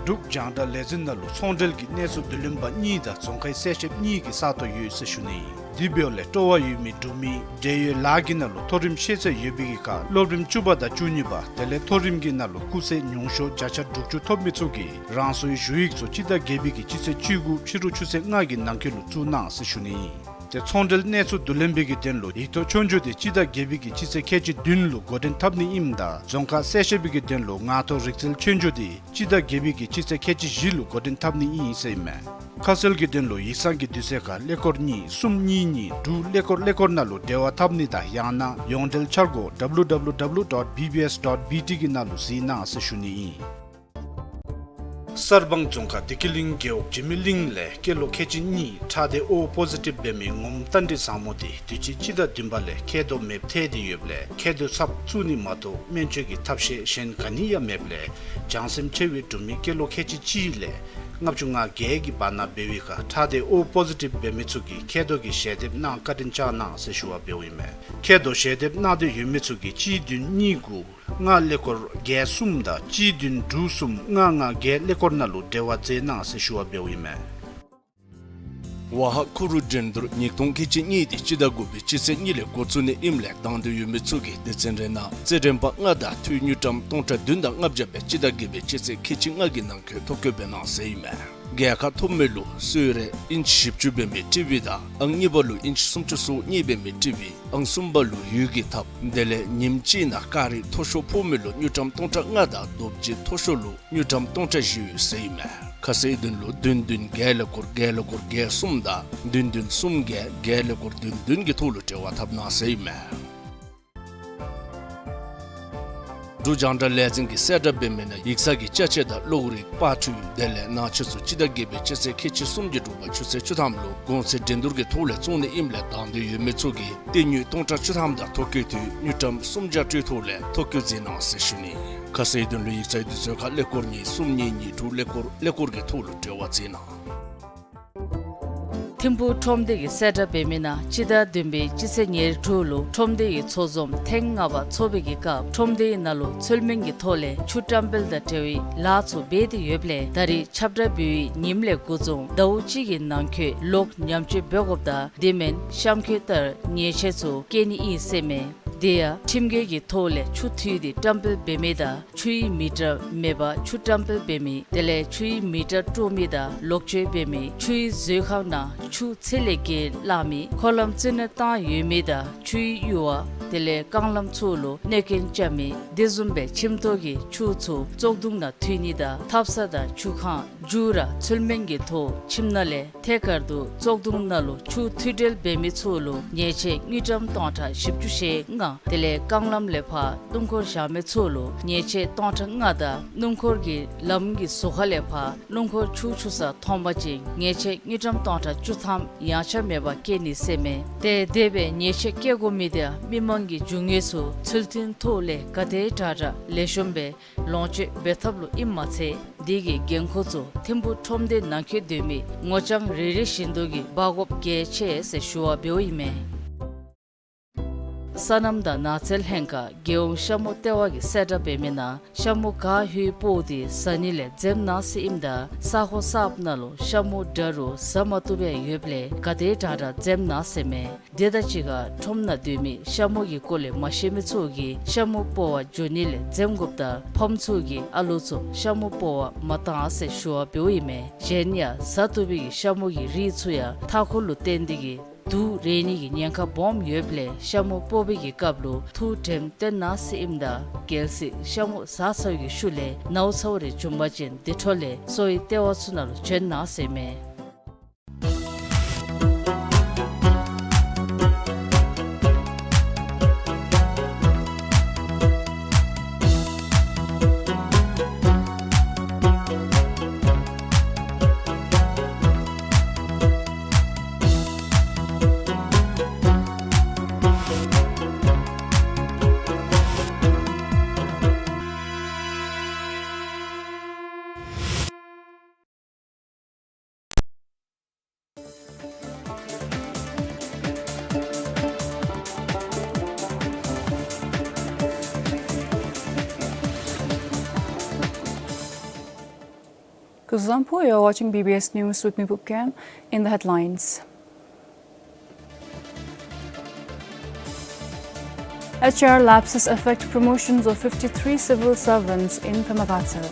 འབྲུག་རྒྱང་བསྒྲགས་ལས་འཛིན་ནང་ལུ་ཚོང་འབྲེལ་གྱི་གནས་ཚུལ་བསྡུ་ལེན་པ་གཉིས་དང་རྫོང་ཁའི་གསལ་བཤདཔ་གཉིས་ཀྱི་ས་སྟོང་ཡོད་ཟེར་ཞུ་ནི་ཨིན། དེ་འབདཝ་ལས་སྤྲོ་བ་ཡོད་མི་འབྲུག་མི་འབྲེལ་ཡོད་ལཱ་གི་ནང་ལུ་མཐོ་རིམ་ཤེས་ཚད་ཡོད་པའི་གི་ཁར་སློབ་རིམ་བཅུ་པ་དང་བཅུ་གཉིས་པ་དེ་ལས་མཐོ་རིམ་གྱི་ནང་ལུ་སྐུགས་ཚད་ཉུང་ཤོས་བརྒྱ་ཆ་དྲུག་ཅུ་ཐོབ་མི་ཚུ་གིས་རང་སོའི་ཞུ་ཡིག་ཚུ་སྤྱི་ཟླ་བརྒྱད་པའི་གི་སྤྱི་ཚེས་བཅུ་དགུ་ཕྱི་རུ་ཆུ་ཚོད་ལྔ་གི་ནང་འཁོད་ལུ་བཙུགས་གནང་ཟེར་ཞུ་ནི་ཨིན། ཏེ་ཚོང་འབྲེལ་གནས་ཚུལ་བསྡུ་ལེན་པའི་གི་དོན་ལུ་ཡིག་ཐོག་ཆོས་རྒྱུགས་དེ་སྤྱི་ཟླ་བརྒྱད་པའི་གི་སྤྱི་ཚེས་ཁལ་གཅིག་བདུན་ལུ་འགོ་འདྲེན་འཐབ་ནི་ཨིནམ་ད་རྫོང་ཁ་གསལ་བཤད་པའི་གི་དོན་ལུ་ངག་ཐོག་རིག་རྩལ་ཆོས་རྒྱུགས་དེ་སྤྱི་ཟླ་བརྒྱད་པའི་གི་སྤྱི་ཚེས་ཁལ་གཅིག་བཞི་ལུ་འགོ་འདྲེན་འཐབ་ནི་ཨིན་ཟེར་ཨིན་མས། ཁ་གསལ་གྱི་དོན་ལུ་ཡིག་ཚང་གི་དུས་ཚོད་ཁར་ཀླད་ཀོར་གཉིས་གསུམ་གཉིས་གཉིས་དྲུག་ཀླད་ཀོར་ཀླད་ཀོར་ནང་ལུ་འབྲེལ་བ་འཐབ་ནི་དང་ཡང་ན་ཡོངས་འབྲེལ་འཆར་སྒོ་W W W dot B B S dot B T གི་ནང་ལུ་གཟིགས་གནང་ཟེར་ཞུ་ནི་ཨིན། གསར་སྤང་རྫོང་ཁག་བདེ་སྐྱིད་གླིང་རྒེད་འོག་འཇིགས་མེད་གླིང་ལས་སྐྱེས་ལོ་ཁལ་གཅིག་གཉིས་ཁྲག་སྡེ་O positive འབད་མི་ངོམ་རྟ་མགྲིན་བཟང་མོ་དེ་དུས་ཅི་སྤྱི་ཟླ་བདུན་པ་ལས་མཁལ་རྡོག་མེདཔ་ཐལ་ཏེ་ཡོདཔ་ལས་མཁལ་རྡོག་ཚབ་བཙུགས་ནི་མ་གཏོགས་སྨན་བཅོས་ཀྱི་ཐབས་ཤེས་གཞན་ག་ནི་ཡང་མེདཔ་ལས་བྱང་སེམས་ཆེ་བའི་འབྲུག་མི་སྐྱེས་ལོ་ཁལ་གཅིག་གཅིག་ལས་ལྔ་བཅུ་ང་བརྒྱད་ཀྱི་བར་ན་འབད་བའི་ཁར་ཁྲག་སྡེ O positive འབད་མི་ཚུ་གིས་མཁལ་རྡོག་གི་ཞལ་འདེབས་གནང་བཀའ་དྲིན་བསྐྱང་གནང་ཟེར་ཞུ་བ་འབདཝ་ཨིན་མས། མཁལ་རྡོག་ཞལ་འདེབས་གནང་འདོད་ཡོད་མི་ཚུ་གིས་གཅིག་བདུན་གཉིས་དགུ་ལྔ་ཀླད་ཀོར་བརྒྱད་གསུམ་དང་གཅིག་བདུན་དྲུག་གསུམ་ལྔ་ལྔ་བརྒྱད་ཀླད་ཀོར་ནང་ལུ་འབྲེལ་བ་མཛད་གནང་ཟེར་ཞུ་བ་འབདཝ་ཨིན་མས། ཝ་ཧ་ཁུ་རུ་འགྲན་བསྡུར་ཉིས་སྟོང་ཁལ་གཅིག་གཉིས་དེ་སྤྱི་ཟླ་དགུ་པའི་སྤྱི་ཚེས་གཉིས་ལས་འགོ་བཙུགས་ནི་ཨིནམ་ལས་དང་འདོད་ཡོད་མི་ཚུ་གིས་སྡེ་ཚན་རེ་ནང་རྩེད་འགྲན་པ་ལྔ་དང་འཐུས་དངུལ་ཀྲམ་སྟོང་ཕྲག་བདུན་དང་ལྔ་བརྒྱ་སྦེ་སྤྱི་ཟླ་བརྒྱད་པའི་སྤྱི་ཚེས་ཁལ་གཅིག་ལྔ་གི་ནང་འཁོད་ཐོ་བཀོད་འབད་གནང་ཟེར་ཨིན་མས། རྒྱལ་ཁ་ཐོབ་མི་ལུ་གསོལ་རས་ཨིན་ཅི་བཞི་བཅུ་འབད་མི་ཊི་ཝི་དང་ཨང་གཉིས་པ་ལུ་ཨིན་ཅི་སུམ་ཅུ་སོ་གཉིས་འབད་མི་ཊི་ཝི་ཨང་གསུམ་པ་ལུ་ཡུལ་གྱི་ཐབ་དེ་ལས་ཉིནམ་གཅིག་ནང་ཀ་རི་མཐོ་ཤོས་ཕོག་མི་ལུ་དངུལ་ཀྲམ་སྟོང་ཕྲག་ལྔ་དང་རྡོ་རྗེ་མཐོ་ཤོས་ལུ་དངུལ་ཀྲམ་སྟོང་ཕྲག་བཞི་ཡོད་ཟེར་ཨིན་མས། ཁ་གསལ་དོན་ལུ་བདུན་བདུན་བརྒྱད་ཀླད་ཀོར་བརྒྱད་ཀླད་ཀོར་བརྒྱད་གསུམ་དང་བདུན་བདུན་གསུམ་བརྒྱད་བརྒྱད་ཀླད་ཀོར་བདུན་བདུན་གྱི་ཐོག་ལུ་འབྲེལ་བ་འཐབ་གནང་ཟེར་ཨིན་མས། འབྲུག་རྒྱང་བསྒྲགས་ལས་འཛིན་གྱིས་གསལ་བསྒྲགས་འབད་མི་ནང་ཡིག་ཚང་གི་ཅ་ཆས་དང་གློག་རིག་པར་འཕྲུལ་དེ་ལས་ནང་ཆས་ཚུ་སྤྱི་ཟླ་བརྒྱད་པའི་སྤྱི་ཚེས་ཁལ་གཅིག་གསུམ་གྱི་དྲོ་པ་ཆུ་ཚོད་བཅུ་ཐམ་ལུ་གོང་ཚད་འགྲན་བསྡུར་གྱི་ཐོག་ལས་བཙོང་ནི་ཨིནམ་ལས་དང་འདོད་ཡོད་མི་ཚུ་གིས་རྟེན་དངུལ་སྟོང་ཕྲག་བཅུ་ཐམ་དང་ཐོ་བཀོད་དུས་དངུལ་ཀྲམ་སུམ་བརྒྱ་སྤྲོད་ཐོག་ལས་ཐོ་བཀོད་མཛད་གནང་ཟེར་ཞུ་ནི། ཁ་གསལ་དོན་ལུ་ཡིག་ཚང་དུས་ཚོད་ཁར་ཀླད་ཀོར་གཉིས་གསུམ་གཉིས་གཉིས་དྲུག་ཀླད་ཀོར་ཀླད་ཀོར་གྱི་ཐོག་ལུ་འབྲེལ་བ་མཛད་གནང་། ཐིམ་ཕུག་ཁྲོམ་སྡེ་གིས་གསལ་བསྒྲགས་འབད་མི་ནང་སྤྱི་ཟླ་བདུན་པའི་སྤྱི་ཚེས་ཉེར་དྲུག་ལུ་ཁྲོམ་སྡེ་གི་ཚོགས་འཛོམས་ཐེངས་ལྔ་པ་འཚོགས་པའི་གི་སྐབས་ཁྲོམ་སྡེའི་ནང་ལུ་ཚུལ་མིན་གྱི་ཐོག་ལས་ཆུ་བཀྲམ་སྤེལ་དང་འབྲེལ་བའི་ལཱ་ཚུ་འབད་དེ་ཡོདཔ་ལས་ད་རེས་ཁྱབ་བསྒྲགས་འབད་བའི་ཉིནམ་ལས་འགོ་བཟུང་ཟླཝ་གཅིག་གི་ནང་འཁོད་ལོག་ཉམས་བཅོས་འབད་དགོཔ་དང་དེ་མེན་གཤམ་འཁོད་ལྟར་ཉེས་ཆད་ཚུ་བཀལ་ནི་ཨིན་ཟེར་མས། དེ་ཡང་ཁྲིམས་འགལ་གྱི་ཐོག་ལས་ཆུ་འཐུས་ཏེ་བཀྲམ་སྤེལ་འབད་མི་དང་ཆུའི་མི་ཊར་མེད་པར་ཆུ་བཀྲམ་སྤེལ་འབད་མི་དེ་ལས་ཆུའི་མི་ཊར་དཀྲོག་མི་དང་ལོག་སྤྱོད་འབད་མི་ཆུའི་མཛོད་ཁང་ནང་ཆུ་ཚད་ལས་བརྒལ་བླངས་མི་འཁོར་ལམ་རྩིས་ནོར་བཏང་ཡོད་མི་དང་ཆུའི་གཡུར་བ་དེ་ལས་རྐང་ལམ་ཚུ་ལུ་གནོད་སྐྱོན་རྐྱབ་མི་དེ་བཟུམ་སྦེ་ཁྱིམ་ཐོག་གི་ཆུ་ཚུ་བཙོག་དུང་ནང་འཐུས་ནི་དང་ཐབ་ཚང་དང་ཆུ་ཁང་མཇུག་ར་ཚུལ་མིན་གྱི་ཐོག་ཁྱིམ་ནང་ལས་ཐད་ཀར་དུ་བཙོག་དུང་ནང་ལུ་ཆུ་འཐུས་སྤྲོད་འབད་མི་ཚུ་ལུ་ཉེས་ཆད་དངུལ་ཀྲམ་སྟོང་ཕྲག་བཞི་བཅུ་ཞེ་ལྔ། དེ་ལས་རྐང་ལམ་ལས་ཕར་སྣུམ་འཁོར་བཞག་མི་ཚུ་ལུ་ཉེས་ཆད་སྟོང་ཕྲག་ལྔ་དང་སྣུམ་འཁོར་གྱི་ལམ་གྱི་ཟུར་ཁ་ལས་ཕར་སྣུམ་འཁོར་ཆུ་འཁྱུ་ས་མཐོང་པ་ཅིན་ཉེས་ཆད་དངུལ་ཀྲམ་སྟོང་ཕྲག་བཅུ་ཐམ་ཡངས་ཆག་མེད་པར་བཀལ་ནི་ཟེར་མས། ཏེ་དེ་སྦེ་ཉེས་ཆད་བཀལ་དགོ་མི་དེ་མི་མང་གི་རྒྱུ་དངོས་ཚུ་ཚུལ་མཐུན་ཐོག་ལས་ག་དེ་དྲག་དྲག་ལེགས་ཤོམ་སྦེ་ལོངས་སྤྱོད་འབད་ཐབས་ལུ་ཨིནམ་མ་ཚད་དེ་གི་འགན་ཁུར་ཚུ་ཐིམ་ཕུག་ཁྲོམ་སྡེ་ནང་འཁོད་སྡོད་མི་ངོ་རྐྱང་རེ་རེ་བཞིན་དུ་གིས་འབག་དགོཔ་གལ་ཆེ་ཟེར་ཞུ་བ་འབདཝ་ཨིན་མས། སོ་ནམ་དང་ནགས་ཚལ་ལྷན་ཁག་རྒྱལ་ཡོངས་ཤ་མོ་ལྟེ་བ་གིས་གསལ་བསྒྲགས་འབད་མི་ནང་ཤ་མོ་ག་ཧུའི་སྤོག་སྟེ་བཟའ་ནི་ལས་འཛེམ་གནང་ཟེར་ཨིནམ་ད་ས་ཁོངས་གསརཔ་ནང་ལུ་ཤ་མོ་འདྲ་རུང་བཟའ་མ་བཏུབ་པའི་ཡོདཔ་ལས་ག་དེ་དྲག་དྲག་འཛེམ་གནང་ཟེར་མས། དེ་དང་གཅིག་ཁར་ཁྲོམ་ནང་སྡོད་མི་ཤ་མོ་གི་སྐོར་ལས་མ་ཤེས་མི་ཚུ་གིས་ཤ་མོ་སྤོག་པར་འགྱོ་ནི་ལས་འཛེམ་དགོཔ་དང་ཕམ་ཚུ་གིས་ཨ་ལོ་ཚུ་ཤ་མོ་སྤོག་པར་མ་གཏང་ཟེར་ཞུ་བ་འབདཝ་ཨིན་མས། གཞན་ཡང་བཟའ་བཏུབ་པའི་གི་ཤ་མོ་གི་རིགས་ཚུ་ཡང་མཐའ་འཁོར་ལུ་བརྟེན་ཏེ་གིས་ དུག་རེག་ནི་གི་ཉེན་ཁ་སྦོམ་ཡོདཔ་ལས་ཤ་མུ་སྤོ་བའི་གི་སྐབས་ལུ་ཐུགས་དྲནམ་བཏོན་གནང་ཟེར་ཨིནམ་ད་གལ་སྲིད་ཤ་མུ་ཟ་ཚར་བའི་གི་ཤུལ་ལས་ནཝ་ཚཝ་རེ་བྱུང་པ་ཅིན་དེ་འཕྲོ་ལས་གསོ་བའི་ལྟེ་བ་ཚུ་ནང་ལུ་བྱོན་གནང་ཟེར་མས། Kuzuzangpo, you're watching B B S News with me, Pupkem. In the headlines. H R lapses affect promotions of fifty-three civil servants in Pemagatsal.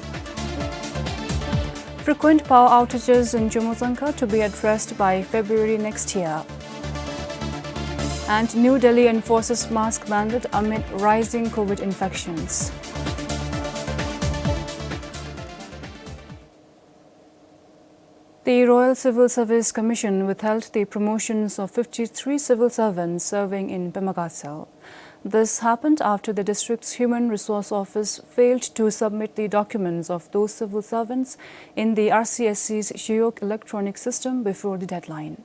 Frequent power outages in Chumoutsangkha to be addressed by February next year. And New Delhi enforces mask mandate amid rising COVID infections. The Royal Civil Service Commission withheld the promotions of fifty-three civil servants serving in Pemagatsal. This happened after the district's Human Resource Office failed to submit the documents of those civil servants in the R C S C's Shiyok electronic system before the deadline.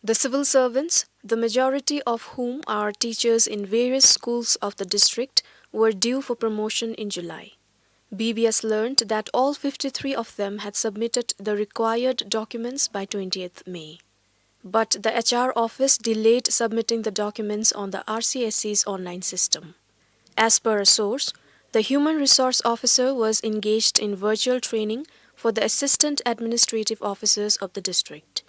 The civil servants, the majority of whom are teachers in various schools of the district, were due for promotion in July. B B S learned that all fifty-three of them had submitted the required documents by twentieth May. But the H R office delayed submitting the documents on the R C S C's online system. As per a source, the human resource officer was engaged in virtual training for the assistant administrative officers of the district.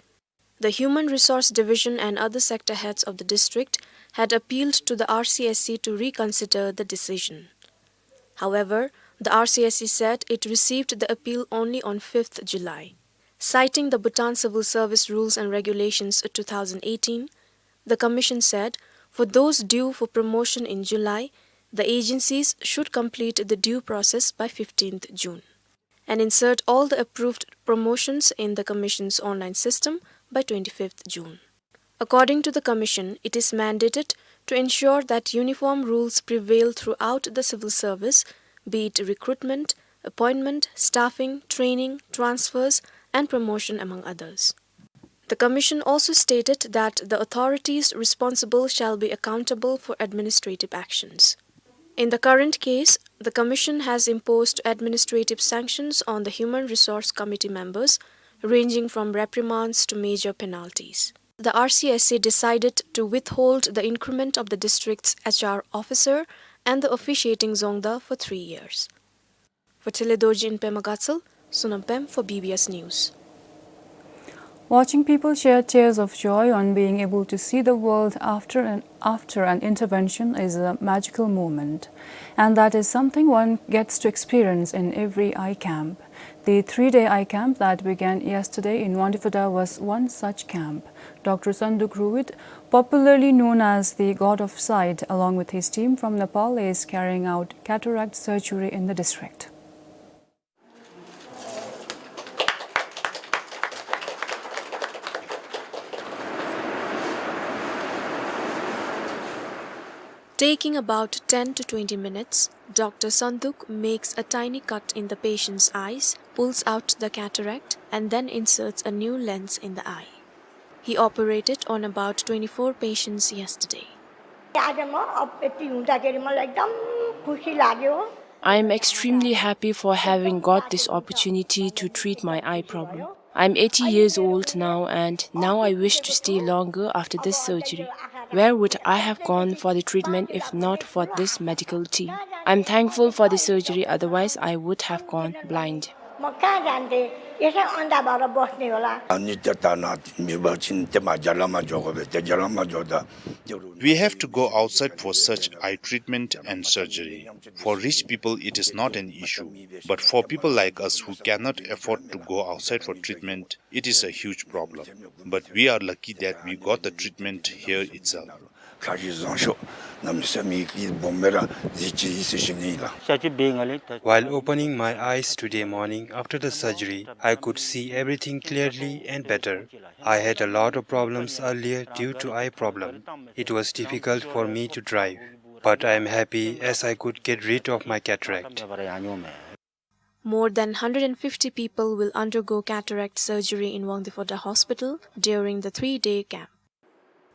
The Human Resource Division and other sector heads of the district had appealed to the R C S C to reconsider the decision. However, the R C S C said it received the appeal only on fifth July. Citing the Bhutan Civil Service Rules and Regulations two thousand eighteen, the commission said for those due for promotion in July, the agencies should complete the due process by fifteenth June and insert all the approved promotions in the commission's online system by twenty-fifth June. According to the commission, it is mandated to ensure that uniform rules prevail throughout the civil service, be it recruitment, appointment, staffing, training, transfers, and promotion, among others. The commission also stated that the authorities responsible shall be accountable for administrative actions. In the current case, the commission has imposed administrative sanctions on the Human Resource Committee members, ranging from reprimands to major penalties. The R C S C decided to withhold the increment of the district's H R officer and the officiating dzongda for three years. For Tele Dorji in Pemagatsal, Sonam Pem for B B S News. Watching people share tears of joy on being able to see the world after an, after an intervention is a magical moment. And that is something one gets to experience in every eye camp. The three-day eye camp that began yesterday in Wangdue Phodrang was one such camp. Doctor Sanduk Ruwit, popularly known as the God of Sight, along with his team from Nepal, is carrying out cataract surgery in the district. Taking about ten to twenty minutes, Doctor Sanduk makes a tiny cut in the patient's eyes, pulls out the cataract, and then inserts a new lens in the eye. He operated on about twenty-four patients yesterday. आज म अब यति हुँदाखेरि मलाई एकदम खुसी लाग्यो। I am extremely happy for having got this opportunity to treat my eye problem. I'm eighty years old now, and now I wish to stay longer after this surgery. Where would I have gone for the treatment if not for this medical team? I'm thankful for the surgery, otherwise I would have gone blind. कहाँ जान्थे? यसै अन्धाबाटै बस्ने होला। अनि त्यता न, मिर्बचिन तेमा जलामा जोगो बे, ते जलामा जोदा, ते रु- We have to go outside for such eye treatment and surgery. For rich people, it is not an issue. But for people like us who cannot afford to go outside for treatment, it is a huge problem. But we are lucky that we got the treatment here itself. ཁ་ཅིག་བཟང་ཤོས་གནམ་མེད་ས་མེད་ཀྱི་སྦོམ་སྦེ་ར་གཟིགས་ཅི་ཟེར་ཞུ་ནི་ཨིན་ལགས། While opening my eyes today morning after the surgery, I could see everything clearly and better. I had a lot of problems earlier due to eye problem. It was difficult for me to drive, but I am happy as I could get rid of my cataract. More than hundred and fifty people will undergo cataract surgery in Wangdue Phodrang Hospital during the three-day camp.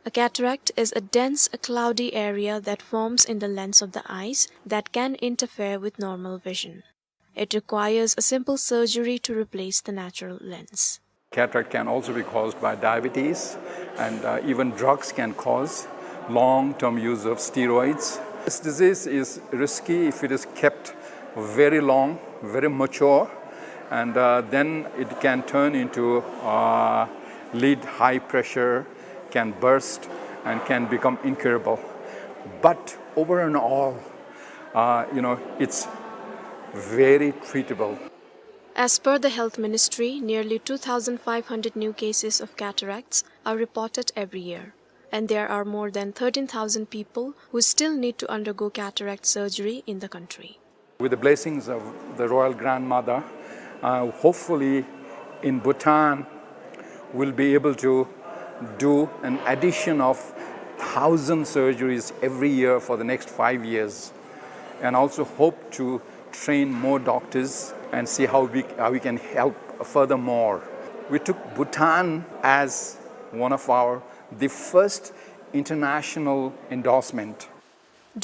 A cataract is a dense, cloudy area that forms in the lens of the eyes that can interfere with normal vision. It requires a simple surgery to replace the natural lens. Cataract can also be caused by diabetes, and, uh, even drugs can cause long-term use of steroids. This disease is risky if it is kept very long, very mature, and, uh, then it can turn into, uh, lead high pressure, can burst, and can become incurable. But over and all, uh, you know, it's very treatable. As per the Health Ministry, nearly two thousand five hundred new cases of cataracts are reported every year, and there are more than thirteen thousand people who still need to undergo cataract surgery in the country. With the blessings of the Royal Grandmother, uh, hopefully in Bhutan, we'll be able to do an addition of thousand surgeries every year for the next five years, and also hope to train more doctors and see how we, how we can help furthermore. We took Bhutan as one of our, the first international endorsement.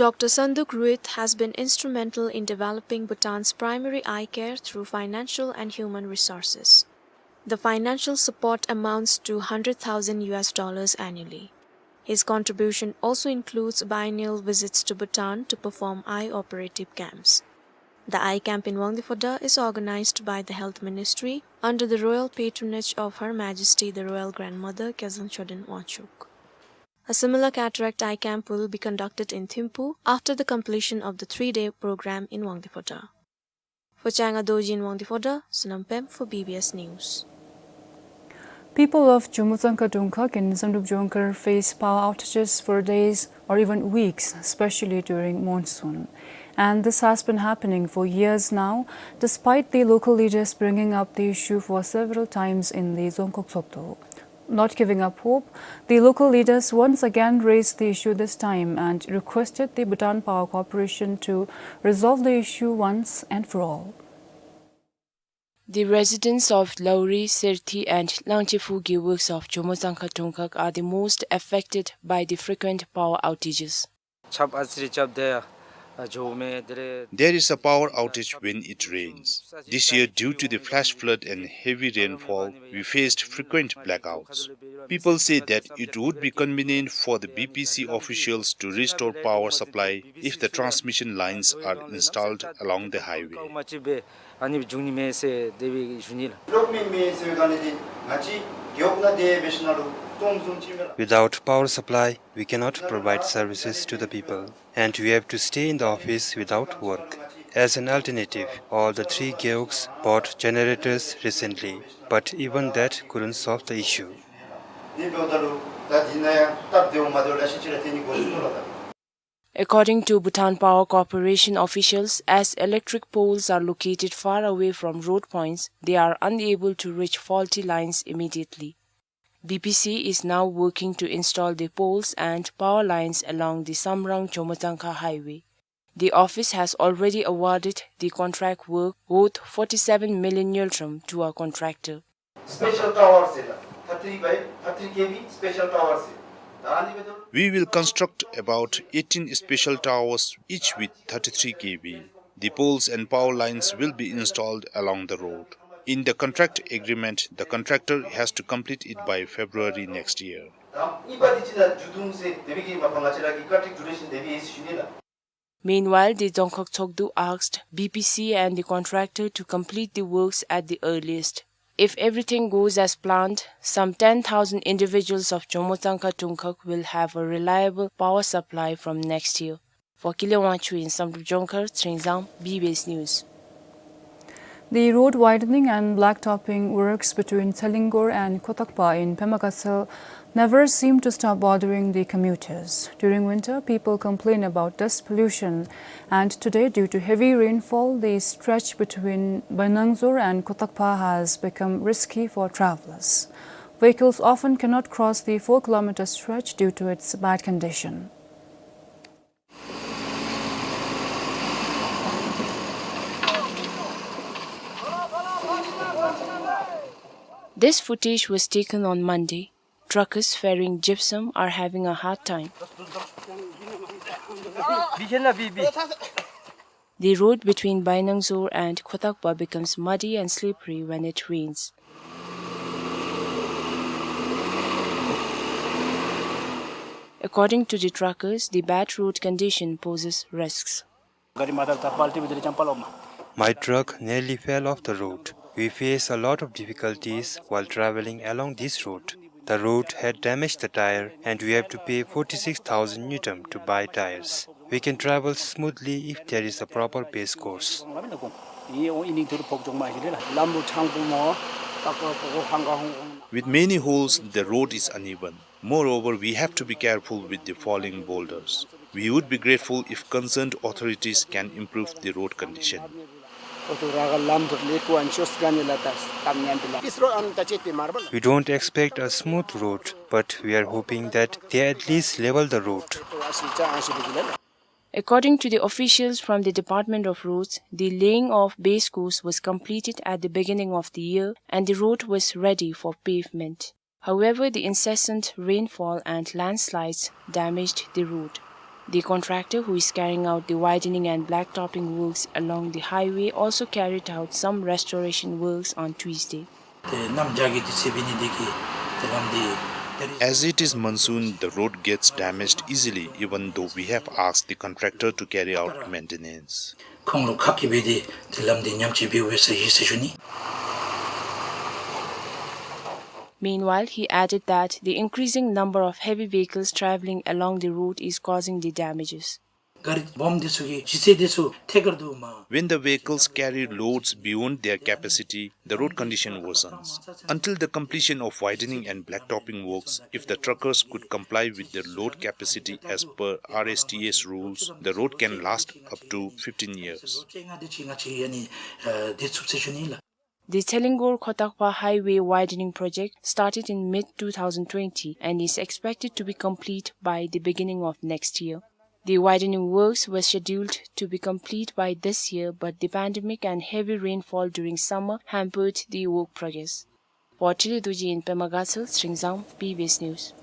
Doctor Sanduk Ruit has been instrumental in developing Bhutan's primary eye care through financial and human resources. The financial support amounts to hundred thousand U S dollars annually. His contribution also includes biennial visits to Bhutan to perform eye operative camps. The eye camp in Wangdue Phodrang is organized by the Health Ministry under the royal patronage of Her Majesty the Royal Grandmother Kezang Chodron Wangchuck. A similar cataract eye camp will be conducted in Thimphu after the completion of the three-day program in Wangdue Phodrang. For Changa Dorji in Wangdue Phodrang, Sonam Pem for B B S News. People of Jomotsangka Dongkhag in Samdrup Jongkhar face power outages for days or even weeks, especially during monsoon. And this has been happening for years now, despite the local leaders bringing up the issue for several times in the Dzongkhag Tshogdukhu. Not giving up hope, the local leaders once again raised the issue this time and requested the Bhutan Power Corporation to resolve the issue once and for all. The residents of Lauri, Serthi and Langchephu gewuks of Jomotsangka Dongkhag are the most affected by the frequent power outages. ཆརཔ་ཨ་ཙི་རེ་རྐྱབ་སྟེ་ཨ་འགྱོཝ་མས། དེ་རེ། There is a power outage when it rains. This year, due to the flash flood and heavy rainfall, we faced frequent blackouts. People say that it would be convenient for the B P C officials to restore power supply if the transmission lines are installed along the highway. ཨ་ནི་འབྱུང་ནི་མས་ཟེར་དེ་སྦེ་ཞུ་ནི་ལགས། གློག་མེད་མི་ཟེར་ག་ནི་འདི་ང་བཅས་རྒེད་འོག་ནང་དེ་སྦེ་ཞིན་ན་ལུ་སྟོངམ་བཟུམ་ཅིག་མས་ལགས། Without power supply, we cannot provide services to the people, and we have to stay in the office without work. As an alternative, all the three gewoks bought generators recently, but even that couldn't solve the issue. ནི་འབདཝ་ད་ལུ་ད་འདི་ནང་ཡང་སྟབས་བདེཝ་མ་བདེཝ་ལེ་ཤ་ཅིག་ར་ཐོན་ནི་འགོ་བཙུགས་དོ་ལགས། According to Bhutan Power Corporation officials, as electric poles are located far away from road points, they are unable to reach faulty lines immediately. B P C is now working to install the poles and power lines along the Samrang Jomotsangka highway. The office has already awarded the contract work worth forty-seven million ngultrum to a contractor. Special towers ཟེར་ལགས། thirty-three by thirty-three K V special towers ཟེར། ད་ཨ་ནི་འབདཝ་ད་ལུ། We will construct about eighteen special towers, each with thirty-three K V. The poles and power lines will be installed along the road. In the contract agreement, the contractor has to complete it by February next year. ད་གཉིས་པ་འདི་ཅིག་ནང་འགྱོ་དོ་འོང་ཟེར་དེ་སྦེ་གི་མ་པ་ང་བཅས་ར་གི་ཀོན་ཊེཀཊ་ཌུ་རེ་ཤཱན་དེ་སྦེ་ཨིན་ཟེར་ཞུ་ནི་ལགས། Meanwhile, the Dzongkhag Tshogdu asked B P C and the contractor to complete the works at the earliest. If everything goes as planned, some ten thousand individuals of Jomo Tsangkha Tungkhag will have a reliable power supply from next year. For Kile Wangchuk in Samdrup Jongkhar, Tshering Zangma, B B S News. The road widening and blacktopping works between Thalingor and Khotakpa in Pema Gatshel never seem to stop bothering the commuters. During winter, people complain about dust pollution, and today, due to heavy rainfall, the stretch between Bainangzor and Khotakpa has become risky for travelers. Vehicles often cannot cross the four kilometer stretch due to its bad condition. This footage was taken on Monday. Truckers ferrying gypsum are having a hard time. The road between Bainangzor and Khotakpa becomes muddy and slippery when it rains. According to the truckers, the bad road condition poses risks. My truck nearly fell off the road. We face a lot of difficulties while traveling along this road. The road had damaged the tire, and we have to pay forty-six thousand ngultrum to buy tires. We can travel smoothly if there is a proper base course. With many holes, the road is uneven. Moreover, we have to be careful with the falling boulders. We would be grateful if concerned authorities can improve the road condition. We don't expect a smooth road, but we are hoping that they at least level the road. According to the officials from the Department of Roads, the laying of base course was completed at the beginning of the year and the road was ready for pavement. However, the incessant rainfall and landslides damaged the road. The contractor who is carrying out the widening and blacktopping works along the highway also carried out some restoration works on Tuesday. As it is monsoon, the road gets damaged easily, even though we have asked the contractor to carry out maintenance. Meanwhile, he added that the increasing number of heavy vehicles traveling along the road is causing the damages. When the vehicles carry loads beyond their capacity, the road condition worsens. Until the completion of widening and blacktopping works, if the truckers could comply with their load capacity as per R S T S rules, the road can last up to fifteen years. The Thalingor Khotakpa Highway widening project started in mid two thousand twenty and is expected to be complete by the beginning of next year. The widening works were scheduled to be complete by this year, but the pandemic and heavy rainfall during summer hampered the work progress. For Tili Dorji in Pema Gatshel, Tshering Zangma, B B S News.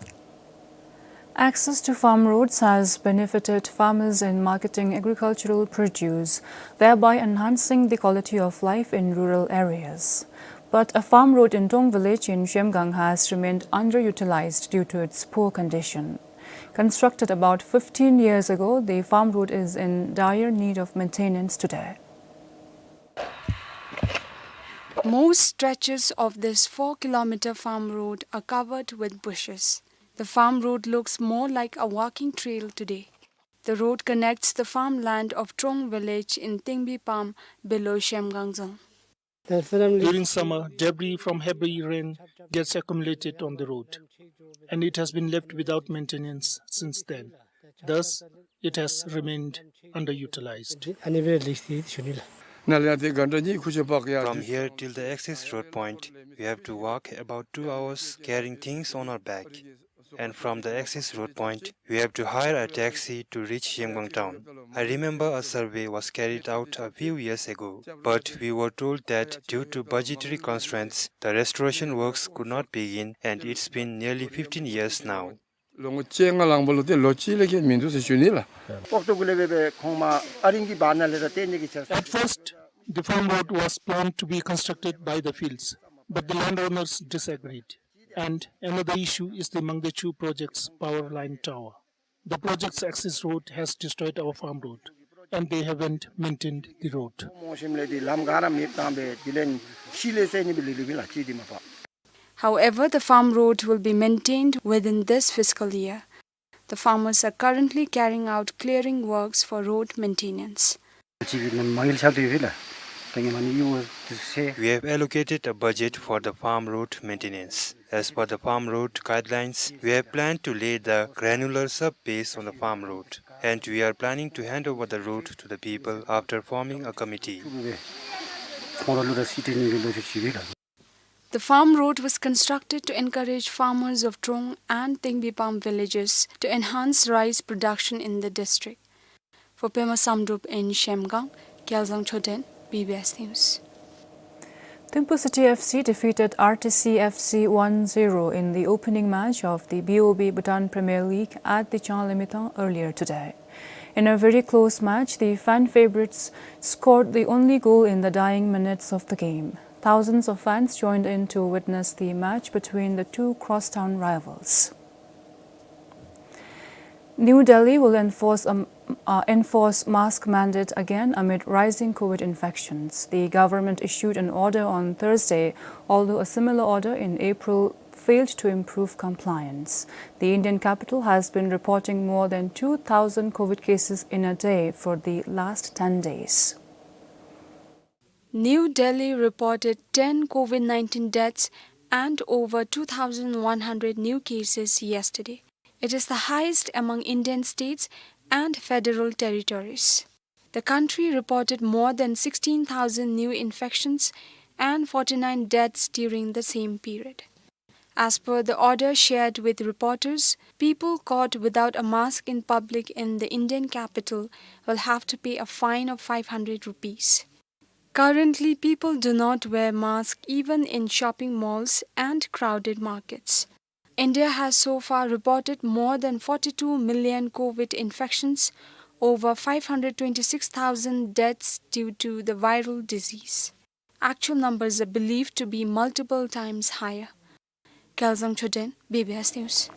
Access to farm roads has benefited farmers in marketing agricultural produce, thereby enhancing the quality of life in rural areas. But a farm road in Trong village in Zhemgang has remained underutilized due to its poor condition. Constructed about fifteen years ago, the farm road is in dire need of maintenance today. Most stretches of this four kilometer farm road are covered with bushes. The farm road looks more like a walking trail today. The road connects the farmland of Trong village in Tingbi Pam below Zhemgang Dzong. During summer, debris from heavy rain gets accumulated on the road, and it has been left without maintenance since then. Thus, it has remained underutilized. From here till the access road point, we have to walk about two hours carrying things on our back. And from the access road point, we have to hire a taxi to reach Zhemgang town. I remember a survey was carried out a few years ago, but we were told that due to budgetary constraints, the restoration works could not begin, and it's been nearly fifteen years now. ལོ་ངོ་བཅོ་ལྔ་ལང་པ་ལུ་ཏེ་ལོ་གཅིག་ལས་བརྒལ་མིན་འདུག་ཟེར་ཞུ་ནི་ལགས། ཨོག་ཏོ་གུ་ལས་འབད་བའི་ཁོང་མ་ཨ་རིང་གི་བར་ན་ལས་ར་བརྟེན་ནི་གི་ཆ། At first, the farm road was planned to be constructed by the fields, but the landowners disagreed. And another issue is the Mangdechu project's power line tower. The project's access road has destroyed our farm road. and they haven't maintained the road. However, the farm road will be maintained within this fiscal year. The farmers are currently carrying out clearing works for road maintenance. We have allocated a budget for the farm road maintenance. As per the farm road guidelines, we have planned to lay the granular sub-base on the farm road, and we are planning to hand over the road to the people after forming a committee. The farm road was constructed to encourage farmers of Trong and Tengbipam villages to enhance rice production in the district. For Pema Samdrup in Zhemgang, Gyalzang Choden, B B S News. Thimphu City F C defeated R T C F C one zero in the opening match of the B O B Bhutan Premier League at the Changlimithang earlier today. In a very close match, the fan favorites scored the only goal in the dying minutes of the game. Thousands of fans joined in to witness the match between the two crosstown rivals. New Delhi will enforce a, uh, enforce mask mandate again amid rising COVID infections. The government issued an order on Thursday, although a similar order in April failed to improve compliance. The Indian capital has been reporting more than two thousand COVID cases in a day for the last ten days. New Delhi reported ten COVID nineteen deaths and over two thousand one hundred new cases yesterday. It is the highest among Indian states and federal territories. The country reported more than sixteen thousand new infections and forty-nine deaths during the same period. As per the order shared with reporters, people caught without a mask in public in the Indian capital will have to pay a fine of five hundred rupees. Currently, people do not wear masks even in shopping malls and crowded markets. India has so far reported more than forty-two million COVID infections, over five hundred twenty-six thousand deaths due to the viral disease. Actual numbers are believed to be multiple times higher. Gyalzang Choden, B B S News.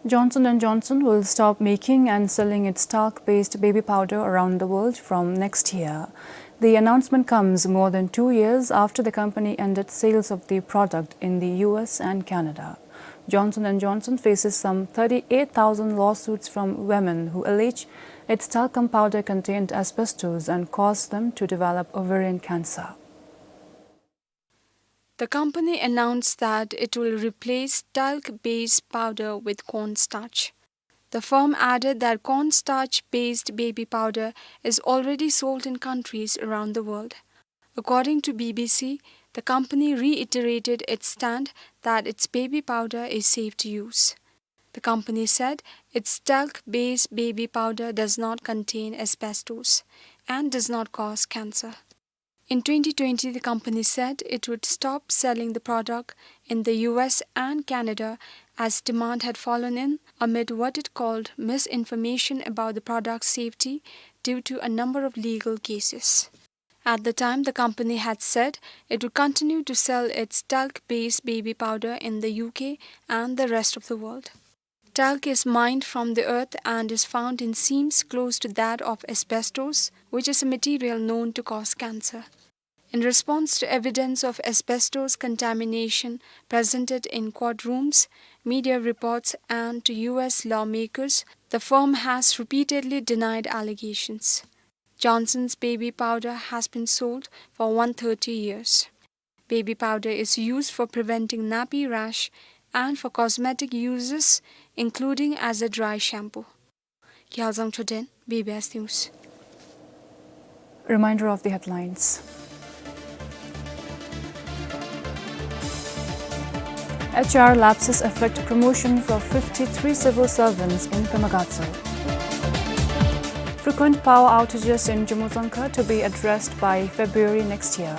Johnson and Johnson will stop making and selling its talc-based baby powder around the world from next year. The announcement comes more than two years after the company ended sales of the product in the U S and Canada. Johnson and Johnson faces some thirty-eight thousand lawsuits from women who allege its talcum powder contained asbestos and caused them to develop ovarian cancer. The company announced that it will replace talc-based powder with cornstarch. The firm added that cornstarch-based baby powder is already sold in countries around the world. According to B B C, the company reiterated its stand that its baby powder is safe to use. The company said its talc-based baby powder does not contain asbestos and does not cause cancer. In twenty twenty, the company said it would stop selling the product in the U S and Canada as demand had fallen in amid what it called misinformation about the product's safety due to a number of legal cases. At the time, the company had said it would continue to sell its talc-based baby powder in the U K and the rest of the world. Talc is mined from the earth and is found in seams close to that of asbestos, which is a material known to cause cancer. In response to evidence of asbestos contamination presented in courtrooms, media reports, and to U S lawmakers, the firm has repeatedly denied allegations. Johnson's baby powder has been sold for one hundred thirty years. Baby powder is used for preventing nappy rash and for cosmetic uses, including as a dry shampoo. Gyalzang Choden, B B S News. Reminder of the headlines. H R lapses affect promotion for fifty-three civil servants in Pema Gatshel. Frequent power outages in Jumwangzangkha to be addressed by February next year.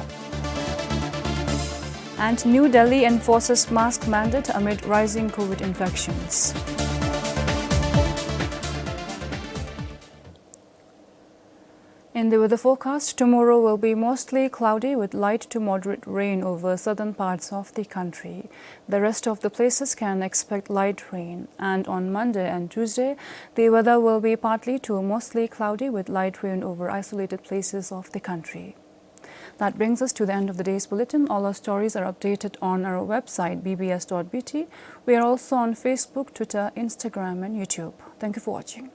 And New Delhi enforces mask mandate amid rising COVID infections. In the weather forecast, tomorrow will be mostly cloudy with light to moderate rain over southern parts of the country. The rest of the places can expect light rain, and on Monday and Tuesday, the weather will be partly to mostly cloudy with light rain over isolated places of the country. That brings us to the end of the day's bulletin. All our stories are updated on our website, B B S dot B T. We are also on Facebook, Twitter, Instagram, and YouTube. Thank you for watching.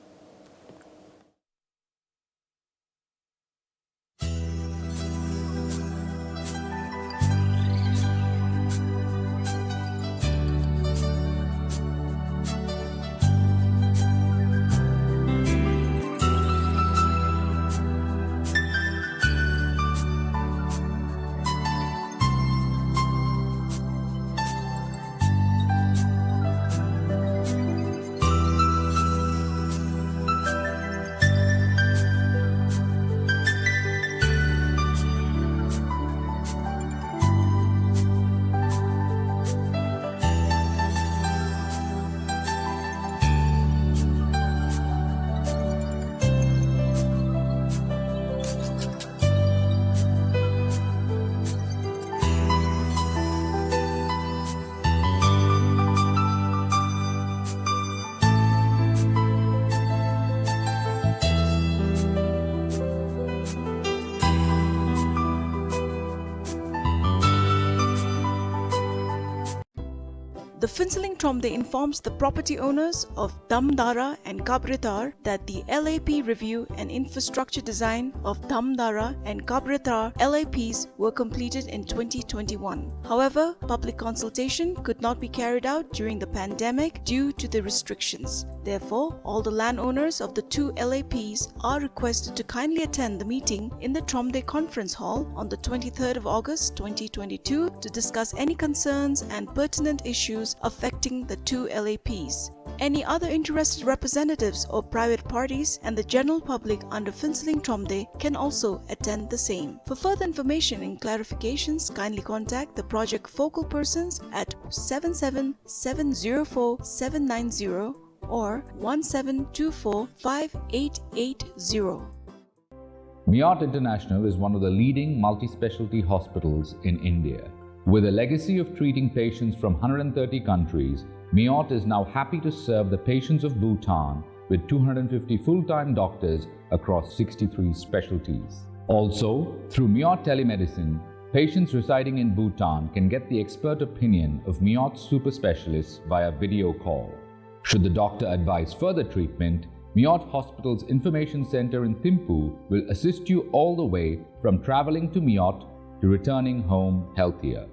The Phuentsholing Thromde informs the property owners of Damdara and Kabrethar that the L A P review and infrastructure design of Damdara and Kabrethar L A Ps were completed in twenty twenty-one. However, public consultation could not be carried out during the pandemic due to the restrictions. Therefore, all the landowners of the two L A Ps are requested to kindly attend the meeting in the Thromde Conference Hall on the twenty-third of August twenty twenty-two to discuss any concerns and pertinent issues affecting the two L A Ps. Any other interested representatives or private parties and the general public under Phuentsholing Thromde can also attend the same. For further information and clarifications, kindly contact the project focal persons at seven seven seven zero four seven nine zero or one seven two four five eight eight zero. Miot International is one of the leading multi-specialty hospitals in India. With a legacy of treating patients from hundred and thirty countries, Miot is now happy to serve the patients of Bhutan with two hundred fifty full-time doctors across sixty-three specialties. Also, through Miot Telemedicine, patients residing in Bhutan can get the expert opinion of Miot super specialists via video call. Should the doctor advise further treatment, Miot Hospital's Information Center in Thimphu will assist you all the way from traveling to Miot to returning home healthier.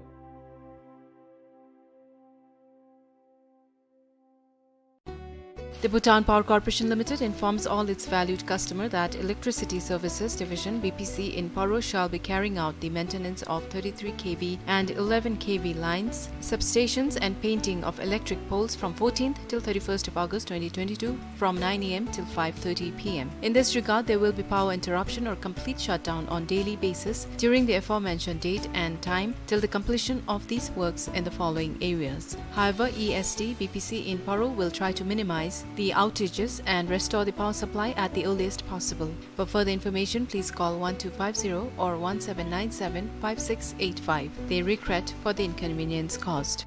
The Bhutan Power Corporation Limited informs all its valued customer that Electricity Services Division, B P C, in Paro shall be carrying out the maintenance of thirty-three K V and eleven K V lines, substations and painting of electric poles from fourteenth till thirty-first of August twenty twenty-two from nine A M till five thirty P M. In this regard, there will be power interruption or complete shutdown on daily basis during the aforementioned date and time till the completion of these works in the following areas. However, E S D B P C in Paro will try to minimize the outages and restore the power supply at the earliest possible. For further information, please call one two five zero or one seven nine seven five six eight five. They regret for the inconvenience caused.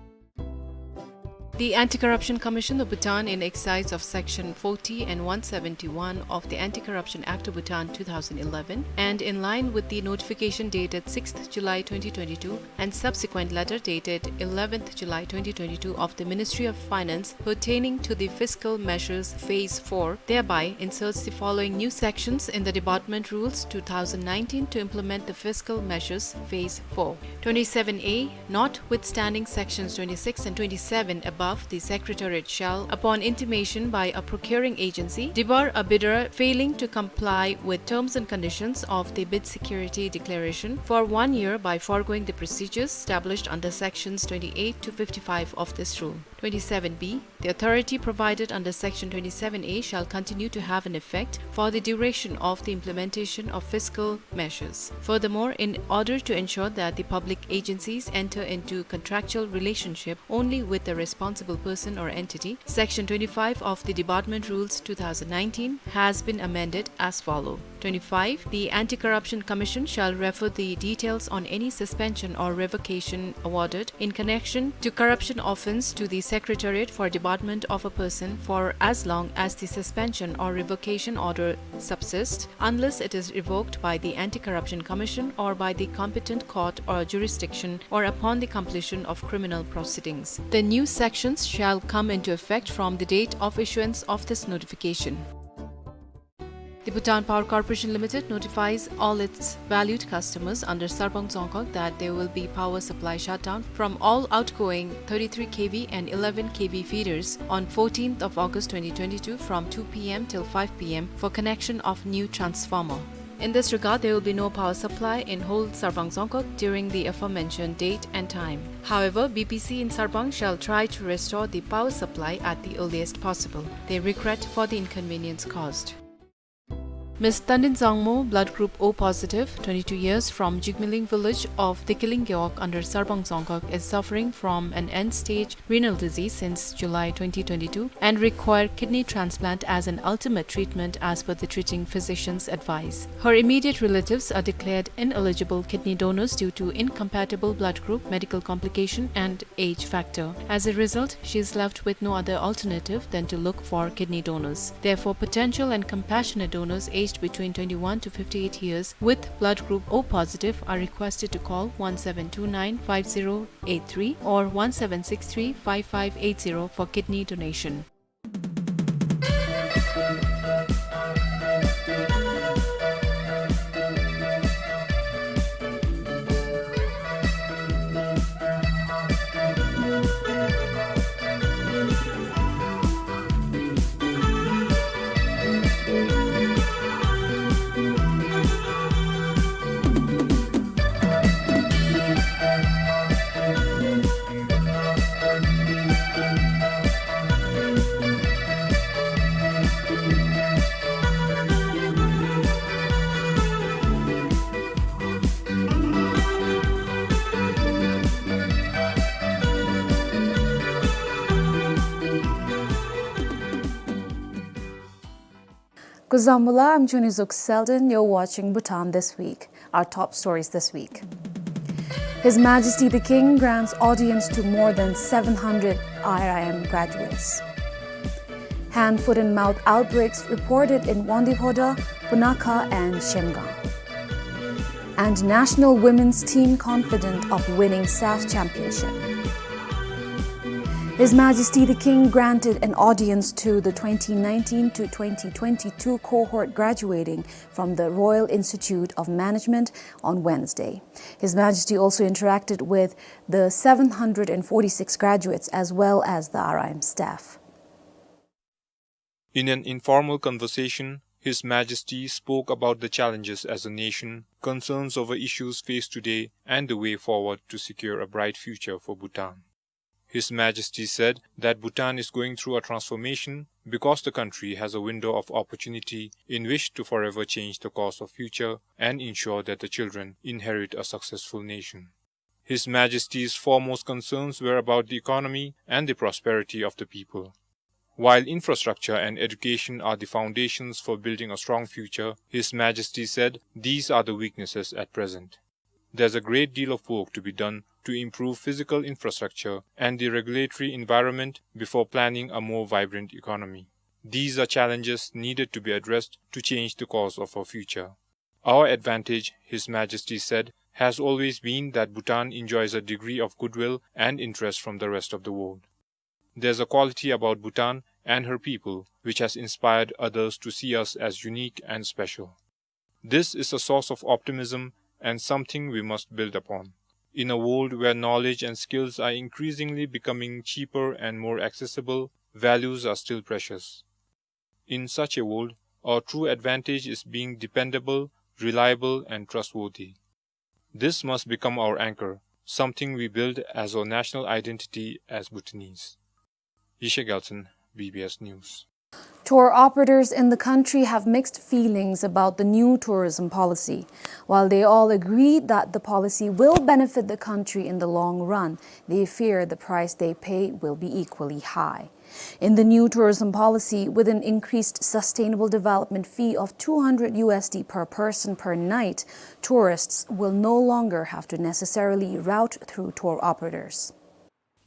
The Anti-Corruption Commission of Bhutan, in exercise of Section forty and one seventy-one of the Anti-Corruption Act of Bhutan two thousand eleven, and in line with the notification dated sixth July twenty twenty-two and subsequent letter dated eleventh July twenty twenty-two of the Ministry of Finance pertaining to the Fiscal Measures Phase four, thereby inserts the following new sections in the Department Rules two thousand nineteen to implement the Fiscal Measures Phase four. Twenty-seven A, notwithstanding sections twenty-six and twenty-seven above, the Secretariat shall, upon intimation by a procuring agency, debar a bidder failing to comply with terms and conditions of the bid security declaration for one year by foregoing the procedures established under sections twenty-eight to fifty-five of this rule. Twenty-seven B, the authority provided under Section twenty-seven A shall continue to have an effect for the duration of the implementation of fiscal measures. Furthermore, in order to ensure that the public agencies enter into contractual relationship only with the responsible responsible person or entity, Section twenty-five of the Debarment Rules two thousand nineteen has been amended as follow. Twenty-five, the Anti-Corruption Commission shall refer the details on any suspension or revocation awarded in connection to corruption offence to the Secretariat for Debarment of a Person for as long as the suspension or revocation order subsists, unless it is revoked by the Anti-Corruption Commission or by the competent court or jurisdiction or upon the completion of criminal proceedings. The new sections shall come into effect from the date of issuance of this notification. The Bhutan Power Corporation Limited notifies all its valued customers under Sarbang Dzongkhag that there will be power supply shutdown from all outgoing thirty-three K V and eleven K V feeders on fourteenth of August twenty twenty-two from two P M till five P M for connection of new transformer. In this regard, there will be no power supply in whole Sarbang Dzongkhag during the aforementioned date and time. However, B P C in Sarbang shall try to restore the power supply at the earliest possible. They regret for the inconvenience caused. Miss Tandin Zangmo, blood group O positive, twenty-two years, from Jigmiling village of Dikiling Gewog under Sarbang Dzongkhag, is suffering from an end-stage renal disease since July twenty twenty-two and require kidney transplant as an ultimate treatment as per the treating physician's advice. Her immediate relatives are declared ineligible kidney donors due to incompatible blood group, medical complication, and age factor. As a result, she is left with no other alternative than to look for kidney donors. Therefore, potential and compassionate donors aged between twenty-one to fifty-eight years with blood group O positive are requested to call one seven two nine five zero eight three or one seven six three five five eight zero for kidney donation. Kuzuzangpo, I'm Chunizuk Selden. You're watching Bhutan This Week. Our top stories this week. His Majesty the King grants audience to more than seven hundred R I M graduates. Hand, foot and mouth outbreaks reported in Wangdue Phodrang, Punakha and Zhemgang. And national women's team confident of winning SAFF Championship. His Majesty the King granted an audience to the twenty nineteen to twenty twenty-two cohort graduating from the Royal Institute of Management on Wednesday. His Majesty also interacted with the seven hundred and forty-six graduates as well as the R I M staff. In an informal conversation, His Majesty spoke about the challenges as a nation, concerns over issues faced today, and the way forward to secure a bright future for Bhutan. His Majesty said that Bhutan is going through a transformation because the country has a window of opportunity in which to forever change the course of future and ensure that the children inherit a successful nation. His Majesty's foremost concerns were about the economy and the prosperity of the people. While infrastructure and education are the foundations for building a strong future, His Majesty said these are the weaknesses at present. There's a great deal of work to be done to improve physical infrastructure and the regulatory environment before planning a more vibrant economy. These are challenges needed to be addressed to change the course of our future. Our advantage, His Majesty said, has always been that Bhutan enjoys a degree of goodwill and interest from the rest of the world. There's a quality about Bhutan and her people which has inspired others to see us as unique and special. This is a source of optimism and something we must build upon. In a world where knowledge and skills are increasingly becoming cheaper and more accessible, values are still precious. In such a world, our true advantage is being dependable, reliable, and trustworthy. This must become our anchor, something we build as our national identity as Bhutanese. Yeshe Gyaltshen, B B S News. Tour operators in the country have mixed feelings about the new tourism policy. While they all agree that the policy will benefit the country in the long run, they fear the price they pay will be equally high. In the new tourism policy, with an increased sustainable development fee of two hundred U S D per person per night, tourists will no longer have to necessarily route through tour operators.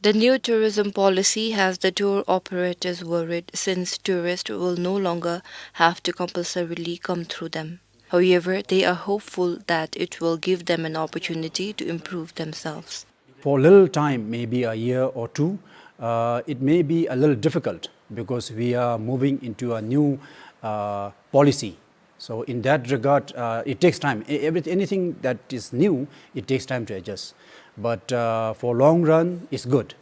The new tourism policy has the tour operators worried, since tourists will no longer have to compulsorily come through them. However, they are hopeful that it will give them an opportunity to improve themselves. For a little time, maybe a year or two, uh, it may be a little difficult because we are moving into a new, uh, policy. So in that regard, uh, it takes time. E-, every-, anything that is new, it takes time to adjust. But, uh, for long run, it's good.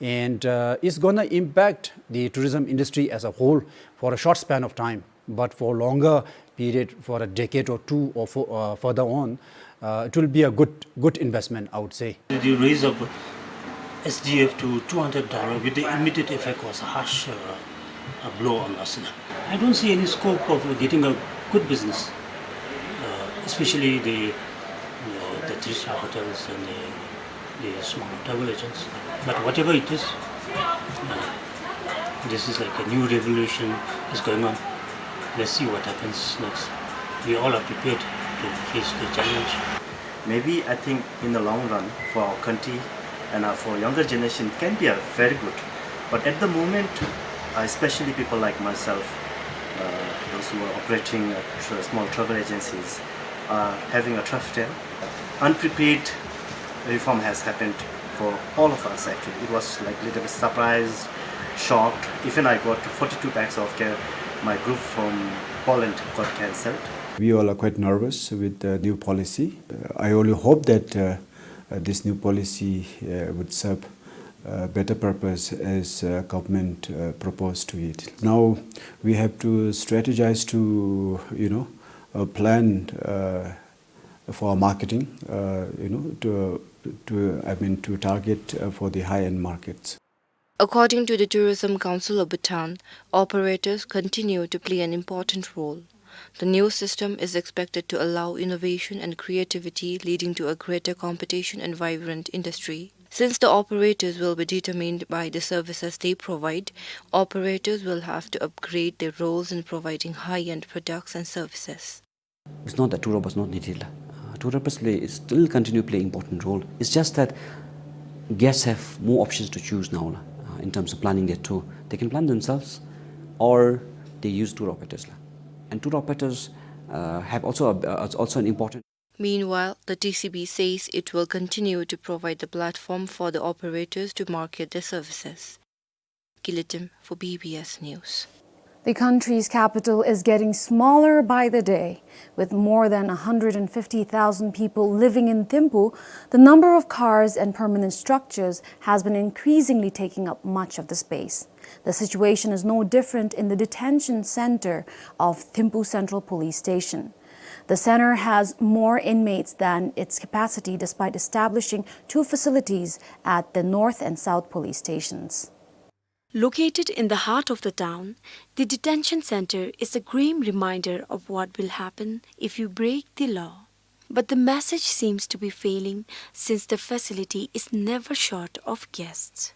And, uh, it's gonna impact the tourism industry as a whole for a short span of time. But for longer period, for a decade or two or fo-, uh, further on, uh, it will be a good, good investment, I would say. The raise of S D F to two hundred dollar with the immediate effect was a harsh, uh, uh, blow on us. I don't see any scope of getting a good business, uh, especially the, uh, the three-star hotels and the, the small travel agents. But whatever it is, uh, this is like a new revolution is going on. Let's see what happens next. We all are prepared to face the challenge. Maybe, I think, in the long run, for our country and, uh, for younger generation, it can be a very good. But at the moment, uh, especially people like myself, uh, those who are operating, uh, tr-, small travel agencies, are having a tough time. Unprepared reform has happened for all of us, actually. It was, like, little bit surprise, shocked. Even I got forty-two bags of care. My group from Poland got cancelled. We all are quite nervous with the new policy. Uh, I only hope that, uh, uh, this new policy, uh, would serve, uh, better purpose as, uh, government, uh, proposed to it. Now we have to strategize to, you know, uh, plan, uh, for marketing, uh, you know, to, to, I mean, to target, uh, for the high-end markets. According to the Tourism Council of Bhutan, operators continue to play an important role. The new system is expected to allow innovation and creativity, leading to a greater competition and vibrant industry. Since the operators will be determined by the services they provide, operators will have to upgrade their roles in providing high-end products and services. It's not that tour operators not needed la. Uh, tour operators play, still continue play important role. It's just that guests have more options to choose now la, uh, in terms of planning their tour. They can plan themselves, or they use tour operators la. And tour operators, uh, have also a, uh, also an important Meanwhile, the T C B says it will continue to provide the platform for the operators to market their services. Gillitim for B B S News. The country's capital is getting smaller by the day. With more than a hundred and fifty thousand people living in Thimphu, the number of cars and permanent structures has been increasingly taking up much of the space. The situation is no different in the detention center of Thimphu Central Police Station. The center has more inmates than its capacity, despite establishing two facilities at the North and South police stations. Located in the heart of the town, the detention center is a grim reminder of what will happen if you break the law. But the message seems to be failing, since the facility is never short of guests.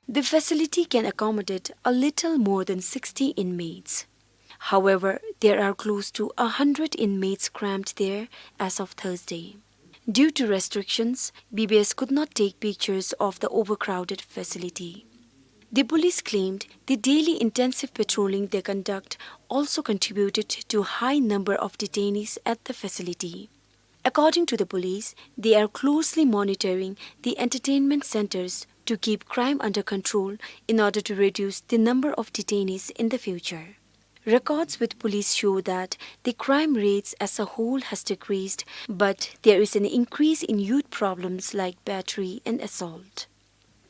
The facility can accommodate a little more than sixty inmates. However, there are close to a hundred inmates cramped there as of Thursday. Due to restrictions, B B S could not take pictures of the overcrowded facility. The police claimed the daily intensive patrolling they conduct also contributed to high number of detainees at the facility. According to the police, they are closely monitoring the entertainment centers to keep crime under control in order to reduce the number of detainees in the future. Records with police show that the crime rates as a whole has decreased, but there is an increase in youth problems like battery and assault.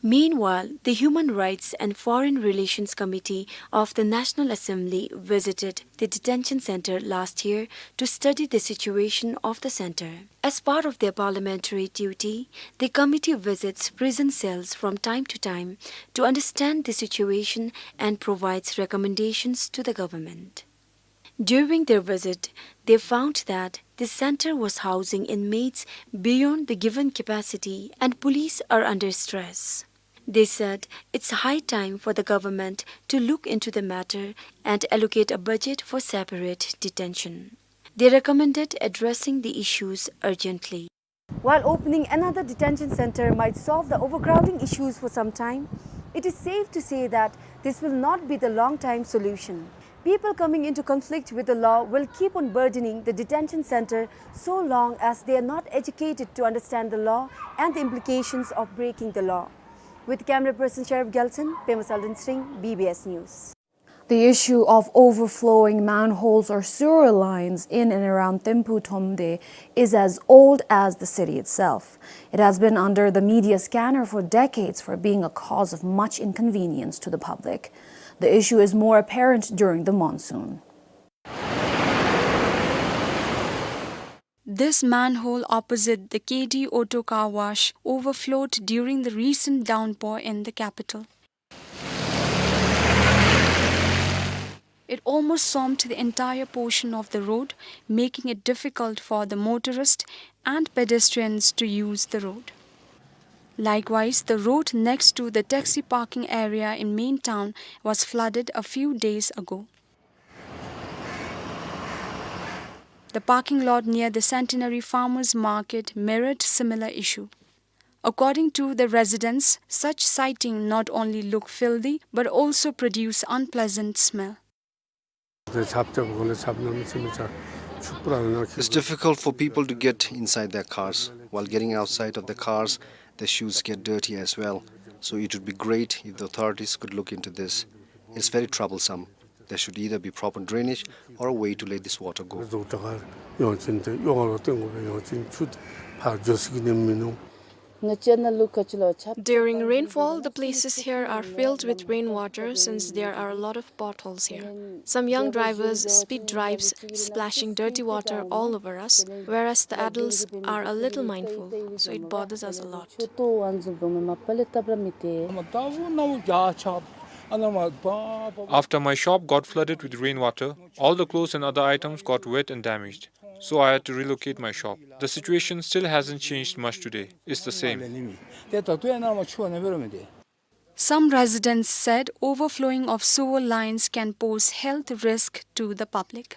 Meanwhile, the Human Rights and Foreign Relations Committee of the National Assembly visited the detention center last year to study the situation of the center. As part of their parliamentary duty, the committee visits prison cells from time to time to understand the situation and provides recommendations to the government. During their visit, they found that the center was housing inmates beyond the given capacity and police are under stress. They said it's high time for the government to look into the matter and allocate a budget for separate detention. They recommended addressing the issues urgently. While opening another detention center might solve the overcrowding issues for some time, it is safe to say that this will not be the long-time solution. People coming into conflict with the law will keep on burdening the detention center so long as they are not educated to understand the law and the implications of breaking the law. With camera person Sharif Gelson, Pema Salden Sring, B B S News. The issue of overflowing manholes or sewer lines in and around Thimphu Thromde is as old as the city itself. It has been under the media scanner for decades for being a cause of much inconvenience to the public. The issue is more apparent during the monsoon. This manhole opposite the K D Auto Car Wash overflowed during the recent downpour in the capital. It almost swamped the entire portion of the road, making it difficult for the motorists and pedestrians to use the road. Likewise, the road next to the taxi parking area in main town was flooded a few days ago. The parking lot near the Centenary Farmers Market mirrored similar issue. According to the residents, such sighting not only look filthy but also produce unpleasant smell. It's difficult for people to get inside their cars. While getting outside of the cars, their shoes get dirty as well. So it would be great if the authorities could look into this. It's very troublesome. There should either be proper drainage or a way to let this water go. During rainfall, the places here are filled with rainwater since there are a lot of potholes here. Some young drivers speed drives, splashing dirty water all over us, whereas the adults are a little mindful, so it bothers us a lot. After my shop got flooded with rainwater, all the clothes and other items got wet and damaged. So I had to relocate my shop. The situation still hasn't changed much today. It's the same. Some residents said overflowing of sewer lines can pose health risk to the public.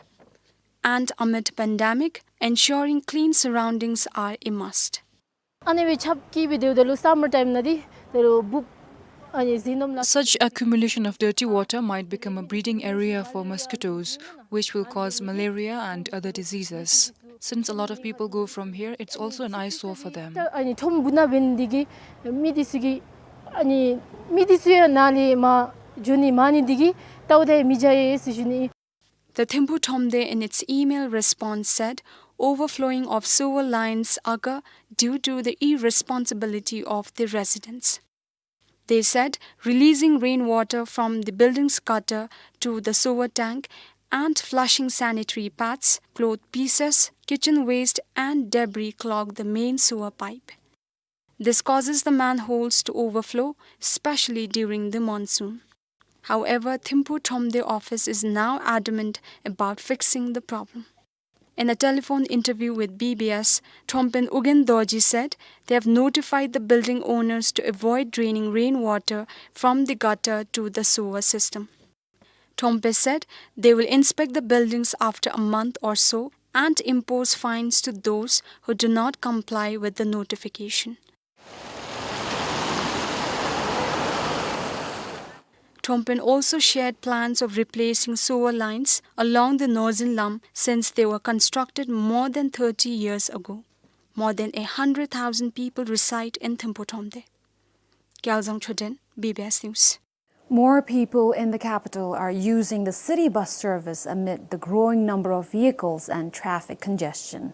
And amid pandemic, ensuring clean surroundings are a must. Such accumulation of dirty water might become a breeding area for mosquitoes, which will cause malaria and other diseases. Since a lot of people go from here, it's also an eyesore for them. The Thimphu Thromde, in its email response, said overflowing of sewer lines occur due to the irresponsibility of the residents. They said releasing rainwater from the building's gutter to the sewer tank and flushing sanitary pads, cloth pieces, kitchen waste and debris clog the main sewer pipe. This causes the manholes to overflow, especially during the monsoon. However, Thimphu Thromde office is now adamant about fixing the problem. In a telephone interview with B B S, Thrompen Ugyen Dorji said they have notified the building owners to avoid draining rainwater from the gutter to the sewer system. Thrompe said they will inspect the buildings after a month or so and impose fines to those who do not comply with the notification. Thrompen also shared plans of replacing sewer lines along the Northern Lam since they were constructed more than thirty years ago. More than a hundred thousand people reside in Thimphu Thromde. Gyalzang Choden, B B S News. More people in the capital are using the city bus service amid the growing number of vehicles and traffic congestion.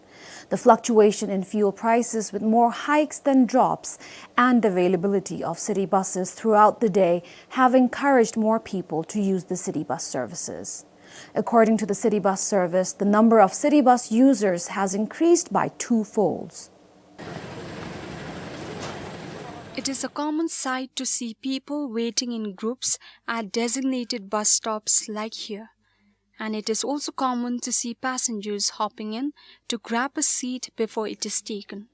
The fluctuation in fuel prices, with more hikes than drops, and the availability of city buses throughout the day have encouraged more people to use the city bus services. According to the city bus service, the number of city bus users has increased by two folds. It is a common sight to see people waiting in groups at designated bus stops like here. And it is also common to see passengers hopping in to grab a seat before it is taken.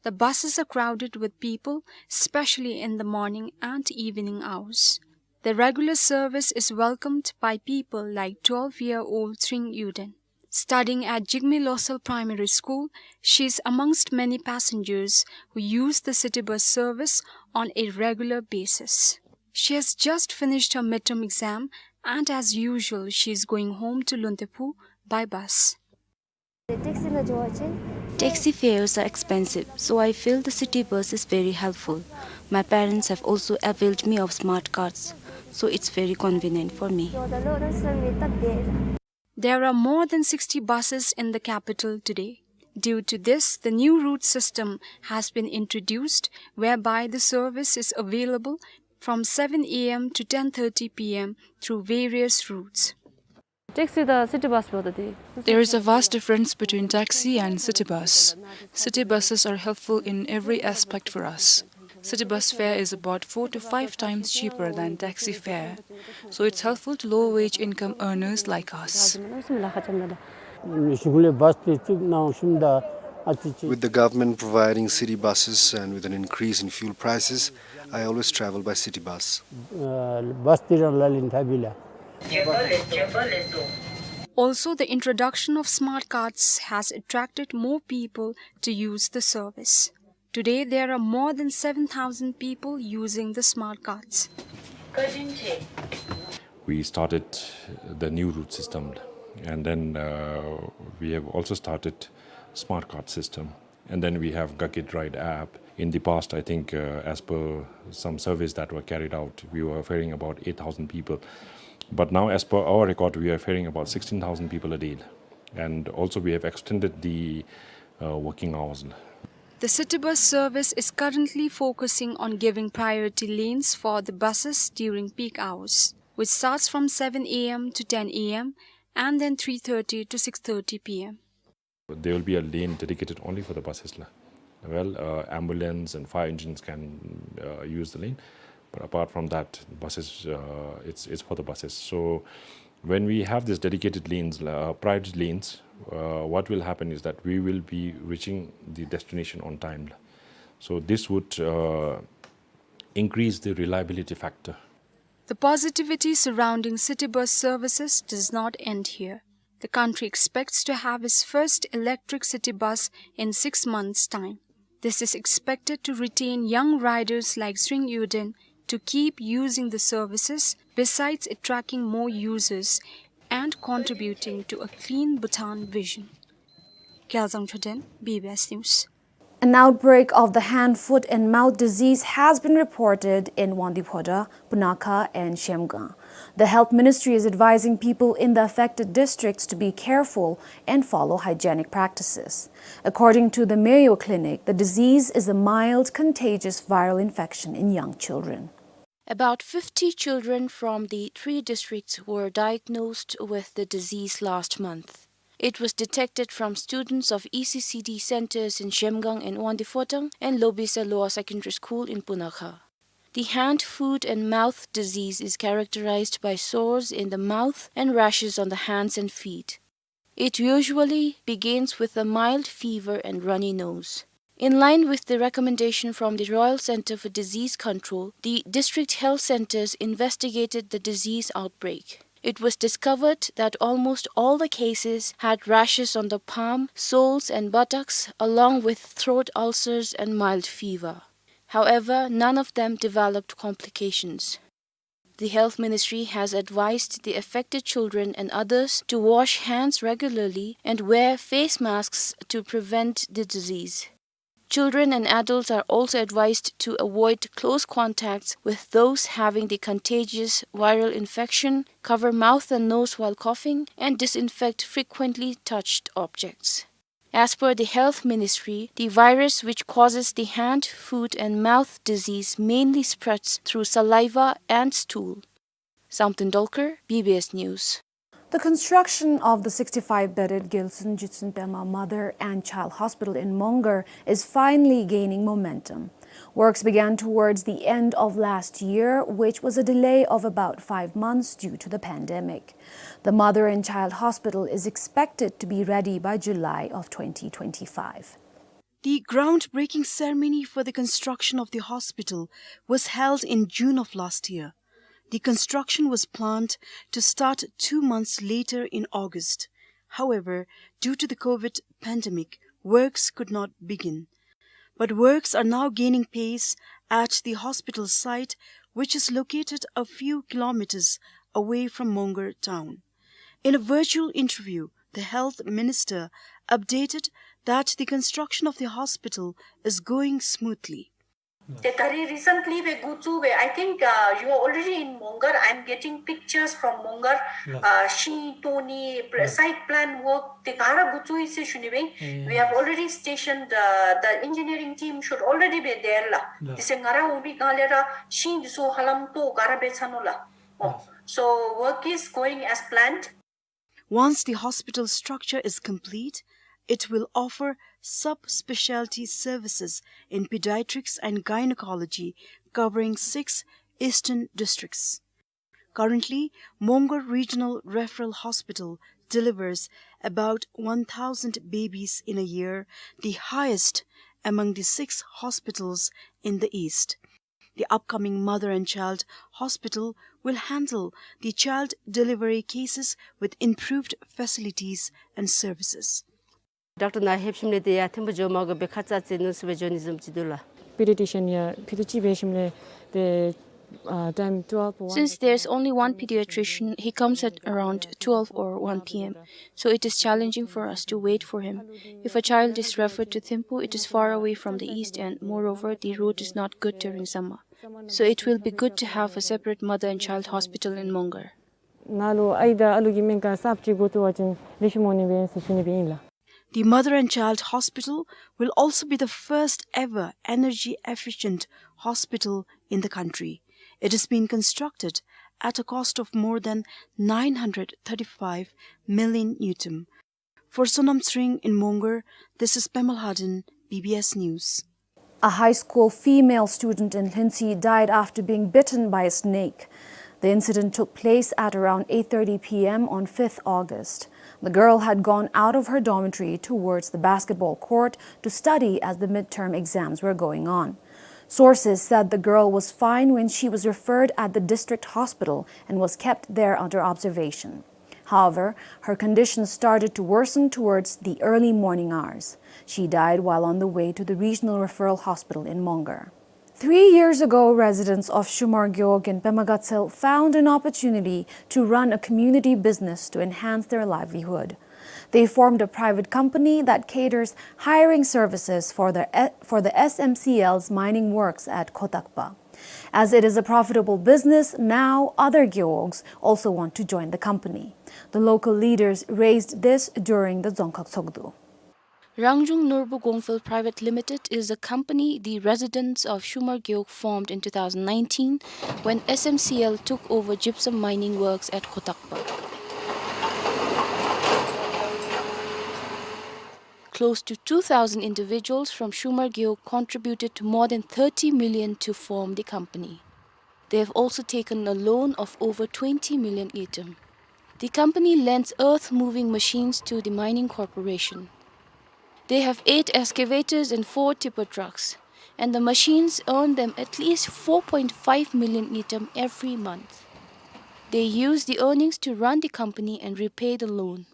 The buses are crowded with people, especially in the morning and evening hours. The regular service is welcomed by people like twelve-year-old Tring Yuden. Studying at Jigme Losel Primary School, she is amongst many passengers who use the city bus service on a regular basis. She has just finished her midterm exam, and as usual, she is going home to Luntephu by bus. Taxi fares are expensive, so I feel the city bus is very helpful. My parents have also availed me of smart cards, so it's very convenient for me. There are more than sixty buses in the capital today. Due to this, the new route system has been introduced, whereby the service is available from seven A M to ten thirty P M through various routes. Taxi དང་city bus བོ་ད་དེ། There is a vast difference between taxi and city bus. City buses are helpful in every aspect for us. City bus fare is about four to five times cheaper than taxi fare, so it's helpful to low-wage income earners like us. With the government providing city buses and with an increase in fuel prices, I always travel by city bus. Also, the introduction of smart cards has attracted more people to use the service. Today, there are more than seven thousand people using the smart cards. We started the new route system, and then, uh, we have also started smart card system, and then we have Gakid Ride app. In the past, I think, uh, as per some surveys that were carried out, we were ferrying about eight thousand people. But now, as per our record, we are ferrying about sixteen thousand people a day. And also, we have extended the, uh, working hours. The city bus service is currently focusing on giving priority lanes for the buses during peak hours, which starts from seven A M to ten A M and then three thirty to six thirty P M. There will be a lane dedicated only for the buses, la. Well, uh, ambulance and fire engines can, uh, use the lane, but apart from that, buses, uh, it's, it's for the buses. So when we have these dedicated lanes, la, uh, private lanes, uh, what will happen is that we will be reaching the destination on time, la. So this would, uh, increase the reliability factor. The positivity surrounding city bus services does not end here. The country expects to have its first electric city bus in six months' time. This is expected to retain young riders like Sring Yuden to keep using the services, besides attracting more users and contributing to a clean Bhutan vision. Gyalzang Choden, B B S News. An outbreak of the hand, foot, and mouth disease has been reported in Wangdue Phodrang, Punakha, and Zhemgang. The Health Ministry is advising people in the affected districts to be careful and follow hygienic practices. According to the Mayo Clinic, the disease is a mild, contagious viral infection in young children. About fifty children from the three districts were diagnosed with the disease last month. It was detected from students of E C C D centers in Zhemgang and Wangdue Phodrang and Lobisa Lower Secondary School in Punakha. The hand, foot, and mouth disease is characterized by sores in the mouth and rashes on the hands and feet. It usually begins with a mild fever and runny nose. In line with the recommendation from the Royal Centre for Disease Control, the district health centres investigated the disease outbreak. It was discovered that almost all the cases had rashes on the palm, soles, and buttocks, along with throat ulcers and mild fever. However, none of them developed complications. The Health Ministry has advised the affected children and others to wash hands regularly and wear face masks to prevent the disease. Children and adults are also advised to avoid close contacts with those having the contagious viral infection, cover mouth and nose while coughing, and disinfect frequently touched objects. As per the Health Ministry, the virus which causes the hand, foot, and mouth disease mainly spreads through saliva and stool. Samten Dolkar, B B S News. The construction of the sixty-five bedded Gyaltsuen Jitsun Pema Mother and Child Hospital in Mongar is finally gaining momentum. Works began towards the end of last year, which was a delay of about five months due to the pandemic. The Mother and Child Hospital is expected to be ready by July of twenty twenty-five. The groundbreaking ceremony for the construction of the hospital was held in June of last year. The construction was planned to start two months later in August. However, due to the COVID pandemic, works could not begin. But works are now gaining pace at the hospital site, which is located a few kilometers away from Mongar town. In a virtual interview, the health minister updated that the construction of the hospital is going smoothly. ཏེ་ད་རེས་རི་སེནཊ་ལི་སྦེ་འགོ་བཙུགས་སྦེ། I think, uh, you are already in Mongar. I'm getting pictures from Mongar. ལགས། Uh, ཤིང་བཏོག་ནི་པ་ལགས། Site plan work དེ་ག་ར་འགོ་བཙུགས་ཡི་ཟེར་ཞུ་ནི་སྦེ། ཨེ། We have already stationed, uh, the engineering team should already be there ལགས། ལགས། དེ་ཟེར་ང་ར་འོང་པའི་སྒང་ལས་ར་ཤིང་འདི་ཚུ་ཧ་ལམ་བཏོག་ག་ར་འབད་ཚར་ནུག་ལགས། ཨོ། ལགས། So work is going as planned. Once the hospital structure is complete, it will offer subspecialty services in pediatrics and gynecology, covering six eastern districts. Currently, Mongar Regional Referral Hospital delivers about one thousand babies in a year, the highest among the six hospitals in the east. The upcoming mother and child hospital will handle the child delivery cases with improved facilities and services. ཌོག་ཊར་ནང་ལྷོདཔ་ཞིནམ་ལས་ཏེ་ཡར་ཐིམ་ཕུག་འགྱོ་མ་དགོ་པར་ཁ་ཙ་ཙི་ནུབ་སུ་སྦེ་འགྱོ་ནི་བཟུམ་ཅིག་འདུག་ལགས། པི་ཌི་ཡ་ཊི་རི་ཤན་ཡང་ཕྱི་རུ་ཅིག་འབད་ཞིནམ་ལས་ཏེ་ཨ་ཊའིམ་ཊུ་ཝེལབ་ཨོར་ཝན། Since there's only one pediatrician, he comes at around twelve or one P M, so it is challenging for us to wait for him. If a child is referred to Thimphu, it is far away from the east, and moreover, the road is not good during summer. So it will be good to have a separate mother and child hospital in Mongar. ནཱ་ལུ་ཨའི་དང་ཨ་ལུ་གི་སྨན་ཁང་གསརཔ་ཅིག་འགོ་བཙུགས་པ་ཅིན་ལེགས་ཤོམ་འོང་ནི་སྦེ་ཟེར་ཞུ་ནི་སྦེ་ཨིན་ལགས། The Mother and Child Hospital will also be the first ever energy efficient hospital in the country. It has been constructed at a cost of more than nine hundred thirty-five million ngultrum. For Sonam Tsering in Mongar, this is Pema Lhaden, B B S News. A high school female student in Lhuentse died after being bitten by a snake. The incident took place at around eight thirty P M on fifth August. The girl had gone out of her dormitory towards the basketball court to study as the midterm exams were going on. Sources said the girl was fine when she was referred at the district hospital and was kept there under observation. However, her condition started to worsen towards the early morning hours. She died while on the way to the regional referral hospital in Mongar. Three years ago, residents of Shumar Gewog in Pema Gatshel found an opportunity to run a community business to enhance their livelihood. They formed a private company that caters hiring services for the, for the S M C L's mining works at Khotakpa. As it is a profitable business, now other gewogs also want to join the company. The local leaders raised this during the Dzongkhag Tshogdu. Rangjung Nurbu Gongfel Private Limited is a company the residents of Shumar Gewog formed in two thousand nineteen when S M C L took over gypsum mining works at Khotakpa. Close to two thousand individuals from Shumar Gewog contributed more than thirty million to form the company. They have also taken a loan of over twenty million ngultrum. The company lends earth-moving machines to the mining corporation. They have eight excavators and four tipper trucks, and the machines earn them at least four point five million ngultrum every month. They use the earnings to run the company and repay the loan.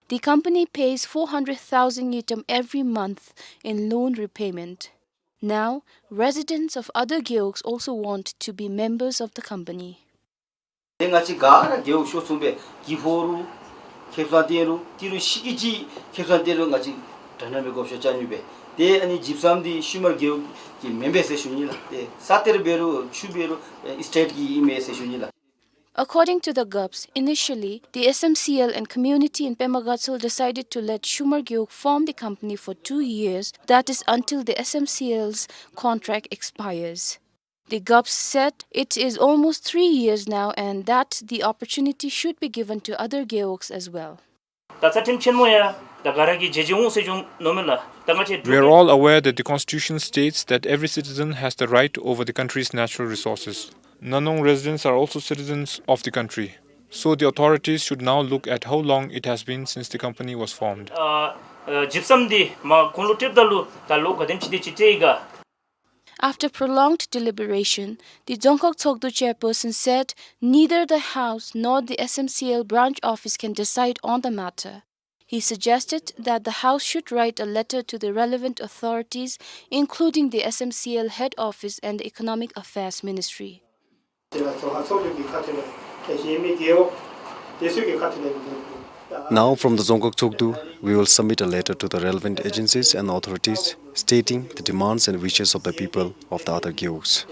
The company pays four hundred thousand ngultrum every month in loan repayment. Now, residents of other gewogs also want to be members of the company. ཏེ་ང་བཅས་ག་ར་རྒེད་འོག་ཤོག་ཚུ་སྦེ་གི་ཕོག་རུང་ཁེ་བཟང་སྟེར་རུང་ཏི་རུ་ཤི་གི་ཅིག་ཁེ་བཟང་སྟེར་རུང་ང་བཅས་དྲག་ནང་སྦེ་གོ་ཤོ་ཅ་ཉུ་སྦེ་ ཏེ་ཨ་ནི་ཇིབ་སམ་འདི་ཤུ་མར་རྒེད་འོག་གི་མེན་པས་ཟེར་ཞུ་ནི་ལགས། ཏེ་ས་གཏེར་འབད་རུང་ཆུ་འབད་རུང་ཨེ་སི་ཊེཊ་ཀྱི་ཨིན་མས་ཟེར་ཞུ་ནི་ལགས། According to the Gups, initially, the S M C L and community in Pema Gatshel decided to let Shumar Gewog form the company for two years, that is, until the S M C L's contract expires. The Gups said it is almost three years now and that the opportunity should be given to other Gewogs as well. ད་རྩ་ཁྲིམས་ཆེན་མོ་ཡང་ད་ག་ར་གིས་མཇལ་མཇལ་འོང་ཟེར་ཞུ་ནི་ལགས། ད་ང་བཅས་We are all aware that the constitution states that every citizen has the right over the country's natural resources. Nanong residents are also citizens of the country. So the authorities should now look at how long it has been since the company was formed. ཨ་ཨ་ཇིབ་སམ་འདི་མར་ཁུངས་ལུ་སྤྲོདཔ་ད་ལུ་ད་ལོ་ག་དེམ་ཅིག་དེ་ཅིག་སྤྲོད་ཡི་ག། After prolonged deliberation, the Dzongkhag Tshogdu chairperson said neither the House nor the S M C L branch office can decide on the matter. He suggested that the House should write a letter to the relevant authorities, including the S M C L head office and the Economic Affairs Ministry. Now, from the Dzongkhag Tshogdu, we will submit a letter to the relevant agencies and authorities stating the demands and wishes of the people of the other Gewogs.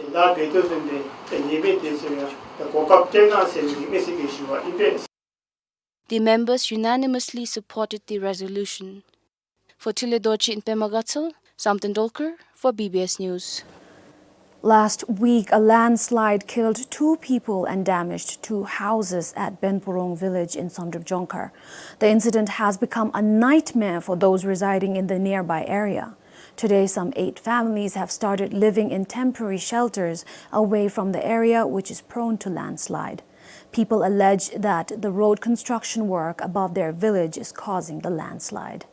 The members unanimously supported the resolution. For Thule Dorji in Pema Gatshel, Samten Dolkar for B B S News. Last week, a landslide killed two people and damaged two houses at Benpurong village in Samdrup Jongkhar. The incident has become a nightmare for those residing in the nearby area. Today, some eight families have started living in temporary shelters away from the area, which is prone to landslide. People allege that the road construction work above their village is causing the landslide.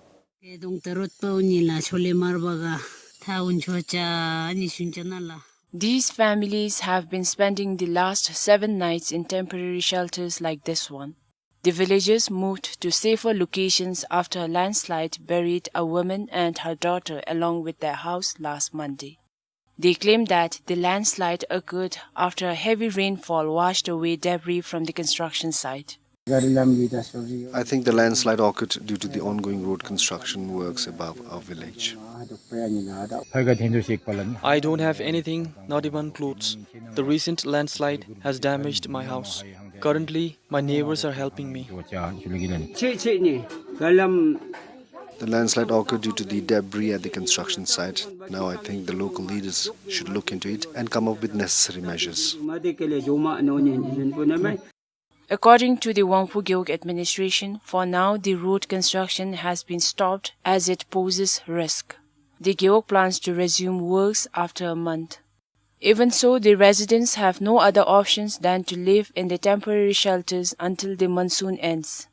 ཨེ་གདོང་ད་རོད་པའུ་ནི་ལ་ཆོ་ལེ་མར་བ་ག་ཐའུན་ཆོ་ཅ་ཨ་ནི་ཤུན་ཅ་ན་ལ། These families have been spending the last seven nights in temporary shelters like this one. The villagers moved to safer locations after a landslide buried a woman and her daughter along with their house last Monday. They claim that the landslide occurred after a heavy rainfall washed away debris from the construction site. I think the landslide occurred due to the ongoing road construction works above our village. I don't have anything, not even clothes. The recent landslide has damaged my house. Currently, my neighbors are helping me. The landslide occurred due to the debris at the construction site. Now I think the local leaders should look into it and come up with necessary measures. According to the Wangphu Gewog administration, for now the road construction has been stopped as it poses risk. The Gewog plans to resume works after a month. Even so, the residents have no other options than to live in the temporary shelters until the monsoon ends.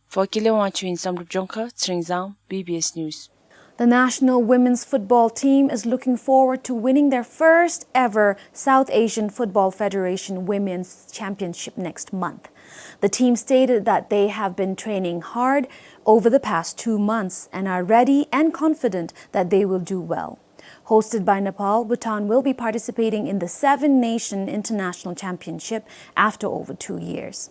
For Kile Wangchuk in Samdrup Jongkhar, Tsering Zang, B B S News. The national women's football team is looking forward to winning their first ever South Asian Football Federation Women's Championship next month. The team stated that they have been training hard over the past two months and are ready and confident that they will do well. Hosted by Nepal, Bhutan will be participating in the Seven Nation International Championship after over two years.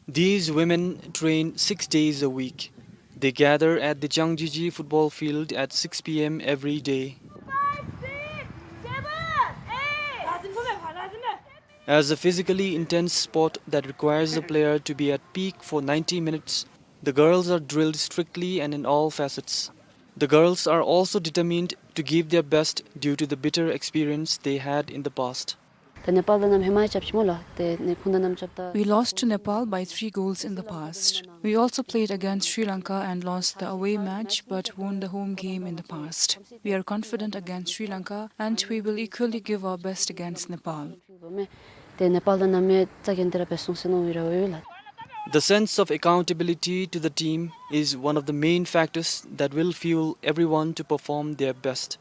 These women train six days a week. They gather at the Changjiji football field at six P M every day. As a physically intense sport that requires a player to be at peak for ninety minutes, the girls are drilled strictly and in all facets. The girls are also determined to give their best due to the bitter experience they had in the past. ད་ནེ་པཱལ་དང་ནམ་ཧེ་མ་རྐྱབ་ཅི་སྨོ་ལགས། ཏེ་ནེ་ཁུངས་དང་ནམ་རྐྱབ་ད། We lost to Nepal by three goals in the past. We also played against Sri Lanka and lost the away match but won the home game in the past. We are confident against Sri Lanka and we will equally give our best against Nepal. ཏེ་ནེ་པཱལ་དང་ནམ་ཡང་རྩ་འགེངས་ཏེ་ར་འབད་སོང་ཟེར་མནོ་ཡི་ར་འོང་ལགས། The sense of accountability to the team is one of the main factors that will fuel everyone to perform their best.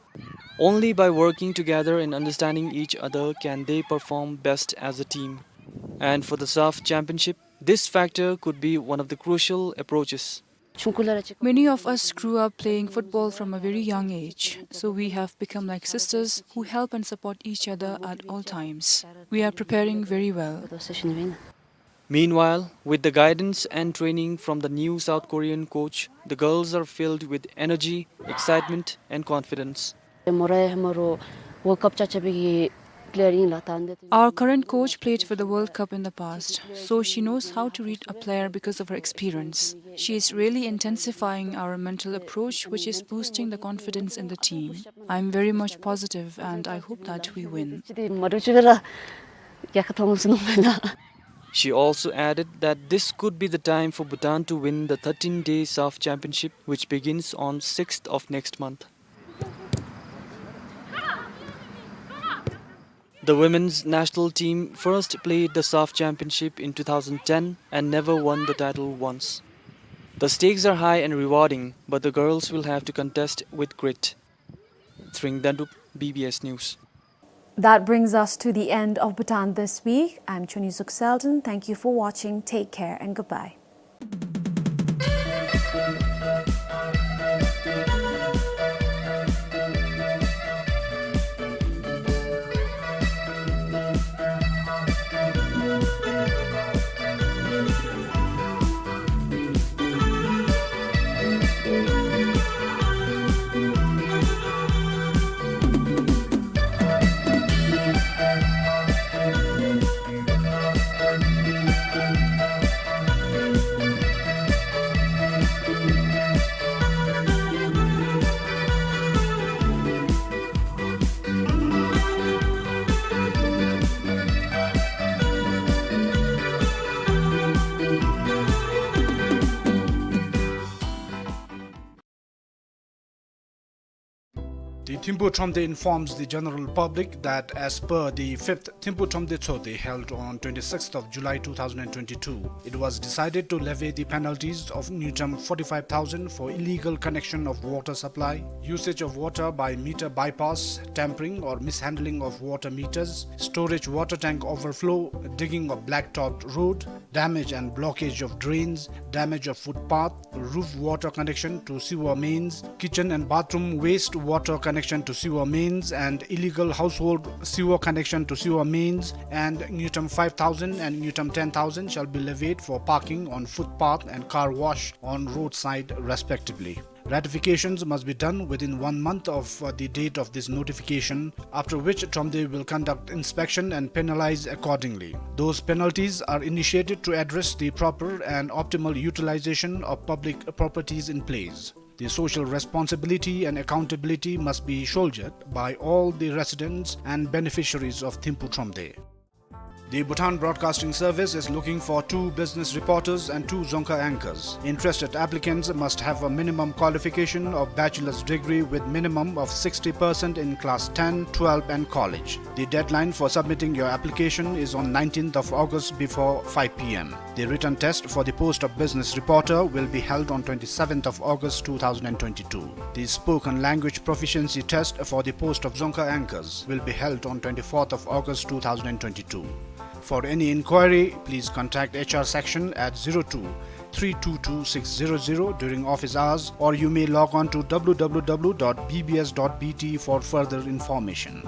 Only by working together and understanding each other can they perform best as a team. And for the SAFF Championship, this factor could be one of the crucial approaches. Many of us grew up playing football from a very young age, so we have become like sisters who help and support each other at all times. We are preparing very well. Meanwhile, with the guidance and training from the new South Korean coach, the girls are filled with energy, excitement, and confidence. Morai hamaroh World Cup chachapege player inla tande. Our current coach played for the World Cup in the past, so she knows how to read a player because of her experience. She is really intensifying our mental approach, which is boosting the confidence in the team. I'm very much positive and I hope that we win. Chidi maruchubela yakathong sunumela. She also added that this could be the time for Bhutan to win the thirteen-day SAFF Championship, which begins on sixth of next month. The women's national team first played the SAFF Championship in two thousand ten and never won the title once. The stakes are high and rewarding, but the girls will have to contest with grit. Tring Dandup, B B S News. That brings us to the end of Bhutan This Week. I'm Chuni Zuk Selden. Thank you for watching. Take care and goodbye. The Thimphu Thromde informs the general public that as per the fifth Thimphu Thromde Tshogde held on twenty-sixth of July two thousand and twenty-two, it was decided to levy the penalties of ngultrum forty-five thousand for illegal connection of water supply, usage of water by meter bypass, tampering or mishandling of water meters, storage water tank overflow, digging of blacktopped road, damage and blockage of drains, damage of footpath, roof water connection to sewer mains, kitchen and bathroom waste water connection to sewer mains, and illegal household sewer connection to sewer mains, and ngultrum five thousand and ngultrum ten thousand shall be levied for parking on footpath and car wash on roadside, respectively. Ratifications must be done within one month of, uh, the date of this notification, after which Thromde will conduct inspection and penalize accordingly. Those penalties are initiated to address the proper and optimal utilization of public properties in place. The social responsibility and accountability must be shouldered by all the residents and beneficiaries of Thimphu Thromde. The Bhutan Broadcasting Service is looking for two business reporters and two Dzongkha anchors. Interested applicants must have a minimum qualification of bachelor's degree with minimum of sixty percent in class ten, twelve and college. The deadline for submitting your application is on nineteenth of August before five P M. The written test for the post of business reporter will be held on twenty-seventh of August two thousand and twenty-two. The spoken language proficiency test for the post of Dzongkha anchors will be held on twenty-fourth of August two thousand and twenty-two. For any inquiry, please contact H R section at zero two three two two six zero zero during office hours, or you may log on to W W W dot B B S dot B T for further information.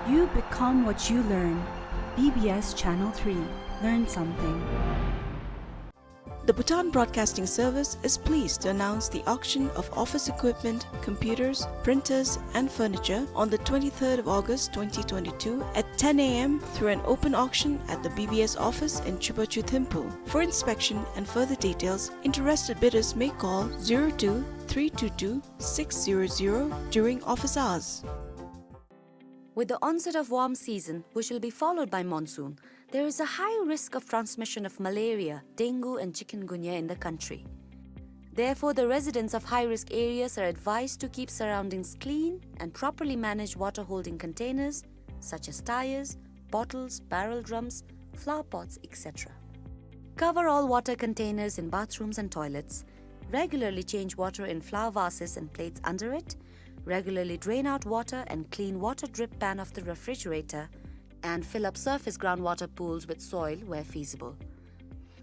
You become what you learn. B B S Channel three. Learn something. The Bhutan Broadcasting Service is pleased to announce the auction of office equipment, computers, printers, and furniture on the twenty-third of August twenty twenty-two at ten A M through an open auction at the B B S office in Chubachu Thimphu. For inspection and further details, interested bidders may call zero two three two two six zero zero during office hours. With the onset of warm season, which will be followed by monsoon, there is a high risk of transmission of malaria, dengue and chikungunya in the country. Therefore, the residents of high-risk areas are advised to keep surroundings clean and properly manage water-holding containers such as tires, bottles, barrel drums, flower pots, et cetera. Cover all water containers in bathrooms and toilets. Regularly change water in flower vases and plates under it. Regularly drain out water and clean water drip pan of the refrigerator, and fill up surface groundwater pools with soil where feasible.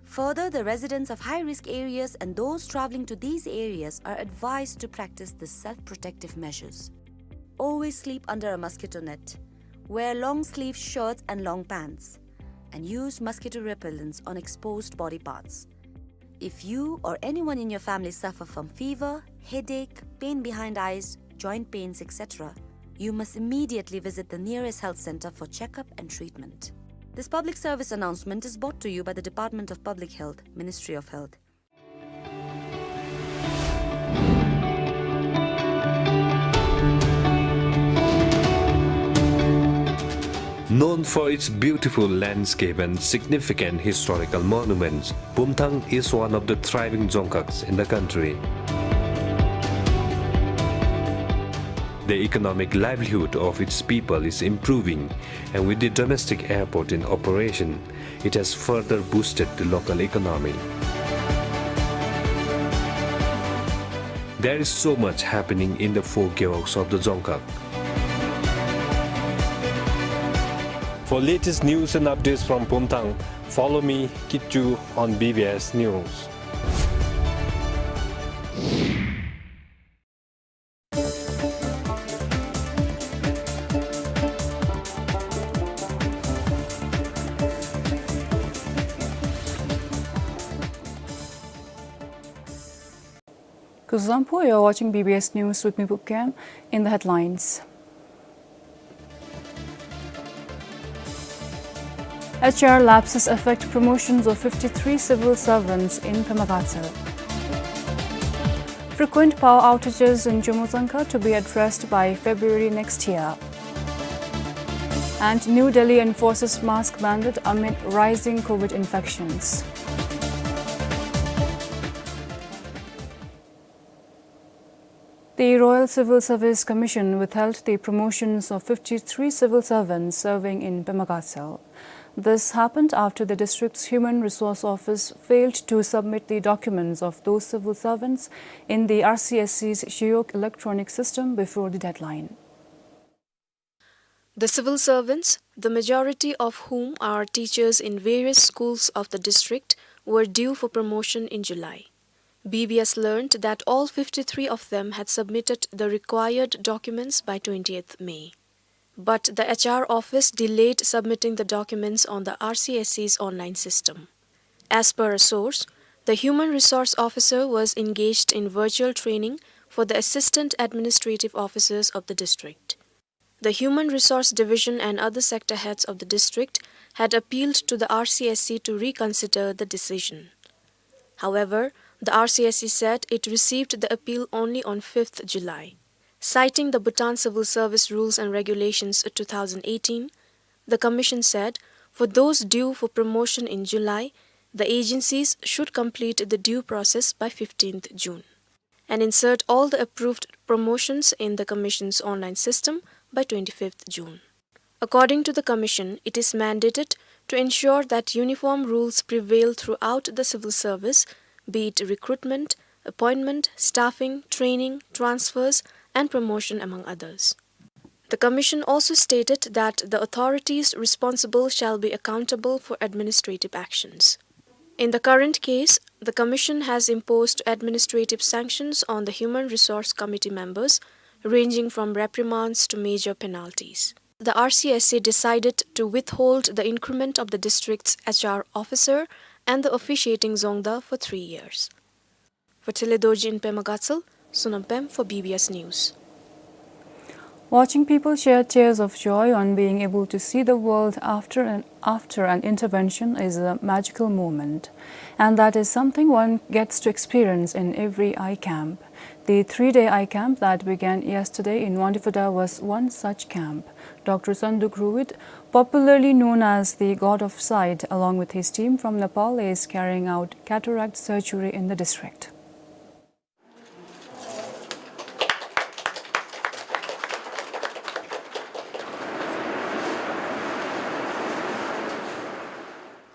Further, the residents of high-risk areas and those traveling to these areas are advised to practice the self-protective measures. Always sleep under a mosquito net. Wear long-sleeve shirts and long pants. And use mosquito repellents on exposed body parts. If you or anyone in your family suffer from fever, headache, pain behind eyes, joint pains, et cetera, you must immediately visit the nearest health center for checkup and treatment. This public service announcement is brought to you by the Department of Public Health, Ministry of Health. Known for its beautiful landscape and significant historical monuments, Pumthang is one of the thriving dzongkhags in the country. The economic livelihood of its people is improving, and with the domestic airport in operation, it has further boosted the local economy. There is so much happening in the four gewogs of the dzongkhag. For latest news and updates from Pumthang, follow me, Kitchu, on B B S News. Kuzuzangpo, you're watching B B S News with me, Pupkem. In the headlines. H R lapses affect promotions of fifty-three civil servants in Pemagatsal. Frequent power outages in Chumoudzangkha to be addressed by February next year. And New Delhi enforces mask mandate amid rising COVID infections. The Royal Civil Service Commission withheld the promotions of fifty-three civil servants serving in Pemagatsal. This happened after the district's Human Resource Office failed to submit the documents of those civil servants in the R C S C's Shiyok electronic system before the deadline. The civil servants, the majority of whom are teachers in various schools of the district, were due for promotion in July. B B S learned that all fifty-three of them had submitted the required documents by twentieth May. But the H R office delayed submitting the documents on the R C S C's online system. As per a source, the human resource officer was engaged in virtual training for the assistant administrative officers of the district. The Human Resource Division and other sector heads of the district had appealed to the R C S C to reconsider the decision. However, the R C S C said it received the appeal only on fifth July. Citing the Bhutan Civil Service Rules and Regulations two thousand eighteen, the Commission said, for those due for promotion in July, the agencies should complete the due process by fifteenth June and insert all the approved promotions in the Commission's online system by twenty-fifth June. According to the Commission, it is mandated to ensure that uniform rules prevail throughout the civil service, be it recruitment, appointment, staffing, training, transfers, and promotion, among others. The Commission also stated that the authorities responsible shall be accountable for administrative actions. In the current case, the Commission has imposed administrative sanctions on the Human Resource Committee members, ranging from reprimands to major penalties. The R C S C decided to withhold the increment of the district's H R officer and the officiating Dzongda for three years. For Tele Dorji in Pema Gatshel, Sonam Pem for B B S News. Watching people share tears of joy on being able to see the world after an, after an intervention is a magical moment. And that is something one gets to experience in every eye camp. The three-day eye camp that began yesterday in Wangdue Phodrang was one such camp. Doctor Sanduk Ruit, popularly known as the God of Sight, along with his team from Nepal, is carrying out cataract surgery in the district.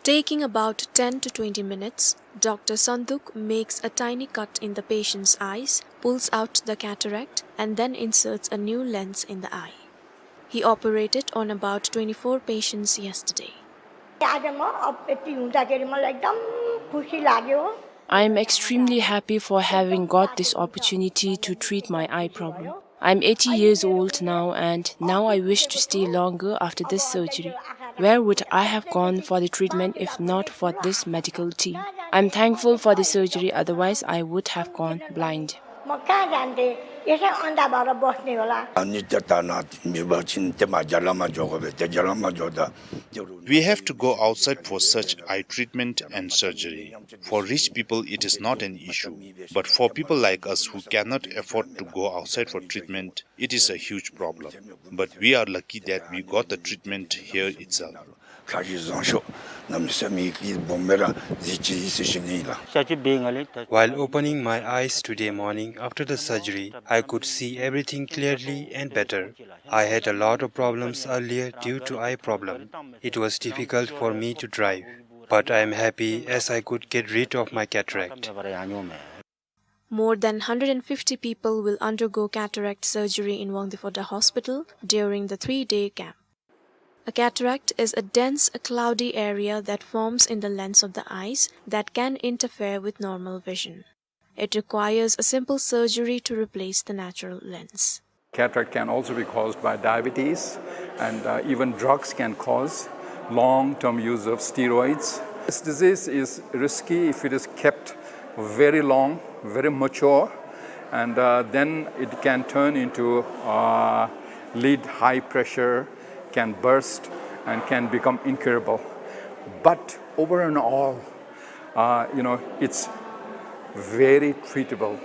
Taking about ten to twenty minutes, Doctor Sanduk makes a tiny cut in the patient's eyes, pulls out the cataract, and then inserts a new lens in the eye. He operated on about twenty-four patients yesterday. आज म अब यति हुँदाखेरि मलाई एकदम खुसी लाग्यो। I am extremely happy for having got this opportunity to treat my eye problem. I'm eighty years old now, and now I wish to stay longer after this surgery. Where would I have gone for the treatment if not for this medical team? I'm thankful for the surgery, otherwise I would have gone blind. म कहाँ जान्थेँ? यसै अन्धा भएर बस्ने होला। अनि त्यो त न बिबा छिन, त्यो मा जलमा जोको बे, त्यो जलमा जोदा, त्यो रु- We have to go outside for such eye treatment and surgery. For rich people, it is not an issue. But for people like us who cannot afford to go outside for treatment, it is a huge problem. But we are lucky that we got the treatment here itself. ཁ་ཅིག་བཟང་ཤོས་གནམ་མེད་ས་མེད་ཀྱི་སྦོམ་མེ་ར་ཟེར་ཅི་ཟེར་ཞུ་ནི་ལགས། While opening my eyes today morning after the surgery, I could see everything clearly and better. I had a lot of problems earlier due to eye problem. It was difficult for me to drive, but I am happy as I could get rid of my cataract. More than hundred and fifty people will undergo cataract surgery in Wangdue Phodrang Hospital during the three-day camp. A cataract is a dense, cloudy area that forms in the lens of the eyes that can interfere with normal vision. It requires a simple surgery to replace the natural lens. Cataract can also be caused by diabetes, and, uh, even drugs can cause long-term use of steroids. This disease is risky if it is kept very long, very mature, and, uh, then it can turn into, uh, lead high pressure, can burst, and can become incurable. But over and all, uh, you know, it's very treatable.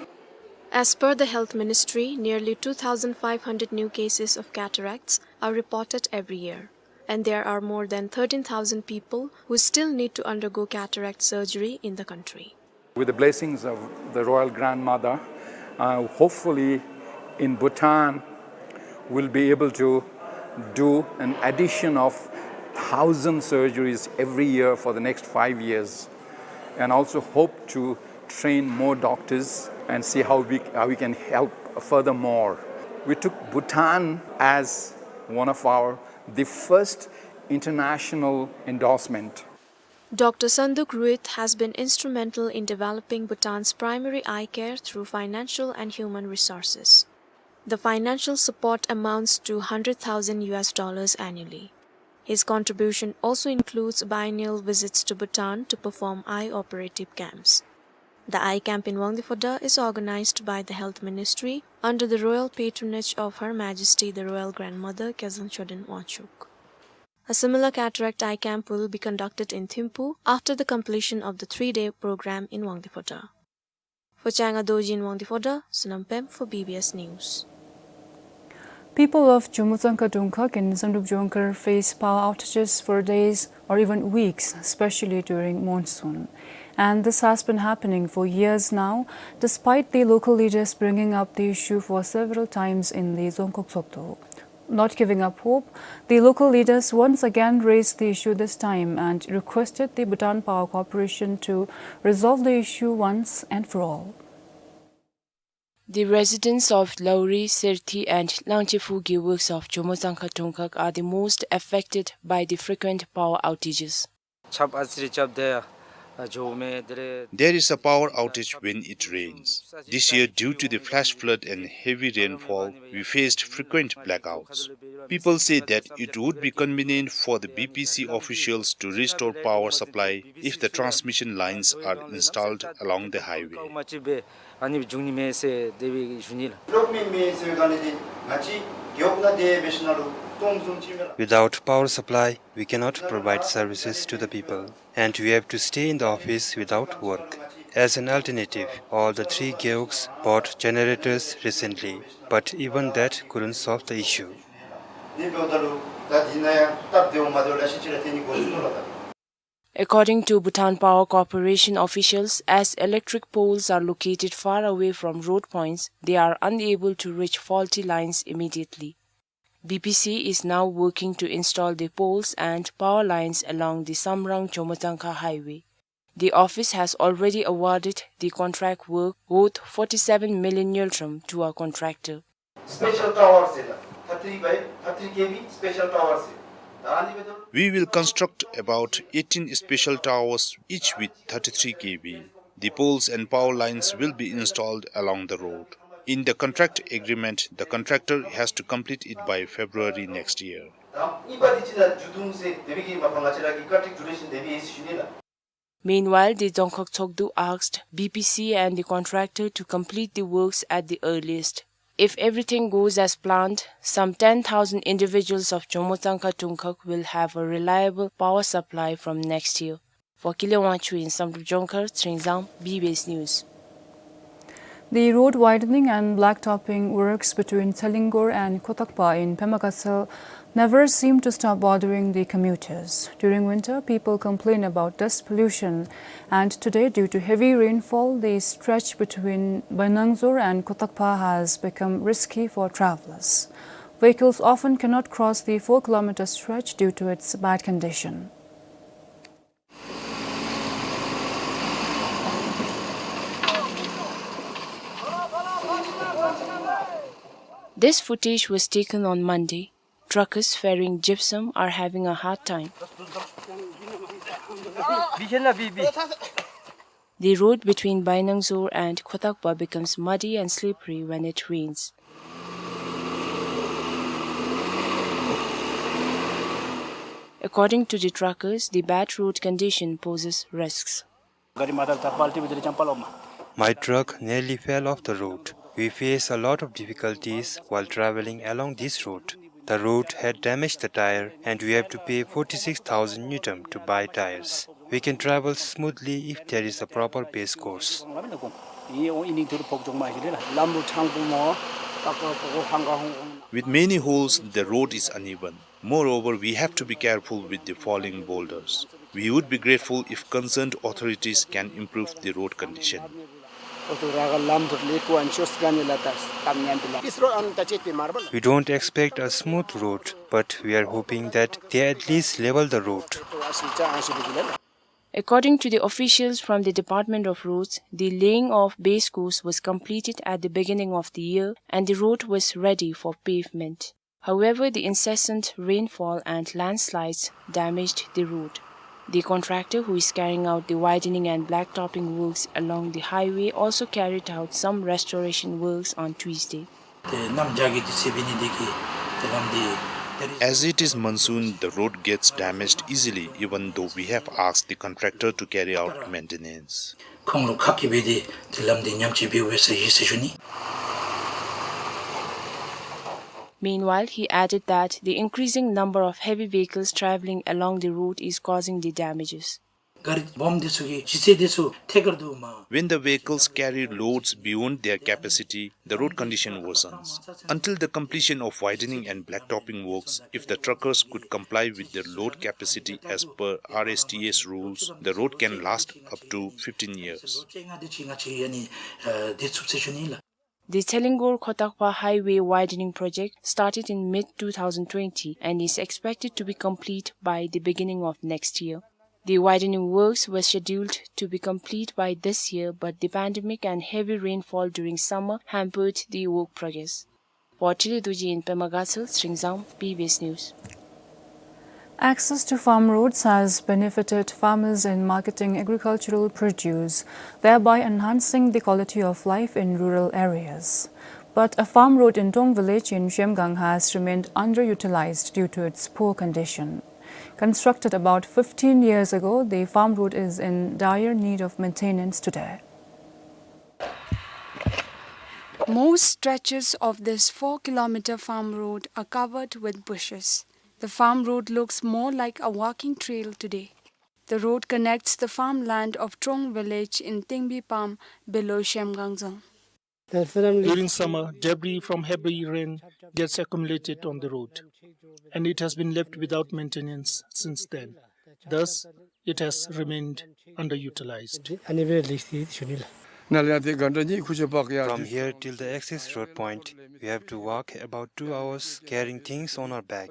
As per the Health Ministry, nearly two thousand five hundred new cases of cataracts are reported every year, and there are more than thirteen thousand people who still need to undergo cataract surgery in the country. With the blessings of the Royal Grandmother, uh, hopefully in Bhutan, we'll be able to do an addition of thousand surgeries every year for the next five years, and also hope to train more doctors and see how we, how we can help furthermore. We took Bhutan as one of our, the first international endorsement. Doctor Sanduk Ruit has been instrumental in developing Bhutan's primary eye care through financial and human resources. The financial support amounts to hundred thousand U S dollars annually. His contribution also includes biennial visits to Bhutan to perform eye operative camps. The eye camp in Wangdue Phodrang is organized by the Health Ministry under the royal patronage of Her Majesty the Royal Grandmother Kezang Choden Wangchuck. A similar cataract eye camp will be conducted in Thimphu after the completion of the three-day program in Wangdue Phodrang. For Changa Dorji in Wangdue Phodrang, Sonam Pem for B B S News. People of Jumuzangkha Dungkhag in Zunheboto Jongkhar face power outages for days or even weeks, especially during monsoon. And this has been happening for years now, despite the local leaders bringing up the issue for several times in the Dzongkhag Dzobdo. Not giving up hope, the local leaders once again raised the issue this time and requested the Bhutan Power Corporation to resolve the issue once and for all. The residents of Lauri, Serthi and Langchephu Gewuks of Jumuzangkha Dungkhag are the most affected by the frequent power outages. छाप आश्चर्य छाप दया There is a power outage when it rains. This year, due to the flash flood and heavy rainfall, we faced frequent blackouts. People say that it would be convenient for the B P C officials to restore power supply if the transmission lines are installed along the highway. Without power supply, we cannot provide services to the people, and we have to stay in the office without work. As an alternative, all the three gewogs bought generators recently, but even that couldn't solve the issue. According to Bhutan Power Corporation officials, as electric poles are located far away from road points, they are unable to reach faulty lines immediately. B P C is now working to install the poles and power lines along the Samrang Chomotangkha highway. The office has already awarded the contract work worth forty-seven million ngultrum to a contractor. Special towers ila, thirty-three by thirty-three K V special towers. We will construct about eighteen special towers, each with thirty-three K V. The poles and power lines will be installed along the road. In the contract agreement, the contractor has to complete it by February next year. Meanwhile, the Dzongkhag Tshogdu asked B P C and the contractor to complete the works at the earliest. If everything goes as planned, some ten thousand individuals of Chomotangkha Tungkhag will have a reliable power supply from next year. For Kile Wangchuk in Samdrup Jongkhar, Tshering Zangam, B B S News. The road widening and blacktopping works between Thalingor and Khotakpa in Pema Gatshel never seem to stop bothering the commuters. During winter, people complain about dust pollution, and today, due to heavy rainfall, the stretch between Bainangzor and Khotakpa has become risky for travelers. Vehicles often cannot cross the four kilometer stretch due to its bad condition. This footage was taken on Monday. Truckers ferrying gypsum are having a hard time. The road between Bainangzor and Khotakpa becomes muddy and slippery when it rains. According to the truckers, the bad road condition poses risks. My truck nearly fell off the road. We face a lot of difficulties while traveling along this road. The road had damaged the tire, and we have to pay forty-six thousand ngultrum to buy tires. We can travel smoothly if there is a proper base course. With many holes, the road is uneven. Moreover, we have to be careful with the falling boulders. We would be grateful if concerned authorities can improve the road condition. We don't expect a smooth road, but we are hoping that they at least level the road. According to the officials from the Department of Roads, the laying of base course was completed at the beginning of the year and the road was ready for pavement. However, the incessant rainfall and landslides damaged the road. The contractor who is carrying out the widening and blacktopping works along the highway also carried out some restoration works on Tuesday. As it is monsoon, the road gets damaged easily, even though we have asked the contractor to carry out maintenance. Meanwhile, he added that the increasing number of heavy vehicles traveling along the road is causing the damages. When the vehicles carry loads beyond their capacity, the road condition worsens. Until the completion of widening and blacktopping works, if the truckers could comply with their load capacity as per R S T S rules, the road can last up to fifteen years. The Thalingor Khotakpa Highway widening project started in mid two thousand twenty and is expected to be complete by the beginning of next year. The widening works were scheduled to be complete by this year, but the pandemic and heavy rainfall during summer hampered the work progress. For Tshilidorji in Pema Gatshel, Tshering Zangam, B B S News. Access to farm roads has benefited farmers in marketing agricultural produce, thereby enhancing the quality of life in rural areas. But a farm road in Trong village in Zhemgang has remained underutilized due to its poor condition. Constructed about fifteen years ago, the farm road is in dire need of maintenance today. Most stretches of this four kilometer farm road are covered with bushes. The farm road looks more like a walking trail today. The road connects the farmland of Trong village in Tengbi Pam below Zhemgang dzong. During summer, debris from heavy rain gets accumulated on the road, and it has been left without maintenance since then. Thus, it has remained underutilized. From here till the access road point, we have to walk about two hours carrying things on our back.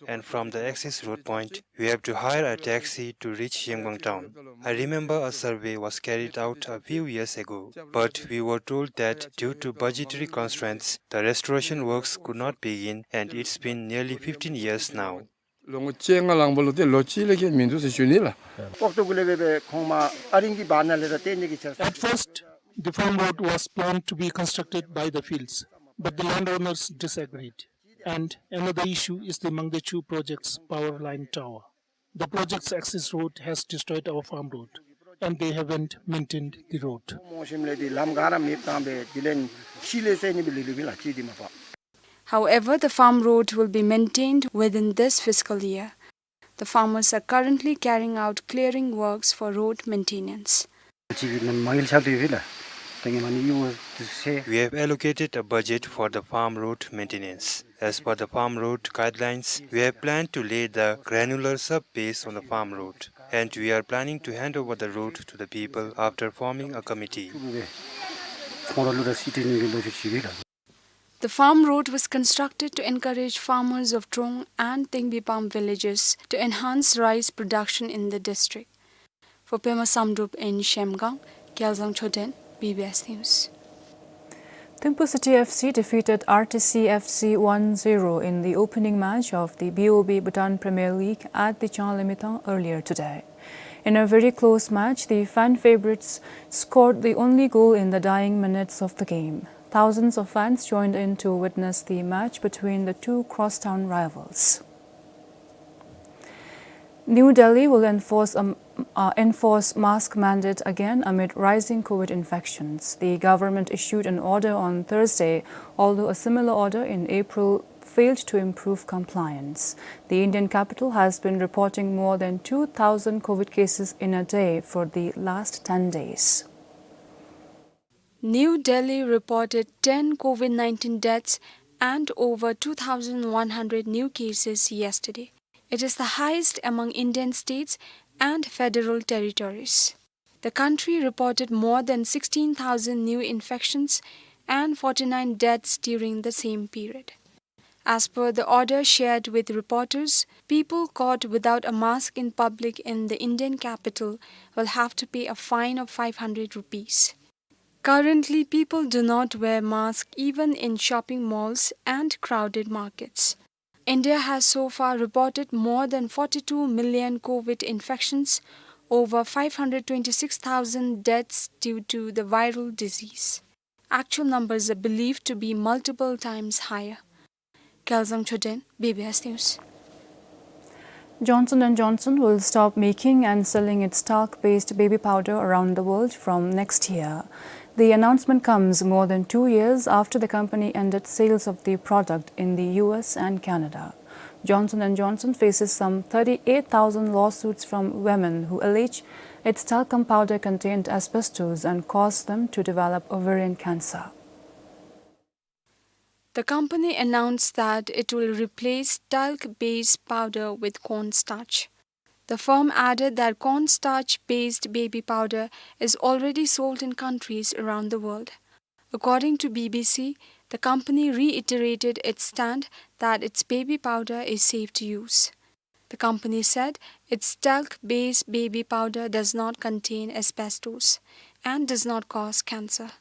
And from the access road point, we have to hire a taxi to reach Zhemgang town. I remember a survey was carried out a few years ago, but we were told that due to budgetary constraints, the restoration works could not begin, and it's been nearly fifteen years now. ལོ་ངོ་བཅོ་ལྔ་ལང་པ་ལུ་ཏེ་ལོ་གཅིག་ལས་བརྒལ་མིན་འདུག་ཟེར་ཞུ་ནི་ལགས། ཨོག་ཏོ་གུ་ལས་འབད་བའི་ཁོང་མ་ཨ་རིང་གི་བར་ན་ལས་ར་ཏེ་ནི་གི་ཆ། At first, the farm road was planned to be constructed by the fields, but the landowners disagreed. And another issue is the Mangdechu project's power line tower. The project's access road has destroyed our farm road, and they haven't maintained the road. མོ་ཤིམ་ལས་འདི་ལམ་ག་ར་མེདཔ་བཏང་སྦེ་དེ་ལས་ཤི་ལས་ཟེར་ནི་སྦེ་ལུས་ལུས་པས་ལགས་ཅིག་འདི་མ་པ། However, the farm road will be maintained within this fiscal year. The farmers are currently carrying out clearing works for road maintenance. We have allocated a budget for the farm road maintenance. As per the farm road guidelines, we have planned to lay the granular sub-base on the farm road, and we are planning to hand over the road to the people after forming a committee. The farm road was constructed to encourage farmers of Trong and Tengbi Pam villages to enhance rice production in the district. For Pema Samdrup in Zhemgang, Gyalzang Choden, B B S News. Thimphu City F C defeated R T C F C one zero in the opening match of the B O B Bhutan Premier League at the Changlimithang earlier today. In a very close match, the fan favorites scored the only goal in the dying minutes of the game. Thousands of fans joined in to witness the match between the two crosstown rivals. New Delhi will enforce a, uh, enforce mask mandate again amid rising COVID infections. The government issued an order on Thursday, although a similar order in April failed to improve compliance. The Indian capital has been reporting more than two thousand COVID cases in a day for the last ten days. New Delhi reported ten COVID nineteen deaths and over two thousand one hundred new cases yesterday. It is the highest among Indian states and federal territories. The country reported more than sixteen thousand new infections and forty-nine deaths during the same period. As per the order shared with reporters, people caught without a mask in public in the Indian capital will have to pay a fine of five hundred rupees. Currently, people do not wear masks even in shopping malls and crowded markets. India has so far reported more than forty-two million COVID infections, over five hundred twenty-six thousand deaths due to the viral disease. Actual numbers are believed to be multiple times higher. Gyalzang Choden, B B S News. Johnson and Johnson will stop making and selling its talc-based baby powder around the world from next year. The announcement comes more than two years after the company ended sales of the product in the U S and Canada. Johnson and Johnson faces some thirty-eight thousand lawsuits from women who allege its talcum powder contained asbestos and caused them to develop ovarian cancer. The company announced that it will replace talc-based powder with cornstarch. The firm added that cornstarch-based baby powder is already sold in countries around the world. According to B B C, the company reiterated its stand that its baby powder is safe to use. The company said its talc-based baby powder does not contain asbestos and does not cause cancer.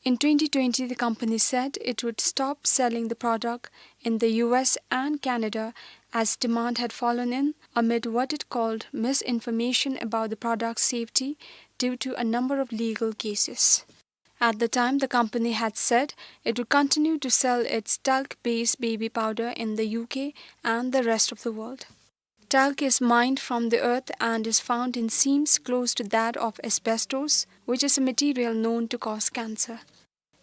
In twenty twenty, the company said it would stop selling the product in the U S and Canada as demand had fallen in amid what it called misinformation about the product's safety due to a number of legal cases. At the time, the company had said it would continue to sell its talc-based baby powder in the U K and the rest of the world. Talc is mined from the earth and is found in seams close to that of asbestos, which is a material known to cause cancer.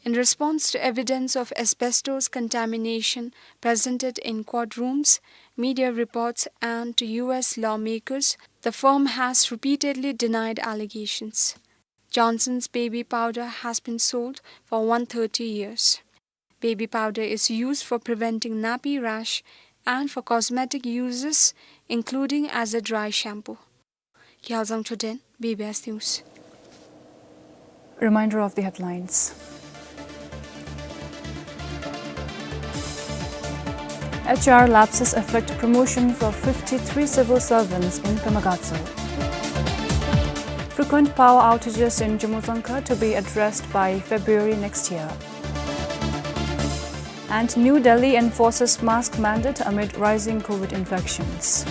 In response to evidence of asbestos contamination presented in courtrooms, media reports, and to U S lawmakers, the firm has repeatedly denied allegations. Johnson's baby powder has been sold for one hundred thirty years. Baby powder is used for preventing nappy rash and for cosmetic uses, including as a dry shampoo. Kyaljang Choden, B B S News. Reminder of the headlines. H R lapses affect promotion for fifty-three civil servants in Pemagatso. Frequent power outages in Jumuzangkha to be addressed by February next year. And New Delhi enforces mask mandate amid rising COVID infections.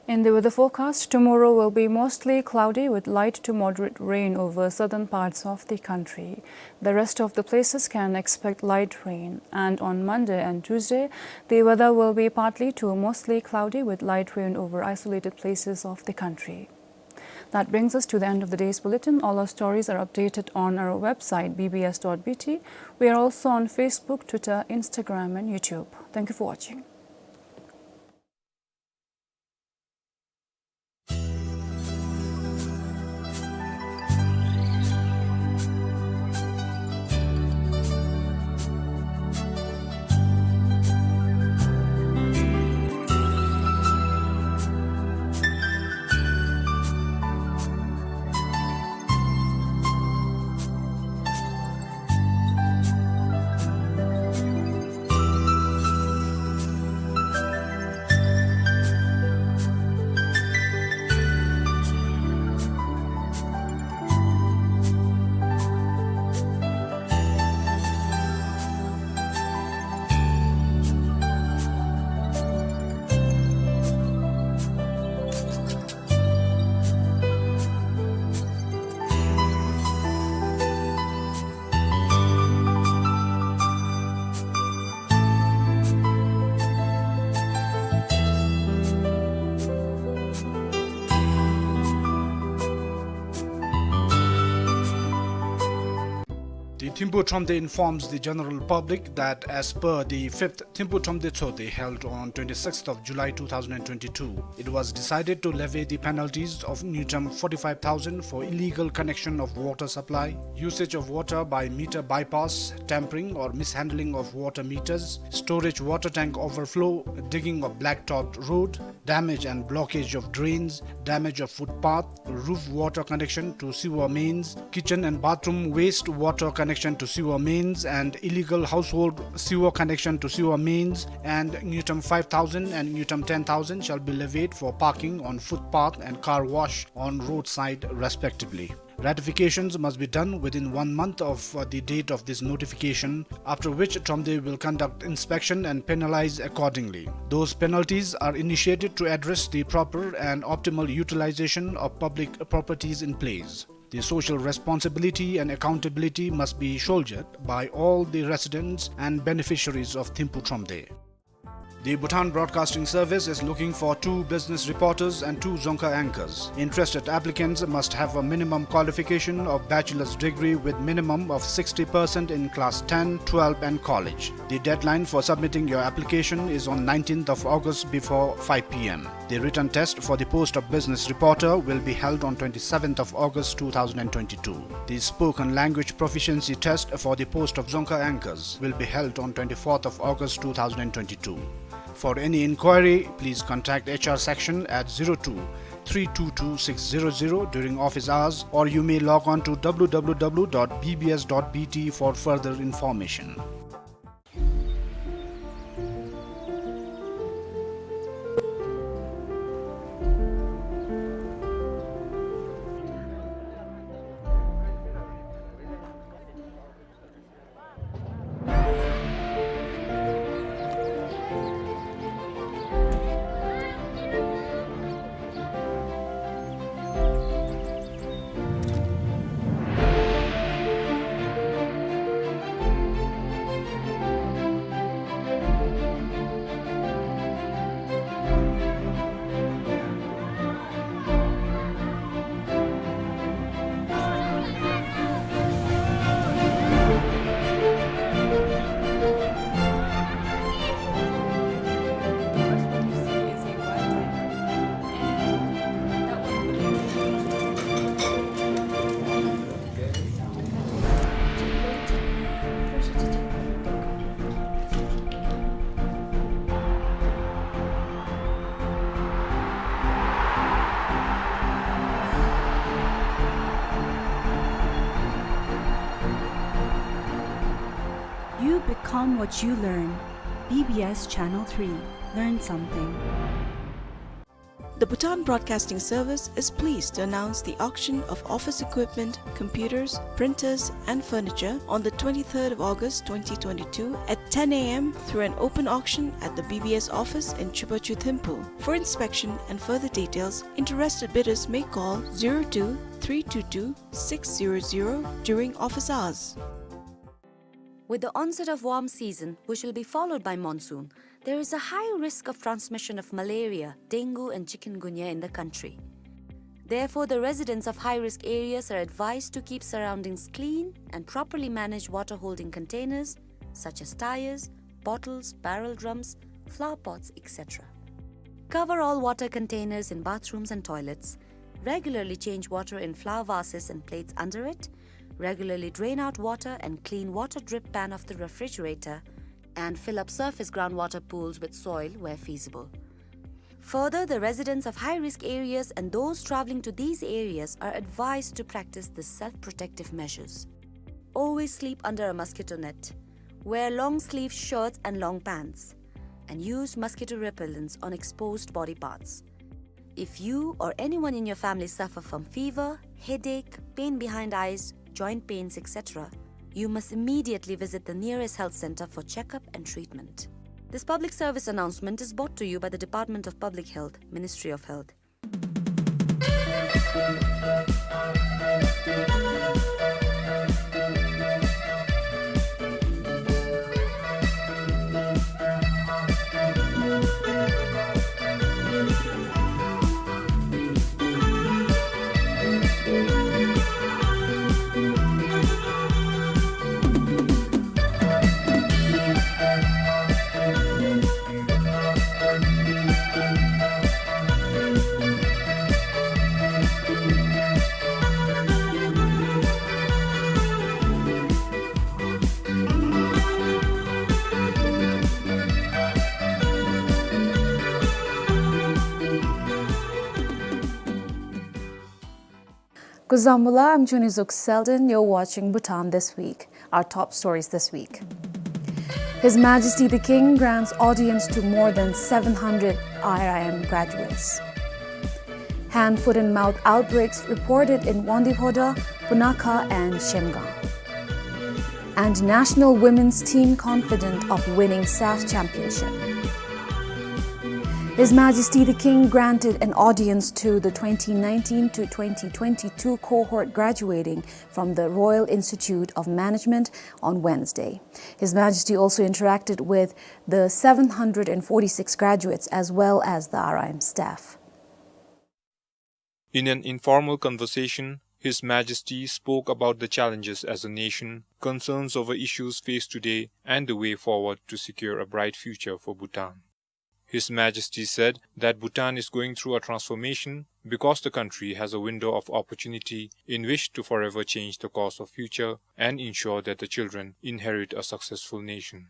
In the weather forecast, tomorrow will be mostly cloudy with light to moderate rain over southern parts of the country. The rest of the places can expect light rain, and on Monday and Tuesday, the weather will be partly to mostly cloudy with light rain over isolated places of the country. That brings us to the end of the day's bulletin. All our stories are updated on our website, B B S dot B T. We are also on Facebook, Twitter, Instagram, and YouTube. Thank you for watching. The Thimphu Thromde informs the general public that as per the fifth Thimphu Thromde Tshogde held on twenty-sixth of July two thousand and twenty-two, it was decided to levy the penalties of ngultrum forty-five thousand for illegal connection of water supply, usage of water by meter bypass, tampering or mishandling of water meters, storage water tank overflow, digging of blacktopped road, damage and blockage of drains, damage of footpath, roof water connection to sewer mains, kitchen and bathroom waste water connection to sewer mains, and illegal household sewer connection to sewer mains, and ngultrum five thousand and ngultrum ten thousand shall be levied for parking on footpath and car wash on roadside, respectively. Ratifications must be done within one month of, uh, the date of this notification, after which Thromde will conduct inspection and penalize accordingly. Those penalties are initiated to address the proper and optimal utilization of public properties in place. The social responsibility and accountability must be shouldered by all the residents and beneficiaries of Thimphu Thromde. The Bhutan Broadcasting Service is looking for two business reporters and two Dzongkha anchors. Interested applicants must have a minimum qualification of bachelor's degree with minimum of sixty percent in class ten, twelve and college. The deadline for submitting your application is on nineteenth of August before five P M. The written test for the post of business reporter will be held on twenty-seventh of August two thousand and twenty-two. The spoken language proficiency test for the post of Dzongkha anchors will be held on twenty-fourth of August two thousand and twenty-two. For any inquiry, please contact H R section at zero two three two two six zero zero during office hours, or you may log on to W W W dot B B S dot B T for further information. You become what you learn. B B S Channel three. Learn something. The Bhutan Broadcasting Service is pleased to announce the auction of office equipment, computers, printers, and furniture on the twenty-third of August twenty twenty-two at ten A M through an open auction at the B B S office in Chubachu Thimphu. For inspection and further details, interested bidders may call zero two three two two six zero zero during office hours. With the onset of warm season, which will be followed by monsoon, there is a high risk of transmission of malaria, dengue and chikungunya in the country. Therefore, the residents of high-risk areas are advised to keep surroundings clean and properly manage water-holding containers such as tires, bottles, barrel drums, flower pots, et cetera. Cover all water containers in bathrooms and toilets. Regularly change water in flower vases and plates under it. Regularly drain out water and clean water drip pan of the refrigerator, and fill up surface groundwater pools with soil where feasible. Further, the residents of high-risk areas and those traveling to these areas are advised to practice the self-protective measures. Always sleep under a mosquito net. Wear long-sleeve shirts and long pants, and use mosquito repellents on exposed body parts. If you or anyone in your family suffer from fever, headache, pain behind eyes, joint pains, et cetera, you must immediately visit the nearest health center for checkup and treatment. This public service announcement is brought to you by the Department of Public Health, Ministry of Health. Kuzuzangpo, I'm Chunizuk Selden. You're watching Bhutan This Week. Our top stories this week. His Majesty the King grants audience to more than seven hundred R I M graduates. Hand, foot and mouth outbreaks reported in Wangdue Phodrang, Punakha and Zhemgang. And national women's team confident of winning SAFF Championship. His Majesty the King granted an audience to the twenty nineteen to twenty twenty-two cohort graduating from the Royal Institute of Management on Wednesday. His Majesty also interacted with the seven hundred and forty-six graduates as well as the R I M staff. In an informal conversation, His Majesty spoke about the challenges as a nation, concerns over issues faced today, and the way forward to secure a bright future for Bhutan. His Majesty said that Bhutan is going through a transformation because the country has a window of opportunity in which to forever change the course of future and ensure that the children inherit a successful nation.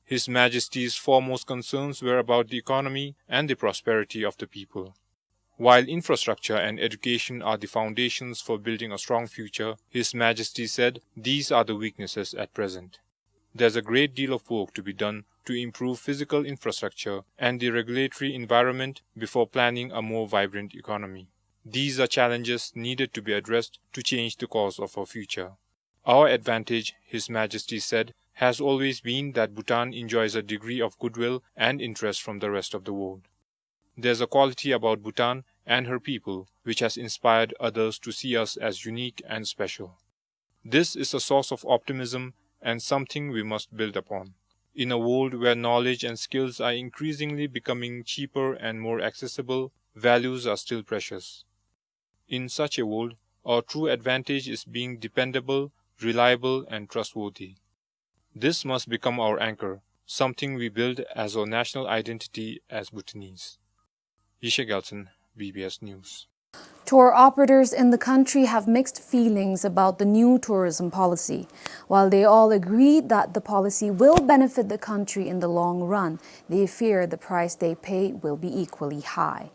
His Majesty's foremost concerns were about the economy and the prosperity of the people. While infrastructure and education are the foundations for building a strong future, His Majesty said these are the weaknesses at present. There's a great deal of work to be done to improve physical infrastructure and the regulatory environment before planning a more vibrant economy. These are challenges needed to be addressed to change the course of our future. Our advantage, His Majesty said, has always been that Bhutan enjoys a degree of goodwill and interest from the rest of the world. There's a quality about Bhutan and her people which has inspired others to see us as unique and special. This is a source of optimism and something we must build upon. In a world where knowledge and skills are increasingly becoming cheaper and more accessible, values are still precious. In such a world, our true advantage is being dependable, reliable, and trustworthy. This must become our anchor, something we build as our national identity as Bhutanese. Yeshe Gyaltshen, B B S News. Tour operators in the country have mixed feelings about the new tourism policy. While they all agree that the policy will benefit the country in the long run, they fear the price they pay will be equally high.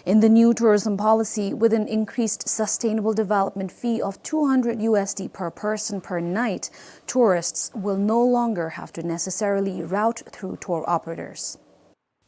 In the new tourism policy, with an increased sustainable development fee of two hundred U S D per person per night, tourists will no longer have to necessarily route through tour operators.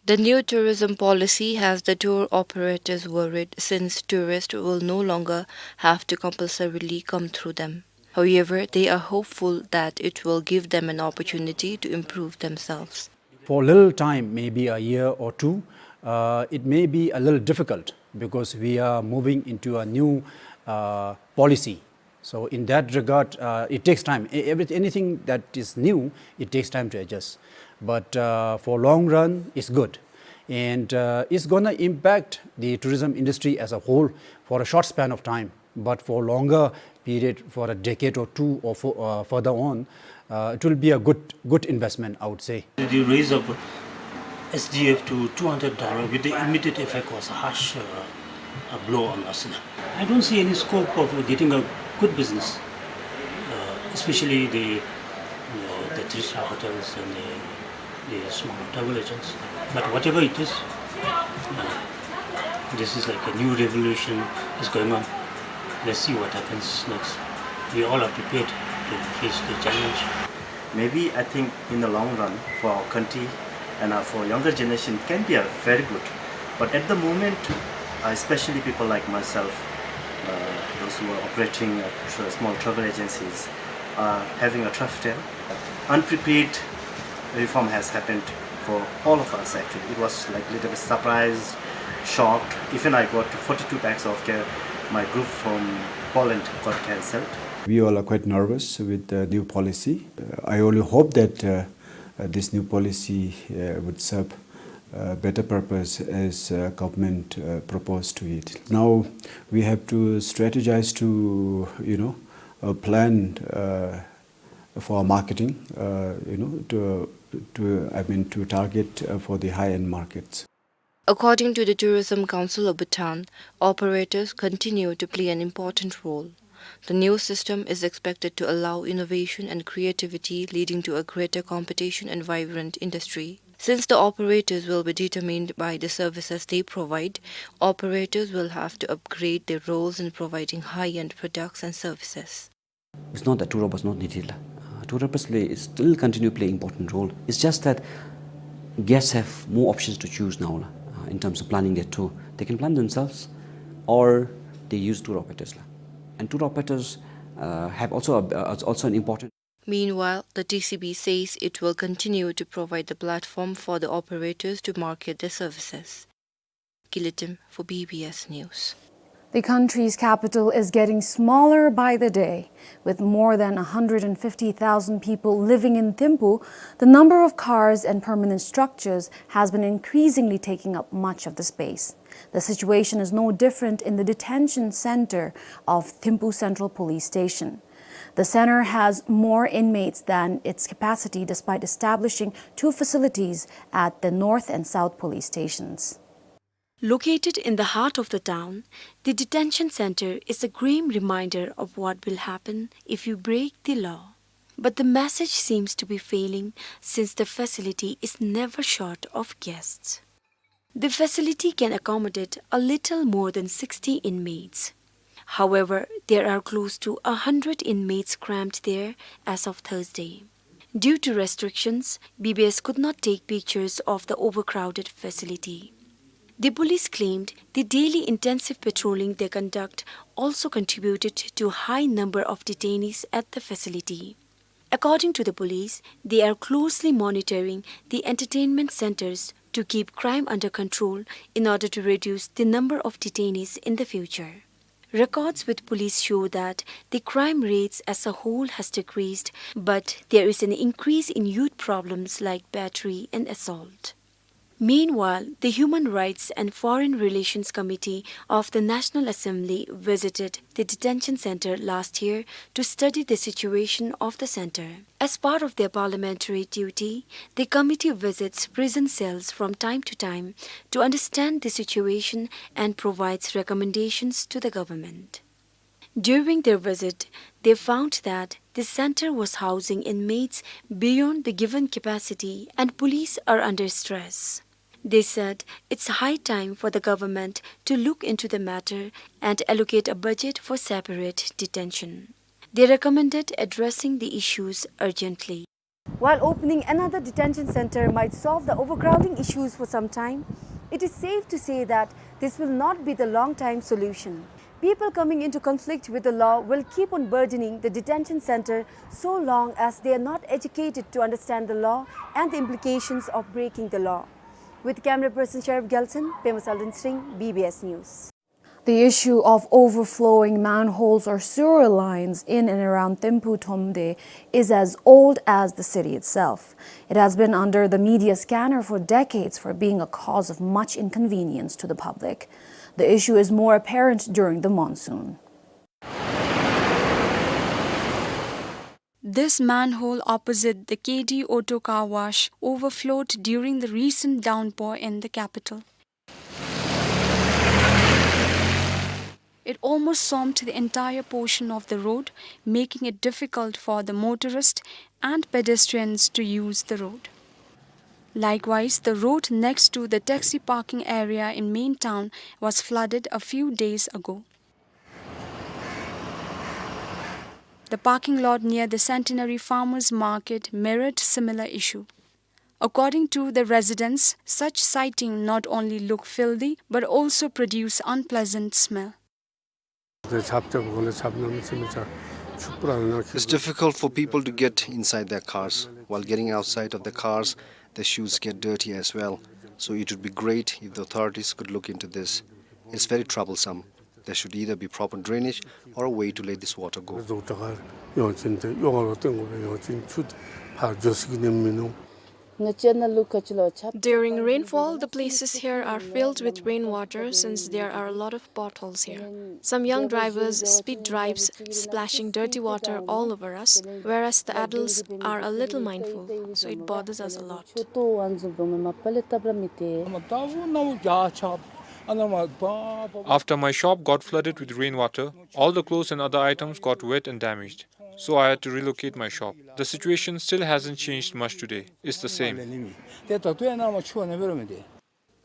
The new tourism policy has the tour operators worried, since tourists will no longer have to compulsorily come through them. However, they are hopeful that it will give them an opportunity to improve themselves. For a little time, maybe a year or two, uh, it may be a little difficult because we are moving into a new, uh, policy. So in that regard, uh, it takes time. E-, every-, anything that is new, it takes time to adjust. But, uh, for long run, it's good. And, uh, it's gonna impact the tourism industry as a whole for a short span of time. But for longer period, for a decade or two or for, uh, further on, uh, it will be a good, good investment, I would say. The raise of S D F to two hundred dollar with the immediate effect was a harsh, uh, uh, blow on us. I don't see any scope of getting a good business, uh, especially the, uh, the three-star hotels and the, the small travel agents. But whatever it is, uh, this is like a new revolution is going on. Let's see what happens next. We all are prepared to face the challenge. Maybe I think in the long run, for our country and, uh, for younger generation, it can be a very good. But at the moment, uh, especially people like myself, uh, those who are operating, uh, tr-, small travel agencies, are having a tough time. Unprepared reform has happened for all of us, actually. It was, like, little bit surprised, shocked. Even I got forty-two packs of care, my group from Poland got cancelled. We all are quite nervous with the new policy. Uh, I only hope that, uh, uh, this new policy, uh, would serve, uh, better purpose as, uh, government, uh, proposed to it. Now we have to strategize to, you know, uh, plan, uh, for our marketing, uh, you know, to, to, I mean, to target, uh, for the high-end markets. According to the Tourism Council of Bhutan, operators continue to play an important role. The new system is expected to allow innovation and creativity, leading to a greater competition and vibrant industry. Since the operators will be determined by the services they provide, operators will have to upgrade their roles in providing high-end products and services. It's not that tour operators not needed la. Uh, tour operators play, still continue play important role. It's just that guests have more options to choose now la, uh, in terms of planning their tour. They can plan themselves or they use tour operators la. And tour operators, uh, have also a, uh, also an important. Meanwhile, the T C B says it will continue to provide the platform for the operators to market their services. Kilitim for B B S News. The country's capital is getting smaller by the day. With more than a hundred and fifty thousand people living in Thimphu, the number of cars and permanent structures has been increasingly taking up much of the space. The situation is no different in the detention center of Thimphu Central Police Station. The center has more inmates than its capacity, despite establishing two facilities at the North and South police stations. Located in the heart of the town, the detention center is a grim reminder of what will happen if you break the law. But the message seems to be failing, since the facility is never short of guests. The facility can accommodate a little more than sixty inmates. However, there are close to a hundred inmates cramped there as of Thursday. Due to restrictions, B B S could not take pictures of the overcrowded facility. The police claimed the daily intensive patrolling they conduct also contributed to high number of detainees at the facility. According to the police, they are closely monitoring the entertainment centers to keep crime under control in order to reduce the number of detainees in the future. Records with police show that the crime rates as a whole has decreased, but there is an increase in youth problems like battery and assault. Meanwhile, the Human Rights and Foreign Relations Committee of the National Assembly visited the detention center last year to study the situation of the center. As part of their parliamentary duty, the committee visits prison cells from time to time to understand the situation and provides recommendations to the government. During their visit, they found that the center was housing inmates beyond the given capacity and police are under stress. They said it's high time for the government to look into the matter and allocate a budget for separate detention. They recommended addressing the issues urgently. While opening another detention center might solve the overcrowding issues for some time, it is safe to say that this will not be the long-time solution. People coming into conflict with the law will keep on burdening the detention center so long as they are not educated to understand the law and the implications of breaking the law. With camera person Sharif Gelson, Pema Saldin Singh, B B S News. The issue of overflowing manholes or sewer lines in and around Thimphu Thromde is as old as the city itself. It has been under the media scanner for decades for being a cause of much inconvenience to the public. The issue is more apparent during the monsoon. This manhole opposite the K D Auto Car Wash overflowed during the recent downpour in the capital. It almost swamped the entire portion of the road, making it difficult for the motorists and pedestrians to use the road. Likewise, the road next to the taxi parking area in main town was flooded a few days ago. The parking lot near the Centenary Farmers Market mirrored similar issue. According to the residents, such siding not only look filthy but also produce unpleasant smell. It's difficult for people to get inside their cars. While getting outside of the cars, the shoes get dirty as well. So it would be great if the authorities could look into this. It's very troublesome. There should either be proper drainage or a way to let this water go. During rainfall, the places here are filled with rainwater since there are a lot of potholes here. Some young drivers speed drives, splashing dirty water all over us, whereas the adults are a little mindful, so it bothers us a lot. After my shop got flooded with rainwater, all the clothes and other items got wet and damaged. So I had to relocate my shop. The situation still hasn't changed much today. It's the same.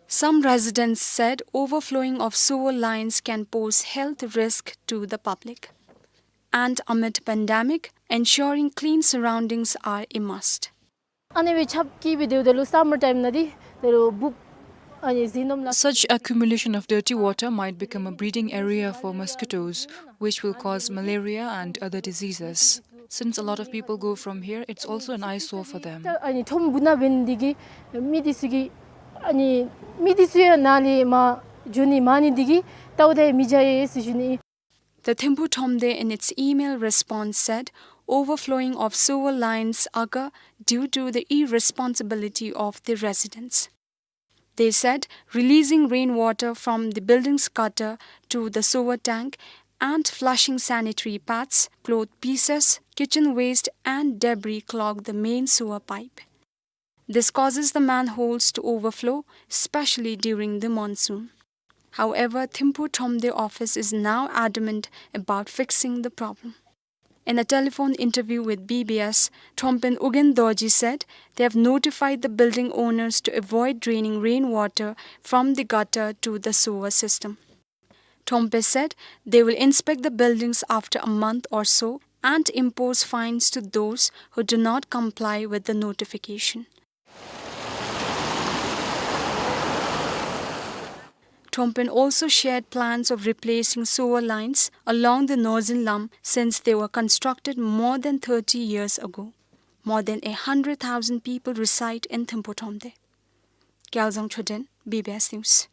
Some residents said overflowing of sewer lines can pose health risk to the public. And amid pandemic, ensuring clean surroundings are a must. ཨ་ནི་སྦེ་ཆརཔ་བཀྱིས་སྦེ་སྡོདཔ་ད་ལུ་སམ་མར་ཊའིམ་ནང་འདི་ད་ལུ་འབུཔ་ཨ་ནི་ཟིལ་གནོན་ལ། Such accumulation of dirty water might become a breeding area for mosquitoes, which will cause malaria and other diseases. Since a lot of people go from here, it's also an eyesore for them. ཨ་ནི་ཁྲོམ་སྦུག་ནང་འབད་ནི་འདི་གིས་མི་འདི་ཚུ་གིས་ཨ་ནི་མི་འདི་ཚུ་ཡང་ནཱ་ལས་མར་འགྱོ་ནི་མང་ནི་འདི་གིས་ལྟཝ་ད་ཡང་མི་བྱ་ཡི་ཟེར་ཞུ་ནི། The Thimphu Thromde, in its email response, said overflowing of sewer lines occur due to the irresponsibility of the residents. They said releasing rainwater from the building's gutter to the sewer tank and flushing sanitary pads, cloth pieces, kitchen waste and debris clog the main sewer pipe. This causes the manholes to overflow, especially during the monsoon. However, Thimphu Thromde office is now adamant about fixing the problem. In a telephone interview with B B S, Thrompen Ugyen Dorji said they have notified the building owners to avoid draining rainwater from the gutter to the sewer system. Thrompe said they will inspect the buildings after a month or so and impose fines to those who do not comply with the notification. Thrompen also shared plans of replacing sewer lines along the Norzin Lam since they were constructed more than thirty years ago. More than a hundred thousand people reside in Thimphu Thromde. Gyalzang Choden, B B S News.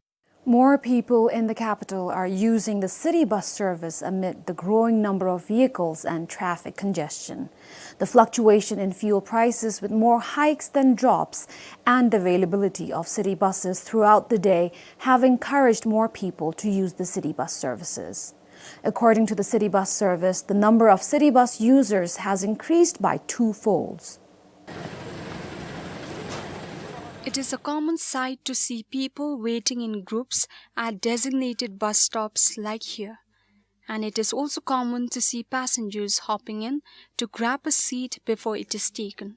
More people in the capital are using the city bus service amid the growing number of vehicles and traffic congestion. The fluctuation in fuel prices, with more hikes than drops, and the availability of city buses throughout the day have encouraged more people to use the city bus services. According to the city bus service, the number of city bus users has increased by two folds. It is a common sight to see people waiting in groups at designated bus stops like here, and it is also common to see passengers hopping in to grab a seat before it is taken.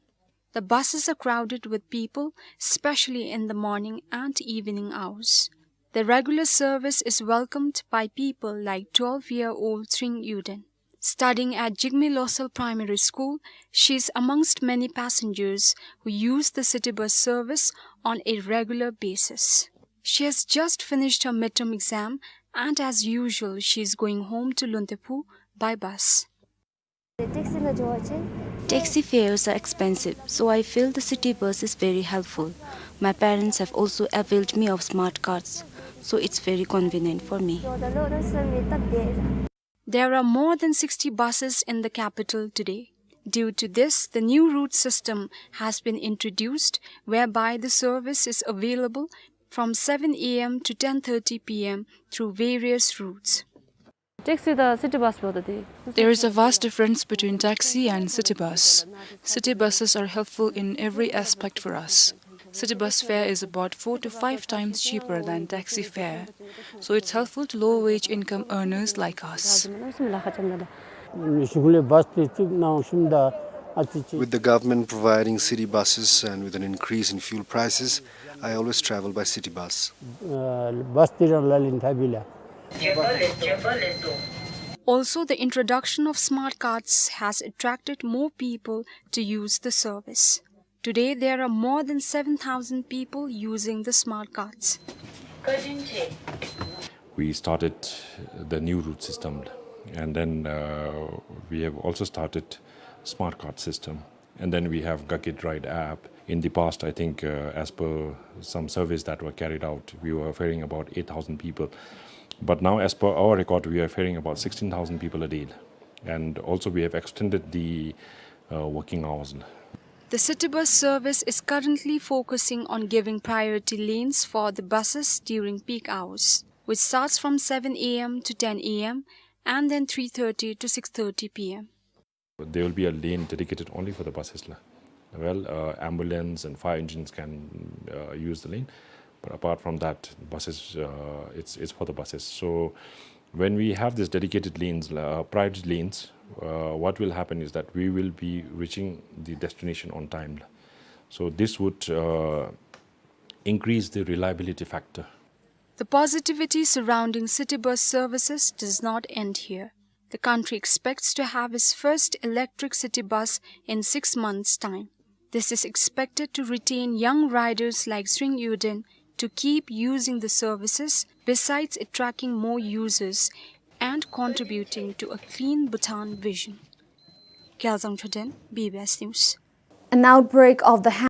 The buses are crowded with people, especially in the morning and evening hours. The regular service is welcomed by people like twelve-year-old Sring Yuden. Studying at Jigme Losel Primary School, she is amongst many passengers who use the city bus service on a regular basis. She has just finished her midterm exam, and as usual, she is going home to Luntephu by bus. Taxi fares are expensive, so I feel the city bus is very helpful. My parents have also availed me of smart cards, so it's very convenient for me. There are more than sixty buses in the capital today. Due to this, the new route system has been introduced, whereby the service is available from seven A M to ten thirty P M through various routes. Taxi དང་city bus བོ་ད་དེ། There is a vast difference between taxi and city bus. City buses are helpful in every aspect for us. City bus fare is about four to five times cheaper than taxi fare, so it's helpful to low-wage income earners like us. With the government providing city buses and with an increase in fuel prices, I always travel by city bus. Bus ཏི་རང་ལ་ལིན་ཐ་བི་ལ། Also, the introduction of smart cards has attracted more people to use the service. Today, there are more than seven thousand people using the smart cards. We started the new route system, and then, uh, we have also started smart card system. And then we have Gakid Ride app. In the past, I think, uh, as per some surveys that were carried out, we were ferrying about eight thousand people. But now, as per our record, we are ferrying about sixteen thousand people a day. And also, we have extended the, uh, working hours. The city bus service is currently focusing on giving priority lanes for the buses during peak hours, which starts from seven A M to ten A M and then three thirty to six thirty P M. There will be a lane dedicated only for the buses la. Well, uh, ambulance and fire engines can, uh, use the lane, but apart from that, buses, uh, it's, it's for the buses. So when we have these dedicated lanes la, uh, priority lanes, uh, what will happen is that we will be reaching the destination on time la. So this would, uh, increase the reliability factor. The positivity surrounding city bus services does not end here. The country expects to have its first electric city bus in six months' time. This is expected to retain young riders like Sring Yuden to keep using the services, besides attracting more users and contributing to a clean Bhutan vision. Gyalzang Choden, B B S News. An outbreak of the